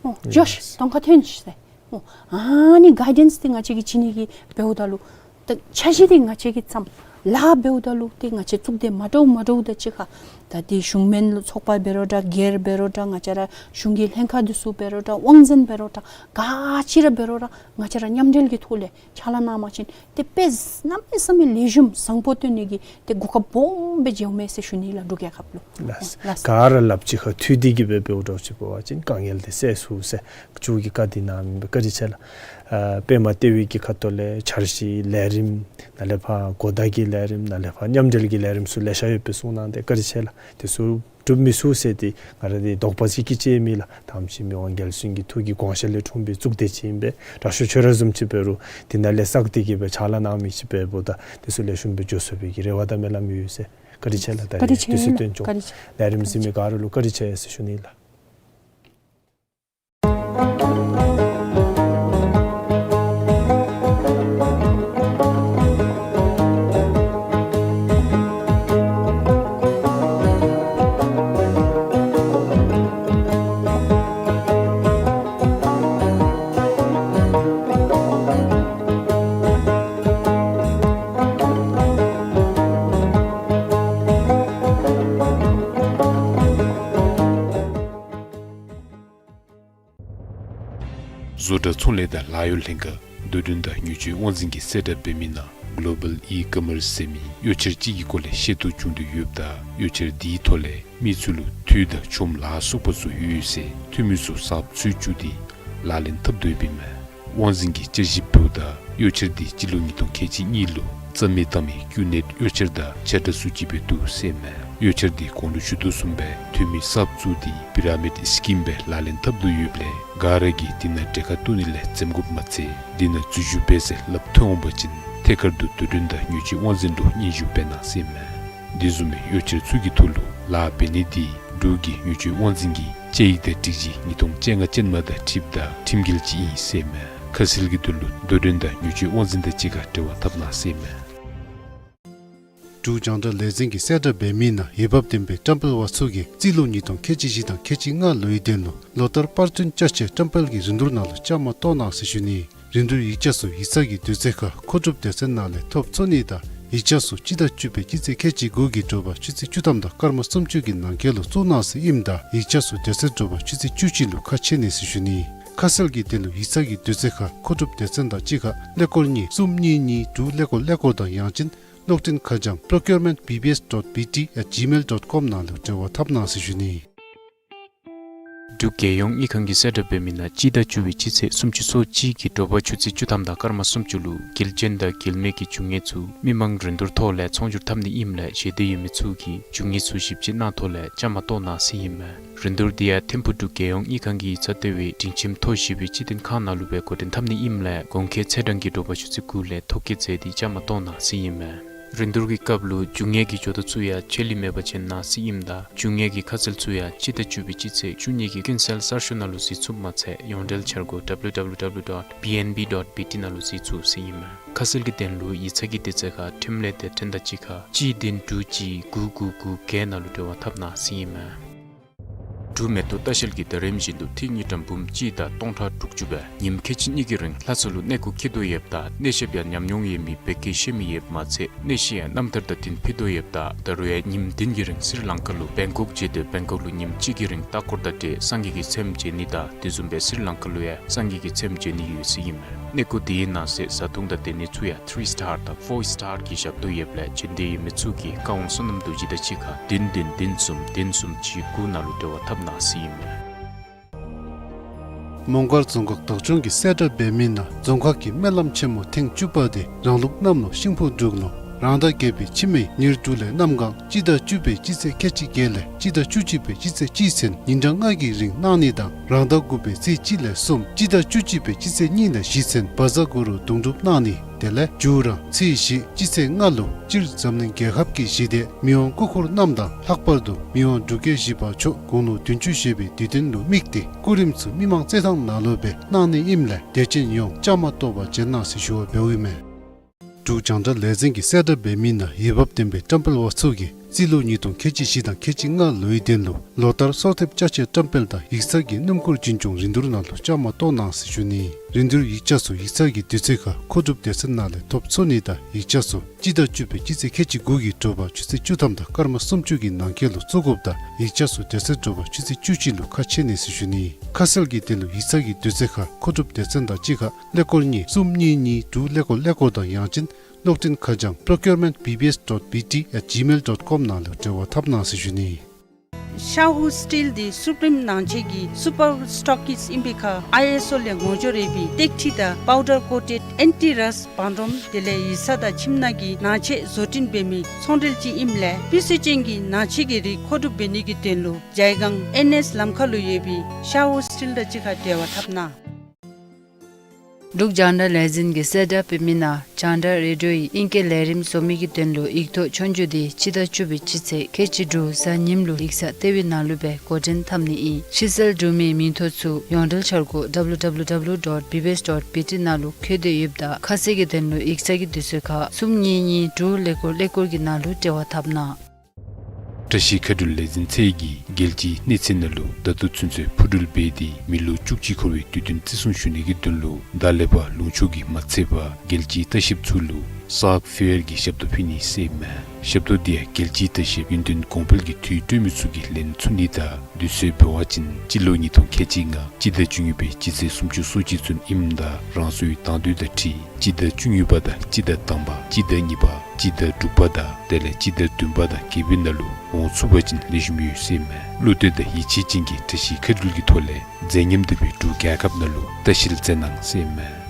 ཨོ་འགྱོ་ཤིག། གདོང་ཁར་ཐོན་ཤིག་ཟེར། ཨོ་ཨ་ནི་གའི་ཌེནསི་འདི་ང་བཅས་ཀྱིས་བྱིན་ནི་གི་འབདཝ་ད་ལུ་ད་འཆར་གཞི་འདི་ང་བཅས་ཀྱིས་བརྩམས་ལཱ་འབདཝ་ད་ལུ་ཏེ་ང་བཅས་གཙུག་སྡེ་མ་འདྲཝ་མ་འདྲཝ་དང་གཅིག་ཁར་ད་འདི་གཞུང་མིན་ཚོགས་པ་འབད་རུང་འདྲ་སྒེར་འབད་རུང་འདྲ་ང་བཅས་ར་གཞུང་གི་ལྷན་ཁག་འདི་ཚུ་འབད་རུང་འདྲ་དབང་འཛིན་འབད་རུང་འདྲ་ག་ཅི་ར་འབད་རུང་འདྲ་ང་བཅས་ར་མཉམ་འབྲེལ་གྱི་ཐོག་ལས་ཕྱག་ལཱ་གནང་པ་ཅིན་ཏེ་དཔེ་གནམ་མེད་ས་མེད་ལེགས་ཤོམ་བཟང་པོ་སྟོན་ནི་གི་ཏེ་གོ་སྐབས་སྦོམ་སྦེ་མཇལཝ་མས་ཟེར་ཞུ་ནི་ལགས་འབྲུག་རྒྱལ་ཁབ་ལུ། ལགས། ལགས། ག་ར་སླབ་ཅིག་ཁར་མཐུད་དེ་གི་སྦེ་འབདཝ་འདྲཝ་ཅིག་འབད་བ་ཅིན་དཀའ་ངལ་འདི་སེལ་ཚུགས་ཟེར་མཇུག་གི་བཀའ་འདི་གནངམ་ཨིན་པས། བཀའ་དྲིན་ཆེ་ལགས། ཨ་པདྨ་ལྟེ་བའི་གི་ཁ་ཐུག་ལས་འཆར་གཞི་ལས་རིམ་ནཱ་ལས་ཕར་གོ་བརྡ་གི་ལས་རིམ་ནཱ་ལས་ཕར་མཉམ་འབྲེལ་གྱི་ལས་རིམ་ཚུ་ལེ་ཤ་ཡོད་པའི་གསུང་གནང་སྟེ་བཀའ་དྲིན་ཆེ་ལགས། དེ་ཚུ་འགྲུབ་མི་ཚུགས་ཟེར་ཏེ་ང་ར་འདི་དོགས་པ་ཅིག་གི་ཅིག་མེད་ལགས། ད་ཨ་ནེམ་ཅིག་མི་དབང་རྒྱལ་བཙུན་གྱི་ཐུགས་ཀྱི་དགོངས་བཞེད་ལས་འཁྲུངས་པའི་གཙུག་སྡེ་ཅིག་ཨིན་པས། དྲག་ཤོས་ཁྱོད་ར་བཟུམ་ཅིག་འབད་རུང་འདི་ནང་ལས་བསགས་ཏེ་གི་སྦེ་ཕྱག་ལཱ་གནང་མི་ཅིག་འབདཝ་ད་དེ་ཚུ་ལེགས་ཤོམ་སྦེ་འགྱོ་ཚུགས་པའི་གི་རེ་བ་དང་སྨོན་ལམ་ཡོད་ཟེར་ བཀའ་དྲིན་ཆེ་ལགས། ད་བཀའ་དྲིན་རེས་ཆེ། དུས་ཚོད་བཏོན་བྱུང་། བཀའ་དྲིན་ཆེ། ལས་རིམ་གཟིགས་མི་ག་ར་ལུ་བཀའ་དྲིན་ཆེ་ཟེར་ཞུ་ནི་ལགས། བཟོ་གྲྭ་ཚོང་ལས་དང་ལཱ་གཡོག་ལྷན་ཁག་རྡོར་གདན་དང་ཉེར་སྤྱོད་དབང་འཛིན་གྱིས་གསལ་བསྒྲགས་འབད་མི་ནང་གོ་ལོ་བཱལ་ཨི་ཀོ་མརསི་ཟེར་མི་གཡོག་འཁྱུར་ཅིག་གི་སྐོར་ལས་ཤེས་རྟོགས་བྱུང་དོ་ཡོདཔ་ད་གཡོག་འཁྱུར་དེའི་ཐོག་ལས་མི་ཚུ་ལུ་འཐུས་དང་ཆོམ་ལ་སོགས་པ་ཚུ་ཡོད་ཟེར་འཐུས་མི་ཚུ་གསརཔ་འཚོལ་བཅུག་སྟེ་ལག་ལེན་འཐབ་དོ་ཡོདཔ་ཨིན་མས། དབང་འཛིན་གྱིས་བསྐྱར་ཞིབ་འབདཝ་ད་གཡོག་འཁྱུར་དེ་སྤྱི་ལོ་ཉིས་སྟོང་ཁལ་གཅིག་གཉིས་ལུ་རྩ་མེད་བཏང་མི་ཀུ་ནེཊ་གཡོག་འཁྱུར་དང་ཆ་འདྲ་ཚུ་ཅིག་སྦེ་འདུག་ཟེར་ཨིན་མས། གཡོག་འཁྱུར་དེ་གོང་ལུ་ཞུ་དོ་བཟུམ་སྦེ་འཐུས་མི་གསརཔ་བཙུགས་ཏེ་པི་ར་མིཌ་སི་ཀིམ་སྦེ་ལག་ལེན་འཐབ་དོ་ཡོདཔ་ལས་ག་ར་གིས་དེ་ནང་གྲལ་ཁར་གཏོགས་ནི་ལས་འཛེམ་དགོཔ་མ་ཚད་དེ་ནང་འཛུལ་ཞུགས་འབད་ཟེར་སླབ་ཐོན་འོང་པ་ཅིན་ཐད་ཀར་དུ་རྡོར་གདན་དང་ཉེར་སྤྱོད་དབང་འཛིན་ལུ་སྙན་ཞུ་འབད་གནང་ཟེར་ཨིན་མས། དེ་བཟུམ་མའི་གཡོག་འཁྱུར་ཚུ་གི་ཐོག་ལུ་ལཱ་འབད་ནི་དེ་འབྲུག་གི་ཉེར་སྤྱོད་དབང་འཛིན་གྱི་དཔྱད་ཡིག་དང་སྒྲིག་གཞི་ཉིས་སྟོང་བཅོ་ལྔ་ཅན་མ་དང་འཁྲིལཝ་ད་ཁྲིམས་འགལ་ཅིག་ཨིན་ཟེར་ཨིན་མས། ཁ་གསལ་གྱི་དོན་ལུ་རྡོར་གདན་དང་ཉེར་སྤྱོད་དབང་འཛིན་དང་གཅིག་ཁར་འབྲེལ་བ་འཐབ་གནང་ཟེར་ཨིན་མས། འབྲུག་རྒྱང་བསྒྲགས་ལས་འཛིན་གྱིས་གསལ་བསྒྲགས་འབད་མི་ནང་འོས་འབབ་ལྡན་པའི་བཀྲམ་སྤེལ་བ་ཚུ་གིས་རྩིས་ལོ་ཉིས་སྟོང་ཁལ་གཅིག་བཞི་དང་ཁལ་གཅིག་ལྔ་ལོའི་དོན་ལུ་ལོ་ལྟར་པར་སྐྲུན་བཅའ་ཆས་བཀྲམ་སྤེལ་གྱི་རིན་བསྡུར་ནང་ལུ་བཅའ་མར་གཏོགས་གནང་ཟེར་ཞུ་ནི། རིན་བསྡུར་ཡིག་ཆ་ཚུ་ཡིག་ཚང་གི་དུས་ཚོད་ཁར་མཁོ་སྒྲུབ་སྡེ་ཚན་ནང་ལས་ཐོབ་ཚུགས་ནི་དང་ཡིག་ཆ་ཚུ་སྤྱི་ཟླ་བཅུ་པའི་སྤྱི་ཚེས་ཁལ་གཅིག་དགུ་གི་དྲོ་པ་ཆུ་ཚོད་བཅུ་ཐམ་དང་སྐར་མ་སུམ་ཅུ་གི་ནང་འཁོད་ལུ་བཙུགས་གནང་ཟེར་ཨིནམ་ད་ཡིག་ཆ་ཚུ་དེ་ཚེ་དྲོ་པ་ཆུ་ཚོད་བཅུ་གཅིག་ལུ་ཁ་ཕྱེ་ནི་ཟེར་ཞུ་ནི། ཁ་གསལ་གྱི་དོན་ལུ་ཡིག་ཚང་གི་དུས་ཚོད་ཁར་མཁོ་སྒྲུབ་སྡེ་ཚན་དང་གཅིག་ཁར་ཀླད་ཀོར་གཉིས་གསུམ་གཉིས་གཉིས་དྲུག་ཀླད་ཀོར་ཀླད་ཀོར་དང་ཡང་ཅིན་གློག་འཕྲིན་ཁ་བྱང་procurement B B S dot B T at gmail dot com ནང་ལུ་འབྲེལ་བ་འཐབ་གནང་ཟེར་ཞུ་ནི། འབྲུག་རྒྱལ་ཡོངས་དངུལ་ཁང་གིས་གསལ་བསྒྲགས་འབད་མི་ནང་སྤྱི་ཟླ་བཅུ་པའི་སྤྱི་ཚེས་སུམ་ཅུ་སོ་གཅིག་གི་དྲོ་པ་ཆུ་ཚོད་བཅུ་ཐམ་དང་སྐར་མ་སུམ་ཅུ་ལུ་དགེ་ལྕིན་དང་དགེ་མེད་ཀྱི་རྒྱུ་དངོས་ཚུ་མི་མང་རིན་བསྡུར་ཐོག་ལས་ཚོང་སྒྱུར་འཐབ་ནི་ཨིནམ་ལས་ཞལ་འདེབས་ཡོད་མི་ཚུ་གིས་རྒྱུ་དངོས་ཚུ་ཞིབ་དཔྱད་གནང་ཐོག་ལས་བཅའ་མར་གཏོགས་གནང་ཟེར་ཨིན་མས། རིན་བསྡུར་དེ་ཡང་ཐིམ་ཕུག་འབྲུག་རྒྱལ་ཡོངས་དངུལ་ཁང་གི་ཡིག་ཚང་ལྟེ་བའི་སྒྲིང་ཁྱིམ་མཐོ་ཞེས་པའི་སྤྱི་བསྟན་ཁང་ནང་ལུ་སྦེ་འགོ་འདྲེན་འཐབ་ནི་ཨིནམ་ལས་གོང་འཁོད་ཚེས་གྲངས་ཀྱི་དྲོ་པ་ཆུ་ཚོད་དགུ་ལས་ཐོ་བཀོད་མཛད་དེ་བཅའ་མར་གཏོགས་གནང་ཟེར་ཨིན་མས། རིན་བསྡུར་གྱི་སྐབས་ལུ་རྒྱུ་དངོས་ཀྱི་ཇོ་བདག་ཚུ་ཡང་ཆད་ལུས་མེད་པ་ཅིན་གནང་ཟེར་ཨིནམ་ད་རྒྱུ་དངོས་ཀྱི་ཁ་གསལ་ཚུ་ཡང་སྤྱི་ཟླ་བཅུ་པའི་སྤྱི་ཚེས་བཅུ་གཉིས་ཀྱི་ཀུན་གསལ་གསར་ཤོག་ནང་ལུ་གཟིགས་ཚུགསཔ་མ་ཚད་ཡོངས་འབྲེལ་འཆར་སྒོ་W W W dot B N B dot B T ནང་ལུ་གཟིགས་ཚུགས་ཟེར་ཨིན་མས། ཁ་གསལ་གྱི་དོན་ལུ་ཡིག་ཚང་གི་དུས་ཚོད་ཁར་འཕྲིན་ལས་སྡེ་ཚན་དང་གཅིག་ཁར་གཅིག་བདུན་དྲུག་གཅིག་དགུ་དགུ་དགུ་བརྒྱད་ནང་ལུ་འབྲེལ་བ་འཐབ་གནང་ཟེར་ཨིན་མས། འབྲུག་མེ་ཏོག་ལྟ་བཤལ་གྱིས་ད་རིམ་བཞིན་དུ་ཐིག་ཉིས་ཀྲམ་འབུམ་གཅིག་དང་སྟོང་ཕྲག་དྲུག་ཅུ་སྦེ་ཉིནམ་ཁལ་གཅིག་གཉིས་ཀྱི་རིང་ལྷ་ས་ལུ་གནས་སྐོར་འཁྱིད་དོ་ཡོདཔ་ད་གནས་བཤདཔ་ཡང་ཉམས་མྱོང་ཡོད་མི་བོད་སྐད་ཤེས་མི་ཡོདཔ་མ་ཚད་གནས་གཞི་ཡང་རྣམ་ཐར་དང་འདོན་ཕུལ་དོ་ཡོདཔ་ད་ད་རུང་ཡང་ཉིནམ་བདུན་གྱི་རིང་སི་རི་ལང་ཀ་ལུ་བེང་ཀོག་མཇལ་ཏེ་བེང་ཀོག་ལུ་ཉིནམ་གཅིག་གི་རིང་ལྟ་སྐོར་དང་འབྲེལ་སངས་རྒྱས་ཀྱི་ཚེམས་མཇལ་ནི་དང་དེ་བཟུམ་སྦེ་སི་རི་ལང་ཀ་ལུ་ཡང་སངས་རྒྱས་ཀྱི་ཚེམས་མཇལ་ནི་ཡོད་ཟེར་ཨིན་མས། གནས་སྐོར་དེའི་ནང་གསེས་བཟའ་འཐུང་དང་སྡོད་གནས་ཚུ་ཡང་ཐི་རི་སི་ཊར་དང་ཕོར་སི་ཊར་གྱི་བཞག་དོ་ཡོདཔ་ལས་བྱོན་འདོད་ཡོད་མི་ཚུ་གིས་བཀའ་དབང་བསོད་ནམས་རྡོ་རྗེ་དང་གཅིག་ཁར་བདུན་བདུན་བདུན་གསུམ་བདུན་གསུམ་གཅིག་དགུ་ནང་ལུ་འབྲེལ་བ་འཐབ་གནང་ཟེར་ཨིན་མས། མོང་སྒར་རྫོང་ཁག་བདག་སྐྱོང་གིས་གསལ་བསྒྲགས་འབད་མི་ནང་རྫོང་ཁག་གི་སྨོན་ལམ་ཆེན་མོ་ཐེངས་བཅུ་པ་དེ་རང་ལུགས་གནམ་ལོ་ཤིང་ཕོ་འབྲུག་ལོ་རང་ཟླ་བརྒྱད་པའི་ཕྱི་མའི་ཉེར་དྲུག་ལས་གནམ་གང་སྤྱི་ཟླ་བཅུ་པའི་སྤྱི་ཚེས་ཁལ་གཅིག་བརྒྱད་ལས་སྤྱི་ཟླ་བཅུ་གཅིག་པའི་སྤྱི་ཚེས་གཅིག་ཚུན་ཉིན་གྲངས་ལྔ་གི་རིང་གནང་ནི་དང་རང་ཟླ་དགུ་པའི་ཚེས་གཅིག་ལས་གསུམ་སྤྱི་ཟླ་བཅུ་གཅིག་པའི་སྤྱི་ཚེས་གཉིས་ལས་བཞི་ཚུན་བཛྲ་གུ་རུ་གདུང་སྒྲུབ་གནང་ནི། དེ་ལས་མཇུག་ར་ཚེས་བཞི་སྤྱི་ཚེས་ལྔ་ལུ་སྤྱིར་འཛམ་གླིང་རྒྱལ་ཁབ་ཀྱི་ཞི་བདེ་མི་དབང་སྐུ་འཁོར་རྣམས་དང་ལྷག་པར་དུ་མི་དབང་འབྲུག་རྒྱལ་བཞི་པ་མཆོག་དགུང་ལོ་བདུན་ཅུ་བཞེས་པའི་དུས་སྟོན་ལུ་དམིགས་ཏེ་སྐུ་རིམ་ཚུ་མི་མང་རྩེད་ཐང་ནང་ལུ་སྦེ་གནང་ནི་ཨིནམ་ལས་དད་ཅན་ཡོངས་བཅའ་མར་གཏོགས་པར་བྱོན་གནང་ཟེར་ཞུ་བ་འབདཝ་ཨིན་མས། འབྲུག་རྒྱང་བསྒྲགས་ལས་འཛིན་གྱིས་གསལ་བསྒྲགས་འབད་མི་ནང་འོས་འབབ་ལྡན་པའི་བཀྲམ་སྤེལ་བ་ཚུ་གིས་རྩིས་ལོ་ཉིས་སྟོང་ཁལ་གཅིག་བཞི་དང་ཁལ་གཅིག་ལྔ་ལོའི་དོན་ལུ་ལོ་ལྟར་གསོལ་འདེབས་བཅའ་ཆས་བཀྲམ་སྤེལ་དང་ཡིག་ཚང་གི་སྣུམ་འཁོར་འཛིན་སྐྱོང་རིན་བསྡུར་ནང་ལུ་བཅའ་མར་གཏོགས་གནང་ཟེར་ཞུ་ནི། རིན་བསྡུར་ཡིག་ཆ་ཚུ་ཡིག་ཚང་གི་དུས་ཚོད་ཁར་མཁོ་སྒྲུབ་སྡེ་ཚན་ནང་ལས་ཐོབ་ཚུགས་ནི་དང་ཡིག་ཆ་ཚུ་སྤྱི་ཟླ་བཅུ་པའི་སྤྱི་ཚེས་ཁལ་གཅིག་དགུ་གི་དྲོ་པ་ཆུ་ཚོད་བཅུ་ཐམ་དང་སྐར་མ་སུམ་ཅུ་གི་ནང་འཁོད་ལུ་བཙུགས་དགོཔ་ད་ཡིག་ཆ་ཚུ་དེ་ཚེ་དྲོ་པ་ཆུ་ཚོད་བཅུ་གཅིག་ལུ་ཁ་ཕྱེ་ནི་ཟེར་ཞུ་ནི། ཁ་གསལ་གྱི་དོན་ལུ་ཡིག་ཚང་གི་དུས་ཚོད་ཁར་མཁོ་སྒྲུབ་སྡེ་ཚན་དང་གཅིག་ཁར་ཀླད་ཀོར་གཉིས་གསུམ་གཉིས་གཉིས་དྲུག་ཀླད་ཀོར་ཀླད་ཀོར་དང་ཡང་ཅིན་གློག་འཕྲིན་ཁ་བྱང་procurement B B S dot B T at gmail dot com ནང་ལུ་འབྲེལ་བ་འཐབ་གནང་ཟེར་ཞུ་ནི། ཤ་ཧུ་སི་ཊིལ་འདི་སུ་པྲིམ་ནང་ཆས་ཀྱི་སུ་པར་སི་ཊོག་ཀིསཊ་ཨིན་པའི་ཁར་ཨའི་ཨེསི་ཨོ་ལས་ངོ་སྦྱོར་ཡོད་པའི་སྟེགས་ཁྲི་དང་པའུ་ཌར་ཀོ་ཊེཌ་ཨེན་ཊི་རསཊ་བང་སྒྲོམ་དེ་ལས་ཡིག་ཚང་དང་ཁྱིམ་ནང་གི་ནང་ཆས་བཟོ་སྐྲུན་འབད་མི་ཚོང་འབྲེལ་ཅིག་ཨིནམ་ལས་སྤུས་ཚད་ཅན་གྱི་ནང་ཆས་ཀྱི་རིགས་མཁོ་སྒྲུབ་འབད་ནི་གི་དོན་ལུ་ཇའི་སྒང་ཨེན་ཨེསི་ལམ་ཁ་ལུ་ཡོད་པའི་ཤ་ཧུ་སི་ཊིལ་དང་གཅིག་ཁར་འབྲེལ་བ་འཐབ་གནང་། འབྲུག་རྒྱང་བསྒྲགས་ལས་འཛིན་གྱིས་གསལ་བསྒྲགས་འབད་མི་ནང་རྒྱང་བསྒྲགས་རེ་ཌི་ཡོ་ཡི་ཨིང་སྐད་ལས་རིམ་བཟོ་མི་གི་དོན་ལུ་ཡིག་ཐོག་ཆོས་རྒྱུགས་འདི་སྤྱི་ཟླ་བཅུ་པའི་སྤྱི་ཚེས་ཁལ་གཅིག་དྲུག་གཟའ་ཉིམ་ལུ་ཡིག་ཚང་ལྟེ་བའི་ནང་ལུ་སྦེ་འགོ་འདྲེན་འཐབ་ནི་ཨིན། ཕྱིར་གསལ་འབྲུག་མིའི་མིང་ཐོ་ཚུ་ཡོངས་འབྲེལ་འཆར་སྒོ་W W W dot B B S dot B T ནང་ལུ་བཀོད་དེ་ཡོདཔ་ད་ཁ་གསལ་གྱི་དོན་ལུ་ཡིག་ཚང་གི་དུས་ཚོད་ཁར་གསུམ་གཉིས་གཉིས་དྲུག་ཀླད་ཀོར་ཀླད་ཀོར་གྱི་ནང་ལུ་འབྲེལ་བ་འཐབ་གནང་། བཀྲ་ཤིས་མཁའ་འགྲུལ་ལས་འཛིན་ཚད་ཀྱིས་རྒྱལ་སྤྱིའི་གནས་ཚད་ནང་ལུ་ད་ལྟོ་ཚུན་ཚོད་འཕུར་འགྲུལ་འབད་དེ་མི་ལོ་བཅུ་གཅིག་འཁོར་བའི་དུས་སྟོན་བརྩི་སྲུང་ཞུ་ནི་གི་དོན་ལུ་བདག་ལེགས་པ་ལུང་ཕྱོགས་ཀྱིས་མ་ཚད་པར་རྒྱལ་སྤྱིའི་ལྟ་བཤལཔ་ཚུ་ལུ་སཱཀ་ཕེར་གྱི་ཞབས་ཏོག་ཕུལ་ནི་ཟེར་མས། ཞབས་ཏོག་འདི་ཡང་རྒྱལ་སྤྱིའི་ལྟ་བཤལཔ་ཡུན་བརྟན་གོང་འཕེལ་གྱི་འཐུས་སྤྲོད་མི་ཚུ་གིས་ལེན་ཚུགས་ནི་དང་དུས་ཚོད་འབད་བ་ཅིན་སྤྱི་ལོ་ཉིས་སྟོང་ཁལ་གཅིག་ལྔ་སྤྱི་ཟླ་བཅུ་གཉིས་པའི་སྤྱི་ཚེས་སུམ་ཅུ་སོ་གཅིག་ཚུན་ཨིནམ་ད་རང་སོའི་དང་འདོད་དང་འཁྲིལ་སྤྱི་ཟླ་བཅུ་གཉིས་པ་དང་སྤྱི་ཟླ་དང་པ་སྤྱི་ཟླ་གཉིས་པ་སྤྱི་ཟླ་དྲུག་པ་དང་དེ་ལས་སྤྱི་ཟླ་བདུན་པ་དང་བརྒྱད་པའི་ནང་ལུ་འོང་ཚུགས་པ་ཅིན་ལེགས་ཤོམ་ཡོད་ཟེར་མས། བློ་གཏད་དང་ཡིད་ཆེས་ཅན་གྱིས་བཀྲ་ཤིས་མཁའ་འགྲུལ་གྱི་ཐོག་ལས་མཛེས་ཉམས་ལྡན་པའི་འབྲུག་རྒྱལ་ཁབ་ནང་ལུ་ལྟ་བཤལ་མཛད་གནང་ཟེར་མས།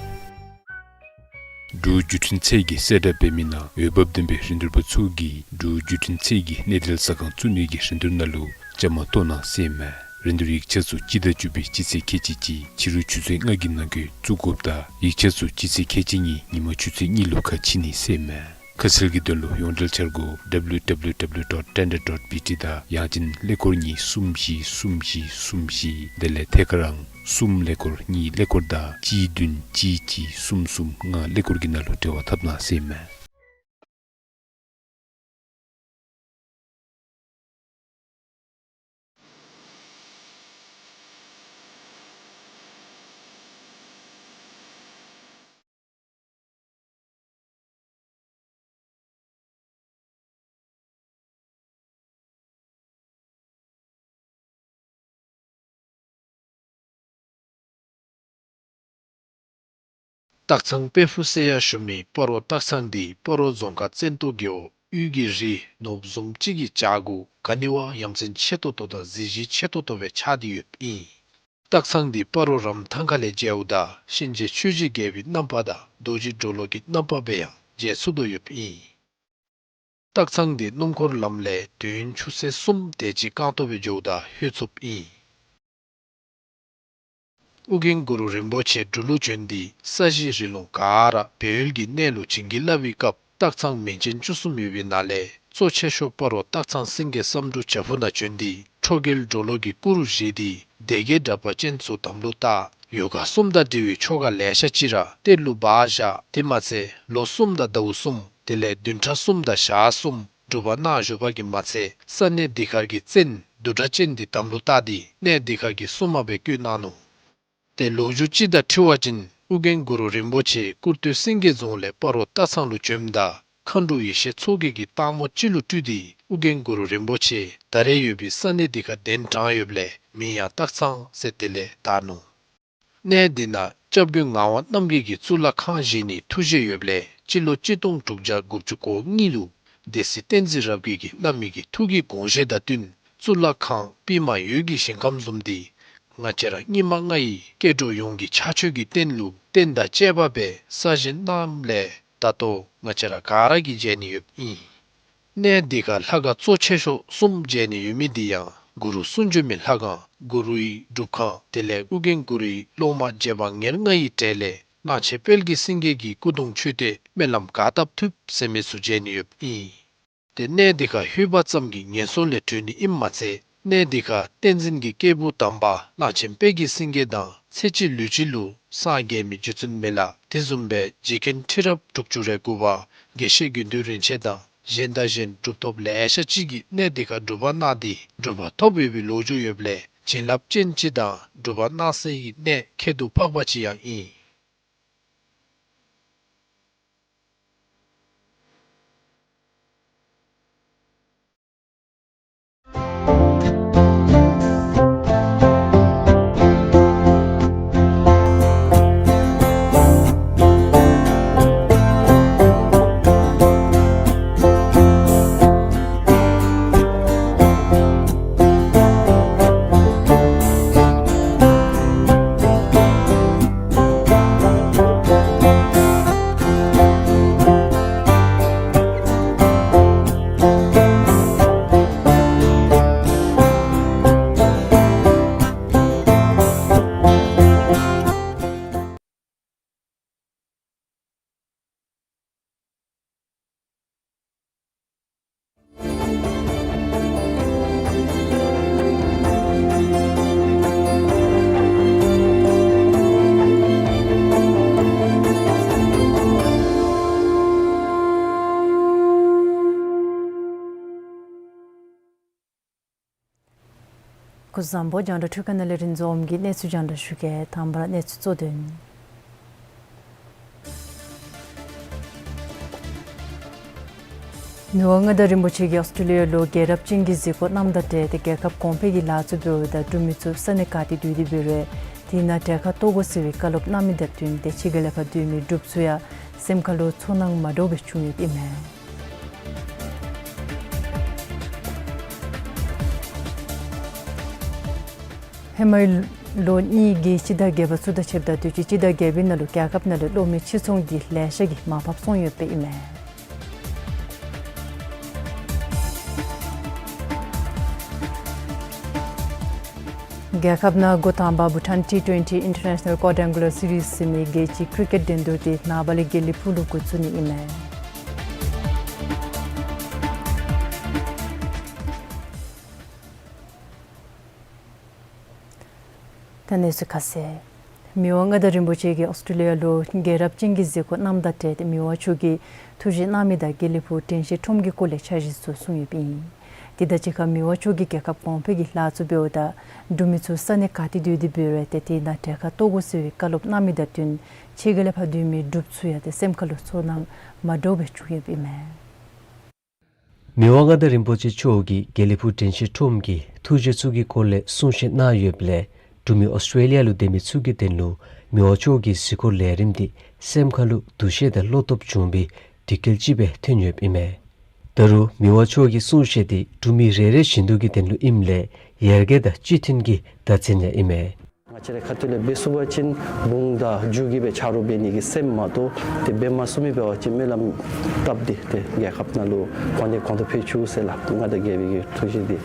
འབྲུག་བརྒྱུད་འཕྲིན་ཚད་ཀྱིས་གསལ་བསྒྲགས་འབད་མི་ནང་འོས་འབབ་ལྡན་པའི་རིན་བསྡུར་པ་ཚུ་གིས་འབྲུག་བརྒྱུད་འཕྲིན་ཚད་ཀྱི་གནས་སྡུད་ཟ་ཁང་བཙུགས་ནི་གི་རིན་བསྡུར་ནང་ལུ་བཅའ་མར་གཏོགས་གནང་ཟེར་མས། རིན་བསྡུར་ཡིག་ཆ་ཚུ་སྤྱི་ཟླ་བཅུ་པའི་སྤྱི་ཚེས་ཁལ་གཅིག་གཅིག་ཕྱི་རུ་ཆུ་ཚོད་ལྔ་གི་ནང་འཁོད་བཙུགས་དགོཔ་དང་ཡིག་ཆ་ཚུ་སྤྱི་ཚེས་ཁལ་གཅིག་གཉིས་ཉིན་མ་ཆུ་ཚོད་གཉིས་ལུ་ཁ་ཕྱེ་ནི་ཟེར་མས། ཁ་གསལ་གྱི་དོན་ལུ་ཡོངས་འབྲེལ་འཆར་སྒོ་W W W dot tender dot B T དང་ཡང་ཅིན་ཀླད་ཀོར་གཉིས་གསུམ་བཞི་གསུམ་བཞི་གསུམ་བཞི་དེ་ལས་ཐད་ཀར་ཨང་གསུམ་ཀླད་ཀོར་གཉིས་ཀླད་ཀོར་དང་གཅིག་བདུན་གཅིག་གཅིག་གསུམ་གསུམ་ལྔ་ཀླད་ཀོར་གྱི་ནང་ལུ་འབྲེལ་བ་འཐབ་གནང་ཟེར་མས། སྟག་ཚང་དཔལ་ཕུག་ཟེར་ཡང་ཞུ་མི་སྤ་རོ་སྟག་ཚང་འདི་སྤ་རོ་རྫོང་ཁག་བཙན་ཏོ་རྒེད་འོག་དབུས་ཀྱི་རི་ནོར་བུ་བཟུམ་ཅིག་གི་བྱག་གུ་ག་ནི་བ་ཡ་མཚན་ཆེ་ཏོག་ཏོ་དང་གཟི་བརྗིད་ཆེ་ཏོག་ཏོ་སྦེ་ཆགས་ཏེ་ཡོདཔ་ཨིན། སྟག་ཚང་འདི་སྤ་རོ་རམ་ཐང་ཁ་ལས་མཇལཝ་ད་གཤིན་རྗེ་ཆོས་ཀྱི་རྒྱལ་པོའི་རྣམ་པ་དང་རྡོ་རྗེ་གྲོ་ལོད་ཀྱི་རྣམ་པ་སྦེ་ཡང་མཇལ་ཚུགས་དོ་ཡོདཔ་ཨིན། སྟག་ཚང་འདི་སྣུམ་འཁོར་ལམ་ལས་དུས་ཡུན་ཆུ་ཚོད་གསུམ་དེ་ཅིག་རྐང་སྟོང་སྦེ་འགྱོཝ་ད་ལྷོད་ཚུགསཔ་ཨིན། ཨོ་རྒྱན་གུ་རུ་རིན་པོ་ཆེ་འབྲུག་ལུ་བྱོན་ཏེ་ས་གཞི་རི་ལུང་ག་ར་སྦས་ཡུལ་གྱི་གནས་ལུ་བྱིན་གྱིས་བརླབས་པའི་སྐབས་སྟག་ཚང་མིང་ཅན་བཅུ་གསུམ་ཡོད་པའི་ནང་ལས་གཙོ་ཆེ་ཤོས་སྤ་རོ་སྟག་ཚང་སེང་གེ་བསམ་འགྲུབ་བྱག་ཕུག་ནང་བྱོན་ཏེ་ཁྲོ་རྒྱལ་གྲོ་ལོད་ཀྱི་སྐུ་རུ་བཞེངས་ཏེ་སྡེ་བརྒྱད་དྲེགས་པ་ཅན་ཚུ་དམ་ལུ་བཏགས། ཡོ་ག་གསུམ་དང་འབྲེལ་བའི་ཆོ་ག་ལེ་ཤ་ཅིག་ར་གཏེར་ལུ་སྦ་བཞག། དེ་མ་ཚད་ལོ་གསུམ་དང་ཟླཝ་གསུམ་དེ་ལས་བདུན་ཕྲག་གསུམ་དང་ཞག་གསུམ་སྒྲུབ་པ་གནང་བཞུགས་པ་གིས་མ་ཚད་ས་གནས་འདི་ཁར་གྱི་བཙན་བདུད་དྲེགས་ཅན་འདི་དམ་ལུ་བཏགས་ཏེ་གནས་འདི་ཁར་གྱི་སྲུང་མ་སྦེ་བསྐོས་གནང་ནུག། ཏེ་ལོ་རྒྱུས་ཅིག་དང་འཁྲིལ་བ་ཅིན་ཨོ་རྒྱན་གུ་རུ་རིན་པོ་ཆེ་སྐུར་སྟོད་སེང་གེ་རྫོང་ལས་སྤ་རོ་སྟག་ཚང་ལུ་བྱོནམ་ད་མཁའ་འགྲོ་ཡེ་ཤེས་མཚོ་རྒྱལ་གྱིས་སྟག་མོ་ཅིག་ལུ་སྤྲུལ་ཏེ་ཨོ་རྒྱན་གུ་རུ་རིན་པོ་ཆེ་ད་རེས་ཡོད་པའི་ས་གནས་འདི་ཁར་གདན་དྲངས་ཡོདཔ་ལས་མིང་ཡང་སྟག་ཚང་ཟེར་དེ་ལས་བཏགས་ནུག། གནས་འདི་ནང་སྐྱབས་མགོན་ངག་དབང་རྣམ་རྒྱལ་གྱིས་གཙུག་ལག་ཁང་བཞེངས་ནིའི་ཐུགས་བཞེད་ཡོདཔ་ལས་སྤྱི་ལོ་གཅིག་སྟོང་དྲུག་བརྒྱ་དགུ་བཅུ་གོ་གཉིས་ལུ་སྡེ་སྲིད་བསྟན་འཛིན་རབ་རྒྱས་ཀྱིས་གནང་མི་གི་ཐུགས་ཀྱི་དགོངས་བཞེད་དང་བསྟུན་གཙུག་ལག་ཁང་པདྨ་འོད་ཀྱི་ཞིང་ཁམས་བཟུམ་འདི་ང་བཅས་ར་སྙིགས་མ་ལྔ་ཡི་སྐྱེ་འགྲོ་ཡོངས་ཀྱི་ཕྱག་མཆོད་ཀྱི་རྟེན་ལུ་རྟེན་དང་བཅས་པ་སྦེ་གསར་བཞེངས་གནངམ་ལས་ད་ལྟོ་ང་བཅས་ར་ག་ར་གིས་མཇལ་ནི་ཡོདཔ་ཨིན། གནས་འདི་ཁར་ལྷ་ཁང་གཙོ་ཆེ་ཤོས་གསུམ་མཇལ་ནི་ཡོད་མི་འདི་ཡང་གུ་རུ་གསུང་བྱོན་མའི་ལྷ་ཁང་གུ་རུའི་སྒྲུབ་ཁང་དེ་ལས་ཨོ་རྒྱན་གུ་རུའི་སློབ་མ་རྗེ་འབངས་ཉེར་ལྔ་ཡི་གྲས་ལས་གླང་ཆེན་དཔལ་གྱི་སེང་གེ་གི་སྐུ་གདུང་མཆོད་རྟེན་སྨོན་ལམ་ག་བཏབ་ཐུབ་ཟེར་མི་ཚུ་མཇལ་ནི་ཡོདཔ་ཨིན། ཏེ་གནས་འདི་ཁར་ལྷོད་པ་ཙམ་གྱིས་ངན་སོང་ལས་གྲོལ་ནི་ཨིནམ་མ་ཚད་གནས་འདི་ཁར་བསྟན་འཛིན་གྱི་སྐྱེས་བུ་དམ་པ་གླང་ཆེན་དཔལ་གྱི་སེང་གེ་དང་ཚེ་གཅིག་ལུས་གཅིག་ལུ་སངས་རྒྱས་མི་རྗེ་བཙུན་མི་ལ་དེ་བཟུམ་སྦེ་རྗེ་མཁན་ཁྲི་རབས་དྲུག་ཅུ་རེ་དགུ་པ་དགེ་བཤེས་དགེ་འདུན་རིན་ཆེན་དང་གཞན་དང་གཞན་གྲུབ་ཐོབ་ལེ་ཤ་ཅིག་གིས་གནས་འདི་ཁར་སྒྲུབ་པ་གནང་སྟེ་གྲུབ་པ་ཐོབ་ཡོད་པའི་ལོ་རྒྱུས་ཡོདཔ་ལས་བྱིན་རླབས་ཅན་ཅིག་དང་སྒྲུབ་པ་གནང་སའི་གནས་ཁྱད་དུ་འཕགས་པ་ཅིག་ཡང་ཨིན། སྐུ་གཟུགས་བཟང་པོ། རྒྱང་བསྒྲགས་ཁང་ནང་ལས་རིན་འཛོམས་ཀྱིས་གནས་ཚུལ་རྒྱང་བསྒྲགས་ཞུ་གེ། དང་པ་ར་གནས་ཚུལ་གཙོ་དོན། མི་དབང་མངའ་བདག་རིན་པོ་ཆེ་གིས་ཨོསི་ཊྲེ་ལི་ཡ་ལུ་རྒྱལ་རབས་ཅན་གྱི་གཟིགས་སྐོར་གནངམ་དང་འབྲེལ་ཏེ་རྒྱལ་ཁབ་གོང་འཕེལ་གྱི་ལཱ་ཚུ་འབདཝ་ད་འབྲུག་མི་ཚུ་ས་གནས་ག་ཏེ་སྡོད་དེ་འབད་རུང་དེ་ནང་གྲལ་ཁར་གཏོགས་དགོ་ཟེར་བའི་བཀའ་སློབ་གནང་མི་དང་བསྟུན་ཏེ་ཕྱི་རྒྱལ་ལས་ཕར་སྡོད་མི་འབྲུགཔ་ཚུ་ཡང་སེམས་ཁ་ལུ་ཚོར་སྣང་མ་འདྲཝ་སྦེ་བྱུང་ཡོདཔ་ཨིན་མས། ཧེ་མའི་ལོ་གཉིས་ཀྱི་སྤྱི་ཟླ་བརྒྱད་པ་ཚུ་དང་ཕྱདཔ་ད་དུས་ཅི་སྤྱི་ཟླ་བརྒྱད་པའི་ནང་ལུ་རྒྱལ་ཁབ་ནང་ལས་གློག་མེ་ཕྱིར་ཚོང་འདི་ལེ་ཤ་གིས་མར་ཕབ་སོང་ཡོདཔ་ཨིན་མས། རྒྱལ་ཁབ་ནང་འགོ་དང་པ་བྷུ་ཊཱན་ཊི་ཊུ་ཝེན་ཊི་ཨིན་ཊར་ནེ་ཤ་ནཱལ་ཀོ་ཌའེང་གུ་ལར་སི་རིསི་ཟེར་མི་རྒྱལ་སྤྱིའི་ཀྲི་ཀེཊ་འགྲན་བསྡུར་འདི་ནངས་པ་ལས་དགེ་ལེགས་ཕུག་ལུ་འགོ་བཙུགས་ནི་ཨིན་མས། ད་གནས་ཚུལ་ཁ་གསལ། མི་དབང་མངའ་བདག་རིན་པོ་ཆེ་གིས་ཨོསི་ཊྲེ་ལི་ཡ་ལུ་རྒྱལ་རབས་ཅན་གྱི་གཟིགས་སྐོར་གནངམ་དང་འབྲེལ་ཏེ་མི་དབང་མཆོག་གིས་ཐུགས་བཞེད་གནང་མི་དང་དགེ་ལེགས་ཕུག་དྲན་ཤེས་ཁྲོམ་གྱི་སྐོར་ལས་འཆར་གཞི་ཚུ་གསུངས་ཡོདཔ་ཨིན། དེ་དང་གཅིག་ཁར་མི་དབང་མཆོག་གིས་རྒྱལ་ཁབ་གོང་འཕེལ་གྱི་ལཱ་ཚུ་འབདཝ་ད་འབྲུག་མི་ཚུ་ས་གནས་ག་ཏེ་སྡོད་དེ་འབད་རུང་ཏེ་དེ་ནང་གྲལ་ཁར་གཏོགས་དགོ་ཟེར་བའི་བཀའ་སློབ་གནང་མི་དང་བསྟུན་ཕྱི་རྒྱལ་ལས་ཕར་སྡོད་མི་འབྲུགཔ་ཚུ་ཡང་ཏེ་སེམས་ཁ་ལུ་ཚོར་སྣང་མ་འདྲཝ་སྦེ་བྱུང་ཡོདཔ་ཨིན་མས། མི་དབང་མངའ་བདག་རིན་པོ་ཆེ་མཆོག་གིས་དགེ་ལེགས་ཕུག་དྲན་ཤེས་ཁྲོམ་གྱི་ཐུགས་བཞེད་ཚུ་གི་སྐོར་ལས་གསུང་བཤད་གནང་ཡོདཔ་ལས་འབྲུག་མི་ཨོསི་ཊྲེ་ལི་ཡ་ལུ་སྡོད་མི་ཚུ་གི་དོན་ལུ་མི་དབང་མཆོག་གི་གཟིགས་སྐོར་ལས་རིམ་འདི་སེམས་ཁ་ལུ་འདུ་ཤེས་དང་བློ་སྟོབས་བྱུང་བའི་དུས་སྐལ་ཅིག་སྦེ་ཐོན་ཡོདཔ་ཨིན་མས། ད་རུང་མི་དབང་མཆོག་གི་གསུང་བཤད་འདི་འབྲུག་མི་རེ་རེ་བཞིན་དུ་གི་དོན་ལུ་ཨིནམ་ལས་ཡར་རྒྱས་དང་སྤྱི་མཐུན་གྱི་བརྡ་མཚོན་ཡང་ཨིན་མས། ང་བཅས་རའི་ཁ་ཐུག་ལས་འབད་ཚུགས་པ་ཅིན་བུང་དང་རྒྱུ་གི་སྦེ་ཆ་རོགས་འབད་ནི་གི་སེམས་མ་གཏོགས་ཏེ་འབད་མ་ཚུགས་མི་འབད་བ་ཅིན་སྨོན་ལམ་བཏབ་སྟེ་ཏེ་རྒྱལ་ཁབ་ནང་ལུ་གོང་ནས་གོང་དུ་འཕེལ་བཅུག་ཟེར་ལགས། མངའ་བདག་རྒྱལ་པོའི་གི་ཐུགས་བཞེད་འདི་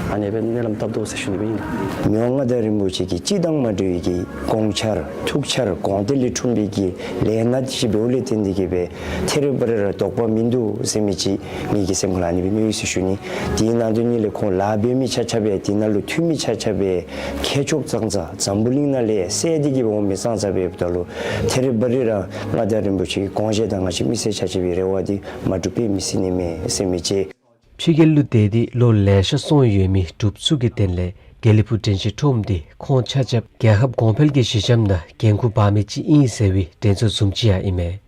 ཨ་ནི་སྦེ་སྨོན་ལམ་བཏབ་དོ་ཟེར་ཞུ་ནི་སྦེ་ཨིན་ལགས། མི་དབང་མངའ་བདག་རིན་པོ་ཆེ་གིས་སྤྱིར་བཏང་མ་འདྲ་བའི་གི་དགོངས་འཆར་ཐུགས་འཆར་དགོངས་གཏད་ལས་འཁྲུངས་པའི་གི་ལས་སྣ་ཅིག་འབདཝ་ལས་བརྟེན་ཏེ་གི་སྦེ་ཐད་རི་བ་རི་ར་དོགས་པ་མིན་འདུག་ཟེར་མི་ཅིག་ངེ་གི་སེམས་ཁ་ལུ་ཨ་ནི་སྦེ་མནོ་ཡི་ཟེར་ཞུ་ནི། དེའི་ནང་དོན་ཉིད་ལས་ཁོང་ལཱ་འབད་མི་ཆ་ཁྱབ་སྦེ་དེ་ནང་ལུ་འཐུས་མི་ཆ་ཁྱབ་སྦེ་མཁས་མཆོག་ཙང་ཙང་འཛམ་བུ་གླིང་ནང་ལས་གསལ་ཏེ་གི་སྦེ་འོང་མི་ཙང་ཙང་སྦེ་འབདཝ་ད་ལུ་ཐད་རི་བ་རི་ར་མངའ་བདག་རིན་པོ་ཆེ་གི་དགོངས་བཞེད་དང་ང་བཅས་མི་སེར་ཆ་ཁྱབ་ཀྱི་རེ་བ་འདི་མ་འགྲུབ་པས་མི་སྲིད་ནི་མས་ཟེར་མི་ཅིག། ཕྱི་རྒྱལ་ལུ་སྡོད་དེ་ལོ་ལེ་ཤ་སོང་ཡོད་མི་འབྲུགཔ་ཚུ་གི་དོན་ལས་དགེ་ལེགས་ཕུག་དྲན་ཤེས་ཁྲོམ་འདི་ཁོང་ཆ་ཁྱབ་རྒྱལ་ཁབ་གོང་འཕེལ་གྱི་གཞི་འགྱམ་དང་འགན་ཁུར་འབག་མི་ཅིག་ཨིན་ཟེར་བའི་འགྲན་ཚོགས་བཟུམ་ཅིག་ཡང་ཨིན་མས།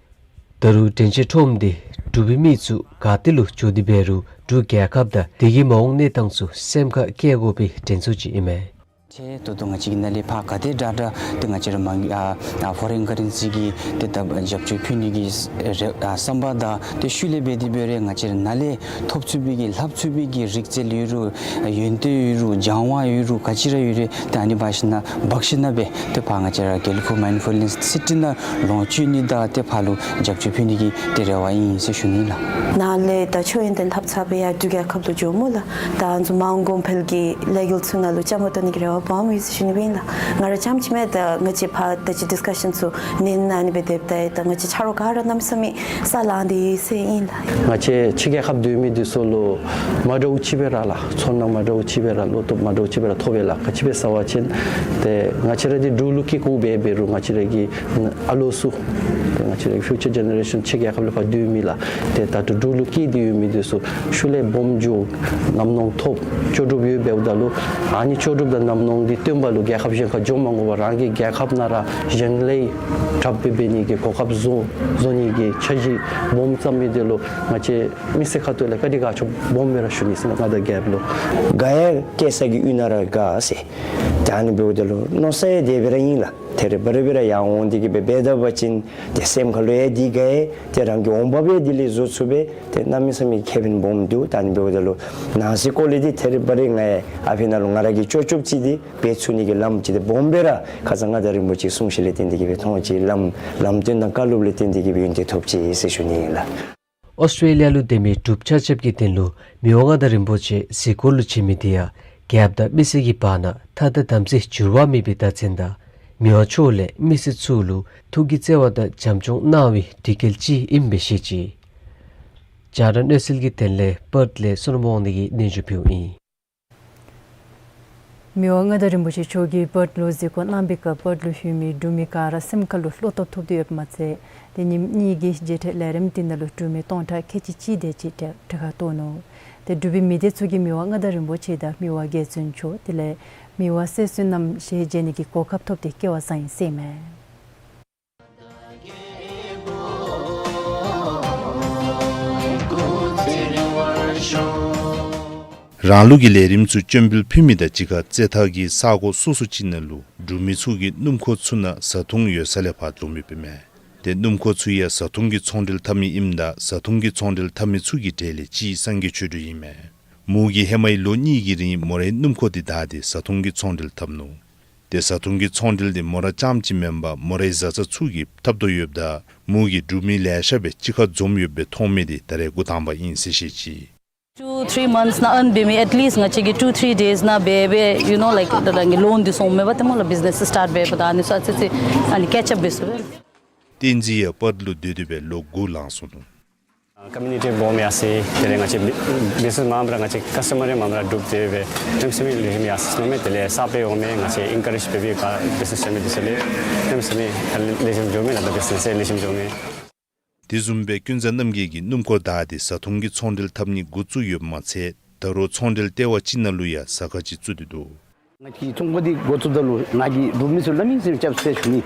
ད་རུང་དྲན་ཤེས་ཁྲོམ་འདི་འབྲུག་པའི་མི་ཚུ་ག་ཏེ་ལུ་འགྱོ་སྟེ་འབད་རུང་འབྲུག་རྒྱལ་ཁབ་དང་དེ་གི་མ་འོངས་གནས་སྟངས་ཚུ་སེམས་ཁར་བསྐྱེད་དགོ་པའི་འགྲན་ཚོགས་ཅིག་ཨིན་མས། ཏེ་ད་ལྟོ་ང་བཅས་ཀྱི་ནང་ལས་ཕར་ག་དེ་དྲག་དྲག་ཏེ་ང་བཅས་ར་མ་ཨ་ཨ་ཕོ་རེན་ཀ་རེན་སི་གི་ཏེ་ད་རྒྱབ་སྐྱོར་ཕུལ་ནི་གི་རེ་ཨ་བསམ་པ་དང་ཏེ་ཤུལ་ལས་འབད་དེ་འབད་རུང་ང་བཅས་ར་ནཱ་ལས་ཐོབ་ཚུགས་པའི་གི་ལྷབ་ཚུགས་པའི་གི་རིག་རྩལ་ཡོད་རུང་ཡོན་ཏན་ཡོད་རུང་སྦྱང་བ་ཡོད་རུང་ག་ཅི་ར་ཡོད་རུང་ཏེ་ཨ་ནི་འབག་ཞིན་ན་འབག་ཞིན་ན་སྦེ་ཏེ་ཕར་ང་བཅས་ར་དགེ་ལེགས་ཕུག་མའིནཌ་ཕུལ་ནེསི་སི་ཊི་ནང་ལོངས་སྤྱོད་ནི་དང་ཏེ་ཕར་ལུ་རྒྱབ་སྐྱོར་ཕུལ་ནི་གི་ཏེ་རེ་བ་ཨིན་ཟེར་ཞུ་ནི་ལགས། ནཱ་ལས་ད་ཆོས་ཡོན་ཏན་ལྷབ་ཚར་སྦེ་ཡར་འབྲུག་རྒྱལ་ཁབ་ལུ་འགྱོཝ་སྨོ་ལགས། ད་ང་བཅས་མ་འོངས་གོང་འཕེལ་གྱི་ལས་འགུལ་ཚུ་ནང་ལུ་བཅའ་མར་གཏོགས་ནི་གི་རེ་བ་སྦོམ་ཡོད་ཟེར་ཞུ་ནི་སྦེ་ཨིན་ལགས། ང་ར་རྐྱངམ་ཅིག་མེན། ད་ང་བཅས་ཕར་ད་ཅི་ཌིསི་ཀ་ཤཱན་ཚུ་ནང་ཨ་ནི་སྦེ་སྡོདཔ་ད་ད་ང་བཅས་ཆ་རོགས་ག་ར་གནམ་མེད་ས་མེད་ས་ལངས་ཏེ་ཡོད་ཟེར་ཨིན་ལགས། ང་བཅས་ཕྱི་རྒྱལ་ཁབ་སྡོད་མི་འདི་ཚུ་ལུ་མ་འདྲཝ་ཅིག་སྦེ་ར་ལགས་ཚོར་སྣང་མ་འདྲཝ་ཅིག་སྦེ་ར་བློ་སྟོབས་མ་འདྲཝ་ཅིག་སྦེ་ར་ཐོབ་པས་ལགས། ག་ཅི་སྦེ་ཟེར་བ་ཅིན་ཏེ་ང་བཅས་ར་འདི་འབྲུག་ལུ་སྐྱེ་དགོ་པས། འབད་རུང་ང་བཅས་ར་གི་ཨ་ལོ་ཚུ་ཏེ་ང་བཅས་ར་གི་ཕིའུ་ཅར་ཇེ་ནེ་རེ་ཤཱན་ཕྱི་རྒྱལ་ཁབ་ལུ་ཕར་སྡོད་མི་ལགས། ཏེ་ད་ལྟོ་འབྲུག་ལུ་སྐྱེས་ཏེ་ཡོད་མི་འདི་ཚུ་ཤུལ་ལས་སྦོམ་འགྱོ་ཉམས་མྱོང་ཐོབ་ལྕོགས་གྲུབ་ཡོད། འབདཝ་ད་ལུ་ཨ་ནི་ལྕོགས་གྲུབ་དང་ཉམས་མྱོང་འདི་སྟོན་པ་ལུ་རྒྱལ་ཁབ་གཞན་ཁར་འགྱོ་མ་དགོ་པར་རང་གི་རྒྱལ་ཁབ་ནང་ར་གཞན་ལས་དྲགཔ་སྦེ་འབད་ནི་གི་གོ་སྐབས་བཟོ་བཟོ་ནི་གི་འཆར་གཞི་སྦོམ་བརྩམ་མི་འདི་ལུ་ང་བཅས་མི་སེར་ཁ་ཐུག་ལས་བཀའ་དྲིན་དགའ་ཚོར་སྦོམ་སྦེ་ར་ཞུ་ནི་ཟེར་ང་དང་རྒྱལཔོ་ལུ། དགའ་ཡང་སྐྱེས་ས་གི་ཡུལ་ནང་ར་དགའ་ཟེར། ད་ཨ་ནི་འབདཝ་ད་ལུ་མནོ་ས་ཡང་དེ་སྦེ་ར་ཨིན་ལགས། ཐད་རི་བ་རི་སྦེ་ར་ཡར་འོང་སྟེ་གི་སྦེ་འབད་ད་པ་ཅིན་ཏེ་སེམས་ཁ་ལུ་ཡང་འདི་དགའ་ཡི། ཏེ་རང་གི་འོང་འབབ་ཡང་དེ་ལས་བཟོ་ཚུགས་པས། ཏེ་གནམ་མེད་ས་མེད་ཁེ་ཕན་སྦོམ་འདུག། ད་ཨ་ནི་འབདཝ་ད་ལུ་ནང་སྲིད་སྐོར་ལས་འདི་ཐད་རི་བ་རི་ང་ཡང་ཨ་ཕི་ནང་ལུ་ང་ར་གིས་ལྕོགས་ལྕོགས་ཅིག་འདི་འབད་ཚུགས་ནི་གི་ལམ་ཅིག་འདི་སྦོམ་སྦེ་ར་ཁ་ཙ་མངའ་བདག་རིན་པོ་ཆེའི་གསུང་བཤད་ལས་བརྟེན་ཏེ་གི་སྦེ་མཐོང་ཅི། ལམ་ལམ་སྟོན་དང་བཀའ་སློབ་ལས་བརྟེན་ཏེ་གི་སྦེ་ཡོན་ཏན་ཐོབ་ཅི་ཟེར་ཞུ་ནི་ཨིན་ལགས། ཨོསི་ཊྲེ་ལི་ཡ་ལུ་སྡོད་མི་འབྲུགཔ་ཆ་ཁྱབ་ཀྱི་དོན་ལུ་མི་དབང་མངའ་བདག་རིན་པོ་ཆེ་གཟིགས་སྐོར་ལུ་བྱོན་མི་འདི་ཡང་རྒྱལཔོ་དང་མི་སེར་གྱི་བར་ན་ཐ་དད་དམ་ཚིག་འགྱུར་བ་མེད་པའི་བརྡ་མཚོན་དང་མི་དབང་མཆོག་ལས་མི་སེར་ཚུ་ལུ་ཐུགས་ཀྱི་བརྩེ་བ་དང་བྱམས་སྐྱོང་གནང་བའི་དུས་སྐལ་ཅིག་ཨིནམ་སྦེ་བཤད་ཅི། རྒྱང་བསྒྲགས་གནས་ཚུལ་གྱི་དོན་ལས་པརཐ་ལས་བསོད་ནམས་དབང་འདུས་ཀྱིས་སྙན་ཞུ་ཕུལཝ་ཨིན། མི་དབང་མངའ་བདག་རིན་པོ་ཆེ་མཆོག་གིས་པརཐ་ལུ་གཟིགས་སྐོར་གནང་བའི་སྐབས་པརཐ་ལུ་ལྷོད་མི་འབྲུག་མི་ག་ར་སེམས་ཁ་ལུ་བློ་སྟོབས་ཐོབ་སྟེ་ཡོདཔ་མ་ཚད་ཏེ་ཉིནམ་གཉིས་ཀྱི་མཇལ་འཕྲད་ལས་རིམ་འདི་ནང་ལུ་འབྲུག་མི་སྟོང་ཕྲག་ཁལ་གཅིག་གཅིག་དེ་ཅིག་གྲལ་གྲལ་ཁར་གཏོགས་ནུག། ཏེ་འབྲུག་པའི་མི་སྡེ་ཚུ་གིས་མི་དབང་མངའ་བདག་རིན་པོ་ཆེ་དང་མི་དབང་རྒྱལ་བཙུན་མཆོག་དེ་ལས་མི་དབང་སྲས་བཙུན་རྣམས་ཞལ་མཇལ་ནི་གི་གོ་སྐབས་ཐོབ་སྟེ་སྐལ་བ་བཟང་ཡི་ཟེར་ཨིན་མས། རང་ལུགས་ཀྱི་ལས་རིམ་ཚུ་སྤྱན་འབུལ་ཕུལ་མི་དང་གཅིག་ཁར་རྩེད་ཐང་གི་ས་གོ་སོ་སོ་ཅིག་ནང་ལུ་འབྲུག་མི་ཚུ་གིས་སྣུམ་འཁོར་ཚུ་ནང་བཟའ་འཐུང་ཡོད་ས་ལས་ཕར་འཛོམས་ཡོདཔ་ཨིན་མས། ཏེ་སྣུམ་འཁོར་ཚུ་ཡང་བཟའ་འཐུང་གི་ཚོང་འབྲེལ་འཐབ་མི་ཨིནམ་ད་བཟའ་འཐུང་གི་ཚོང་འབྲེལ་འཐབ་མི་ཚུ་གི་གྲས་ལས་གཅིག་སངས་རྒྱས་ཆོས་སྒྲོན་ཨིན་མས། མོ་གིས་ཧེ་མའི་ལོ་གཉིས་ཀྱི་རིང་མོ་རའི་སྣུམ་འཁོར་འདི་བདའ་སྟེ་བཟའ་འཐུང་གི་ཚོང་འབྲེལ་འཐབ་ནུག། ཏེ་བཟའ་འཐུང་གི་ཚོང་འབྲེལ་འདི་མོ་ར་རྐྱངམ་གཅིག་མེན་པར་མོ་རའི་བཟའ་ཚང་ཚུ་གིས་འཐབ་དོ་ཡོདཔ་ད་མོ་གིས་འབྲུག་མི་ལེ་ཤ་སྦེ་གཅིག་ཁར་འཛོམས་ཡོདཔ་སྦེ་མཐོང་མི་འདི་ད་རེས་འགོ་དང་པ་ཨིན་ཟེར་བཤད་ཅི། Two three months ནང་ཨ་ནི་འབད་མི་at least ང་བཅས་ཀྱིས་two three days ནང་འབད་འབད་you know like ད་ང་བཅས་ལོན་འདི་སོང་མེད་པར་ཏེ་མོ་ལུ་བིཛ་ནེས་སི་སི་ཊཱརཊ་འབད་འབདཝ་ད་ཨ་ནི་ཚུ་ཨ་ཙི་ཙི་ཨ་ནི་ཀེཆ་ཨཔ་འབད་ཚུགས་པས། བསྟན་འཛིན་ཡང་པརཐ་ལུ་སྡོད་སྡོདཔ་སྦེ་ལོ་དགུ་ལང་སོ་ནུག། ཨ་ཀོ་མིའུ་ནི་ཊི་སྦོམ་ཡར་སོ་ཡི། དེ་ལས་ང་བཅས་བི་ཛི་ནེས་མ་པ་ར་ང་བཅས་ཀསི་ཊ་མར་ཡང་མ་པ་ར་འདུག་སྟེ་སྦེ་ཧེ་མ་ཚུན་མི་ལེགས་ཤོམ་ཡར་སོ་ནུག་མས། དེ་ལས་གསརཔ་འོང་མི་ང་བཅས་ཨེན་ཀ་རེཇ་འབད་འབད་ག་བི་ཛི་ནེས་འབད་མི་འདི་ཚུ་ལས་ཧེ་མ་ཚུན་མི་ལེགས་ཤོམ་འགྱོ་མི་ལགས། ད་བི་ཛི་ནེས་ལེགས་ཤོམ་འགྱོ་མི། དེ་བཟུམ་སྦེ་ཀུན་བཟང་རྣམ་རྒྱལ་གྱིས་སྣུམ་འཁོར་བདའ་སྟེ་བཟའ་འཐུང་གི་ཚོང་འབྲེལ་འཐབ་ནི་འགོ་བཙུགས་ཡོདཔ་མ་ཚད་ད་རུང་ཚོང་འབྲེལ་ལྟེ་བ་ཅིག་ནང་ལུ་ཡང་ཟ་ཁང་ཅིག་བཙུགས་ཏེ་འདུག། ང་བཅས་ཚོང་འཁོར་འདི་འགོ་བཙུགསཔ་ད་ལུ་ང་གིས་འབྲུག་མི་ཚུ་ལུ་དམིགས་བསལ་རྐྱབ་ཟེར་ཞུ་ནི།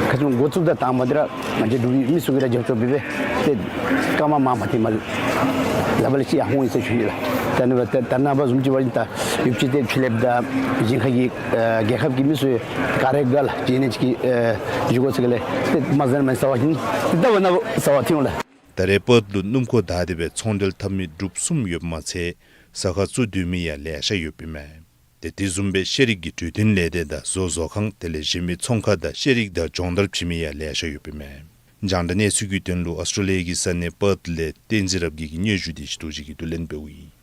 ཁ་ཙ་འགོ་བཙུགསཔ་ད་དང་པ་འདི་ར་ང་བཅས་འབྲུག་མི་ཚུ་གིས་ར་རྒྱབ་སྐྱོར་འབད་འབད་ཏེ་སྐར་མ་མང་མ་ཐོན་མ་ལ་ལ་བ་ལ་ཅིག་ཡར་འོང་ཡི་ཟེར་ཞུ་ནི་ལགས། ད་ནི་བ་ད་ད་ནངས་པ་བཟུམ་ཅིག་འབད་བ་ཅིན་ད་ཡུདཔ་ཅིག་ཏེ་ཕྱི་གླིངཔ་དང་གཞན་ཁ་གི་ཨེ་རྒྱལ་ཁབ་ཀྱི་མི་ཚུ་ག་ར་ག་ལ་ཅིག་ནི་ཅིག་གི་ཨེ་བཞུགས་དགོ་ཟེར་ག་ལས་ཏེ་མ་ཟེར་མ་ཟེར་བ་ཅིན་ཏེ་ད་བ་ན་བ་ཟེར་བ་ཐོན་ལགས། ད་རེས་པརཐ་ལུ་སྣུམ་འཁོར་བདའ་སྟེ་སྦེ་ཚོང་འབྲེལ་འཐབ་མི་འབྲུགཔ་གསུམ་ཡོདཔ་མ་ཚད་ཟ་ཁང་བཙུགས་སྡོད་མི་ཡང་ལེ་ཤ་ཡོདཔ་ཨིན་མས། ཏེ་དེ་བཟུམ་སྦེ་ཤེས་རིག་གི་གྲོས་སྟོན་ལས་སྡེ་དང་བཟོ་བཟོ་ཁང་དེ་ལས་གཞན་མི་ཚོང་ཁང་དང་ཤེས་རིག་དང་སྦྱོང་བརྡར་བྱིན་མི་ཡང་ལེ་ཤ་ཡོདཔ་ཨིན་མས། རྒྱང་བསྒྲགས་གནས་ཚུལ་གྱི་དོན་ལུ་ཨོསི་ཊྲེ་ལི་ཡ་གི་ས་གནས་པརཐ་ལས་བསྟན་འཛིན་རབ་རྒྱས་ཀྱི་སྙན་ཞུ་འདི་ཞུ་དོ་ཅིག་གིས་བསྡུ་ལེན་འབདཝ་ཨིན།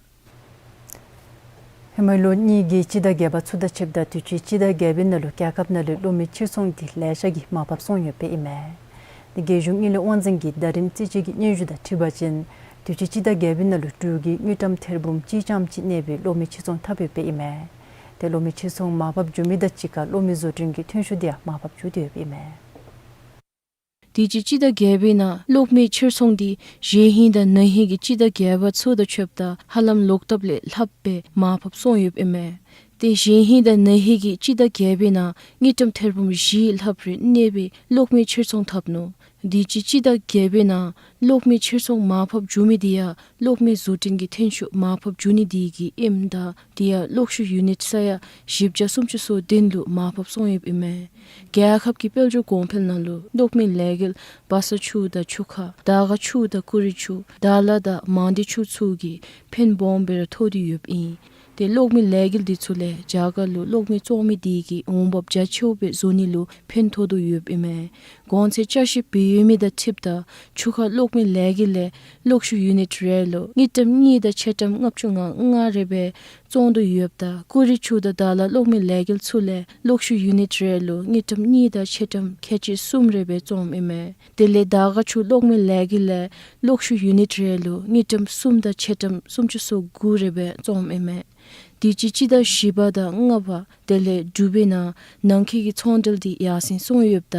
ཧེ་མའི་ལོ་གཉིས་ཀྱི་སྤྱི་ཟླ་བརྒྱད་པ་ཚུ་དང་ཕྱདཔ་ད་དུས་ཅི་སྤྱི་ཟླ་བརྒྱད་པའི་ནང་ལུ་རྒྱལ་ཁབ་ནང་ལས་གློག་མེ་ཕྱིར་ཚོང་འདི་ལེ་ཤ་གིས་མར་ཕབ་སོང་ཡོདཔ་ཨིན་མས། ཏེ་རྒྱལ་གཞུང་དངུལ་ལས་དབང་འཛིན་གྱི་ཟླ་རིམ་རྩིས་དཔྱད་ཀྱི་སྙན་ཞུ་དང་འཁྲིལ་བ་ཅིན་དུས་ཅི་སྤྱི་ཟླ་བརྒྱད་པའི་ནང་ལུ་འབྲུག་གི་དངུལ་ཀྲམ་ཐེར་འབུམ་གཅིག་ཙམ་ཅིག་གནས་པའི་གློག་མེ་ཕྱིར་ཚོང་འཐབ་ཡོདཔ་ཨིན་མས། ཏེ་གློག་མེ་ཕྱིར་ཚོང་མར་ཕབ་འགྱོ་མི་དང་གཅིག་ཁར་གློག་མེ་བཟོ་སྐྲུན་གྱི་ཐོན་ཤུགས་འདི་ཡང་མར་ཕབ་འགྱོ་སྟེ་ཡོདཔ་ཨིན་མས། དུས་ཅི་སྤྱི་ཟླ་བརྒྱད་པའི་ནང་གློག་མེ་ཕྱིར་ཚོང་འདི་གཞེས་ཧིང་དང་ན་ཧིང་གི་སྤྱི་ཟླ་བརྒྱད་པ་ཚུ་དང་ཕྱདཔ་ད་ཧ་ལམ་ལོག་ལྟབ་ལས་ལྷགཔ་སྦེ་མར་ཕབ་སོང་ཡོདཔ་ཨིན་མས། ཏེ་གཞེས་ཧིང་དང་ན་ཧིང་གི་སྤྱི་ཟླ་བརྒྱད་པའི་ནང་དངུལ་ཀྲམ་ཐེར་འབུམ་བཞི་ལྷགཔ་རེ་གནས་པའི་གློག་མེ་ཕྱིར་ཚོང་འཐབ་ནུག། དུས་ཅི་སྤྱི་ཟླ་བརྒྱད་པའི་ནང་གློག་མེ་ཕྱིར་ཚོང་མར་ཕབ་འགྱོ་མི་འདི་ཡང་གློག་མེ་བཟོ་སྐྲུན་གྱི་ཐོན་ཤུགས་མར་ཕབ་འགྱོ་ནི་འདི་གིས་ཨིནམ་ད་དེ་ཡང་གློག་ཤུགས་ཡུ་ནིཊ་ས་ཡ་བཞི་བརྒྱ་སུམ་ཅུ་སོ་བདུན་ལུ་མར་ཕབ་སོང་ཡོདཔ་ཨིན་མས། རྒྱལ་ཁབ་ཀྱི་དཔལ་འབྱོར་གོང་འཕེལ་ནང་ལུ་གློག་མེ་ལས་འགུལ་བ་ས་ཆུ་དང་ཆུ་ཁ་དར་དཀར་ཆུ་དང་ཀུ་རི་ཆུ་དར་ལ་དང་མང་སྡེ་ཆུ་ཚུ་གིས་ཕན་སྦོམ་སྦེ་ར་ཐོགས་ཏེ་ཡོདཔ་ཨིན། ཏེ་གློག་མེ་ལས་འགུལ་འདི་ཚུ་ལས་རྒྱ་གར་ལུ་གློག་མེ་བཙོང་མི་འདི་གི་འོང་འབབ་རྒྱ་ཆེཝ་སྦེ་བཟོ་ནི་ལུ་ཕན་ཐོགས་དོ་ཡོདཔ་ཨིན་མས། གོང་ཚད་བསྐྱར་ཞིབ་འབད་ཡོད་མི་དང་འཁྲིལཝ་ད་ཆུ་ཁ་གློག་མེ་ལས་འགུལ་ལས་གློག་ཤུགས་ཡུ་ནིཊ་རེ་ལུ་དངུལ་ཀྲམ་གཉིས་དང་ཕྱེད་ཀྲམ་ལྔ་བཅུ་ང་ལྔ་རེ་སྦེ་བཙོང་དོ་ཡོདཔ་ད་ཀུ་རི་ཆུ་དང་དར་ལ་གློག་མེ་ལས་འགུལ་ཚུ་ལས་གློག་ཤུགས་ཡུ་ནིཊ་རེ་ལུ་དངུལ་ཀྲམ་གཉིས་དང་ཕྱེད་ཀྲམ་ཁལ་གཅིག་གསུམ་རེ་སྦེ་བཙོངམ་ཨིན་མས། དེ་ལས་དར་དཀར་ཆུ་གློག་མེ་ལས་འགུལ་ལས་གློག་ཤུགས་ཡུ་ནིཊ་རེ་ལུ་དངུལ་ཀྲམ་གསུམ་དང་ཕྱེད་ཀྲམ་སུམ་ཅུ་སོ་དགུ་རེ་སྦེ་བཙོངམ་ཨིན་མས། དུས་ཅི་སྤྱི་ཟླ་བཞི་པ་དང་ལྔ་པ་དེ་ལས་དྲུག་པའི་ནང་ནང་འཁོད་ཀྱི་ཚོང་འབྲེལ་འདི་ཡར་སེང་སོང་ཡོདཔ་ད་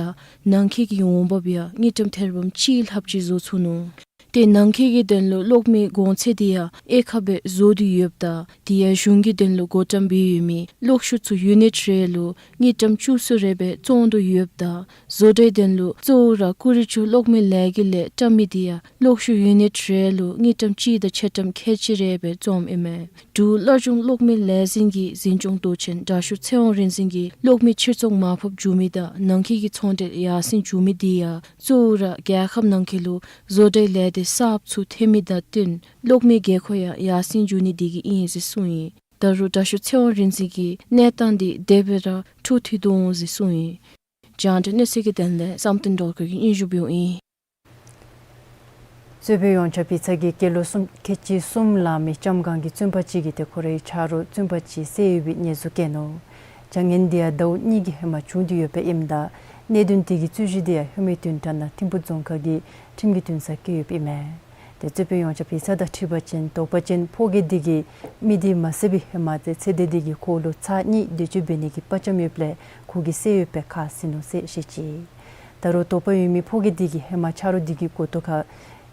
ནང་འཁོད་ཀྱི་འོང་འབབ་ཡང་དངུལ་ཀྲམ་ཐེར་འབུམ་གཅིག་ལྷགཔ་ཅིག་བཟོ་ཚུགས་ནུག། ཏེ་ནང་འཁོད་ཀྱི་དོན་ལུ་གློག་མེའི་གོང་ཚད་འདི་ཡང་དབྱེ་ཁག་སྦེ་བཟོ་སྟེ་ཡོདཔ་ད་དེ་ཡང་གཞུང་གི་དོན་ལུ་བགོ་བཀྲམ་འབད་ཡོད་མི་གློག་ཤུགས་ཚུ་ཡུ་ནིཊ་རེ་ལུ་དངུལ་ཀྲམ་བཅུ་གསུམ་རེ་སྦེ་བཙོང་དོ་ཡོདཔ་ད་བཟོ་གྲྭའི་དོན་ལུ་གཙོ་བོ་ར་ཀུ་རི་ཆུ་གློག་མེ་ལས་འགུལ་ལས་བཀྲམ་མི་འདི་ཡང་གློག་ཤུགས་ཡུ་ནིཊ་རེ་ལུ་དངུལ་ཀྲམ་གཅིག་དང་ཕྱེད་ཀྲམ་ཁལ་གཅིག་རེ་སྦེ་བཙོངམ་ཨིན་མས། འབྲུག་སླར་འབྱུང་གློག་མེ་ལས་འཛིན་གྱི་འཛིན་སྐྱོང་མདོ་ཆེན་དྲག་ཤོས་ཚེ་དབང་རིག་འཛིན་གྱིས་གློག་མེ་ཕྱིར་ཚོང་མར་ཕབ་འགྱོ་མི་དང་ནང་འཁོད་ཀྱི་ཚོང་འབྲེལ་ཡར་སེང་འགྱོ་མི་འདི་ཡང་གཙོ་བོ་ར་རྒྱལ་ཁབ་ནང་འཁོད་ལུ་བཟོ་གྲྭའི་ལས་སྡེ་གསརཔ་ཚུ་ཐོན་མི་དང་བསྟུན་གློག་མེའི་དགོས་མཁོ་ཡང་ཡར་སེང་འགྱོ་ནི་འདི་གིས་ཨིན་ཟེར་གསུངས་ཡི། ད་རུང་དྲག་ཤོས་ཚེ་དབང་རིག་འཛིན་གྱིས་གནས་སྟངས་འདི་དེ་སྦེ་ར་འཕྲོ་མཐུད་དོ་འོང་ཟེར་གསུངས་ཡི། རྒྱང་བསྒྲགས་གནས་ཚུལ་གྱི་དོན་ལས་བསམ་གཏན་སྒྲོལ་དཀར་གྱིས་སྙན་ཞུ་འབདཝ་ཨིན། རྩོད་དཔོན་ཡོངས་ཁྱབ་པའི་ཚབ་ཀྱིས་སྐྱེས་ལོ་གསུམ་ཁལ་གཅིག་གསུམ་ལང་མི་ལྕམ་སྒང་གི་བཙུན་པ་ཅིག་གིས་ཏེ་ཁོ་རའི་ཆ་རོགས་བཙུན་པ་ཅིག་བསད་ཡོད་པའི་ཉེས་འཛུགས་བཀལ་ནུག། བྱ་ངན་འདི་ཡང་ཟླཝ་གཉིས་ཀྱི་ཧེ་མ་བྱུང་སྟེ་ཡོདཔ་ཨིནམ་ད་གནད་དོན་དེ་གི་རྩོད་གཞི་འདི་ཡང་ལྷོ་མོན་བདུན་ཕྲག་ནང་ཐིམ་ཕུ་རྫོང་ཁག་གི་ཁྲིམས་ཀྱི་འདུན་སར་བཀོད་ཡོདཔ་ཨིན་མས། ཏེ་རྩོད་དཔོན་ཡོངས་ཁྱབ་པའི་ཚབ་དང་འཁྲིལ་བ་ཅིན་དོགས་པ་ཅན་ཕོ་སྐྱེས་དེ་གིས་མི་དེ་མ་བསད་པའི་ཧེ་མ་ཏེ་ཚེ་འདས་དེ་གིས་ཁོ་ལུ་ཚར་གཉིས་འདོད་སྤྱོད་འབད་ནི་གི་དཔའ་བཅམ་ཡོདཔ་ལས་ཁོ་གིས་བསད་ཡོད་པའི་ཁ་བཟེད་ནུག་ཟེར་བཤད་ཅི། ད་རུང་དོགས་པ་ཡོད་མི་ཕོ་སྐྱེས་དེ་གིས་ཧེ་མ་ཆ་རོགས་དེ་གི་མགུ་ཏོ་ཁར་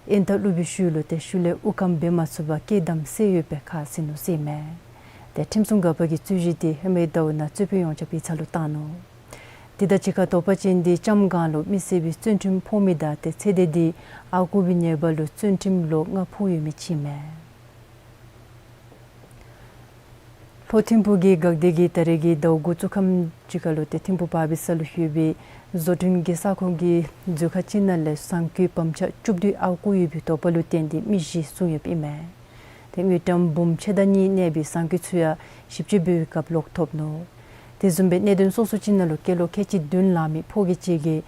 ཨེན་ཐར་བླུགས་པའི་ཤུལ་ལུ་ཏེ་ཤུལ་ལས་དབུགས་སྐམ་འབད་མ་ཚུགས་པར་སྐད་བསྡམས་བསད་ཡོད་པའི་ཁ་གསལ་ནུག་ཟེར་ཨིན་མས། ཏེ་ཁྲིམས་སྲུང་འགག་པ་གིས་རྩོད་གཞི་དེ་ཧེ་མའི་ཟླཝ་ནང་རྩོད་དཔོན་ཡོངས་ཁྱབ་ཡིག་ཚང་ལུ་བཏང་ནུག། དེ་དང་གཅིག་ཁར་དོགས་པ་ཅན་དེ་ལྕམ་སྒང་ལུ་མི་བསད་པའི་བཙོན་ཁྲིམས་ཕོག་མི་དང་ཏེ་ཚེ་འདས་དེ་ཨརཝ་བརྐུ་བའི་ཉེས་པ་ལུ་བཙོན་ཁྲིམས་ལོ་ལྔ་ཕོག་ཡོད་མི་ཅིག་ཨིན་མས། ལྷོ་ཐིམ་ཕུག་གི་འགག་སྡེ་གིས་ད་རེས་ཀྱི་ཟླཝ་དགུ་གཙུག་ཁམས་ཅིག་ཁར་ལུ་ཏེ་ཐིམ་ཕུག་བར་སྦིས་ས་ལུ་ཡོད་པའི་བཟོ་སྐྲུན་གྱི་ས་ཁོངས་ཀྱི་མཛོད་ཁང་ཅིག་ནང་ལས་ཟངས་ཀྱི་བམ་ཆ་བཅུ་བདུན་ཨརཝ་བརྐུ་ཡོད་པའི་དོགས་པ་ལུ་བརྟེན་ཏེ་མི་བཞི་བཟུང་ཡོདཔ་ཨིན་མས། ཏེ་དངུལ་ཀྲམ་འབུམ་ཕྱེད་དང་གཉིས་གནས་པའི་ཟངས་ཀྱི་ཚུ་ཡང་ཞིབ་དཔྱད་འབད་བའི་སྐབས་ལོག་ཐོབ་ནུག། དེ་བཟུམ་སྦེ་གནད་དོན་སོ་སོ་ཅིག་ནང་ལུ་སྐྱེས་ལོ་ཁལ་གཅིག་བདུན་ལང་མི་ཕོ་སྐྱེས་ཅིག་གིས་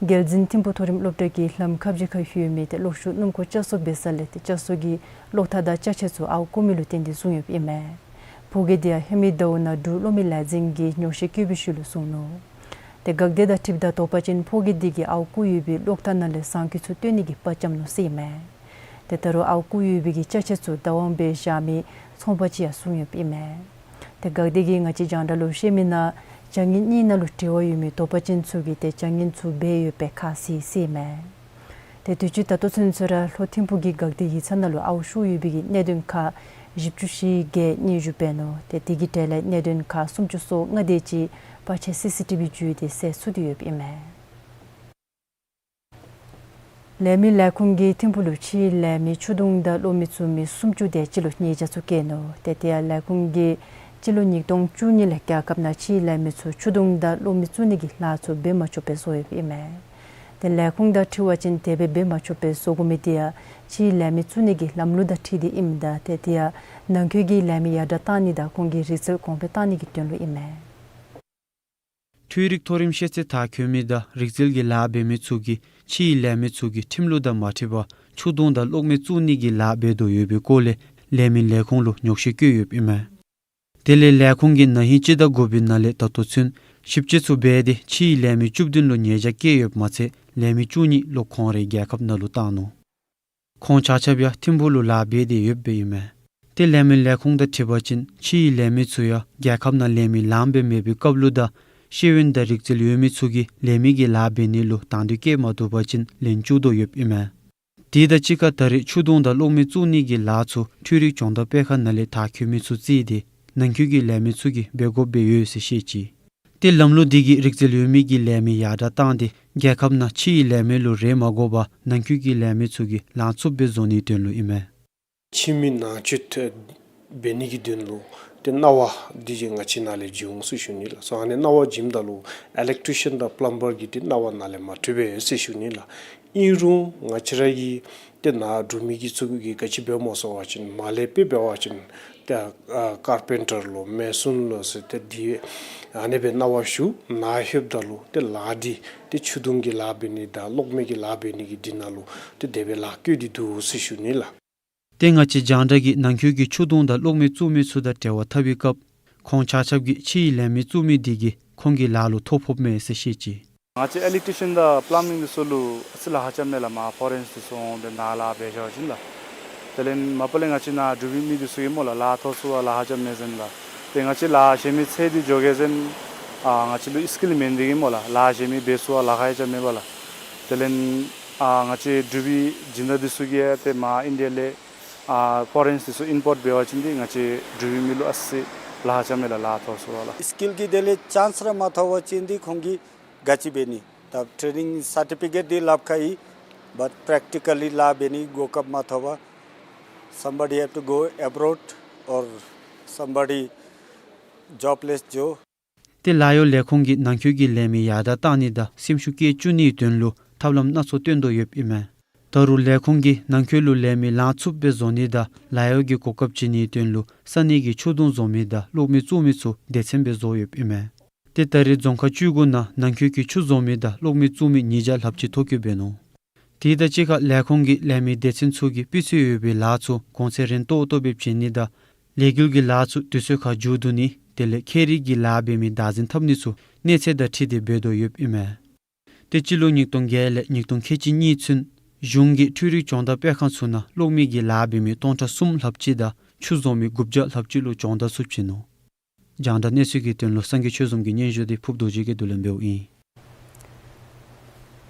རྒྱལ་འཛིན་ཐིམ་ཕུག་མཐོ་རིམ་སློབ་གྲྭ་གི་ལམ་ཁ་བཞི་ཁར་ཡོད་མི་ཏེ་གློག་ཤུགས་སྣུམ་འཁོར་བསྐྱར་གསོ་འབད་ས་ལས་ཏེ་བསྐྱར་གསོ་གི་གློག་ཐག་དང་ཅ་ཆས་ཚུ་ཨརཝ་བརྐུ་མི་ལུ་བརྟེན་ཏེ་བཟུང་ཡོདཔ་ཨིན་མས། ཕོ་སྐྱེས་དེ་ཡང་ཧེ་མའི་ཟླཝ་ནང་འབྲུག་གློག་མེ་ལས་འཛིན་གྱིས་ཉོགས་བཤད་བཀོད་པའི་ཤུལ་ལུ་བཟུང་ནུག། ཏེ་འགག་སྡེ་དང་འཁྲིལཝ་ད་དོགས་པ་ཅན་ཕོ་སྐྱེས་དེ་གིས་ཨརཝ་བརྐུ་ཡོད་པའི་གློག་ཐག་ནང་ལས་ཟངས་ཀྱི་ཚུ་བཏོན་ནི་གི་པར་བརྐྱབ་ནུག་ཟེར་ཨིན་མས། ཏེ་ད་རུང་ཨརཝ་བརྐུ་ཡོད་པའི་གི་ཅ་ཆས་ཚུ་བདག་དབང་འབད་བཞག་མི་ཚོང་པ་ཅིག་ཡང་བཟུང་ཡོདཔ་ཨིན་མས། ཏེ་འགག་སྡེ་གིས་ང་བཅས་རྒྱང་བསྒྲགས་ལུ་བཤད་མི་ནང་བྱ་ངན་གཉིས་ནང་ལུ་འབྲེལ་བ་ཡོད་མི་དོགས་པ་ཅན་ཚུ་གིས་ཏེ་བྱ་ངན་ཚུ་འབད་ཡོད་པའི་ཁ་གསལ་ཟེར་ཨིན་མས། ཏེ་དུས་ཅི་ད་ལྟོ་ཚུན་ཚོད་ར་ལྷོ་ཐིམ་ཕུག་གི་འགག་སྡེ་ཡིག་ཚང་ནང་ལུ་ཨརཝ་བཤུ་ཡོད་པའི་གི་གནད་དོན་ཁག་བཞི་བཅུ་ཞེ་བརྒྱད་སྙན་ཞུ་འབད་ནུག། ཏེ་དེ་གི་གྲས་ལས་གནད་དོན་ཁག་སུམ་ཅུ་སོ་ལྔ་དེ་ཅིག་པར་ཆས་སི་སི་ཊི་བི་བརྒྱུད་དེ་གསལ་ཚུགས་ཏེ་ཡོདཔ་ཨིན་མས། ལས་མི་ལས་ཁུངས་ཀྱིས་ཐིམ་ཕུག་ལུ་ཕྱིའི་ལས་མི་ཆུ་དུང་དང་གློག་མེ་བཙུགས་མི་སུམ་ཅུ་དེ་ཅིག་ལུ་ཉེས་བྱ་ཚུ་བཀལ་ནུག། ཏེ་དེ་ཡང་ལས་ཁུངས་ཀྱིས་སྤྱི་ལོ་ཉིས་སྟོང་བཅུ་གཉིས་ལས་རྒྱལ་ཁབ་ནང་ཕྱིའི་ལས་མི་ཚུ་ཆུ་དུང་དང་གློག་མེ་བཙུགས་ནི་གི་ལཱ་ཚུ་འབད་མ་ཆོགཔ་སྦེ་བཟོ་ཡོདཔ་ཨིན་མས། ཏེ་ལས་ཁུངས་དང་འཁྲིལ་བ་ཅིན་དེ་སྦེ་འབད་མ་ཆོགཔ་སྦེ་བཟོ་དགོ་མི་དེ་ཡང་ཕྱིའི་ལས་མི་བཙུགས་ནི་གི་ལམ་ལུགས་དང་འཁྲིལ་ཏེ་ཨིནམ་ད་ཏེ་དེ་ཡང་ནང་འཁོད་ཀྱི་ལས་མི་ཡར་དྲག་བཏང་ནི་དང་ཁོང་གི་རིག་རྩལ་གོང་འཕེལ་བཏང་ནི་གི་དོན་ལུ་ཨིན་མས། འཕྲུལ་རིག་མཐོ་རིམ་ཤེས་ཚད་མཐར་འཁྱོལ་མི་དང་རིག་རྩལ་གྱི་ལཱ་འབད་མི་ཚུ་གིས་ཕྱིའི་ལས་མི་ཚུ་གི་ཁྲིམས་ལུགས་དང་མ་འཁྲིལ་བར་ཆུ་དུང་དང་གློག་མེ་བཙུགས་ནི་གི་ལཱ་འབད་དོ་ཡོད་པའི་སྐོར་ལས་ལས་མི་ལས་ཁུངས་ལུ་ཉོགས་བཤད་བཀོད་ཡོདཔ་ཨིན་མས། དེ་ལས་ལས་ཁུངས་ཀྱིས་ན་ཧིང་སྤྱི་ཟླ་དགུ་པའི་ནང་ལས་ད་ལྟོ་ཚུན་ཞིབ་དཔྱད་ཚུ་འབད་དེ་ཕྱིའི་ལས་མི་བཅུ་བདུན་ལུ་ཉེས་བྱ་བཀལ་ཡོདཔ་མ་ཚད་ལས་མི་བཅུ་གཉིས་ལོག་ཁོང་རའི་རྒྱལ་ཁབ་ནང་ལུ་བཏང་ནུག། ཁོང་ཆ་ཁྱབ་ཡང་ཐིམ་ཕུག་ལུ་ལཱ་འབད་དེ་ཡོདཔ་སྦེ་ཨིན་མས། ཏེ་ལས་མི་ལས་ཁུངས་དང་འཁྲིལ་བ་ཅིན་ཕྱིའི་ལས་མི་ཚུ་ཡང་རྒྱལ་ཁབ་ནང་ལས་མི་ལངམ་སྦེ་མེད་པའི་སྐབས་ལུ་དང་ཤེས་ཡོན་དང་རིག་རྩལ་ཡོད་མི་ཚུ་གིས་ལས་མི་གི་ལཱ་འབད་ནི་ལུ་དང་འདོད་བསྐྱེད་མ་བཏུབ་པ་ཅིན་ལེན་བཅུག་དོ་ཡོདཔ་ཨིན་མས། དེ་དང་གཅིག་ཁར་ད་རེས་ཆུ་དུང་དང་གློག་མེ་བཙུགས་ནི་གི་ལཱ་ཚུ་འཕྲུལ་རིག་སྦྱོང་བརྡར་སྤེལ་ཁང་ནང་ལས་མཐར་འཁྱོལ་མི་ཚུ་བརྩིས་ཏེ་ནང་འཁོད་ཀྱི་ལས་མི་ཚུ་གིས་འབད་དགོཔ་སྦེ་ཡོད་ཟེར་བཤད་ཅི། ཏེ་ལམ་ལུགས་འདི་གིས་རིག་རྩལ་ཡོད་མི་གི་ལས་མི་ཡར་དྲག་བཏང་སྟེ་རྒྱལ་ཁབ་ནང་ཕྱིའི་ལས་མི་ལུ་རེ་མ་དགོ་པར་ནང་འཁོད་ཀྱི་ལས་མི་ཚུ་གིས་ལང་ཚུགསཔ་སྦེ་བཟོ་ནིའི་དོན་ལུ་ཨིན་མས། ཕྱི་མི་ནང་ཆོས་འབད་ནི་གི་དོན་ལུ་ཏེ་གནང་བ་འདི་ཅིག་ང་བཅས་ནང་ལས་བྱིན་འོང་ཟེར་ཞུ་ནི་ལགས། སོ་ཨ་ནི་གནང་བ་བྱིནམ་ད་ལུ་ཨི་ལེག་ཊི་རི་ཤཱན་དང་པླམ་བར་གྱི་ཏེ་གནང་བ་ནཱ་ལས་མ་ཐོབ་པས་ཟེར་ཞུ་ནི་ལགས། ཨིན་རུང་ང་བཅས་ར་གི་ཏེ་ནཱ་འབྲུག་མི་གི་ཚུ་གིས་ག་ཅི་འབད་སྨོ་ཟེར་བ་ཅིན་མར་ལས་དཔེ་འབད་བ་ཅིན་ཏེ་ཨ་ཀར་པེན་ཊར་ལོ་མེ་སོན་ལོ་ཟེར་ཏེ་འདི་ཨ་ནི་སྦེ་གནང་བ་ཞུ། ནཱ་ལྷོདཔ་ད་ལུ་ཏེ་ལཱ་འདི་ཏེ་ཆུ་དུང་གི་ལཱ་འབད་ནི་དང་གློག་མེ་གི་ལཱ་འབད་ནི་གི་འདི་ནང་ལུ་ཏེ་དེ་སྦེ་ལཱ་བཀོད་དེ་འདུག་ཟེར་ཞུ་ནི་ལགས། ཏེ་ང་བཅས་རྒྱང་བསྒྲགས་ཀྱིས་ནང་འཁོད་ཀྱི་ཆུ་དུང་དང་གློག་མེ་བཙུགས་མི་ཚུ་དང་འབྲེལ་བ་འཐབ་པའི་སྐབས་ཁོང་ཆ་ཁྱབ་ཀྱིས་ཕྱིའི་ལས་མི་བཙུགས་མི་འདི་གིས་ཁོང་གི་ལཱ་ལུ་ཐོ་ཕོགཔ་མས་ཟེར་བཤད་ཅི། ང་བཅས་ཨི་ལེག་ཊི་རི་ཤཱན་དང་པླམ་བིང་འདི་ཚུ་ལུ་ཨ་ཙི་ལཱ་ཁག་རྐྱབ་མས་ལགས། མར་ཕོ་རེན་སི་འདི་ཚུ་འོང་སྦེ་ནཱ་ལཱ་འབད་བཞག་པ་ཅིན་ལགས། དེ་ལས་མ་པ་ལས་ང་བཅས་ནཱ་འབྲུག་པའི་མི་འདི་ཚུ་གིས་སྨོ་ལགས་ལཱ་ཐོབ་ཚུགས་པར་ལཱ་ཁག་རྐྱབ་མས་ཟེར་ལགས། ཏེ་ང་བཅས་ལཱ་གཞན་མི་འཚོལ་ཏེ་འགྱོ་གེ་ཟེར་ཨ་ང་བཅས་ལུ་སི་ཀིལ་མེད་ནི་དེ་གིས་སྨོ་ལགས་ལཱ་གཞན་མི་འབད་ཚུགས་པར་ལཱ་ཁག་ཡང་རྐྱབ་མེད་པ་ལགས། དེ་ལས་ཨ་ང་བཅས་འབྲུག་པའི་སྦྱིན་བདག་འདི་ཚུ་གིས་ཏེ་མར་ཨིན་ཌི་ཡ་ལས་ཨ་ཕོ་རེན་སི་འདི་ཚུ་ཨིམ་པོརཊ་འབད་བ་ཅིན་འདི་ང་བཅས་འབྲུག་པའི་མི་ལུ་ཨ་ཙི་ལཱ་ཁག་རྐྱབ་མས་ལགས་ལཱ་ཐོབ་ཚུགས་པར་ལགས། སི་ཀིལ་གྱི་དེ་ལས་ཅཱནསི་ར་མ་ཐོབ་པ་ཅིན་འདི་ཁོང་གིས་ག་ཅི་འབད་ནི། ད་ཊེ་ནིང་སར་ཊི་ཕི་ཀེཊ་འདི་ལྷབ་ཁར་ཡོད། བཊ་པེརེག་ཊི་ཀ་ལི་ལཱ་འབད་ནི་གོ་སྐབས་མ་ཐོབ་པར་somebody have to go abroad or somebody jobless འགྱོ། ཏེ་ལཱ་གཡོག་ལས་ཁུངས་ཀྱིས་ནང་འཁོད་ཀྱི་ལས་མི་ཡར་དྲག་བཏང་ནི་དང་སེམས་ཤུགས་བསྐྱེད་བཅུག་ནིའི་དོན་ལུ་ཐབས་ལམ་སྣ་ཚོགས་སྟོན་དོ་ཡོདཔ་ཨིན་མས། ད་རུང་ལས་ཁུངས་ཀྱིས་ནང་འཁོད་ལུ་ལས་མི་ལང་ཚུགསཔ་སྦེ་བཟོ་ནི་དང་ལཱ་གཡོག་གི་གོ་སྐབས་བྱིན་ནིའི་དོན་ལུ་ས་གནས་ཀྱི་ཆུ་དུང་བཟོ་མི་དང་གློག་མེ་བཙུགས་མི་ཚུ་སྡེ་ཚན་སྦེ་བཟོ་ཡོདཔ་ཨིན་མས། ཏེ་ད་རེས་རྫོང་ཁག་བཅུ་དགུ་ནང་ནང་འཁོད་ཀྱི་ཆུ་བཟོ་མི་དང་གློག་མེ་བཙུགས་མི་ཉིས་བརྒྱ་ལྷགཔ་ཅིག་ཐོ་བཀོད་འབད་ནུག། དེ་དང་གཅིག་ཁར་ལས་ཁུངས་ཀྱིས་ལས་མི་སྡེ་ཚན་ཚུ་གིས་སྤུས་ཚད་ཡོད་པའི་ལཱ་ཚུ་གོང་ཚད་རན་ཏོག་ཏོ་སྦེ་བྱིན་ནི་དང་ལས་འགུལ་གྱི་ལཱ་ཚུ་དུས་ཚོད་ཁར་མཇུག་བསྡུ་ནི་དེ་ལས་ཁྱད་རིག་གི་ལཱ་འབད་མི་བདག་འཛིན་འཐབ་ནི་ཚུ་གནས་ཚད་དང་འཁྲིལ་ཏེ་འབད་དོ་ཡོདཔ་ཨིན་མས། ཏེ་སྤྱི་ལོ་ཉིས་སྟོང་བརྒྱད་ལས་ཉིས་སྟོང་ཁལ་གཅིག་གཉིས་ཚུན་གཞུང་གི་འཕྲུལ་རིག་སྦྱོང་བརྡར་སྤེལ་ཁང་ཚུ་ནང་གློག་མེ་གི་ལཱ་འབད་མི་སྟོང་ཕྲག་གསུམ་ལྷགཔ་ཅིག་དང་ཆུ་བཟོ་མི་དགུ་བརྒྱ་ལྷགཔ་ཅིག་ལུ་སྦྱོང་བརྡར་ཚུ་བྱིན་ནུག། རྒྱང་བསྒྲགས་གནས་ཚུལ་གྱི་དོན་ལུ་སངས་རྒྱས་ཆོས་འཛོམས་ཀྱི་སྙན་ཞུ་འདི་ཕུརཔ་རྡོ་རྗེ་གིས་བསྡུ་ལེན་འབདཝ་ཨིན།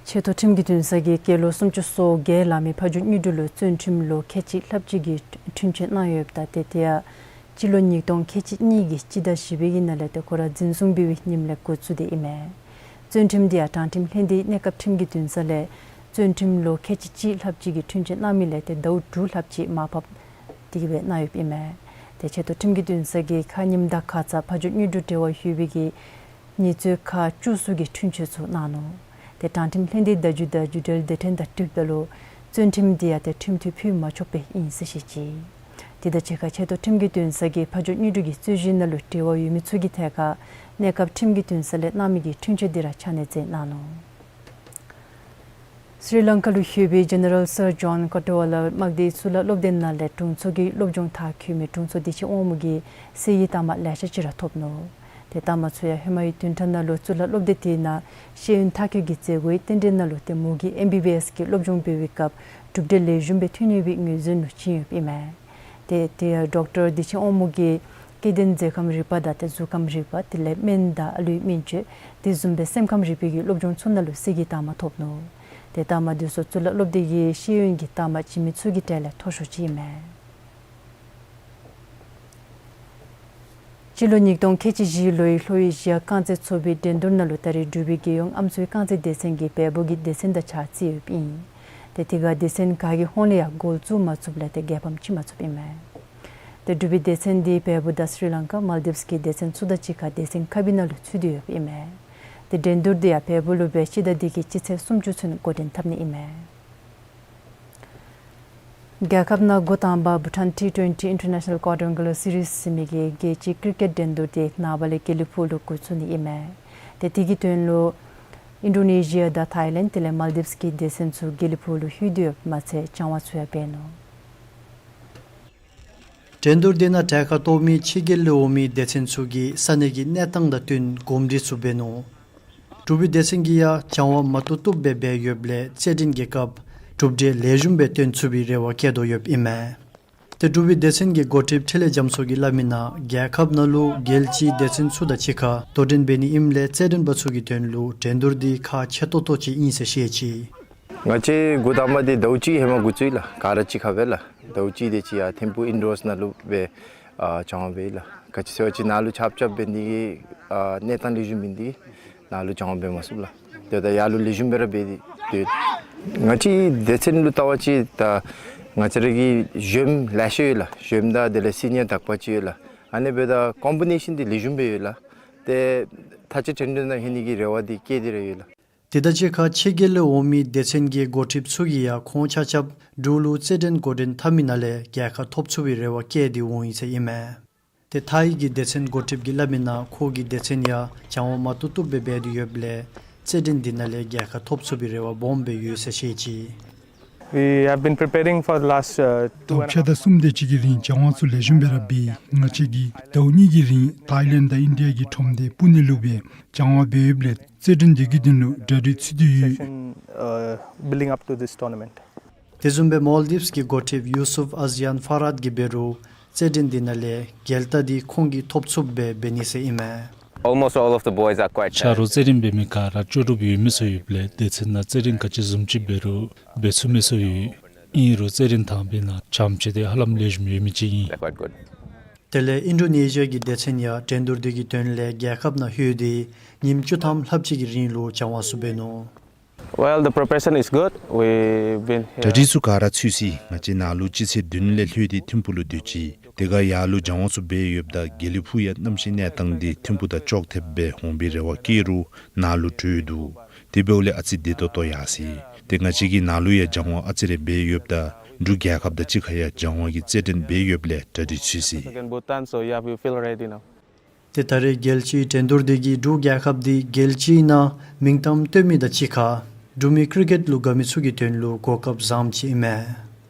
ཆེ་མཐོ་ཁྲིམས་ཀྱི་འདུན་ས་གིས་སྐྱེས་ལོ་སུམ་ཅུ་སོ་བརྒྱད་ལང་མི་ཕ་ཇོ་དངོས་གྲུབ་ལུ་བཙོན་ཁྲིམས་ལོ་ཁལ་གཅིག་ལྷགཔ་ཅིག་གི་འཁྲུན་ཆོད་གནང་ཡོདཔ་ད་ཏེ་དེ་ཡང་སྤྱི་ལོ་ཉིས་སྟོང་ཁལ་གཅིག་གཉིས་ཀྱི་སྤྱི་ཟླ་བཞི་པའི་གི་ནང་ལས་ཏེ་ཁོ་ར་འཛིན་བཟུང་འབད་བའི་ཉིནམ་ལས་འགོ་བཙུགས་ཏེ་ཨིན་མས། བཙོན་ཁྲིམས་དེ་ཡང་དྲང་ཁྲིམས་ལྷན་སྡེ་གནས་སྐབས་ཁྲིམས་ཀྱི་འདུན་ས་ལས་བཙོན་ཁྲིམས་ལོ་ཁལ་གཅིག་གཅིག་ལྷགཔ་ཅིག་གི་འཁྲུན་ཆོད་གནང་མི་ལས་ཏེ་ཟླཝ་དྲུག་ལྷགཔ་ཅིག་མར་ཕབ་དེ་གིས་སྦེ་གནང་ཡོདཔ་ཨིན་མས། ཏེ་ཆེ་མཐོ་ཁྲིམས་ཀྱི་འདུན་ས་གིས་ཁ་ཉིནམ་དང་ཁ་ཙ་ཕ་ཇོ་དངོས་གྲུབ་འབྲེལ་བ་ཡོད་པའི་གི་ཉེས་རྩོད་ཁག་བཅུ་གསུམ་གྱི་འཁྲུན་ཆོད་ཚུ་གནང་ནུག། ཏེ་དྲང་ཁྲིམས་ལྷན་སྡེ་བརྡ་བརྒྱུད་དང་བརྒྱུད་འབྲེལ་སྡེ་ཕྲན་དང་འཁྲིལཝ་ད་ལུ་བཙོན་ཁྲིམས་དེ་ཡང་ཏེ་ཁྲིམས་མཐུན་ཕུལ་མ་ཆོགཔ་སྦེ་ཨིན་ཟེར་བཤད་ཅི། དེ་དང་གཅིག་ཁར་ཆེ་མཐོ་ཁྲིམས་ཀྱི་འདུན་ས་གིས་ཕ་ཇོ་དངོས་གྲུབ་ཀྱི་རྩོད་གཞི་ནང་ལུ་འབྲེལ་བ་ཡོད་མི་ཚུ་གི་ཐད་ཁར་གནས་སྐབས་ཁྲིམས་ཀྱི་འདུན་ས་ལས་གནང་མི་གི་འཁྲུན་ཆོད་དེ་ར་ཕྱག་ནས་མཛད་གནང་ནུག། སི་རི་ལང་ཀ་ལུ་ཡོད་པའི་ཇེ་ནེ་རལ་སར་ཇོན་ཀ་ཏོ་ཝ་ལ་དམག་སྡེའི་གཙུག་ལག་སློབ་སྡེ་ནང་ལས་དྲུང་འཚོ་གི་སློབ་སྦྱོང་མཐར་འཁྱོལ་མི་དྲུང་འཚོ་བདེ་ཆེན་དབང་མོ་གིས་གསེར་གྱི་རྟགས་མ་ལེ་ཤ་ཅིག་ར་ཐོབ་ནུག། ཏེ་རྟགས་མ་ཚུ་ཡང་ཧེ་མའི་བདུན་ཕྲག་ནང་ལུ་གཙུག་ལག་སློབ་སྡེ་དེ་ནང་ཤེས་ཡོན་མཐར་འཁྱོལ་གྱི་མཛད་སྒོའི་རྟེན་འབྲེལ་ནང་ལུ་ཏེ་མོ་གིས་ཨེམ་བི་བི་ཨེསི་གི་སློབ་སྦྱོང་འབད་བའི་སྐབས་གྲུབ་འབྲས་ལེགས་ཤོམ་སྦེ་ཐོན་ཡོད་པའི་ངོས་འཛིན་ལུ་བྱིན་ཡོདཔ་ཨིན་མས། ཏེ་དེ་ཡང་ཌོག་ཊར་བདེ་ཆེན་དབང་མོ་གིས་སྐྱེ་ལྡན་མཛེས་ཁམས་རིག་པ་དང་ཏེ་གཟུགས་ཁམས་རིག་པ་དེ་ལས་སྨན་དང་ཨ་ལུའི་སྨན་བཅོས་དེ་བཟུམ་སྦེ་སེམས་ཁམས་རིག་པའི་གི་སློབ་སྦྱོང་ཚུ་ནང་ལུ་གསེར་གྱི་རྟགས་མ་ཐོབ་ནུག། ཏེ་རྟགས་མ་དེ་ཚུ་གཙུག་ལག་སློབ་སྡེ་གི་ཤེས་ཡོན་གྱི་རྟགས་མ་བྱིན་མི་ཚུ་གི་གྲས་ལས་མཐོ་ཤོས་ཅིག་ཨིན་མས། སྤྱི་ལོ་ཉིས་སྟོང་ཁལ་གཅིག་བཞི་ལོའི་ལྷོ་ཨེ་ཤི་ཡ་རྐང་རྩེད་ཚོགས་པའི་འགྲན་བསྡུར་ནང་ལུ་ད་རེས་འབྲུག་པའི་རྒྱལ་ཡོངས་ཨམ་སྲུའི་རྐང་རྩེད་སྡེ་ཚན་གྱིས་བལ་པོ་གི་སྡེ་ཚན་དང་ཕྱག་རྩིས་ཡོདཔ་ཨིན། ཏེ་དེ་ཁར་སྡེ་ཚན་ག་གི་ཧོངས་ལས་ཡང་གོལ་བཙུགས་མ་ཚུགསཔ་ལས་ཏེ་རྒྱལ་ཕམ་ཅིག་མ་ཚུགསཔ་ཨིན་མས། ཏེ་འབྲུག་པའི་སྡེ་ཚན་དེ་བལ་པོ་དང་སི་རི་ལང་ཀ་མཱལ་དིབས་ཀྱི་སྡེ་ཚན་ཚུ་དང་གཅིག་ཁར་སྡེ་ཚན་ཁག་པའི་ནང་ལུ་ཚུད་དེ་ཡོདཔ་ཨིན་མས། ཏེ་འགྲན་བསྡུར་དེ་ཡང་བལ་པོ་ལུ་སྦེ་སྤྱི་ཟླ་འདི་གི་སྤྱི་ཚེས་སུམ་ཅུ་ཚུན་འགོ་འདྲེན་འཐབ་ནི་ཨིན་མས། རྒྱལ་ཁབ་ནང་འགོ་དང་པ་བྷུ་ཊཱན་ཊི་ཊུ་ཝེན་ཊི་ཨིན་ཊར་ནེ་ཤ་ནཱལ་ཀོཌ་རེང་གུ་ལར་སི་རིསི་ཟེར་མི་གི་རྒྱལ་སྤྱིའི་ཀི་རི་ཀེཊ་འགྲན་བསྡུར་དེ་ནངས་པ་ལས་དགེ་ལེགས་ཕུག་ལུ་འགོ་བཙུགས་ནི་ཨིན་མས། ཏེ་དེ་གི་དོན་ལུ་ཨིན་ཌོ་ནེ་ཤི་ཡ་དང་ཐཱའི་ལེནཌ་དེ་ལས་མཱལ་དིབས་ཀྱི་སྡེ་ཚན་ཚུ་དགེ་ལེགས་ཕུག་ལུ་ལྷོད་དེ་ཡོདཔ་མ་ཚད་སྦྱང་བ་ཚུ་ཡང་འབད་ནུག། འགྲན་བསྡུར་དེ་ནང་གྲལ་ཁར་གཏོགས་མི་ཕྱི་རྒྱལ་ལས་འོང་མི་སྡེ་ཚན་ཚུ་གིས་ས་གནས་ཀྱི་གནས་སྟངས་དང་བསྟུན་གོམས་འདྲིས་ཚུ་འབད་ནུག། འབྲུག་པའི་སྡེ་ཚན་གྱིས་ཡང་སྦྱང་བ་མ་བཏུབ་བཏུབ་སྦེ་འབད་ཡོདཔ་ལས་རྩེད་འགྲན་གྱི་སྐབས་གྲུབ་འབྲས་ལེགས་ཤོམ་སྦེ་སྟོན་ཚུགས་པའི་རེ་བ་བསྐྱེད་དོ་ཡོདཔ་ཨིན་མས། ཏེ་འབྲུག་པའི་སྡེ་ཚན་གྱི་འགོ་ཁྲིདཔ་འཕྲིན་ལས་རྒྱ་མཚོ་གིས་སླབ་མིའི་ནང་རྒྱལ་ཁབ་ནང་ལུ་རྒྱལ་སྤྱིའི་སྡེ་ཚན་ཚུ་དང་གཅིག་ཁར་དོ་འགྲན་འབད་ནི་ཨིནམ་ལས་རྩེད་འགྲན་པ་ཚུ་གི་དོན་ལུ་འགྲན་བསྡུར་འདི་ཁག་ཆེ་ཏོག་ཏོ་ཅིག་ཨིན་ཟེར་བཤད་ཅི། ང་བཅས་འགོ་དང་པ་འདི་ཟླཝ་གཅིག་ཧེ་མ་འགོ་བཙུགས་ཡི་ལགས། ག་ར་གཅིག་ཁར་སྦེ་ལགས། ཟླཝ་གཅིག་དེ་ཅིག་ཡར་ཐིམ་ཕུག་ཨིན་ཌོརསི་ནང་ལུ་སྦེ་ཨ་སྦྱང་བ་འབད་ཡི་ལགས། ག་ཅི་ཟེར་བ་ཅིན་ནཱ་ལུ་ཆབ་ཆབ་འབད་ནི་གི་ཨ་གནས་སྟངས་ལེགས་ཤོམ་མེད་ནི་དེ་གིས་ནཱ་ལུ་སྦྱང་བ་འབད་མ་ཚུགས་ལགས། དེ་ད་ཡར་ལུ་ལེགས་ཤོམ་སྦེ་ར་འབད་དེ་སྡོད། ང་བཅས་སྡེ་ཚན་ལུ་བལྟ་བ་ཅིན་ད་ང་བཅས་ར་གི་གཞོནམ་ལེ་ཤ་ཡོད་ལགས། གཞོནམ་དང་དེ་ལས་སི་ནི་ཡར་དག་པ་ཅིག་ཡོད་ལགས། ཨ་ནི་འབདཝ་ད་ཀོམ་བི་ནེ་ཤཱན་འདི་ལེགས་ཤོམ་སྦེ་ཡོད་ལགས། ཏེ་མཐའ་དཔྱད་འགྲན་བསྡུར་ནང་ལྷོད་ནི་གི་རེ་བ་འདི་བསྐྱེད་དེ་ར་ཡོད་ལགས། དེ་དང་གཅིག་ཁར་ཕྱི་རྒྱལ་ལས་འོང་མི་སྡེ་ཚན་གྱི་འགོ་ཁྲིདཔ་ཚུ་གིས་ཡང་ཁོང་ཆ་ཁྱབ་འབྲུག་ལུ་རྩེད་འགྲན་འགོ་འདྲེན་འཐབ་མི་ནང་ལས་རྒྱལ་ཁ་ཐོབ་ཚུགས་པའི་རེ་བ་བསྐྱེད་དེ་འོང་ཡི་ཟེར་ཨིན་མས། ཏེ་ཐཱའི་གི་སྡེ་ཚན་འགོ་ཁྲིདཔ་གིས་སླབ་མིའི་ནང་ཁོ་གི་སྡེ་ཚན་ཡང་སྦྱང་བ་མ་བཏུབ་བཏུབ་སྦེ་འབད་དེ་ཡོདཔ་ལས་རྩེད་འགྲན་འདི་ནང་ལས་རྒྱལ་ཁ་ཐོབ་ཚུགས་པའི་རེ་བ་སྦོམ་སྦེ་ཡོད་ཟེར་བཤད་ཅི། We have been preparing for the last, uh, two and a half ཟླཝ་ཕྱེད་དང་གསུམ་དེ་ཅིག་གི་རིང་སྦྱང་བ་ཚུ་ལེགས་ཤོམ་སྦེ་ར་འབད་ཡི། ང་བཅས་ཀྱིས་ཟླཝ་གཉིས་ཀྱི་རིང་ཐཱའི་ལེནཌ་དང་ཨིན་ཌི་ཡ་གི་ཁྲོམ་སྡེ་པུ་ནེ་ལུ་སྦེ་སྦྱང་བ་འབད་ཡོདཔ་ལས་རྩེད་འགྲན་དེ་གི་དོན་ལུ་གྲ་སྒྲིག་ཚུད་དེ་ཡོད། Session, uh, building up to this tournament. དེ་བཟུམ་སྦེ་མཱལ་དིབས་ཀྱི་འགོ་ཁྲིདཔ་ཡུ་སུཕ་ཨ་ཛི་ཡཱན་ཕ་རཱད་ཀྱིས་འབད་རུང་རྩེད་འགྲན་འདི་ནང་ལས་རྒྱལ་རྟགས་འདི་ཁོང་གིས་ཐོབ་ཚུགསཔ་སྦེ་འབད་ནི་ཟེར་ཨིན་མས། Almost all of the boys are quite talented. ཆ་རོགས་རྩེད་འགྲན་འབད་མི་ག་ར་ལྕོགས་གྲུབ་ཡོད་མི་ཚུ་ཡོདཔ་ལས་སྡེ་ཚན་ནང་རྩེད་འགྲན་ག་ཅི་བཟུམ་ཅིག་འབད་རུང་འབད་ཚུགས་མི་ཚུ་ཡོད། ཨིན་རུང་རྩེད་འགྲན་དང་པའི་ནང་བྱམས་ཅིག་དེ་ཧ་ལམ་ལེགས་ཤོམ་ཡོད་མི་ཅིག་ཨིན། They're quite good. དེ་ལས་ཨིན་ཌོ་ནེ་ཤི་ཡ་གི་སྡེ་ཚན་ཡང་འགྲན་བསྡུར་འདི་གི་དོན་ལས་རྒྱལ་ཁབ་ནང་ལྷོད་དེ་ཉིནམ་བཅུ་ཐམ་ལྷགཔ་ཅིག་གི་རིང་ལུ་སྦྱང་བ་ཚུ་འབད་ནུག། Well, the preparation is good. We've been here. གྲ་སྒྲིག་ཚུ་ག་ར་ཚུད་ཅི། ང་བཅས་ནཱ་ལུ་སྤྱི་ཚེས་བདུན་ལས་ལྷོད་དེ་ཐིམ་ཕུག་ལུ་སྡོད་ཅི། དེ་ཁར་ཡར་ལུ་སྦྱང་བ་ཚུ་འབད་ཡོདཔ་ད་དགེ་ལེགས་ཕུག་ཡང་གནམ་གཤིས་གནས་སྟངས་འདི་ཐིམ་ཕུག་དང་ཅོག་འཐདཔ་སྦེ་འོང་པའི་རེ་བ་བསྐྱེད་རུང་ནཱ་ལུ་དྲོད་འདུག། དེ་འབདཝ་ལས་ཨ་ཙི་བདེ་ཏོག་ཏོ་ཡར་སོ་ཡི། ཏེ་ང་བཅས་ཀྱིས་ནཱ་ལུ་ཡང་སྦྱང་བ་ཨ་ཙི་རེ་འབད་ཡོདཔ་ད་འབྲུག་རྒྱལ་ཁབ་དང་གཅིག་ཁར་ཡང་སྦྱང་བ་གི་རྩེད་འགྲན་འབད་ཡོདཔ་ལས་གྲ་སྒྲིག་ཚུད་ཅི། Against Bhutan, so yeah, we feel ready now. ཏེ་ད་རེས་རྒྱལ་སྤྱིའི་འགྲན་བསྡུར་འདི་གིས་འབྲུག་རྒྱལ་ཁབ་འདི་རྒྱལ་སྤྱིའི་ནང་མིང་གཏམ་བཏོན་མི་དང་གཅིག་ཁར་འབྲུག་མི་ཀི་རི་ཀེཊ་ལུ་དགའ་མི་ཚུ་གི་དོན་ལུ་གོ་སྐབས་བཟངམ་ཅིག་ཨིན་མས།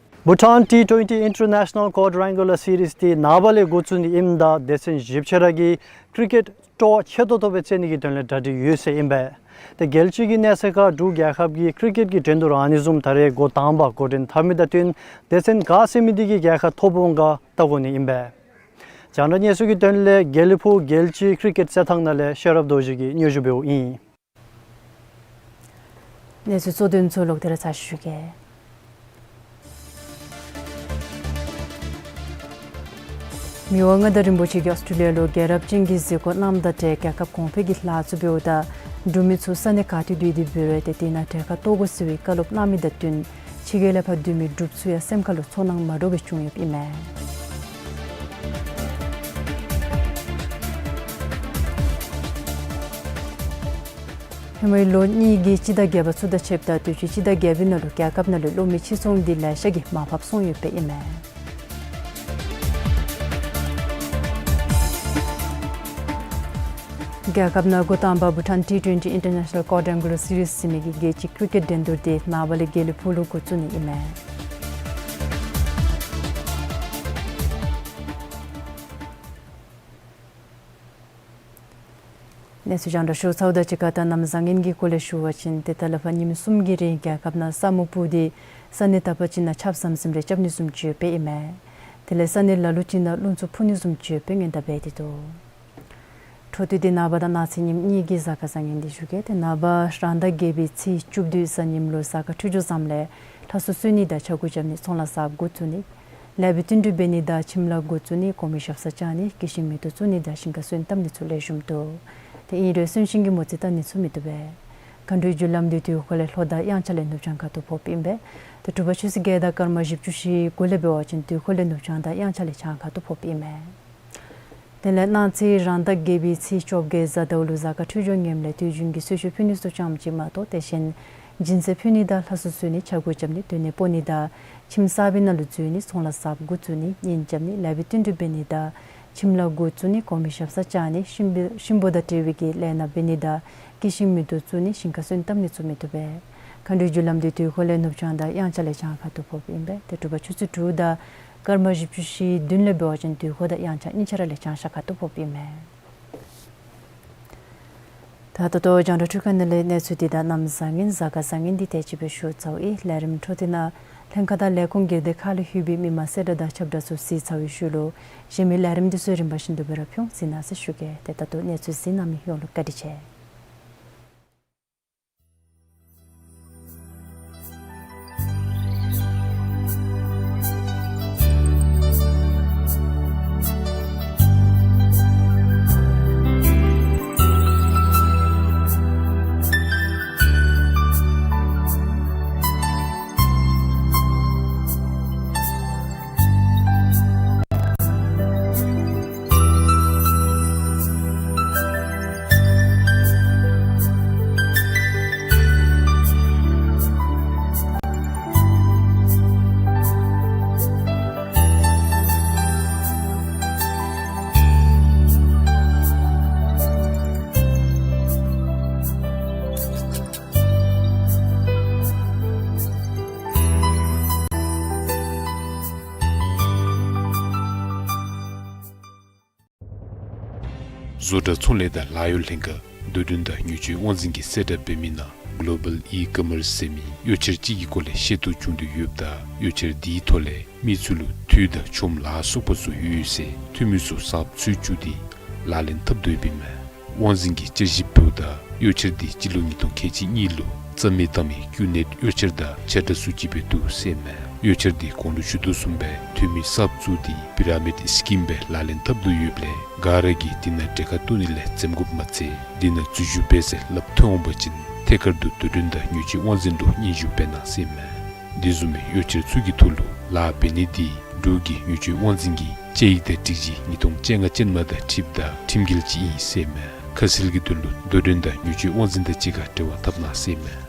Bhutan T twenty International Quadrangular Series འདི་ནངས་པ་ལས་འགོ་བཙུགས་ནི་ཨིནམ་ད་སྡེ་ཚན་བཞི་ཆ་ར་གི་ཀི་རི་ཀེཊ་སྤྲོ་བ་ཆེ་ཏོག་ཏོ་སྦེ་རྩེད་ནི་གི་དོན་ལས་གྲ་སྒྲིག་ཡོད་ཟེར་ཨིན་པས། ཏེ་རྒྱལ་སྤྱི་གི་གནས་ཚད་ཁར་འབྲུག་རྒྱལ་ཁབ་ཀྱིས་ཀི་རི་ཀེཊ་ཀྱི་འགྲན་བསྡུར་ཨ་ནི་བཟུམ་ད་རེས་འགོ་དང་པ་འགོ་འདྲེན་འཐབ་མི་དང་བསྟུན་སྡེ་ཚན་ག་ཟེར་མི་འདི་གིས་རྒྱལ་ཁ་ཐོབ་འོང་ག་བལྟ་དགོ་ནི་ཨིན་པས། རྒྱང་བསྒྲགས་གནས་ཚུལ་གྱི་དོན་ལས་དགེ་ལེགས་ཕུག་རྒྱལ་སྤྱིའི་ཀི་རི་ཀེཊ་རྩེད་ཐང་ནང་ལས་ཤེས་རབ་རྡོ་རྗེ་གིས་སྙན་ཞུ་འབདཝ་ཨིན། གནས་ཚུལ་གཙོ་དོན་ཚུ་ལོག་སྟེ་ར་ཚར་ཞུ་གེ། མི་དབང་མངའ་བདག་རིན་པོ་ཆེ་གིས་ཨོསི་ཊྲེ་ལི་ཡ་ལུ་རྒྱལ་རབས་ཅན་གྱི་གཟིགས་སྐོར་གནངམ་དང་འབྲེལ་རྒྱལ་ཁབ་གོང་འཕེལ་གྱི་ལཱ་ཚུ་འབདཝ་ད་འབྲུག་མི་ཚུ་ས་གནས་ག་ཏེ་སྡོད་དེ་འབད་རུང་ཏེ་དེ་ནང་གྲལ་ཁར་གཏོགས་དགོ་ཟེར་བའི་བཀའ་སློབ་གནང་མི་དང་བསྟུན་ཕྱི་རྒྱལ་ལས་ཕར་སྡོད་མི་འབྲུགཔ་ཚུ་ཡང་སེམས་ཁ་ལུ་ཚོར་སྣང་མ་འདྲཝ་སྦེ་བྱུང་ཡོདཔ་ཨིན་མས། ཧེ་མའི་ལོ་གཉིས་ཀྱི་སྤྱི་ཟླ་བརྒྱད་པ་ཚུ་དང་ཕྱདཔ་ད་དུས་ཅི་སྤྱི་ཟླ་བརྒྱད་པའི་ནང་ལུ་རྒྱལ་ཁབ་ནང་ལུ་གློག་མེ་ཕྱིར་ཚོང་འདི་ལེ་ཤ་གིས་མར་ཕབ་སོང་ཡོདཔ་ཨིན་མས། རྒྱལ་ཁབ་ནང་འགོ་དང་པ་བྷུ་ཊཱན་ཊི་ཊུ་ཝེན་ཊི་ཨིན་ཊར་ནེ་ཤ་ནཱལ་ཀོཌ་ཨེང་གུ་ལར་སི་རིསི་ཟེར་མི་གི་རྒྱལ་སྤྱི་ཀི་རི་ཀེཊ་འགྲན་བསྡུར་འདི་ནངས་པ་ལས་དགེ་ལེགས་ཕུག་ལུ་འགོ་བཙུགས་ནི་ཨིན་མས། གནས་ཚུལ་རྒྱང་བསྒྲགས་ཞུ་ཚརཝ་དང་གཅིག་ཁར་ད་གནམ་བཟང་ངན་གྱི་སྐོར་ལས་ཞུ་བ་ཅིན་ཏེ་ད་ལས་ཕར་ཉིནམ་གསུམ་གྱི་རིང་རྒྱལ་ཁབ་ནང་ས་སྨུག་སྤུབས་ཏེ་ས་གནས་དག་པ་ཅིག་ནང་ཆརཔ་ཟམ་ཟིམ་རེ་རྐྱབ་ནི་བཟུམ་ཅིག་ཡོདཔ་ཨིན་མས། དེ་ལས་ས་གནས་ལ་ལུ་ཅིག་ནང་རླུང་འཚུབ་འཕུ་ནི་བཟུམ་ཅིག་ཡོདཔ་སྔོན་བརྡ་འབད་དེ་འདུག། འཕྲོ་མཐུད་དེ་ནངས་པ་དང་གནངས་ཚེ་ཉིནམ་གཉིས་ཀྱི་གཟའ་སྐར་བཟང་ངན་འདི་ཞུ་གེ། ཏེ་ནངས་པ་རང་ཟླ་བརྒྱད་པའི་ཚེས་བཅུ་བདུན་གཟའ་ཉིམ་ལུ་གཟའ་སྐར་འཕྲོད་སྦྱོར་བཟངམ་ལས་ལྷ་གསོལ་གསོལ་ནི་དང་ཕྱག་གུ་རྐྱབ་ནི་ཚོང་ལཱ་གསརཔ་འགོ་བཙུགས་ནི། ལེགས་པའི་བསྟུན་གྲོས་འབད་ནི་དང་ཁྱིམ་ལཱ་འགོ་བཙུགས་ནི། གོང་མའི་ཞབས་སར་བཅར་ནི། སྐྱེད་ཤིང་མེ་ཏོག་བཙུགས་ནི་དང་ཞིང་ཁར་སོན་བཏབ་ནི་ཚུ་ལེགས་ཤོམ་འདུག། ཏེ་ཨིན་རུང་གསོན་གཤིན་གྱི་མོ་རྩིས་བལྟ་ནི་ཚུ་མི་བཏུབ་པས། མཁའ་འགྲོའི་རྒྱུ་ལམ་འདི་དུས་འཁོར་ལས་ལྷོ་དང་དབྱངས་འཆར་ལས་ནུབ་བྱང་ཁ་ཐུག་ཕོགཔ་ཨིན་པས། ཏེ་དྲོ་པ་ཆུ་ཚོད་བརྒྱད་དང་སྐར་མ་བཞི་བཅུ་ཞེ་དགུ་ལས་འབད་བ་ཅིན་དུས་འཁོར་ལས་ནུབ་བྱང་དང་དབྱངས་འཆར་ལས་བྱང་ཁ་ཐུག་ཕོགཔ་ཨིན་མས། དེ་ལས་གནངས་ཚེ་རང་ཟླ་བརྒྱད་པའི་ཚེས་བཅོ་བརྒྱད་གཟའ་ཟླཝ་ལུ་གཟའ་སྐར་འཕྲོད་སྦྱོར་ངནམ་ལས་དུས་རྒྱུན་གྱི་གསོལ་མཆོད་ཕུལ་ནི་ཚུ་ཙམ་ཅིག་མ་གཏོགས་དེ་བཞིན་སྦྱིན་སྲེག་ཕུལ་ནི་དང་ལྷ་གསོལ་གསོལ་ནི་ཕྱག་གུ་རྐྱབ་ནི་སྡོད་གནས་སྤོ་ནི་དང་ཁྱིམ་གསར་པའི་ནང་ལུ་འཛུལ་ནི་ཚོང་ལཱ་གསརཔ་འགོ་བཙུགས་ནི་གཉེན་རྐྱབ་ནི་ལེགས་པའི་བསྟུན་གྲོས་འབད་ནི་དང་ཁྱིམ་ལཱ་འགོ་བཙུགས་ནི་གོང་མའི་ཞབས་སར་བཅར་ནི་གཤིན་པོ་གཤིན་པོ་དང་འབྲེལ་བའི་གི་ལས་སྣ་འབད་ནི་དང་སྐྱེད་ཤིང་མེ་ཏོག་བཙུགས་ནི་ཞིང་ཁར་སོན་བཏབ་ནི་ཚུ་མི་བཏུབ་པས། མཁའ་འགྲོའི་རྒྱུ་ལམ་འདི་དུས་འཁོར་ལས་ནུབ་བྱང་དང་དབྱངས་འཆར་ལས་བྱང་ཁ་ཐུག་ཕོགཔ་ཨིན་པས། ཏེ་དྲོ་པ་ཆུ་ཚོད་དྲུག་དང་སྐར་མ་བཞི་བཅུ་ཞེ་བདུན་ལས་འབད་བ་ཅིན་དུས་འཁོར་དང་དབྱངས་འཆར་གཉིས་ཆ་ར་ལས་བྱང་ཤར་ཁ་ཐུག་ཕོགཔ་ཨིན་མས། ད་ད་ལྟོ་རྒྱང་བསྒྲགས་འཕྲུལ་ཁང་ནང་ལས་གནས་ཚུལ་འདི་དང་གནམ་བཟང་ངན་གཟའ་སྐར་བཟང་ངན་འདི་དེ་ཅིག་སྦེ་ཞུ་ཚརཝ་ཨིན། ལས་རིམ་འཕྲོ་མཐུད་ནང་ལྷན་ཁག་དང་ལས་ཁུངས་སྒེར་སྡེ་ཁག་ལས་ལྷོད་པའི་མི་མང་གསལ་བསྒྲགས་དང་ཁྱབ་བསྒྲགས་ཚུ་གཟིགས་ཚར་བའི་ཤུལ་ལུ་གཞན་མི་ལས་རིམ་འདི་ཚུ་རིམ་པ་བཞིན་དུ་སྦེ་ར་ཕུལ་འོང་གཟིགས་གནང་ཟེར་ཞུ་གེ། ཏེ་ད་ལྟོ་གནས་ཚུལ་གཟིགས་གནང་མི་ཡོངས་ལུ་བཀའ་དྲིན་ཆེ། བཟོ་གྲྭ་ཚོང་ལས་དང་ལཱ་གཡོག་ལྷན་ཁག་རྡོ་སྒྲོན་དང་མྱུར་མཆོད་དབང་འཛིན་གྱིས་གསལ་བསྒྲགས་འབད་མི་ནང་གོ་ལོ་བཱལ་ཨི་ཀོ་མརསི་ཟེར་མི་གཡོག་འཁྱེར་ཅིག་གི་སྐོར་ལས་ཤེས་རྟོགས་བྱུང་དོ་ཡོདཔ་ད་གཡོག་འཁྱེར་འདིའི་ཐོག་ལས་མི་ཚུ་ལུ་འཐུས་དང་ཆོམ་ལཱ་སོགས་པ་ཚུ་ཡོད་ཟེར་འཐུས་མི་ཚུ་གསརཔ་འཚོལ་བཅུག་སྟེ་ལག་ལེན་འཐབ་དོ་ཡོདཔ་ཨིན་མས། དབང་འཛིན་གྱིས་དཔྱད་ཞིབ་འབདཝ་ད་གཡོག་འཁྱེར་འདི་སྤྱི་ལོ་ཉིས་སྟོང་ཁལ་གཅིག་གཉིས་ལུ་རྩ་མེད་བཏང་མི་ཀུ་ནེཊ་གཡོག་འཁྱེར་དང་ཆ་འདྲ་སུ་ཅིག་སྦེ་འདུག་ཟེར་ཨིན་མས། གཡོག་འཁྱེར་འདི་གོང་ལུ་ཞུ་དོ་བཟུམ་སྦེ་འཐུས་མི་གསརཔ་བཙུགས་ཏེ་པི་ར་མིཌ་སི་ཀིམ་སྦེ་ལག་ལེན་འཐབ་དོ་ཡོདཔ་ལས་ག་ར་གིས་འདི་ནང་གྲལ་ཁར་གཏོགས་ནི་ལས་འཛེམ་དགོཔ་མ་ཚད་འདི་ནང་འཛུལ་ཞུགས་འབད་ཟེར་སླབ་ཐོན་འོང་པ་ཅིན་ཐད་ཀར་དུ་རྡོ་སྒྲོན་དང་མྱུར་མཆོད་དབང་འཛིན་ལུ་སྙན་ཞུ་འབད་གནང་ཟེར་ཨིན་མས། འདི་བཟུམ་མའི་གཡོག་འཁྱེར་ཚུ་གི་ཐོག་ལུ་ལཱ་འབད་ནི་འདི་འབྲུག་གི་མྱུར་མཆོད་དབང་འཛིན་གྱི་དཔྱད་ཡིག་དང་སྒྲིག་གཞི་ཉིས་སྟོང་བཅོ་ལྔ་ཅན་མ་དང་འཁྲིལཝ་ད་ཁྲིམས་འགལ་ཅིག་ཨིན་ཟེར་ཨིན་མས། ཁ་གསལ་གྱི་དོན་ལུ་རྡོ་སྒྲོན་དང་མྱུར་མཆོད་དབང་འཛིན་དང་གཅིག་ཁར་འབྲེལ་བ་འཐབ་གནང་ཟེར་ཨིན་མས།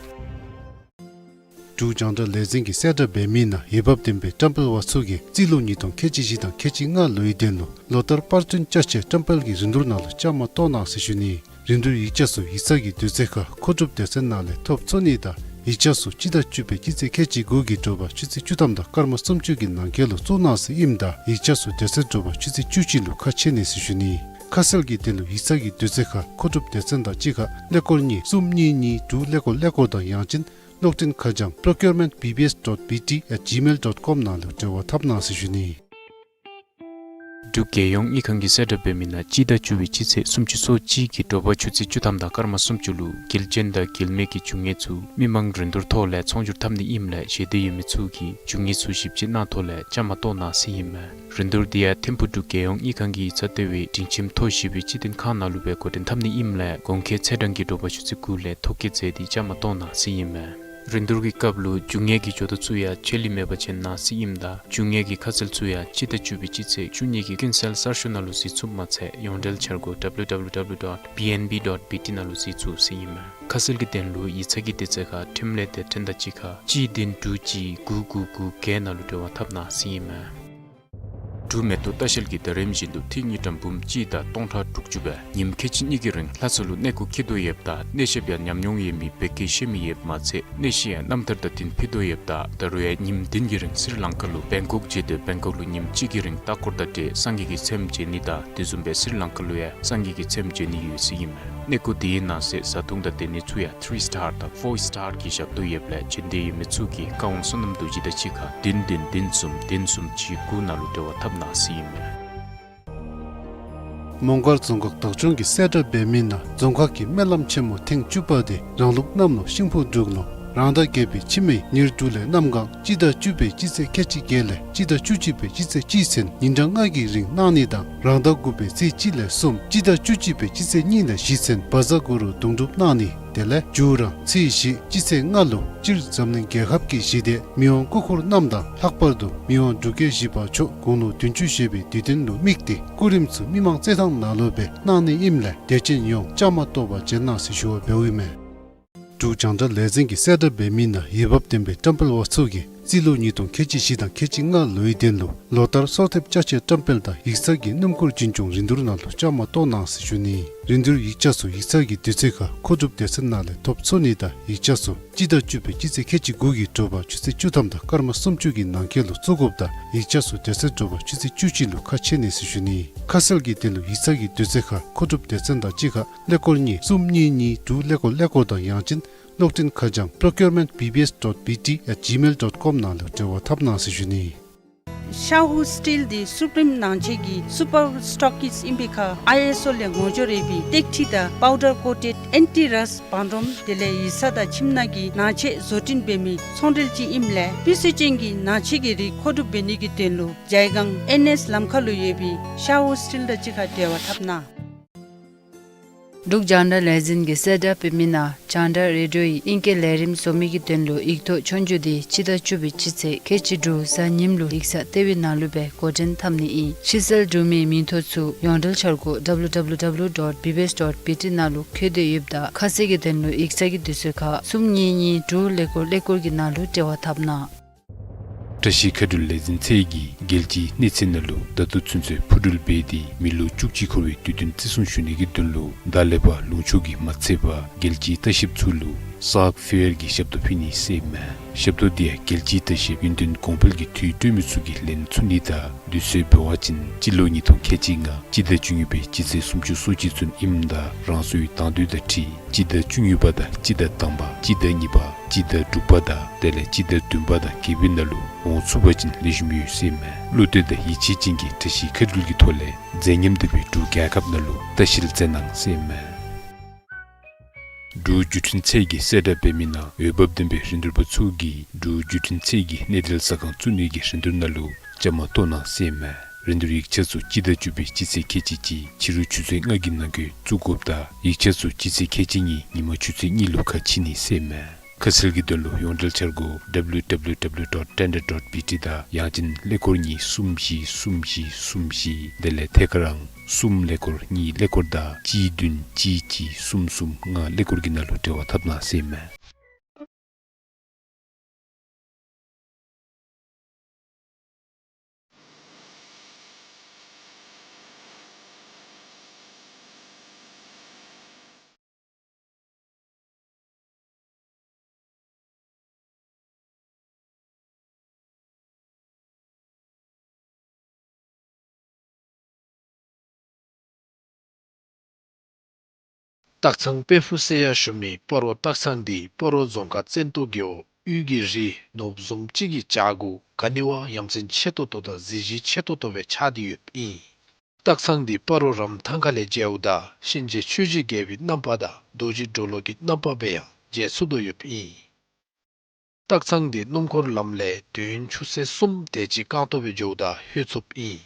འབྲུག་རྒྱང་བསྒྲགས་ལས་འཛིན་གྱིས་གསལ་བསྒྲགས་འབད་མི་ནང་འོས་འབབ་ལྡན་པའི་བཀྲམ་སྤེལ་པ་ཚུ་གིས་རྩིས་ལོ་ཉིས་སྟོང་ཁལ་གཅིག་བཞི་དང་ཁལ་གཅིག་ལྔ་ལོའི་དོན་ལུ་ལོ་ལྟར་པར་སྐྲུན་བསྐྱར་བཅོས་བཀྲམ་སྤེལ་གྱི་རིན་བསྡུར་ནང་ལུ་བཅའ་མར་གཏོགས་གནང་ཟེར་ཞུ་ནི། རིན་བསྡུར་ཡིག་ཆ་ཚུ་ཡིག་ཚང་གི་དུས་ཚོད་ཁར་མཁོ་སྒྲུབ་སྡེ་ཚན་ནང་ལས་ཐོབ་ཚུགས་ནི་དང་ཡིག་ཆ་ཚུ་སྤྱི་ཟླ་བཅུ་པའི་སྤྱི་ཚེས་ཁལ་གཅིག་དགུ་གི་དྲོ་པ་ཆུ་ཚོད་བཅུ་ཐམ་དང་སྐར་མ་སུམ་ཅུ་གི་ནང་འཁོད་ལུ་བཙུགས་གནང་ཟེར་ཨིནམ་ད་ཡིག་ཆ་ཚུ་དེ་ཚེ་དྲོ་པ་ཆུ་ཚོད་བཅུ་གཅིག་ལུ་ཁ་ཕྱེ་ནི་ཟེར་ཞུ་ནི། ཁ་གསལ་གྱི་དོན་ལུ་ཡིག་ཚང་གི་དུས་ཚོད་ཁར་མཁོ་སྒྲུབ་སྡེ་ཚན་དང་གཅིག་ཁར་ཀླད་ཀོར་གཉིས་གསུམ་གཉིས་གཉིས་དྲུག་ཀླད་ཀོར་ཀླད་ཀོར་དང་ཡང་ཅིན་གློག་འཕྲིན་ཁ་བྱང་procurement B B S dot B T at gmail dot com ནང་ལུ་འབྲེལ་བ་འཐབ་གནང་ཟེར་ཞུ་ནི། འབྲུག་རྒྱལ་ཡོངས་དངུལ་ཁང་གིས་གསལ་བསྒྲགས་འབད་མི་ནང་སྤྱི་ཟླ་བཅུ་པའི་སྤྱི་ཚེས་སུམ་ཅུ་སོ་གཅིག་གི་དྲོ་པ་ཆུ་ཚོད་བཅུ་ཐམ་དང་སྐར་མ་སུམ་ཅུ་ལུ་དགེ་ལྕིན་དང་དགེ་མེད་ཀྱི་རྒྱུ་དངོས་ཚུ་མི་མང་རིན་བསྡུར་ཐོག་ལས་ཚོང་སྒྱུར་འཐབ་ནི་ཨིནམ་ལས་ཞེ་འདོད་ཡོད་མི་ཚུ་གིས་རྒྱུ་དངོས་ཚུ་ཞིབ་དཔྱད་གནང་ཐོག་ལས་བཅའ་མར་གཏོགས་གནང་ཟེར་ཨིན་མས། རིན་བསྡུར་འདི་ཡང་ཐིམ་ཕུག་འབྲུག་རྒྱལ་ཡོངས་དངུལ་ཁང་གི་ཡིག་ཚང་ལྟེ་བའི་སྒྲིང་ཁྱིམ་ཐོག་བཞི་པའི་སྤྱི་བདེ་ཁང་ནང་ལུ་སྦེ་འགོ་འདྲེན་འཐབ་ནི་ཨིནམ་ལས་གོང་འཁོད་ཚེས་གྲངས་ཀྱི་དྲོ་པ་ཆུ་ཚོད་དགུ་ལས་ཐོ་བཀོད་མཛད་དེ་བཅའ་མར་གཏོགས་གནང་ཟེར་ཨིན་མས། རིན་བསྡུར་གྱི་སྐབས་ལུ་རྒྱུ་དངོས་ཀྱི་ཇོ་བདག་ཚུ་ཡང་ཆད་ལུས་མེད་པར་བྱོན་གནང་ཟེར་ཨིནམ་ད་རྒྱུ་དངོས་ཀྱི་ཁ་གསལ་ཚུ་ཡང་སྤྱི་ཟླ་བཅུ་པའི་སྤྱི་ཚེས་བཅུ་གཉིས་ཀྱི་ཀུན་གསལ་གསར་ཤོག་ནང་ལུ་གཟིགས་ཚུགསཔ་མ་ཚད་ཡོངས་འབྲེལ་འཆར་སྒོ་W W W dot B N B dot B T ནང་ལུ་གཟིགས་ཚུགས་ཟེར་ཨིན་མས། ཁ་གསལ་གྱི་དོན་ལུ་ཡིག་ཚང་གི་དུས་ཚོད་ཁར་འཕྲིན་ལས་དེབ་ཕྲེང་དང་གཅིག་ཁར་གཅིག་བདུན་དྲུག་གཅིག་དགུ་དགུ་དགུ་བརྒྱད་ནང་ལུ་འབྲེལ་བ་འཐབ་གནང་ཟེར་ཨིན་མས། འབྲུག་མེ་ཏོག་ལྟ་བཤལ་གྱིས་ད་རིམ་བཞིན་དུ་ཏི་རུ་དངུལ་ཀྲམ་འབུམ་གཅིག་དང་སྟོང་ཕྲག་དྲུག་ཅུ་སྦེ་ཉིནམ་ཁལ་གཅིག་གཉིས་ཀྱི་རིང་ལྷ་ས་ལུ་གནས་སྐོར་འཁྱིད་དོ་ཡོདཔ་ད་གནས་བཤདཔ་ཡང་ཉམས་མྱོང་ཡོད་མི་བོད་སྐད་ཤེས་མི་ཡོདཔ་མ་ཚད་གནས་གཞི་ཡང་རྣམ་ཐར་དང་བསྟུན་ཕུལ་དོ་ཡོདཔ་ད་ད་རུང་ཡང་ཉིནམ་བདུན་གྱི་རིང་སི་རི་ལང་ཀ་ལུ་བེང་ཀོག་བརྒྱུད་དེ་བེང་ཀོག་ལུ་ཉིནམ་གཅིག་གི་རིང་ལྟ་སྐོར་དང་འབྲེལ་སངས་རྒྱས་ཀྱི་ཚལམ་མཇལ་ནི་དང་དེ་བཟུམ་སྦེ་སི་རི་ལང་ཀ་ལུ་ཡང་སངས་རྒྱས་ཀྱི་ཚལམ་མཇལ་ནི་ཡོད་ཟེར་ཨིན་མས། གནས་སྐོར་དེའི་ནང་གསེས་བཟའ་འཐུང་དང་སྡོད་གནས་ཚུ་ཡང་ཐི་རི་སི་ཊར་དང་ཕོར་སི་ཊར་གྱི་ཞབས་ཏོག་ཡོདཔ་ལས་བྱོན་འདོད་ཡོད་མི་ཚུ་གིས་བཀའ་དབང་བསོད་ནམས་རྡོ་རྗེ་དང་གཅིག་ཁར་བདུན་བདུན་བདུན་གསུམ་བདུན་གསུམ་གཅིག་དགུ་ནང་ལུ་འབྲེལ་བ་འཐབ་གནང་ཟེར་ཨིན་མས། མོང་སྒར་རྫོང་ཁག་བདག་སྐྱོང་གིས་གསལ་བསྒྲགས་འབད་མི་ནང་རྫོང་ཁག་གི་སྨོན་ལམ་ཆེན་མོ་ཐེངས་བཅུ་པ་དེ་རང་ལུགས་གནམ་ལོ་ཤིང་ཕོ་འབྲུག་ལོ་རང་ཟླ་བརྒྱད་པའི་ཕྱི་མའི་ཉེར་དྲུག་ལས་གནམ་གང་སྤྱི་ཟླ་བཅུ་པའི་སྤྱི་ཚེས་ཁལ་གཅིག་བརྒྱད་ལས་སྤྱི་ཟླ་བཅུ་གཅིག་པའི་སྤྱི་ཚེས་གཅིག་ཚུན་ཉིན་གྲངས་ལྔ་གི་རིང་གནང་ནི་དང་རང་ཟླ་དགུ་པའི་ཚེས་གཅིག་ལས་གསུམ་སྤྱི་ཟླ་བཅུ་གཅིག་པའི་སྤྱི་ཚེས་གཉིས་ལས་བཞི་ཚུན་བཛྲ་གུ་རུ་དུང་སྒྲུབ་གནང་ནི། དེ་ལས་མཇུག་རང་ཚེས་བཞི་སྤྱི་ཚེས་ལྔ་ལུ་སྤྱིར་འཛམ་གླིང་རྒྱལ་ཁབ་ཀྱི་ཞི་བདེ་མི་དབང་སྐུ་འཁོར་རྣམས་དང་ལྷག་པར་དུ་མི་དབང་འབྲུག་རྒྱལ་བཞི་པ་མཆོག་དགུང་ལོ་བདུན་ཅུ་བཞེས་པའི་དུས་སྟོན་ལུ་དམིགས་ཏེ་སྐུ་རིམ་ཚུ་མི་མང་རྩེད་ཐང་ནང་ལུ་སྦེ་གནང་ནི་ཨིནམ་ལས་དད་ཅན་ཡོངས་བཅའ་མར་གཏོགས་པར་བྱོན་གནང་ཟེར་ཞུ་བ་འབདཝ་ཨིན་མས། འབྲུག་རྒྱང་བསྒྲགས་ལས་འཛིན་གྱིས་གསལ་བསྒྲགས་འབད་མི་ནང་འོས་འབབ་ལྡན་པའི་བཀྲམ་སྤེལ་པ་ཚུ་གིས་རྩིས་ལོ་ཉིས་སྟོང་ཁལ་གཅིག་བཞི་དང་ཁལ་གཅིག་ལྔ་ལོའི་དོན་ལུ་ལོ་ལྟར་གསོལ་འདེབས་ཅ་ཆས་བཀྲམ་སྤེལ་དང་ཡིག་ཚང་གི་སྣུམ་འཁོར་འཛིན་སྐྱོང་རིན་བསྡུར་ནང་ལུ་བཅའ་མར་གཏོགས་གནང་ཟེར་ཞུ་ནི། རིན་བསྡུར་ཡིག་ཆ་ཚུ་ཡིག་ཚང་གི་དུས་ཚོད་ཁར་མཁོ་སྒྲུབ་སྡེ་ཚན་ནང་ལས་ཐོབ་ཚུགས་ནི་དང་ཡིག་ཆ་ཚུ་སྤྱི་ཟླ་བཅུ་པའི་སྤྱི་ཚེས་ཁལ་གཅིག་དགུ་གི་དྲོ་པ་ཆུ་ཚོད་བཅུ་ཐམ་དང་སྐར་མ་སུམ་ཅུ་གི་ནང་འཁོད་ལུ་བཙུགས་དགོཔ་དང་ཡིག་ཆ་ཚུ་དེ་ཚེ་དྲོ་པ་ཆུ་ཚོད་བཅུ་གཅིག་ལུ་ཁ་ཕྱེ་ནི་ཟེར་ཞུ་ནི། ཁ་གསལ་གྱི་དོན་ལུ་ཡིག་ཚང་གི་དུས་ཚོད་ཁར་མཁོ་སྒྲུབ་སྡེ་ཚན་དང་གཅིག་ཁར་ཀླད་ཀོར་གཉིས་གསུམ་གཉིས་གཉིས་དྲུག་ཀླད་ཀོར་ཀླད་ཀོར་དང་ཡང་ཅིན་གློག་འཕྲིན་ཁ་བྱང་procurement B B S dot B T at gmail dot com ནང་ལུ་འབྲེལ་བ་འཐབ་གནང་ཟེར་ཞུ་ནི། ཤ་ཧུ་སི་ཊིལ་འདི་སུ་པྲིམ་ནང་ཆས་ཀྱི་སུ་པར་སི་ཊོག་གིསཊ་ཨིན་པའི་ཁར་ཨའི་ཨེསི་ཨོ་ལས་ངོ་སྦྱོར་ཡོད་པའི་ཏེག་ཁྲི་དང་པའུ་ཌར་ཀོ་ཊེཌ་ཨེན་ཊི་རསཊ་བང་རིམ་དེ་ལས་ཡིག་ཚང་དང་ཁྱིམ་ནང་གི་ནང་ཆས་བཟོ་སྐྲུན་འབད་མི་ཚོང་འབྲེལ་ཅིག་ཨིནམ་ལས་སྤུས་ཚད་ཅན་གྱི་ནང་ཆས་ཀྱི་རིགས་མཁོ་སྒྲུབ་འབད་ནི་གི་དོན་ལུ་ཇའི་སྒང་ཨེན་ཨེསི་ལམ་ཁ་ལུ་ཡོད་པའི་ཤ་ཧུ་སི་ཊིལ་དང་གཅིག་ཁར་འབྲེལ་བ་འཐབ་གནང་། འབྲུག་རྒྱང་བསྒྲགས་ལས་འཛིན་གྱིས་གསལ་བསྒྲགས་འབད་མི་ནང་རྒྱང་བསྒྲགས་རེ་ཌི་ཡོ་ཡི་ཨིང་སྐད་ལས་རིམ་བཟོ་མི་གི་དོན་ལུ་ཡིག་ཐོག་ཆོས་རྒྱུགས་འདི་སྤྱི་ཟླ་བཅུ་པའི་སྤྱི་ཚེས་ཁལ་གཅིག་དྲུག་གཟའ་ཉིམ་ལུ་ཡིག་ཚང་ལྟེ་བའི་ནང་ལུ་སྦེ་འགོ་འདྲེན་འཐབ་ནི་ཨིན། ཕྱི་གསལ་འབྲུ་མེད་མིང་ཐོ་ཚུ་ཡོངས་འབྲེལ་འཆར་སྒོ་W W W dot B B S dot B T ནང་ལུ་འཁོད་དེ་ཡོདཔ་ད་ཁ་གསལ་གྱི་དོན་ལུ་ཡིག་ཚང་གི་དུས་ཚོད་ཁར་གསུམ་གཉིས་གཉིས་དྲུག་ཀླད་ཀོར་ཀླད་ཀོར་གྱི་ནང་ལུ་འབྲེལ་བ་འཐབ་གནང་། བཀྲ་ཤིས་མཁའ་འགྲུལ་ལས་འཛིན་ཚད་ཀྱིས་རྒྱལ་སྤྱིའི་གནས་ཚད་ནང་ལུ་ད་ལྟོ་ཚུན་ཚོད་འཕུར་འགྲུལ་འབད་དེ་མི་ལོ་བཅུ་གཅིག་འཁོར་བའི་དུས་སྟོན་བརྩི་སྲུང་ཞུ་ནི་གི་དོན་ལུ་བདག་ལེགས་པ་ལུང་ཕྱོགས་ཀྱིས་མ་ཚད་པར་རྒྱལ་སྤྱིའི་ལྟ་བཤལཔ་ཚུ་ལུ་སཱཀ་ཕེར་གྱི་ཞབས་ཏོག་ཕུལ་ནི་ཟེར་ཨིན་མས། ཞབས་ཏོག་འདི་ཡང་རྒྱལ་སྤྱིའི་ལྟ་བཤལཔ་ཡུན་བརྟན་གོང་འཕེལ་གྱི་འཐུས་སྤྲོད་མི་ཚུ་གིས་ལེན་ཚུགས་ནི་དང་དུས་ཚོད་འབད་བ་ཅིན་སྤྱི་ལོ་ཉིས་སྟོང་ཁལ་གཅིག་ལྔ་སྤྱི་ཟླ་བཅུ་གཉིས་པའི་སྤྱི་ཚེས་སུམ་ཅུ་སོ་གཅིག་ཚུན་ཨིནམ་ད་རང་སོའི་དང་འདོད་དང་འཁྲིལ་སྤྱི་ཟླ་བཅུ་གཉིས་པ་དང་སྤྱི་ཟླ་དང་པ་སྤྱི་ཟླ་གཉིས་པ་སྤྱི་ཟླ་དྲུག་པ་དང་དེ་ལས་སྤྱི་ཟླ་བདུན་པ་དང་བརྒྱད་པའི་ནང་ལུ་འོང་ཚུགས་པ་ཅིན་ལེགས་ཤོམ་ཡོད་ཟེར་ཨིན་མས། བློ་གཏད་དང་ཡིད་ཆེས་ཅན་གྱིས་བཀྲ་ཤིས་མཁའ་འགྲུལ་གྱི་ཐོག་ལས་མཛེས་ཉམས་ལྡན་པའི་འབྲུག་རྒྱལ་ཁབ་ནང་ལུ་ལྟ་བཤལ་མཛད་གནང་ཟེར་ཨིན་མས། འབྲུག་བརྒྱུད་འཕྲིན་ཚད་ཀྱིས་གསལ་བསྒྲགས་འབད་མི་ནང་འོས་འབབ་ལྡན་པའི་རིན་བསྡུར་པ་ཚུ་གིས་འབྲུག་བརྒྱུད་འཕྲིན་ཚད་ཀྱི་གནས་སྡུད་ས་ཁང་བཙུགས་ནི་གི་རིན་བསྡུར་ནང་ལུ་བཅའ་མར་གཏོགས་གནང་ཟེར་ཨིན་མས། རིན་བསྡུར་ཡིག་ཆ་ཚུ་སྤྱི་ཟླ་བཅུ་པའི་སྤྱི་ཚེས་ཁལ་གཅིག་གཅིག་ཕྱི་རུ་ཆུ་ཚོད་ལྔ་གི་ནང་འཁོད་བཙུགས་དགོཔ་དང་ཡིག་ཆ་ཚུ་སྤྱི་ཚེས་ཁལ་གཅིག་གཉིས་ཉིན་མ་ཆུ་ཚོད་གཉིས་ལུ་ཁ་ཕྱེ་ནི་ཟེར་ཨིན་མས། ཁ་གསལ་གྱི་དོན་ལུ་ཡོངས་འབྲེལ་འཆར་སྒོ་W W W dot tender dot B T དང་ཡང་ཅིན་ཀླད་ཀོར་གཉིས་གསུམ་བཞི་གསུམ་བཞི་གསུམ་བཞི་དེ་ལས་ཐད་ཀར་ཨང་གསུམ་ཀླད་ཀོར་གཉིས་ཀླད་ཀོར་དང་གཅིག་བདུན་གཅིག་གཅིག་གསུམ་གསུམ་ལྔ་ཀླད་ཀོར་གྱི་ནང་ལུ་འབྲེལ་བ་འཐབ་གནང་ཟེར་ཨིན་མས། སྟག་ཚང་དཔལ་ཕུག་ཟེར་ཡང་ཞུ་མི་སྤ་རོ་སྟག་ཚང་འདི་སྤ་རོ་རྫོང་ཁག་བཙན་ཏོ་རྒེད་འོག་དབུས་ཀྱི་རི་ནོར་བུ་བཟུམ་ཅིག་གི་བྱག་གུ་ག་ནི་བ་ཡ་མཚན་ཆེ་ཏོག་ཏོ་དང་གཟི་བརྗིད་ཆེ་ཏོག་ཏོ་སྦེ་ཆགས་ཏེ་ཡོདཔ་ཨིན། སྟག་ཚང་འདི་སྤ་རོ་རམ་ཐང་ཁ་ལས་མཇལཝ་ད་གཤིན་རྗེ་ཆོས་ཀྱི་རྒྱལ་པོའི་རྣམ་པ་དང་རྡོ་རྗེ་གྲོ་ལོད་ཀྱི་རྣམ་པ་སྦེ་ཡང་མཇལ་ཚུགས་དོ་ཡོདཔ་ཨིན། སྟག་ཚང་འདི་སྣུམ་འཁོར་ལམ་ལས་དུས་ཡུན་ཆུ་ཚོད་གསུམ་དེ་ཅིག་རྐང་སྟོང་སྦེ་འགྱོཝ་ད་ལྷོད་ཚུགསཔ་ཨིན།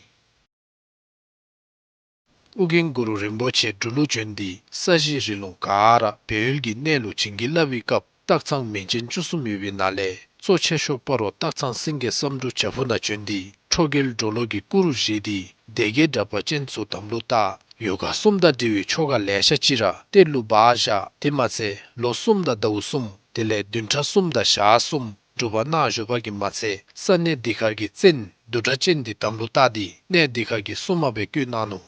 ཨོ་རྒྱན་གུ་རུ་རིན་པོ་ཆེ་འབྲུག་ལུ་བྱོན་ཏེ་ས་གཞི་རི་ལུང་ག་ར་སྦས་ཡུལ་གྱི་གནས་ལུ་བྱིན་གྱིས་བརླབས་པའི་སྐབས་སྟག་ཚང་མིང་ཅན་བཅུ་གསུམ་ཡོད་པའི་ནང་ལས་གཙོ་ཆེ་ཤོས་སྤ་རོ་སྟག་ཚང་སེང་གེ་བསམ་འགྲུབ་བྱག་ཕུག་ནང་བྱོན་ཏེ་ཁྲོ་རྒྱལ་གྲོ་ལོད་ཀྱི་སྐུ་རུ་བཞེངས་ཏེ་སྡེ་བརྒྱད་དྲེགས་པ་ཅན་ཚུ་དམ་ལུ་བཏགས། ཡོ་ག་གསུམ་དང་འབྲེལ་བའི་ཆོ་ག་ལེ་ཤ་ཅིག་ར་གཏེར་ལུ་སྦ་བཞག། དེ་མ་ཚད་ལོ་གསུམ་དང་ཟླཝ་གསུམ་དེ་ལས་བདུན་ཕྲག་གསུམ་དང་ཞག་གསུམ་སྒྲུབ་པ་གནང་བཞུགས་པ་གིས་མ་ཚད་ས་གནས་འདི་ཁར་གྱི་བཙན་བདུད་སྒྲ་གཅན་འདི་དམ་ལུ་བཏགས་ཏེ་གནས་འདི་ཁར་གྱི་སྲུང་མ་སྦེ་བསྐོས་གནང་ནུག།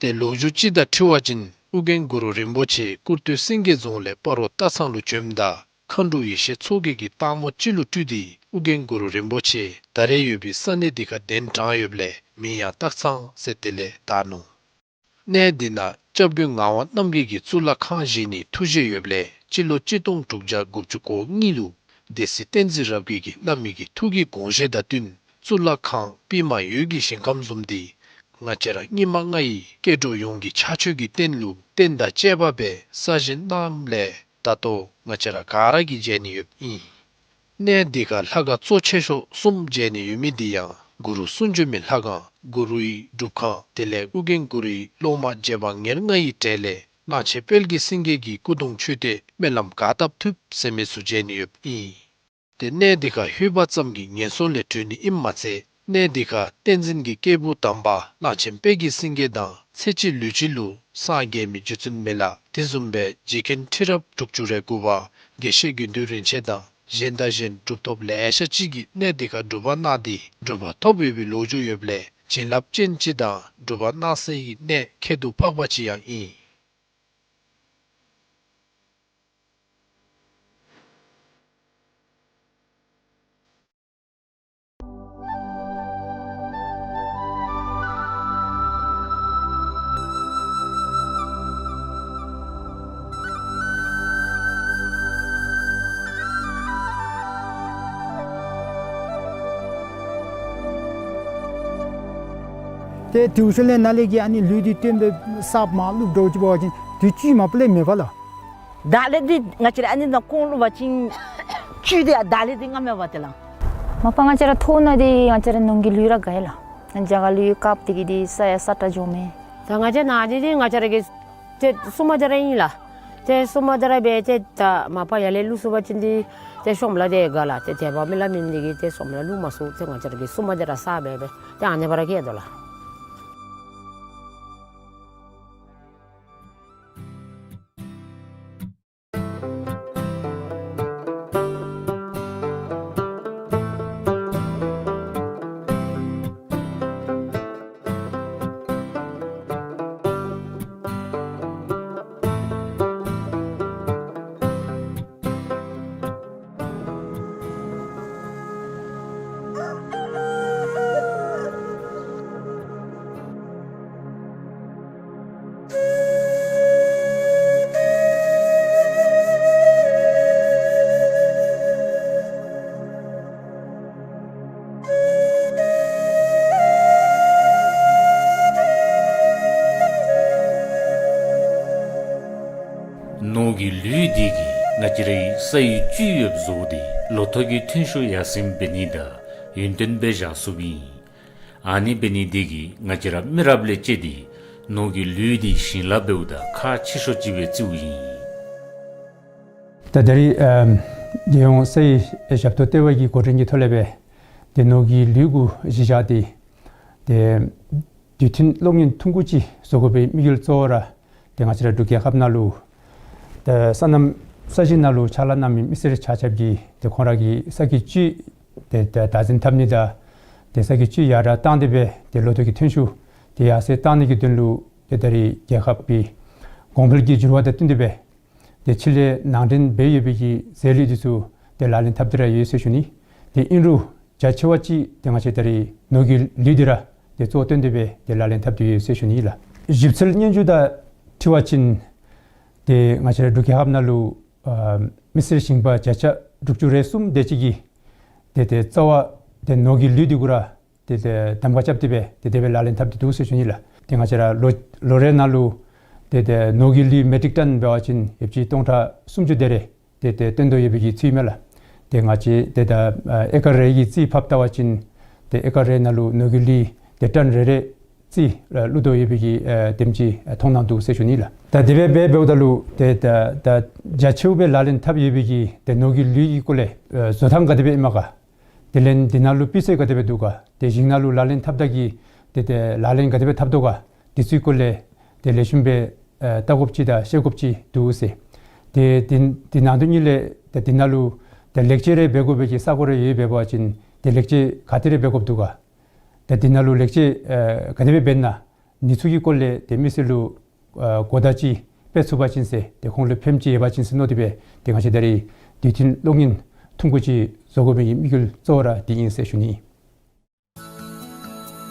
ཏེ་ལོ་རྒྱུས་ཅིག་དང་འཁྲིལ་བ་ཅིན་ཨོ་རྒྱན་གུ་རུ་རིན་པོ་ཆེ་ཀུར་སྟོད་སེང་གེ་རྫོང་ལས་སྤ་རོ་སྟག་ཚང་ལུ་བྱོནམ་ད་མཁའ་འགྲོ་ཡེ་ཤེས་མཚོ་རྒྱལ་གྱིས་སྟག་མོ་ཅིག་ལུ་སྤྲུལ་ཏེ་ཨོ་རྒྱན་གུ་རུ་རིན་པོ་ཆེ་ད་རེས་ཡོད་པའི་ས་གནས་འདི་ཁར་གདན་དྲངས་ཡོདཔ་ལས་མིང་ཡང་སྟག་ཚང་ཟེར་དེ་ལས་བཏགས་ནུག། གནས་འདི་ནང་སྐྱབས་མགོན་ངག་དབང་རྣམ་རྒྱལ་གྱིས་གཙུག་ལག་ཁང་བཞེངས་ནིའི་ཐུགས་བཞེད་ཡོདཔ་ལས་སྤྱི་ལོ་གཅིག་སྟོང་དྲུག་བརྒྱ་དགུ་བཅུ་གོ་གཉིས་ལུ་སྡེ་སྲིད་བསྟན་འཛིན་རབ་རྒྱས་ཀྱིས་བླ་མའི་ཐུགས་ཀྱི་དགོངས་བཞེད་དང་བསྟུན་གཙུག་ལག་ཁང་པདྨ་འོད་ཀྱི་ཞིང་ཁམས་བཟུམ་འདི་ང་བཅས་ར་སྙིགས་མ་ལྔ་ཡི་སྐྱེ་འགྲོ་ཡོངས་ཀྱི་ཕྱག་མཆོད་ཀྱི་རྟེན་ལུ་རྟེན་དང་བཅས་པ་སྦེ་གསར་བཞེངས་གནངམ་ལས་ད་ལྟོ་ང་བཅས་ར་ག་ར་གིས་མཇལ་ནི་ཡོདཔ་ཨིན། གནས་འདི་ཁར་ལྷ་ཁང་གཙོ་ཆེ་ཤོས་གསུམ་མཇལ་ནི་ཡོད་མི་འདི་ཡང་གུ་རུ་གསུང་བྱོན་མའི་ལྷ་ཁང་གུ་རུའི་སྒྲུབ་ཁང་དེ་ལས་ཨོ་རྒྱན་གུ་རུའི་སློབ་མ་རྗེ་འབངས་ཉེར་ལྔ་ཡི་གྲས་ལས་གླང་ཆེན་དཔལ་གྱི་སེང་གེ་གི་སྐུ་གདུང་མཆོད་རྟེན་སྨོན་ལམ་ག་བཏབ་ཐུབ་ཟེར་མི་ཚུ་མཇལ་ནི་ཡོདཔ་ཨིན། ཏེ་གནས་འདི་ཁར་ལྷོད་པ་ཙམ་གྱིས་ངན་སོང་ལས་གྲོལ་ནི་ཨིནམ་མ་ཚད་གནས་འདི་ཁར་བསྟན་འཛིན་གྱི་སྐྱེས་བུ་དམ་པ་གླང་ཆེན་དཔལ་གྱི་སེང་གེ་དང་ཚེ་གཅིག་ལུས་གཅིག་ལུ་སངས་རྒྱས་མི་རྗེ་བཙུན་མི་ལ་དེ་བཟུམ་སྦེ་རྗེ་མཁན་ཁྲི་རབས་དྲུག་ཅུ་རེ་དགུ་པ་དགེ་བཤེས་དགེ་འདུན་རིན་ཆེན་དང་གཞན་དང་གཞན་གྲུབ་ཐོབ་ལེ་ཤ་ཅིག་གིས་གནས་འདི་ཁར་སྒྲུབ་པ་གནང་སྟེ་གྲུབ་པ་ཐོབ་ཡོད་པའི་ལོ་རྒྱུས་ཡོདཔ་ལས་བྱིན་རླབས་ཅན་ཅིག་དང་སྒྲུབ་པ་གནང་སའི་གནས་ཁྱད་དུ་འཕགས་པ་ཅིག་ཡང་ཨིན། ཏེ་དེའི་ཤུལ་ལས་ནཱ་ལས་ཀྱི་ཨ་ནི་ལུད་འདི་བཏོན་སྦེ་ས་མར་བླུག་འགྱོ་བ་ཅིན་དེ་བཅུད་མ་པ་ལས་མེད་པ་ལགས། ད་ལས་འདི་ང་བཅས་ར་ཨ་ནི་ནང་ཁོང་བླུག་པ་ཅིན་བཅུད་འདི་ད་ལས་འདི་ང་མེད་པ་དེ་ལགས། མ་པ་ང་བཅས་ར་ཐོག་ནང་འདི་ང་བཅས་ར་ནོར་གྱི་ལུད་ར་དགའ་ཡི་ལགས། རྒྱ་གར་ལུད་བཀབ་སྟེ་གི་འདི་ས་ཡ་ས་ཏྲ་འགྱོ་མས། ད་ང་བཅས་ནང་འདི་འདི་ང་བཅས་ར་གི་ཏེ་སྲུང་མ་འདི་ར་ཨིན་ལགས། ཏེ་སྲུང་མ་འདི་ར་སྦེ་ཏེ་ད་མ་པ་ཡར་ལས་བླུག་ཚུགས་པ་ཅིན་འདི་ཏེ་ཤོམ་ལ་འདི་དགའ་ལགས། ཏེ་དད་པ་མི་ལ་མིན་འདི་གིས་ཏེ་ཤོམ་ལ་བླུག་མ་ཚུགས། ཏེ་ང་བཅས་ར་གི་སྲུང་མ་འདི་ར་ས་སྦེ་སྦེ་ཏེ་ཨ་ནི་སྦེ་ར་བཀལ་དོ་ལགས། ནོར་གྱི་ལུད་འདི་གིས་ང་བཅས་རའི་སའི་བཅུད་ཡོདཔ་བཟོ་སྟེ་ལོ་ཐོག་གི་ཐོན་ཤུགས་ཡར་སེང་འབད་ནི་དང་ཡུན་བརྟན་སྦེ་བཞག་ཚུགསཔ་ཨིན། ཨ་ནི་འབད་ནི་འདི་གིས་ང་བཅས་ར་མི་རབས་ལས་བཅད་དེ་ནོར་གྱི་ལུད་འདི་བྱིན་རླབས་འབདཝ་ད་ཁག་ཆེ་ཤོས་ཅིག་སྦེ་བརྩིཝ་ཨིན། ད་ད་རེས་ཨམ་རྒྱལ་ཡོངས་སའི་ཞབས་ཏོག་ལྟེ་བ་གི་འགོ་འདྲེན་གྱི་ཐོག་ལས་སྦེ་ཏེ་ནོར་གྱི་ལུད་གུ་གཞི་བཞག་སྟེ་ཏེ་དུས་མཐུན་གློག་བརྙན་ཐུང་ཀུ་ཅིག་བཟོ་དགོ་པའི་དམིགས་ཡུལ་གཙོ་བོ་ར་ཏེ་ང་བཅས་ར་འབྲུག་རྒྱལ་ཁབ་ནང་ལུ་ཏེ་སོ་ནམ་ས་གཞི་ནང་ལུ་ཕྱག་ལཱ་གནང་མི་མི་སེར་ཆ་ཁྱབ་ཀྱིས་ཏེ་ཁོང་ར་གི་ས་གི་བཅུད་ཏེ་ཏེ་བདག་འཛིན་འཐབ་ནི་དང་ཏེ་ས་གི་བཅུད་ཡར་དྲག་བཏང་སྟེ་སྦེ་ཏེ་ལོ་ཐོག་གི་ཐོན་ཤུགས་ཏེ་ཡར་སེང་བཏང་ནི་གི་དོན་ལུ་ཏེ་ད་རེས་རྒྱལ་ཁབ་ཀྱི་གོང་འཕེལ་གྱི་འགྱུར་བ་དང་བསྟུན་ཏེ་སྦེ་ཏེ་ཕྱི་ལས་ནང་འདྲེན་འབད་ཡོད་པའི་གི་རྫས་ལུད་འདི་ཚུ་ཏེ་ལག་ལེན་འཐབ་སྟེ་ར་ཡོད་ཟེར་ཞུ་ནི། ཏེ་ཨིན་རུང་རྒྱ་ཆེ་བ་ཅིག་ཏེ་ང་བཅས་ད་རེས་ནོར་གྱི་ལུད་འདི་ར་ཏེ་གཙོ་བོ་བཏོན་ཏེ་སྦེ་ཏེ་ལག་ལེན་འཐབ་སྟེ་ཡོད་ཟེར་ཞུ་ནི་ལགས། ཞིབ་འཚོལ་སྙན་ཞུ་དང་འཁྲིལ་བ་ཅིན་ཏེ་ང་བཅས་ར་འབྲུག་རྒྱལ་ཁབ་ནང་ལུ་ཨ་མི་སེར་ཞིང་པ་བརྒྱ་ཆ་དྲུག་ཅུ་རེ་གསུམ་དེ་ཅིག་གིས་ཏེ་ཏེ་རྩ་བ་ཏེ་ནོར་གྱི་ལུད་འདི་གུ་ར་ཏེ་ཏེ་གདམ་ཁ་རྐྱབ་སྟེ་སྦེ་ཏེ་དེ་སྦེ་ལག་ལེན་འཐབ་སྟེ་འདུག་ཟེར་ཞུ་ནི་ལགས། ཏེ་ང་བཅས་ར་ལོ་ལོ་རེ་ནང་ལུ་ཏེ་ཏེ་ནོར་གྱི་ལུད་མེ་ཊིག་ཊོན་འབད་བ་ཅིན་ཡོདཔ་ཅིག་སྟོང་ཕྲག་སུམ་ཅུ་དེ་རེ་ཏེ་ཏེ་བཏོན་དོ་ཡོད་པའི་གི་ཚུལ་ཨིན་མས་ལགས། ཏེ་ང་བཅས་ཏེ་ད་ཨ་ཨེ་ཀར་རེ་གི་རྩིས་ཕབ་བལྟ་བ་ཅིན་ཏེ་ཨེ་ཀར་རེ་ནང་ལུ་ནོར་གྱི་ལུད་ཏེ་ཊོན་རེ་རེ་རྩིས་ཨ་བླུག་དོ་ཡོད་པའི་གི་ཨ་དེམ་ཅིག་ཨ་མཐོང་སྣང་འདུག་ཟེར་ཞུ་ནི་ལགས། ད་དེ་སྦེ་འབད་འབདཝ་ད་ལུ་ཏེ་ད་ད་རྒྱ་ཆེཝ་སྦེ་ལག་ལེན་འཐབ་ཡོད་པའི་གི་ཏེ་ནོར་གྱི་ལུད་ཀྱི་སྐོར་ལས་ཨ་བཟོ་ཐངས་ག་དེ་སྦེ་ཨིན་མས་ག། དེ་ལས་དེ་ནང་ལུ་སྤུས་ཚད་ག་དེ་སྦེ་འདུག་ག། ཏེ་ཞིང་ནང་ལུ་ལག་ལེན་འཐབ་ད་གི་ཏེ་ཏེ་ལག་ལེན་ག་དེ་སྦེ་འཐབ་དོ་ག། དེ་ཚུ་སྐོར་ལས་ཏེ་ལེགས་ཤོམ་སྦེ་ཨ་བལྟ་དགོཔ་ཅིག་དང་ཤེས་དགོཔ་ཅིག་འདུག་ཟེར། ཏེ་དེ་དེ་ནང་དོན་གཉིས་ལས་ཏེ་དེ་ནང་ལུ་ཏེ་ལེགས་བཅོས་རེ་འབད་དགོ་པའི་གི་ས་གོ་རེ་ཡོད་པ་འབད་བ་ཅིན་ཏེ་ལེགས་བཅོས་ག་དེ་རེ་འབད་དགོཔ་འདུག་ག། ཏེ་དེ་ནང་ལུ་ལེགས་བཅོས་ཨ་ག་དེ་སྦེ་འབད་ན་ཨ་ནི་ཚུ་གི་སྐོར་ལས་ཏེ་མི་སེར་ལུ་ཨ་གོ་བརྡ་ཅིག་སྤེལ་ཚུགས་པ་ཅིན་ཟེར། ཏེ་ཁོང་ལུ་ཕནམ་ཅིག་ཡོད་པ་ཅིན་ཟེར་མནོ་སྟེ་སྦེ་ཏེ་ང་བཅས་ད་རེས་དུས་མཐུན་གློག་བརྙན་ཐུང་ཀུ་ཅིག་བཟོ་དགོ་པའི་གི་དམིགས་ཡུལ་གཙོ་བོ་ར་དེ་ཨིན་ཟེར་ཞུ་ནི།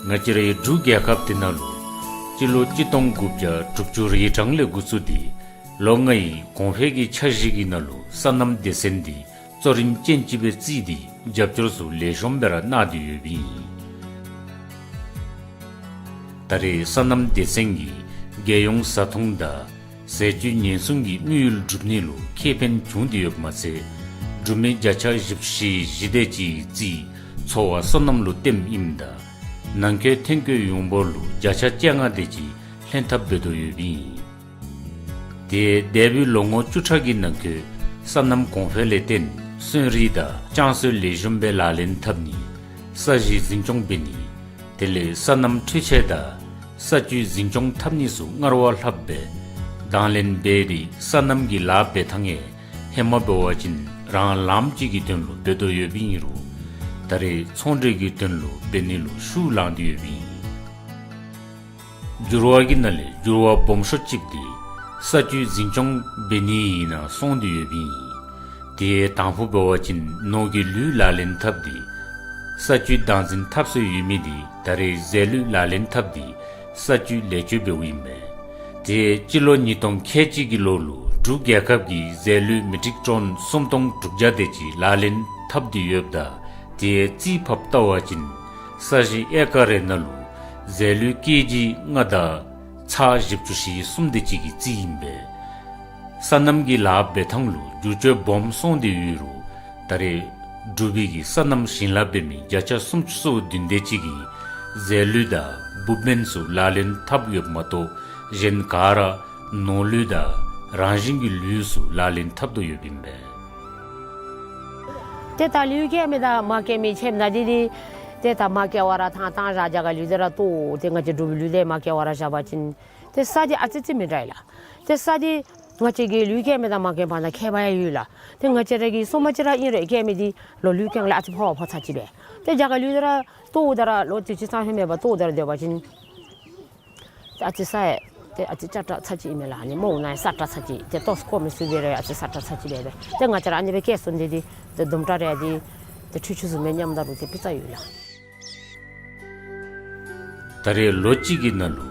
ང་བཅས་རའི་འབྲུག་རྒྱལ་ཁབ་འདི་ནང་ལུ་སྤྱི་ལོ་གཅིག་སྟོང་དགུ་བརྒྱ་དྲུག་ཅུ་རེ་གྲངས་ལས་འགོ་བཙུགས་ཏེ་ལོ་ལྔའི་གོང་འཕེལ་གྱི་འཆར་གཞི་གི་ནང་ལུ་སོ་ནམ་སྡེ་ཚན་འདི་གཙོ་རིམ་ཅན་ཅིག་སྦེ་བརྩིས་ཏེ་རྒྱབ་སྐྱོར་ཚུ་ལེགས་ཤོམ་སྦེ་ར་གནང་སྟེ་ཡོདཔ་ཨིན། ད་རེས་སོ་ནམ་སྡེ་ཚན་གྱིས་རྒྱལ་ཡོངས་བཟའ་འཐུང་དང་ཟས་བཅུད་ཉེན་སྲུང་གི་དམིགས་ཡུལ་སྒྲུབ་ནི་ལུ་ཁེ་ཕན་བྱུང་སྟེ་ཡོདཔ་མ་ཚད་འབྲུ་མི་བརྒྱ་ཆ་བཞི་བཅུ་ཞེ་བཞི་དེ་ཅིག་གི་རྩིས་འཚོ་བ་སོ་ནམ་ལུ་བཏོནམ་ཨིནམ་ད་ནང་འཁོད་ཐོན་སྐྱེད་ཡོངས་འབོར་ལུ་བརྒྱ་ཆ་བཅོ་ལྔ་དེ་ཅིག་ལྷན་ཐབས་འབད་དོ་ཡོདཔ་ཨིན། ཏེ་འདས་པའི་ལོ་ངོ་བཅུ་ཕྲག་གི་ནང་འཁོད་སོ་ནམ་གོང་འཕེལ་ལས་བརྟེན་སོན་རིགས་དང་ལྕང་གསོས་ལེགས་ཤོམ་སྦེ་ལག་ལེན་འཐབ་ནི་ས་གཞི་འཛིན་སྐྱོང་འབད་ནི་དེ་ལས་སོ་ནམ་འཕྲུལ་ཆས་དང་ས་བཅུད་འཛིན་སྐྱོང་འཐབ་ནི་ཚུ་སྔར་བ་ལྷགཔ་སྦེ་དང་ལེན་འབད་དེ་སོ་ནམ་གྱི་ལཱ་འབད་ཐངས་ཡང་ཧེ་མ་འབད་བ་ཅིན་རང་ལངམ་ཅིག་གི་དོན་ལུ་འབད་དོ་ཡོདཔ་ཨིན་རུང་ད་རེས་ཚོང་འབྲེལ་གྱི་དོན་ལུ་འབད་ནི་ལུ་ཤུགས་བླངས་ཏེ་ཡོདཔ་ཨིན། འགྱུར་བ་གི་ནང་ལས་འགྱུར་བ་སྦོམ་ཤོས་ཅིག་འདི་ས་བཅུད་འཛིན་སྐྱོང་འབད་ནི་ནང་སོང་སྟེ་ཡོདཔ་ཨིན། དེ་དང་ཕུ་འབད་བ་ཅིན་ནོར་གྱི་ལུད་ལག་ལེན་འཐབ་སྟེ་ས་བཅུད་བདག་འཛིན་འཐབ་སྲོལ་ཡོད་མི་འདི་ད་རེས་རྫས་ལུད་ལག་ལེན་འཐབ་སྟེ་ས་བཅུད་ལེགས་བཅོས་འབདཝ་ཨིན་མས། དེ་སྤྱི་ལོ་ཉིས་སྟོང་ཁལ་གཅིག་གི་ལོ་ལུ་འབྲུག་རྒྱལ་ཁབ་ཀྱིས་རྫས་ལུད་མི་ཊིག་ཊོན་སུམ་སྟོང་དྲུག་བརྒྱ་དེ་ཅིག་ལག་ལེན་འཐབ་སྟེ་ཡོདཔ་ད་དེ་རྩིས་ཕབ་བལྟ་བ་ཅིན་ས་གཞི་ཨེ་ཀར་རེ་ནང་ལུ་རྫས་ལུད་ཀེ་ཇི་ལྔ་དང་ཚག་བཞི་བཅུ་ཞེ་གསུམ་དེ་ཅིག་གི་རྩིས་ཨིན་པས། སོ་ནམ་གྱི་ལཱ་འབད་ཐངས་ལུ་འགྱུར་བཅོས་སྦོམ་སོང་སྟེ་ཡོད་རུང་ད་རེས་འབྲུག་པའི་གི་སོ་ནམ་ཞིང་ལཱ་འབད་མི་བརྒྱ་ཆ་སུམ་ཅུ་སོ་བདུན་དེ་ཅིག་གིས་རྫས་ལུད་དང་འབུབ་སྨན་ཚུ་ལག་ལེན་འཐབ་ཡོདཔ་མ་གཏོགས་གཞན་ག་ར་ནོར་ལུད་དང་རང་བཞིན་གྱི་ལུད་ཚུ་ལག་ལེན་འཐབ་དོ་ཡོདཔ་ཨིན་པས། ཏེ་ད་ལུད་སྐྱེལ་མི་དང་མ་སྐྱེལ་མི་ཕྱདཔ་ད་འདི་འདི་ཏེ་ད་མ་སྐྱེལ་བར་ཐང་བཏང་བཞག་རྒྱ་གར་ལུད་དེ་ར་བཏོག། ཏེ་ང་བཅས་འབྲུག་པའི་ལུད་དེ་མ་སྐྱེལ་བར་བཞག་པ་ཅིན་ཏེ་ས་འདི་ཨ་ཙི་ཙི་མི་འདྲ་ལགས། ཏེ་ས་འདི་ང་བཅས་ཀྱིས་ལུད་སྐྱེལ་མི་དང་མ་སྐྱེལ་བར་ན་ཁྱད་པར་ཡང་ཡོད་ལགས། ཏེ་ང་བཅས་ར་གི་སོ་མ་ཅིག་ར་ཨིན་རུང་སྐྱེལ་མི་འདི་ལོག་ལུད་སྐྱེལ་ལས་ཨ་ཙི་ཕོ་བ་ཕོ་ཚར་ཅིག་སྦེ། ཏེ་རྒྱ་གར་ལུད་དེ་ར་བཏོག་ད་ར་ལོག་དུས་ཅི་ཙམ་ཧེ་མ་འབདཝ་བཏོག་ད་ར་སྡོད་པ་ཅིན་ཏེ་ཨ་ཙི་ས་ཡང་ཏེ་ཨ་ཙི་ཅ་དྲག་ཚར་ཅིག་ཨིན་མས་ལགས། ཨ་ནི་མོ་ན་ཡང་ས་དྲག་ཚར་ཅིག་ཏེ་ཏོག་ཀོ་མི་སུ་སྦེ་ར་ཨ་ཙི་ས་དྲག་ཚར་ཅིག་སྦེ་སྦེ། ཏེ་ང་བཅས་ར་ཨ་ནི་སྦེ་སྐྱེལ་སོང་སྟེ་འདི་ཏེ་དུམ་གྲ་རེ་འདི་ཏེ་འཕྲུལ་ཆས་ཚུ་མེད་སྙམ་ད་རུང་ཏེ་ཕུལ་ས་ཡོད་ལགས། ད་རེས་ལོ་གཅིག་གི་ནང་ལུ་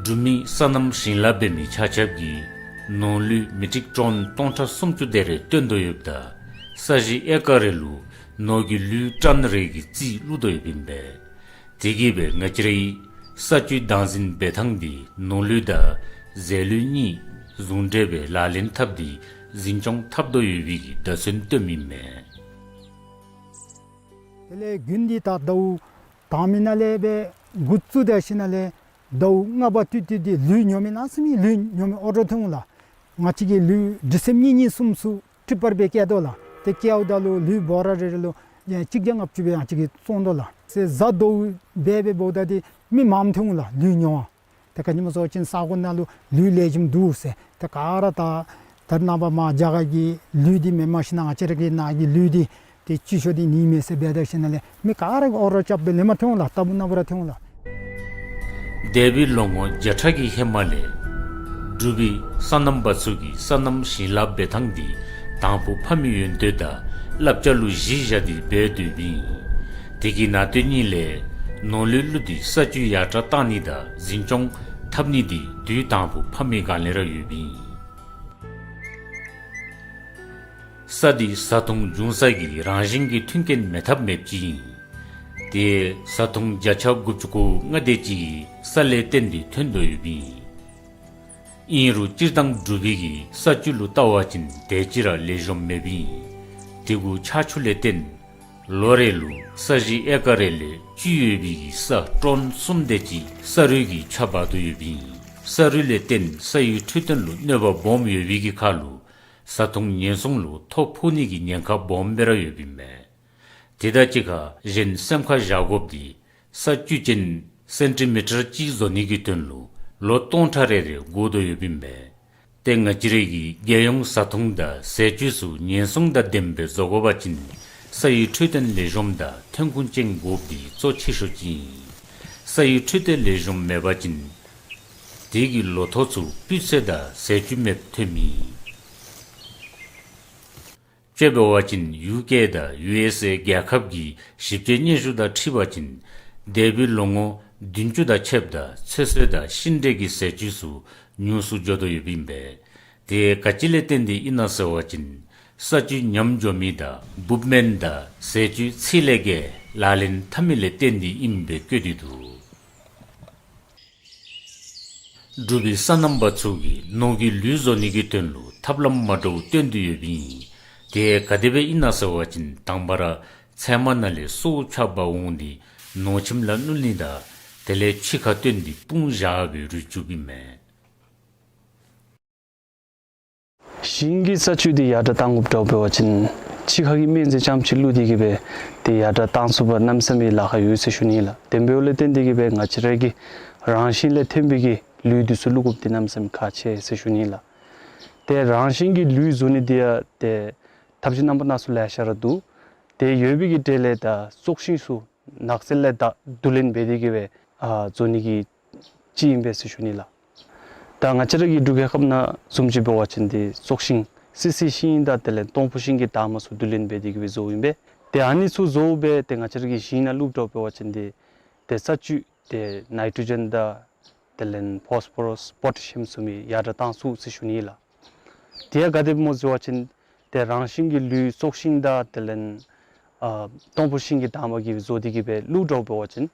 འབྲུག་མི་སོ་ནམ་ཞིང་ལཱ་འབད་མི་ཆ་ཁྱབ་ཀྱིས་ནོར་ལུད་མི་ཊིག་ཊོན་སྟོང་ཕྲག་སུམ་ཅུ་དེ་རེ་བཏོན་དོ་ཡོདཔ་ད་ས་གཞི་ཨེ་ཀར་རེ་ལུ་ནོར་གྱི་ལུད་ཊོན་རེ་གི་རྩིས་བླུག་དོ་ཡོདཔ་ཨིན་པས། དེ་གིས་སྦེ་ང་བཅས་རའི་ས་བཅུད་བདག་འཛིན་འབད་ཐངས་འདི་ནོར་ལུད་དང་རྫས་ལུད་གཉིས་ཟུང་འབྲེལ་སྦེ་ལག་ལེན་འཐབ་སྟེ་འཛིན་སྐྱོང་འཐབ་དོ་ཡོད་པའི་གི་བརྡ་མཚོན་སྟོནམ་ཨིན་མས། དེ་ལས་དགུན་འདི་ད་ཟླཝ་དང་པའི་ནང་ལས་སྦེ་འགོ་བཙུགས་ད་ཞིནམ་ལས་ཟླཝ་ལྔ་པ་ཏི་ཏི་འདི་ལུད་ཉོ་མི་གནམ་མེད་ས་མེད་ལུད་ཉོ་མི་འོང་འདྲཝ་ཐོན་འོང་ལགས། ང་བཅས་ཀྱིས་ལུད་འབྲི་སེམས་གཉིས་གཉིས་གསུམ་གསུམ་ཊི་པར་སྦེ་བསྐྱལ་དོ་ལགས། ཏེ་བསྐྱལཝ་ད་ལུ་ལུད་བོ་ར་རེ་རེ་ལུ་གཅིག་བརྒྱ་ལྔ་བཅུ་སྦེ་ང་བཅས་ཀྱིས་བཙོང་དོ་ལགས། ཟེར་གཟའ་ཟླཝ་སྦེ་སྦེ་འབདཝ་ད་འདི་མི་མངམ་ཐོན་འོང་ལགས་ལུད་ཉོ་བར། ཏེ་ག་ཅི་སྨོ་ཟེར་བ་ཅིན་ས་གོ་ནང་ལུ་ལུད་ལེགས་ཤོམ་འདུག་ཟེར། ཏེ་ག་ར་ད་ད་རེས་ནངས་པ་མར་རྒྱ་གར་གྱི་ལུད་འདི་མེནམ་ཞིན་ན་ང་བཅས་ར་གི་ནང་གི་ལུད་འདི་ཏེ་སྤྱི་ཤོག་འདི་ནི་མས་ཟེར་འབད་ད་ཞིནམ་ལས་མི་ག་ར་གིས་འོང་ར་རྐྱབ་སྦེ་ལེན་པར་ཐོན་འོང་ལགས། ལྟ་བུ་ན་བུ་ར་ཐོན་འོང་ལགས། འདས་པའི་ལོ་ངོ་བརྒྱ་ཕྲག་གི་ཧེ་མ་ལས་འབྲུག་པའི་སོ་ནམ་པ་ཚུ་གིས་སོ་ནམ་ཞིང་ལཱ་འབད་ཐངས་འདི་དང་ཕུ་ཕམ་མི་ཡོན་ཏན་དང་བསླབ་བྱ་ལུ་གཞི་བཞག་སྟེ་འབད་དོ་ཡོདཔ་ཨིན། དེ་གི་ནང་དོན་གཉིས་ལས་ནོར་ལུད་བླུགས་ཏེ་ས་བཅུད་ཡར་དྲག་བཏང་ནི་དང་འཛིན་སྐྱོང་འཐབ་ནི་འདི་དུས་དང་ཕུ་ཕམ་མི་སྒང་ལས་ར་ཡོདཔ་ཨིན། ས་འདི་བཟའ་འཐུང་འབྱུང་ས་གི་རང་བཞིན་གྱི་མཐུན་རྐྱེན་མེད་ཐབས་མེདཔ་ཅིག་ཨིན། ཏེ་བཟའ་འཐུང་བརྒྱ་ཆ་དགུ་བཅུ་གོ་ལྔ་དེ་ཅིག་ ས་ལས་བརྟེན་ཏེ་ཐོན་དོ་ཡོདཔ་ཨིན། ཨིན་རུང་སྤྱིར་བཏང་འབྲུག་པའི་གི་ས་བཅུད་ལུ་བལྟ་བ་ཅིན་དེ་ཅིག་ར་ལེགས་ཤོམ་མེདཔ་ཨིན། དེ་གུ་ཆར་ཆུ་ལས་བརྟེན་ལོ་རེ་ལུ་ས་གཞི་ཨེ་ཀར་རེ་ལས་བཅུད་ཡོད་པའི་གི་ས་ཊོན་གསུམ་དེ་ཅིག་ས་རུད་ཀྱིས་ཆག་འབག་དོ་ཡོདཔ་ཨིན། ས་རུད་ལས་བརྟེན་ས་ཡི་འཕྲོད་བསྟེན་ལུ་གནོད་པ་སྦོམ་ཡོད་པའི་གི་ཁར་ལུ་བཟའ་འཐུང་ཉེན་སྲུང་ལུ་ཐོ་ཕོག་ནི་གི་ཉེན་ཁ་སྦོམ་སྦེ་ར་ཡོདཔ་ཨིན་མས། དེ་དང་གཅིག་ཁར་གཞན་སེམས་ཁར་བཞག་དགོཔ་འདི་ས་བཅུད་ཅན་སེན་ཊི་མི་ཊར་གཅིག་བཟོ་ནི་གི་དོན་ལུ་ལོ་སྟོང་ཕྲག་རེ་རེ་འགོར་དོ་ཡོདཔ་ཨིན་པས། ཏེ་ང་བཅས་རའི་གི་རྒྱལ་ཡོངས་བཟའ་འཐུང་དང་ཟས་བཅུད་ཚུ་ཉེན་སྲུང་དང་ལྡནམ་སྦེ་བཟོ་དགོ་པ་ཅིན་ས་ཡི་འཕྲོད་བསྟེན་ལེགས་ཤོམ་དང་ཐོན་ཁུངས་ཅན་དགོཔ་འདི་གཙོ་ཆེ་ཤོས་ཅིག་ཨིན། ས་ཡི་འཕྲོད་བསྟེན་ལེགས་ཤོམ་མེད་པ་ཅིན་དེ་གི་ལོ་ཐོག་ཚུ་སྤུས་ཚད་དང་ཟས་བཅུད་མེདཔ་ཐོནམ་ཨིན། དཔྱེ་འབད་བ་ཅིན་ཡུ་ཀེ་དང་ཡུ་ཨེསི་ཨེ་རྒྱལ་ཁབ་ཀྱི་ཞིབ་དཔྱད་སྙན་ཞུ་དང་འཁྲིལ་བ་ཅིན་འདས་པའི་ལོ་ངོ་བདུན་ཅུ་དང་ཕྱེདཔ་ད་ཚོད་བསྲེ་དང་ཤིང་འབྲས་ཀྱི་ཟས་བཅུད་ཚུ་ཉུང་སུ་འགྱོ་དོ་ཡོདཔ་ཨིན་པས། དེ་ག་ཅི་ལས་བརྟེན་ཏེ་ཨིན་ན་ཟེར་བ་ཅིན་ས་བཅུད་ཉམས་འགྱོ་མི་དང་འབུཔ་སྨན་དང་ཟས་བཅུད་ཚད་ལས་བརྒལ་ལག་ལེན་འཐབ་མི་ལས་བརྟེན་ཏེ་ཨིནམ་སྦེ་བཀོད་དེ་འདུག། འབྲུག་པའི་སོ་ནམ་པ་ཚུ་གིས་ནོར་གྱི་ལུད་བཟོ་ནི་གི་དོན་ལུ་ཐབས་ལམ་མ་འདྲཝ་བཏོན་ཏེ་ཡོདཔ་ཨིན། དེ་ག་དེ་སྦེ་ཨིན་ན་ཟེར་བ་ཅིན་དང་པ་ར་ཚལ་མ་ནང་ལས་སོ་ཆག་འབག་འོང་སྟེ་ནོར་ཁྱིམ་ལུ་བསྣུན་ནི་དང་དེ་ལས་ཕྱི་ཁར་བཏོན་ཏེ་སྤུངས་བཞག་པའི་རུལ་བཅུགཔ་ཨིན་མས། ཞིང་གི་ས་བཅུད་འདི་ཡར་དྲག་གཏང་དགོཔ་འདྲཝ་འབད་བ་ཅིན་ཕྱི་ཁ་གི་སྨན་རྫས་རྐྱངམ་ཅིག་བླུགས་ཏེ་གི་སྦེ་ཏེ་ཡར་དྲག་གཏང་ཚུགས་པར་གནམ་མེད་ས་མེད་ལཱ་ཁག་ཡོད་ཟེར་ཞུ་ནི་ལགས། དེ་འབདཝ་ལས་བརྟེན་ཏེ་གི་སྦེ་ང་བཅས་ར་གི་རང་བཞིན་ལས་ཐོན་པའི་གི་ལུད་འདི་ཚུ་བླུགས་དགོཔ་འདི་གནམ་མེད་ས་མེད་ཁག་ཆེ་ཟེར་ཞུ་ནི་ལགས། ཏེ་རང་བཞིན་གྱི་ལུད་བཟོ་ནི་འདི་ཡང་ཏེ་ཐབས་ཤེས་རྣམ་པ་སྣ་ཚོགས་ལེ་ཤ་ར་འདུག། ཏེ་ཡོད་པའི་གི་གྲས་ལས་ད་སྲོག་ཤིང་ཚུ་ནགས་ཚལ་ལས་ད་བསྡུ་ལེན་འབད་དེ་གི་སྦེ་ཨ་བཟོ་ནི་གི་ཅིག་ཨིན་པས་ཟེར་ཞུ་ནི་ལགས། ད་ང་བཅས་ར་གི་འབྲུག་རྒྱལ་ཁབ་ནང་བཟུམ་ཅིག་འབད་བ་ཅིན་ཏེ་སྲོག་ཤིང་སི་སི་ཤིང་དང་དེ་ལས་སྟོང་ཕུ་ཤིང་གི་འདབ་མ་ཚུ་བསྡུ་ལེན་འབད་དེ་གི་སྦེ་བཟོཝ་ཨིན་པས། ཏེ་ཨ་ནི་ཚུ་བཟོ་སྦེ་ཏེ་ང་བཅས་ར་གི་ཞིང་ནང་བླུགསཔ་འདྲཝ་འབད་བ་ཅིན་ཏེ་ཏེ་ས་བཅུད་ཏེ་ནའི་ཊྲོ་ཇེན་དང་དེ་ལས་ཕོསི་ཕོ་རོསི་པོ་ཊེ་ཤི་ཡམ་ཚུ་མི་ཡར་དྲག་གཏང་ཚུགས་ཟེར་ཞུ་ནི་ལགས། དེ་ཡང་ག་དེ་སྦེ་སྨོ་ཟེར་བ་ཅིན་ཏེ་རང་བཞིན་གྱི་ལུད་སྲོག་ཤིང་དང་དེ་ལས་ཨ་སྟོང་ཕུ་ཤིང་གི་འདབ་མ་གིས་བཟོ་སྟེ་གི་སྦེ་བླུགསཔ་འདྲཝ་འབད་བ་ཅིན་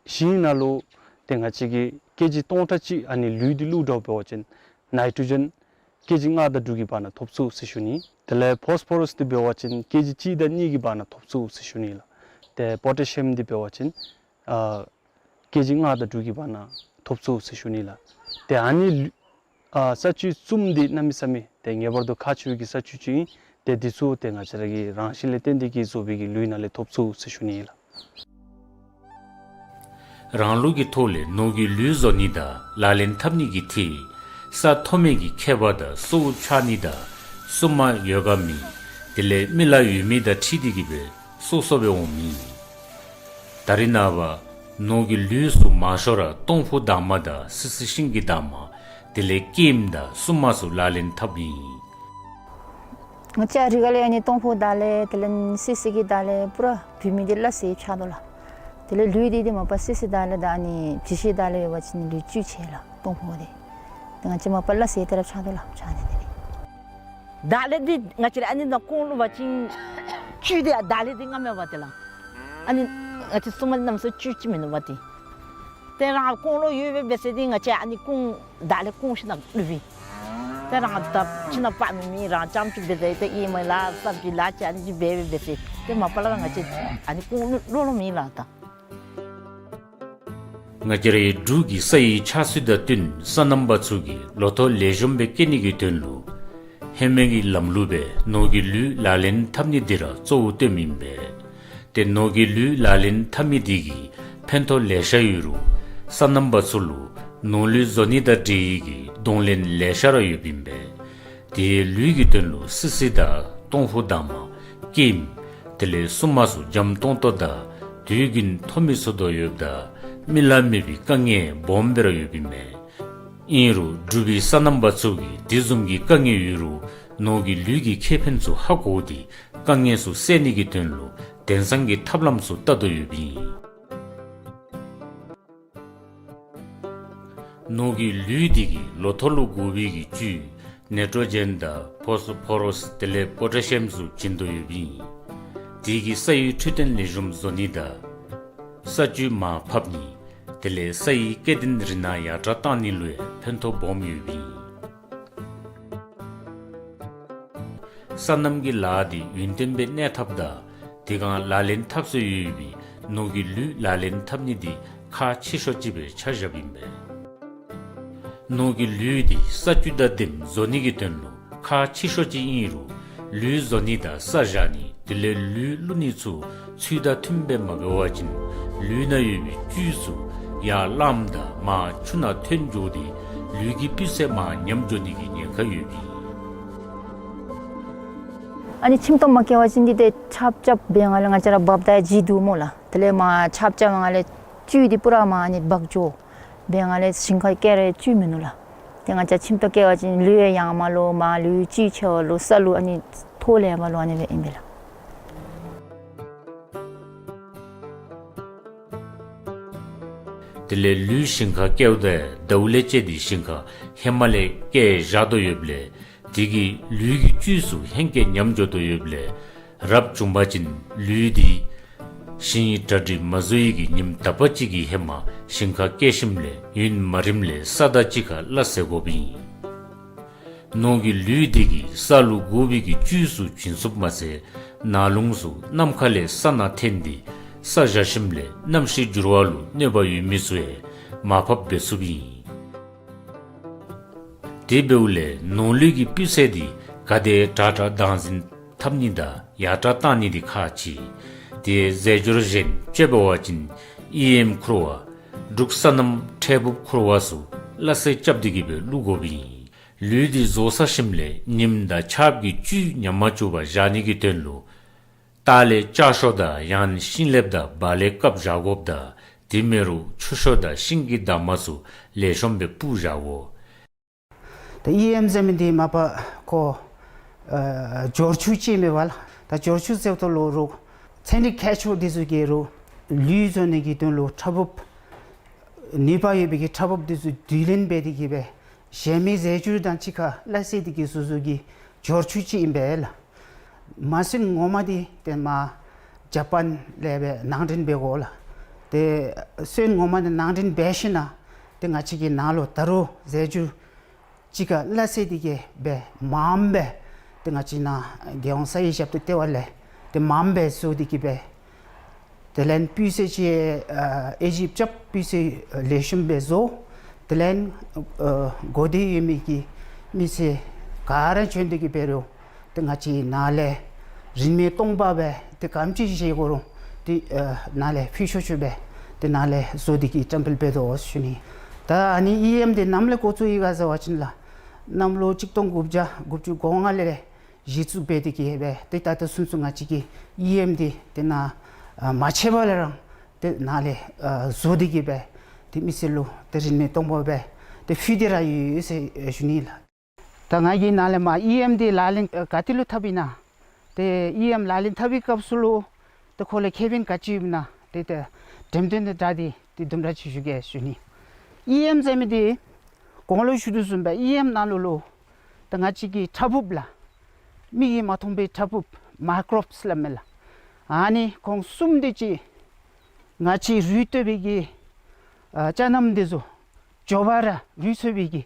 ཞིང་ནང་ལུ་ཏེ་ང་བཅས་ཀྱིས་ཀེ་ཇི་སྟོང་ཕྲག་གཅིག་ཨ་ནི་ལུད་འདི་བླུགསཔ་འདྲཝ་འབད་བ་ཅིན་ནའི་ཊྲོ་ཇེན་ཀེ་ཇི་ལྔ་དང་དྲུག་གི་བར་ན་ཐོབ་ཚུགས་ཟེར་ཞུ་ནི། དེ་ལས་ཕོསི་ཕོ་རོསི་འདི་འབད་བ་ཅིན་ཀེ་ཇི་གཅིག་དང་གཉིས་ཀྱི་བར་ན་ཐོབ་ཚུགས་ཟེར་ཞུ་ནི་ལགས། ཏེ་པོ་ཊེ་ཤི་ཡམ་འདི་འབད་བ་ཅིན་ཨ་ཀེ་ཇི་ལྔ་དང་དྲུག་གི་བར་ན་ཐོབ་ཚུགས་ཟེར་ཞུ་ནི་ལགས། ཏེ་ཨ་ནི་ལུད་ཨ་ས་བཅུད་གསུམ་འདི་གནམ་མེད་ས་མེད་ཏེ་ངེས་པར་དུ་ཁག་ཆེ་བའི་གི་ས་བཅུད་ཅིག་ཨིན། ཏེ་འདི་ཚུ་ཏེ་ང་བཅས་ར་གི་རང་བཞིན་ལས་བརྟེན་ཏེ་གི་བཟོ་བའི་གི་ལུད་ནང་ལས་ཐོབ་ཚུགས་ཟེར་ཞུ་ནི་ལགས། རང་ལུགས་ཀྱི་ཐོག་ལས་ནོར་གྱི་ལུད་བཟོ་ནི་དང་ལག་ལེན་འཐབ་ནི་གི་ཐད་ས་མཐོ་དམན་གྱི་ཁྱད་པར་དང་སོ་ཆག་ནི་དང་སྲུབ་མ་ཡོད་ག་མེད་དེ་ལས་མི་ལ་ཡོད་མི་དང་འཁྲིལ་ཏེ་གི་སྦེ་སོ་སོ་སྦེ་འོང་མི་ཨིན། ད་རེས་ནངས་པ་ནོར་གྱི་ལུད་ཚུ་མང་ཤོས་ར་སྟོང་ཕུ་འདབ་མ་དང་སི་སི་ཤིང་གི་འདབ་མ་དེ་ལས་སྐྱེམས་དང་སྲུབ་མ་ཚུ་ལག་ལེན་འཐབ་ཨིན། ང་བཅས་རི་ཁ་ལས་ཨ་ནི་སྟོང་ཕུ་དང་ལས་དེ་ལས་སི་སི་གི་དང་ལས་པུ་ར་བུད་མེད་འདི་སླ་བསྲེ་ཆགས་དོ་ལགས། དེ་ལས་ལུད་འདི་འདི་མ་པ་སི་སི་དང་ལས་དང་ཨ་ནི་བྱི་ཤི་དང་ལས་འབད་བ་ཅིན་ལུད་བཅུད་ཆེ་ལགས་སྟོང་ཕུ་འདི། ཏེ་ང་བཅས་མ་པ་སླ་བསྲེ་དེ་ར་ཆགས་དོ་ལགས་ཆགས་ནི་འདི། དང་ལས་འདི་ང་བཅས་ར་ཨ་ནི་ནང་ཀོང་བླུག་པ་ཅིན་བཅུད་འདི་དང་ལས་འདི་ངམ་མེད་པ་ཏེ་ལགས། ཨ་ནི་ང་བཅས་སྲུབ་མ་གནམ་མེད་ས་མེད་བཅུད་ཅིག་མིན་ནུག་པ་ཏེ། ཏེ་རང་ཀོང་བླུག་ཡོད་པའི་སྦེ་ཟེར་ཏེ་ང་བཅས་ཨ་ནི་ཀོང་དང་ལས་ཀོང་ཤིང་ནང་བླུག་པས། ཏེ་རང་ད་ཁྱིམ་ནང་པ་མི་མི་རང་རྐྱངམ་ཅིག་སྦེ་ཟེར་ཏེ་ཨིན་མས་ལགས། སྲབ་ཅིག་ལགས་ཅིག་ཨ་ནི་ཅིག་འབད་བའི་སྦེ་ཟེར་ཏེ་མ་པ་ལས་ང་བཅས་ཨ་ནི་ཀོང་བླུག་བླུག་མེད་ལགས་ད། ང་བཅས་རའི་འབྲུག་གི་ས་ཡི་ཆགས་སྲིད་དང་བསྟུན་སོ་ནམ་པ་ཚུ་གིས་ལོ་ཐོག་ལེགས་ཤོམ་སྦེ་སྐྱེ་ནི་གི་དོན་ལུ་ཧེ་མའི་གི་ལམ་ལུགས་སྦེ་ནོར་གྱི་ལུད་ལག་ལེན་འཐབ་ནི་འདི་ར་གཙོ་བོ་བཏོནམ་ཨིན་པས། ཏེ་ནོར་གྱི་ལུད་ལག་ལེན་འཐབ་མི་འདི་གིས་ཕན་ཐོགས་ལེ་ཤ་ཡོད་རུང་སོ་ནམ་པ་ཚུ་ལུ་ནོར་ལུད་བཟོ་ནི་དང་འབྲེལ་བའི་གི་གདོང་ལེན་ལེ་ཤ་ར་ཡོདཔ་ཨིན་པས། དེའི་ལུད་ཀྱི་དོན་ལུ་སི་སི་དང་སྟོང་ཕུ་འདབ་མ་སྐྱེམས་དེ་ལས་སྲུབ་མ་ཚུ་འཇམ་ཏོང་ཏོ་དང་དུས་རྒྱུན་ཐོབ་མི་ཚུགས་དོ་ཡོདཔ་ད་རྨི་ལམ་མེད་པའི་དཀའ་ངལ་སྦོམ་སྦེ་ར་ཡོདཔ་ཨིན་མས། ཨིན་རུང་འབྲུག་པའི་སོ་ནམ་པ་ཚུ་གིས་དེ་བཟུམ་གྱི་དཀའ་ངལ་ཡོད་རུང་ནོར་གྱི་ལུད་ཀྱི་ཁེ་ཕན་ཚུ་ཧ་གོ་སྟེ་དཀའ་ངལ་ཚུ་སེལ་ནི་གི་དོན་ལུ་དེང་སང་གི་ཐབས་ལམ་ཚུ་བལྟ་དོ་ཡོདཔ་ཨིན། ནོར་གྱི་ལུད་འདི་གིས་ལོ་ཐོག་ལུ་དགོ་པའི་གི་བཅུད་ནའི་ཊྲོ་ཇེན་དང་ཕོསི་ཕོ་རོསི་དེ་ལས་པོ་ཊེ་ཤི་ཡམ་ཚུ་བྱིན་དོ་ཡོདཔ་ཨིན། དེ་གིས་ས་ཡི་འཕྲོད་བསྟེན་ལེགས་ཤོམ་བཟོ་ནི་དང་ས་བཅུད་མར་ཕབ་ནི་ དེ་ལས་ས་ཡི་སྐྱེ་ལྡན་རིགས་སྣ་ཡར་དྲག་བཏང་ནི་ལུ་ཡང་ཕན་ཐོགས་སྦོམ་ཡོདཔ་ཨིན། སོ་ནམ་གྱི་ལཱ་འདི་ཡུན་བརྟན་སྦེ་གནས་ཐབས་དང་དེ་སྒང་ལག་ལེན་འཐབ་སྲོལ་ཡོད་པའི་ནོར་གྱི་ལུད་ལག་ལེན་འཐབ་ནི་འདི་ཁག་ཆེ་ཤོས་ཅིག་སྦེ་ཆ་བཞགཔ་ཨིན་པས། ནོར་གྱི་ལུད་འདི་ས་བཅུད་དང་ལྡནམ་བཟོ་ནི་གི་དོན་ལུ་ཁག་ཆེ་ཤོས་ཅིག་ཨིན་རུང་ལུད་བཟོ་ནི་དང་ས་བཞག་ནི་དེ་ལས་ལུད་བླུག་ནི་ཚུ་ཚུལ་དང་མཐུནམ་སྦེ་མ་འབད་བ་ཅིན་ལུད་ནང་ཡོད་པའི་བཅུད་ཚུ་ཡར་རླངསམ་དང་མར་ཆུ་ནང་ཐོན་འགྱོ་སྟེ་ལུད་ཀྱི་སྤུས་ཚད་མར་ཉམས་འགྱོ་ནི་གི་ཉེན་ཁ་ཡོདཔ་ཨིན། ཨ་ནི་ཁྱིམ་སྟོང་མ་བཀལ་བ་ཅིན་འདི་ཏེ་ཆརཔ་རྐྱབ་འབད་བའི་སྒང་ལས་ང་བཅས་ར་འབབ་ད་ཡང་བརྗིད་འདུག་སྨོ་ལགས། དེ་ལས་མར་ཆརཔ་རྐྱབ་པའི་སྒང་ལས་བཅུད་འདི་པུ་ར་མར་ཨ་ནི་འབག་འགྱོ། འབད་བའི་སྒང་ལས་ཞིང་ཁར་བསྐྱལ་རུང་བཅུད་མིན་ནུག་ལགས། ཏེ་ང་བཅས་ཁྱིམ་སྟོང་བཀལ་བ་ཅིན་ལུད་ཡང་མར་ལུ་མར་ལུད་བཅུད་ཆེ་བ་ལུ་ས་ལུ་ཨ་ནི་ཐོག་ལས་མར་ལུ་ཨ་ནི་སྦེ་ཨིན་པས་ལགས། དེ་ལས་ལུད་ཞིང་ཁར་བསྐྱལཝ་ད་ཟླཝ་ལས་བཅད་དེ་ཞིང་ཁར་ཧེ་མ་ལས་བསྐྱལ་བཞག་དོ་ཡོདཔ་ལས་དེ་གིས་ལུད་ཀྱི་བཅུད་ཚུ་ཧེང་སྐལ་ཉམས་འགྱོ་དོ་ཡོདཔ་ལས་རབ་བྱུང་པ་ཅིན་ལུད་འདི་ཞིང་གྲ་སྒྲིག་མ་བཟོ་བའི་གི་ཉིནམ་དག་པ་ཅིག་གི་ཧེ་མ་ཞིང་ཁར་བསྐྱལ་ཞིནམ་ལས་ཡུན་མ་རིངམ་ལས་ས་དང་གཅིག་ཁར་སླ་བསྲེ་དགོཔ་ཨིན། ནོར་གྱི་ལུད་འདི་གིས་ས་ལུ་དགོ་པའི་གི་བཅུད་ཚུ་བྱིན་ཚུགསཔ་མ་ཚད་ནང་ལུང་ཚུ་ནམ་མཁའ་ལས་ས་ནང་འཐོན་ཏེ་ས་བཞག་ཞིནམ་ལས་གནམ་གཤིས་འགྱུར་བ་ལུ་གནོད་པ་ཡོད་མི་ཚུ་ཡང་མར་ཕབ་འབད་ཚུགསཔ་ཨིན། དེ་འབདཝ་ལས་ནོར་ལུད་ཀྱི་སྤུས་ཚད་འདི་ག་དེ་དྲག་དྲག་བདག་འཛིན་འཐབ་ནི་དང་ཡར་དྲག་བཏང་ནི་འདི་ཁག་ཆེ། དེ་རྫས་སྦྱོར་གཞན་སྤྱོད་འབད་བ་ཅིན་ཨི་ཨེམ་ཁུར་བ་འབྲུག་སོ་ནམ་ཁྲལ་འབུབ་ཁུར་བ་ཚུ་སླ་བསྲེ་རྐྱབ་སྟེ་གི་སྦེ་བླུག་དགོཔ་ཨིན། ལུད་འདི་བཟོ་ཚར་ཞིནམ་ལས་ཉིམ་དང་ཆརཔ་གིས་བཅུད་ཉམས་མ་བཅུག་པར་བཞག་ནི་གི་དོན་ལུ་ལྟག་ལས་ལྕགས་ཤོག་དང་ཡང་ན་ཤིང་ལེབ་དང་སྦ་ལས་བཀབ་བཞག་དགོཔ་དང་དེ་མེན་རུང་ཆུ་ཤོག་དང་ཤིང་གི་འདབ་མ་ཚུ་ལེགས་ཤོམ་སྦེ་སྤུར་བཞག་དགོ། ད་ཨི་ཨེམ་ཟེར་མི་འདི་མ་པ་ཁོ་ཨ་སྦྱོར་ཆུ་ཅིག་ཨིན་པས་ལགས། ད་སྦྱོར་ཆུ་ཟེརཝ་ད་ལུ་རོགས་ཚན་རིག་མཁས་མཆོག་འདི་ཚུ་གིས་རོགས་ལུད་བཟོ་ནི་གི་དོན་ལུ་ཕྲ་ཕབ་ནུས་པ་ཡོད་པའི་གི་ཕྲ་ཕབ་འདི་ཚུ་བསྡུ་ལེན་འབད་དེ་གི་སྦེ་གཞན་མི་རྫས་སྦྱོར་དང་གཅིག་ཁར་སླ་བསྲེ་དེ་གི་བཟོ་བཟོཝ་གི་སྦྱོར་ཆུ་ཅིག་ཨིན་པས་ལགས། མ་སོན་ངོ་མ་འདི་ཏེ་མར་ཇ་པཱན་ལས་སྦེ་ནང་འདྲེན་འབད་དགོ་ལགས། ཏེ་སོན་ངོ་མ་འདི་ནང་འདྲེན་འབད་ཞིནམ་ལས་ཏེ་ང་བཅས་ཀྱི་ནང་ལུ་ད་རུང་རྫས་སྦྱོར་གཅིག་ཁར་སླ་བསྲེ་དེ་གི་སྦེ་མངམ་སྦེ་ཏེ་ང་བཅས་ནཱ་རྒྱལ་ཡོངས་ས་ཡི་ཞབས་ཏོག་ལྟེ་བ་ལས་ཏེ་མངམ་སྦེ་བཟོ་དེ་གི་སྦེ་དེ་ལས་སྤུས་ཚད་ཅིག་ཨ་ཨེ་ཅིག་རྐྱབ། སྤུས་ཚད་ལེགས་ཤོམ་སྦེ་བཟོ། དེ་ལས་ཨ་གོ་བདེ་ཡོད་མི་གི་མི་སེར་ག་ར་བྱོན་དེ་གི་འབད་རུང་ཏེ་ང་བཅས་ནཱ་ལས་རིན་མེད་སྟོང་པ་སྦེ་ཏེ་ག་དེམ་ཅིག་བཞེས་དགོ་རུང་ཏེ་ཨ་ནཱ་ལས་ཕུལ་ཆོག་ཆོག་སྦེ་ཏེ་ནཱ་ལས་བཟོ་དེ་གི་བཀྲམ་སྤེལ་འབད་དོ་ཟེར་ཞུ་ནི། ད་ཨ་ནི་ཨི་ཨེམ་འདི་ནམ་ལས་འགོ་བཙུགས་ཡི་ག་ཟེར་བ་ཅིན་ལགས་གནམ་ལོ་གཅིག་སྟོང་དགུ་བརྒྱ་དགུ་བཅུ་གོ་ལྔ་ལས་གཞི་བཙུགས་འབད་དེ་གི་སྦེ་ཏེ་ད་ལྟོ་ཚུན་ཚོད་ང་བཅས་ཀྱིས་ཨི་ཨེམ་འདི་ཏེ་ནཱ་ཨ་མ་ཆད་པ་ལས་ར་ཏེ་ནཱ་ལས་ཨ་བཟོ་དེ་གི་སྦེ་ཏེ་མི་སེར་ལུ་ཏེ་རིན་མེད་སྟོང་པ་སྦེ་ཏེ་ཕུལ་ཏེ་ར་ཡོད་ཟེར་ཞུ་ནི་ལགས། ད་ང་གིས་ནཱ་ལས་མར་ཨི་ཨེམ་འདི་ལག་ལེན་ཨ་ག་ཏེ་ལུ་འཐབ་ཨིན་ན། ཏེ་ཨི་ཨེམ་ལག་ལེན་འཐབ་པའི་སྐབས་སུ་ལུ་ཏེ་ཁོ་ལུ་ཁེ་ཕན་ག་ཅི་ཡོདཔ་ཨིན་ན་ཏེ་ཏེ་འགྲེམས་སྟོན་དང་སྦྲགས་ཏེ་ཏེ་དུམ་གྲ་ཅིག་ཞུ་གེ་ཞུ་ནི། ཨི་ཨེམ་ཟེར་མི་འདི་གོང་ལུ་ཞུ་དོ་བཟུམ་སྦེ་ཨི་ཨེམ་ནང་ལུ་ལུ་ད་ང་བཅས་ཀྱི་ཕྲ་ཕབ་ལགས། མིག་གིས་མ་མཐོང་པའི་ཕྲ་ཕབ་མའི་ཀོརོབསི་སླབ་མས་ལགས། ཨ་ནི་ཁོང་གསུམ་དེ་ཅིག་ང་བཅས་རུས་བཏོད་པའི་གི་ཨ་ཅ་རྣམས་འདི་ཚུ་མགྱོགས་པ་ར་རུས་ཚོས་པའི་གི་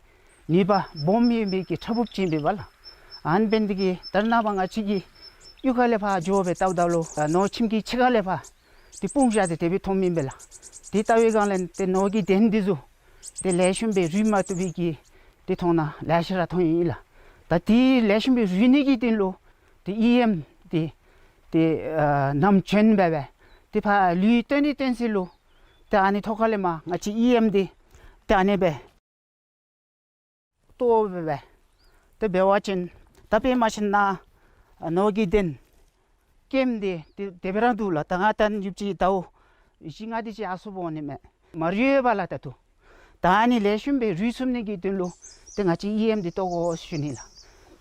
ནུས་པ་སྦོམ་ཡོད་པའི་གི་ཕྲ་ཕབ་ཅིག་ཨིན་པས་ལགས། ཨ་ནི་འབད་ནི་དེ་གིས་ད་རེས་ནངས་པ་ང་བཅས་ཀྱིས་གཡུས་ཁ་ལས་ཕར་འགྱོ་སྦེ་བལྟཝ་ད་ལུ་ཨ་ནོར་ཁྱིམ་གྱི་ཕྱི་ཁ་ལས་ཕར་ཏེ་སྤུངས་བཞག་སྟེ་དེ་སྦེ་མཐོངམ་ཨིན་པས་ལགས། དེ་བལྟ་བའི་སྒང་ལས་ཏེ་ནོར་གྱི་གདན་འདི་ཚུ་ཏེ་ལེགས་ཤོམ་སྦེ་རུས་མ་བཏུབ་པའི་གི་ཏེ་མཐོང་ན་ལེ་ཤ་ར་མཐོང་ཡི་ལགས། ད་དེ་ལེགས་ཤོམ་སྦེ་རུས་ནི་གི་དོན་ལུ་ཏེ་ཨི་ཨེམ་འདི་ཏེ་ཨ་ནམ་བྱོན་སྦེ་སྦེ་ཏེ་ཕར་ལུད་བཏོན་ནི་བཏོན་ས་ལུ་ཏེ་ཨ་ནི་ཐོག་ཁ་ལས་མར་ང་བཅས་ཨི་ཨེམ་འདི་ཏེ་ཨ་ནི་སྦེ་གཏོར་སྦེ་སྦེ་ཏེ་འབད་བ་ཅིན་ད་དཔེ་མ་ཤེས་ན་ནོར་གྱི་གདན་སྐྱེམས་འདི་ཏེ་དེ་སྦེ་ར་འདུག་ལགས། ད་ང་ད་ཡུདཔ་ཅིག་ཟླཝ་བཞི་ལྔ་དེ་ཅིག་ཡར་སོང་འོང་ནི་མས། མ་རུལ་བས་ལགས་ད་ལྟོ། ད་ཨ་ནི་ལེགས་ཤོམ་སྦེ་རུལ་ཚུགས་ནི་གི་དོན་ལུ་ཏེ་ང་བཅས་ཨི་ཨེམ་འདི་གཏོར་དགོ་ཞུ་ནི་ལགས།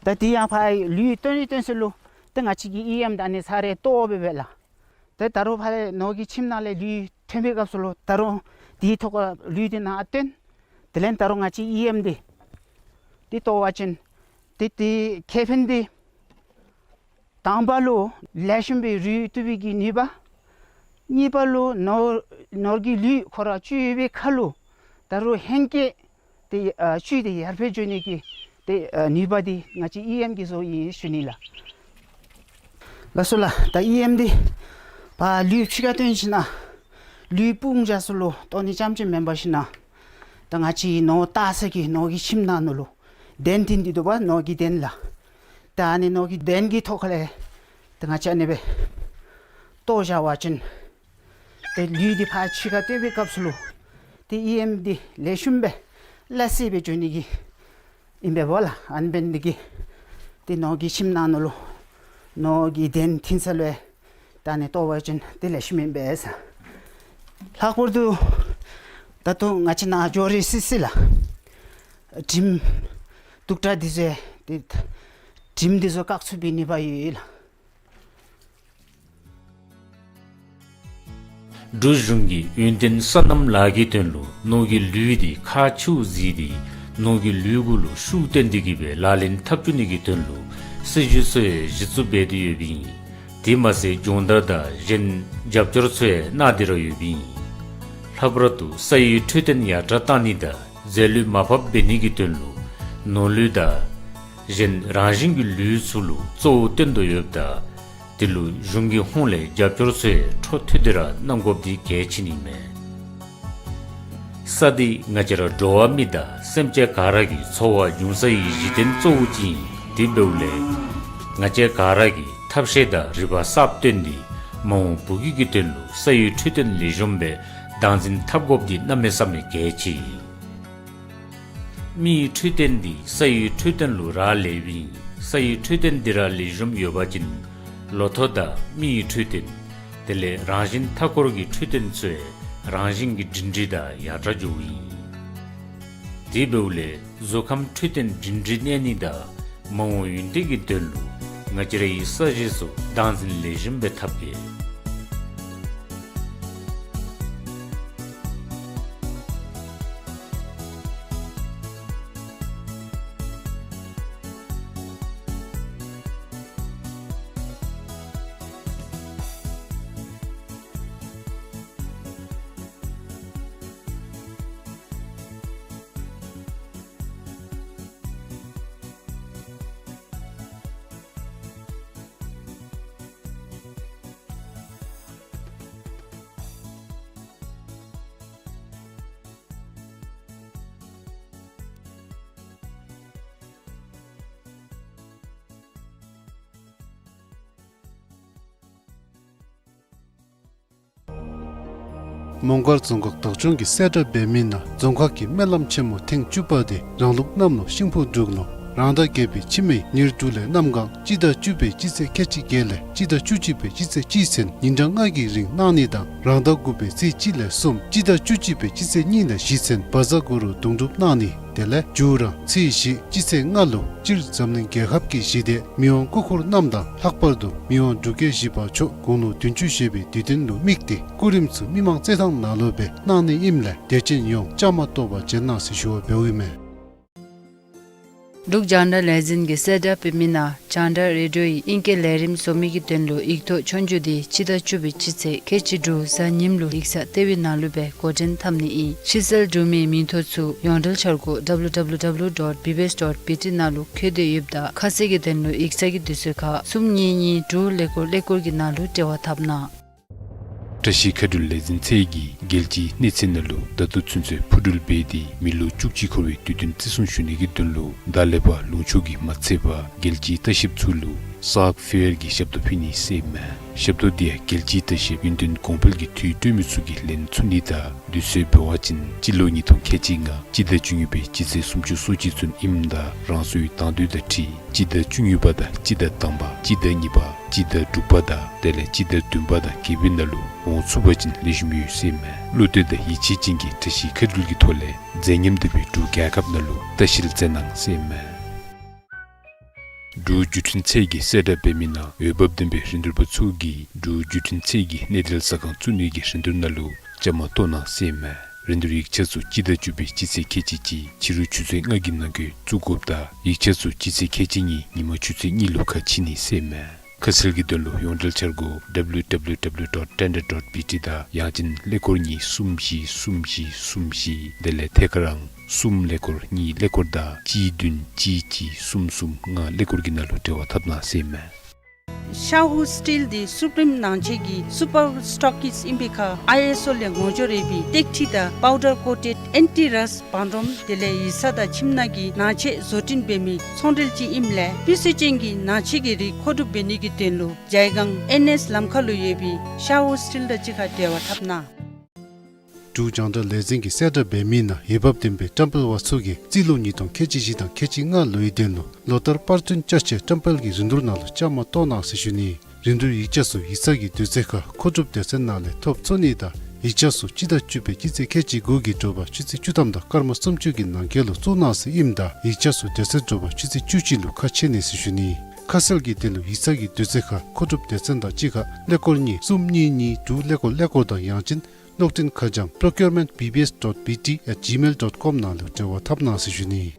ད་དེ་ཡང་ཕར་ལུད་བཏོན་ནི་བཏོན་ས་ལུ་ཏེ་ང་བཅས་ཀྱིས་ཨི་ཨེམ་ད་ཨ་ནི་ཚར་རེ་གཏོར་སྦེ་སྦེ་ལགས། ཏེ་ད་རུང་ཕར་ནོར་གྱི་ཁྱིམ་ནང་ལས་ལུད་ཐོན་པའི་སྐབས་སུ་ལུ་ད་རུང་དེའི་ཐོག་ཁར་ལུད་འདི་ནཱ་བཏོན། དེ་ལས་ད་རུང་ང་བཅས་ཨི་ཨེམ་འདི་འདི་གཏོར་བ་ཅིན་ཏེ་དེའི་ཁེ་ཕན་འདི་དང་པ་ལུ་ལེགས་ཤོམ་སྦེ་རུལ་བཏུབ་པའི་གི་ནུས་པ། གཉིས་པ་ལུ་ནོར་ནོར་གྱི་ལུད་ཁོ་ར་བཙུགས་ཡོད་པའི་ཁར་ལུ་ད་རུང་ཧེང་སྐལ་ཏེ་ཨ་བཙུགས་ཏེ་ཡར་འཕེལ་འགྱོ་ནི་གི་ཏེ་ཨ་ནུས་པ་འདི་ང་བཅས་ཨི་ཨེམ་གྱིས་བཟོ་ཡི་ཟེར་ཞུ་ནི་ལགས། ལགས་སོ་ལགས། ད་ཨི་ཨེམ་འདི་ཕར་ལུད་ཕྱི་ཁར་བཏོན་ཞིནམ་ལས་ལུད་སྤུངས་བཞག་ས་ལུ་བཏོན་ནི་རྐྱངམ་ཅིག་མེན་པར་ཞིནམ་ལས་ད་ང་བཅས་ནོར་བཏགས་ས་གི་ནོར་གྱི་ཁྱིམ་ནང་ན་ལུ་གདན་བཏིང་སྟེ་འདུག་པ། ནོར་གྱི་གདན་ལགས། ད་ཨ་ནི་ནོར་གྱི་གདན་གྱི་ཐོག་ཁ་ལས་ད་ང་བཅས་ཨ་ནི་སྦེ་བཏོག་བཞག་པ་ཅིན་ཏེ་ལུད་འདི་ཕར་ཕྱི་ཁར་བཏོན་པའི་སྐབས་སུ་ལུ་ཏེ་ཨི་ཨེམ་འདི་ལེགས་ཤོམ་སྦེ་སླ་བསྲེ་སྦེ་འགྱོ་ནི་གི་ཨིན་པས་ལགས། ཨ་ནི་འབད་ནི་དེ་གིས་ཏེ་ནོར་གྱི་ཁྱིམ་ནང་ན་ལུ་ནོར་གྱི་གདན་བཏིང་ས་ལུ་ད་ཨ་ནི་བཏོག་པ་ཅིན་ཏེ་ལེགས་ཤོམ་ཨིན་པས་ཟེར། ལྷག་པར་དུ་ད་ལྟོ་ང་བཅས་ནཱ་འགྱོ་རན་སི་སི་ལགས། དྲིམ་དུག་དྲགས་འདི་ཚུ་ཏེ་དྲིམ་འདི་ཚུ་བཀག་ཚུགས་པའི་ནུས་པ་ཡོད་ལགས། འབྲུག་གཞུང་གིས་ཡུན་བརྟན་སོ་ནམ་ལཱ་གི་དོན་ལུ་ནོར་གྱི་ལུད་འདི་ཁག་ཆེཝ་གཟིགས་ཏེ་ནོར་གྱི་ལུད་གུ་ལུ་ཤུགས་བཏོན་ཏེ་གི་སྦེ་ལག་ལེན་འཐབ་བཅུག་ནི་གི་དོན་ལུ་སྲིད་བྱུས་ཚུ་ཡང་གཞི་བཙུགས་འབད་དེ་ཡོདཔ་ཨིན། དེ་མ་ཚད་སྦྱོང་བརྡར་དང་གཞན་རྒྱབ་སྐྱོར་ཚུ་ཡང་གནང་སྟེ་ར་ཡོདཔ་ཨིན། ལྷག་པར་དུ་ས་ཡི་འཕྲོད་བསྟེན་ཡར་དྲག་བཏང་ནི་དང་རྫས་ལུད་མར་ཕབ་འབད་ནི་གི་དོན་ལུ་ནོར་ལུད་དང་གཞན་རང་བཞིན་གྱི་ལུད་ཚུ་ལུ་གཙོ་བོ་བཏོན་དོ་ཡོདཔ་ད་དེ་ལུ་གཞུང་གི་ཧོངས་ལས་རྒྱབ་སྐྱོར་ཚུ་ཡང་འཕྲོ་མཐུད་དེ་ར་གནང་དགོཔ་འདི་གལ་ཆེ་ནི་མས། ས་འདི་ང་བཅས་ར་འགྲོ་བ་མི་དང་སེམས་ཅན་ག་ར་གི་འཚོ་བ་འབྱུང་སའི་གཞི་རྟེན་གཙོ་བོ་ཅིག་ཨིན། དེ་འབདཝ་ལས་ང་བཅས་ག་ར་གིས་ཐབས་ཤེས་དང་རིག་པ་གསརཔ་བཏོན་ཏེ་མ་འོངས་བུ་གུ་གི་དོན་ལུ་ས་ཡི་འཕྲོད་བསྟེན་ལེགས་ཤོམ་སྦེ་བདག་འཛིན་འཐབ་དགོཔ་འདི་གནམ་མེད་ས་མེད་གལ་ཆེ་ཨིན། མི་ཡི་འཕྲོད་བསྟེན་འདི་ས་ཡི་འཕྲོད་བསྟེན་ལུ་རག་ལསཔ་ཨིན། ས་ཡི་འཕྲོད་བསྟེན་འདི་ར་ལེགས་ཤོམ་ཡོད་པ་ཅིན་ལོ་ཐོག་དང་མི་ཡི་འཕྲོད་བསྟེན་དེ་ལས་རང་བཞིན་མཐའ་འཁོར་གྱི་འཕྲོད་བསྟེན་ཚུ་ཡང་རང་བཞིན་གྱིས་སྒྲིང་སྒྲི་དང་ཡར་དྲག་འགྱོཝ་ཨིན། དེ་འབདཝ་ལས་གཟུགས་ཁམས་འཕྲོད་བསྟེན་སྒྲིང་སྒྲི་གནས་ནི་དང་མ་འོངས་ཡུན་བརྟན་གྱི་དོན་ལུ་ང་བཅས་རའི་ས་གཞི་ཚུ་བདག་འཛིན་ལེགས་ཤོམ་སྦེ་འཐབ་གེ། མོང་སྒར་རྫོང་ཁག་བདག་སྐྱོང་གིས་གསལ་བསྒྲགས་འབད་མི་ནང་རྫོང་ཁག་གི་སྨོན་ལམ་ཆེན་མོ་ཐེངས་བཅུ་པ་དེ་རང་ལུགས་གནམ་ལོ་ཤིང་ཕོ་འབྲུག་ལོ་རང་ཟླ་བརྒྱད་པའི་ཕྱི་མའི་ཉེར་དྲུག་ལས་གནམ་གང་སྤྱི་ཟླ་བཅུ་པའི་སྤྱི་ཚེས་ཁལ་གཅིག་བརྒྱད་ལས་སྤྱི་ཟླ་བཅུ་གཅིག་པའི་སྤྱི་ཚེས་གཅིག་ཚུན་ཉིན་གྲངས་ལྔ་གི་རིང་གནང་ནི་དང་རང་ཟླ་དགུ་པའི་ཚེས་གཅིག་ལས་གསུམ་སྤྱི་ཟླ་བཅུ་གཅིག་པའི་སྤྱི་ཚེས་གཉིས་ལས་བཞི་ཚུན་བཛྲ་གུ་རུ་གདུང་སྒྲུབ་གནང་ནི། དེ་ལས་མཇུག་རང་ཚེས་བཞི་སྤྱི་ཚེས་ལྔ་ལུ་སྤྱིར་འཛམ་གླིང་རྒྱལ་ཁབ་ཀྱི་ཞི་བདེ་མི་དབང་སྐུ་འཁོར་རྣམས་དང་ལྷག་པར་དུ་མི་དབང་འབྲུག་རྒྱལ་བཞི་པ་མཆོག་དགུང་ལོ་བདུན་ཅུ་བཞེས་པའི་དུས་སྟོན་ལུ་དམིགས་ཏེ་སྐུ་རིམ་ཚུ་མི་མང་རྩེད་ཐང་ནང་ལུ་སྦེ་གནང་ནི་ཨིནམ་ལས་དད་ཅན་ཡོངས་བཅའ་མར་གཏོགས་པར་བྱོན་གནང་ཟེར་ཞུ་བ་འབདཝ་ཨིན་མས། འབྲུག་རྒྱང་བསྒྲགས་ལས་འཛིན་གྱིས་གསལ་བསྒྲགས་འབད་མི་ནང་རྒྱང་བསྒྲགས་རེ་ཌིའོ་ཡི་ཨིང་སྐད་ལས་རིམ་བཟོ་མི་གི་དོན་ལུ་ཡིག་ཐོག་ཆོས་རྒྱུགས་འདི་སྤྱི་ཟླ་བཅུ་པའི་སྤྱི་ཚེས་ཁལ་གཅིག་དྲུག་གཟའ་ཉིམ་ལུ་ཡིག་ཚང་ལྟེ་བའི་ནང་ལུ་སྦེ་འགོ་འདྲེན་འཐབ་ནི་ཨིན། ཕྱི་སེལ་འབྲུག་མིའི་མིང་ཐོ་ཚུ་ཡོངས་འབྲེལ་འཆར་སྒོ་W W W dot B B S dot B T ནང་ལུ་བཀོད་དེ་ཡོདཔ་ད་ཁ་གསལ་གྱི་དོན་ལུ་ཡིག་ཚང་གི་དུས་ཚོད་ཁར་གསུམ་གཉིས་གཉིས་དྲུག་ཀླད་ཀོར་ཀླད་ཀོར་གྱི་ནང་ལུ་འབྲེལ་བ་འཐབ་གནང་། བཀྲ་ཤིས་མཁའ་འགྲུལ་ལས་འཛིན་ཚད་ཀྱིས་རྒྱལ་སྤྱིའི་གནས་ཚད་ནང་ལུ་ད་ལྟོ་ཚུན་ཚོད་འཕུར་འགྲུལ་འབད་དེ་མི་ལོ་བཅུ་གཅིག་འཁོར་བའི་དུས་སྟོན་བརྩི་སྲུང་ཞུ་ནི་གི་དོན་ལུ་བདག་ལེགས་པ་ལུང་ཕྱོགས་ཀྱི་མ་ཚད་པར་རྒྱལ་སྤྱིའི་ལྟ་བཤལཔ་ཚུ་ལུ་སཱཀ་ཕེར་གྱི་ཞབས་ཏོག་ཕུལ་ནི་ཟེར་མས། ཞབས་ཏོག་འདི་ཡང་རྒྱལ་སྤྱིའི་ལྟ་བཤལཔ་ཡུན་བརྟན་གོང་འཕེལ་གྱི་དུས་སྟོན་མི་ཚུ་གིས་ལེན་ཚུགས་ནི་དང་དུས་ཚོད་འབད་བ་ཅིན་སྤྱི་ལོ་ཉིས་སྟོང་ཁལ་གཅིག་ལྔ་སྤྱི་ཟླ་བཅུ་གཉིས་པའི་སྤྱི་ཚེས་སུམ་ཅུ་སོ་གཅིག་ཚུན་ཨིནམ་ད་རང་སོའི་དང་འདོད་དང་འཁྲིལ་སྤྱི་ཟླ་བཅུ་གཉིས་པ་དང་སྤྱི་ཟླ་དང་པ་སྤྱི་ཟླ་གཉིས་པ་སྤྱི་ཟླ་དྲུག་པ་དང་དེ་ལས་སྤྱི་ཟླ་བདུན་པ་དང་བརྒྱད་པའི་ནང་ལུ་འོང་ཚུགས་པ་ཅིན་ལེགས་ཤོམ་ཡོད་ཟེར་མས། བློ་གཏད་དང་ཡིད་ཆེས་ཅན་གྱིས་བཀྲ་ཤིས་མཁའ་འགྲུལ་གྱི་ཐོག་ལས་མཛད་ཉམས་ལྡན་པའི་འབྲུག་རྒྱལ་ཁབ་ནང་ལུ་ལྟ་བཤལ་མཛད་གནང་ཟེར་མས། འབྲུག་བརྒྱུད་འཕྲིན་ཚད་ཀྱིས་གསལ་བསྒྲགས་འབད་མི་ནང་འོས་འབབ་ལྡན་པའི་རིན་བསྡུར་པ་ཚུ་གིས་འབྲུག་བརྒྱུད་འཕྲིན་ཚད་ཀྱི་གནས་སྡུད་ས་ཁང་བཙུགས་ནི་གི་རིན་བསྡུར་ནང་ལུ་བཅའ་མར་གཏོགས་གནང་ཟེར་མས། རིན་བསྡུར་ཡིག་ཆ་ཚུ་སྤྱི་ཟླ་བཅུ་པའི་སྤྱི་ཚེས་ཁལ་གཅིག་གཅིག་ཕྱི་རུ་ཆུ་ཚོད་ལྔ་གི་ནང་འཁོད་བཙུགས་དགོཔ་དང་ཡིག་ཆ་ཚུ་སྤྱི་ཚེས་ཁལ་གཅིག་གཉིས་ཉིན་མ་ཆུ་ཚོད་གཉིས་ལུ་ཁ་ཕྱེ་ནི་ཟེར་མས། ཁ་གསལ་གྱི་དོན་ལུ་ཡོངས་འབྲེལ་འཆར་སྒོ་W W W dot tender dot B T དང་ཡང་ཅིན་ཀླད་ཀོར་གཉིས་གསུམ་བཞི་གསུམ་བཞི་གསུམ་བཞི། དེ་ལས་ཐད་ཀར་ཨང་གསུམ་ཀླད་ཀོར་གཉིས་ཀླད་ཀོར་དང་གཅིག་བདུན་གཅིག་གཅིག་གསུམ་གསུམ་ལྔ་ཀླད་ཀོར་གྱི་ནང་ལུ་འབྲེལ་བ་འཐབ་གནང་ཟེར་ཨིན་མས། ཤ་ཧུ་སི་ཊིལ་འདི་སུ་པི་རིམ་ནང་ཆེན་གྱི་སུ་པར་སི་ཊོག་ཀིསཊ་ཨིན་པའི་ཁར་ཨའི་ཨེསི་ཨོ་ལས་ངོ་སྦྱོར་ཡོད་པའི་ཏེག་ཁྲི་དང་པའུ་ཌར་ཀོ་ཊེཌ་ཨེན་ཊི་རསཊ་བང་རིམ་དེ་ལས་ཡིག་ཚང་དང་ཁྱིམ་ནང་གི་ནང་ཆས་བཟོ་སྐྲུན་འབད་མི་ཚོང་འབྲེལ་ཅིག་ཨིནམ་ལས་སྤུས་ཚད་ཅན་གྱི་ནང་ཆས་ཀྱི་རིགས་མཁོ་སྒྲུབ་འབད་ནི་གི་དོན་ལུ་ཇའི་སྒང་ཨེན་ཨེསི་ལམ་ཁ་ལུ་ཡོད་པའི་ཤ་ཧུ་སི་ཊིལ་དང་གཅིག་ཁར་འབྲེལ་བ་འཐབ་གནང་། འབྲུག་རྒྱང་བསྒྲགས་ལས་འཛིན་གྱིས་གསལ་བསྒྲགས་འབད་མི་ནང་འོས་འབབ་ལྡན་པའི་བཀྲམ་སྤེལ་པ་ཚུ་གིས་རྩིས་ལོ་ཉིས་སྟོང་ཁལ་གཅིག་བཞི་དང་ཁལ་གཅིག་ལྔ་ལོའི་དོན་ལུ་ལོ་ལྟར་པར་སྐྲུན་བཅའ་ཆས་བཀྲམ་སྤེལ་གྱི་རིན་བསྡུར་ནང་ལུ་བཅའ་མར་གཏོགས་གནང་ཟེར་ཞུ་ནི། རིན་བསྡུར་ཡིག་ཆ་ཚུ་ཡིག་ཚང་གི་དུས་ཚོད་ཁར་མཁོ་སྒྲུབ་སྡེ་ཚན་ནང་ལས་ཐོབ་ཚུགས་ནི་དང་ཡིག་ཆ་ཚུ་སྤྱི་ཟླ་བཅུ་པའི་སྤྱི་ཚེས་ཁལ་གཅིག་དགུ་གི་དྲོ་པ་ཆུ་ཚོད་བཅུ་ཐམ་དང་སྐར་མ་སུམ་ཅུ་གི་ནང་འཁོད་ལུ་བཙུགས་གནང་ཟེར་ཨིནམ་ད་ཡིག་ཆ་ཚུ་དེ་ཚེ་དྲོ་པ་ཆུ་ཚོད་བཅུ་གཅིག་ལུ་ཁ་ཕྱེ་ནི་ཟེར་ཞུ་ནི། ཁ་གསལ་གྱི་དོན་ལུ་ཡིག་ཚང་གི་དུས་ཚོད་ཁར་མཁོ་སྒྲུབ་སྡེ་ཚན་དང་གཅིག་ཁར་ཀླད་ཀོར་གཉིས་གསུམ་གཉིས་གཉིས་དྲུག་ཀླད་ཀོར་ཀླད་ཀོར་དང་ཡང་ཅིན་གློག་འཕྲིན་ཁ་བྱང་procurement B B S dot B T at gmail dot com ནང་ལུ་འབྲེལ་བ་འཐབ་གནང་ཟེར་ཞུ་ནི།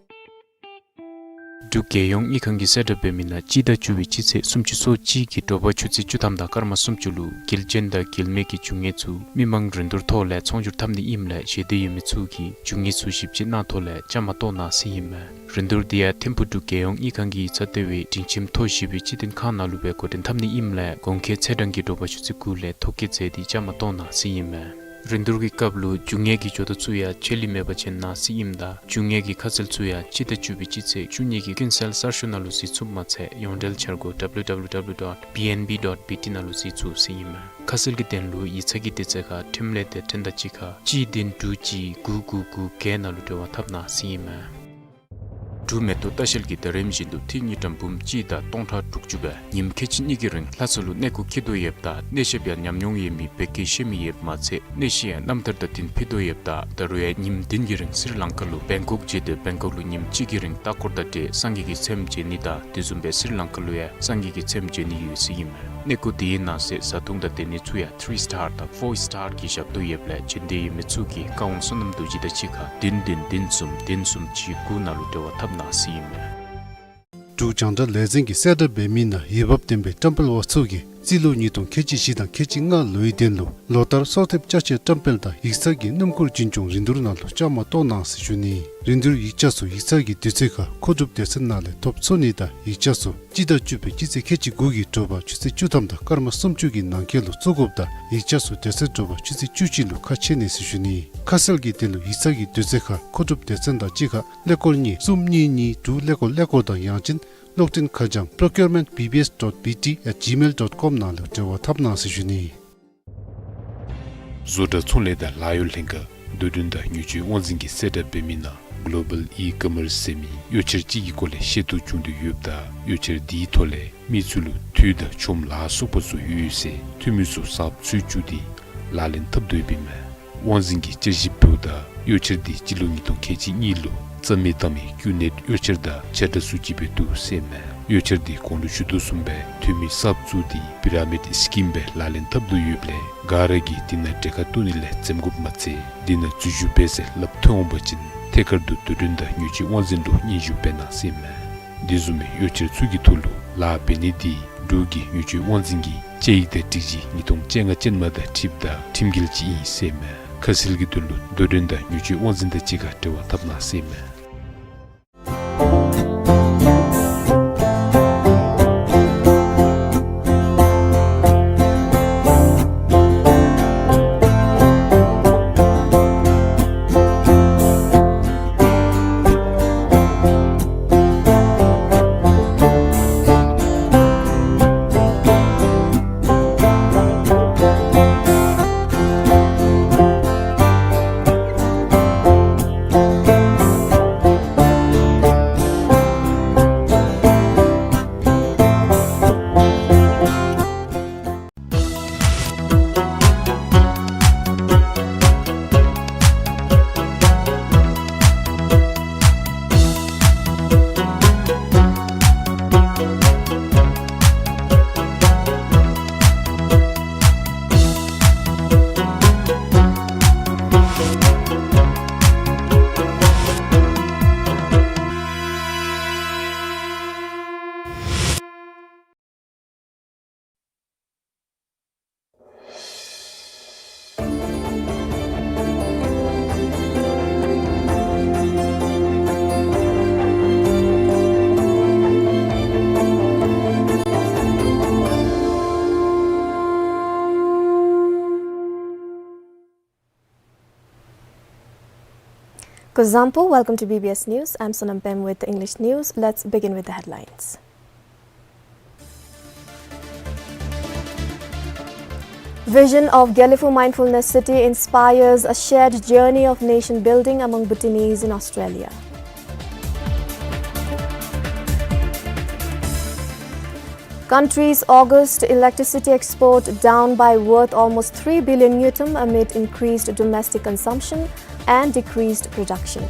འབྲུག་རྒྱལ་ཡོངས་དངུལ་ཁང་གིས་གསལ་བསྒྲགས་འབད་མི་ནང་སྤྱི་ཟླ་བཅུ་པའི་སྤྱི་ཚེས་སུམ་ཅུ་སོ་གཅིག་གི་དྲོ་པ་ཆུ་ཚོད་བཅུ་ཐམ་དང་སྐར་མ་སུམ་ཅུ་ལུ་འགལ་རྐྱེན་དང་འགལ་མེད་ཀྱི་རྒྱུ་དངོས་ཚུ་མི་མང་རིན་བསྡུར་ཐོག་ལས་ཚོང་སྒྱུར་འཐབ་ནི་ཨིནམ་ལས་ཞལ་འདེབས་ཡོད་མི་ཚུ་གིས་རྒྱུ་དངོས་ཚུ་ཞིབ་དཔྱད་གནང་ཐོག་ལས་བཅའ་མར་གཏོགས་གནང་ཟེར་ཨིན་མས། རིན་བསྡུར་འདི་ཡང་ཐིམ་ཕུག་འབྲུག་རྒྱལ་ཡོངས་དངུལ་ཁང་གི་ཡིག་ཚང་ལྟེ་བའི་སྒྲིང་ཁྱིམ་མཐོ་བཞི་པའི་སྤྱི་བདེ་ཁང་ནང་ལུ་སྦེ་འགོ་འདྲེན་འཐབ་ནི་ཨིནམ་ལས་གོང་འཁོད་ཚེས་གྲངས་ཀྱི་དྲོ་པ་ཆུ་ཚོད་དགུ་ལས་ཐོ་བཀོད་མཛད་དེ་བཅའ་མར་གཏོགས་གནང་ཟེར་ཨིན་མས། རིན་བསྡུར་གྱི་སྐབས་ལུ་རྒྱུ་དངོས་ཀྱི་འབྱོར་ཐོ་ཚུ་ཡང་ཆད་ལུས་མེད་པ་ཅིན་གནང་ཟེར་ཨིནམ་ད་རྒྱུ་དངོས་ཀྱི་ཁ་གསལ་ཚུ་ཡང་སྤྱི་ཟླ་བཅུ་པའི་སྤྱི་ཚེས་བཅུ་གཉིས་ཀྱི་ཀུན་གསལ་གསར་ཤོག་ནང་ལུ་གཟིགས་ཚུགསཔ་མ་ཚད་ཡོངས་འབྲེལ་འཆར་སྒོ་W W W dot B N B dot B T ནང་ལུ་གཟིགས་ཚུགས་ཟེར་ཨིན་མས། ཁ་གསལ་གྱི་དོན་ལུ་ཡིག་ཚང་གི་དུས་ཚོད་ཁར་འཕྲིན་ལས་སྡེ་ཚན་དང་གཅིག་ཁར་གཅིག་བདུན་དྲུག་གཅིག་དགུ་དགུ་དགུ་བརྒྱད་ནང་ལུ་འབྲེལ་བ་འཐབ་གནང་ཟེར་ཨིན་མས། འབྲུག་མེ་ཏོག་ལྟ་བཤལ་གྱིས་ཟླ་རིམ་བཞིན་དུ་ཏིལ་དངུལ་ཀྲམ་འབུམ་གཅིག་དང་སྟོང་ཕྲག་དྲུག་ཅུ་སྦེ་ཉིནམ་ཁལ་གཅིག་གཉིས་ཀྱི་རིང་ལྷ་ས་ལུ་གནས་སྐོར་འཁྱིད་དོ་ཡོདཔ་ད་གནས་བཤད་ཡང་ཉམས་མྱོང་ཡོད་མི་བོད་སྐད་ཤེས་མི་ཡོདཔ་མ་ཚད་གནས་བཤད་ཡང་རྣམ་ཐར་དང་བསྟུན་ཕུལ་དོ་ཡོདཔ་ད་ད་རུང་ཡང་ཉིནམ་བདུན་གྱི་རིང་སི་རི་ལང་ཀ་ལུ་བེང་ཀོག་མཇལ་ཏེ་བེང་ཀོག་ལུ་ཉིནམ་གཅིག་གི་རིང་ལྟ་སྐོར་དང་འབྲེལ་སངས་རྒྱས་ཀྱི་མཚན་མཇལ་ནི་དང་དེ་བཟུམ་སྦེ་སི་རི་ལང་ཀ་ལུ་ཡང་སངས་རྒྱས་ཀྱི་མཚན་མཇལ་ནི་ཡོད་ཟེར་ཨིན་མས། གནས་སྐོར་དེའི་ནང་གསེས་བཟའ་འཐུང་དང་སྡོད་ནི་ཚུ་ཡང་ཐི་རི་སི་ཊར་དང་ཕོར་སི་ཊར་གྱི་ཞབས་ཏོག་ཡོདཔ་ལས་འབྱོན་འདོད་ཡོད་མི་ཚུ་གིས་བཀའ་དབང་བསོད་ནམས་རྡོ་རྗེ་དང་གཅིག་ཁར་བདུན་བདུན་བདུན་གསུམ་བདུན་གསུམ་གཅིག་དགུ་ནང་ལུ་འབྲེལ་བ་འཐབ་གནང་ཟེར་ཨིན་མས། འབྲུག་རྒྱང་བསྒྲགས་ལས་འཛིན་གྱིས་གསལ་བསྒྲགས་འབད་མི་ནང་འོས་འབབ་ལྡན་པའི་བཀྲམ་སྤེལ་པ་ཚུ་གིས་རྩིས་ལོ་ཉིས་སྟོང་ཁལ་གཅིག་བཞི་དང་ཁལ་གཅིག་ལྔ་ལོའི་དོན་ལུ་ལོ་ལྟར་གསོལ་འདེབས་བཅའ་ཆས་བཀྲམ་སྤེལ་དང་ཡིག་ཚང་གི་སྣུམ་འཁོར་རྒྱུན་སྐྱོང་རིན་བསྡུར་ནང་ལུ་བཅའ་མར་གཏོགས་གནང་ཟེར་ཞུ་ནི། རིན་བསྡུར་ཡིག་ཆ་ཚུ་ཡིག་ཚང་གི་དུས་ཚོད་ཁར་མཁོ་སྒྲུབ་སྡེ་ཚན་ནང་ལས་ཐོབ་ཚུགས་ནི་དང་ཡིག་ཆ་ཚུ་སྤྱི་ཟླ་བཅུ་པའི་སྤྱི་ཚེས་ཁལ་གཅིག་དགུ་གི་དྲོ་པ་ཆུ་ཚོད་བཅུ་ཐམ་དང་སྐར་མ་སུམ་ཅུ་གི་ནང་འཁོད་ལུ་བཙུགས་དགོཔ་ད་ཡིག་ཆ་ཚུ་དེ་ཚེ་དྲོ་པ་ཆུ་ཚོད་བཅུ་གཅིག་ལུ་ཁ་ཕྱེ་ནི་ཟེར་ཞུ་ནི། ཁ་གསལ་གྱི་དོན་ལུ་ཡིག་ཚང་གི་དུས་ཚོད་ཁར་མཁོ་སྒྲུབ་སྡེ་ཚན་དང་གཅིག་ཁར་ཀླད་ཀོར་གཉིས་གསུམ་གཉིས་གཉིས་དྲུག་ཀླད་ཀོར་ཀླད་ཀོར་དང་ཡང་ཅིན་གློག་འཕྲིན་ཁ་བྱང་procurement B B S dot B T at gmail dot com ནང་ལུ་འབྲེལ་བ་འཐབ་གནང་ཟེར་ཞུ་ནི། བཟོ་གྲྭ་ཚོང་ལས་དང་ལཱ་གཡོག་ལྷན་ཁག་འདོད་འདུན་དང་ཉོ་སྤྱོད་དབང་འཛིན་གྱིས་གསལ་བསྒྲགས་འབད་མི་ནང་གོ་ལོ་བཱལ་ཨི་ཀོ་མརསི་ཟེར་མི་གཡོག་འཆར་ཅིག་གི་སྐོར་ལས་ཤེས་རྟོགས་བྱུང་དོ་ཡོདཔ་ད་གཡོག་འཆར་འདིའི་ཐོག་ལས་མི་ཚུ་ལུ་འཐུས་དང་ཆོངམ་ལཱ་སོགས་པ་ཚུ་ཡོད་ཟེར་འཐུས་མི་ཚུ་གསརཔ་འཚོལ་བཅུག་སྟེ་ལག་ལེན་འཐབ་དོ་ཡོདཔ་ཨིན་མས། དབང་འཛིན་གྱིས་དཔྱད་ཞིབ་འབདཝ་ད་གཡོག་འཆར་འདི་སྤྱི་ལོ་ཉིས་སྟོང་ཁལ་གཅིག་གཉིས་ལུ་རྩ་མེད་བཏང་མི་ཀུ་ནེཊ་གཡོག་འཆར་དང་ཆ་འདྲ་ཚུ་ཅིག་སྦེ་འདུག་ཟེར་ཨིན་མས། གཡོག་འཆར་འདི་གོང་ལུ་ཞུ་དོ་བཟུམ་སྦེ་འཐུས་མི་གསརཔ་བཙུགས་ཏེ་པི་ར་མིཌ་སི་ཀིམ་སྦེ་ལག་ལེན་འཐབ་དོ་ཡོདཔ་ལས་ག་ར་གིས་འདི་ནང་གྲལ་ཁར་གཏོགས་ནི་ལས་འཛེམ་དགོཔ་མ་ཚད་འདི་ནང་འཛུལ་ཞུགས་འབད་ཟེར་སླབ་ཐོན་འོང་པ་ཅིན་ཐད་ཀར་དུ་འདོད་འདུན་དང་ཉོ་སྤྱོད་དབང་འཛིན་ལུ་སྙན་ཞུ་འབད་གནང་ཟེར་ཨིན་མས། འདི་བཟུམ་མའི་གཡོག་འཆར་ཚུ་གི་ཐོག་ལུ་ལཱ་འབད་ནི་འདི་འབྲུག་གི་ཉོ་སྤྱོད་དབང་འཛིན་གྱི་དཔྱད་ཡིག་དང་སྒྲིག་གཞི་ཉིས་སྟོང་བཅོ་ལྔ་ཅན་མ་དང་འཁྲིལཝ་ད་ཁྲིམས་འགལ་ཅིག་ཨིན་ཟེར་ཨིན་མས། ཁ་གསལ་གྱི་དོན་ལུ་དོ་འགྲན་དང་ཉོ་སྤྱོད་དབང་འཛིན་དང་གཅིག་ཁར་འབྲེལ་བ་འཐབ་གནང་ཟེར་ཨིན་མས། Zampo, welcome to B B S News. I'm Sonam Pem with the English news. Let's begin with the headlines. Vision of Gelephu Mindfulness City inspires a shared journey of nation building among Bhutanese in Australia. Country's August electricity export down by worth almost three billion ngultrum amid increased domestic consumption and decreased production.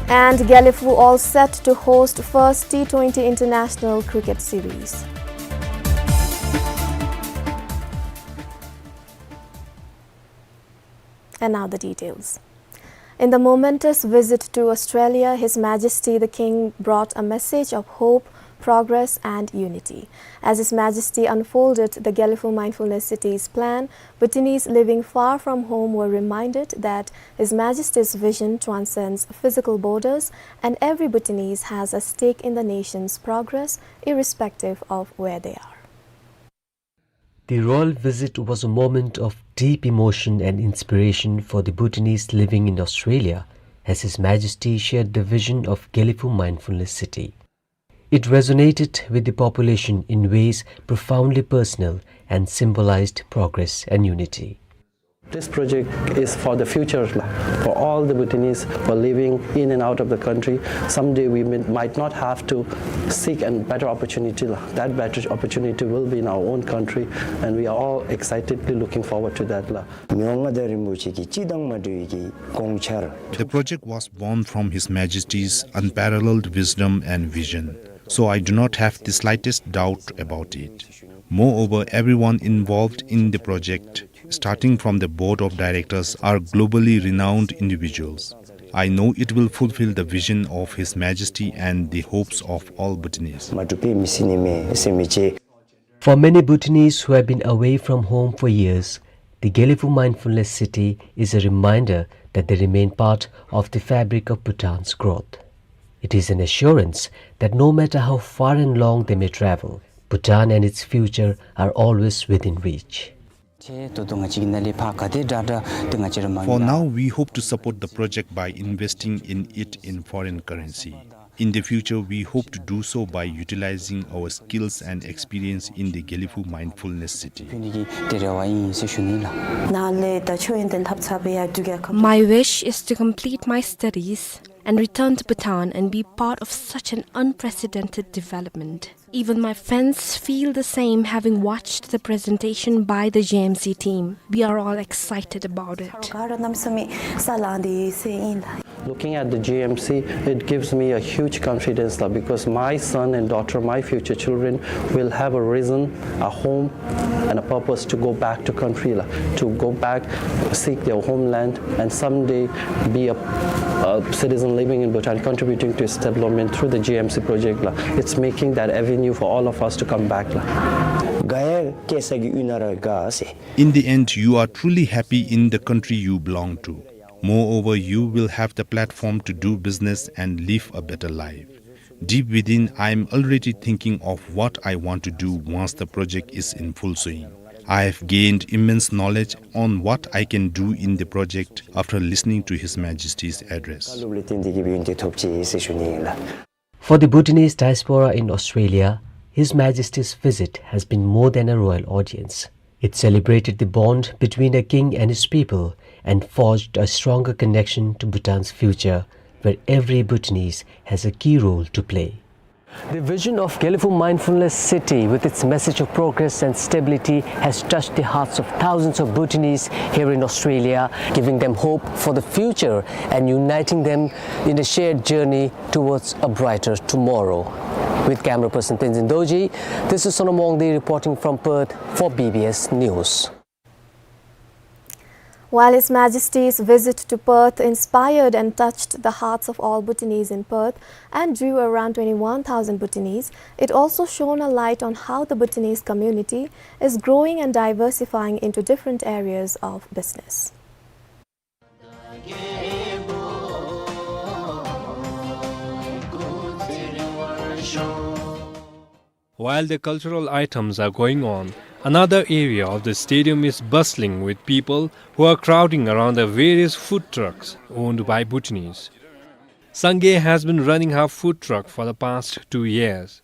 And Gelephu all set to host first T twenty international cricket series. And now the details. In the momentous visit to Australia, His Majesty the King brought a message of hope, progress and unity. As His Majesty unfolded the Gelephu Mindfulness City's plan, Bhutanese living far from home were reminded that His Majesty's vision transcends physical borders and every Bhutanese has a stake in the nation's progress irrespective of where they are. The royal visit was a moment of deep emotion and inspiration for the Bhutanese living in Australia, as His Majesty shared the vision of Gelephu Mindfulness City. It resonated with the population in ways profoundly personal and symbolized progress and unity. This project is for the future, la, for all the Bhutanese who are living in and out of the country. Someday we may, might not have to seek a better opportunity, la. That better opportunity will be in our own country, and we are all excitedly looking forward to that, la. མི་དབང་མངའ་བདག་རིན་པོ་ཆེ་གི་སྤྱི་དང་མ་འབྲལ་བའི་གི་དགོངས་འཆར། The project was born from His Majesty's unparalleled wisdom and vision, so I do not have the slightest doubt about it. Moreover, everyone involved in the project, starting from the board of directors, are globally renowned individuals. I know it will fulfill the vision of His Majesty and the hopes of all Bhutanese. མ་འགྲུབ་པའི་མི་སྲིད་ནི་མེད་ཟེར་མི་ཅིག། For many Bhutanese who have been away from home for years, the Gelephu Mindfulness City is a reminder that they remain part of the fabric of Bhutan's growth. It is an assurance that no matter how far and long they may travel, Bhutan and its future are always within reach. ཏེ་ད་ལྟོ་ང་བཅས་ཀྱིས་ནཱ་ལས་ཕར་ག་དེ་དྲག་དྲག་ཏེ་ང་བཅས་ར་མ། For now, we hope to support the project by investing in it in foreign currency. In the future, we hope to do so by utilizing our skills and experience in the Gelephu Mindfulness City. ཕུལ་ནི་གི་ཏེ་རེ་བ་ཨིན་ཟེར་ཞུ་ནི་ལགས། ནཱ་ལས་ད་ཆོས་ཡོན་ཏན་ལྷབ་ཚར་བའི་ཡར་འདུག་ག་ཁ། My wish is to complete my studies and return to Bhutan and be part of such an unprecedented development. Even my friends feel the same, having watched the presentation by the G M C team. We are all excited about it. Looking at the G M C, it gives me a huge confidence, la, because my son and daughter, my future children, will have a reason, a home, and a purpose to go back to country, la, to go back, seek their homeland, and someday be a, a citizen living in Bhutan, contributing to its development through the G M C project, la. It's making that avenue for all of us to come back, la. དགའ་ཡང་སྐྱེ་ས་གི་ཡུལ་ནང་ར་དགའ་ཟེར། In the end, you are truly happy in the country you belong to. Moreover, you will have the platform to do business and live a better life. Deep within, I am already thinking of what I want to do once the project is in full swing. I have gained immense knowledge on what I can do in the project after listening to His Majesty's address. For the Bhutanese diaspora in Australia, His Majesty's visit has been more than a royal audience. It celebrated the bond between a king and his people and forged a stronger connection to Bhutan's future, where every Bhutanese has a key role to play. The vision of Gelephu Mindfulness City, with its message of progress and stability, has touched the hearts of thousands of Bhutanese here in Australia, giving them hope for the future and uniting them in a shared journey towards a brighter tomorrow. With camera person Tenzin Dorji, this is Sonam Wangdi reporting from Perth for B B S News. While His Majesty's visit to Perth inspired and touched the hearts of all Bhutanese in Perth and drew around twenty-one thousand Bhutanese, it also shone a light on how the Bhutanese community is growing and diversifying into different areas of business. While the cultural items are going on, Another area of the stadium is bustling with people who are crowding around the various food trucks owned by Bhutanese. Sangay has been running her food truck for the past two years.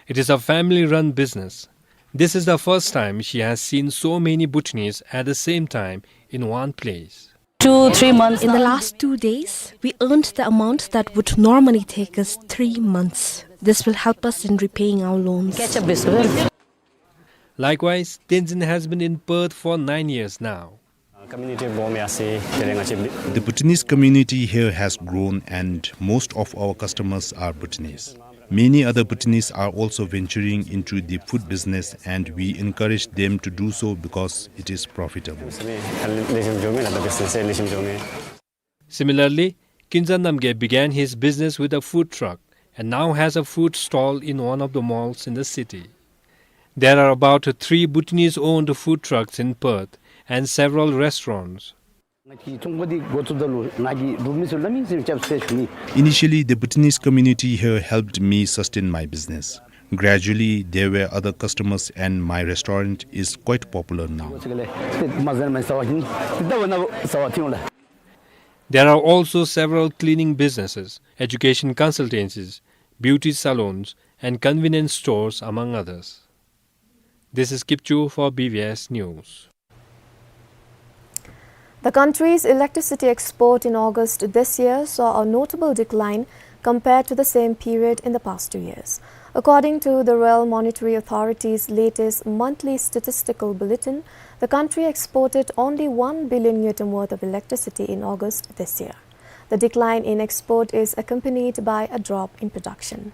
It is a family-run business. This is the first time she has seen so many Bhutanese at the same time in one place. Two, three months. In the last two days, we earned the amount that would normally take us three months. This will help us in repaying our loans. Catch up this. Likewise, Tenzin has been in Perth for nine years now. Community vo mi ase, tere nga che bi- The Bhutanese community here has grown and most of our customers are Bhutanese. Many other Bhutanese are also venturing into the food business and we encourage them to do so because it is profitable. Simi, lishim jome la, the business, lishim jome. Similarly, Kinza Namgay began his business with a food truck and now has a food stall in one of the malls in the city. There are about three Bhutanese-owned food trucks in Perth and several restaurants. Initially, the Bhutanese community here helped me sustain my business. Gradually, there were other customers and my restaurant is quite popular now. There are also several cleaning businesses, education consultancies, beauty salons, and convenience stores, among others. This is Kipchu for B B S News. The country's electricity export in August this year saw a notable decline compared to the same period in the past two years. According to the Royal Monetary Authority's latest monthly statistical bulletin, the country exported only one billion ngultrum worth of electricity in August this year. The decline in export is accompanied by a drop in production.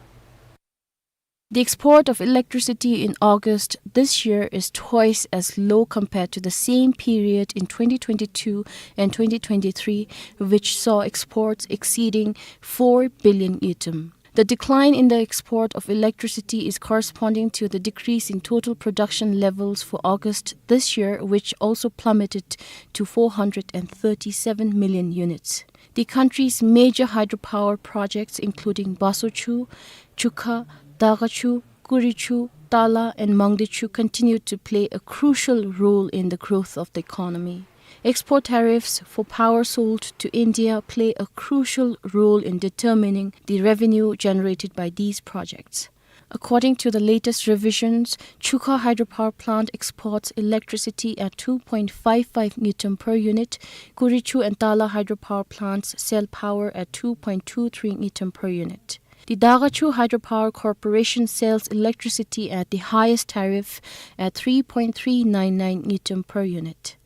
The export of electricity in August this year is twice as low compared to the same period in twenty twenty-two and twenty twenty-three, which saw exports exceeding four billion ngultrum. The decline in the export of electricity is corresponding to the decrease in total production levels for August this year, which also plummeted to four hundred and thirty-seven million units. The country's major hydropower projects, including Basochhu, Chukha, Dagachhu, Kurichhu, Tala, and Mangdechu, continue to play a crucial role in the growth of the economy. Export tariffs for power sold to India play a crucial role in determining the revenue generated by these projects. According to the latest revisions, Chukha hydropower plant exports electricity at two point five five ngultrum per unit, Kurichhu and Tala hydropower plants sell power at two point two three ngultrum per unit. The Dagachhu Hydropower Corporation sells electricity at the highest tariff at three point three nine nine ngultrum per unit.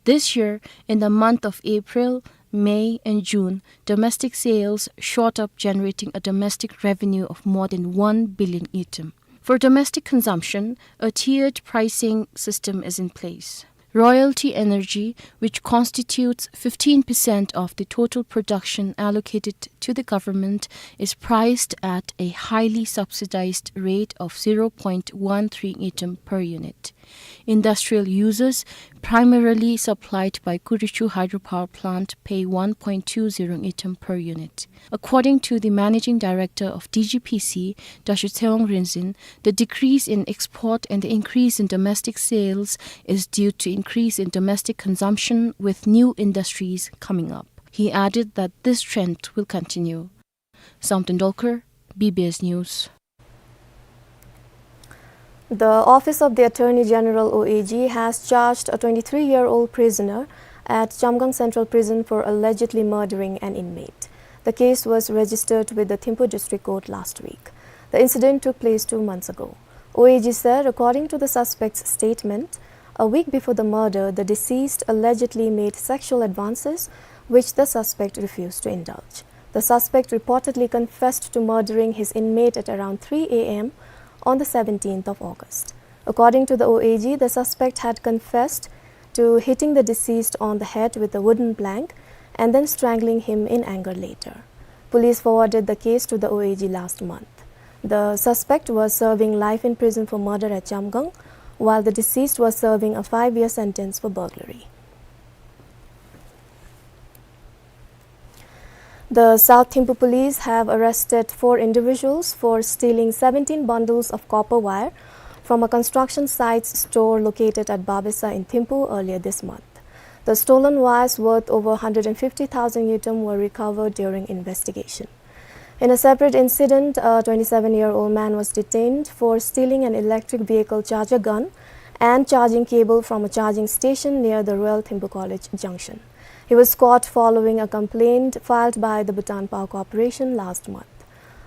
This year, in the month of April, May, and June, domestic sales shot up, generating a domestic revenue of more than one billion ngultrum. For domestic consumption, a tiered pricing system is in place. Royalty energy, which constitutes fifteen percent of the total production allocated to the government, is priced at a highly subsidized rate of zero point one three ngultrum per unit. Industrial users, primarily supplied by Kurichhu hydropower plant, pay one point two zero ngultrum per unit. According to the managing director of D G P C, Doctor Tshewang Rinzin, the decrease in export and the increase in domestic sales is due to increase in domestic consumption with new industries coming up. He added that this trend will continue. Samten Dolkar, B B S News. The Office of the Attorney General, O A G, has charged a twenty-three-year-old prisoner at Chamgang Central Prison for allegedly murdering an inmate. The case was registered with the Thimphu District Court last week. The incident took place two months ago. O A G said, according to the suspect's statement, a week before the murder, the deceased allegedly made sexual advances, which the suspect refused to indulge. The suspect reportedly confessed to murdering his inmate at around three A M on the seventeenth of August. According to the O A G, the suspect had confessed to hitting the deceased on the head with a wooden plank and then strangling him in anger later. Police forwarded the case to the O A G last month. The suspect was serving life in prison for murder at Chamgang, while the deceased was serving a five-year sentence for burglary. The South Thimphu police have arrested four individuals for stealing seventeen bundles of copper wire from a construction site's store located at Babesa in Thimphu earlier this month. The stolen wires worth over hundred and fifty thousand ngultrum were recovered during investigation. In a separate incident, a twenty-seven-year-old man was detained for stealing an electric vehicle charger gun and charging cable from a charging station near the Royal Thimphu College junction. He was caught following a complaint filed by the Bhutan Power Corporation last month.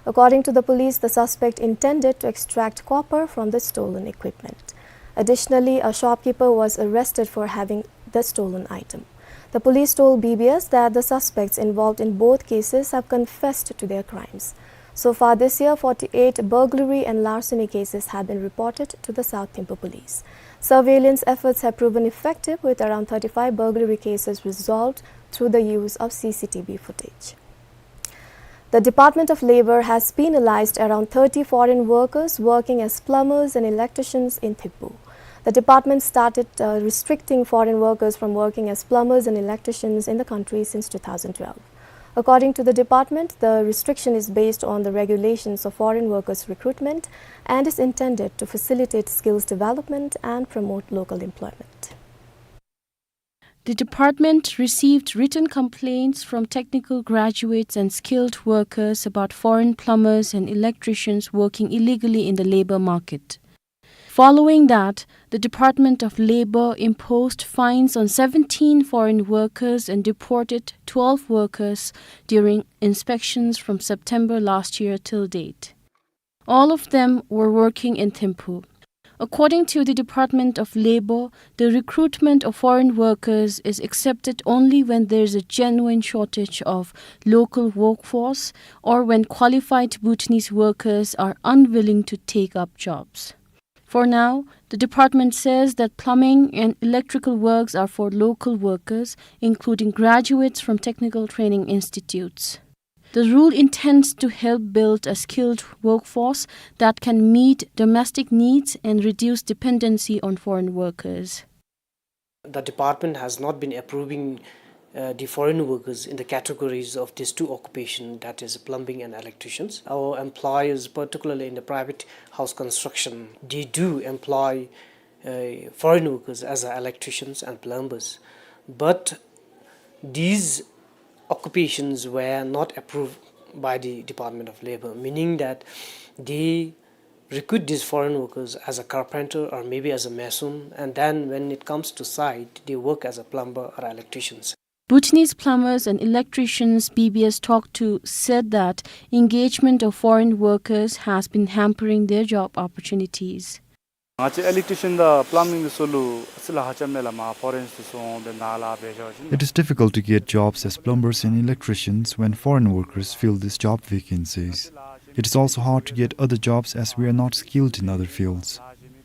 According to the police, the suspect intended to extract copper from the stolen equipment. Additionally, a shopkeeper was arrested for having the stolen item. The police told B B S that the suspects involved in both cases have confessed to their crimes. So far this year, forty-eight burglary and larceny cases have been reported to the South Thimphu Police. Surveillance efforts have proven effective, with around thirty-five burglary cases resolved through the use of C C T V footage. The Department of Labour has penalized around thirty foreign workers working as plumbers and electricians in Thimphu. The department started, uh, restricting foreign workers from working as plumbers and electricians in the country since two thousand twelve. According to the department, the restriction is based on the regulations of foreign workers recruitment and is intended to facilitate skills development and promote local employment. The department received written complaints from technical graduates and skilled workers about foreign plumbers and electricians working illegally in the labor market. Following that, the Department of Labor imposed fines on seventeen foreign workers and deported twelve workers during inspections from September last year till date. All of them were working in Thimphu. According to the Department of Labor, the recruitment of foreign workers is accepted only when there is a genuine shortage of local workforce or when qualified Bhutanese workers are unwilling to take up jobs. For now, the department says that plumbing and electrical works are for local workers, including graduates from technical training institutes. The rule intends to help build a skilled workforce that can meet domestic needs and reduce dependency on foreign workers. The department has not been approving, uh, the foreign workers in the categories of these two occupations, that is plumbing and electricians. Our employers, particularly in the private house construction, they do employ, uh, foreign workers as electricians and plumbers. But these occupations were not approved by the Department of Labor, meaning that they recruit these foreign workers as a carpenter or maybe as a mason, and then when it comes to site, they work as a plumber or electricians. Bhutanese plumbers and electricians B B S talked to said that engagement of foreign workers has been hampering their job opportunities. ང་བཅས་electrician དང་plumbing འདི་ཚུ་ལུ་ཨ་ཙི་ལཱ་ཧ་ཅང་མས་ལགས། མར་foreign འདི་ཚུ་འོང་སྦེ་ནཱ་ལཱ་འབད་བཞག་པ་ཅིན། It is difficult to get jobs as plumbers and electricians when foreign workers fill these job vacancies. It is also hard to get other jobs as we are not skilled in other fields.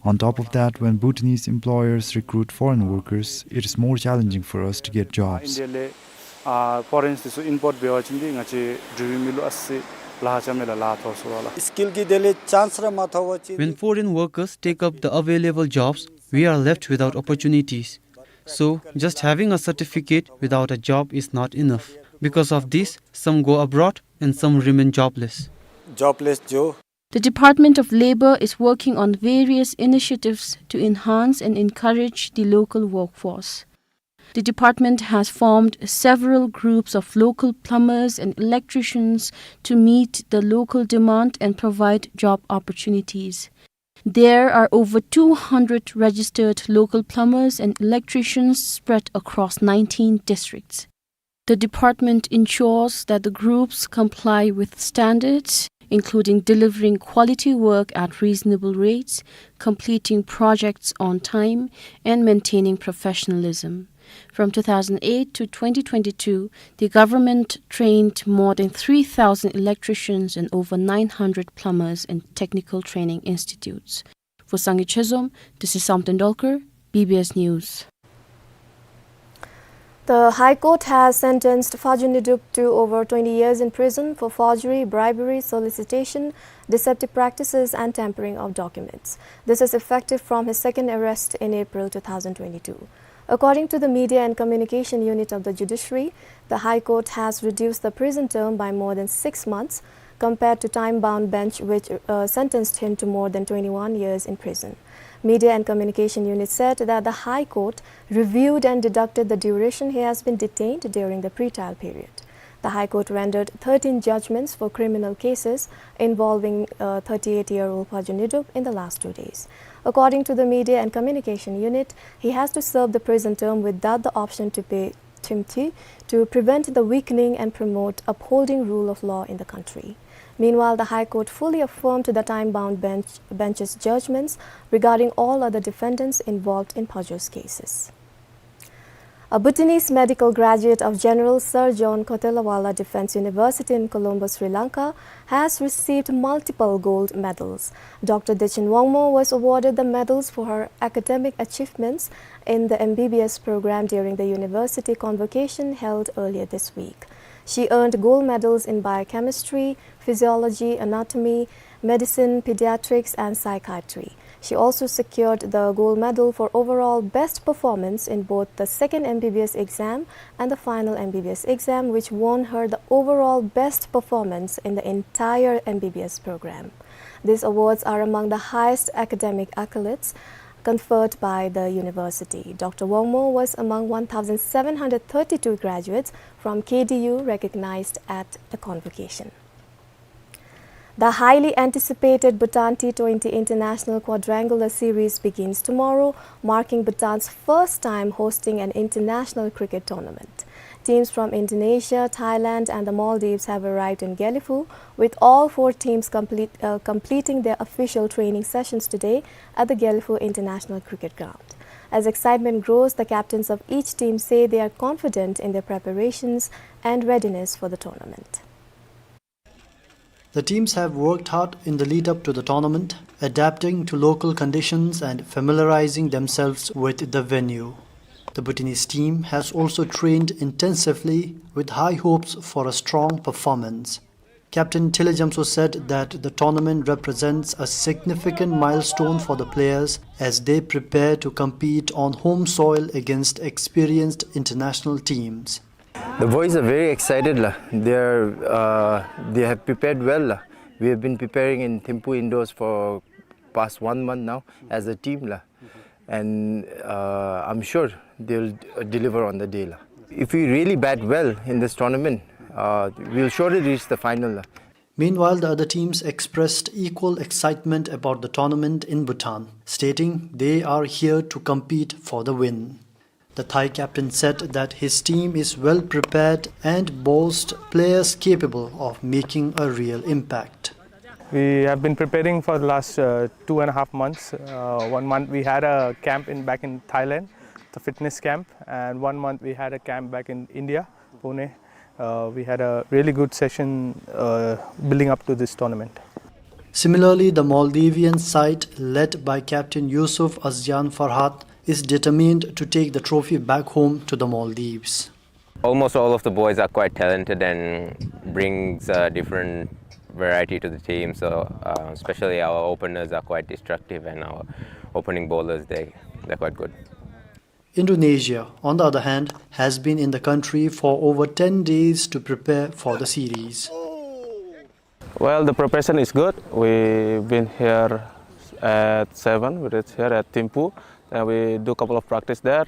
On top of that, when Bhutanese employers recruit foreign workers, it is more challenging for us to get jobs. ཨ་foreign འདི་ཚུ་import འབད་བ་ཅིན་འདི་ང་བཅས་འབྲུག་པའི་མི་ལུ་ཨ་ཙི་ལཱ་ཧ་ཅང་མས་ལགས། ལཱ་ཐོབ་ཚུགས་པས་ལགས། Skill གི་དེ་ལས་chance ར་མ་ཐོབ་པ་ཅིན། When foreign workers take up the available jobs, we are left without opportunities. So, just having a certificate without a job is not enough. Because of this, some go abroad and some remain jobless. Jobless जो। The Department of Labor is working on various initiatives to enhance and encourage the local workforce. The department has formed several groups of local plumbers and electricians to meet the local demand and provide job opportunities. There are over two hundred registered local plumbers and electricians spread across nineteen districts. The department ensures that the groups comply with standards, including delivering quality work at reasonable rates, completing projects on time, and maintaining professionalism. From two thousand eight to twenty twenty-two, the government trained more than three thousand electricians and over nine hundred plumbers in technical training institutes. For Sangay Chezom, this is Samten Dolkar, B B S News. The High Court has sentenced Phajun Nidhup to over twenty years in prison for forgery, bribery, solicitation, deceptive practices, and tampering of documents. This is effective from his second arrest in April two thousand twenty-two. According to the Media and Communication Unit of the Judiciary, the High Court has reduced the prison term by more than six months, compared to time-bound bench which, uh, sentenced him to more than twenty-one years in prison. Media and Communication Unit said that the High Court reviewed and deducted the duration he has been detained during the pretrial period. The High Court rendered thirteen judgments for criminal cases involving, uh, thirty-eight-year-old Phajo Nyidup in the last two days. According to the Media and Communication Unit, he has to serve the prison term without the option to pay timthi to prevent the weakening and promote upholding rule of law in the country. Meanwhile, the High Court fully affirmed the time-bound bench, bench's judgments regarding all other defendants involved in Phajo's cases. A Bhutanese medical graduate of General Sir John Kotelawala Defense University in Colombo, Sri Lanka, has received multiple gold medals. Doctor Dechen Wangmo was awarded the medals for her academic achievements in the M B B S program during the university convocation held earlier this week. She earned gold medals in biochemistry, physiology, anatomy, medicine, pediatrics, and psychiatry. She also secured the gold medal for overall best performance in both the second M B B S exam and the final M B B S exam, which won her the overall best performance in the entire M B B S program. These awards are among the highest academic accolades conferred by the university. Doctor Wangmo was among one thousand seven hundred thirty-two graduates from K D U recognized at the convocation. The highly anticipated Bhutan T twenty International Quadrangular Series begins tomorrow, marking Bhutan's first time hosting an international cricket tournament. Teams from Indonesia, Thailand, and the Maldives have arrived in Gelephu, with all four teams complete, uh, completing their official training sessions today at the Gelephu International Cricket Ground. As excitement grows, the captains of each team say they are confident in their preparations and readiness for the tournament. The teams have worked hard in the lead-up to the tournament, adapting to local conditions and familiarizing themselves with the venue. The Bhutanese team has also trained intensively with high hopes for a strong performance. Captain Thile Jamso said that the tournament represents a significant milestone for the players as they prepare to compete on home soil against experienced international teams. The boys are very excited, la. They are, uh, they have prepared well, la. We have been preparing in Thimphu indoors for past one month now as a team, la. And, uh, I'm sure they'll, uh, deliver on the day, la. If we really bat well in this tournament, uh, we'll surely reach the final, la. Meanwhile, the other teams expressed equal excitement about the tournament in Bhutan, stating they are here to compete for the win. The Thai captain said that his team is well prepared and boasts players capable of making a real impact. We have been preparing for the last, uh, two and a half months. Uh, one month we had a camp in, back in Thailand, the fitness camp, and one month we had a camp back in India, Pune. Uh, we had a really good session, uh, building up to this tournament. Similarly, the Maldivian side, led by captain Yusuf Azjan Farhat, is determined to take the trophy back home to the Maldives. Almost all of the boys are quite talented and brings a different variety to the team. So, uh, especially our openers are quite destructive, and our opening bowlers, they, they're quite good. Indonesia, on the other hand, has been in the country for over ten days to prepare for the series. Well, the preparation is good. We've been here at seven. We reach here at Thimphu, and we do a couple of practice there.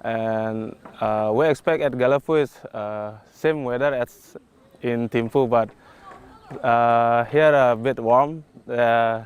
And, uh, we expect at Gelephu is, uh, same weather as in Thimphu, but, uh, here a bit warm. Uh,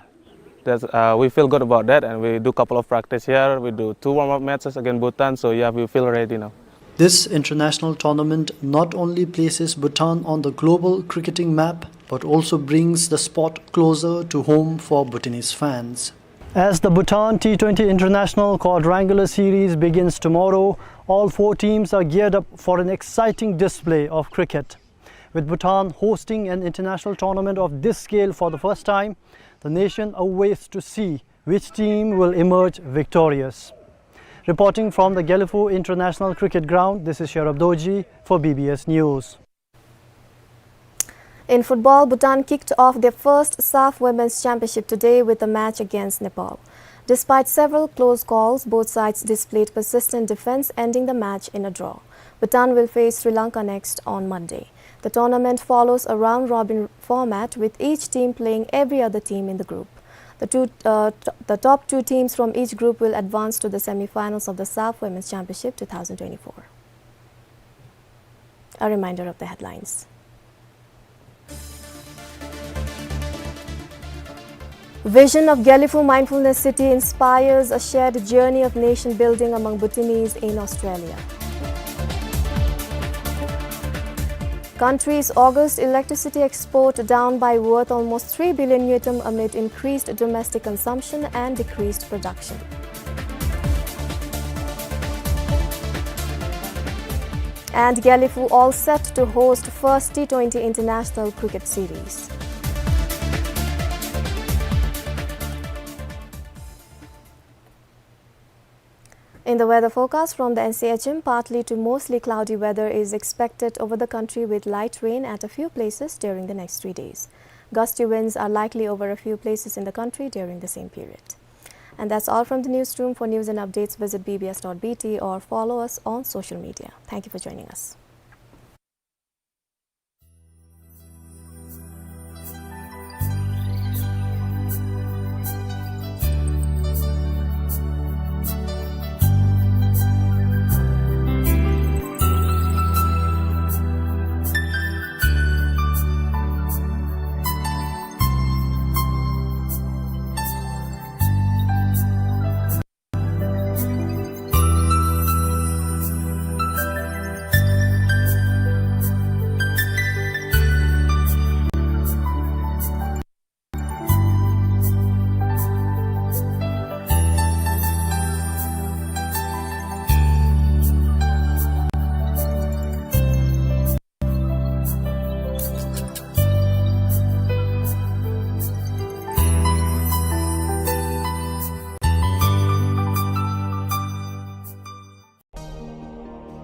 that's, uh, we feel good about that, and we do couple of practice here. We do two warm-up matches against Bhutan, so yeah, we feel ready now. This international tournament not only places Bhutan on the global cricketing map, but also brings the sport closer to home for Bhutanese fans. As the Bhutan T twenty International Quadrangular Series begins tomorrow, all four teams are geared up for an exciting display of cricket. With Bhutan hosting an international tournament of this scale for the first time, the nation awaits to see which team will emerge victorious. Reporting from the Gelephu International Cricket Ground, this is Sherab Dorji for B B S News. In football, Bhutan kicked off their first SAFF Women's Championship today with a match against Nepal. Despite several close calls, both sides displayed persistent defense, ending the match in a draw. Bhutan will face Sri Lanka next on Monday. The tournament follows a round-robin format, with each team playing every other team in the group. The two, uh, t-, the top two teams from each group will advance to the semi-finals of the SAFF Women's Championship two thousand twenty-four. A reminder of the headlines. Vision of Gelephu Mindfulness City inspires a shared journey of nation building among Bhutanese in Australia. Country's August electricity export down by worth almost three billion ngultrum amid increased domestic consumption and decreased production. And Gelephu all set to host first T twenty International Cricket Series. In the weather forecast from the N C H M, partly to mostly cloudy weather is expected over the country with light rain at a few places during the next three days. Gusty winds are likely over a few places in the country during the same period. And that's all from the newsroom. For news and updates, visit B B S dot B T or follow us on social media. Thank you for joining us.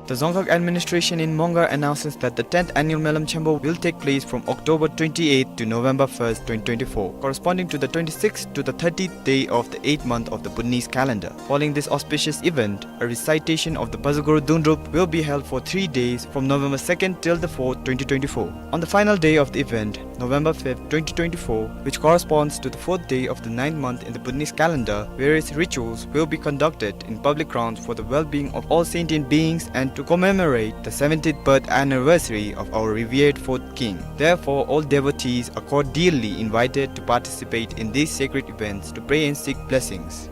The Dzongkhag administration in Mongar announces that the tenth annual Melam Chembo will take place from October twenty-eighth to November first, twenty twenty-four, corresponding to the twenty-sixth to the thirtieth day of the eighth month of the Bhutanese calendar. Following this auspicious event, a recitation of the Bazaguru Dundrup will be held for three days from November second till the fourth, twenty twenty-four. On the final day of the event, November fifth, twenty twenty-four, which corresponds to the fourth day of the ninth month in the Bhutanese calendar, various rituals will be conducted in public grounds for the well-being of all sentient beings and to commemorate the seventieth birth anniversary of our revered fourth king. Therefore, all devotees are cordially invited to participate in these sacred events to pray and seek blessings.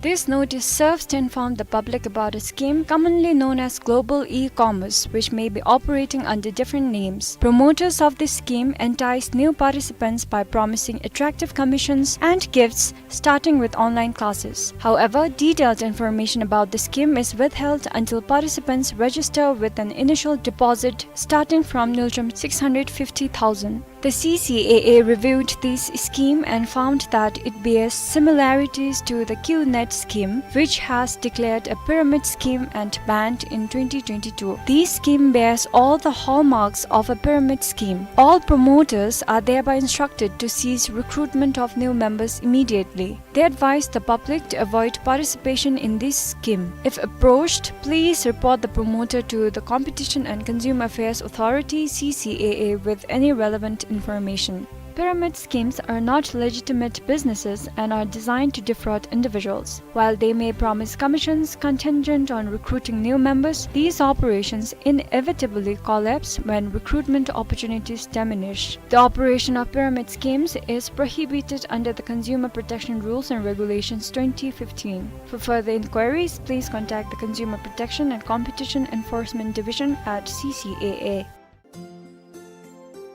This notice serves to inform the public about a scheme commonly known as global e-commerce, which may be operating under different names. Promoters of this scheme entice new participants by promising attractive commissions and gifts, starting with online classes. However, detailed information about the scheme is withheld until participants register with an initial deposit starting from ngultrum six hundred fifty thousand. The C C A A reviewed this scheme and found that it bears similarities to the QNet scheme, which has declared a pyramid scheme and banned in twenty twenty-two. This scheme bears all the hallmarks of a pyramid scheme. All promoters are thereby instructed to cease recruitment of new members immediately. They advise the public to avoid participation in this scheme. If approached, please report the promoter to the Competition and Consumer Affairs Authority, C C A A, with any relevant information. Pyramid schemes are not legitimate businesses and are designed to defraud individuals. While they may promise commissions contingent on recruiting new members, these operations inevitably collapse when recruitment opportunities diminish. The operation of pyramid schemes is prohibited under the Consumer Protection Rules and Regulations twenty fifteen. For further inquiries, please contact the Consumer Protection and Competition Enforcement Division at C C A A.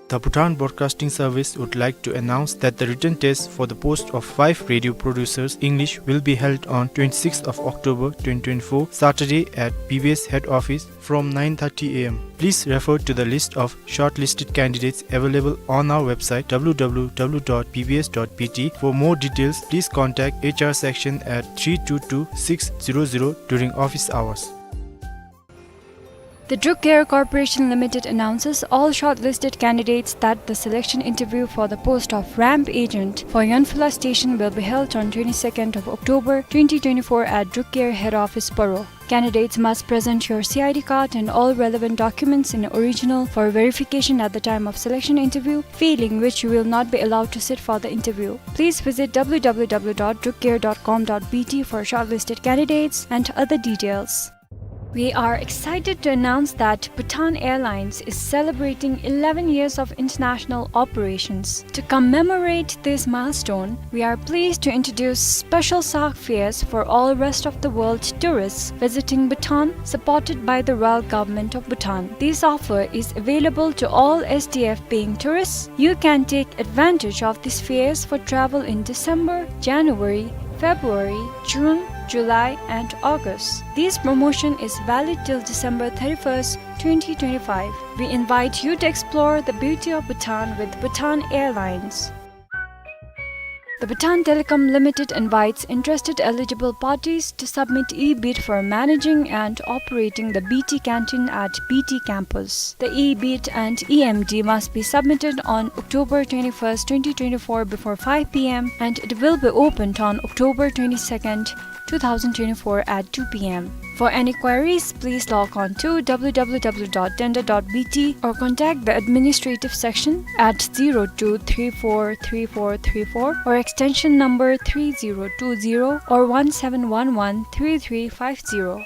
The Bhutan Broadcasting Service would like to announce that the written test for the post of five radio producers English will be held on twenty-sixth of October twenty twenty-four, Saturday, at B B S head office from nine thirty A M. Please refer to the list of shortlisted candidates available on our website, W W W dot B B S dot B T. For more details, please contact H R section at three two two six zero zero during office hours. The Druk Air Corporation Limited announces all shortlisted candidates that the selection interview for the post of ramp agent for Yonphula station will be held on twenty-second of October twenty twenty-four at Druk Air head office, Paro. Candidates must present your C I D card and all relevant documents in original for verification at the time of selection interview, failing which you will not be allowed to sit for the interview. Please visit w w w dot drukcare dot com dot b t for shortlisted candidates and other details. We are excited to announce that Bhutan Airlines is celebrating eleven years of international operations. To commemorate this milestone, we are pleased to introduce special SAARC fares for all rest of the world tourists visiting Bhutan, supported by the Royal Government of Bhutan. This offer is available to all S D F paying tourists. You can take advantage of these fares for travel in December, January, February, June, July, and August. This promotion is valid till December thirty-first, twenty twenty-five. We invite you to explore the beauty of Bhutan with Bhutan Airlines. The Bhutan Telecom Limited invites interested eligible parties to submit e-bid for managing and operating the B T canteen at B T campus. The e-bid and E M D must be submitted on October twenty-first, twenty twenty-four before five p m and it will be opened on October twenty-second, two thousand twenty-four at two p m. For any queries, please log on to w w w dot tender dot b t or contact the administrative section at zero two three four three four three four or extension number three zero two zero or one seven one one three three five zero.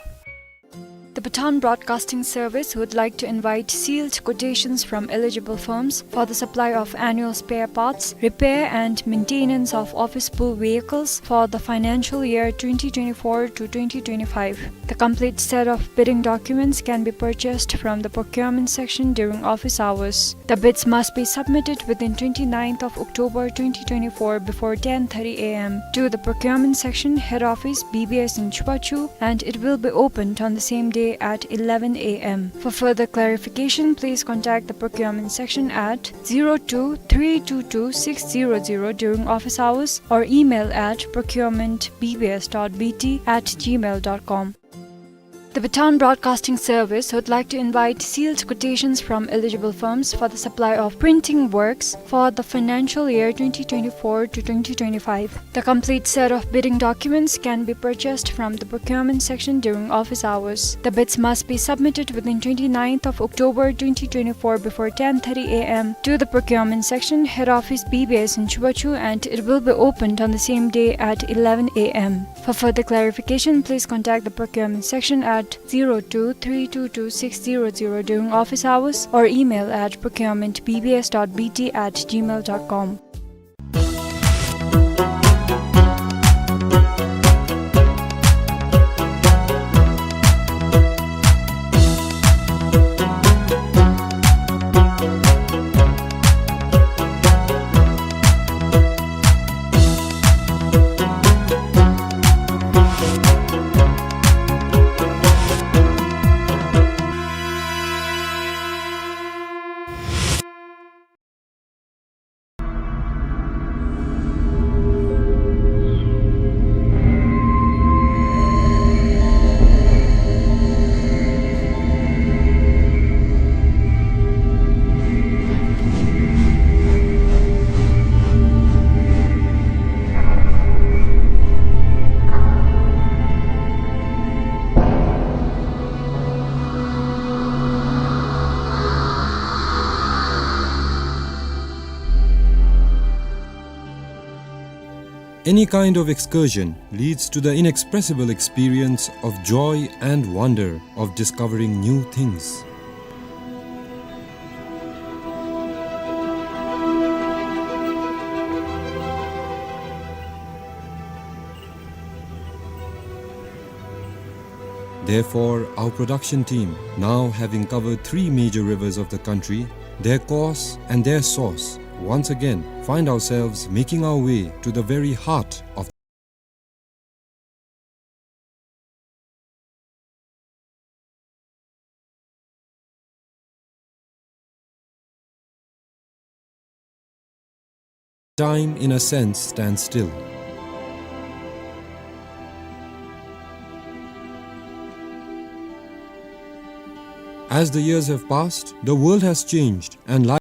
The Bhutan Broadcasting Service would like to invite sealed quotations from eligible firms for the supply of annual spare parts, repair and maintenance of office pool vehicles for the financial year twenty twenty-four to twenty twenty-five. The complete set of bidding documents can be purchased from the procurement section during office hours. The bids must be submitted within twenty-ninth of October twenty twenty-four before ten thirty a m to the procurement section, head office, B B S in Chubachu, and it will be opened on the same day at eleven a m. For further clarification, please contact the procurement section at zero two three two two six zero zero during office hours or email at procurement b b s dot b t at gmail dot com. The Bhutan Broadcasting Service would like to invite sealed quotations from eligible firms for the supply of printing works for the financial year twenty twenty-four to twenty twenty-five. The complete set of bidding documents can be purchased from the procurement section during office hours. The bids must be submitted within twenty-ninth of October twenty twenty-four before ten thirty a m to the procurement section, head office, B B S in Chubachu, and it will be opened on the same day at eleven a m. For further clarification, please contact the procurement section at zero two three two two six zero zero during office hours or email at procurement b b s dot b t at gmail dot com. Any kind of excursion leads to the inexpressible experience of joy and wonder of discovering new things. Therefore, our production team, now having covered three major rivers of the country, their course and their source, once again find ourselves making our way to the very heart of Time, in a sense, stands still. As the years have passed, the world has changed and life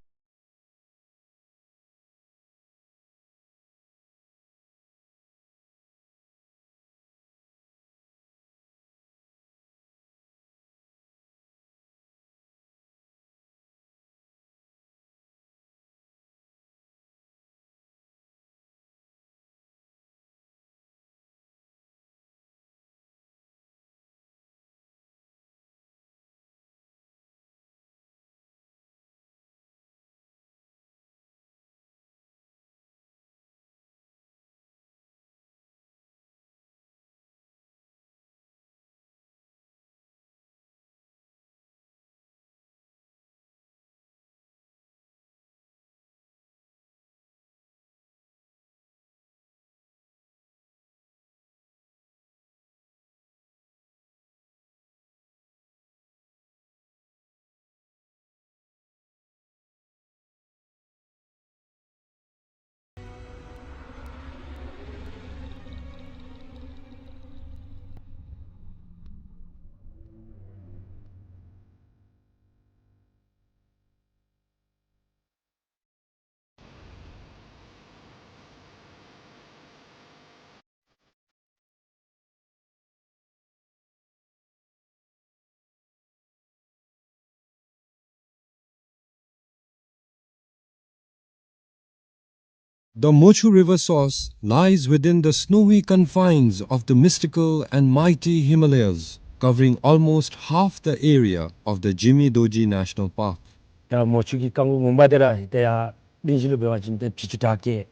The Mochu River source lies within the snowy confines of the mystical and mighty Himalayas, covering almost half the area of the Jimi Dorji National Park. ད་མོ་ཆུ་གི་རྐང་ལུ་ངོ་མ་འདི་ར་ཏེ་ཡར་གླིང་བཞི་ལུ་འབད་བ་ཅིན་ཏེ་བྱི་ཅུང་བྲག་སྐྱེས་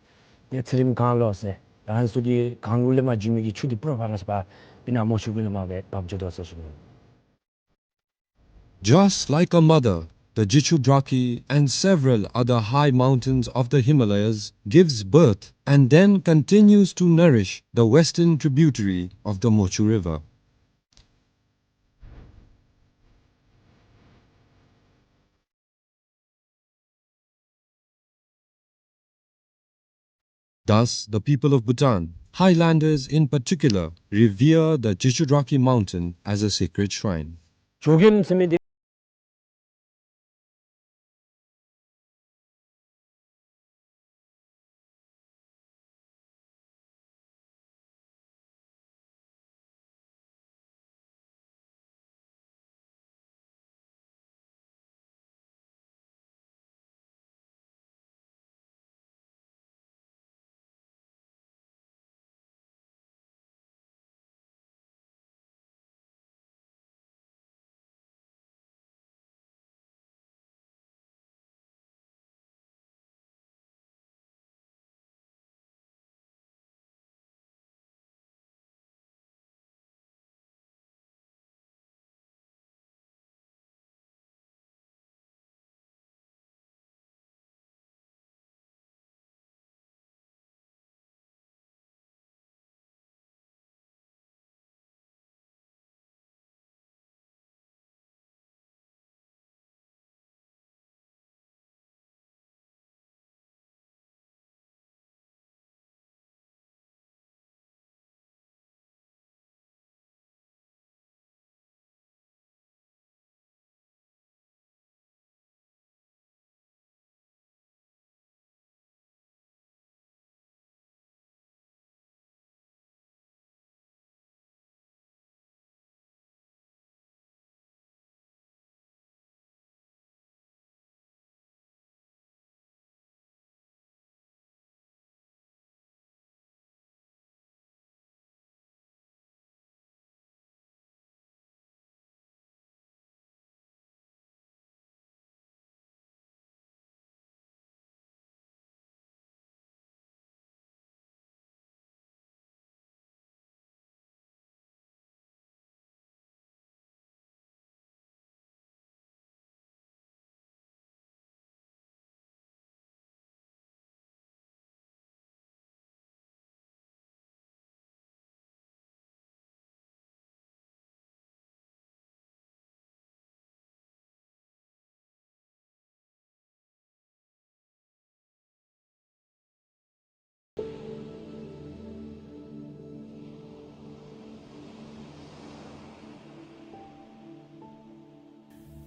ཏེ་ཚེ་རིངམོ་གངས་ལོག་ཟེར་ད་ཨ་ནི་ཚུ་གི་གངས་ལུ་ལས་མར་འགྱོ་མི་གི་ཆུ་འདི་པུར་ཕར་ལས་ཕར་སྤིན་ན་མོ་ཆུ་གུ་ལས་མར་སྦེ་འབབ་འགྱོ་དོ་ཟེར་ཞུ་ནི། Just like a mother, the Jichudrakhi and several other high mountains of the Himalayas gives birth and then continues to nourish the western tributary of the Mochu River. Thus, the people of Bhutan, highlanders in particular, revere the Jichudrakhi mountain as a sacred shrine. ཇོ་རྒྱལམོ་ཟེར་མི་འདི།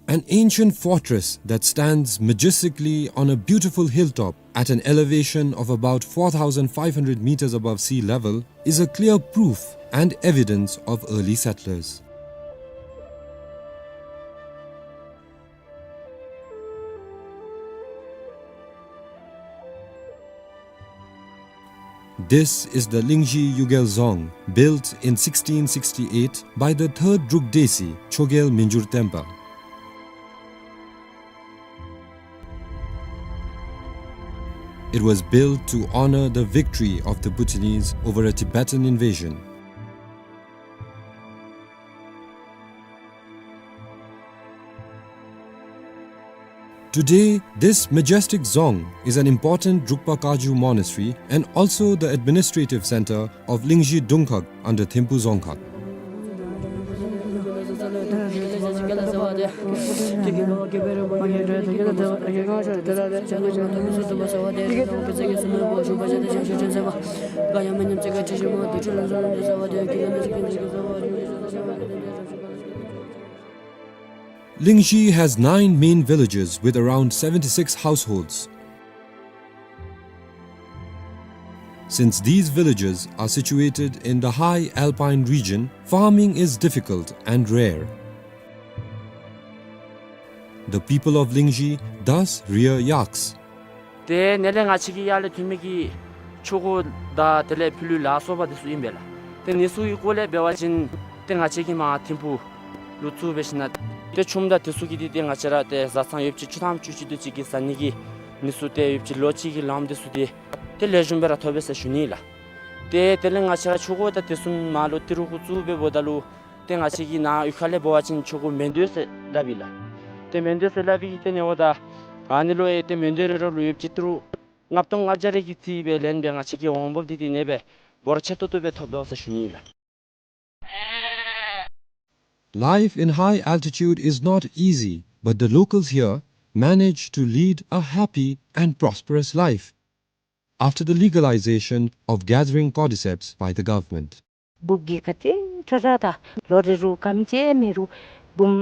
An ancient fortress that stands majestically on a beautiful hilltop at an elevation of about four thousand five hundred meters above sea level is a clear proof and evidence of early settlers. This is the Lingzhi Yugel Dzong, built in sixteen sixty-eight by the third Druk Desi, Chogyal Minjur Tenpa. It was built to honor the victory of the Bhutanese over a Tibetan invasion. Today, this majestic dzong is an important Drukpa Kagyu monastery and also the administrative center of Lingzhi Dungkhag under Thimphu Dzongkhag. Lingzhi has nine main villages with around seventy-six households. Since these villages are situated in the high alpine region, farming is difficult and rare. The people of Lingzhi thus rear yaks. ཏེ་ནཱ་ལས་ང་བཅས་ཀྱི་ཡར་ལས་ཐོན་མི་གི་ ཆུ་འགོ་དང་དེ་ལས་ཕྱི་ལུ་ལ་སོགས་པ་དེ་ཚུ་ཨིན་པས་ལགས། ཏེ་ཨ་ནི་ཚུ་གི་སྐོར་ལས་འབད་བ་ཅིན་ཏེ་ང་བཅས་ཀྱིས་མར་ཐིམ་ཕུག་ལུ་བཙུགས་སྦེ་ཞིནམ་ལས་ཏེ་ཆུམ་དང་དེ་ཚུ་གི་འདི་ཏེ་ང་བཅས་ར་ཏེ་བཟའ་ཚང་ཡོདཔ་ཅིག་བཅུ་ཐམ་བཅུ་གཅིག་དེ་ཅིག་གི་བཟའ་ནི་གི་ཨ་ནི་ཚུ་ཏེ་ཡོདཔ་ཅིག་ལོ་གཅིག་གི་ལངམ་དེ་ཚུ་ཏེ་ཏེ་ལེགས་ཤོམ་སྦེ་ར་ཐོབ་པས་ཟེར་ཞུ་ནི་ལགས། ཏེ་དེ་ལས་ང་བཅས་ར་ཆུ་འགོ་དང་དེ་ཚུ་མར་ལུ་ཏི་རུ་གུ་བཙུགས་སྦེ་འབདཝ་ད་ལུ་ཏེ་ང་བཅས་ཀྱི་ནཱ་གཡུས་ཁ་ལས་འབད་བ་ཅིན་ཆུ་འགོ་མེ་མདོ་ཟེར་སླབ་ཨིན་ལགས། ཏེ་མེ་མདོ་ཟེར་སླབ་ཨིན། ཏེ་ཨ་ནི་འབདཝ་ད་ཨ་ནི་ལུ་ཨེ་ཏེ་མེ་མདོ་རེ་རེ་ལུ་ཡོདཔ་ཅིག་ཏི་རུ་ལྔ་སྟོང་ལྔ་བརྒྱ་རེ་གི་རྩིས་སྦེ་ལེན་སྦེ་ང་བཅས་ཀྱི་འོང་འབབ་འདི་ཏེ་ཨ་ནེ་སྦེ་འབོར་ཆེ་ཏོག་ཏོ་སྦེ་ཐོབ་དོ་ཟེར་ཞུ་ནི་ལགས། Life in high altitude is not easy, but the locals here manage to lead a happy and prosperous life after the legalization of gathering cordyceps by the government. སྦུག་གི་ཁ་ཏེ་ཁྲ་ཁྲ་དང་ལོ་རེ་རུ་སྐམ་ཅིག་མེ་རུ་འབུམ་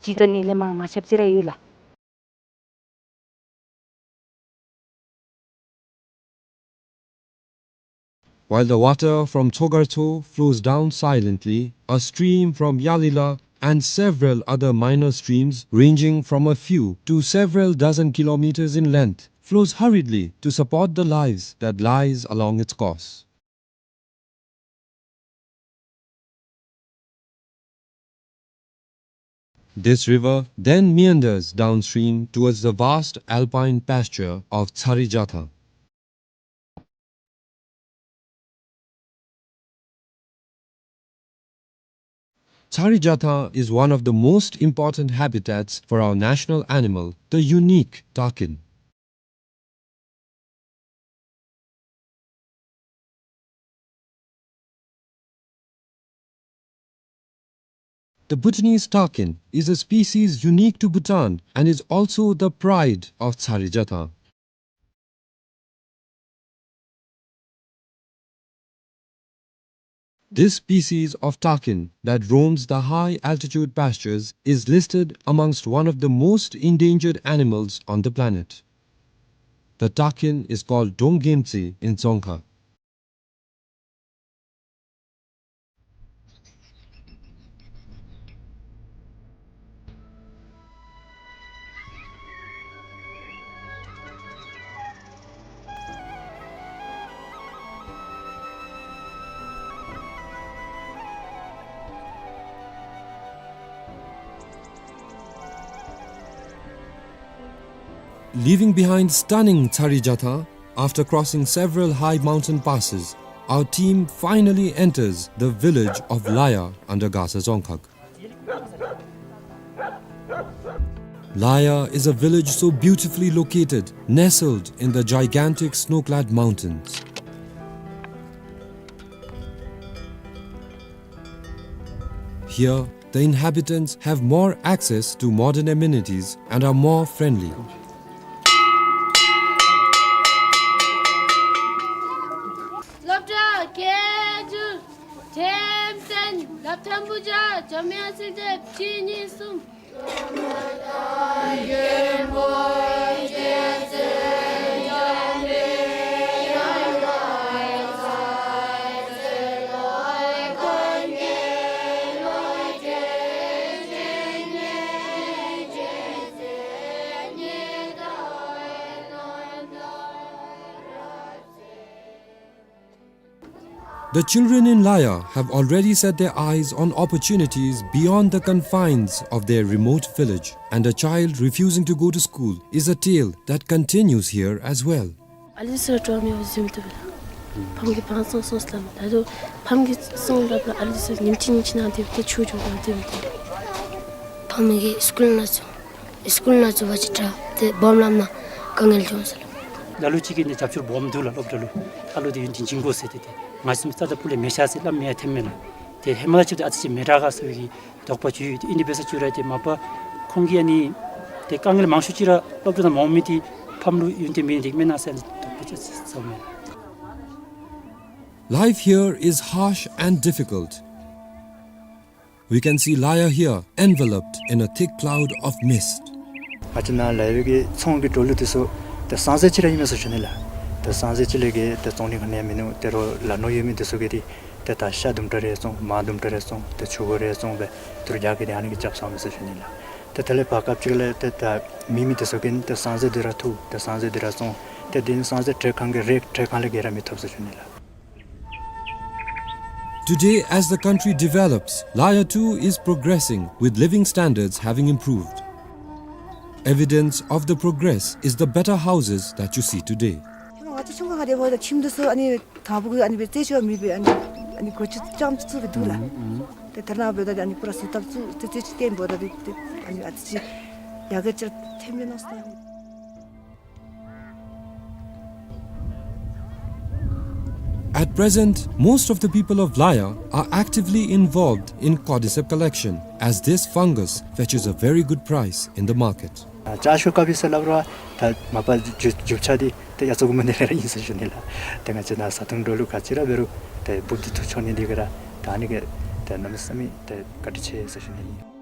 གཅིག་དང་ཨ་ནི་ལས་མར་མ་ཁྱབ་ཅིག་ར་ཡོད་ལགས། While the water from Tsogartso flows down silently, a stream from Yalila and several other minor streams ranging from a few to several dozen kilometers in length flows hurriedly to support the lives that lies along its course. This river then meanders downstream towards the vast alpine pasture of Tsarijatha. Tsarijatha is one of the most important habitats for our national animal, the unique takin. The Bhutanese takin is a species unique to Bhutan and is also the pride of Tsarijatha. This species of takin that roams the high altitude pastures is listed amongst one of the most endangered animals on the planet. The takin is called Donggemtsi in Dzongkha. Leaving behind stunning Tsarijatha, after crossing several high mountain passes, our team finally enters the village of Laya under Gasa Dzongkhag. Laya is a village so beautifully located, nestled in the gigantic snow-clad mountains. Here, the inhabitants have more access to modern amenities and are more friendly. སློབ་གྲྭ་སྐད་སྒྱུར་ཐེམ་ཐེམ། སློབ་ཐོན་པོ་ཆ་འཇམ་དབྱངས་ཚིག་སྡེབ་གཅིག་གཉིས་གསུམ། The children in Laya have already set their eyes on opportunities beyond the confines of their remote village, and a child refusing to go to school is a tale that continues here as well. ཨ་ལི་སི་ཊོ་མི་ཟིམ་ཏུ་བ་ལ། ཕམ་གི་བང་སོང་སོང་སླབ་མ་ད་དུ་ཕམ་གི་སོང་སླབ་ལ་ཨ་ལི་སི་ཉིམ་ཅི་ཉིམ་ཅི་ནང་དེ་བ་ཏེ་ཆུ་འགྱོ་གང་དེ་བ་ཏེ། ཕམ་གི་སི་ཀུལ་ནང་སོང་། སི་ཀུལ་ནང་ཚུད་པ་ཅིན་ཏེ་སྦོམ་ལམ་ནང་དཀའ་ངལ་འབྱུང་ཟེར་ལོ། ལ་ལུ་ཅིག་གིས་ནི་རྒྱབ་སྐྱོར་སྦོམ་འདུག་ལགས། སློབ་གྲྭ་ལུ་ཨ་ལུ་དེ་ཡུན་དེ་འཇིང་དགོ་ཟེར་ཏེ་ཏེ་ང་བཅས་རྩ་དང་སྤུ་ལས་མེད་ཤག་ཟེར་སླབ་མི་ཡང་ཐོནམ་མས་ལགས། ཏེ་ཧེ་མ་ལས་ཅིག་ཏེ་ཨ་ཙི་ཅིག་མི་དྲག་ག་ཟེར་བའི་གི་དོགས་པ་ཅིག་ཡོད། ཏེ་ཨིན་དེ་འབད་ས་ཅིག་ར་ཏེ་མ་པ་ཁོང་གིས་ཨ་ནི་ཏེ་དཀའ་ངལ་མང་ཤོས་ཅིག་ར་སློབ་གྲྭ་ནང་མ་འོང་མི་དེ་ཕམ་ལུ་ཡུན་དེ་མེད་དེ་མེན་ན་ཟེར་ཏེ་དོགས་པ་ཅིག་ཟ་མས། Life here is harsh and difficult. We can see Laya here enveloped in a thick cloud of mist. ང་བཅས་ནཱ་ལ་ཡོད་པའི་གི་ཚོང་གི་འགྲོ་ལུགས་དེ་ཚུ་ཏེ་སང་ཟེར་ཅིག་ར་ཨིན་མས་ཟེར་ཞུ་ནི་ལགས། ཏེ་སང་ཟེར་ཅིག་ལས་གི་ཏེ་བཙོང་ནི་ག་ནི་ཡང་མིན་ནུག། ཏེ་རོགས་ལ་ནོར་ཡོད་མི་དེ་ཚུ་གིས་ཏེ་ཏེ་ད་ཤ་དུམ་གྲ་རེ་བཙོང་མར་དུམ་གྲ་རེ་བཙོང་ཏེ་ཆུ་འགོ་རེ་བཙོང་སྦེ་ཏེ་རོགས་རྒྱག་གི་ཏེ་ཨ་ནི་གི་རྐྱབ་ཚརཝ་མས་ཟེར་ཞུ་ནི་ལགས། ཏེ་དེ་ལས་བར་སྐབས་ཅིག་ལས་ཏེ་ད་མེད་མི་དེ་ཚུ་གིས་ཏེ་སང་ཟེར་དེ་ར་འཐུ་ཏེ་སང་ཟེར་དེ་ར་བཙོང་ ཏེ་དེ་ནི་སོང་ཟེར་ཁྲལ་ཁང་གི་རེཊ་ཁྲལ་ཁང་ལས་བརྒལ་ར་མི་ཐོབ་ཟེར་ཞུ་ནི་ལགས། Today, as the country develops, Laya too is progressing, with living standards having improved. Evidence of the progress is the better houses that you see today. ང་ཚོ་ཆུང་ཀུ་ཁར་དེ་འབདཝ་ད་ཁྱིམ་དེ་ཚུ་ཨ་ནི་དང་ཕུ་གུ་ཨ་ནི་སྦེ་རྩེད་ཆས་མེད་པས། ཨ་ནི་ཨ་ནི་སྒོ་ཅིག་རྐྱངམ་ཅིག་བཙུགས་སྦེ་འདུག་ལགས། ཨུམ་ཨུམ། ཏེ་ད་རེས་ནངས་པ་འབདཝ་ད་ཨ་ནི་པུ་ར་བཟོ་ཐབས་ཚུ་ཏེ་རྩེད་ཆས་ཅིག་བཏོན་འབདཝ་ད་ཏེ་ཨ་ནི་ཨ་ཙི་ཅིག་ཡར་རྒྱས་ཅིག་ཐོནམ་མས་མནོ་སོང་། At present, most of the people of Laya are actively involved in cordyceps collection, as this fungus fetches a very good price in the market. ཨ་ཅ་ཆས་ཀ་ཕི་ཟེར་སླབ་རུང་ད་མ་པ་རྒྱུ་རྒྱུ་ཆ་འདི་ཏེ་ཡ་ཚོ་གུ་མ་ནི་ར་ཨིན་ཟེར་ཞུ་ནི་ལགས། ཏེ་ང་བཅས་ནཱ་བཟའ་འཐུང་འགྲོ་ལུགས་ག་ཅི་ར་འབད་རུང་ཏེ་འབུཔ་འདི་འཐུ་འཕྱོག་ནི་འདི་གིས་ར་ད་ཨ་ནི་གིས་ཏེ་གནམ་མེད་ས་མེད་ཏེ་བཀའ་དྲིན་ཆེ་ཟེར་ཞུ་ནི་ཨིན།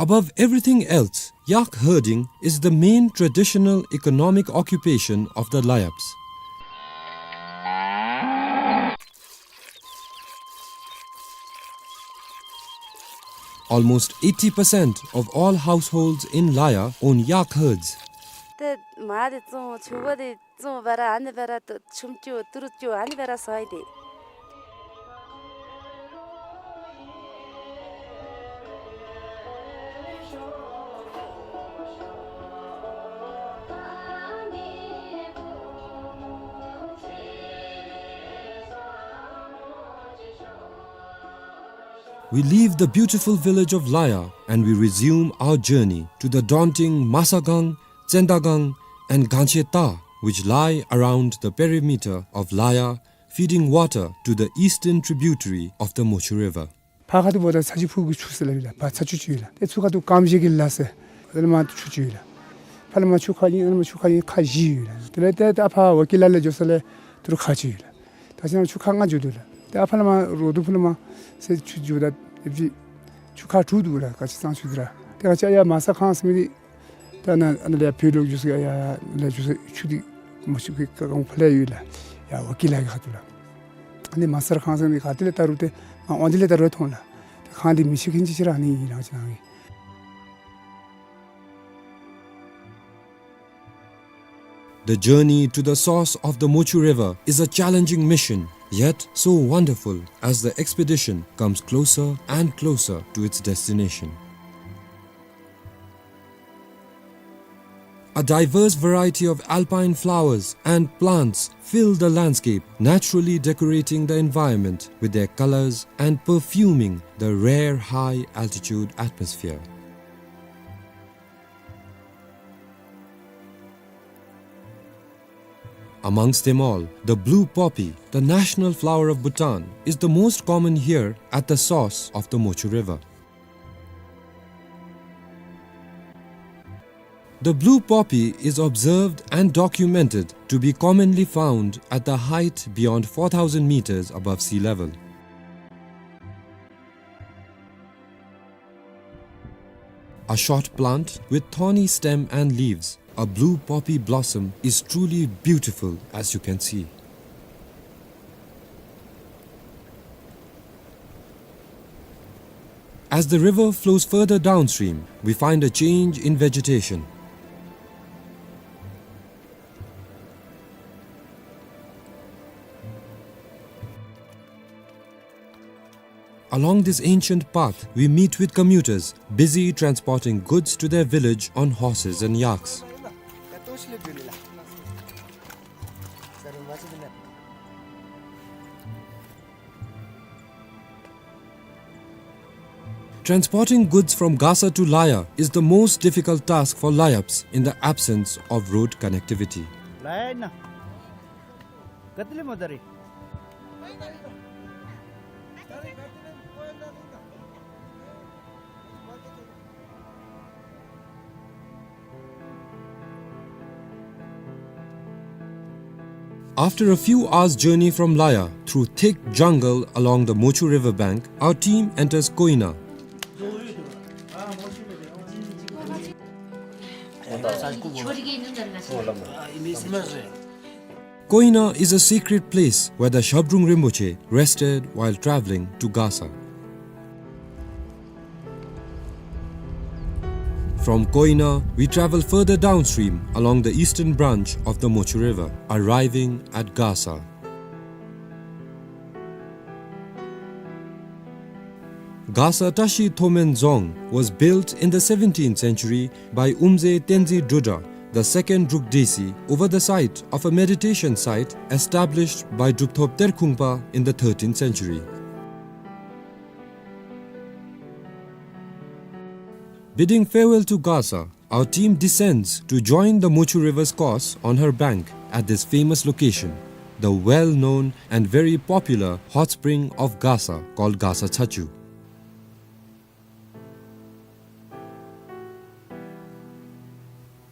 Above everything else, yak herding is the main traditional economic occupation of the Layaps. Almost eighty percent of all households in Laya own yak herds. ཏེ་མར་འདི་བཙོང་ཆུ་བོ་འདི་བཙོང་བར་ཨ་ནི་སྦེ་ར་ཏེ་ཆུམ་རྐྱབ་ཏི་རུ་རྐྱབ་ཨ་ནི་སྦེ་ར་ཟ་ཡི་ཏེ། We leave the beautiful village of Laya and we resume our journey to the daunting Masagang, Tsendagang and Gancheta, which lie around the perimeter of Laya, feeding water to the eastern tributary of the Mochu River. ཕར་ཁ་ཐུག་འབདཝ་ད་ཚ་ཆུ་ཕུག་གི་ཆུ་ཟེར་སླབ་ཨིན་ལགས། ཕར་ཚ་ཆུ་ཆུ་ཨིན་ལགས། ཏེ་ཚུར་ཁ་ཐུག་ཀམ་ཤེ་གི་ལ་ཟེར་ཨ་ནི་མར་ཆུ་ཆུ་ཨིན་ལགས། ཕར་ལས་མར་ཆུ་ཁ་ཨིན། ཨ་ནི་མར་ཆུ་ཁ་ཨིན། ཁ་བཞི་ཡོད་ལགས། དེ་ལས་ཏེ་ཏེ་ཨ་ཕར་ཝ་ཀི་ལ་ལས་འགྱོ་ས་ལས་ཏི་རུ་ཁ་ཅིག་ཡོད་ལགས། ད་ཅི་ན་ཆུ་ཁ་ལྔ་འགྱོ་དོ་ལགས། ཏེ་ཨ་ཕར་ལས་མར་རོ་དུ་ཕུ་ལས་མར་ཟེར་ཆུ་འགྱོཝ་ད་ཨེ་ཕི་ཆུ་ཁ་དྲུག་འདུག་ལགས། ག་ཅི་ཙང་ཆུ་འདི་ར། ཏེ་ང་བཅས་ཡར་མ་ས་ཁང་ཟེར་མི་འདི་ད་ནཱ་ཨ་ནཱ་ལས་ཕུད་ལོག་འགྱོ་ས་ཡར་ཡར་ལས་འགྱོ་ས་ཆུ་འདི་མ་ཆུ་གི་ཀ་གང་ཕར་ལས་ཡོད་ལགས། ཡར་ཝ་ཀི་ལ་གི་ཁ་ཐུག་ལགས། ཨ་ནི་མ་ས་ཁང་ཟེར་མི་འདི་ག་ཏེ་ལས་བལྟ་རུང་ཏེ་མར་དབང་འདུས་ལས་བལྟ་རུང་མཐོང་ལགས། ཏེ་ཁང་འདི་མི་ཆེ་ཁེན་ཅིག་ཅིག་ར་ཨ་ནི་ཨིན་ལགས། ང་བཅས་ནང་གི། The journey to the source of the Mochu River is a challenging mission, yet so wonderful as the expedition comes closer and closer to its destination. A diverse variety of alpine flowers and plants fill the landscape, naturally decorating the environment with their colors and perfuming the rare high-altitude atmosphere. Amongst them all, the blue poppy, the national flower of Bhutan, is the most common here at the source of the Mochu River. The blue poppy is observed and documented to be commonly found at the height beyond four thousand meters above sea level. A short plant with thorny stem and leaves, a blue poppy blossom is truly beautiful, as you can see. As the river flows further downstream, we find a change in vegetation. Along this ancient path, we meet with commuters busy transporting goods to their village on horses and yaks. Transporting goods from Gasa to Laya is the most difficult task for Layaps in the absence of road connectivity. After a few hours' journey from Laya, through thick jungle along the Mochu river bank, our team enters Koina. Koina is a sacred place where the Shabdrung Rinpoche rested while traveling to Gasa. From Koina, we travel further downstream along the eastern branch of the Mochu River, arriving at Gasa. Gasa Tashi Thomen Dzong was built in the seventeenth century by Umze Tenzin Drudra, the second Druk Desi, over the site of a meditation site established by Drupthop Terkhungpa in the thirteenth century. Bidding farewell to Gasa, our team descends to join the Mochu River's course on her bank at this famous location, the well-known and very popular hot spring of Gasa called Gasa Chachu.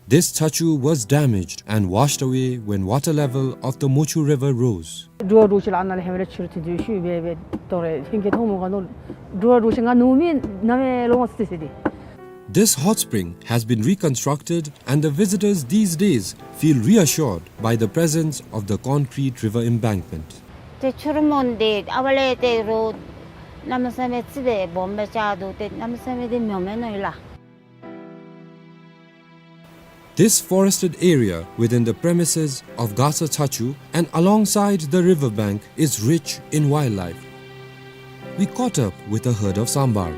This chachu was damaged and washed away when water level of the Mochu River rose. འགྲོ་བ་འགྲོ་ཤེས་ལ་ཨ་ནཱ་ལས་ཧེ་མ་ལས་ཕྱི་རུ་དེ་དུས་ཤུལ་སྦེ་སྦེ་དོ་རེ་ལྷན་རྒྱས་མཐོང་མོ་ག་ནོ། འགྲོ་བ་འགྲོ་ཤེས་ང་ནུབ་མི་ནམ་ཡང་ལོང་སི་སི་དེ། This hot spring has been reconstructed and the visitors these days feel reassured by the presence of the concrete river embankment. ཏེ་ཆུ་རུད་མོ་འདི་ཨ་བ་ལས་ཏེ་རོ་གནམ་མེད་ས་མེད་ཙི་སྦེ་སྦོམ་སྦེ་ཆགས་འདུག། ཏེ་གནམ་མེད་ས་མེད་འདི་མྱོང་མེད་ནོ་ཡོད་ལགས། This forested area within the premises of Gasa Chachu and alongside the river bank is rich in wildlife. We caught up with a herd of sambar.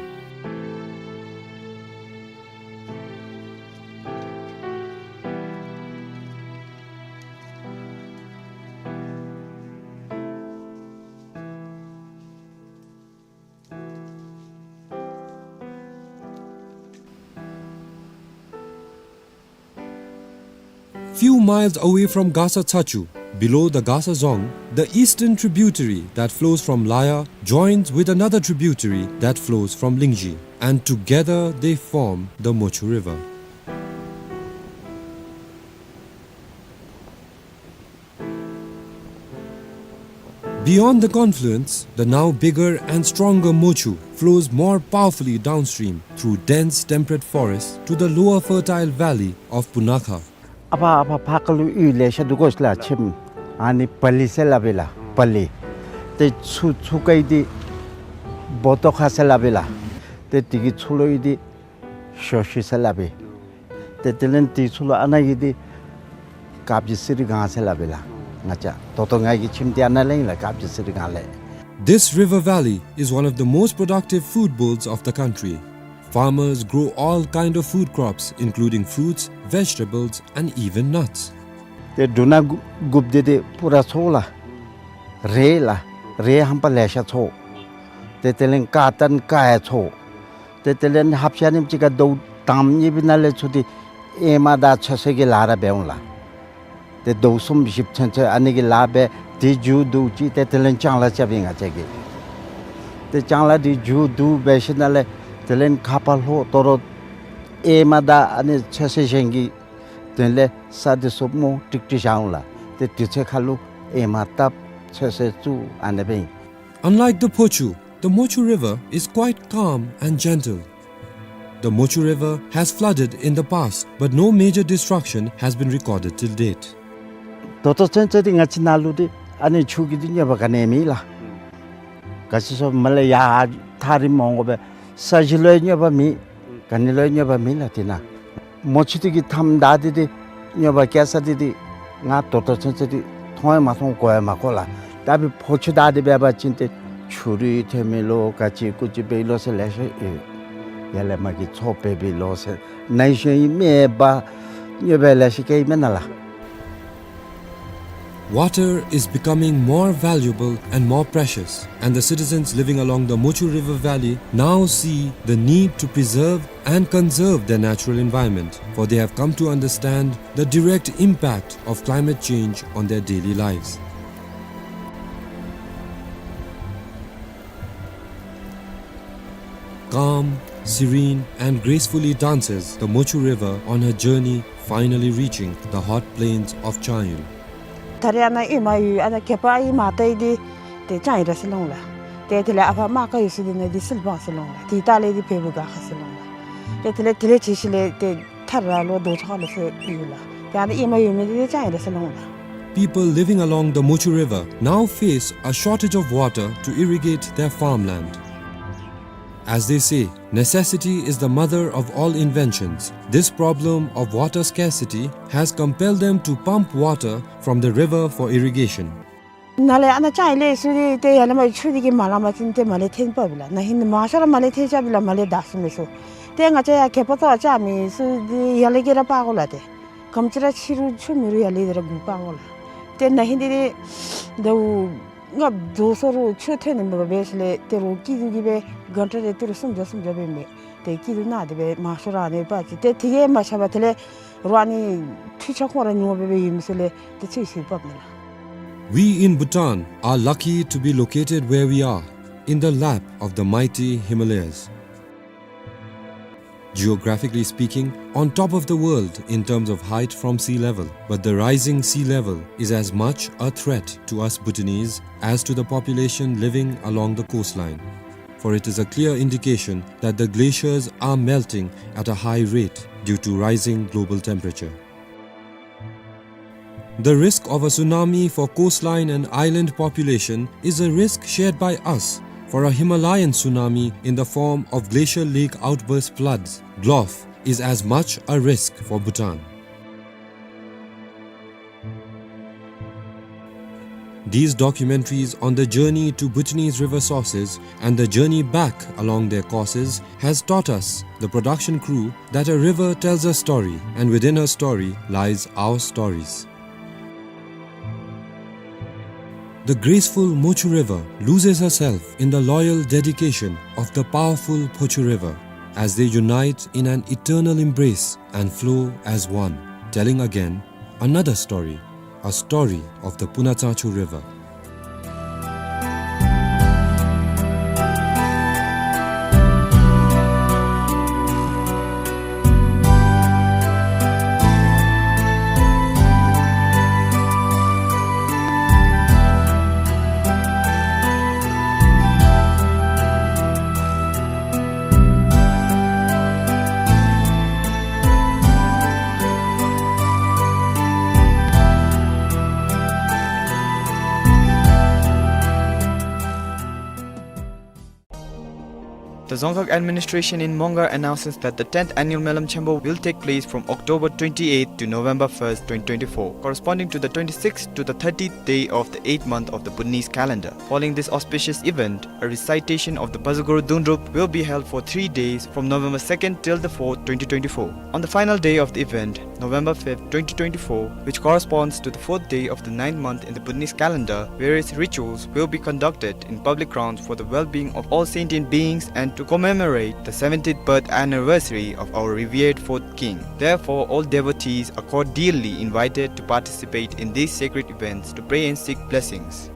Few miles away from Gasa Chachu, below the Gasa Dzong, the eastern tributary that flows from Laya joins with another tributary that flows from Lingzhi, and together they form the Mochu River. Beyond the confluence, the now bigger and stronger Mochu flows more powerfully downstream through dense temperate forest to the lower fertile valley of Punakha. ཨ་ཕ་ཨ་ཕ་ཕར་ཁ་ལུ་ཡུལ་ལེ་ཤ་འདུག་གོ་ཤ་ལགས་ཁྱིམ། ཨ་ནི་པ་ལི་ཟེར་སླབ་ཨིན་ལགས་པ་ལི། ཏེ་ཚུར་ཚུར་ཁ་གི་འདི་བོ་ཏོ་ཁ་ཟེར་སླབ་ཨིན་ལགས། ཏེ་དེ་གི་ཚུར་ལུ་ཡོད་འདི་ཞོ་ཤུ་ཟེར་སླབ་ཨིན། ཏེ་དེ་ལས་དེ་ཚུར་ལུ་ཨ་ནཱ་གི་འདི་དཀར་སྦྱིས་སི་རི་སྒང་ཟེར་སླབ་ཨིན་ལགས། ང་བཅས་ད་ལྟོ་ང་གི་ཁྱིམ་འདི་ཨ་ནཱ་ལས་ཨིན་ལགས། དཀར་སྦྱིས་སི་རི་སྒང་ལས། This river valley is one of the most productive food bowls of the country. Farmers grow all kind of food crops, including fruits, vegetables, and even nuts. ཏེ་འབྲུ་སྣ་དགུ་དགུཔ་འདི་ཏེ་པུ་ར་འཚོ་ལགས། རེད་ལགས། རེད་ཧམ་པ་ལེ་ཤ་འཚོ། ཏེ་དེ་ལས་ཀར་ཏན་ཀར་ཡང་འཚོ། ཏེ་དེ་ལས་ཧབ་ཤ་ནིམ་ཅིག་ཁར་ཟླཝ་དང་པ་གཉིས་པའི་ནང་ལས་ཚུར་འདི་ཨེ་མ་དང་ཚོད་བསྲེ་གི་ལཱ་ར་འབད་འོང་ལགས། ཏེ་ཟླཝ་གསུམ་བཞི་ཚུན་ཚོད་ཨ་ནི་གི་ལཱ་འབད། དེ་མཇུག་བསྡུ་ཅི་ཏེ་དེ་ལས་ལྕང་ལཱ་རྐྱབ་ཨིན་ང་བཅས་ཀྱིས། ཏེ་ལྕང་ལཱ་འདི་མཇུག་བསྡུ་འབད་ཞིནམ་ལས་དེ་ལས་ཁ་ཕར་ལྷོ་དོ་རུང་ཨེ་མ་དང་ཨ་ནི་ཚོད་བསྲེ་གཞན་གྱི་དོན་ལས་ས་འདི་ཚུ་སྨོ་ཀྲིག་ཀྲི་བཞག་འོང་ལགས། ཏེ་དུས་ཚོད་ཁ་ལུ་ཨེ་མ་བཏབ་ཚོད་བསྲེ་བཙུགས་ཨ་ནེ་སྦེ་ཨིན། Unlike the Phochu, the Mochu River is quite calm and gentle. The Mochu River has flooded in the past, but no major destruction has been recorded till date. ད་ལྟོ་ཚུན་ཚོད་འདི་ང་བཅས་ནཱ་ལུ་འདི་ཨ་ནི་ཆུ་གི་འདི་གནོད་པ་ག་ནི་ཡང་མེད་ལགས། ག་ཅི་ཟེར་མ་ལས་ཡར་ཐག་རིངམོ་འོང་དགོ་པས། ས་གཞི་ལུ་ཡང་གནོད་པ་མེད། ག་ནི་ལུ་ཡང་གནོད་པ་མེད་ལགས་འདི་ནང་། མོ་ཆུ་འདི་གིས་མཐའམ་བདའ་སྟེ་འདི་གནོད་པ་བཀལ་ས་འདི་འདི་ང་ད་ལྟོ་ཚུན་ཚོད་འདི་མཐོང་ཡང་མ་མཐོང་གོ་ཡང་མ་གོ་ལགས། ད་འབདན་ཕོ་ཆུ་བདའ་སྟེ་འབད་བ་ཅིན་ཏེ་ཆུ་རུད་ཐོན་མི་ལོ་ག་ཅི་ཀུ་ཅི་འབད་ལོ་ཟེར་ལེ་ཤ་ཡོད། ཡར་ལས་མར་གྱི་མཚོ་འབད་འབད་ལོ་ཟེར་ནཱ་ཡི་ཤོང་ཡི་མེ་འབར་གནོད་པ་ལེ་ཤ་བཀལ་ཡི་མེན་ན་ལགས། Water is becoming more valuable and more precious, and the citizens living along the Mochu River Valley now see the need to preserve and conserve their natural environment, for they have come to understand the direct impact of climate change on their daily lives. Calm, serene, and gracefully dances the Mochu River on her journey, finally reaching the hot plains of Chanyul. ད་རེས་ཨ་ནཱ་ཨེ་མ་ཡོད། ཨ་ནཱ་གད་པ་ཨེ་མ་བཏང་ཡི་འདི་ཏེ་ལྕང་ཡི་ར་ཟེར་ལོང་ལགས། ཏེ་དེ་ལས་ཨ་ཕ་མ་ཀ་ཡོད་ས་འདི་ནང་འདི་སིལ་བང་ཟེར་ལོང་ལགས། དེ་ལྟག་ལས་འདི་བལ་པོ་སྒར་ཁ་ཟེར་ལོང་ལགས། ཏེ་དེ་ལས་དེ་ལས་ཅིག་ཤུལ་ལས་ཏེ་ཐར་ར་ལོ་རྡོ་ཚོ་ཁ་ལོ་ཟེར་ཡོད་ལགས། ད་ཨ་ནི་ཨེ་མ་ཡོད་མི་འདི་ཅང་ཨིན་ར་ཟེར་སླབ་འོང་ལགས། People living along the Mochu River now face a shortage of water to irrigate their farmland. As they say, necessity is the mother of all inventions. This problem of water scarcity has compelled them to pump water from the river for irrigation. ནཱ་ལས་ཨ་ནཱ་ཅང་ཨིན་ལས་ཚུ་འདི་ཏེ་ཡར་ལས་མར་ཆུ་འདི་གིས་མ་ལང་པ་ཅིན་ཏེ་མར་ལས་འཐེན་འབགཔ་ཨིན་ལགས། ན་ཧིང་མང་ཤོས་ར་མར་ལས་འཐེན་རྐྱབ་ཨིན་ལགས། མར་ལས་བདའ་ཚུགས་མི་ཚུ། ཏེ་ང་བཅས་ཡར་གད་པ་ཏོ་ཨ་ཅག་མི་ཚུ་འདི་ཡར་ལས་གི་ར་འབག་དགོ་ལགས། ཏེ་ག་དེམ་ཅིག་ར་ཆུ་རུང་ཆུ་མེད་རུང་ཡར་ལས་འདི་ར་འབག་དགོ་ལགས། ཏེ་ན་ཧིང་འདི་ཏེ་ཟླཝ་ལྔ་བཟུང་སོང་རུང་ཆུ་ཐོན་ནི་མེད་པར་འབད་ཞིནམ་ལས་ཏེ་རོགས་སྐྱིད་སྡུག་གིས་སྦེ་གང་ཏེ་རེ་ཏི་རུ་སུམ་བརྒྱ་སུམ་བརྒྱ་སྦེ་མས། ཏེ་སྐྱིད་སྡུག་ནང་དེ་སྦེ་མང་ཤོས་ར་ཨ་ནི་འབག་ཅི། ཏེ་དེ་གིས་མ་ཚད་པར་དེ་ལས་རོགས་ཨ་ནི་འཕྲུལ་ཆས་ཁོང་ར་ཉོ་སྦེ་སྦེ་ཡོད་མི་ཚུ་ལས་ཏེ་ཚུ་ཚུ་འབགཔ་ཨིན་ལགས། We in Bhutan are lucky to be located where we are, in the lap of the mighty Himalayas. Geographically speaking, on top of the world in terms of height from sea level, but the rising sea level is as much a threat to us Bhutanese as to the population living along the coastline. For it is a clear indication that the glaciers are melting at a high rate due to rising global temperature. The risk of a tsunami for coastline and island population is a risk shared by us, for a Himalayan tsunami in the form of glacial lake outburst floods, GLOF, is as much a risk for Bhutan. These documentaries on the journey to Bhutanese river sources and the journey back along their courses has taught us, the production crew, that a river tells a story, and within her story lies our stories. The graceful Mochu River loses herself in the loyal dedication of the powerful Phochu River as they unite in an eternal embrace and flow as one, telling again another story, a story of the Punatsangchu River. The Dzongkhag administration in Mongar announces that the tenth annual Melam Chembo will take place from October twenty-eighth to November first, twenty twenty-four, corresponding to the twenty-sixth to the thirtieth day of the eighth month of the Bhutanese calendar. Following this auspicious event, a recitation of the Bazaguru Dundrup will be held for three days from November second till the fourth, twenty twenty-four. On the final day of the event, November fifth, twenty twenty-four, which corresponds to the fourth day of the ninth month in the Bhutanese calendar, various rituals will be conducted in public grounds for the well-being of all sentient beings and to commemorate the seventieth birth anniversary of our revered fourth king. Therefore, all devotees are cordially invited to participate in these sacred events to pray and seek blessings.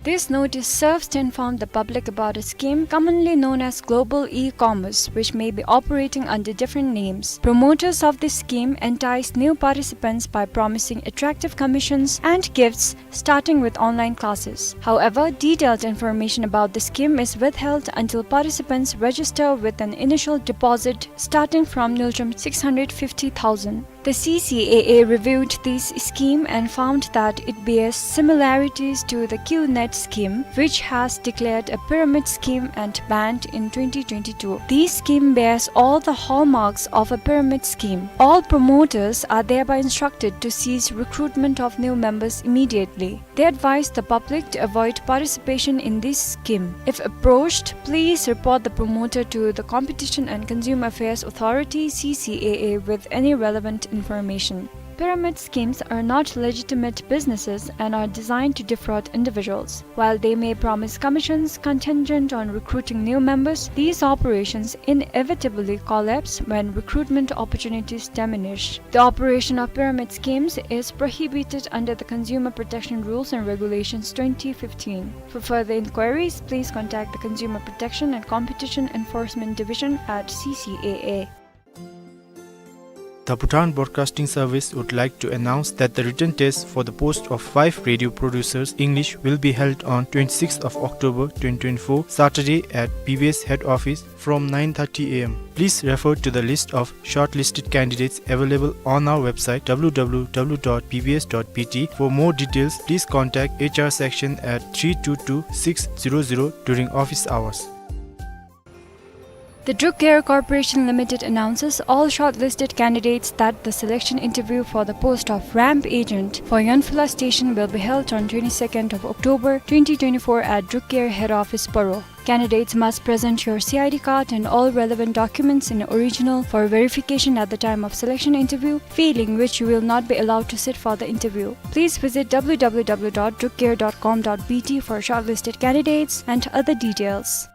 This notice serves to inform the public about a scheme commonly known as global e-commerce, which may be operating under different names. Promoters of this scheme entice new participants by promising attractive commissions and gifts, starting with online classes. However, detailed information about the scheme is withheld until participants register with an initial deposit starting from Ngultrum six hundred fifty thousand. The C C A A reviewed this scheme and found that it bears similarities to the QNet scheme, which has declared a pyramid scheme and banned in twenty twenty-two. This scheme bears all the hallmarks of a pyramid scheme. All promoters are thereby instructed to cease recruitment of new members immediately. They advise the public to avoid participation in this scheme. If approached, please report the promoter to the Competition and Consumer Affairs Authority, C C A A, with any relevant information. Pyramid schemes are not legitimate businesses and are designed to defraud individuals. While they may promise commissions contingent on recruiting new members, these operations inevitably collapse when recruitment opportunities diminish. The operation of pyramid schemes is prohibited under the Consumer Protection Rules and Regulations twenty fifteen. For further inquiries, please contact the Consumer Protection and Competition Enforcement Division at C C A A. The Bhutan Broadcasting Service would like to announce that the written test for the post of five radio producers English will be held on twenty-sixth of October twenty twenty-four, Saturday, at B B S head office from nine thirty A M. Please refer to the list of shortlisted candidates available on our website, W W W dot B B S dot B T. For more details, please contact H R section at three two two six zero zero during office hours. The Druk Air Corporation Limited announces all shortlisted candidates that the selection interview for the post of ramp agent for Yonphula station will be held on twenty-second of October twenty twenty-four at Druk Air head office, Paro. Candidates must present your C I D card and all relevant documents in original for verification at the time of selection interview, failing which you will not be allowed to sit for the interview. Please visit W W W dot druk air dot com dot B T for shortlisted candidates and other details.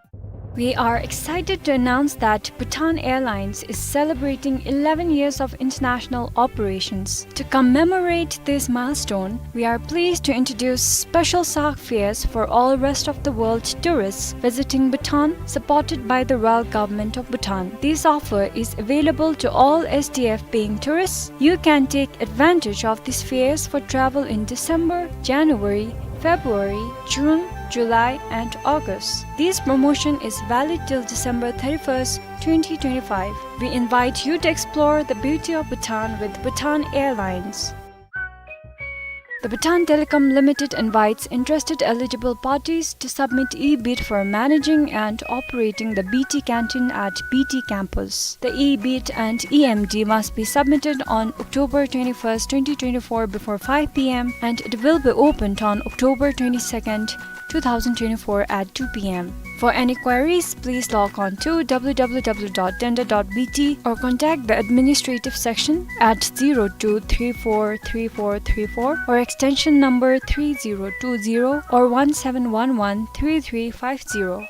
We are excited to announce that Bhutan Airlines is celebrating eleven years of international operations. To commemorate this milestone, we are pleased to introduce special SAARC fares for all rest of the world tourists visiting Bhutan, supported by the Royal Government of Bhutan. This offer is available to all S D F paying tourists. You can take advantage of these fares for travel in December, January, February, June, July, and August. This promotion is valid till December thirty-first, twenty twenty-five. We invite you to explore the beauty of Bhutan with Bhutan Airlines. The Bhutan Telecom Limited invites interested eligible parties to submit e-bid for managing and operating the B T canteen at B T campus. The e-bid and E M D must be submitted on October twenty-first, twenty twenty-four, before five P M, and it will be opened on October twenty-second, two thousand twenty-four, at two P M. For any queries, please log on to W W W dot tender dot B T or contact the administrative section at zero two three four three four three four or extension number three zero two zero or one seven one one three three five zero.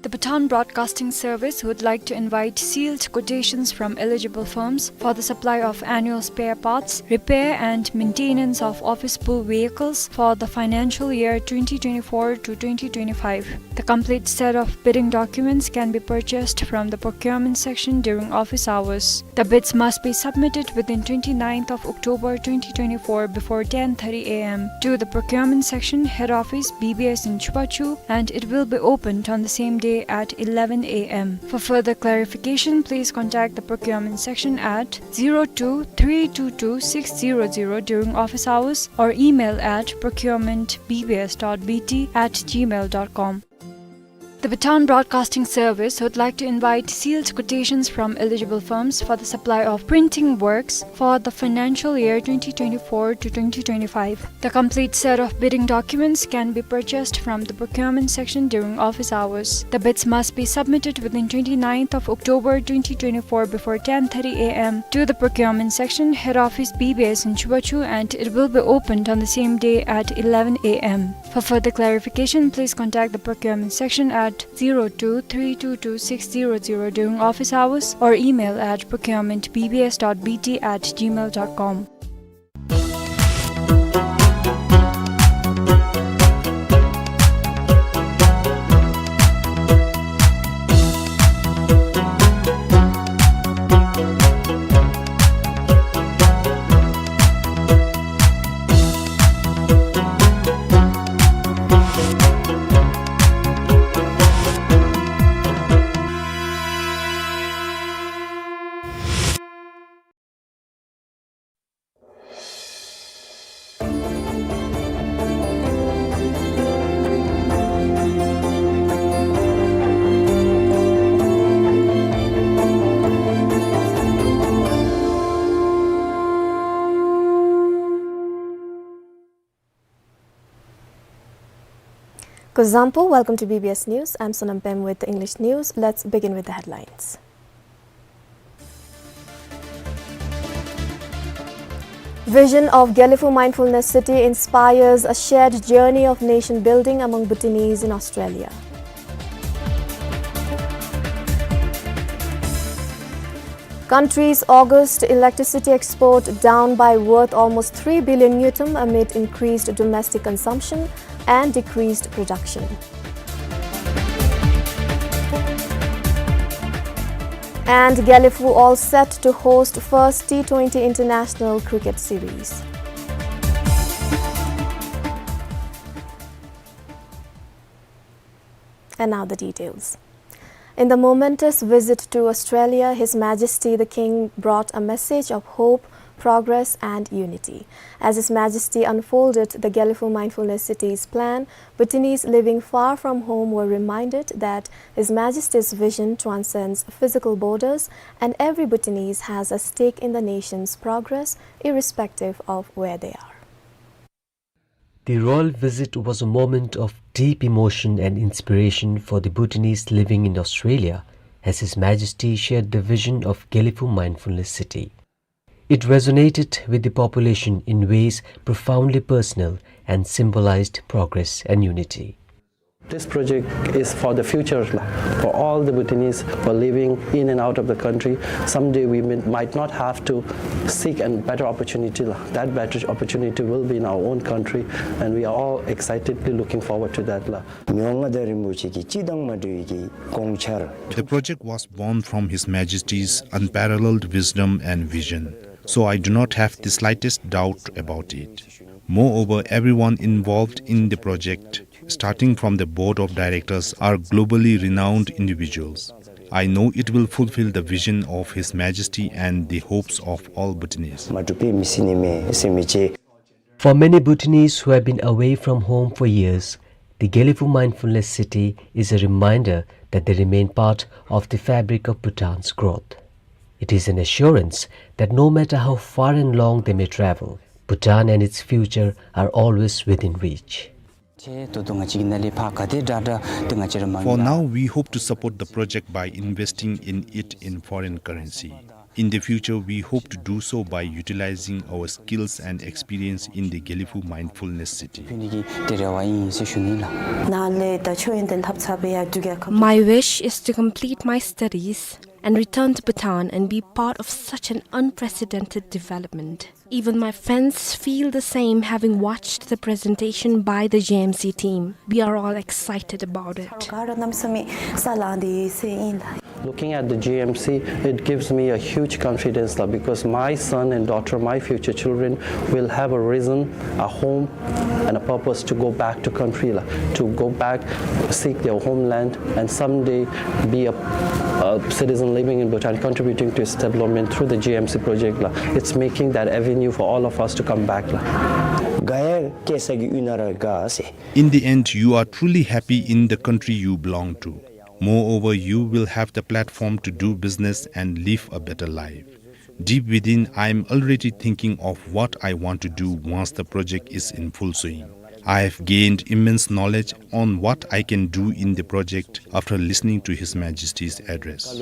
The Bhutan Broadcasting Service would like to invite sealed quotations from eligible firms for the supply of annual spare parts, repair and maintenance of office pool vehicles for the financial year twenty twenty-four to twenty twenty-five. The complete set of bidding documents can be purchased from the procurement section during office hours. The bids must be submitted within twenty-ninth of October twenty twenty-four before ten thirty A M to the procurement section, head office, B B S in Chubachu, and it will be opened on the same day at eleven A M. For further clarification, please contact the procurement section at zero two three two two six zero zero during office hours or email at procurement B B S dot B T at gmail dot com. The Bhutan Broadcasting Service would like to invite sealed quotations from eligible firms for the supply of printing works for the financial year twenty twenty-four to twenty twenty-five. The complete set of bidding documents can be purchased from the procurement section during office hours. The bids must be submitted within twenty-ninth of October twenty twenty-four before ten thirty A M to the procurement section, head office, B B S in Chubachu, and it will be opened on the same day at eleven A M. For further clarification, please contact the procurement section at zero two three two two six zero zero during office hours or email at procurement B B S dot B T at gmail dot com. Kuzuzangpo, welcome to B B S News. I'm Sonam Pem with the English news. Let's begin with the headlines. Vision of Gelephu Mindfulness City inspires a shared journey of nation building among Bhutanese in Australia. Country's August electricity export down by worth almost three billion ngultrum amid increased domestic consumption and decreased production. And Gelephu all set to host first T twenty international cricket series. And now the details. In the momentous visit to Australia, His Majesty the King brought a message of hope, progress and unity. As His Majesty unfolded the Gelephu Mindfulness City's plan, Bhutanese living far from home were reminded that His Majesty's vision transcends physical borders and every Bhutanese has a stake in the nation's progress irrespective of where they are. The royal visit was a moment of deep emotion and inspiration for the Bhutanese living in Australia, as His Majesty shared the vision of Gelephu Mindfulness City. It resonated with the population in ways profoundly personal and symbolized progress and unity. This project is for the future, la, for all the Bhutanese who are living in and out of the country. Someday we may, might not have to seek a better opportunity, la. That better opportunity will be in our own country, and we are all excitedly looking forward to that, la. མི་དབང་མངའ་བདག་རིན་པོ་ཆེ་གི་སྤྱི་དང་མ་འབྲལ་བའི་གི་དགོངས་འཆར། The project was born from His Majesty's unparalleled wisdom and vision, so I do not have the slightest doubt about it. Moreover, everyone involved in the project, starting from the board of directors, are globally renowned individuals. I know it will fulfill the vision of His Majesty and the hopes of all Bhutanese. མ་འགྲུབ་པའི་མི་སྲིད་ནི་མེད་ཟེར་མི་ཅིག། For many Bhutanese who have been away from home for years, the Gelephu Mindfulness City is a reminder that they remain part of the fabric of Bhutan's growth. It is an assurance that no matter how far and long they may travel, Bhutan and its future are always within reach. For now, we hope to support the project by investing in it in foreign currency. In the future, we hope to do so by utilizing our skills and experience in the Gelephu Mindfulness City. My wish is to complete my studies and return to Bhutan and be part of such an unprecedented development. Even my friends feel the same, having watched the presentation by the G M C team. We are all excited about it. Looking at the G M C, it gives me a huge confidence, la, because my son and daughter, my future children, will have a reason, a home, and a purpose to go back to country, la, to go back, seek their homeland, and someday be a, a citizen living in Bhutan, contributing to its development through the G M C project, la. It's making that avenue for all of us to come back, la. In the end, you are truly happy in the country you belong to. Moreover, you will have the platform to do business and live a better life. Deep within, I am already thinking of what I want to do once the project is in full swing. I have gained immense knowledge on what I can do in the project after listening to His Majesty's address.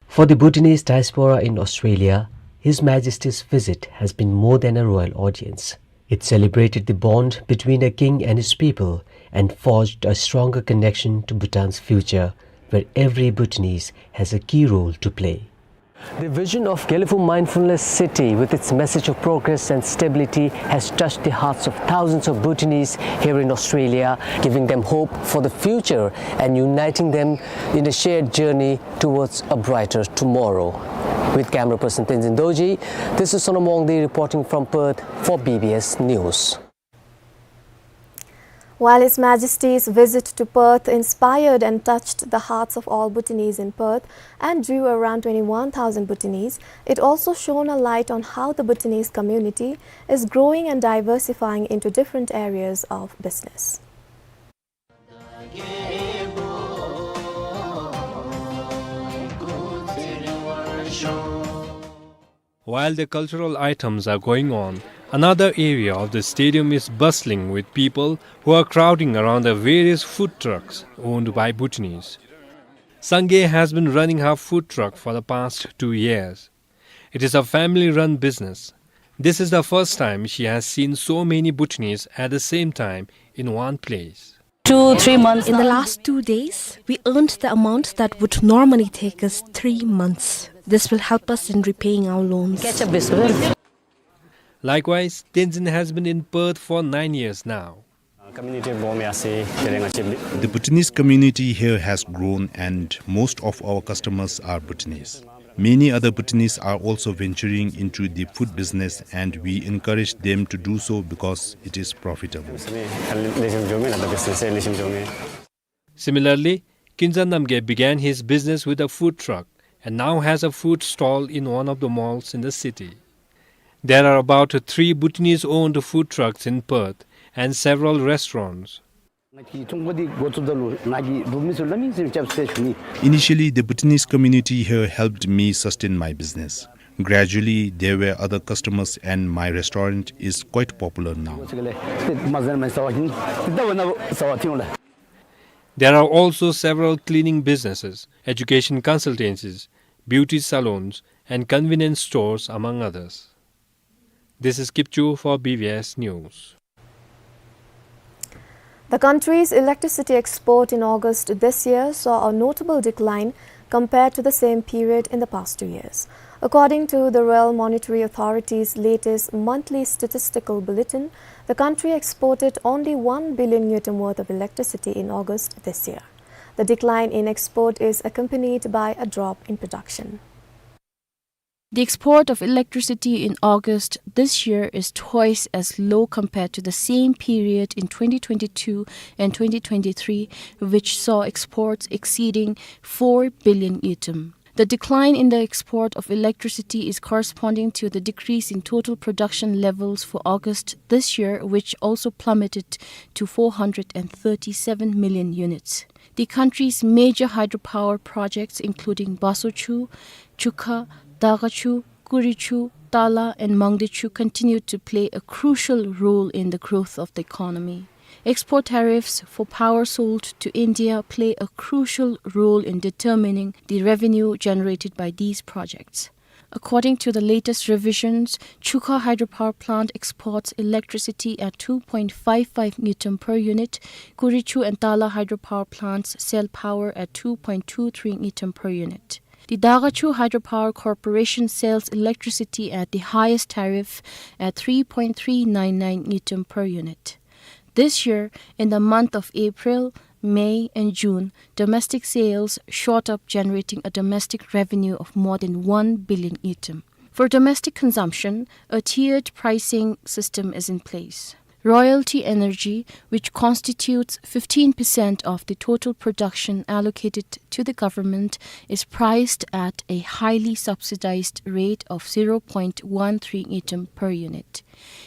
For the Bhutanese diaspora in Australia, His Majesty's visit has been more than a royal audience. It celebrated the bond between a king and his people and forged a stronger connection to Bhutan's future, where every Bhutanese has a key role to play. The vision of Gelephu Mindfulness City, with its message of progress and stability, has touched the hearts of thousands of Bhutanese here in Australia, giving them hope for the future and uniting them in a shared journey towards a brighter tomorrow. With camera person Tenzin Dorji, this is Sonam Wangdi reporting from Perth for B B S News. While His Majesty's visit to Perth inspired and touched the hearts of all Bhutanese in Perth and drew around twenty-one thousand Bhutanese, it also shone a light on how the Bhutanese community is growing and diversifying into different areas of business. While the cultural items are going on, another area of the stadium is bustling with people who are crowding around the various food trucks owned by Bhutanese. Sangay has been running her food truck for the past two years. It is a family-run business. This is the first time she has seen so many Bhutanese at the same time in one place. Two, three months. In the last two days, we earned the amount that would normally take us three months. This will help us in repaying our loans. Likewise, Tenzin has been in Perth for nine years now. Community བོད་མི་ཨ་སི་དེ་རིང་ང་བཅས། The Bhutanese community here has grown and most of our customers are Bhutanese. Many other Bhutanese are also venturing into the food business and we encourage them to do so because it is profitable. Similarly, Kinza Namgay began his business with a food truck and now has a food stall in one of the malls in the city. There are about three Bhutanese-owned food trucks in Perth and several restaurants. Initially, the Bhutanese community here helped me sustain my business. Gradually, there were other customers and my restaurant is quite popular now. There are also several cleaning businesses, education consultancies, beauty salons, and convenience stores, among others. This is Kipchu for B B S News. The country's electricity export in August this year saw a notable decline compared to the same period in the past two years. According to the Royal Monetary Authority's latest monthly statistical bulletin, the country exported only one billion ngultrum worth of electricity in August this year. The decline in export is accompanied by a drop in production. The export of electricity in August this year is twice as low compared to the same period in twenty twenty-two and twenty twenty-three, which saw exports exceeding four billion ngultrum. The decline in the export of electricity is corresponding to the decrease in total production levels for August this year, which also plummeted to four hundred and thirty-seven million units. The country's major hydropower projects, including Basochhu, Chukha, Dagachhu, Kurichhu, Tala, and Mangdechu, continue to play a crucial role in the growth of the economy. Export tariffs for power sold to India play a crucial role in determining the revenue generated by these projects. According to the latest revisions, Chukha hydropower plant exports electricity at two point five five ngultrum per unit. Kurichhu and Tala hydropower plants sell power at two point two three ngultrum per unit. The Dagachhu Hydropower Corporation sells electricity at the highest tariff at three point three nine nine ngultrum per unit. This year, in the month of April, May, and June, domestic sales shot up, generating a domestic revenue of more than one billion ngultrum. For domestic consumption, a tiered pricing system is in place. Royalty energy, which constitutes fifteen percent of the total production allocated to the government, is priced at a highly subsidized rate of zero point one three ngultrum per unit.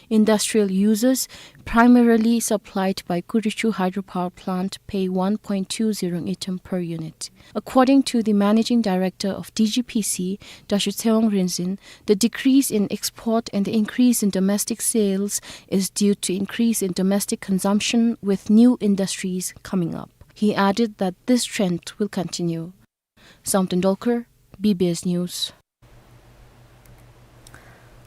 Industrial users, primarily supplied by Kurichhu Hydropower Plant, pay one point two zero ngultrum per unit. According to the managing director of D G P C, Doctor Tshewang Rinzin, the decrease in export and the increase in domestic sales is due to increase in domestic consumption with new industries coming up. He added that this trend will continue. Samten Dolkar, B B S News.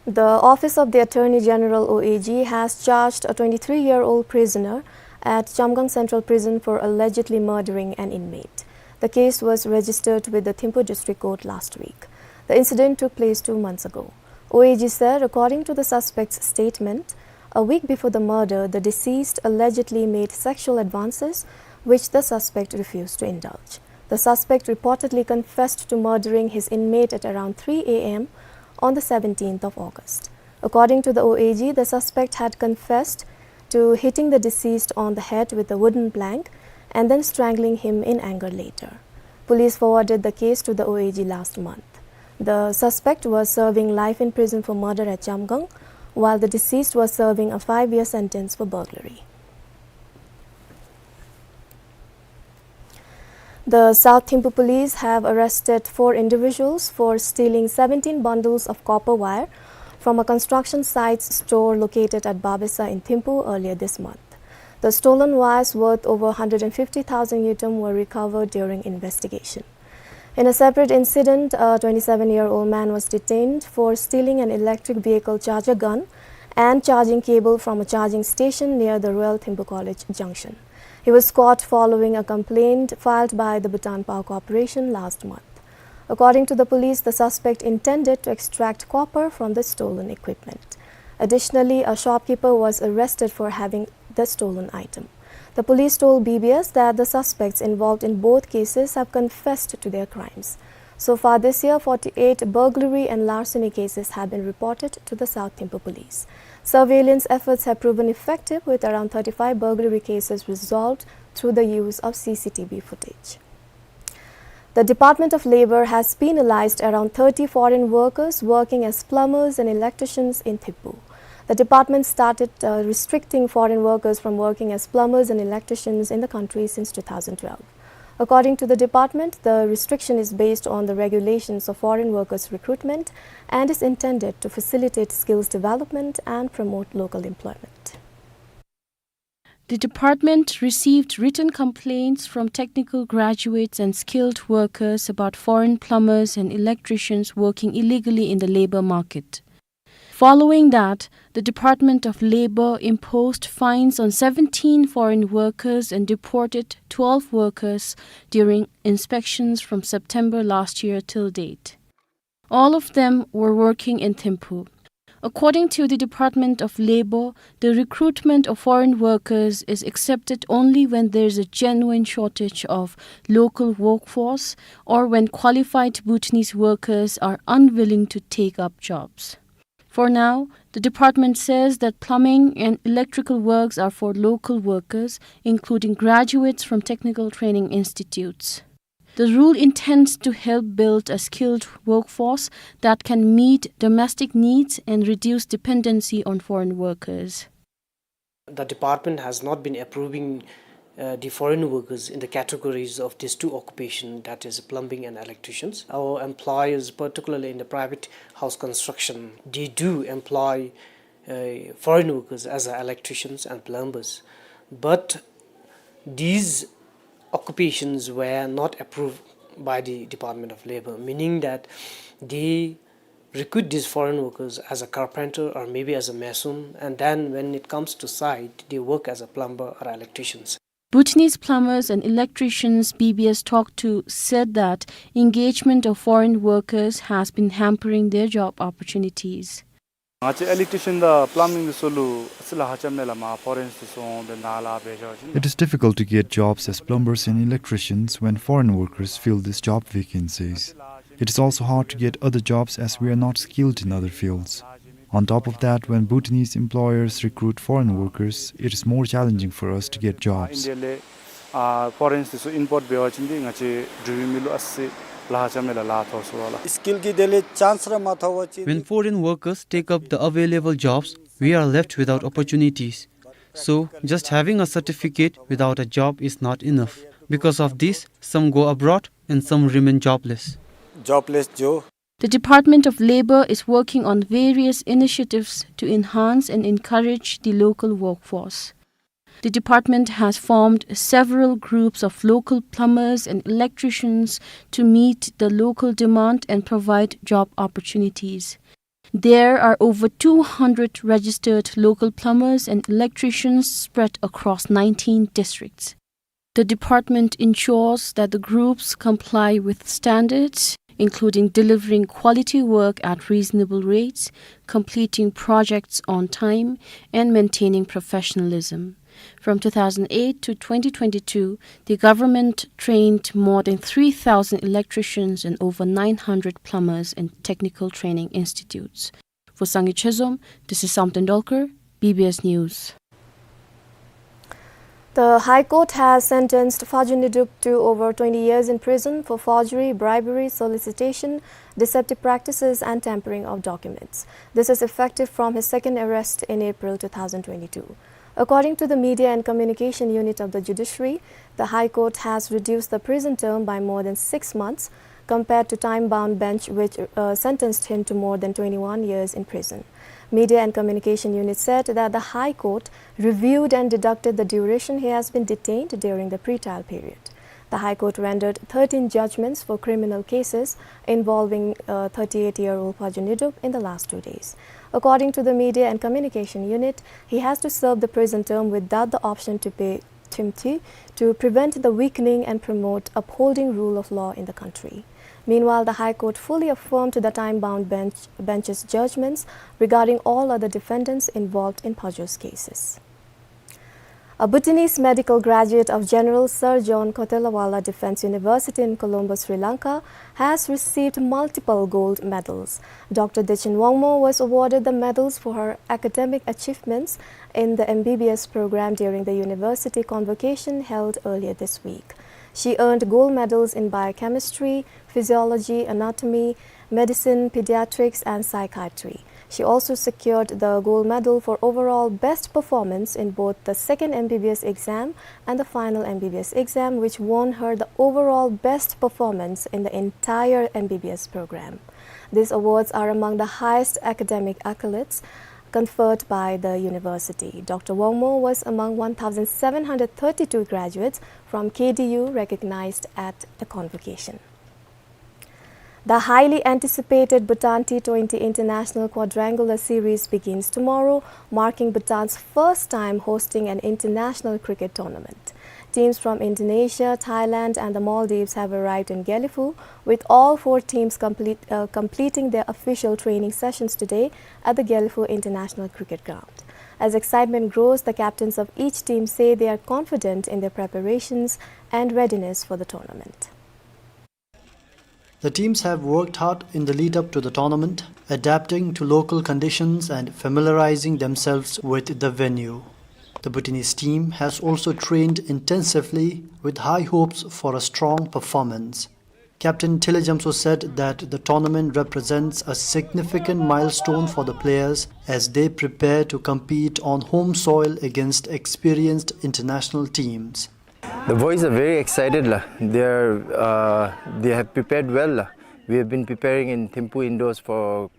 The Office of the Attorney General, O A G, has charged a twenty-three-year-old prisoner at Chamgang Central Prison for allegedly murdering an inmate. The case was registered with the Thimphu District Court last week. The incident took place two months ago. O A G said, according to the suspect's statement, a week before the murder, the deceased allegedly made sexual advances, which the suspect refused to indulge. The suspect reportedly confessed to murdering his inmate at around three A M on the seventeenth of August. According to the O A G, the suspect had confessed to hitting the deceased on the head with a wooden plank and then strangling him in anger later. Police forwarded the case to the O A G last month. The suspect was serving life in prison for murder at Chamgang, while the deceased was serving a five-year sentence for burglary. The South Thimphu police have arrested four individuals for stealing seventeen bundles of copper wire from a construction site's store located at Babesa in Thimphu earlier this month. The stolen wires worth over hundred and fifty thousand ngultrum were recovered during investigation. In a separate incident, a twenty-seven-year-old man was detained for stealing an electric vehicle charger gun and charging cable from a charging station near the Royal Thimphu College junction. He was caught following a complaint filed by the Bhutan Power Corporation last month. According to the police, the suspect intended to extract copper from the stolen equipment. Additionally, a shopkeeper was arrested for having the stolen item. The police told B B S that the suspects involved in both cases have confessed to their crimes. So far this year, forty-eight burglary and larceny cases have been reported to the South Thimphu Police. Surveillance efforts have proven effective, with around thirty-five burglary cases resolved through the use of C C T V footage. The Department of Labour has penalized around thirty foreign workers working as plumbers and electricians in Thimphu. The department started, uh, restricting foreign workers from working as plumbers and electricians in the country since two thousand twelve. According to the department, the restriction is based on the regulations of foreign workers recruitment and is intended to facilitate skills development and promote local employment. The department received written complaints from technical graduates and skilled workers about foreign plumbers and electricians working illegally in the labor market. Following that, the Department of Labor imposed fines on seventeen foreign workers and deported twelve workers during inspections from September last year till date. All of them were working in Thimphu. According to the Department of Labor, the recruitment of foreign workers is accepted only when there is a genuine shortage of local workforce or when qualified Bhutanese workers are unwilling to take up jobs. For now, the department says that plumbing and electrical works are for local workers, including graduates from technical training institutes. The rule intends to help build a skilled workforce that can meet domestic needs and reduce dependency on foreign workers. The department has not been approving, uh, the foreign workers in the categories of these two occupations, that is plumbing and electricians. Our employers, particularly in the private house construction, they do employ, uh, foreign workers as electricians and plumbers. But these occupations were not approved by the Department of Labor, meaning that they recruit these foreign workers as a carpenter or maybe as a mason, and then when it comes to site, they work as a plumber or electricians. Bhutanese plumbers and electricians B B S talked to said that engagement of foreign workers has been hampering their job opportunities. ང་བཅས་electrician དང་plumbing འདི་ཚུ་ལུ་ཨ་ཙི་ལཱ་ཁག་ཅིག་མས་ལགས། མར་foreign འདི་ཚུ་འོང་སྟེ་ནཱ་ལཱ་འབད་བཞག་པ་ཅིན། It is difficult to get jobs as plumbers and electricians when foreign workers fill these job vacancies. It is also hard to get other jobs as we are not skilled in other fields. On top of that, when Bhutanese employers recruit foreign workers, it is more challenging for us to get jobs. ཨ་foreign འདི་ཚུ་import འབད་བ་ཅིན་འདི་ང་བཅས་འགྲུལ་པའི་མི་ལུ་ཨ་ཙི་ལཱ་ཁག་ཅིག་མས་ལགས། ལཱ་ཐོབ་ཚུགས་པས་ལགས། Skill གི་དེ་ལས་chance ར་མ་ཐོབ་པ་ཅིན། When foreign workers take up the available jobs, we are left without opportunities. So, just having a certificate without a job is not enough. Because of this, some go abroad and some remain jobless. Jobless འགྱོ། The Department of Labor is working on various initiatives to enhance and encourage the local workforce. The department has formed several groups of local plumbers and electricians to meet the local demand and provide job opportunities. There are over two hundred registered local plumbers and electricians spread across nineteen districts. The department ensures that the groups comply with standards, including delivering quality work at reasonable rates, completing projects on time, and maintaining professionalism. From two thousand eight to twenty twenty-two, the government trained more than three thousand electricians and over nine hundred plumbers in technical training institutes. For Sangay Chezom, this is Sam Tendolkar, B B S News. The High Court has sentenced Phajo Nyidrup to over twenty years in prison for forgery, bribery, solicitation, deceptive practices, and tampering of documents. This is effective from his second arrest in April two thousand twenty-two. According to the Media and Communication Unit of the Judiciary, the High Court has reduced the prison term by more than six months compared to time-bound bench, which, uh, sentenced him to more than twenty-one years in prison. Media and Communication Unit said that the High Court reviewed and deducted the duration he has been detained during the pre-trial period. The High Court rendered thirteen judgments for criminal cases involving, uh, thirty-eight-year-old Phajo Nyidrup in the last two days. According to the Media and Communication Unit, he has to serve the prison term without the option to pay thymthi to prevent the weakening and promote upholding rule of law in the country. Meanwhile, the High Court fully affirmed the time-bound bench, bench's judgments regarding all other defendants involved in Phajo's cases. A Bhutanese medical graduate of General Sir John Kotelawala Defence University in Colombo, Sri Lanka, has received multiple gold medals. Doctor Dechen Wangmo was awarded the medals for her academic achievements in the M B B S program during the university convocation held earlier this week. She earned gold medals in biochemistry, physiology, anatomy, medicine, pediatrics, and psychiatry. She also secured the gold medal for overall best performance in both the second M B B S exam and the final M B B S exam, which won her the overall best performance in the entire M B B S program. These awards are among the highest academic accolades conferred by the university. Doctor Wangmo was among one thousand seven hundred thirty-two graduates from K D U recognized at the convocation. The highly anticipated Bhutan T twenty International Quadrangular Series begins tomorrow, marking Bhutan's first time hosting an international cricket tournament. Teams from Indonesia, Thailand, and the Maldives have arrived in Gelephu, with all four teams complete, uh, completing their official training sessions today at the Gelephu International Cricket Ground. As excitement grows, the captains of each team say they are confident in their preparations and readiness for the tournament. The teams have worked hard in the lead-up to the tournament, adapting to local conditions and familiarizing themselves with the venue. The Bhutanese team has also trained intensively with high hopes for a strong performance. Captain Thile Jamso said that the tournament represents a significant milestone for the players as they prepare to compete on home soil against experienced international teams. The boys are very excited, la. They are, uh, they have prepared well, la. We have been preparing in Thimphu indoors for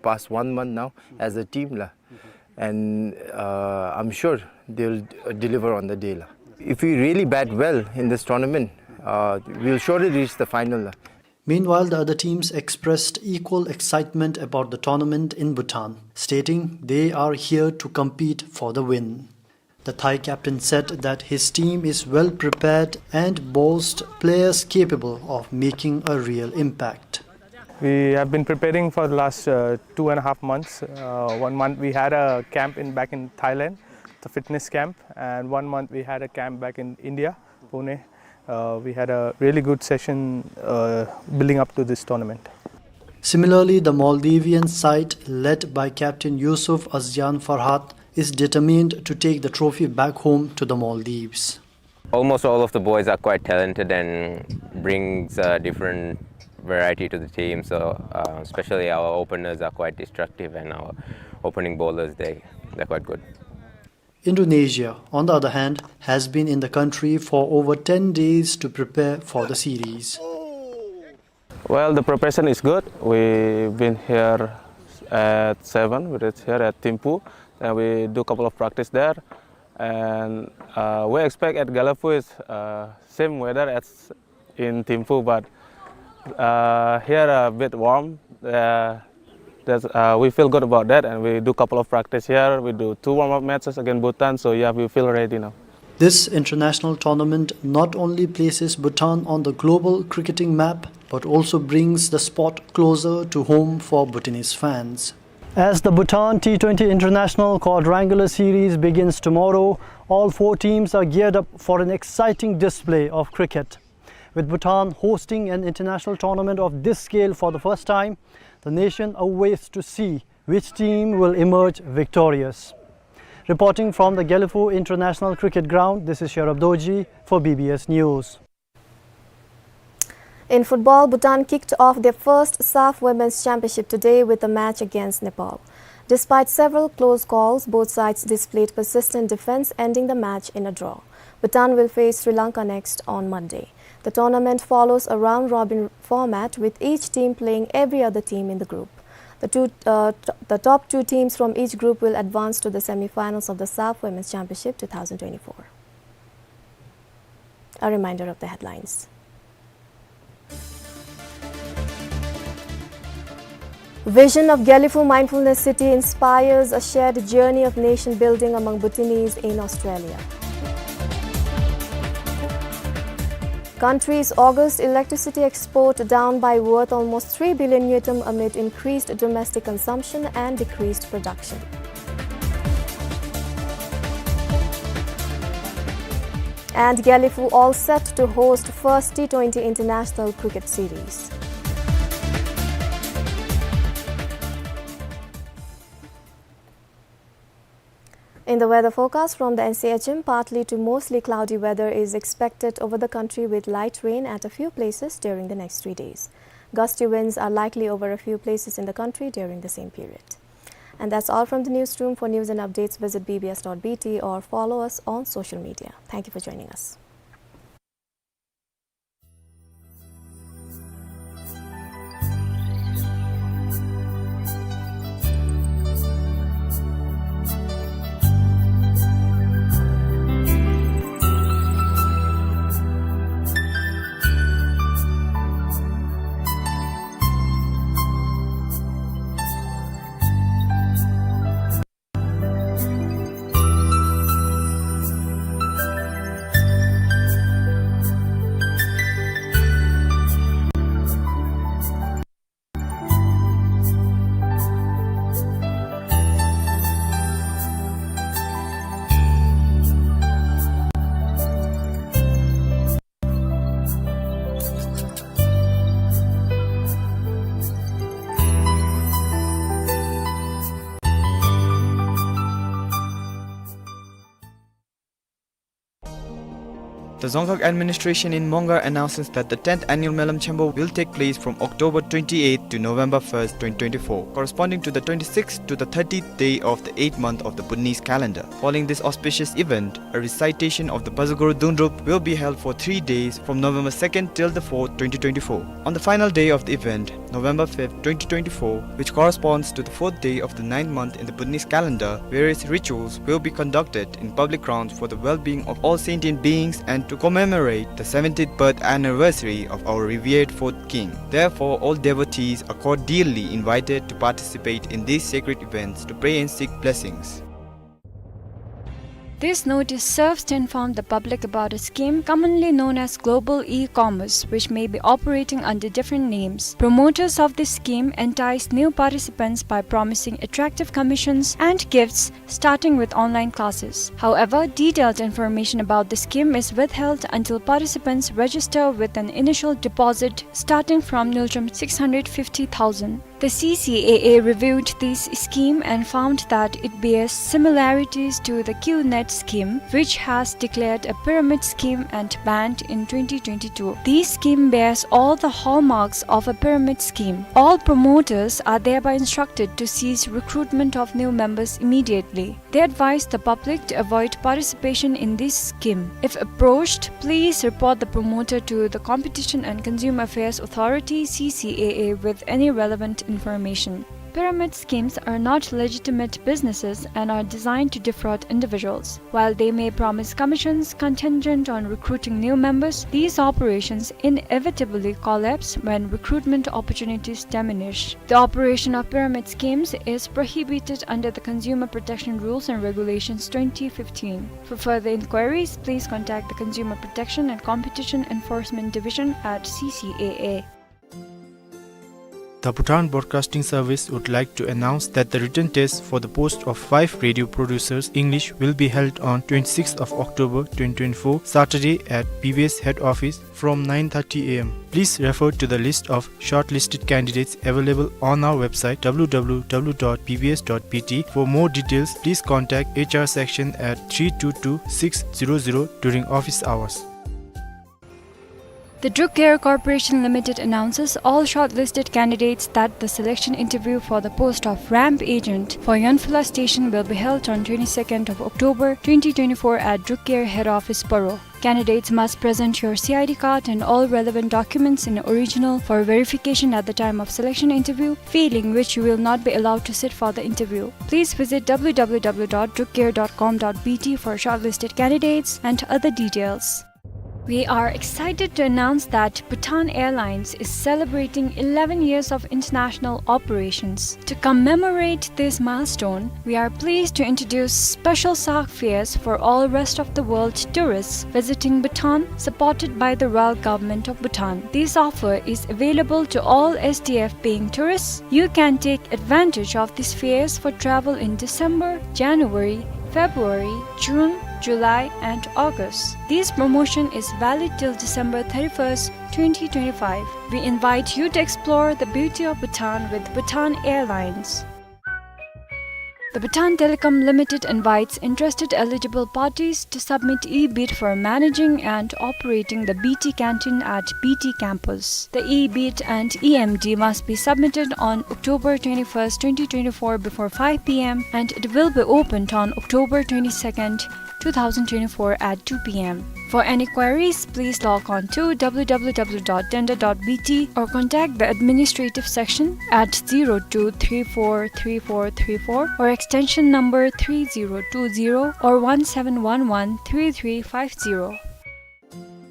past one month now as a team, la. And, uh, I'm sure they'll, uh, deliver on the day, la. If we really bat well in this tournament, uh, we'll surely reach the final, la. Meanwhile, the other teams expressed equal excitement about the tournament in Bhutan, stating they are here to compete for the win. The Thai captain said that his team is well prepared and boasts players capable of making a real impact. We have been preparing for the last, uh, two and a half months. Uh, one month we had a camp in, back in Thailand, the fitness camp, and one month we had a camp back in India, Pune. Uh, we had a really good session, uh, building up to this tournament. Similarly, the Maldivian side, led by captain Yusuf Azyan Farhat, is determined to take the trophy back home to the Maldives. Almost all of the boys are quite talented and brings a different variety to the team. So, uh, especially our openers are quite destructive, and our opening bowlers, they, they're quite good. Indonesia, on the other hand, has been in the country for over ten days to prepare for the series. Well, the preparation is good. We've been here at seven. We reached here at Thimphu, and we do a couple of practice there. And, uh, we expect at Gelephu is, uh, same weather as in Thimphu, but, uh, here a bit warm. Uh, that's, uh, we feel good about that, and we do couple of practice here. We do two warm-up matches against Bhutan, so yeah, we feel ready now. This international tournament not only places Bhutan on the global cricketing map, but also brings the sport closer to home for Bhutanese fans. As the Bhutan T twenty International Quadrangular Series begins tomorrow, all four teams are geared up for an exciting display of cricket. With Bhutan hosting an international tournament of this scale for the first time, the nation awaits to see which team will emerge victorious. Reporting from the Gelephu International Cricket Ground, this is Sherab Dorji for B B S News. In football, Bhutan kicked off their first SAFF Women's Championship today with a match against Nepal. Despite several close calls, both sides displayed persistent defense, ending the match in a draw. Bhutan will face Sri Lanka next on Monday. The tournament follows a round-robin format, with each team playing every other team in the group. The two, uh, t-, the top two teams from each group will advance to the semi-finals of the SAFF Women's Championship two thousand twenty-four. A reminder of the headlines. Vision of Gelephu Mindfulness City inspires a shared journey of nation building among Bhutanese in Australia. Country's August electricity export down by worth almost three billion ngultrum amid increased domestic consumption and decreased production. And Gelephu all set to host first T twenty International Cricket Series. In the weather forecast from the N C H M, partly to mostly cloudy weather is expected over the country with light rain at a few places during the next three days. Gusty winds are likely over a few places in the country during the same period. And that's all from the newsroom. For news and updates, visit B B S dot B T or follow us on social media. Thank you for joining us. The Dzongkhag administration in Mongar announces that the tenth annual Melam Chembo will take place from October twenty-eighth to November first, twenty twenty-four, corresponding to the twenty-sixth to the thirtieth day of the eighth month of the Bhutanese calendar. Following this auspicious event, a recitation of the Pazaguru Dundrup will be held for three days from November second till the fourth, twenty twenty-four. On the final day of the event, November fifth, twenty twenty-four, which corresponds to the fourth day of the ninth month in the Bhutanese calendar, various rituals will be conducted in public grounds for the well-being of all sentient beings and to commemorate the seventieth birth anniversary of our revered fourth king. Therefore, all devotees are cordially invited to participate in these sacred events to pray and seek blessings. This notice serves to inform the public about a scheme commonly known as global e-commerce, which may be operating under different names. Promoters of this scheme entice new participants by promising attractive commissions and gifts, starting with online classes. However, detailed information about the scheme is withheld until participants register with an initial deposit starting from ngultrum six hundred fifty thousand. The C C A A reviewed this scheme and found that it bears similarities to the QNet scheme, which has declared a pyramid scheme and banned in twenty twenty-two. This scheme bears all the hallmarks of a pyramid scheme. All promoters are thereby instructed to cease recruitment of new members immediately. They advise the public to avoid participation in this scheme. If approached, please report the promoter to the Competition and Consumer Affairs Authority, C C A A, with any relevant information. Pyramid schemes are not legitimate businesses and are designed to defraud individuals. While they may promise commissions contingent on recruiting new members, these operations inevitably collapse when recruitment opportunities diminish. The operation of pyramid schemes is prohibited under the Consumer Protection Rules and Regulations twenty fifteen. For further inquiries, please contact the Consumer Protection and Competition Enforcement Division at C C A A. The Bhutan Broadcasting Service would like to announce that the written test for the post of five radio producers English will be held on twenty-sixth of October twenty twenty-four, Saturday at B B S head office from nine thirty A M. Please refer to the list of shortlisted candidates available on our website W W W dot B B S dot B T. For more details, please contact H R section at three two two six zero zero during office hours. The Druk Air Corporation Limited announces all shortlisted candidates that the selection interview for the post of ramp agent for Yonphula station will be held on twenty-second of October twenty twenty-four at Druk Air head office, Paro. Candidates must present your C I D card and all relevant documents in original for verification at the time of selection interview, failing which you will not be allowed to sit for the interview. Please visit W W W dot druk air dot com dot B T for shortlisted candidates and other details. We are excited to announce that Bhutan Airlines is celebrating eleven years of international operations. To commemorate this milestone, we are pleased to introduce special SAARC fares for all rest of the world tourists visiting Bhutan, supported by the Royal Government of Bhutan. This offer is available to all S D F paying tourists. You can take advantage of these fares for travel in December, January, February, June, July, and August. This promotion is valid till December thirty-first, twenty twenty-five. We invite you to explore the beauty of Bhutan with Bhutan Airlines. The Bhutan Telecom Limited invites interested eligible parties to submit e-bid for managing and operating the B T canteen at B T campus. The e-bid and E M D must be submitted on October twenty-first, twenty twenty-four before five P M, and it will be opened on October twenty-second, two thousand twenty-four at two P M. For any queries, please log on to W W W dot tender dot B T or contact the administrative section at zero two three four three four three four or extension number three zero two zero or one seven one one three three five zero.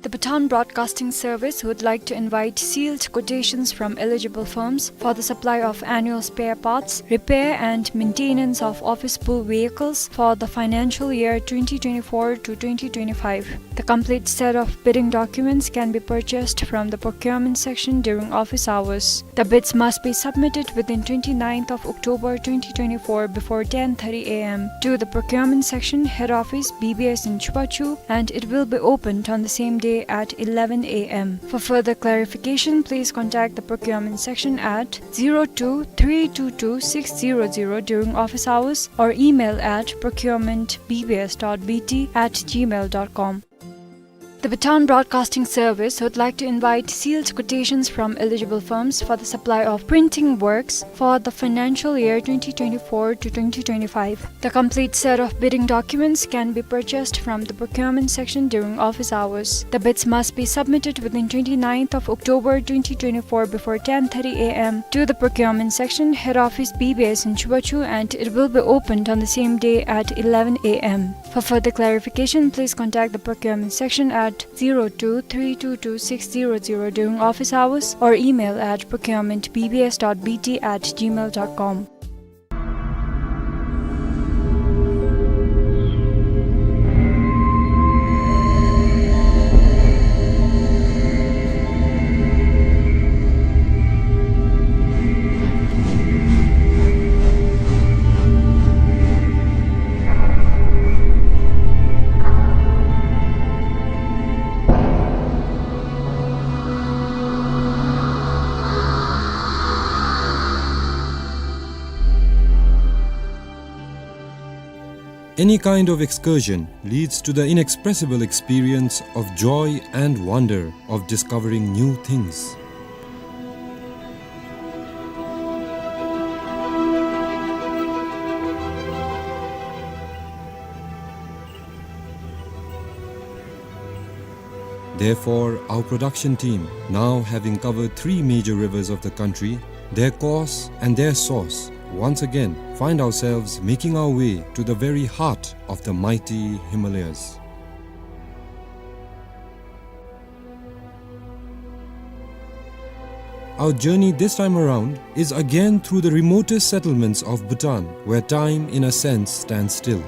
The Bhutan Broadcasting Service would like to invite sealed quotations from eligible firms for the supply of annual spare parts, repair and maintenance of office pool vehicles for the financial year twenty twenty-four to twenty twenty-five. The complete set of bidding documents can be purchased from the procurement section during office hours. The bids must be submitted within twenty-ninth of October twenty twenty-four before ten thirty A M to the procurement section, head office, B B S in Chubachu, and it will be opened on the same day at eleven A M. For further clarification, please contact the procurement section at zero two three two two six zero zero during office hours or email at procurement B B S dot B T at gmail dot com. The Bhutan Broadcasting Service would like to invite sealed quotations from eligible firms for the supply of printing works for the financial year twenty twenty-four to twenty twenty-five. The complete set of bidding documents can be purchased from the procurement section during office hours. The bids must be submitted within twenty-ninth of October twenty twenty-four before ten thirty A M to the procurement section, head office, B B S in Chubachu, and it will be opened on the same day at eleven A M. For further clarification, please contact the procurement section at zero two three two two six zero zero during office hours or email at procurement B B S dot B T at gmail dot com. Any kind of excursion leads to the inexpressible experience of joy and wonder of discovering new things. Therefore, our production team, now having covered three major rivers of the country, their course and their source, once again find ourselves making our way to the very heart of the mighty Himalayas. Our journey this time around is again through the remotest settlements of Bhutan, where time, in a sense, stands still.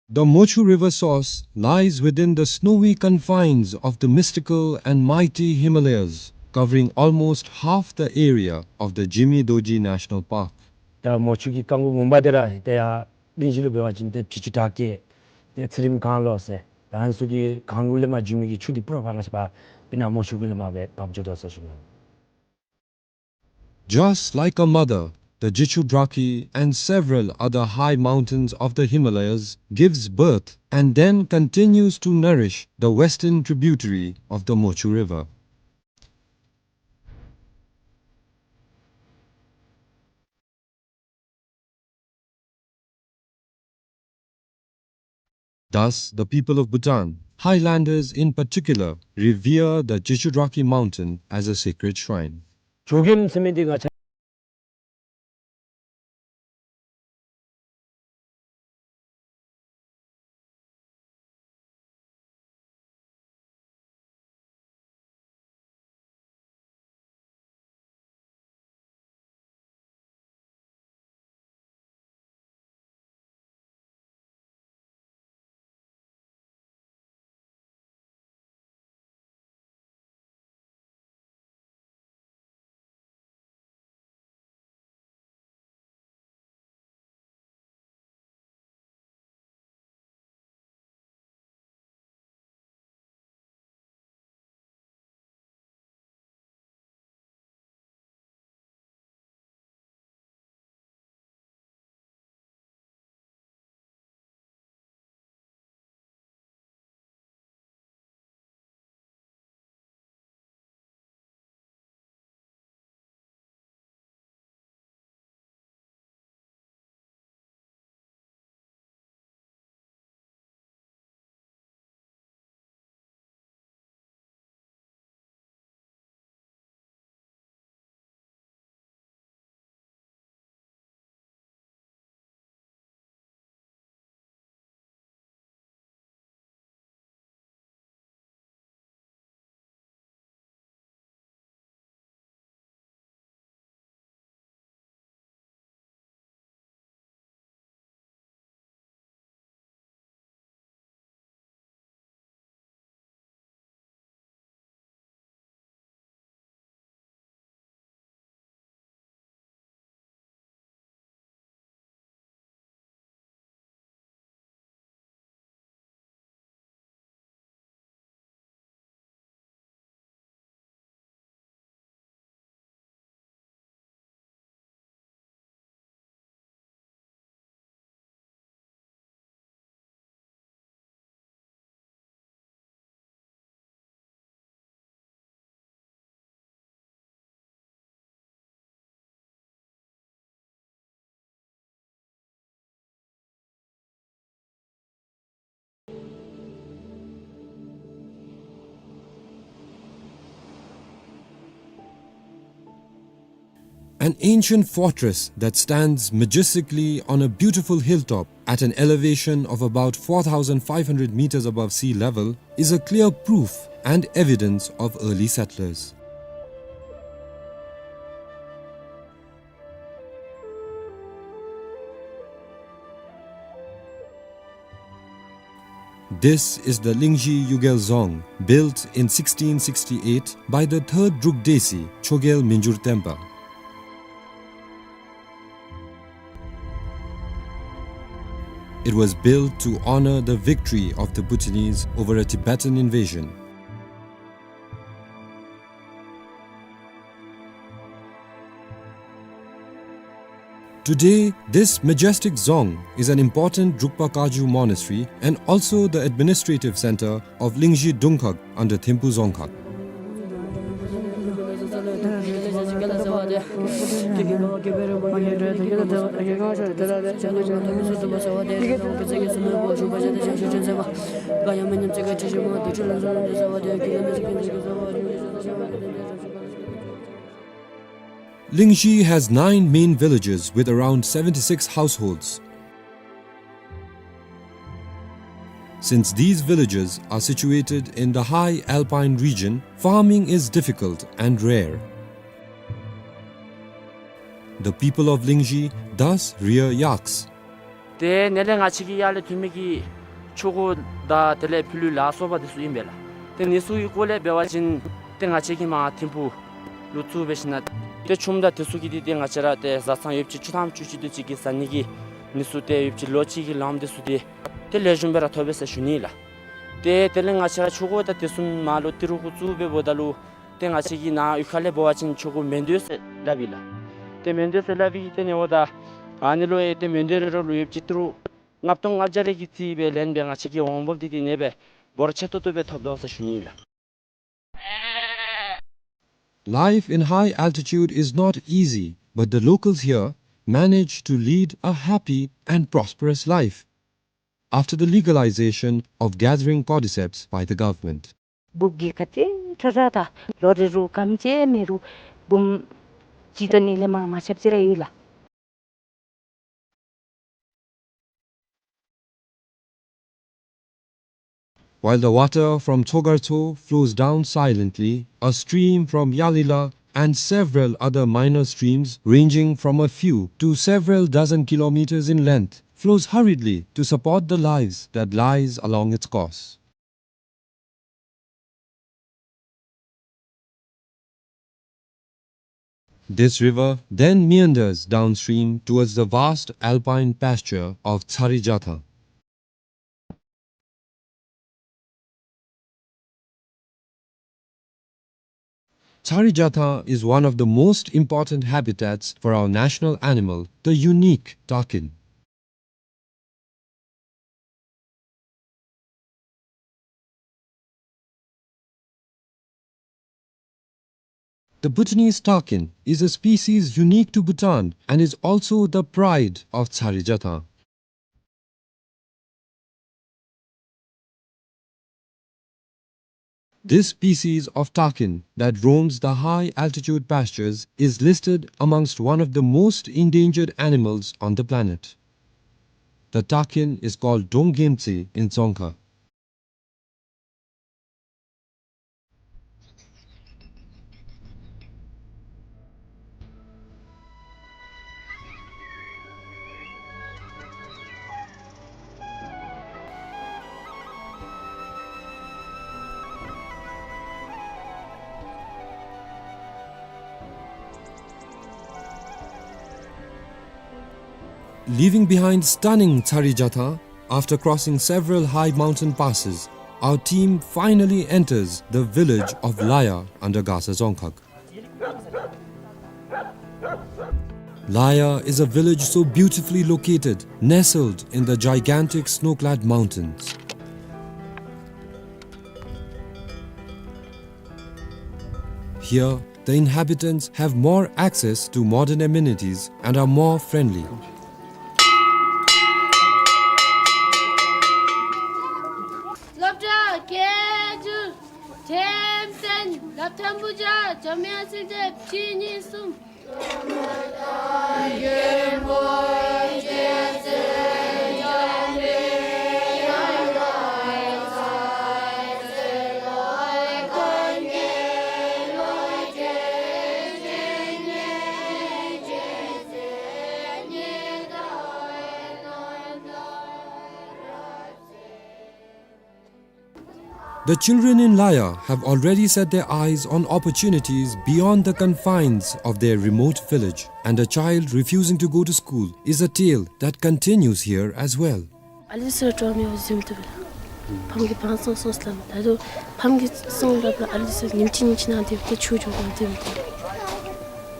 The Mochu River source lies within the snowy confines of the mystical and mighty Himalayas, covering almost half the area of the Jimi Dorji National Park. ད་མོ་ཆུ་གི་རྐང་མགོ་སྦོམ་པ་དེ་ར་ཏེ་ཡར་གླིང་བཞི་ལུ་འབད་བ་ཅིན་ཏེ་བྱི་ཅུང་བྲག་སྐྱེས་ཏེ་ཚེ་རིང་གངས་ལོག་ཟེར་ད་ཨ་ནི་ཚུ་གི་གངས་ལུ་ལས་མར་འབྱུང་མི་གི་ཆུ་འདི་པུ་ར་ཕར་ལས་ཕར་སྤུ་ན་མོ་ཆུ་གུ་ལས་མར་སྦེ་འབབ་འགྱོ་དོ་ཟེར་ཞུ་ནི། Just like a mother, the Jichudrakhi and several other high mountains of the Himalayas gives birth and then continues to nourish the western tributary of the Mochu River. Thus, the people of Bhutan, highlanders in particular, revere the Jichudrakhi mountain as a sacred shrine. ཇོ་རྒྱལམོ་ཟེར་མི་འདི་ང་བཅས། An ancient fortress that stands majestically on a beautiful hilltop at an elevation of about four thousand five hundred meters above sea level is a clear proof and evidence of early settlers. This is the Lingzhi Yugel Dzong, built in sixteen sixty-eight by the third Druk Desi, Chogyel Minjur Tenpa. It was built to honor the victory of the Bhutanese over a Tibetan invasion. Today, this majestic dzong is an important Drukpa Kagyu monastery and also the administrative center of Lingzhi Dungkhag under Thimphu Dzongkhag. Lingzhi has nine main villages with around seventy-six households. Since these villages are situated in the high alpine region, farming is difficult and rare. The people of Lingzhi thus rear yaks. ཏེ་ནཱ་ལས་ང་བཅས་ཀྱིས་ཡར་ལས་ཐོན་མི་གི་ ཆུ་འགོ་དང་དེ་ལས་ཕྱི་ལུ་ལཱ་གསོ་བ་དེ་ཚུ་ཨིན་པས་ལགས། ཏེ་ཨ་ནི་ཚུ་གི་སྐོར་ལས་འབད་བ་ཅིན་ཏེ་ང་བཅས་ཀྱིས་མར་ཐིམ་ཕུག་ལུ་བཙུགས་སྦེ་ཞིནམ་ལས་ཏེ་ཆུམ་དང་དེ་ཚུ་གི་འདི་ཏེ་ང་བཅས་ར་ཏེ་བཟའ་ཚང་ཡོདཔ་ཅིག་བཅུ་ཐམ་བཅུ་གཅིག་དེ་ཅིག་གི་བཟའ་ནི་གི་ཨ་ནི་ཚུ་ཏེ་ཡོདཔ་ཅིག་ལོ་གཅིག་གི་ལངམ་དེ་ཚུ་ཏེ་ཏེ་ལེགས་ཤོམ་སྦེ་ར་ཐོབ་པས་ཟེར་ཞུ་ནི་ལགས། ཏེ་དེ་ལས་ང་བཅས་ར་ཆུ་འགོ་དང་དེ་ཚུ་མར་ལུ་ཏི་རུ་གུ་བཙུགས་སྦེ་འབདཝ་ད་ལུ་ཏེ་ང་བཅས་ཀྱི་ནཱ་གཡུས་ཁ་ལས་འབད་བ་ཅིན་ཆུ་འགོ་མེན་སྡོད་ཟེར་སླབ་ཨིན་ལགས། ཏེ་མེན་སྡོད་ཟེར་སླབ་ཨིན། ཏེ་ཨ་ནི་འབདཝ་ད་ཨ་ནི་ལུ་ཨེ་ཏེ་མེན་སྡོད་རེ་རེ་ལུ་ཡོདཔ་ཅིག་ཏི་རུ་ལྔ་སྟོང་ལྔ་བརྒྱ་རེ་གི་རྩིས་སྦེ་ལེན་སྦེ་ང་བཅས་ཀྱི་འོང་འབབ་འདི་ཏེ་ཨ་ནེ་སྦེ་འབོར་ཆེ་ཏོག་ཏོ་སྦེ་ཐོབ་དོ་ཟེར་ཞུ་ནི་ལགས། Life in high altitude is not easy, but the locals here manage to lead a happy and prosperous life after the legalization of gathering cordyceps by the government. འབུབ་ཀྱི་ཁ་ཏེ་ཚ་ཚ་དང་ལོ་རེ་རུ་སྐམ་ཅིག་མེད་རུང་འབུམ་གཅིག་དང་ཨ་ནི་ལས་མར་མ་ཆགཔ་ཅིག་ར་ཡོད་ལགས། While the water from Chogarcho flows down silently, a stream from Yalila and several other minor streams ranging from a few to several dozen kilometers in length flows hurriedly to support the lives that lies along its course. This river then meanders downstream towards the vast alpine pasture of Tsarijathang. Tsarijathang is one of the most important habitats for our national animal, the unique takin. The Bhutanese takin is a species unique to Bhutan and is also the pride of Tsarijathang. This species of takin that roams the high altitude pastures is listed amongst one of the most endangered animals on the planet. The takin is called Donggemtse in Dzongkha. Leaving behind stunning Tsarijathang, after crossing several high mountain passes, our team finally enters the village of Laya under Gasa Dzongkhag. Laya is a village so beautifully located, nestled in the gigantic snow-clad mountains. Here, the inhabitants have more access to modern amenities and are more friendly. སློབ་གྲྭ་སྐད་སྒྱུར་ཐེམ་ཐེམ། སློབ་ཐོན་པོ་ཆ་འཇམ་དབྱངས་བསིལ་མཛད་གཅིག་གཉིས་གསུམ། The children in Laya have already set their eyes on opportunities beyond the confines of their remote village, and a child refusing to go to school is a tale that continues here as well. ཨ་ལི་སི་ཊོ་མི་ཟིམ་ཏུ་བེ་ལ། ཕམ་གི་བང་སོང་སོང་སླབ་མ་ད་དུ་ཕམ་གི་སོང་སླབ་ལ་ཨ་ལི་སི་ཉིམ་ཅི་ཉིམ་ཅི་ནང་དེ་བེ་ཆུ་ཇོ་ནང་དེ་བེ།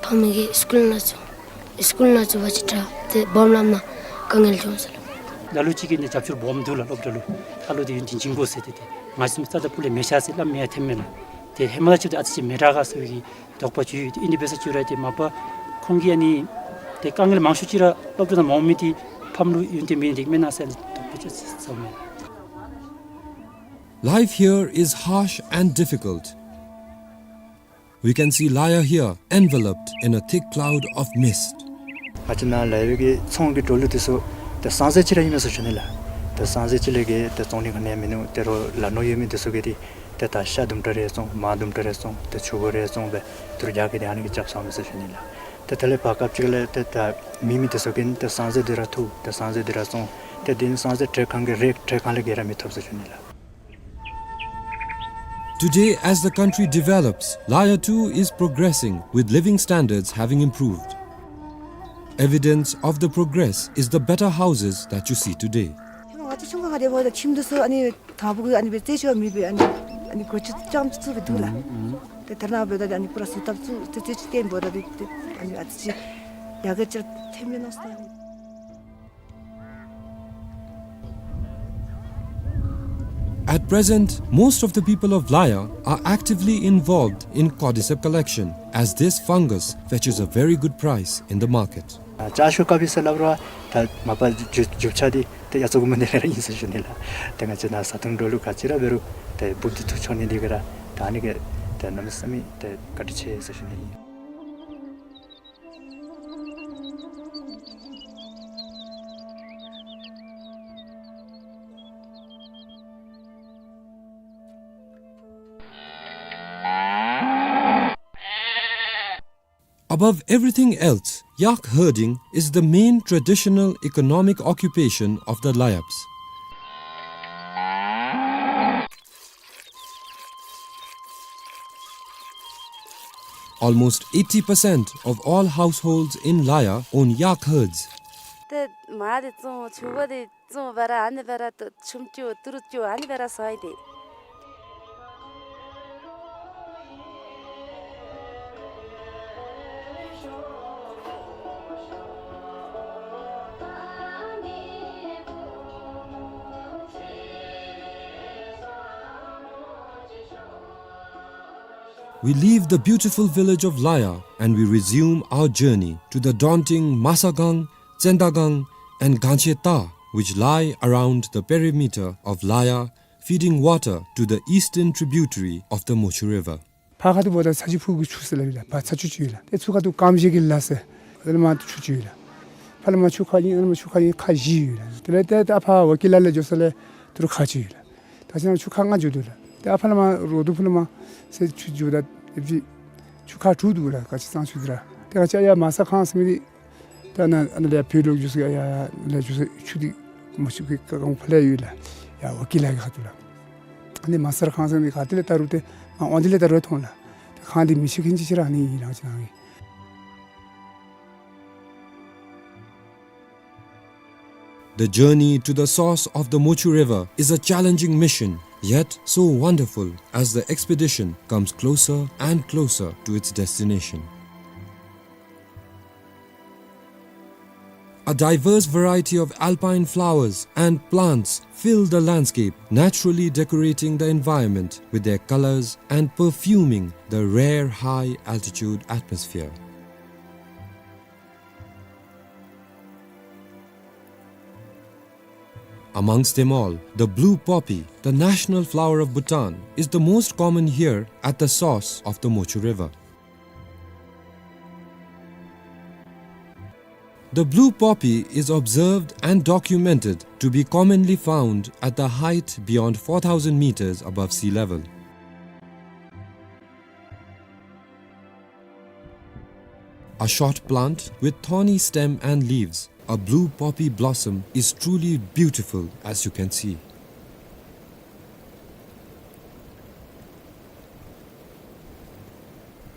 ཕམ་གི་སི་ཀུལ་ནང་ཚུ་སི་ཀུལ་ནང་ཚུ་བ་ཅིག་དྲག་ཏེ་སྦོམ་སླབ་ན་དཀའ་ངལ་འབྱུང་ཟེར་ལོ། ལ་ལུ་ཅིག་གིས་ནི་རྒྱབ་སྐྱོར་སྦོམ་འདུག་ལགས། སློབ་གྲྭ་ལུ་ཨ་ལུ་དེ་ཡུན་དེ་བྱིན་དགོ་ཟེར་ཏེ་ཏེ་ང་བཅས་རྩ་དང་སྤུ་ལས་མེད་ཤག་ཟེར་སླབ་མི་ཡང་ཐོནམ་མས་ལགས། ཏེ་ཧེ་མ་ལས་ཅིག་ཏེ་ཨ་ཙི་ཅིག་མི་དྲག་ག་ཟེར་བའི་དོགས་པ་ཅིག་ཡོད། ཏེ་ཨིན་དེ་འབད་ས་ཅིག་ར་ཏེ་མ་པ་ཁོང་གིས་ཨ་ནི་ཏེ་དཀའ་ངལ་མང་ཤོས་ཅིག་ར་སློབ་གྲྭ་ནང་མ་འོང་མི་དེ་ཕམ་ལུ་ཡུན་བརྟན་མེད་ནི་དེ་མེན་ན་ཟེར་དོགས་པ་ཅིག་ཟ་མས། Life here is harsh and difficult. We can see Laya here enveloped in a thick cloud of mist. ང་བཅས་ནཱ་ལ་ཡོད་པའི་གི་ཚོང་གི་འགྲོ་ལུགས་དེ་ཚུ་ཏེ་སང་ཟེར་ཅིག་ར་ཨིན་མས་ཟེར་ཞུ་ནི་ལགས། ཏེ་སང་ཟེར་ཅིག་ལས་གི་ཏེ་བཙོང་ནི་ག་ནི་ཡང་མིན་ནུག། ཏེ་རོགས་ལ་ནོར་ཡོད་མི་དེ་ཚུ་གིས་ཏེ་ཏེ་ད་ཤ་དུམ་གྲ་རེ་བཙོང་མར་དུམ་གྲ་རེ་བཙོང་ཏེ་ཆུ་འགོ་རེ་བཙོང་སྦེ་ཏེ་རོགས་རྒྱག་གི་ཏེ་ཨ་ནི་གི་རྐྱབ་ཚརཝ་མས་ཟེར་ཞུ་ནི་ལགས། ཏེ་དེ་ལས་བར་སྐབས་ཅིག་ལས་ཏེ་ད་མེད་མི་དེ་ཚུ་གིས་ཏེ་སང་ཟེར་འདི་ར་འཐུ་ཏེ་སང་ཟེར་འདི་ར་བཙོང་ ཏེ་དེ་ནི་སོང་ཚེ་དྲེག་ཁང་གི་རེག་དྲེག་ཁང་ལས་བརྒལ་ར་མི་ཐོབ་ཟེར་ཞུ་ནི་ལགས། Today, as the country develops, Laya too is progressing, with living standards having improved. Evidence of the progress is the better houses that you see today. ང་ཚོ་ཆུང་ཀུ་ཁ་དེ་འབདཝ་ད་ཁྱིམ་འདི་ཚུ་ཨ་ནི་དང་ཕུ་གི་ཨ་ནི་སྦེ་རྩེག་ཅིག་མེད་པའི་ཨ་ནི་ཨ་ནི་སྒོ་ཅིག་རྐྱངམ་ཅིག་བཙུགས་སྦེ་འདུག་ལགས། ཨུམ་ཨུམ། ཏེ་ད་རེས་ནངས་འབདཝ་ད་ཨ་ནི་པུ་ར་བཟོ་ལྟ་བཙུགས་ཏེ་རྩེག་ཅིག་བཏོན་འབདཝ་ད་ཏེ་ཏེ་ཨ་ནི་ཨ་ཙི་ཅིག་ཡར་རྒྱས་ཅིག་ཐོན་མས་མནོ་སོང་། At present, most of the people of Laya are actively involved in cordyceps collection, as this fungus fetches a very good price in the market. ཨ་ལྕགས་ཤོག་དཀར་པོ་ཟེར་སླབ་རུང་ད་མ་པ་རྒྱུ་རྒྱུ་ཆ་འདི་ཏེ་ཡ་ཙོ་གུ་མ་འདི་ལས་ར་ཨིན་ཟེར་ཞུ་ནི་ལགས། ཏེ་ང་བཅས་ནཱ་བཟའ་འཐུང་འགྲོ་ལུགས་ག་ཅི་ར་འབད་རུང་ཏེ་འབུཔ་འདི་ཐུག་ཆོག་ནི་འདི་གིས་ར་ད་ཨ་ནི་གིས་ཏེ་གནམ་མེད་ས་མེད་ཏེ་བཀའ་དྲིན་ཆེ་ཟེར་ཞུ་ནི་ཨིན། Above everything else, yak herding is the main traditional economic occupation of the Layabs. Almost eighty percent of all households in Laya own yak herds. ཏེ་མར་འདི་བཙོང་ཕྱུ་པ་འདི་བཙོང་སྦེ་ར་ཨ་ནི་སྦེ་ར་ཏེ་ཆུམ་རྐྱབ་ཏི་རུ་རྐྱབ་ཨ་ནི་སྦེ་ར་བཟའ་ཡི་ཏེ། We leave the beautiful village of Laya and we resume our journey to the daunting Masagang, Tsendagang and Gancheta, which lie around the perimeter of Laya, feeding water to the eastern tributary of the Mochu River. ཕར་ཁ་ཐུག་འབདཝ་ད་ཚ་ཆུ་ཕུག་གི་ཆུ་ཟེར་སླབ་ཨིན་ལགས། ཕར་ཚ་ཆུ་ཅིག་ཡོད་ལགས། ཏེ་ཚུར་ཁ་ཐུག་ཀམ་ཤེ་གི་ལ་ཟེར་ཨ་ནི་མར་ཆུ་ཅིག་ཡོད་ལགས། ཕར་ལས་མར་ཆུ་ཁ་ཨིན། ཨ་ནི་མར་ཆུ་ཁ་ཨིན། ཁ་བཞི་ཡོད་ལགས། དེ་ལས་ཏེ་ད་ཕར་ཝ་ཀི་ལ་ལས་འགྱོ་ས་ལས་ཏི་རུ་ཁ་ཅིག་ཡོད་ལགས། ད་ཅི་ན་ཆུ་ཁ་ལྔ་འགྱོ་དོ་ལགས། ཏེ་ཨ་ཕར་ལས་མར་རོ་དུ་ཕུ་ལས་མར་ཟེར་ཆུ་འགྱོཝ་ད་ཨེབ་ཅིག་ཆུ་ཁ་དྲུག་འདུག་ལགས། ག་ཅི་གཙང་ཆུ་འདི་ར། ཏེ་ག་ཅི་ཡར་མ་ས་ཁང་ཟེར་མི་འདི་ད་ནཱ་ཨ་ནཱ་ལས་ཕར་ལོག་འགྱོ་ས་ཡར་ལས་འགྱོ་ས་ཆུ་འདི་མ་ཆུ་གི་ག་གང་ཕར་ལས་ཡོད་ལགས། ཡར་ཝ་ཀི་ལ་གི་ཁ་ཐུག་ལགས། ཨ་ནི་མ་སར་ཁང་ཟེར་མི་ག་ཏེ་ལས་ད་རུང་ཏེ་མར་འོང་དེ་ལས་ད་རུང་མཐོང་ལགས། ཏེ་ཁང་འདི་མི་ཤེས་མཁན་ཅིག་ཅིག་ར་ཨ་ནི་ཨིན་ལགས། ཅི་ན་ཨིན། The journey to the source of the Mochu River is a challenging mission, yet so wonderful as the expedition comes closer and closer to its destination. A diverse variety of alpine flowers and plants fill the landscape, naturally decorating the environment with their colors and perfuming the rare high-altitude atmosphere. Amongst them all, the blue poppy, the national flower of Bhutan, is the most common here at the source of the Mochu River. The blue poppy is observed and documented to be commonly found at the height beyond four thousand meters above sea level. A short plant with thorny stem and leaves, a blue poppy blossom is truly beautiful, as you can see.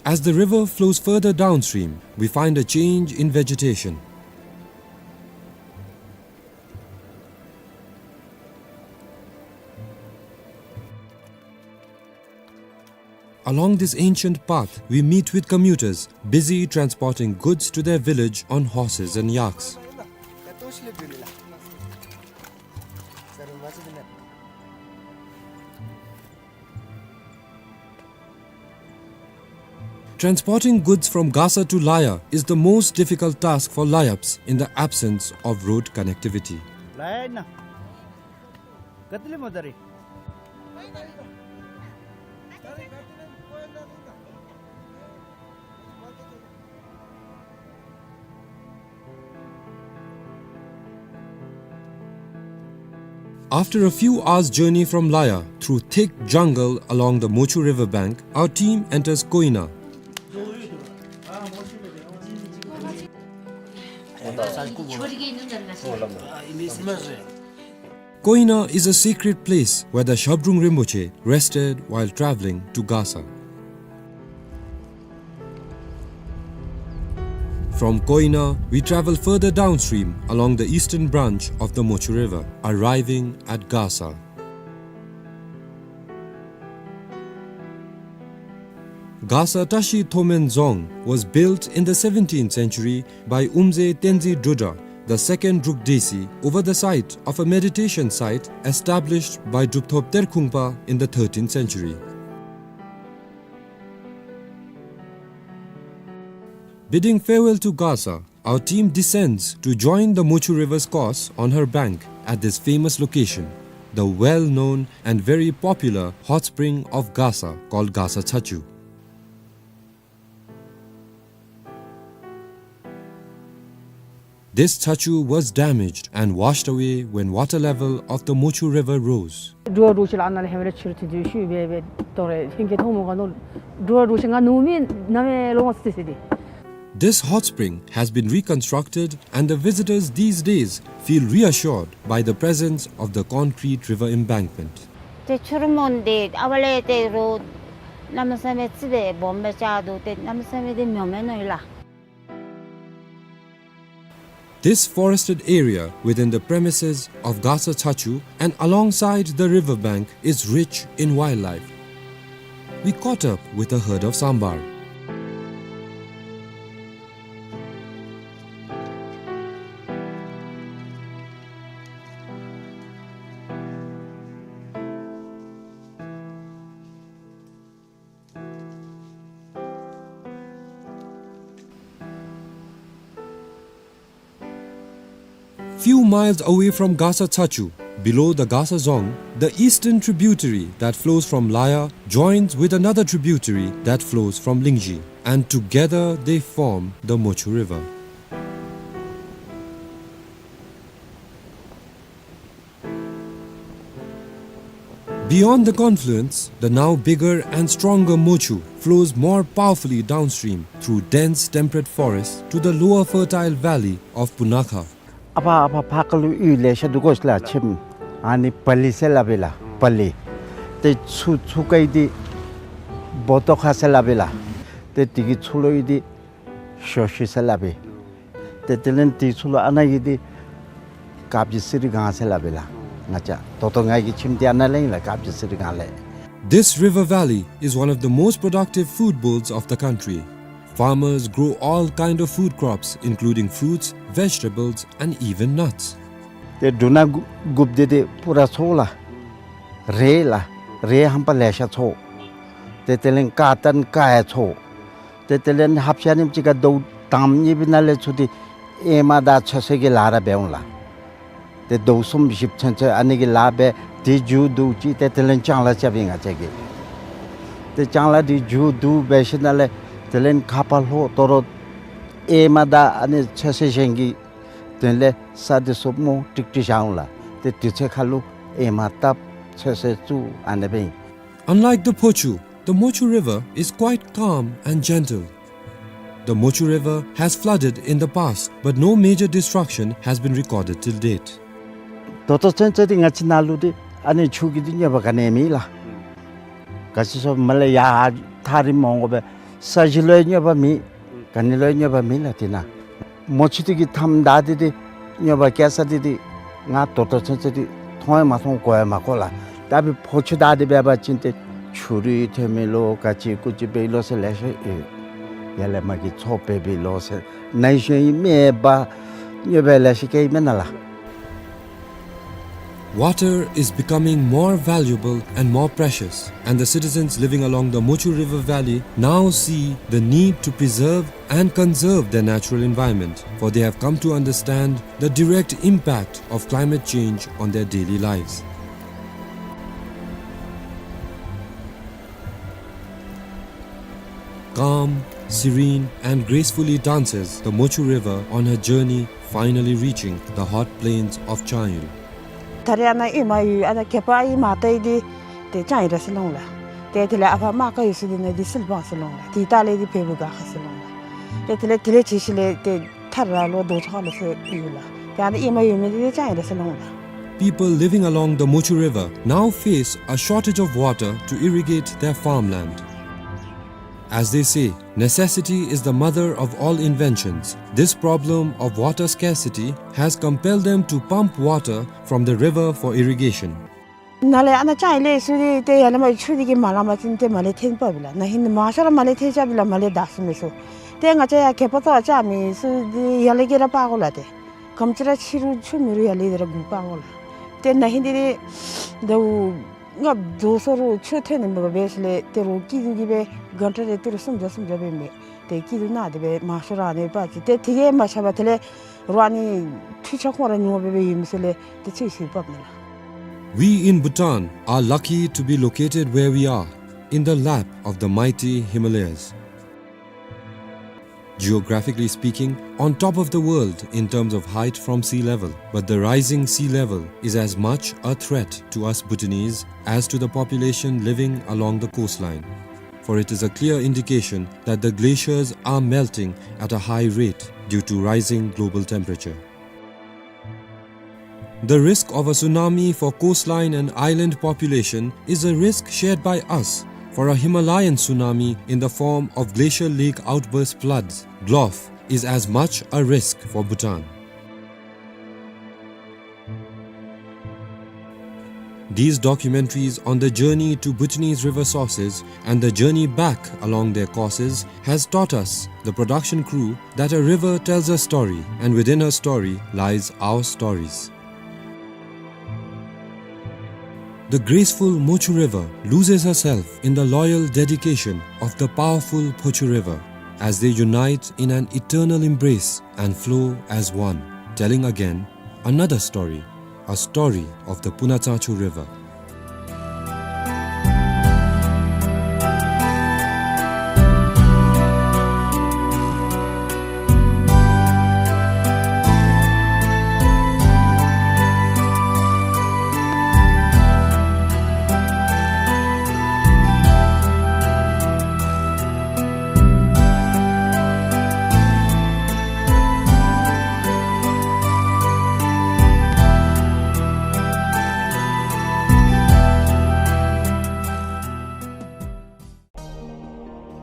As the river flows further downstream, we find a change in vegetation. Along this ancient path, we meet with commuters busy transporting goods to their village on horses and yaks. Transporting goods from Gasa to Laya is the most difficult task for Layabs in the absence of road connectivity. After a few hours' journey from Laya, through thick jungle along the Mochu river bank, our team enters Koina. Koina is a sacred place where the Shabdrung Rinpoche rested while traveling to Gasa. From Koina, we travel further downstream along the eastern branch of the Mochu River, arriving at Gasa. Gasa Tashi Thomen Dzong was built in the seventeenth century by Umze Tenzin Drudra, the second Druk Desi, over the site of a meditation site established by Drupthop Terkhungpa in the thirteenth century. Bidding farewell to Gasa, our team descends to join the Mochu River's course on her bank at this famous location, the well-known and very popular hot spring of Gasa called Gasa Chachu. This chachu was damaged and washed away when water level of the Mochu River rose. འགྲོ་འགྲོ་ཞིག་ལ་ཨ་ནཱ་ལས་ཧེ་མ་ལས་ཕྱིར་ཐུག་དུས་ཤུལ་སྦེ་སྦེ་དོ་རེ་ཧིང་གི་ཐོག་མོ་ག་ནོ་འགྲོ་འགྲོ་ཞིག་ང་ནུ་མི་ན་མེ་ལོ་ངོ་སི་སི་དི། This hot spring has been reconstructed and the visitors these days feel reassured by the presence of the concrete river embankment. ཏེ་ཆུ་རུད་མོ་འདི་ཨ་བ་ལས་ཏེ་རོ་གནམ་མེད་ས་མེད་ཙི་སྦེ་སྦོམ་སྦེ་ཆགས་འདུག། ཏེ་གནམ་མེད་ས་མེད་འདི་མྱོང་མེད་ནོ་ཡོད་ལགས། This forested area within the premises of Gasa Chachu and alongside the river bank is rich in wildlife. We caught up with a herd of sambar. Few miles away from Gasa Chachu, below the Gasa Dzong, the eastern tributary that flows from Laya joins with another tributary that flows from Lingzhi, and together they form the Mochu River. Beyond the confluence, the now bigger and stronger Mochu flows more powerfully downstream through dense temperate forest to the lower fertile valley of Punakha. ཨ་ཕ་ཨ་ཕ་ཕར་ཁ་ལུ་གཡུས་ལེ་ཤ་འདུག་གོ་ལགས། ཁྱིམ་ཨ་ནི་པ་ལི་ཟེར་སླབ་ཨིན་ལགས། པ་ལི། ཏེ་ཚུར་ཚུར་ཁ་གི་འདི་བོ་ཏོ་ཁ་ཟེར་སླབ་ཨིན་ལགས། ཏེ་དེ་གི་ཚུར་ལུ་ཨིན་འདི་ཞོ་ཤི་ཟེར་སླབ་ཨིན། ཏེ་དེ་ལས་དེ་ཚུར་ལུ་ཨ་ནཱ་གི་འདི་དཀར་སྦྱིས་གསེར་སྒང་ཟེར་སླབ་ཨིན་ལགས། ང་བཅས་ད་ལྟོ་ང་གི་ཁྱིམ་འདི་ཨ་ནཱ་ལས་ཨིན་ལགས། དཀར་སྦྱིས་གསེར་སྒང་ལས། This river valley is one of the most productive food bowls of the country. Farmers grow all kind of food crops, including fruits, vegetables, and even nuts. ཏེ་འབྲུ་སྣ་དགུ་དགུཔ་འདི་ཏེ་པུ་ར་འཚོ་ལགས། རེད་ལགས། རེད་ཧམ་པ་ལེ་ཤ་འཚོ། ཏེ་དེ་ལས་ཀར་ཏན་ཀར་ཡང་འཚོ། ཏེ་དེ་ལས་ཧབ་ཤ་ནིམ་ཅིག་ཁར་ཟླཝ་དང་པ་གཉིས་པའི་ནང་ལས་ཚུར་འདི་ཨེ་མ་དང་ཚོད་བསྲེ་གི་ལཱ་ར་འབད་འོང་ལགས། ཏེ་ཟླཝ་གསུམ་བཞི་ཚུན་ཚོད་ཨ་ནི་གི་ལཱ་འབད། ཏེ་མཇུག་བསྡུ་ཅི། ཏེ་དེ་ལས་ལྕང་ལཱ་རྐྱབ་ཨིན་ང་བཅས་ཀྱིས། ཏེ་ལྕང་ལཱ་འདི་མཇུག་བསྡུ་འབད་ཞིནམ་ལས་དེ་ལས་ཁ་ཕར་ལྷོ་དོ་རུང་ཨེ་མ་དང་ཨ་ནི་ཚོད་བསྲེ་གཞན་གྱི་དོན་ལས་ས་འདི་སྲུབ་མོ་ཀྲིག་ཀྲི་བཞག་འོང་ལགས། ཏེ་དུས་ཚོད་ཁར་ལུ་ཨེ་མ་བཏབ་ཚོད་བསྲེ་བཙུགས་ཨ་ནི་སྦེ་ཨིན། Unlike the Phochu, the Mochu River is quite calm and gentle. The Mochu River has flooded in the past, but no major destruction has been recorded till date. ད་ལྟོ་ཚུན་ཚོད་འདི་ང་བཅས་ནཱ་ལུ་འདི་ཨ་ནི་ཆུ་གི་འདི་གནོད་པ་ག་ནི་མེད་ལགས། ག་ཅི་སོ་མ་ལས་ཡར་ཐག་རིངམོ་འོང་དགོ་པས། ས་གཞི་ལུ་ཡང་གནོད་པ་མེད། ག་ནི་ལུ་ཡང་གནོད་པ་མེད་ལགས་འདི་ནང་། མོ་ཆུ་འདི་གིས་མཐའམ་བདའ་སྟེ་འདི་གནོད་པ་བཀལ་ས་འདི་འདི་ང་ད་ལྟོ་ཚུན་ཚོད་འདི་མཐོང་ཡང་མ་མཐོང་གོ་ཡང་མ་གོ་ལགས། ད་འབདན་ཕོ་ཆུ་བདའ་སྟེ་འབད་བ་ཅིན་ཏེ་ཆུ་རུད་ཐོན་མི་ལོ་ག་ཅི་ཀུ་ཅི་འབད་ལོ་ཟེར་ལེ་ཤ་ཡོད། ཡར་ལས་མར་གྱི་མཚོ་འབད་འབད་ལོ་ཟེར་ནཱ་ཤོང་ཡི་མེད་པ་གནོད་པ་ལེ་ཤ་བཀལ་ཡི་མེན་ན་ལགས། Water is becoming more valuable and more precious, and the citizens living along the Mochu River Valley now see the need to preserve and conserve their natural environment, for they have come to understand the direct impact of climate change on their daily lives. Calm, serene, and gracefully dances the Mochu River on her journey, finally reaching the hot plains of Changyo. ད་རེས་ཨ་ནཱ་ཨེ་མ་ཡོད། ཨ་ནཱ་གད་པ་ཨེ་མ་བཏང་ཡི་འདི་ཏེ་ཅང་ཡི་ར་ཟེར་ལོང་ལགས། ཏེ་དེ་ལས་ཨ་ཕ་མ་ཀ་ཡོད་ས་འདི་ནང་འདི་སིལ་བང་ཟེར་ལོང་ལགས། ཏེ་ད་ལས་འདི་བལ་པོ་ག་ཁ་ཟེར་ལོང་ལགས། ཏེ་དེ་ལས་དེ་ལས་ཅིག་ཤུལ་ལས་ཏེ་ཐར་ར་ལོ་རྡོ་ཚོ་ཁ་ལོ་ཟེར་ཡོད་ལགས། ད་ཨ་ནི་ཨེ་མ་ཡོད་མི་འདི་ཅང་ཡང་རེ་ས་ལོང་ལ། People living along the Mochu River now face a shortage of water to irrigate their farmland. As they say, necessity is the mother of all inventions. This problem of water scarcity has compelled them to pump water from the river for irrigation. ནཱ་ལས་ཨ་ནཱ་ཅང་ཡང་ལས་ཚུ་འདི་ཏེ་ཡར་ལས་མར་ཆུ་འདི་གིས་མ་ལང་པ་ཅིན་ཏེ་མར་ལས་འཐོན་པ་བི་ལགས། ན་ཧིང་མང་ཤོས་ར་མར་ལས་འཐོན་ཅ་བི་ལགས། མར་ལས་དར་ཚུགས་མི་ཚུ། ཏེ་ང་བཅས་ཡར་གད་པ་བཏོག་ཅ་མི་ཚུ་འདི་ཡར་ལས་གི་ར་སྤར་དགོ་ལགས། ཏེ་ག་དེམ་ཅིག་ར་འཕྱི་རུང་ཆུ་མེད་རུང་ཡར་ལས་འདི་ར་གུར་སྤར་དགོ་ལགས། ཏེ་ན་ཧིང་འདི་ཏེ་ཟླཝ་ལྔ་བཟུང་སོང་རུང་ཆུ་ཐོན་ནི་མེད་པར་འབད་ཞིནམ་ལས་ཏེ་རོགས་སྐྱིད་སྡུག་གིས་སྦེ་གང་ཊ་རེ་ཏི་རུ་སུམ་བརྒྱ་སུམ་བརྒྱ་སྦེ་མི་ཏེ་སྐྱིད་སྡུག་ནང་དེ་སྦེ་མང་ཤོས་ར་ཨ་ནི་སྤར་ཅི། ཏེ་དེ་གིས་མ་ཚད་པར་དེ་ལས་རོགས་ཨ་ནི་འཕྲུལ་ཆས་ཁོང་ར་ཉུང་བ་སྦེ་སྦེ་ཡོད་མི་ཚུ་ལས་ཏེ་ཚོད་བསྲེ་འབགཔ་མས་ལགས། We in Bhutan are lucky to be located where we are, in the lap of the mighty Himalayas. Geographically speaking, on top of the world in terms of height from sea level, but the rising sea level is as much a threat to us Bhutanese as to the population living along the coastline. For it is a clear indication that the glaciers are melting at a high rate due to rising global temperature. The risk of a tsunami for coastline and island population is a risk shared by us, for a Himalayan tsunami in the form of glacial lake outburst floods, GLOF, is as much a risk for Bhutan. These documentaries on the journey to Bhutanese river sources and the journey back along their courses has taught us, the production crew, that a river tells a story, and within a story lies our stories. The graceful Mochu River loses herself in the loyal dedication of the powerful Phochu River as they unite in an eternal embrace and flow as one, telling again another story, a story of the Punatsangchu River.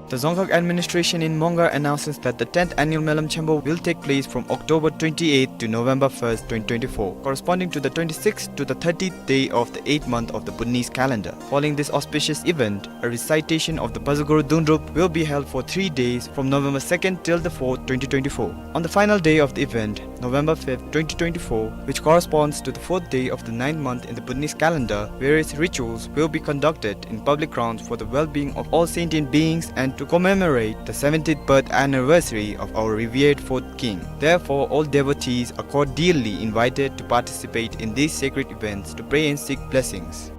The Dzongkhag administration in Mongar announces that the tenth annual Melam Chenpo will take place from October twenty-eighth to November first, twenty twenty-four, corresponding to the twenty-sixth to the thirtieth day of the eighth month of the Bhutanese calendar. Following this auspicious event, a recitation of the Bazaguru Dundrup will be held for three days from November second till the fourth, twenty twenty-four. On the final day of the event, November fifth, twenty twenty-four, which corresponds to the fourth day of the ninth month in the Bhutanese calendar, various rituals will be conducted in public grounds for the well-being of all sentient beings and to commemorate the seventieth birth anniversary of our revered fourth king. Therefore, all devotees are cordially invited to participate in these sacred events to pray and seek blessings.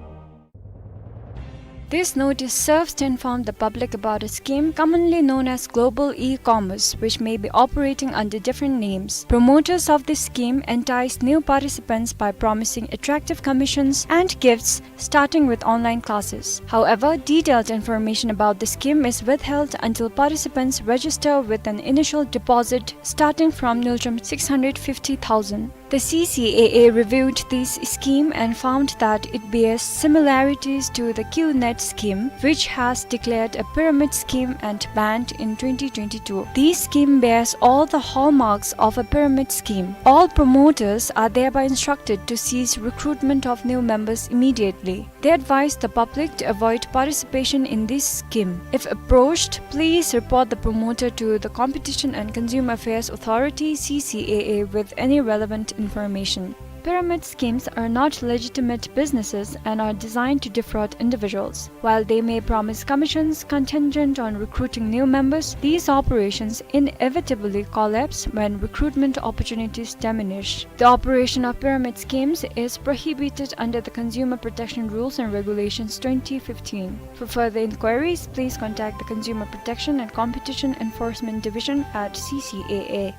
This notice serves to inform the public about a scheme commonly known as global e-commerce, which may be operating under different names. Promoters of this scheme entice new participants by promising attractive commissions and gifts, starting with online classes. However, detailed information about the scheme is withheld until participants register with an initial deposit starting from Ngultrum six hundred fifty thousand. The C C A A reviewed this scheme and found that it bears similarities to the QNet scheme, which has declared a pyramid scheme and banned in twenty twenty-two. This scheme bears all the hallmarks of a pyramid scheme. All promoters are thereby instructed to cease recruitment of new members immediately. They advise the public to avoid participation in this scheme. If approached, please report the promoter to the Competition and Consumer Affairs Authority, C C A A, with any relevant information. Pyramid schemes are not legitimate businesses and are designed to defraud individuals. While they may promise commissions contingent on recruiting new members, these operations inevitably collapse when recruitment opportunities diminish. The operation of pyramid schemes is prohibited under the Consumer Protection Rules and Regulations twenty fifteen. For further inquiries, please contact the Consumer Protection and Competition Enforcement Division at C C A A.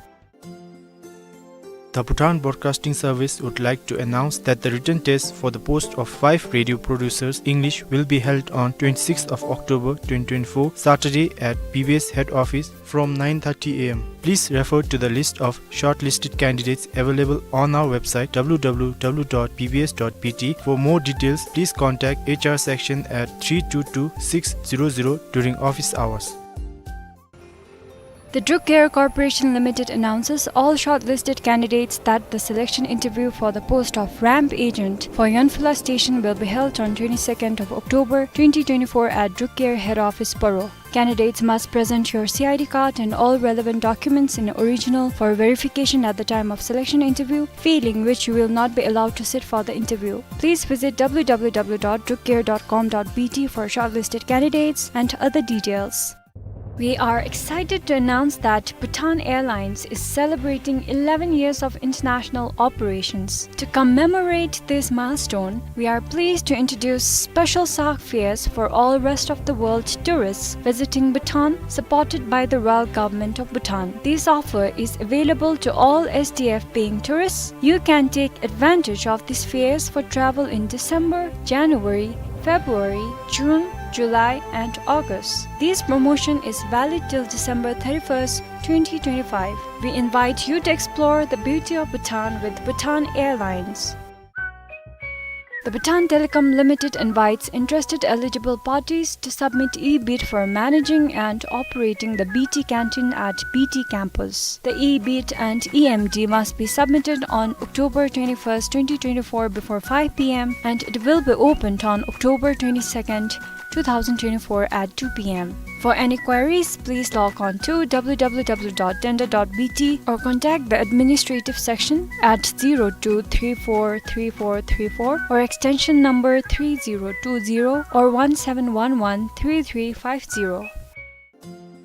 The Bhutan Broadcasting Service would like to announce that the written test for the post of five radio producers English will be held on twenty-sixth of October twenty twenty-four, Saturday, at B B S head office from nine thirty A M. Please refer to the list of shortlisted candidates available on our website, W W W dot B B S dot B T. For more details, please contact H R section at three two two six zero zero during office hours. The Druk Air Corporation Limited announces all shortlisted candidates that the selection interview for the post of ramp agent for Yonphula station will be held on twenty-second of October twenty twenty-four at Druk Air head office, Paro. Candidates must present your C I D card and all relevant documents in original for verification at the time of selection interview, failing which you will not be allowed to sit for the interview. Please visit W W W dot druk air dot com dot B T for shortlisted candidates and other details. We are excited to announce that Bhutan Airlines is celebrating eleven years of international operations. To commemorate this milestone, we are pleased to introduce special SAARC fares for all rest of the world tourists visiting Bhutan, supported by the Royal Government of Bhutan. This offer is available to all S D F paying tourists. You can take advantage of these fares for travel in December, January, February, June, July, and August. This promotion is valid till December thirty-first, twenty twenty-five. We invite you to explore the beauty of Bhutan with Bhutan Airlines. The Bhutan Telecom Limited invites interested eligible parties to submit e-bid for managing and operating the B T canteen at B T campus. The e-bid and E M D must be submitted on October twenty-first, twenty twenty-four before five P M, and it will be opened on October twenty-second, two thousand twenty-four at two P M. For any queries, please log on to W W W dot tender dot B T or contact the administrative section at zero two three four three four three four or extension number three zero two zero or one seven one one three three five zero.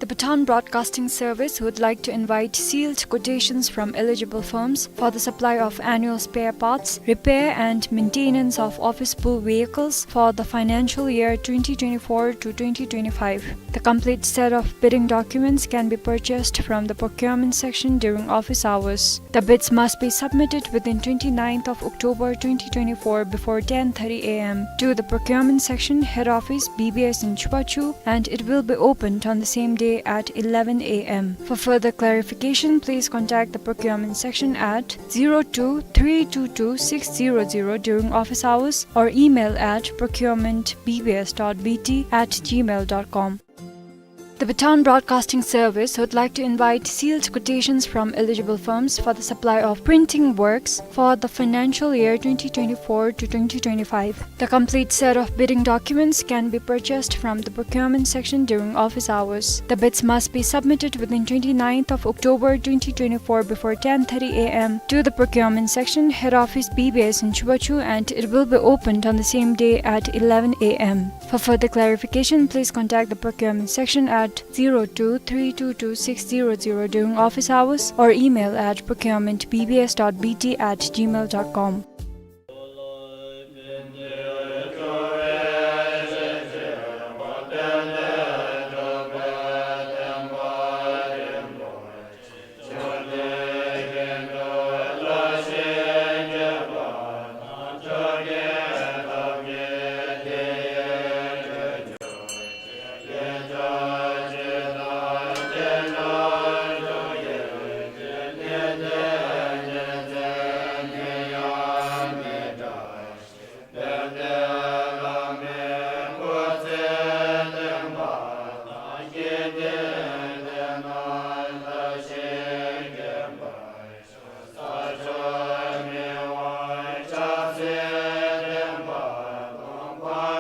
The Bhutan Broadcasting Service would like to invite sealed quotations from eligible firms for the supply of annual spare parts, repair and maintenance of office pool vehicles for the financial year twenty twenty-four to twenty twenty-five. The complete set of bidding documents can be purchased from the procurement section during office hours. The bids must be submitted within twenty-ninth of October twenty twenty-four before ten thirty A M to the procurement section, head office, B B S in Chubachu, and it will be opened on the same day at eleven A M. For further clarification, please contact the procurement section at zero two three two two six zero zero during office hours or email at procurement B B S dot B T at gmail dot com. The Bhutan Broadcasting Service would like to invite sealed quotations from eligible firms for the supply of printing works for the financial year twenty twenty-four to twenty twenty-five. The complete set of bidding documents can be purchased from the procurement section during office hours. The bids must be submitted within twenty-ninth of October twenty twenty-four before ten thirty A M to the procurement section, head office, B B S in Chubachu, and it will be opened on the same day at eleven A M. For further clarification, please contact the procurement section at zero two three two two six zero zero during office hours or email at procurement B B S dot B T at gmail dot com.